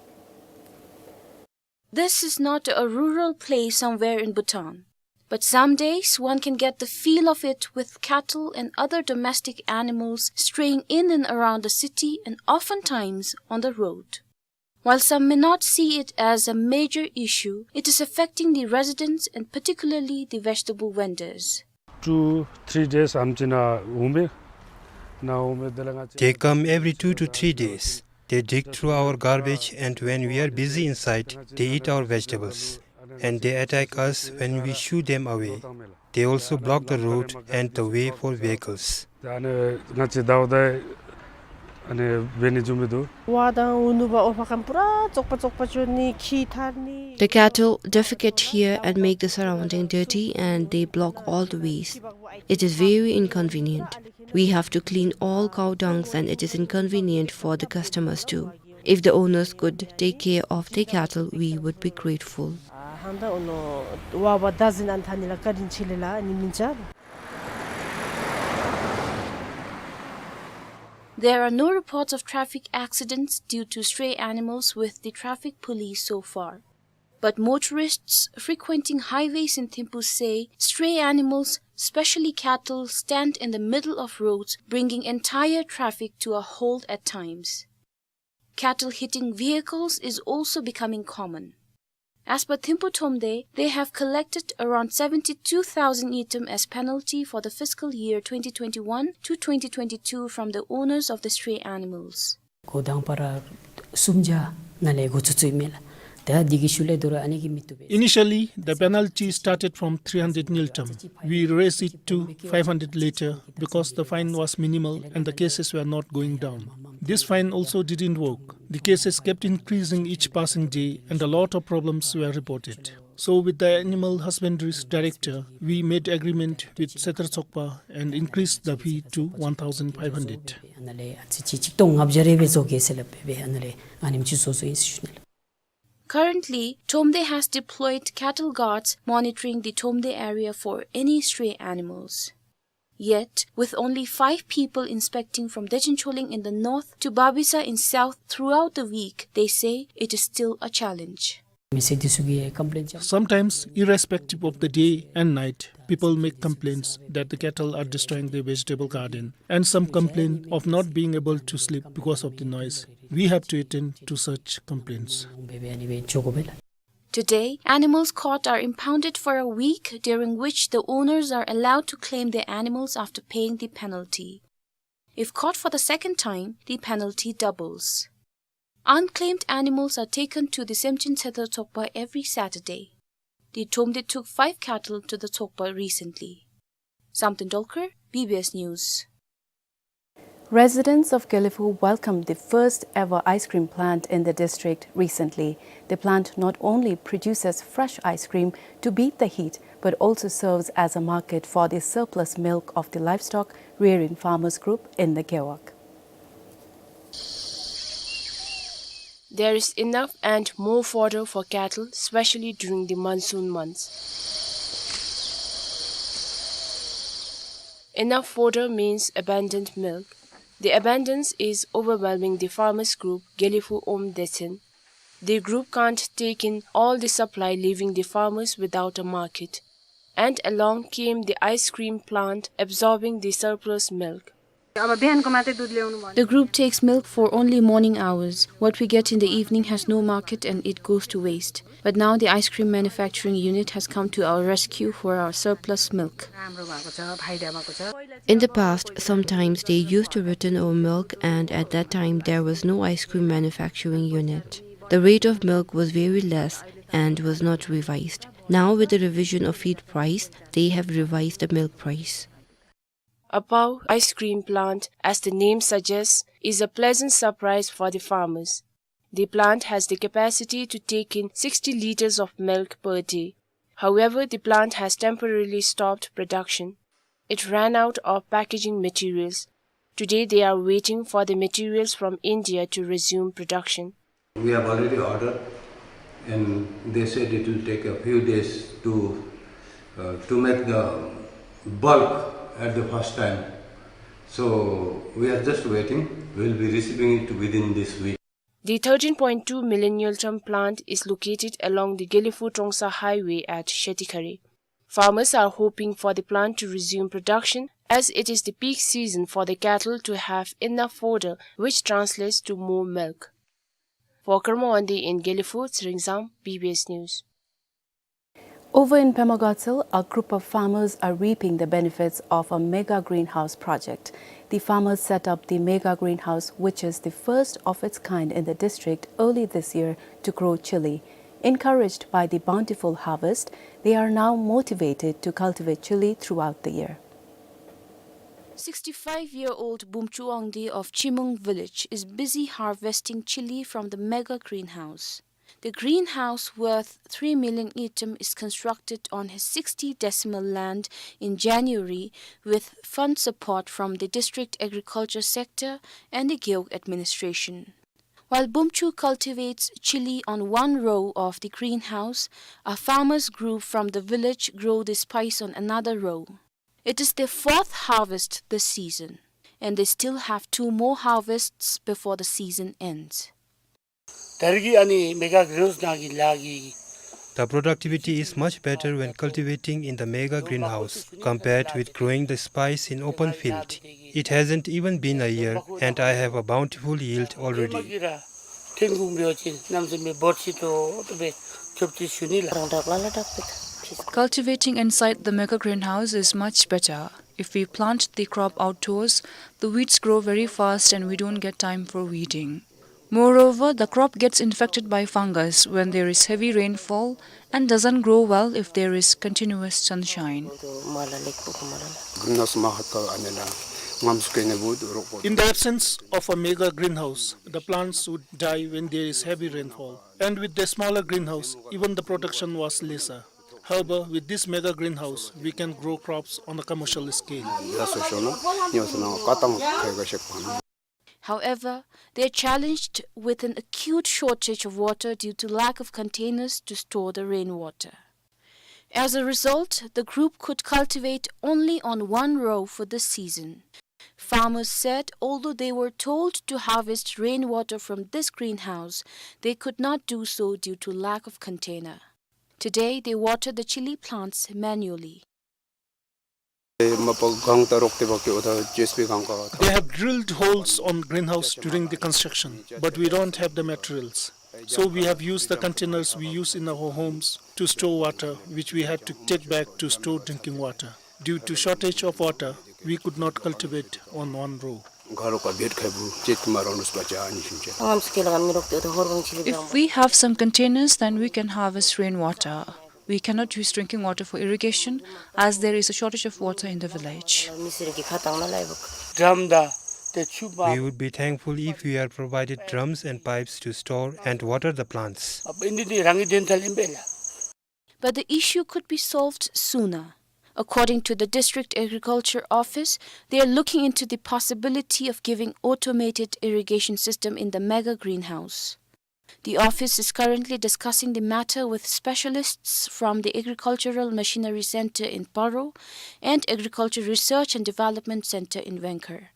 This is not a rural place somewhere in Bhutan, but some days one can get the feel of it with cattle and other domestic animals straying in and around the city and oftentimes on the road. While some may not see it as a major issue, it is affecting the residents and particularly the vegetable vendors. Two, three days, हम चाहिँ ना हुमे, ना हुमे देला ङा चाहिँ They come every two to three days. They dig through our garbage, and when we are busy inside, they eat our vegetables. And they attack us when we shoo them away. They also block the road and the way for vehicles. ད་ཨ་ནི་ང་བཅས་ཟླཝ་ད་ཨ་ནི་འབད་ནི་བཟུམ་སྦེ་འདུག། ཝ་དང་འུ་ནུ་བ་ཨོ་ཕ་ཁམ་པུ་ར་བཙོག་པ་བཙོག་པ་ཅོ་ནི་ཁྱི་ཐར་ནི། The cattle defecate here and make the surrounding dirty, and they block all the ways. It is very inconvenient. We have to clean all cow dungs, and it is inconvenient for the customers too. If the owners could take care of their cattle, we would be grateful. ཨ་ཧང་ད་ཨོ་ནོ་ཝ་ཝ་ད་ཟིན་ཨན་ཐ་ནི་ལ་ཀ་རིན་ཆི་ལེ་ལ་ནི་མིན་ཅ། There are no reports of traffic accidents due to stray animals with the traffic police so far. But motorists frequenting highways in Thimphu say stray animals, especially cattle, stand in the middle of roads, bringing entire traffic to a halt at times. Cattle hitting vehicles is also becoming common. As per Thimphu Thromde, they have collected around seventy-two thousand ngultrum as penalty for the fiscal year twenty twenty-one to twenty twenty-two from the owners of the stray animals. སྒོ་དང་པ་ར་སུམ་བརྒྱ་ནང་ལས་འགོ་བཙུགས་བཙུགསཔ་མས་ལགས། ད་འདི་གི་ཤུལ་ལས་དོ་རུང་ཨ་ནི་གི་མི་བཏུབ་པས། Initially, the penalty started from three hundred ngultrum. We raised it to five hundred later because the fine was minimal and the cases were not going down. This fine also didn't work. The cases kept increasing each passing day and a lot of problems were reported. So with the animal husbandry's director, we made agreement with Setar Tsokpa and increased the fee to one thousand five hundred. ཨ་ནཱ་ལས་ཨ་ཙི་ཅིག་ཆིག་སྟོང་ལྔ་བརྒྱ་རེ་སྦེ་བཟོ་གེ་ཟེར་སླབ་སྦེ་ཨ་ནཱ་ལས་ཨ་ནེམ་ཅིག་བཟོ་བཟོཝ་ཨིན་ཟེར་ཞུ་ནི་ལགས། Currently, Thromde has deployed cattle guards monitoring the Thromde area for any stray animals. Yet, with only five people inspecting from Dechen Choling in the north to Babisa in south throughout the week, they say it is still a challenge. མི་སེར་འདི་ཚུ་གིས་ཀམ་པི་ལེན་རྐྱབ། Sometimes, irrespective of the day and night, people make complaints that the cattle are destroying their vegetable garden, and some complain of not being able to sleep because of the noise. We have to attend to such complaints. Today, animals caught are impounded for a week, during which the owners are allowed to claim their animals after paying the penalty. If caught for the second time, the penalty doubles. Unclaimed animals are taken to the Semchen Setar Tsokpa every Saturday. The Thromde took five cattle to the Tsokpa recently. Samten Dolkar, B B S News. Residents of Gelephu welcomed the first ever ice cream plant in the district recently. The plant not only produces fresh ice cream to beat the heat, but also serves as a market for the surplus milk of the livestock rearing farmers group in the Gewog. There is enough and more fodder for cattle, especially during the monsoon months. Enough fodder means abundant milk. The abundance is overwhelming the farmers group Gelephu Om Desen. The group can't take in all the supply, leaving the farmers without a market. And along came the ice cream plant, absorbing the surplus milk. अब बिहानको मात्रै दुध ल्याउनु भन्यो। The group takes milk for only morning hours. What we get in the evening has no market and it goes to waste. But now the ice cream manufacturing unit has come to our rescue for our surplus milk. राम्रो भएको छ, फाइदा भएको छ। In the past, sometimes they used to return our milk, and at that time there was no ice cream manufacturing unit. The rate of milk was very less and was not revised. Now, with the revision of feed price, they have revised the milk price. Apaw ice cream plant, as the name suggests, is a pleasant surprise for the farmers. The plant has the capacity to take in sixty liters of milk per day. However, the plant has temporarily stopped production. It ran out of packaging materials. Today, they are waiting for the materials from India to resume production. We have already ordered, and they said it will take a few days to, uh, to make the bulk at the first time. So we are just waiting. We'll be receiving it within this week. The thirteen point two millennial ton plant is located along the Gelephu Trongsa highway at Shetikhari. Farmers are hoping for the plant to resume production, as it is the peak season for the cattle to have enough fodder, which translates to more milk. For Karma Wangdi in Gelephu, Tsering Zam, B B S News. Over in Pema Gatshel, a group of farmers are reaping the benefits of a mega greenhouse project. The farmers set up the mega greenhouse, which is the first of its kind in the district, early this year to grow chili. Encouraged by the bountiful harvest, they are now motivated to cultivate chili throughout the year. Sixty-five-year-old Bumchu Wangdi of Chimung village is busy harvesting chili from the mega greenhouse. The greenhouse, worth three million ngultrum, is constructed on his sixty decimal land in January with fund support from the district agriculture sector and the Gewog administration. While Bumchu cultivates chili on one row of the greenhouse, a farmers group from the village grow the spice on another row. It is their fourth harvest this season, and they still have two more harvests before the season ends. ད་རེས་ཀྱི་ཨ་ནི་མེ་ག་གི་རིན་སྤུངས་ནང་གི་ལཱ་གི། The productivity is much better when cultivating in the mega greenhouse compared with growing the spice in open field. It hasn't even been a year and I have a bountiful yield already. Cultivating inside the mega greenhouse is much better. If we plant the crop outdoors, the weeds grow very fast and we don't get time for weeding. Moreover, the crop gets infected by fungus when there is heavy rainfall and doesn't grow well if there is continuous sunshine. In the absence of a mega greenhouse, the plants would die when there is heavy rainfall. And with the smaller greenhouse, even the production was lesser. However, with this mega greenhouse, we can grow crops on a commercial scale. However, they are challenged with an acute shortage of water due to lack of containers to store the rainwater. As a result, the group could cultivate only on one row for this season. Farmers said although they were told to harvest rainwater from this greenhouse, they could not do so due to lack of container. Today, they water the chili plants manually. They have drilled holes on greenhouse during the construction, but we don't have the materials. So we have used the containers we use in our homes to store water, which we had to take back to store drinking water. Due to shortage of water, we could not cultivate on one row. If we have some containers, then we can harvest rainwater. We cannot use drinking water for irrigation as there is a shortage of water in the village. Drum da, We would be thankful if we are provided drums and pipes to store and water the plants. But the issue could be solved sooner. According to the District Agriculture Office, they are looking into the possibility of giving automated irrigation system in the mega greenhouse. The office is currently discussing the matter with specialists from the Agricultural Machinery Center in Paro and Agriculture Research and Development Center in Vengkhar.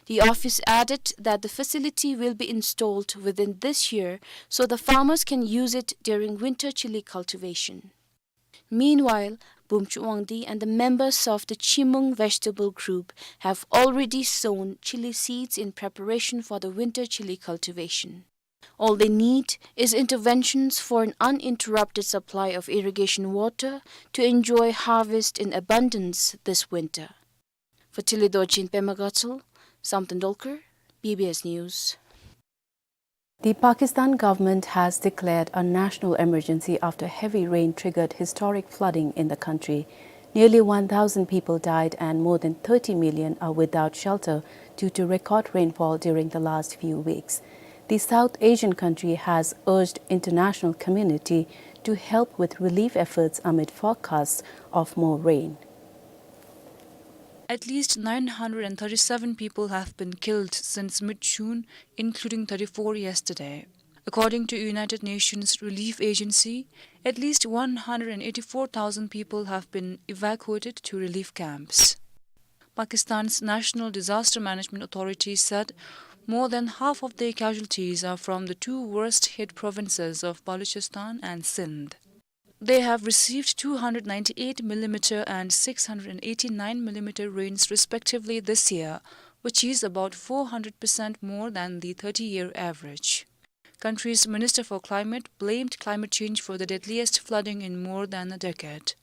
The office added that the facility will be installed within this year so the farmers can use it during winter chili cultivation. Meanwhile, Bumchu Wangdi and the members of the Chimung vegetable group have already sown chili seeds in preparation for the winter chili cultivation. All they need is interventions for an uninterrupted supply of irrigation water to enjoy harvest in abundance this winter. For Tili Dorjin, Pema Gatshol, Samten Dolkar, B B S News. The Pakistan government has declared a national emergency after heavy rain triggered historic flooding in the country. Nearly one thousand people died and more than thirty million are without shelter due to record rainfall during the last few weeks. The South Asian country has urged international community to help with relief efforts amid forecasts of more rain. At least nine hundred and thirty-seven people have been killed since mid-June, including thirty-four yesterday. According to United Nations Relief Agency, at least one hundred and eighty-four thousand people have been evacuated to relief camps. Pakistan's National Disaster Management Authority said more than half of their casualties are from the two worst hit provinces of Balochistan and Sindh. They have received two hundred ninety-eight millimeter and six hundred eighty-nine millimeter rains respectively this year, which is about four hundred percent more than the thirty-year average. Country's Minister for Climate blamed climate change for the deadliest flooding in more than a decade.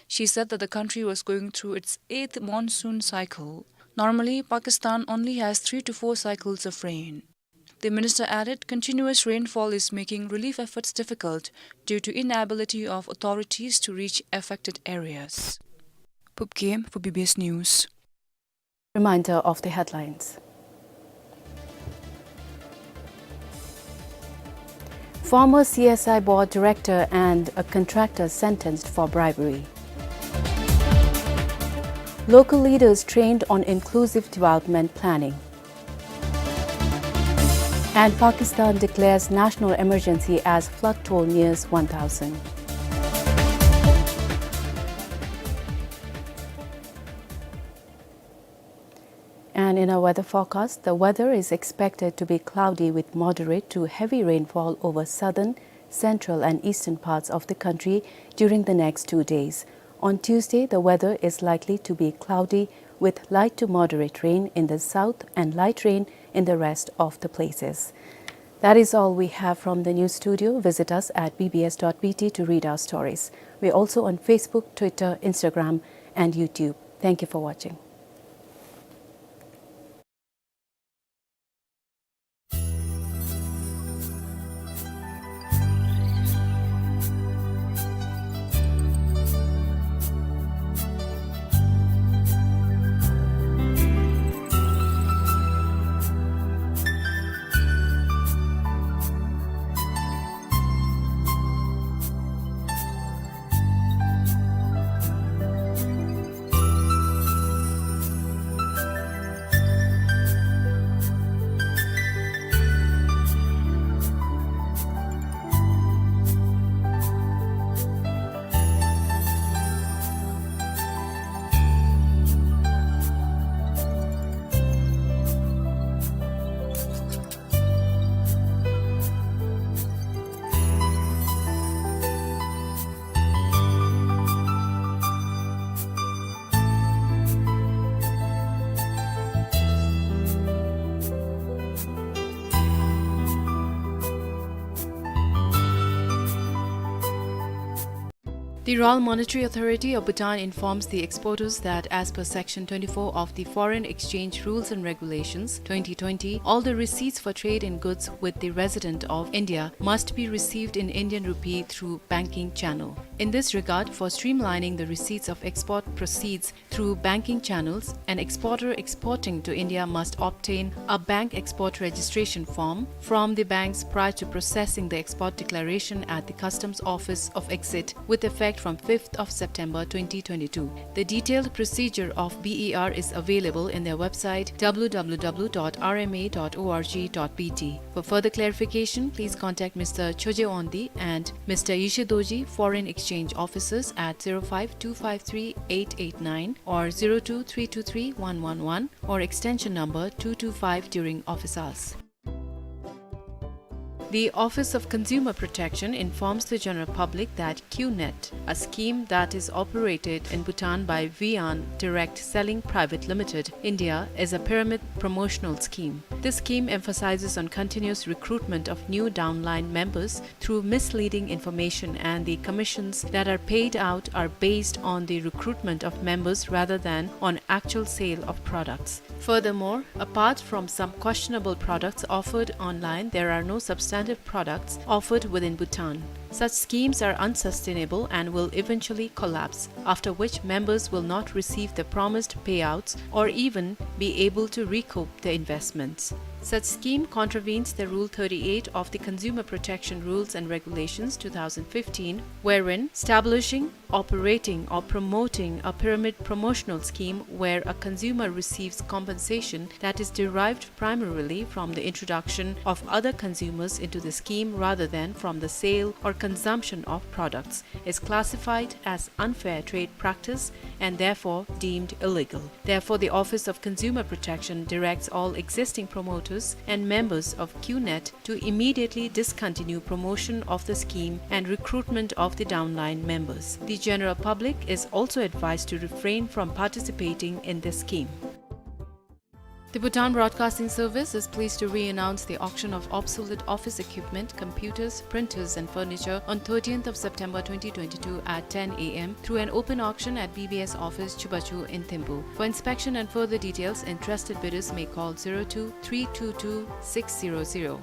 She said that the country was going through its eighth monsoon cycle. Normally, Pakistan only has three to four cycles of rain. The minister added, continuous rainfall is making relief efforts difficult due to inability of authorities to reach affected areas. Pupkem for B B S News. Reminder of the headlines. Former C S I board director and a contractor sentenced for bribery. Local leaders trained on inclusive development planning. And Pakistan declares national emergency as flood toll nears one thousand. And in our weather forecast, the weather is expected to be cloudy with moderate to heavy rainfall over southern, central and eastern parts of the country during the next two days. On Tuesday, the weather is likely to be cloudy with light to moderate rain in the south and light rain in the rest of the places. That is all we have from the news studio. Visit us at B B S dot B T to read our stories. We're also on Facebook, Twitter, Instagram, and YouTube. Thank you for watching. The Royal Monetary Authority of Bhutan informs the exporters that, as per Section twenty-four of the Foreign Exchange Rules and Regulations, twenty twenty, all the receipts for trade in goods with the resident of India must be received in Indian rupee through banking channel. In this regard, for streamlining the receipts of export proceeds through banking channels, an exporter exporting to India must obtain a bank export registration form from the banks prior to processing the export declaration at the customs office of exit, with effect from fifth of September twenty twenty-two. The detailed procedure of B E R is available in their website, W W W dot R M A dot org dot B T. For further clarification, please contact Mister Choje Ondi and Mister Yishe Doji, foreign exchange officers, at zero five two five three eight eight nine or zero two three two three one one one or extension number two two five during office hours. The Office of Consumer Protection informs the general public that QNet, a scheme that is operated in Bhutan by Vian Direct Selling Private Limited, India, is a pyramid promotional scheme. This scheme emphasizes on continuous recruitment of new downline members through misleading information, and the commissions that are paid out are based on the recruitment of members rather than on actual sale of products. Furthermore, apart from some questionable products offered online, there are no substantive products offered within Bhutan. Such schemes are unsustainable and will eventually collapse, after which members will not receive the promised payouts or even be able to recoup their investments. Such scheme contravenes the Rule thirty-eight of the Consumer Protection Rules and Regulations two thousand fifteen, wherein establishing, operating or promoting a pyramid promotional scheme where a consumer receives compensation that is derived primarily from the introduction of other consumers into the scheme rather than from the sale or consumption of products is classified as unfair trade practice and therefore deemed illegal. Therefore, the Office of Consumer Protection directs all existing promoters and members of QNet to immediately discontinue promotion of the scheme and recruitment of the downline members. The general public is also advised to refrain from participating in this scheme. The Bhutan Broadcasting Service is pleased to re-announce the auction of obsolete office equipment, computers, printers, and furniture on thirtieth of September twenty twenty-two at ten A M through an open auction at B B S office, Chubachu in Thimphu. For inspection and further details, interested bidders may call zero two three two two six zero zero.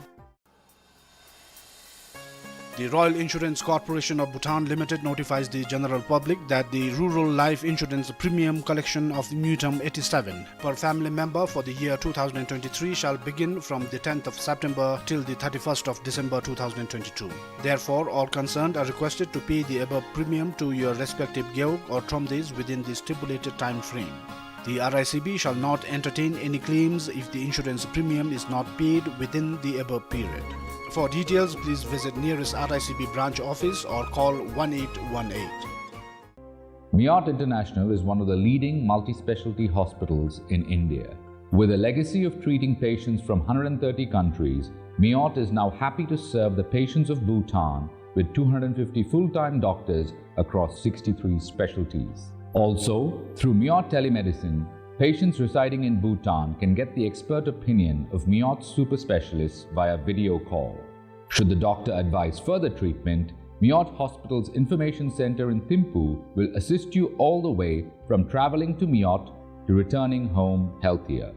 The Royal Insurance Corporation of Bhutan Limited notifies the general public that the rural life insurance premium collection of Myotam eighty-seven per family member for the year two thousand twenty-three shall begin from the tenth of September till the thirty-first of December two thousand twenty-two. Therefore, all concerned are requested to pay the above premium to your respective gewog or thromdays within the stipulated time frame. The R I C B shall not entertain any claims if the insurance premium is not paid within the above period. For details, please visit nearest R I C B branch office or call one eight one eight. Meot International is one of the leading multi-specialty hospitals in India. With a legacy of treating patients from hundred and thirty countries, Meot is now happy to serve the patients of Bhutan with two hundred fifty full-time doctors across sixty-three specialties. Also, through Meot Telemedicine, patients residing in Bhutan can get the expert opinion of Meot super specialists via video call. Should the doctor advise further treatment, Meot Hospital's Information Center in Thimphu will assist you all the way from traveling to Meot to returning home healthier.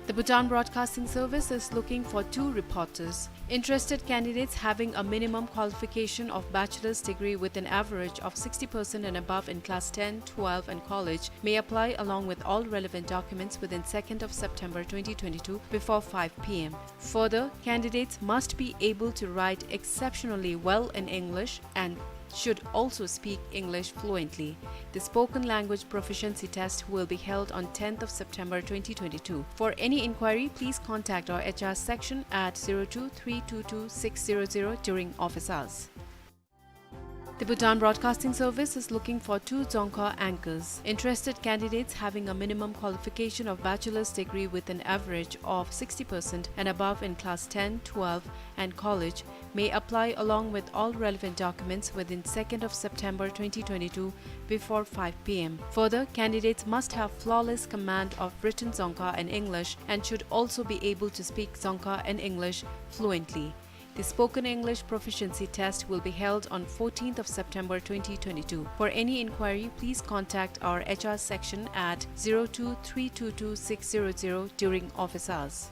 The Bhutan Broadcasting Service is looking for two reporters. Interested candidates having a minimum qualification of bachelor's degree with an average of sixty percent and above in class ten, twelve and college may apply along with all relevant documents within second of September twenty twenty-two before five P M. Further, candidates must be able to write exceptionally well in English and should also speak English fluently. The spoken language proficiency test will be held on tenth of September twenty twenty-two. For any inquiry, please contact our H R section at zero two three two two six zero zero during office hours. The Bhutan Broadcasting Service is looking for two Dzongkha anchors. Interested candidates having a minimum qualification of bachelor's degree with an average of sixty percent and above in class ten, twelve, and college may apply along with all relevant documents within second of September twenty twenty-two before five p m. Further, candidates must have flawless command of written Dzongkha and English and should also be able to speak Dzongkha and English fluently. The spoken English proficiency test will be held on fourteenth of September twenty twenty-two. For any inquiry, please contact our H R section at zero two three two two six zero zero during office hours.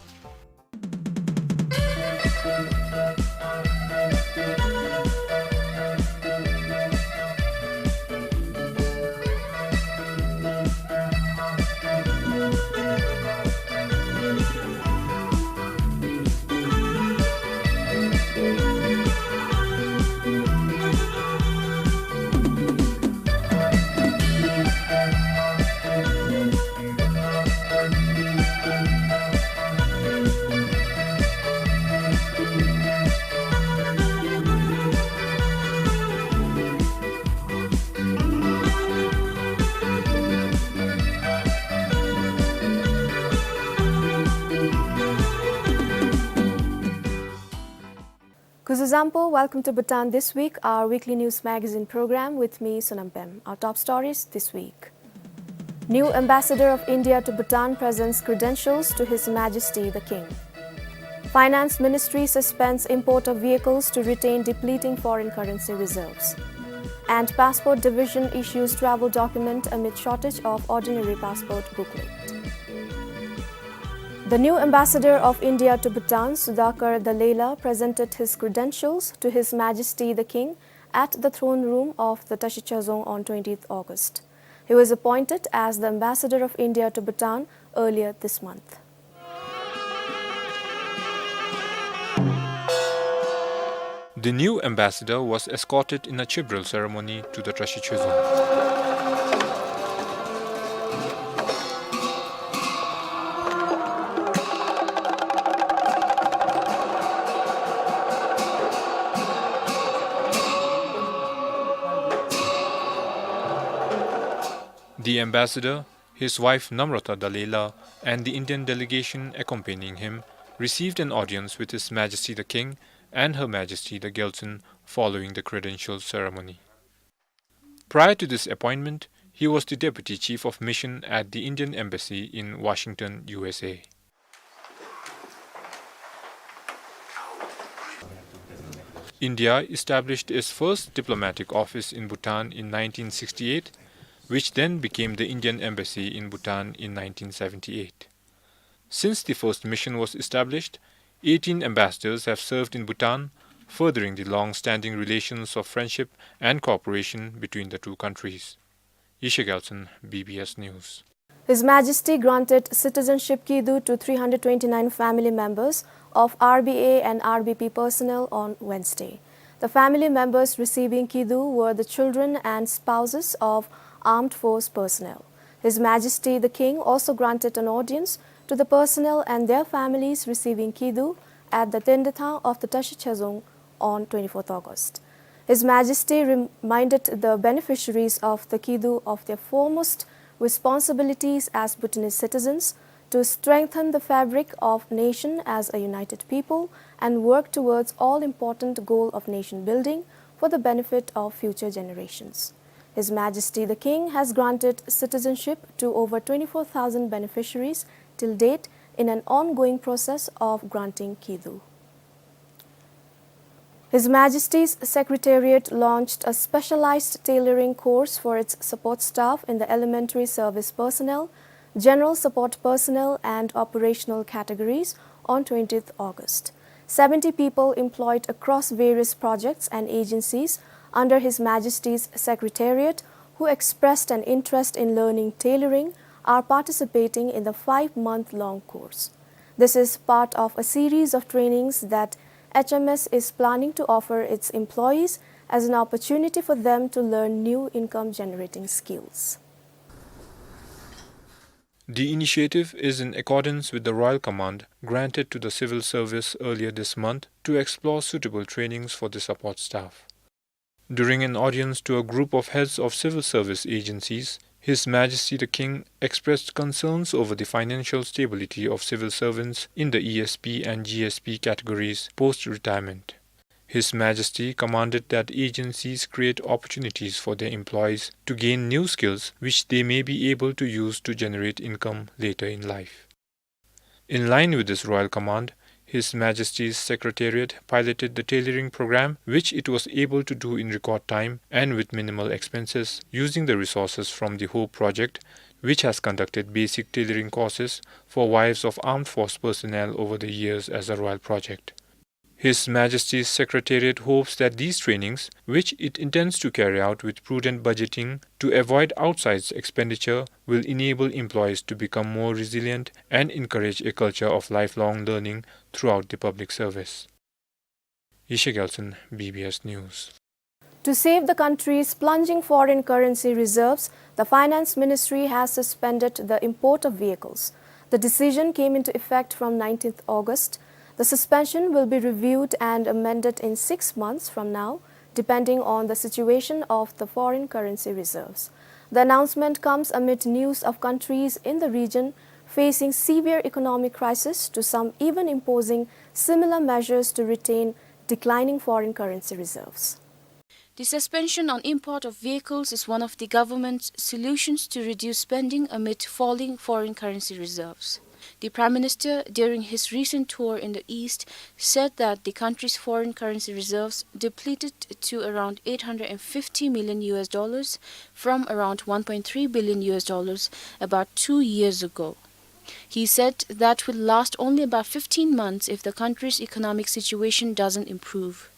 Kuzuzangpo, welcome to Bhutan This Week, our weekly news magazine program with me, Sonam Pem. Our top stories this week. New Ambassador of India to Bhutan presents credentials to His Majesty the King. Finance Ministry suspends import of vehicles to retain depleting foreign currency reserves. And Passport Division issues travel document amid shortage of ordinary passport booklet. The new ambassador of India to Bhutan, Sudhakar Dallela, presented his credentials to His Majesty the King at the throne room of the Tashi Chazong on twentieth August. He was appointed as the ambassador of India to Bhutan earlier this month. The new ambassador was escorted in a chibral ceremony to the Tashi Chazong. The ambassador, his wife Namrata Dallela, and the Indian delegation accompanying him received an audience with His Majesty the King and Her Majesty the Gyaltsuen following the credential ceremony. Prior to this appointment, he was the Deputy Chief of Mission at the Indian Embassy in Washington, U S A. India established its first diplomatic office in Bhutan in nineteen sixty-eight, which then became the Indian Embassy in Bhutan in nineteen seventy-eight. Since the first mission was established, eighteen ambassadors have served in Bhutan, furthering the long-standing relations of friendship and cooperation between the two countries. Yeshe Gyaltsuen, B B S News. His Majesty granted citizenship kidu to three hundred twenty-nine family members of R B A and R B P personnel on Wednesday. The family members receiving kidu were the children and spouses of armed force personnel. His Majesty the King also granted an audience to the personnel and their families receiving kidu at the Tendathang of the Tashi Chazong on twenty-fourth August. His Majesty reminded the beneficiaries of the kidu of their foremost responsibilities as Bhutanese citizens to strengthen the fabric of nation as a united people and work towards all-important goal of nation building for the benefit of future generations. His Majesty the King has granted citizenship to over twenty-four thousand beneficiaries till date in an ongoing process of granting kidu. His Majesty's Secretariat launched a specialized tailoring course for its support staff in the elementary service personnel, general support personnel, and operational categories on twentieth August. Seventy people employed across various projects and agencies under His Majesty's Secretariat who expressed an interest in learning tailoring are participating in the five-month-long course. This is part of a series of trainings that H M S is planning to offer its employees as an opportunity for them to learn new income-generating skills. The initiative is in accordance with the royal command granted to the civil service earlier this month to explore suitable trainings for the support staff. During an audience to a group of heads of civil service agencies, His Majesty the King expressed concerns over the financial stability of civil servants in the E S P and G S P categories post-retirement. His Majesty commanded that agencies create opportunities for their employees to gain new skills which they may be able to use to generate income later in life. In line with this royal command, His Majesty's Secretariat piloted the tailoring program, which it was able to do in record time and with minimal expenses, using the resources from the Hope Project, which has conducted basic tailoring courses for wives of armed force personnel over the years as a royal project. His Majesty's Secretariat hopes that these trainings, which it intends to carry out with prudent budgeting to avoid outsized expenditure, will enable employees to become more resilient and encourage a culture of lifelong learning throughout the public service. Yeshe Gyaltshen, B B S News. To save the country's plunging foreign currency reserves, the Finance Ministry has suspended the import of vehicles. The decision came into effect from nineteenth August. The suspension will be reviewed and amended in six months from now, depending on the situation of the foreign currency reserves. The announcement comes amid news of countries in the region facing severe economic crisis, to some even imposing similar measures to retain declining foreign currency reserves. The suspension on import of vehicles is one of the government's solutions to reduce spending amid falling foreign currency reserves. The Prime Minister, during his recent tour in the East, said that the country's foreign currency reserves depleted to around eight hundred and fifty million U S dollars from around one point three billion U S dollars about two years ago. He said that will last only about fifteen months if the country's economic situation doesn't improve.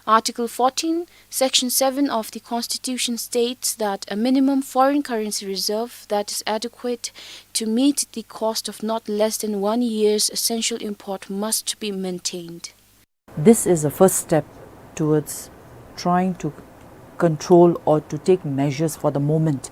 Article fourteen, Section seven of the Constitution states that a minimum foreign currency reserve that is adequate to meet the cost of not less than one year's essential import must be maintained. This is a first step towards trying to control or to take measures for the moment.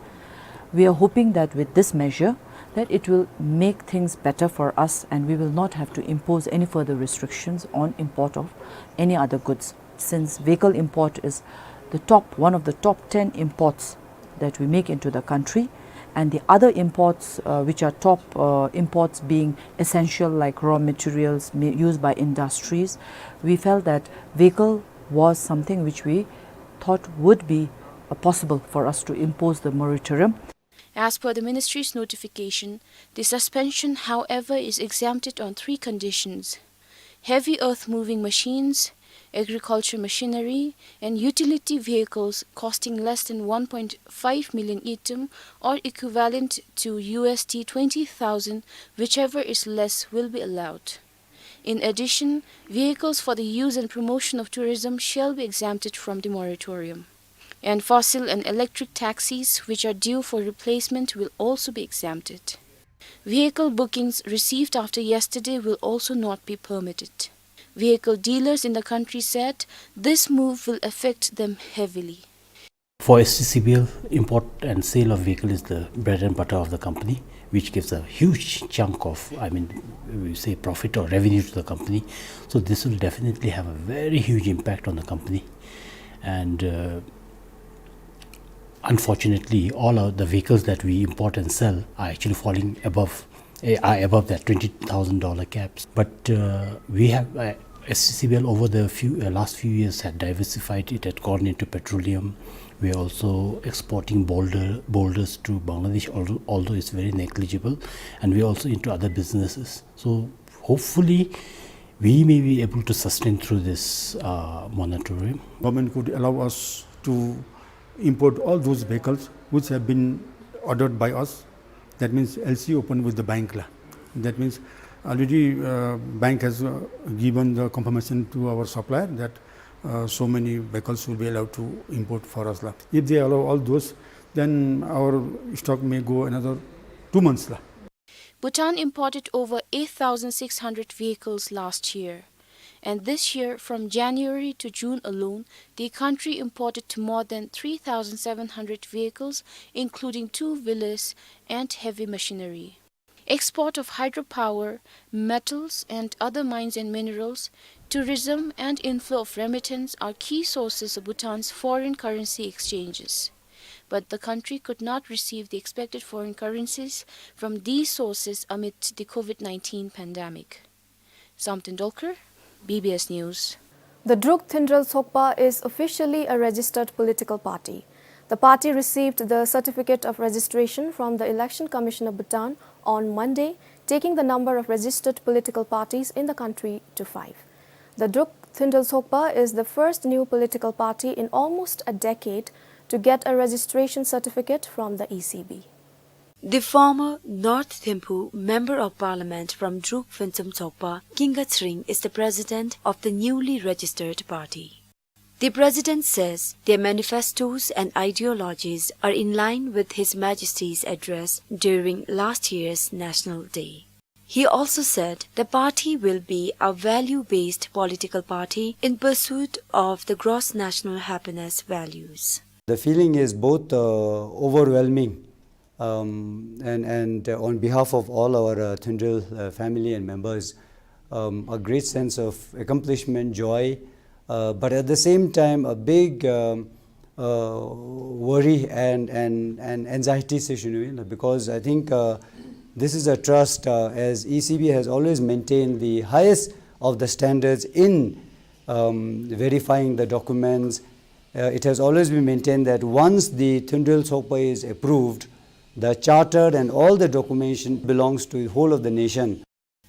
We are hoping that with this measure, that it will make things better for us and we will not have to impose any further restrictions on import of any other goods, since vehicle import is the top, one of the top ten imports that we make into the country, and the other imports, uh, which are top, uh, imports being essential, like raw materials ma-, used by industries, we felt that vehicle was something which we thought would be, uh, possible for us to impose the moratorium. As per the ministry's notification, the suspension, however, is exempted on three conditions: heavy earth-moving machines, agriculture machinery, and utility vehicles costing less than one point five million ngultrum, or equivalent to U S D twenty thousand, whichever is less, will be allowed. In addition, vehicles for the use and promotion of tourism shall be exempted from the moratorium. And fossil and electric taxis, which are due for replacement, will also be exempted. Vehicle bookings received after yesterday will also not be permitted. Vehicle dealers in the country said this move will affect them heavily. For S T C V L, import and sale of vehicle is the bread and butter of the company, which gives a huge chunk of, I mean, we say profit or revenue to the company. So this will definitely have a very huge impact on the company. And, uh, unfortunately, all of the vehicles that we import and sell are actually falling above, eh, are above that twenty thousand dollar caps. But, uh, we have, uh, S T C V L over the few, uh, last few years had diversified. It had gone into petroleum. We are also exporting boulder, boulders to Bangladesh, although, although it's very negligible. And we are also into other businesses. So hopefully, we may be able to sustain through this, uh, moratorium. Government could allow us to import all those vehicles which have been ordered by us. That means L C open with the bank la. That means already, uh, bank has, uh, given the confirmation to our supplier that, uh, so many vehicles will be allowed to import for us la. If they allow all those, then our stock may go another two months la. Bhutan imported over eight thousand six hundred vehicles last year. And this year, from January to June alone, the country imported more than three thousand seven hundred vehicles, including two-wheelers and heavy machinery. Export of hydropower, metals, and other mines and minerals Tourism and inflow of remittance are key sources of Bhutan's foreign currency exchanges, but the country could not receive the expected foreign currencies from these sources amid the COVID nineteen pandemic. Samten Dolkar, B B S News. The Druk Thundrel Sokpa is officially a registered political party. The party received the certificate of registration from the Election Commission of Bhutan on Monday, taking the number of registered political parties in the country to five. The Druk Thundrel Sokpa is the first new political party in almost a decade to get a registration certificate from the E C B. The former North Thimphu Member of Parliament from Druk Phuntsum Sokpa, Kinga Tsring, is the president of the newly registered party. The president says their manifestos and ideologies are in line with His Majesty's address during last year's National Day. He also said the party will be a value-based political party in pursuit of the gross national happiness values. The feeling is both, uh, overwhelming, um, and, and, uh, on behalf of all our, uh, Thundrel, uh, family and members, um, a great sense of accomplishment, joy, uh, but at the same time, a big, um, uh, worry and, and, and anxiety session, you know, because I think, uh, this is a trust, uh, as E C B has always maintained the highest of the standards in, um, verifying the documents. Uh, it has always been maintained that once the Thundrel Sokpa is approved, the charter and all the documentation belongs to the whole of the nation.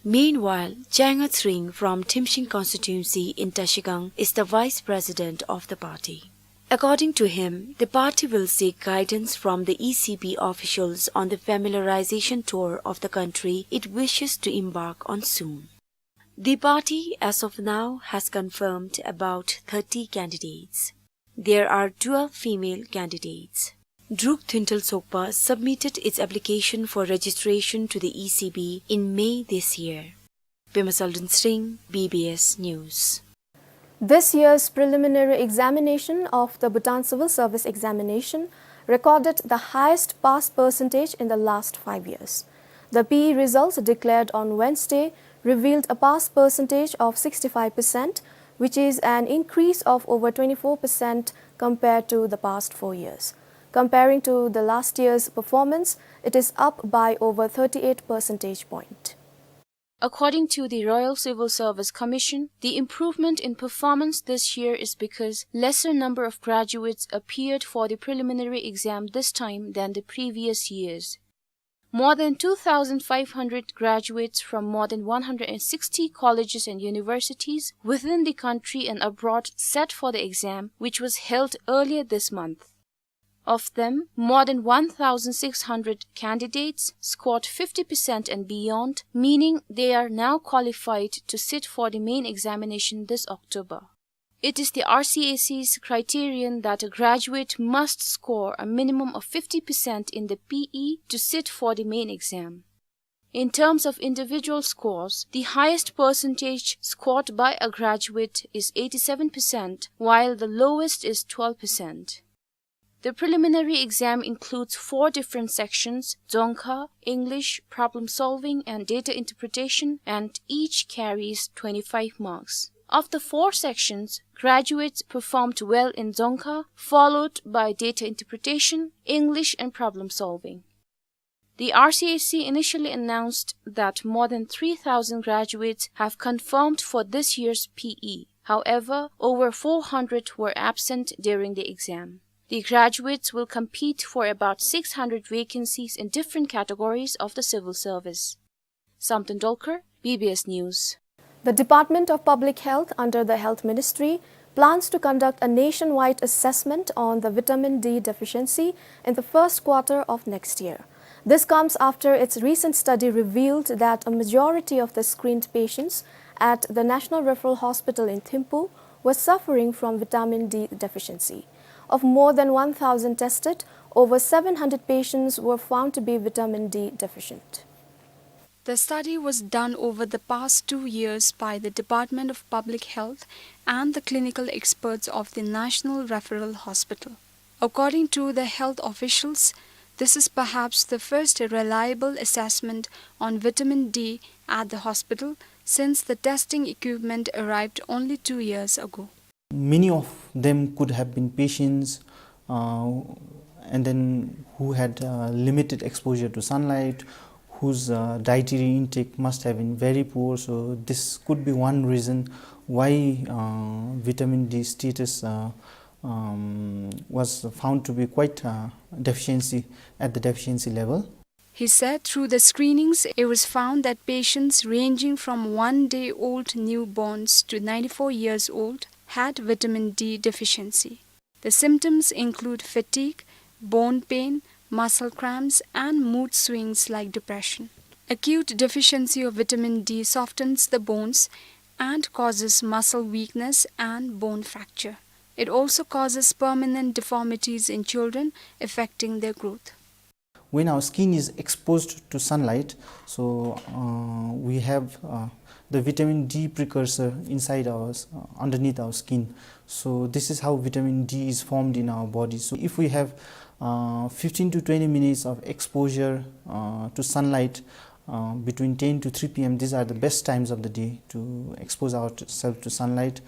Meanwhile, Changa Tsring from Thimshing constituency in Trashigang is the vice president of the party. According to him, the party will seek guidance from the E C B officials on the familiarization tour of the country it wishes to embark on soon. The party, as of now, has confirmed about thirty candidates. There are twelve female candidates. Druk Thundrel Sokpa submitted its application for registration to the E C B in May this year. Pema Saldun Tsring, B B S News. This year's preliminary examination of the Bhutan Civil Service Examination recorded the highest pass percentage in the last five years. The P E results declared on Wednesday revealed a pass percentage of sixty-five percent, which is an increase of over twenty-four percent compared to the past four years. Comparing to the last year's performance, it is up by over thirty-eight percentage point. According to the Royal Civil Service Commission, the improvement in performance this year is because lesser number of graduates appeared for the preliminary exam this time than the previous years. More than two thousand five hundred graduates from more than one hundred sixty colleges and universities within the country and abroad sat for the exam, which was held earlier this month. Of them, more than one thousand six hundred candidates scored fifty percent and beyond, meaning they are now qualified to sit for the main examination this October. It is the R C A C's criterion that a graduate must score a minimum of fifty percent in the P E to sit for the main exam. In terms of individual scores, the highest percentage scored by a graduate is eighty-seven percent, while the lowest is twelve percent. The preliminary exam includes four different sections: Dzongkha, English, Problem Solving, and Data Interpretation, and each carries twenty-five marks. Of the four sections, graduates performed well in Dzongkha, followed by Data Interpretation, English, and Problem Solving. The R C A C initially announced that more than three thousand graduates have confirmed for this year's P E. However, over four hundred were absent during the exam. The graduates will compete for about six hundred vacancies in different categories of the civil service. Samten Dolkar, B B S News. The Department of Public Health under the Health Ministry plans to conduct a nationwide assessment on the vitamin D deficiency in the first quarter of next year. This comes after its recent study revealed that a majority of the screened patients at the National Referral Hospital in Thimphu were suffering from vitamin D deficiency. Of more than one thousand tested, over seven hundred patients were found to be vitamin D deficient. The study was done over the past two years by the Department of Public Health and the clinical experts of the National Referral Hospital. According to the health officials, this is perhaps the first reliable assessment on vitamin D at the hospital since the testing equipment arrived only two years ago. Many of them could have been patients, uh, and then who had, uh, limited exposure to sunlight, whose, uh, dietary intake must have been very poor. So this could be one reason why, uh, vitamin D status, uh, um, was found to be quite, uh, deficiency, at the deficiency level. He said through the screenings, it was found that patients ranging from one day old newborns to ninety-four years old had vitamin D deficiency. The symptoms include fatigue, bone pain, muscle cramps, and mood swings like depression. Acute deficiency of vitamin D softens the bones and causes muscle weakness and bone fracture. It also causes permanent deformities in children, affecting their growth. When our skin is exposed to sunlight, so, uh, we have, uh, the vitamin D precursor inside our s-, uh, underneath our skin. So this is how vitamin D is formed in our body. So if we have, uh, fifteen to twenty minutes of exposure, uh, to sunlight, uh, between ten to three P M, these are the best times of the day to expose ourselves to sunlight.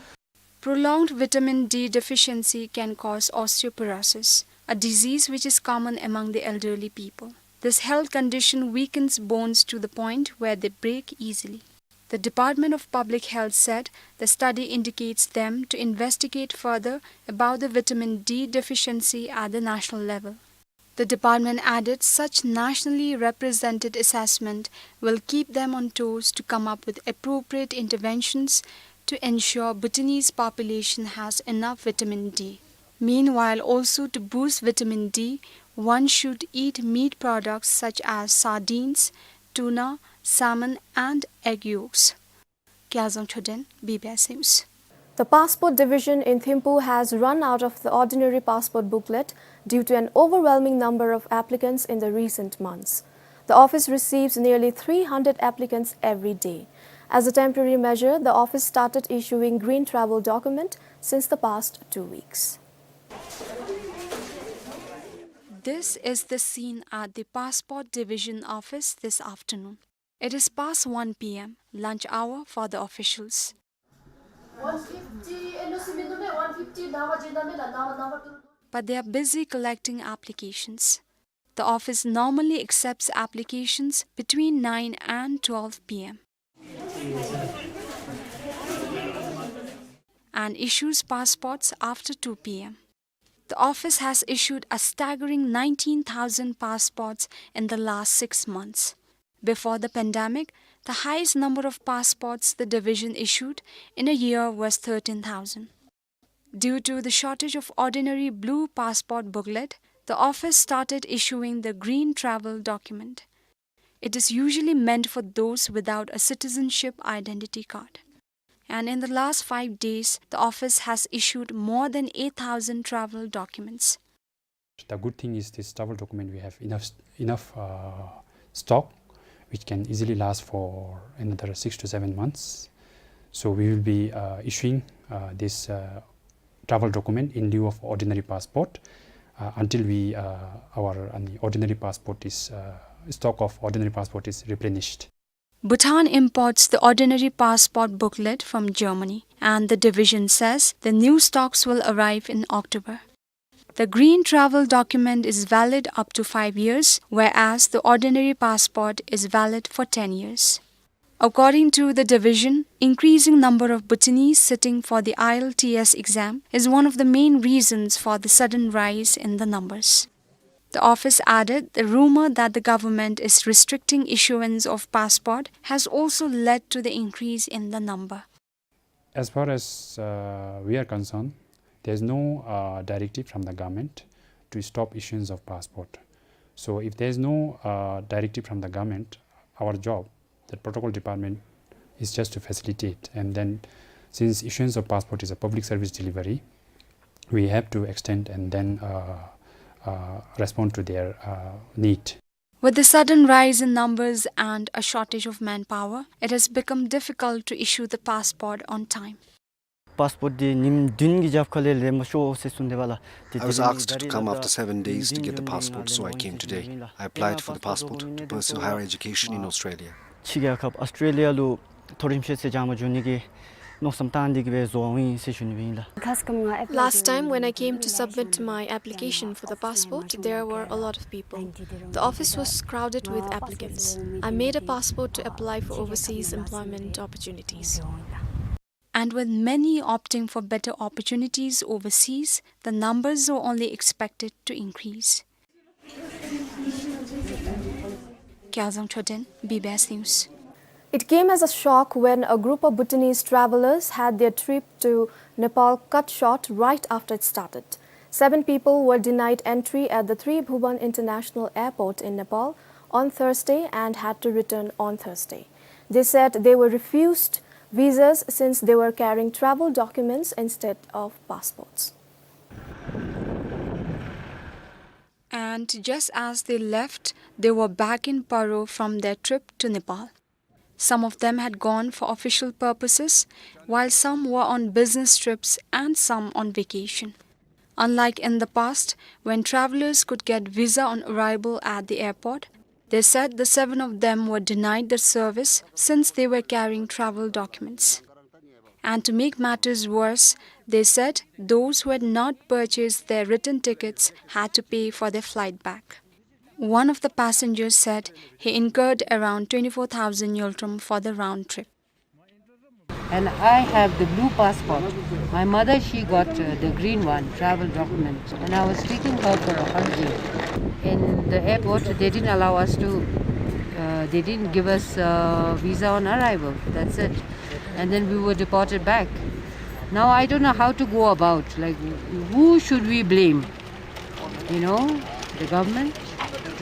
Prolonged vitamin D deficiency can cause osteoporosis, a disease which is common among the elderly people. This health condition weakens bones to the point where they break easily. The Department of Public Health said the study indicates them to investigate further about the vitamin D deficiency at the national level. The department added such nationally represented assessment will keep them on toes to come up with appropriate interventions to ensure Bhutanese population has enough vitamin D. Meanwhile, also to boost vitamin D, one should eat meat products such as sardines, tuna, salmon, and egg yolks. Kyazang Choden, B B S News. The Passport Division in Thimphu has run out of the ordinary passport booklet due to an overwhelming number of applicants in the recent months. The office receives nearly three hundred applicants every day. As a temporary measure, the office started issuing green travel document since the past two weeks. This is the scene at the Passport Division office this afternoon. It is past one P M, lunch hour for the officials. But they are busy collecting applications. The office normally accepts applications between nine and twelve P M and issues passports after two P M. The office has issued a staggering nineteen thousand passports in the last six months. Before the pandemic, the highest number of passports the division issued in a year was thirteen thousand. Due to the shortage of ordinary blue passport booklet, the office started issuing the green travel document. It is usually meant for those without a citizenship identity card. And in the last five days, the office has issued more than eight thousand travel documents. The good thing is this travel document, we have enough, enough, uh, stock, which can easily last for another six to seven months. So we will be, uh, issuing, uh, this, uh, travel document in lieu of ordinary passport, uh, until we, uh, our, uh, ordinary passport is, uh, stock of ordinary passport is replenished. Bhutan imports the ordinary passport booklet from Germany, and the division says the new stocks will arrive in October. The green travel document is valid up to five years, whereas the ordinary passport is valid for ten years. According to the division, increasing number of Bhutanese sitting for the I E L T S exam is one of the main reasons for the sudden rise in the numbers. The office added the rumor that the government is restricting issuance of passport has also led to the increase in the number. As far as, uh, we are concerned, there's no, uh, directive from the government to stop issuance of passport. So if there's no, uh, directive from the government, our job, the protocol department, is just to facilitate. And then, since issuance of passport is a public service delivery, we have to extend and then, uh, uh, respond to their, uh, need. With the sudden rise in numbers and a shortage of manpower, it has become difficult to issue the passport on time. Passport འདི་ཉིནམ་བདུན་གྱི་རྒྱབ་ཁ་ལས་ལེན་པར་ཤོག་ཟེར་གསུངས་ཏེ་འབདཝ་ད། I was asked to come after seven days to get the passport, so I came today. I applied for the passport to pursue higher education in Australia. ཕྱི་རྒྱལ་ཁབ་ཨོསི་ཊྲེ་ལི་ཡ་ལུ་ མཐོ་རིམ་ཤེས་ཚད་སྦྱང་བར་འགྱོ་ནི་གི་མནོ་བསམ་བཏང་སྟེ་གི་སྦེ་བཟོ་བ་ཨིན་ཟེར་ཞུ་ནི་སྦེ་ཨིན་ལགས། Last time when I came to submit my application for the passport, there were a lot of people. The office was crowded with applicants. I made a passport to apply for overseas employment opportunities. And with many opting for better opportunities overseas, the numbers are only expected to increase. Kyaljang Choden, B B S News. It came as a shock when a group of Bhutanese travelers had their trip to Nepal cut short right after it started. Seven people were denied entry at the Tribhuvan International Airport in Nepal on Thursday and had to return on Thursday. They said they were refused visas since they were carrying travel documents instead of passports. And just as they left, they were back in Paro from their trip to Nepal. Some of them had gone for official purposes, while some were on business trips and some on vacation. Unlike in the past, when travelers could get visa on arrival at the airport, they said the seven of them were denied the service since they were carrying travel documents. And to make matters worse, they said those who had not purchased their return tickets had to pay for their flight back. One of the passengers said he incurred around twenty-four thousand ngultrum for the round trip. And I have the blue passport. My mother, she got, uh, the green one, travel document. And I was taking her for a holiday. In the airport, they didn't allow us to, uh, they didn't give us, uh, visa on arrival. That's it. And then we were deported back. Now I don't know how to go about. Like, who should we blame? You know, the government?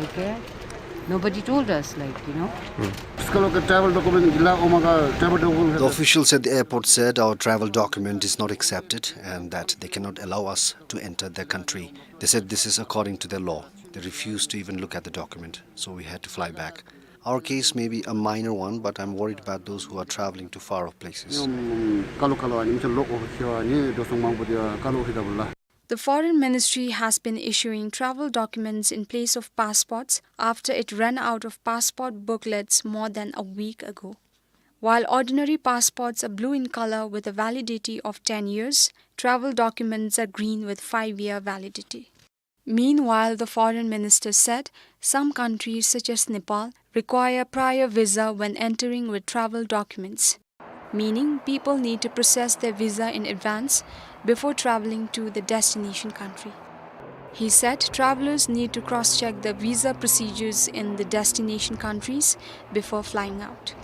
Okay. Nobody told us, like, you know. Iska lo ka travel document gila oma ka travel document. The officials at the airport said our travel document is not accepted and that they cannot allow us to enter their country. They said this is according to their law. They refused to even look at the document, so we had to fly back. Our case may be a minor one, but I'm worried about those who are traveling to far-off places. Kalo kalo ani mcha loko hiwa ni dosong mangpo dia kalo hida bula. The Foreign Ministry has been issuing travel documents in place of passports after it ran out of passport booklets more than a week ago. While ordinary passports are blue in color with a validity of ten years, travel documents are green with five-year validity. Meanwhile, the foreign minister said some countries such as Nepal require prior visa when entering with travel documents, meaning people need to process their visa in advance before traveling to the destination country. He said travelers need to cross-check the visa procedures in the destination countries before flying out.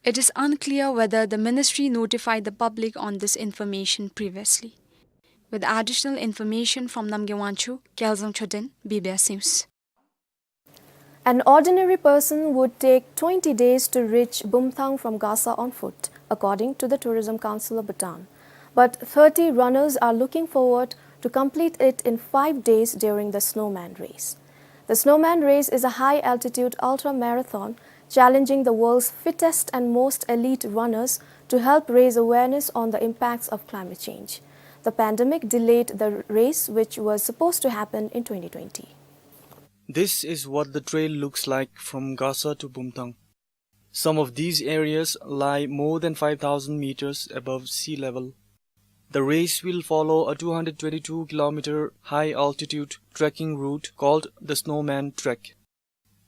It is unclear whether the ministry notified the public on this information previously. With additional information from Namgay Wangchuk, Kyaljang Choden, B B S News. An ordinary person would take twenty days to reach Bumthang from Gasa on foot, according to the Tourism Council of Bhutan. But thirty runners are looking forward to complete it in five days during the Snowman Race. The Snowman Race is a high-altitude ultra-marathon challenging the world's fittest and most elite runners to help raise awareness on the impacts of climate change. The pandemic delayed the race, which was supposed to happen in twenty twenty. This is what the trail looks like from Gasa to Bumthang. Some of these areas lie more than five thousand meters above sea level. The race will follow a two hundred twenty-two kilometer high-altitude trekking route called the Snowman Trek.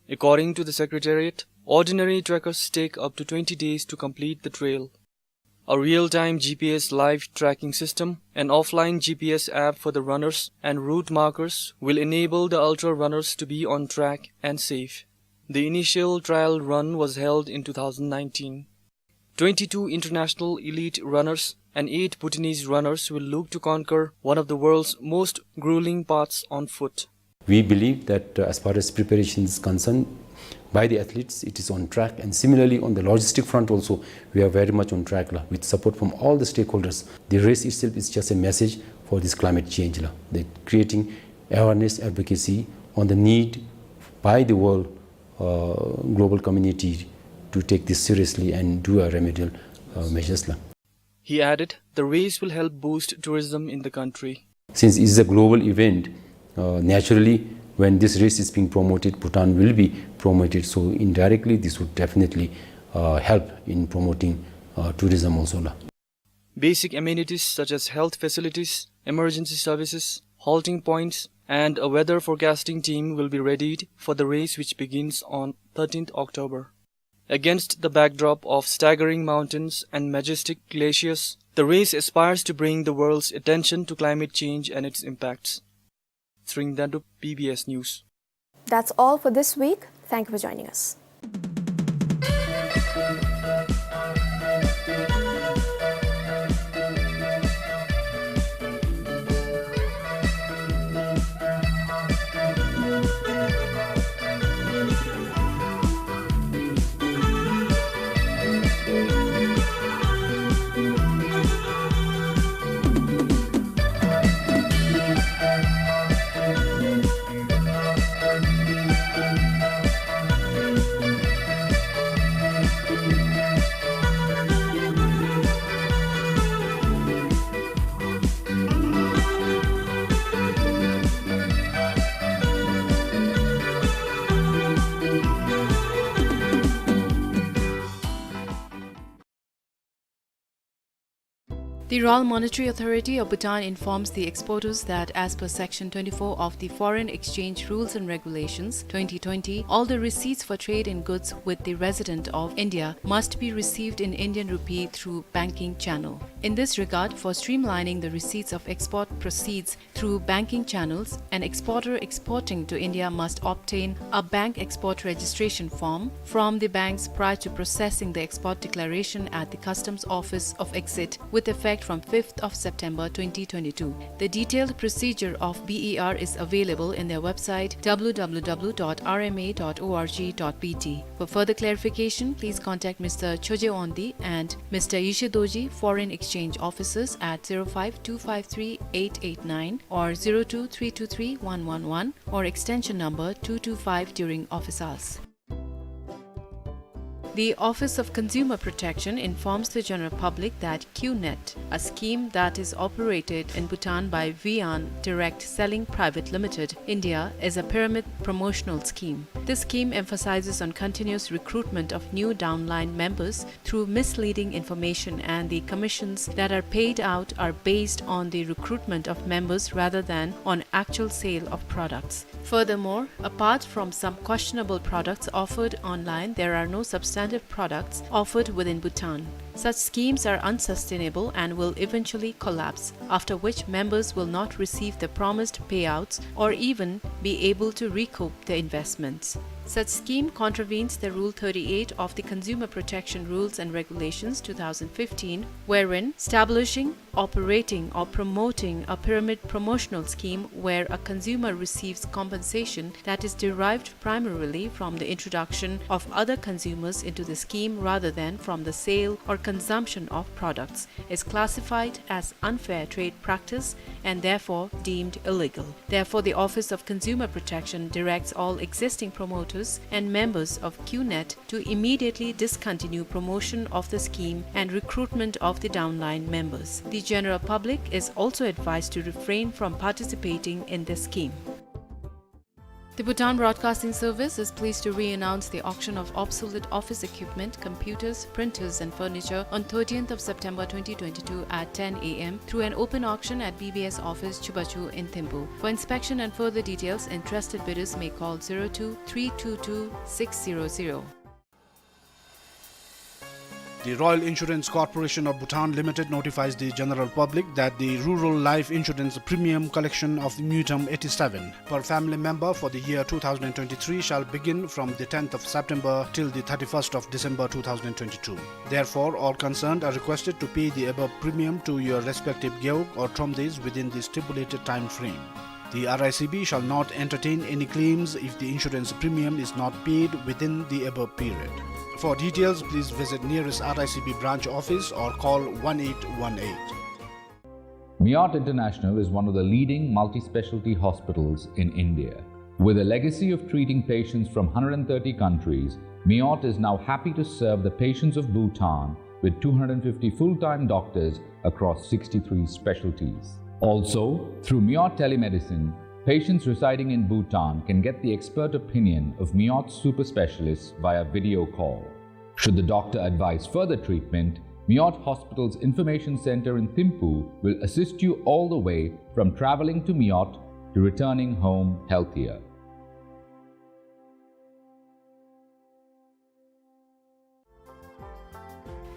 According to the Secretariat, ordinary trekkers take up to twenty days to complete the trail. A real-time G P S live tracking system, an offline G P S app for the runners, and route markers will enable the ultra runners to be on track and safe. The initial trial run was held in two thousand nineteen. Twenty-two international elite runners and eight Bhutanese runners will look to conquer one of the world's most grueling paths on foot. We believe that, uh, as far as preparation is concerned, by the athletes, it is on track, and similarly on the logistic front also, we are very much on track, la, with support from all the stakeholders. The race itself is just a message for this climate change, la, the creating awareness, advocacy on the need by the world, uh, global community to take this seriously and do a remedial, uh, measures, la. He added, the race will help boost tourism in the country. Since it's a global event, uh, naturally, when this race is being promoted, Bhutan will be promoted. So indirectly, this would definitely, uh, help in promoting, uh, tourism also la. Basic amenities such as health facilities, emergency services, halting points, and a weather forecasting team will be readied for the race, which begins on thirteenth October. Against the backdrop of staggering mountains and majestic glaciers, the race aspires to bring the world's attention to climate change and its impacts. Tshering Dendup, B B S News. That's all for this week. Thank you for joining us. The Royal Monetary Authority of Bhutan informs the exporters that, as per Section twenty-four of the Foreign Exchange Rules and Regulations twenty twenty, all the receipts for trade in goods with the resident of India must be received in Indian rupee through banking channel. In this regard, for streamlining the receipts of export proceeds through banking channels, an exporter exporting to India must obtain a bank export registration form from the banks prior to processing the export declaration at the Customs Office of Exit, with effect from fifth of September twenty twenty-two. The detailed procedure of B E R is available in their website, W W W dot R M A dot org dot B T. For further clarification, please contact Mister Choje Ondi and Mister Yishe Dorji, Foreign Exchange Officers, at zero five two five three eight eight nine or zero two three two three one one one or extension number two two five during office hours. The Office of Consumer Protection informs the general public that QNet, a scheme that is operated in Bhutan by Vian Direct Selling Private Limited, India, is a pyramid promotional scheme. This scheme emphasizes on continuous recruitment of new downline members through misleading information, and the commissions that are paid out are based on the recruitment of members rather than on actual sale of products. Furthermore, apart from some questionable products offered online, there are no substantive products offered within Bhutan. Such schemes are unsustainable and will eventually collapse, after which members will not receive the promised payouts or even be able to recoup the investments. Such scheme contravenes the Rule thirty-eight of the Consumer Protection Rules and Regulations two thousand fifteen, wherein establishing, operating or promoting a pyramid promotional scheme where a consumer receives compensation that is derived primarily from the introduction of other consumers into the scheme rather than from the sale or consumption of products is classified as unfair trade practice and therefore deemed illegal. Therefore, the Office of Consumer Protection directs all existing promoters and members of QNet to immediately discontinue promotion of the scheme and recruitment of the downline members. The general public is also advised to refrain from participating in this scheme. The Bhutan Broadcasting Service is pleased to re-announce the auction of obsolete office equipment, computers, printers and furniture on thirtieth of September twenty twenty-two at ten A M through an open auction at B B S office Chubachu in Thimphu. For inspection and further details, interested bidders may call zero two three two two six zero zero. The Royal Insurance Corporation of Bhutan Limited notifies the general public that the Rural Life Insurance Premium Collection of Ngultrum eighty-seven per family member for the year two thousand twenty-three shall begin from the tenth of September till the thirty-first of December two thousand twenty-two. Therefore, all concerned are requested to pay the above premium to your respective gewog or thromdays within the stipulated time frame. The R I C B shall not entertain any claims if the insurance premium is not paid within the above period. For details, please visit nearest R I C B branch office or call one eight one eight. Miot International is one of the leading multi-specialty hospitals in India. With a legacy of treating patients from hundred thirty countries, Miot is now happy to serve the patients of Bhutan with two hundred fifty full-time doctors across sixty-three specialties. Also, through Miot Telemedicine, patients residing in Bhutan can get the expert opinion of Miot super specialists via video call. Should the doctor advise further treatment, Miot Hospital's Information Center in Thimphu will assist you all the way from traveling to Miot to returning home healthier.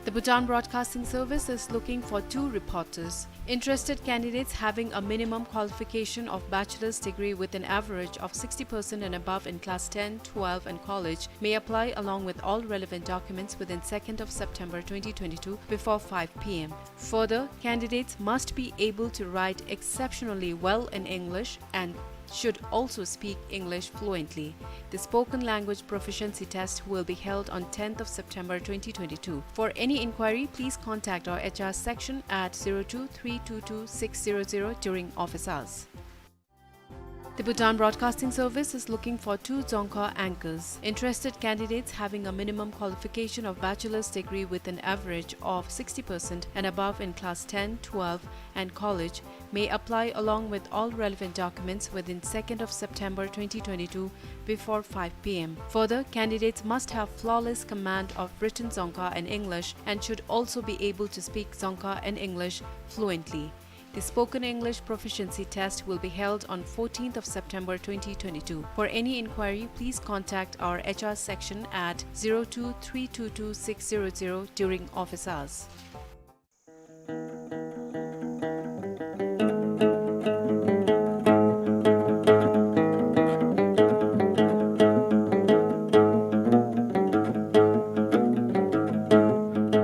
The Bhutan Broadcasting Service is looking for two reporters. Interested candidates having a minimum qualification of bachelor's degree with an average of sixty percent and above in class ten, twelve and college may apply along with all relevant documents within second of September twenty twenty-two before five p m. Further, candidates must be able to write exceptionally well in English and should also speak English fluently. The spoken language proficiency test will be held on tenth of September twenty twenty-two. For any inquiry, please contact our H R section at zero two three two two six zero zero during office hours. The Bhutan Broadcasting Service is looking for two Dzongkha anchors. Interested candidates having a minimum qualification of bachelor's degree with an average of sixty percent and above in class ten, twelve and college may apply along with all relevant documents within second of September twenty twenty-two before five p m. Further, candidates must have flawless command of written Dzongkha and English and should also be able to speak Dzongkha and English fluently. The spoken English proficiency test will be held on fourteenth of September twenty twenty-two. For any inquiry, please contact our H R section at zero two three two two six zero zero during office hours.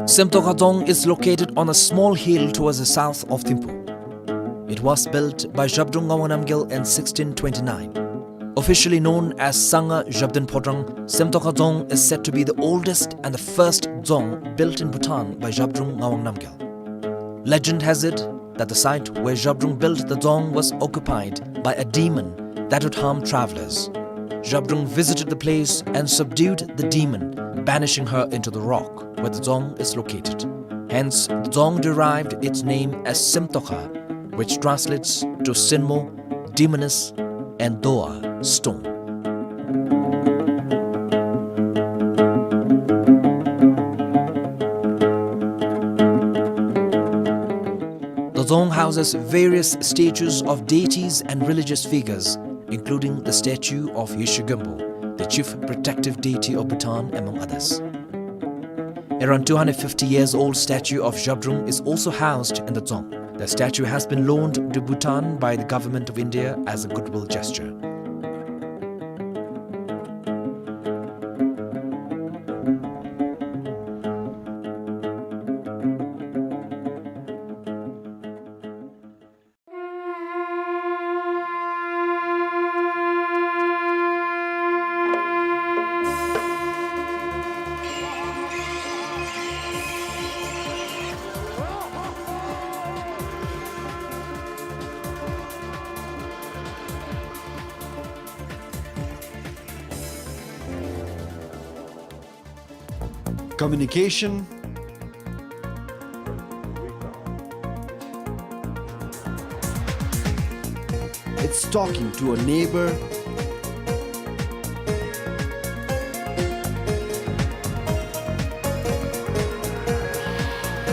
Semtokha Dzong is located on a small hill towards the south of Thimphu. It was built by Zhabdrung Ngawang Namgyal in sixteen twenty-nine. Officially known as Sangha Zhabdrung Phodrang, Semtokha Dzong is said to be the oldest and the first dzong built in Bhutan by Zhabdrung Ngawang Namgyal. Legend has it that the site where Zhabdrung built the dzong was occupied by a demon that would harm travelers. Zhabdrung visited the place and subdued the demon, banishing her into the rock where the dzong is located. Hence, the dzong derived its name as Semtokha, which translates to Sinmo, demoness, and Doa, stone. The dzong houses various statues of deities and religious figures, including the statue of Yeshe Gyompo, the chief protective deity of Bhutan, among others. Around two hundred fifty years old statue of Zhabdrung is also housed in the dzong. The statue has been loaned to Bhutan by the Government of India as a goodwill gesture. Communication. It's talking to a neighbor.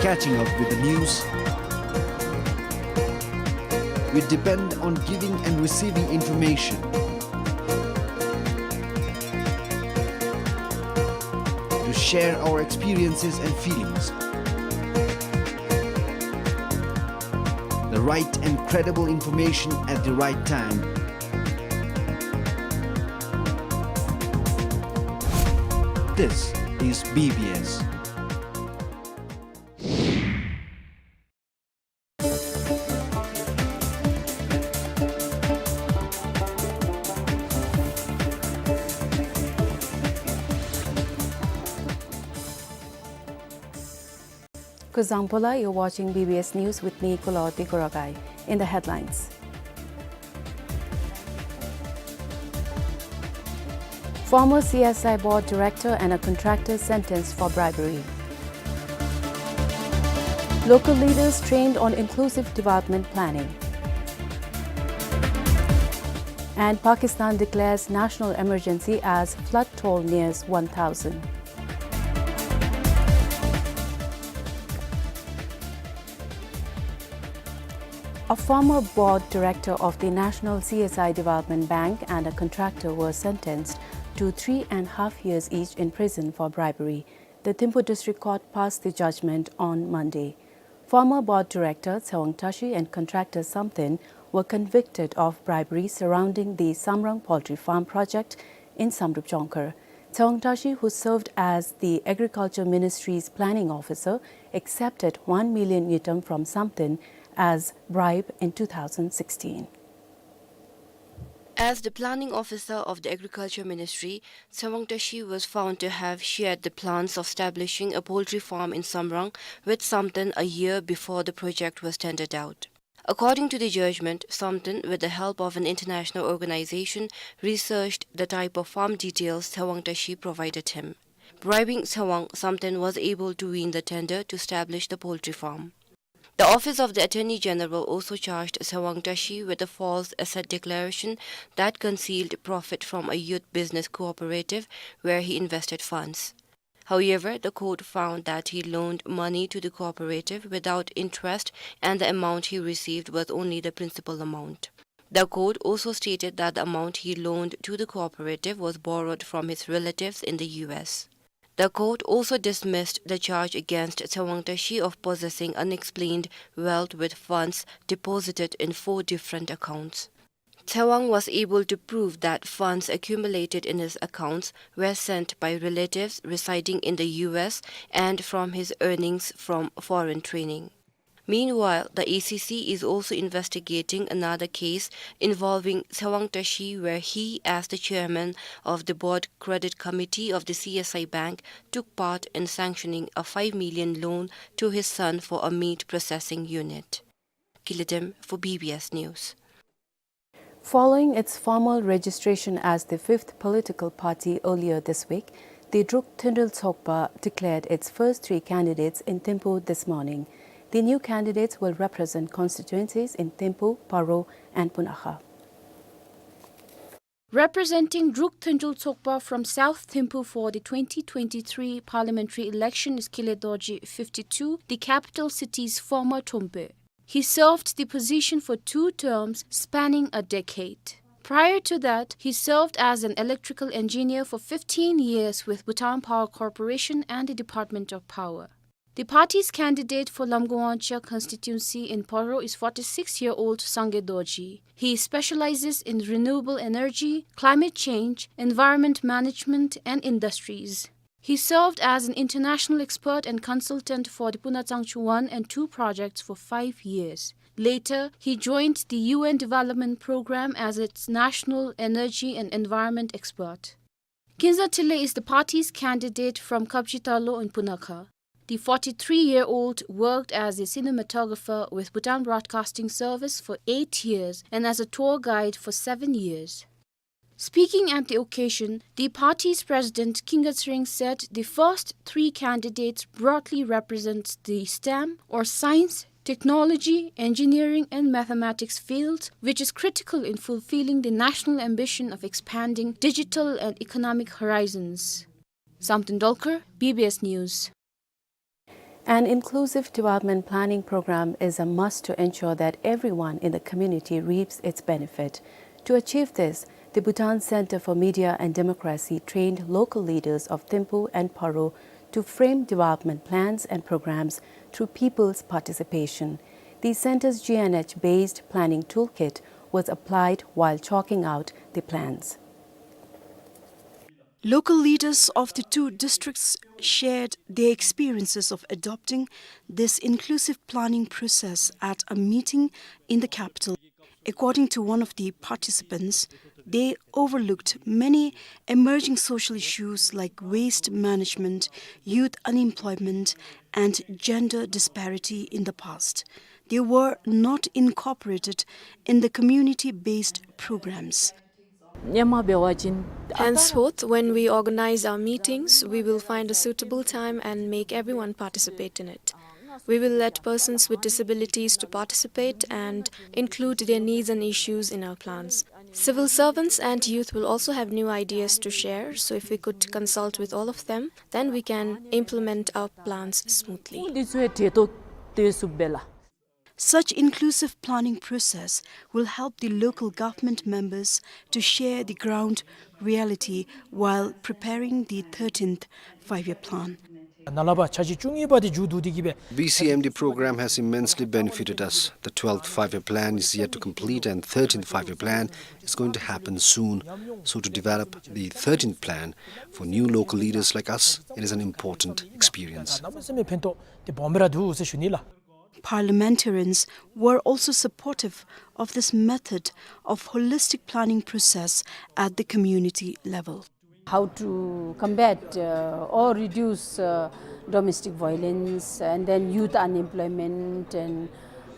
Catching up with the news. We depend on giving and receiving information. To share our experiences and feelings. The right and credible information at the right time. This is B B S. Kuzuzangpo la, you're watching B B S News with me, Kulo Dikuragai. In the headlines. Former C S I board director and a contractor sentenced for bribery. Local leaders trained on inclusive development planning. And Pakistan declares national emergency as flood toll nears one thousand. A former board director of the National C S I Development Bank and a contractor were sentenced to three and a half years each in prison for bribery. The Thimphu District Court passed the judgment on Monday. Former board director Tsewang Tashi and contractor Samten were convicted of bribery surrounding the Samrang poultry farm project in Samdrup Jongkhar. Tsewang Tashi, who served as the Agriculture Ministry's planning officer, accepted one million ngultrum from Samten as bribe in two thousand sixteen. As the planning officer of the Agriculture Ministry, Tsewang Tashi was found to have shared the plans of establishing a poultry farm in Samrang with Samten a year before the project was tendered out. According to the judgment, Samten, with the help of an international organization, researched the type of farm details Tsewang Tashi provided him. Bribing Tsewang, Samten was able to win the tender to establish the poultry farm. The Office of the Attorney General also charged Tsewang Tashi with a false asset declaration that concealed profit from a youth business cooperative where he invested funds. However, the court found that he loaned money to the cooperative without interest, and the amount he received was only the principal amount. The court also stated that the amount he loaned to the cooperative was borrowed from his relatives in the U S. The court also dismissed the charge against Tsewang Tashi of possessing unexplained wealth with funds deposited in four different accounts. Tsewang was able to prove that funds accumulated in his accounts were sent by relatives residing in the U S and from his earnings from foreign training. Meanwhile, the A C C is also investigating another case involving Tsewang Tashi, where he, as the chairman of the board credit committee of the C S I Bank, took part in sanctioning a five million loan to his son for a meat processing unit. Kile Dem for B B S News. Following its formal registration as the fifth political party earlier this week, the Druk Thundul Tsokpa declared its first three candidates in Thimphu this morning. The new candidates will represent constituencies in Thimphu, Paro, and Punakha. Representing Druk Thundul Tsokpa from South Thimphu for the twenty twenty-three parliamentary election is Kile Dorji, fifty-two, the capital city's former Trungpa. He served the position for two terms spanning a decade. Prior to that, he served as an electrical engineer for fifteen years with Bhutan Power Corporation and the Department of Power. The party's candidate for Lamka Wangchuk constituency in Paro is forty-six-year-old Sangay Dorji. He specializes in renewable energy, climate change, environment management, and industries. He served as an international expert and consultant for the Puna Tsangchu one and two projects for five years. Later, he joined the U N Development Program as its national energy and environment expert. Kinza Thile is the party's candidate from Kapchitalo in Punakha. The forty-three-year-old worked as a cinematographer with Bhutan Broadcasting Service for eight years and as a tour guide for seven years. Speaking at the occasion, the party's president, Kinga Tsering, said the first three candidates broadly represent the STEM, or science, technology, engineering, and mathematics fields, which is critical in fulfilling the national ambition of expanding digital and economic horizons. Samten Dolkar, B B S News. An inclusive development planning program is a must to ensure that everyone in the community reaps its benefit. To achieve this, the Bhutan Center for Media and Democracy trained local leaders of Thimphu and Paro to frame development plans and programs through people's participation. The center's G N H-based planning toolkit was applied while chalking out the plans. Local leaders of the two districts shared their experiences of adopting this inclusive planning process at a meeting in the capital. According to one of the participants, they overlooked many emerging social issues like waste management, youth unemployment, and gender disparity in the past. They were not incorporated in the community-based programs. Henceforth, when we organize our meetings, we will find a suitable time and make everyone participate in it. We will let persons with disabilities to participate and include their needs and issues in our plans. Civil servants and youth will also have new ideas to share, so if we could consult with all of them, then we can implement our plans smoothly. Such inclusive planning process will help the local government members to share the ground reality while preparing the thirteenth five-year plan. ནཱ་ལས་ཕར་འཆར་གཞི་བཅུ་གཉིས་པ་འདི་མཇུག་བསྡུ་སྟེ་གི་སྦེ། B C M D program has immensely benefited us. The twelfth five-year plan is yet to complete, and thirteenth five-year plan is going to happen soon. So to develop the thirteenth plan for new local leaders like us, it is an important experience. གནམ་མེད་ས་མེད་ཕན་ཐོགས་ཏེ་སྦོམ་སྦེ་ར་འདུག་ཟེར་ཞུ་ནི་ལགས། Parliamentarians were also supportive of this method of holistic planning process at the community level. How to combat, uh, or reduce, uh, domestic violence and then youth unemployment and,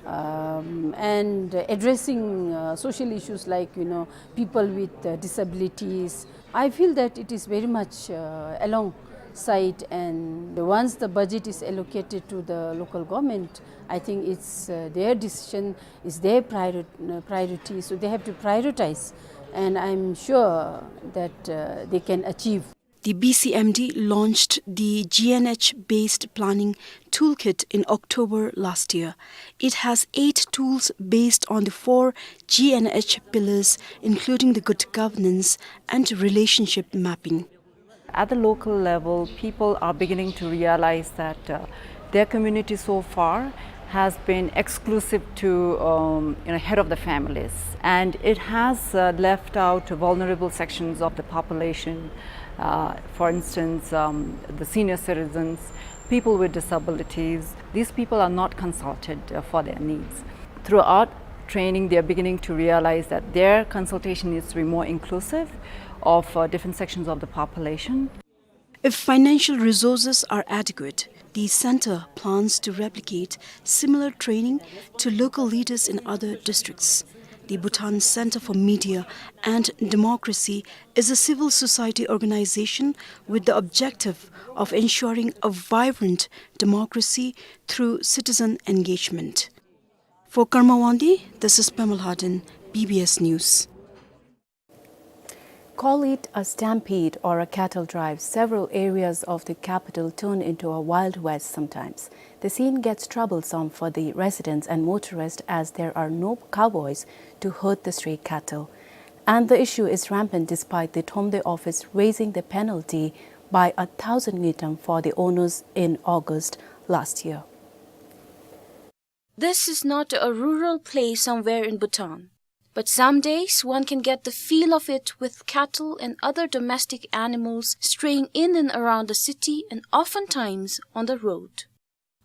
um, and addressing, uh, social issues like, you know, people with, uh, disabilities. I feel that it is very much, uh, alongside, and once the budget is allocated to the local government, I think it's, uh, their decision, it's their priori-, uh, priority, so they have to prioritize, and I'm sure that, uh, they can achieve. The B C M D launched the G N H-based planning toolkit in October last year. It has eight tools based on the four G N H pillars, including the good governance and relationship mapping. At the local level, people are beginning to realize that, uh, their community so far has been exclusive to, um, you know, head of the families, and it has, uh, left out vulnerable sections of the population. Uh, for instance, um, the senior citizens, people with disabilities. These people are not consulted, uh, for their needs. Throughout training, they are beginning to realize that their consultation needs to be more inclusive of, uh, different sections of the population. If financial resources are adequate, the center plans to replicate similar training to local leaders in other districts. The Bhutan Center for Media and Democracy is a civil society organization with the objective of ensuring a vibrant democracy through citizen engagement. For Karma Wangdi, this is Pema Lhaden, B B S News. Call it a stampede or a cattle drive, several areas of the capital turn into a wild west sometimes. The scene gets troublesome for the residents and motorists as there are no cowboys to herd the stray cattle. And the issue is rampant despite the Thromde office raising the penalty by a thousand ngultrum for the owners in August last year. This is not a rural place somewhere in Bhutan, but some days one can get the feel of it with cattle and other domestic animals straying in and around the city and oftentimes on the road.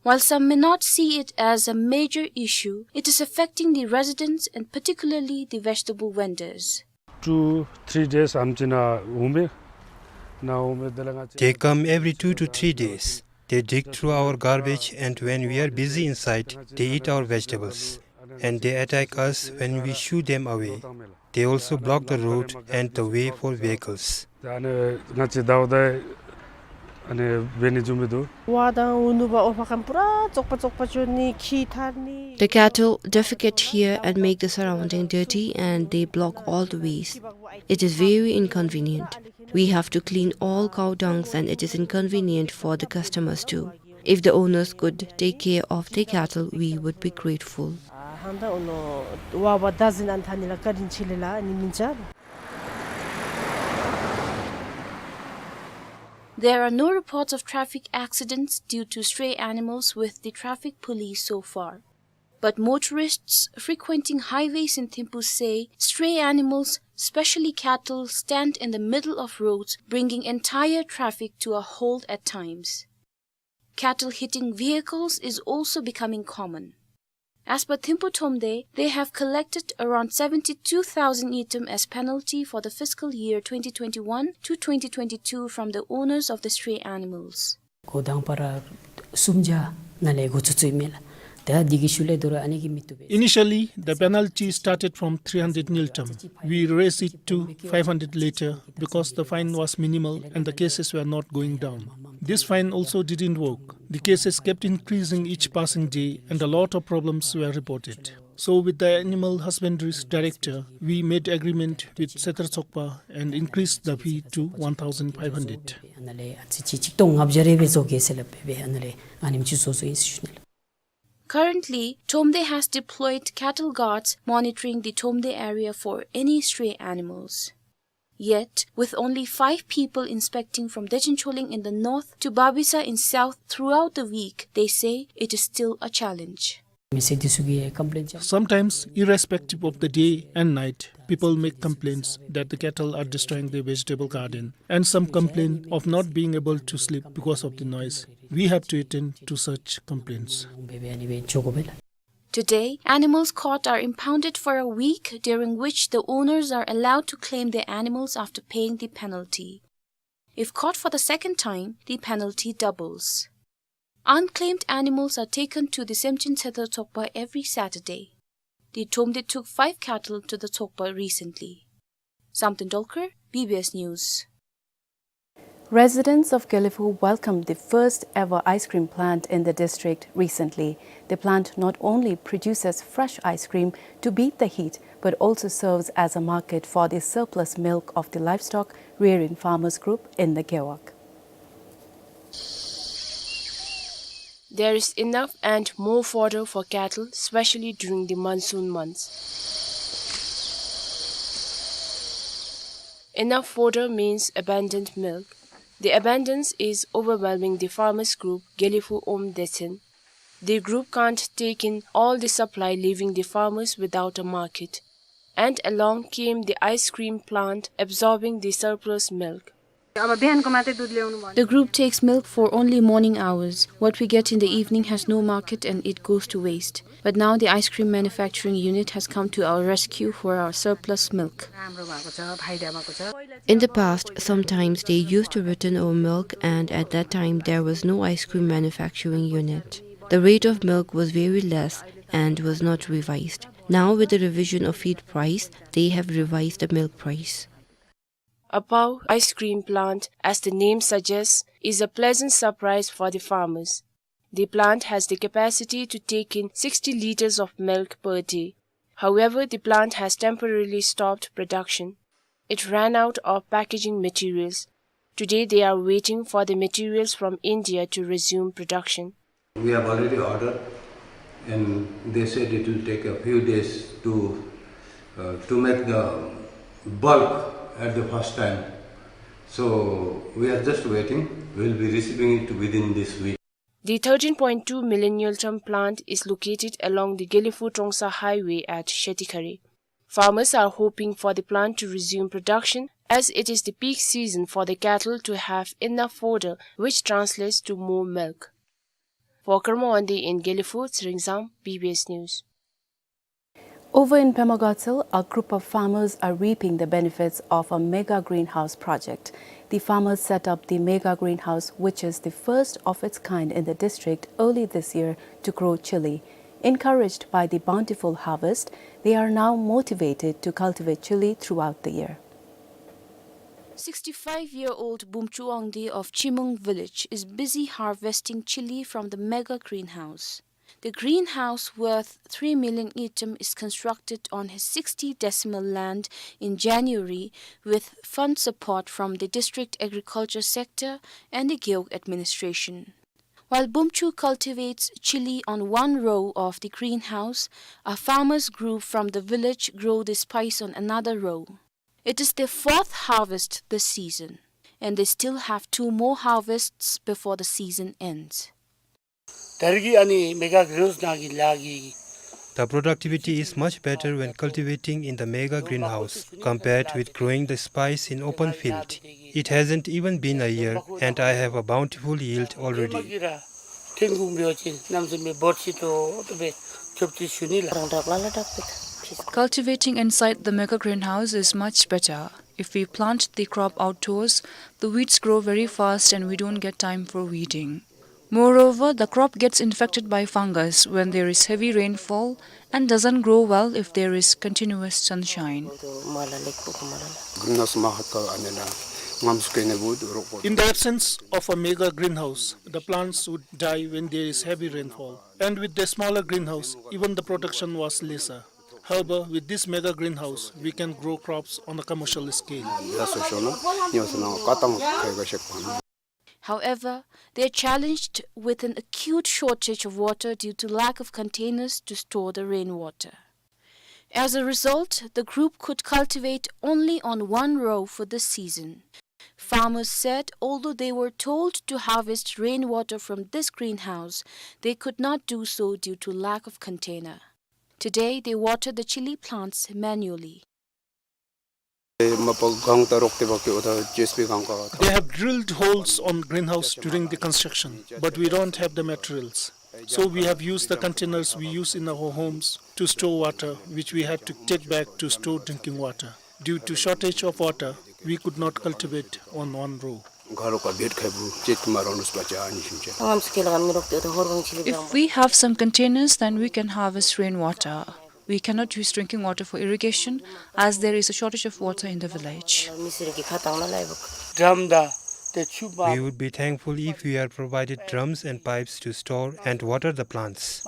While some may not see it as a major issue, it is affecting the residents and particularly the vegetable vendors. Two, three days ཨམ་ཅིག་ནཱ་འོང་པས། ནཱ་འོང་པས་དེ་ལས་ང་བཅས། They come every two to three days. They dig through our garbage, and when we are busy inside, they eat our vegetables. And they attack us when we shoo them away. They also block the road and the way for vehicles. ཨ་ནི་ང་བཅས་ཟླཝ་ཟླཝ་ཨ་ནི་འབད་ནི་བཟུམ་སྦེ་འདུག། ཝ་དང་འུ་ནུ་བ་ཨོ་ཕ་ཁམ་པུ་ར་བཙོག་པ་བཙོག་པ་བཅོ་ནི་ཁྱི་ཐར་ནི། The cattle defecate here and make the surrounding dirty, and they block all the ways. It is very inconvenient. We have to clean all cow dungs, and it is inconvenient for the customers too. If the owners could take care of their cattle, we would be grateful. ཨ་ཧང་ད་ཨོ་ནོ་ཝ་ཝ་ད་ཟིན་ཨན་ཐ་ནི་ལ་ཀ་རིན་ཆི་ལེ་ལ་ནི་མིན་ཅ། There are no reports of traffic accidents due to stray animals with the traffic police so far. But motorists frequenting highways in Thimphu say stray animals, especially cattle, stand in the middle of roads, bringing entire traffic to a halt at times. Cattle hitting vehicles is also becoming common. As per Thimphu Thromde, they have collected around seventy-two thousand ngultrum as penalty for the fiscal year twenty twenty-one to twenty twenty-two from the owners of the stray animals. སྒོ་དང་པ་ར་སུམ་བརྒྱ་ནང་ལས་འགོ་བཙུགས་བཙུགསཔ་མས་ལགས། ད་འདི་གི་ཤུལ་ལས་དོ་རུང་ཨ་ནི་གིས་མི་བཏུབ་པས། Initially, the penalty started from three hundred ngultrum. We raised it to five hundred later because the fine was minimal and the cases were not going down. This fine also didn't work. The cases kept increasing each passing day and a lot of problems were reported. So with the animal husbandry's director, we made agreement with Setar Tsokpa and increased the fee to one thousand five hundred. ཨ་ནཱ་ལས་ཨ་ཙི་ཅིག་ཆིག་སྟོང་ལྔ་བརྒྱ་རེ་སྦེ་བཟོ་གེ་ཟེར་སླབ་སྦེ་ཨ་ནཱ་ལས་ཨ་ནེམ་ཅིག་བཟོ་བཟོཝ་ཨིན་ཟེར་ཞུ་ནི་ལགས། Currently, Thromde has deployed cattle guards monitoring the Thromde area for any stray animals. Yet, with only five people inspecting from Dechen Choling in the north to Babisa in south throughout the week, they say it is still a challenge. Sometimes, irrespective of the day and night, people make complaints that the cattle are destroying their vegetable garden, and some complain of not being able to sleep because of the noise. We have to attend to such complaints. Today, animals caught are impounded for a week, during which the owners are allowed to claim their animals after paying the penalty. If caught for the second time, the penalty doubles. Unclaimed animals are taken to the Semchin Tshedar Tsokpa every Saturday. The Thromde took five cattle to the Tsokpa recently. Samten Dolkar, B B S News. Residents of Gelephu welcomed the first ever ice cream plant in the district recently. The plant not only produces fresh ice cream to beat the heat, but also serves as a market for the surplus milk of the livestock rearing farmers group in the Gewog. There is enough and more fodder for cattle, especially during the monsoon months. Enough fodder means abundant milk. The abundance is overwhelming the farmers group Gelephu Om Dechen. The group can't take in all the supply, leaving the farmers without a market. And along came the ice cream plant, absorbing the surplus milk. The group takes milk for only morning hours. What we get in the evening has no market and it goes to waste. But now the ice cream manufacturing unit has come to our rescue for our surplus milk. In the past, sometimes they used to return our milk, and at that time there was no ice cream manufacturing unit. The rate of milk was very less and was not revised. Now, with the revision of feed price, they have revised the milk price. A Pao ice cream plant, as the name suggests, is a pleasant surprise for the farmers. The plant has the capacity to take in sixty liters of milk per day. However, the plant has temporarily stopped production. It ran out of packaging materials. Today, they are waiting for the materials from India to resume production. We have already ordered, and they said it will take a few days to, uh, to make the bulk at the first time. So we are just waiting. We'll be receiving it within this week. The thirteen point two million ton plant is located along the Gelephu-Trongsa highway at Shetikhari. Farmers are hoping for the plant to resume production, as it is the peak season for the cattle to have enough fodder, which translates to more milk. For Karma Wangdi in Gelephu, Tsering Zam, B B S News. Over in Pema Gatshel, a group of farmers are reaping the benefits of a mega greenhouse project. The farmers set up the mega greenhouse, which is the first of its kind in the district, early this year to grow chili. Encouraged by the bountiful harvest, they are now motivated to cultivate chili throughout the year. Sixty-five-year-old Bumchu Wangdi of Chimung village is busy harvesting chili from the mega greenhouse. The greenhouse, worth three million ngultrum, is constructed on his sixty decimal land in January with fund support from the district agriculture sector and the Gewog administration. While Bumchu cultivates chili on one row of the greenhouse, a farmers group from the village grow the spice on another row. It is their fourth harvest this season, and they still have two more harvests before the season ends. ད་རེས་ཀྱི་ཨ་ནི་མེ་ག་གྷི་རིན་ཧའུསི་ནང་གི་ལཱ་གི The productivity is much better when cultivating in the mega greenhouse compared with growing the spice in open field. It hasn't even been a year and I have a bountiful yield already. ཐེངས་དགུ་འབད་བ་ཅིན་གནམ་མེད་ས་མེད་འབོར་ཆེ་ཏོག་ཏོ་སྦེ་ཐོབ་སྟེ་ཞུ་ནི་ལགས། Cultivating inside the mega greenhouse is much better. If we plant the crop outdoors, the weeds grow very fast and we don't get time for weeding. Moreover, the crop gets infected by fungus when there is heavy rainfall and doesn't grow well if there is continuous sunshine. In the absence of a mega greenhouse, the plants would die when there is heavy rainfall. And with the smaller greenhouse, even the production was lesser. However, with this mega greenhouse, we can grow crops on a commercial scale. However, they are challenged with an acute shortage of water due to lack of containers to store the rainwater. As a result, the group could cultivate only on one row for this season. Farmers said although they were told to harvest rainwater from this greenhouse, they could not do so due to lack of container. Today, they water the chili plants manually. They have drilled holes on greenhouse during the construction, but we don't have the materials. So we have used the containers we use in our homes to store water, which we had to take back to store drinking water. Due to shortage of water, we could not cultivate on one row. If we have some containers, then we can harvest rainwater. We cannot use drinking water for irrigation as there is a shortage of water in the village. We would be thankful if we are provided drums and pipes to store and water the plants.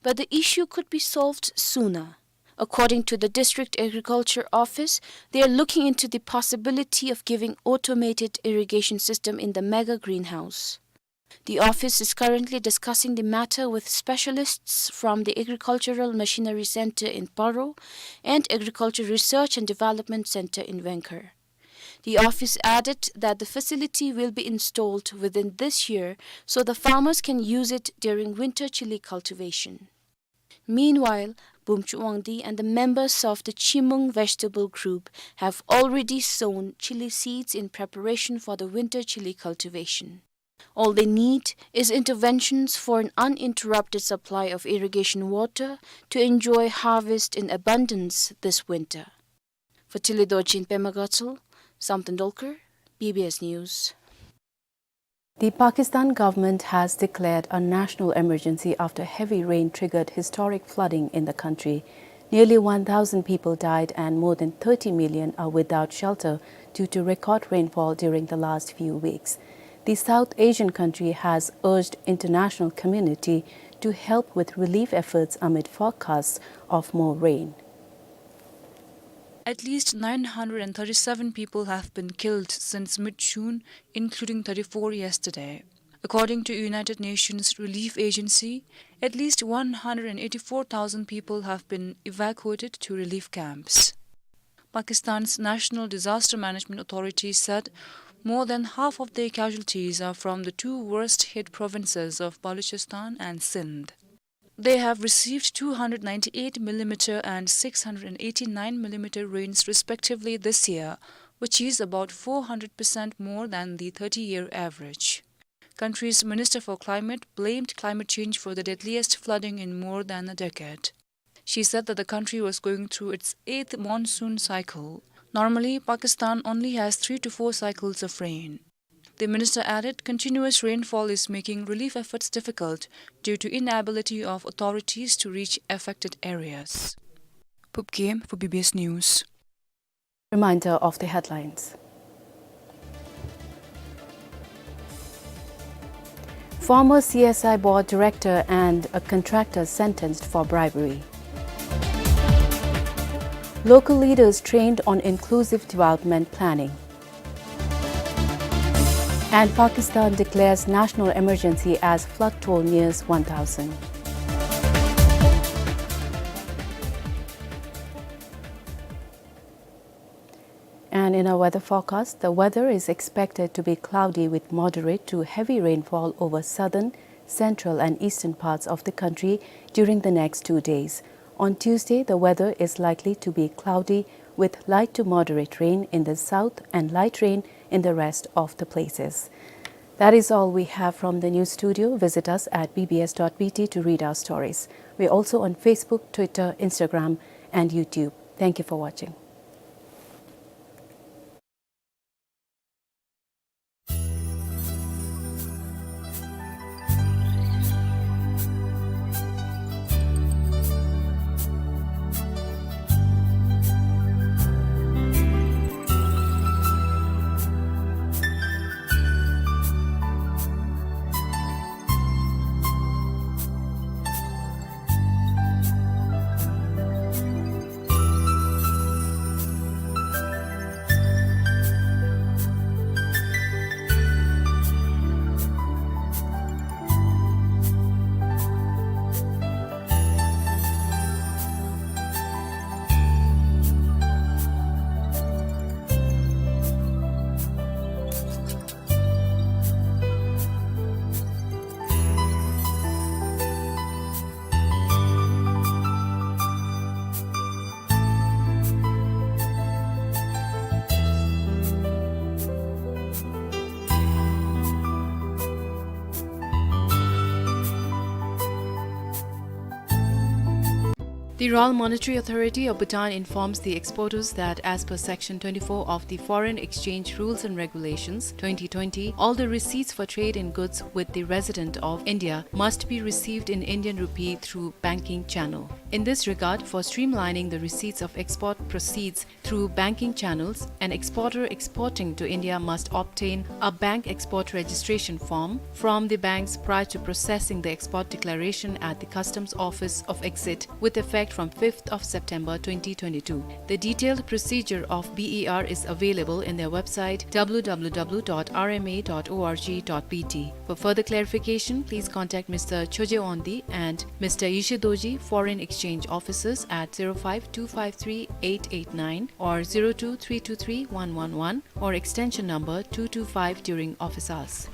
But the issue could be solved sooner. According to the District Agriculture Office, they are looking into the possibility of giving automated irrigation system in the mega greenhouse. The office is currently discussing the matter with specialists from the Agricultural Machinery Center in Paro and Agriculture Research and Development Center in Vengkhar. The office added that the facility will be installed within this year so the farmers can use it during winter chili cultivation. Meanwhile, Bumchu Wangdi and the members of the Chimung vegetable group have already sown chili seeds in preparation for the winter chili cultivation. All they need is interventions for an uninterrupted supply of irrigation water to enjoy harvest in abundance this winter. For Tili Dorjin Pema Gatshol, Samten Dolkar, B B S News. The Pakistan government has declared a national emergency after heavy rain triggered historic flooding in the country. Nearly one thousand people died and more than thirty million are without shelter due to record rainfall during the last few weeks. The South Asian country has urged international community to help with relief efforts amid forecasts of more rain. At least nine hundred and thirty-seven people have been killed since mid-June, including thirty-four yesterday. According to United Nations Relief Agency, at least one hundred and eighty-four thousand people have been evacuated to relief camps. Pakistan's National Disaster Management Authority said more than half of their casualties are from the two worst hit provinces of Balochistan and Sindh. They have received two hundred ninety-eight millimeter and six hundred eighty-nine millimeter rains respectively this year, which is about four hundred percent more than the thirty-year average. Country's Minister for Climate blamed climate change for the deadliest flooding in more than a decade. She said that the country was going through its eighth monsoon cycle. Normally, Pakistan only has three to four cycles of rain. The minister added continuous rainfall is making relief efforts difficult due to inability of authorities to reach affected areas. Pupkem for B B S News. Reminder of the headlines. Former C S I board director and a contractor sentenced for bribery. Local leaders trained on inclusive development planning. And Pakistan declares national emergency as flood toll nears one thousand. And in our weather forecast, the weather is expected to be cloudy with moderate to heavy rainfall over southern, central and eastern parts of the country during the next two days. On Tuesday, the weather is likely to be cloudy with light to moderate rain in the south and light rain in the rest of the places. That is all we have from the news studio. Visit us at B B S dot B T to read our stories. We're also on Facebook, Twitter, Instagram, and YouTube. Thank you for watching. The Royal Monetary Authority of Bhutan informs the exporters that, as per Section twenty-four of the Foreign Exchange Rules and Regulations, twenty twenty, all the receipts for trade in goods with the resident of India must be received in Indian rupee through banking channel. In this regard, for streamlining the receipts of export proceeds through banking channels, an exporter exporting to India must obtain a bank export registration form from the banks prior to processing the export declaration at the customs office of exit, with effect from fifth of September twenty twenty-two. The detailed procedure of B E R is available in their website, w w w dot r m a dot o r g dot b t. For further clarification, please contact Mister Choje Ondi and Mister Yishe Doji, foreign exchange officers, at zero five two five three eight eight nine or zero two three two three one one one or extension number two two five during office hours.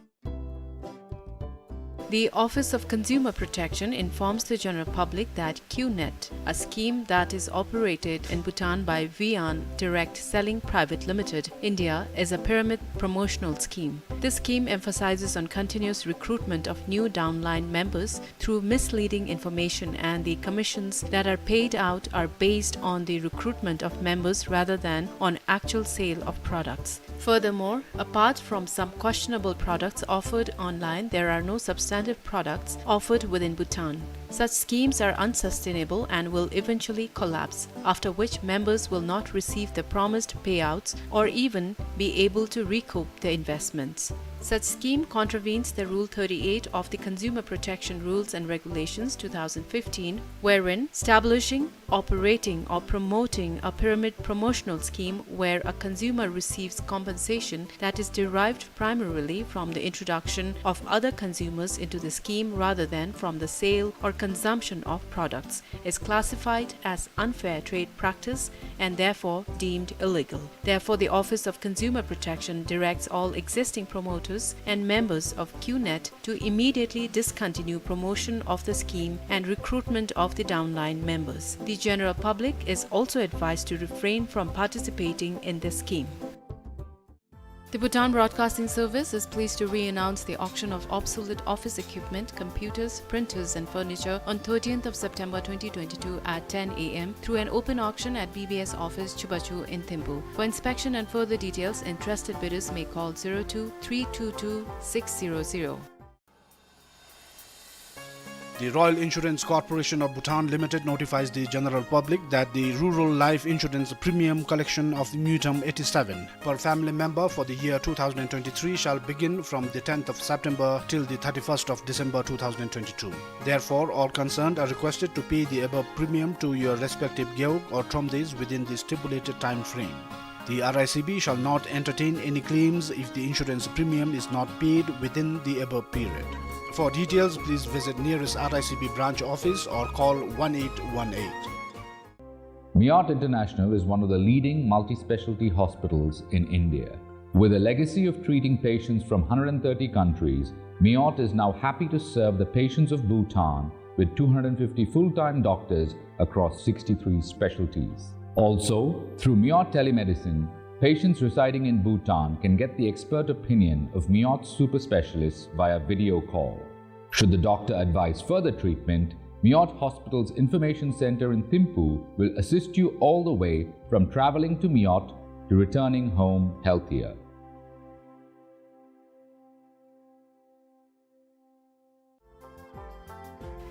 The Office of Consumer Protection informs the general public that QNet, a scheme that is operated in Bhutan by Vian Direct Selling Private Limited, India, is a pyramid promotional scheme. This scheme emphasizes on continuous recruitment of new downline members through misleading information, and the commissions that are paid out are based on the recruitment of members rather than on actual sale of products. Furthermore, apart from some questionable products offered online, there are no substantive products offered within Bhutan. Such schemes are unsustainable and will eventually collapse, after which members will not receive the promised payouts or even be able to recoup their investments. Such scheme contravenes the Rule thirty-eight of the Consumer Protection Rules and Regulations two thousand fifteen, wherein establishing, operating or promoting a pyramid promotional scheme where a consumer receives compensation that is derived primarily from the introduction of other consumers into the scheme rather than from the sale or consumption of products is classified as unfair trade practice and therefore deemed illegal. Therefore, the Office of Consumer Protection directs all existing promoters and members of QNet to immediately discontinue promotion of the scheme and recruitment of the downline members. The general public is also advised to refrain from participating in this scheme. The Bhutan Broadcasting Service is pleased to re-announce the auction of obsolete office equipment, computers, printers and furniture on thirteenth of September twenty twenty-two at ten A M through an open auction at B B S office Chubachu in Thimphu. For inspection and further details, interested bidders may call zero two three two two six zero zero. The Royal Insurance Corporation of Bhutan Limited notifies the general public that the rural life insurance premium collection of Mutam eighty-seven per family member for the year two thousand twenty-three shall begin from the tenth of September till the thirty-first of December two thousand twenty-two. Therefore, all concerned are requested to pay the above premium to your respective gewog or thromdeis within the stipulated time frame. The R I C B shall not entertain any claims if the insurance premium is not paid within the above period. For details, please visit nearest R I C B branch office or call one eight one eight. Meot International is one of the leading multi-specialty hospitals in India. With a legacy of treating patients from hundred and thirty countries, Meot is now happy to serve the patients of Bhutan with two hundred fifty full-time doctors across sixty-three specialties. Also, through Meot Telemedicine, patients residing in Bhutan can get the expert opinion of Meot super specialists via video call. Should the doctor advise further treatment, Meot Hospital's Information Center in Thimphu will assist you all the way from traveling to Meot to returning home healthier.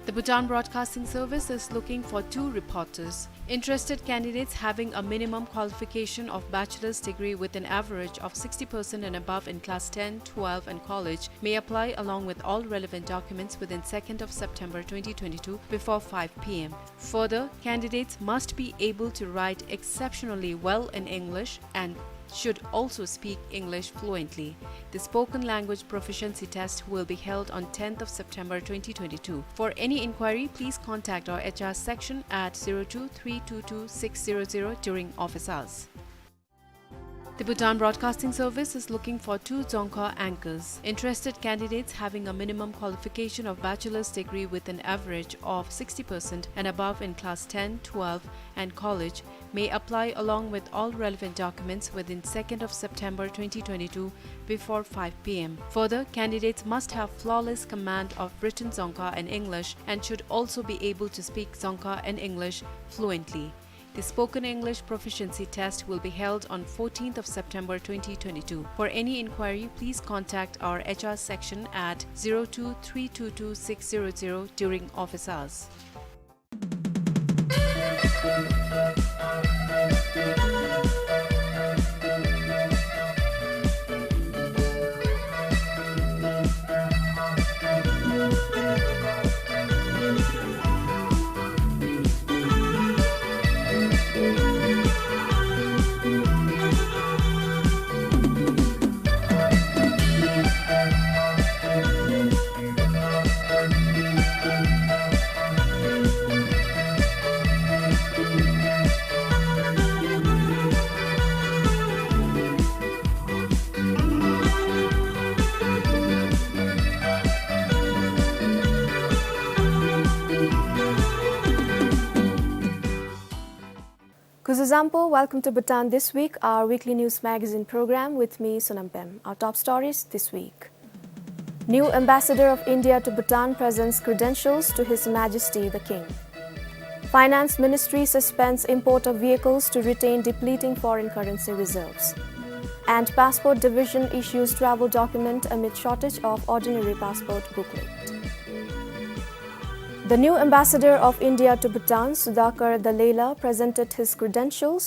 The Bhutan Broadcasting Service is looking for two reporters. Interested candidates having a minimum qualification of bachelor's degree with an average of sixty percent and above in class ten, twelve and college may apply along with all relevant documents within second of September twenty twenty-two before five P M. Further, candidates must be able to write exceptionally well in English and should also speak English fluently. The spoken language proficiency test will be held on tenth of September twenty twenty-two. For any inquiry, please contact our H R section at zero two three two two six zero zero during office hours. The Bhutan Broadcasting Service is looking for two Dzongkha anchors. Interested candidates having a minimum qualification of bachelor's degree with an average of sixty percent and above in class ten, twelve, and college may apply along with all relevant documents within second of September twenty twenty-two before five p m. Further, candidates must have flawless command of written Dzongkha and English and should also be able to speak Dzongkha and English fluently. The spoken English proficiency test will be held on fourteenth of September twenty twenty-two. For any inquiry, please contact our H R section at zero two three two two six zero zero during office hours. Kuzuzangpo, welcome to Bhutan This Week, our weekly news magazine program with me, Sonam Pem. Our top stories this week. New Ambassador of India to Bhutan presents credentials to His Majesty the King. Finance Ministry suspends import of vehicles to retain depleting foreign currency reserves. And Passport Division issues travel document amid shortage of ordinary passport booklet. The new ambassador of India to Bhutan, Sudhakar Dallela, presented his credentials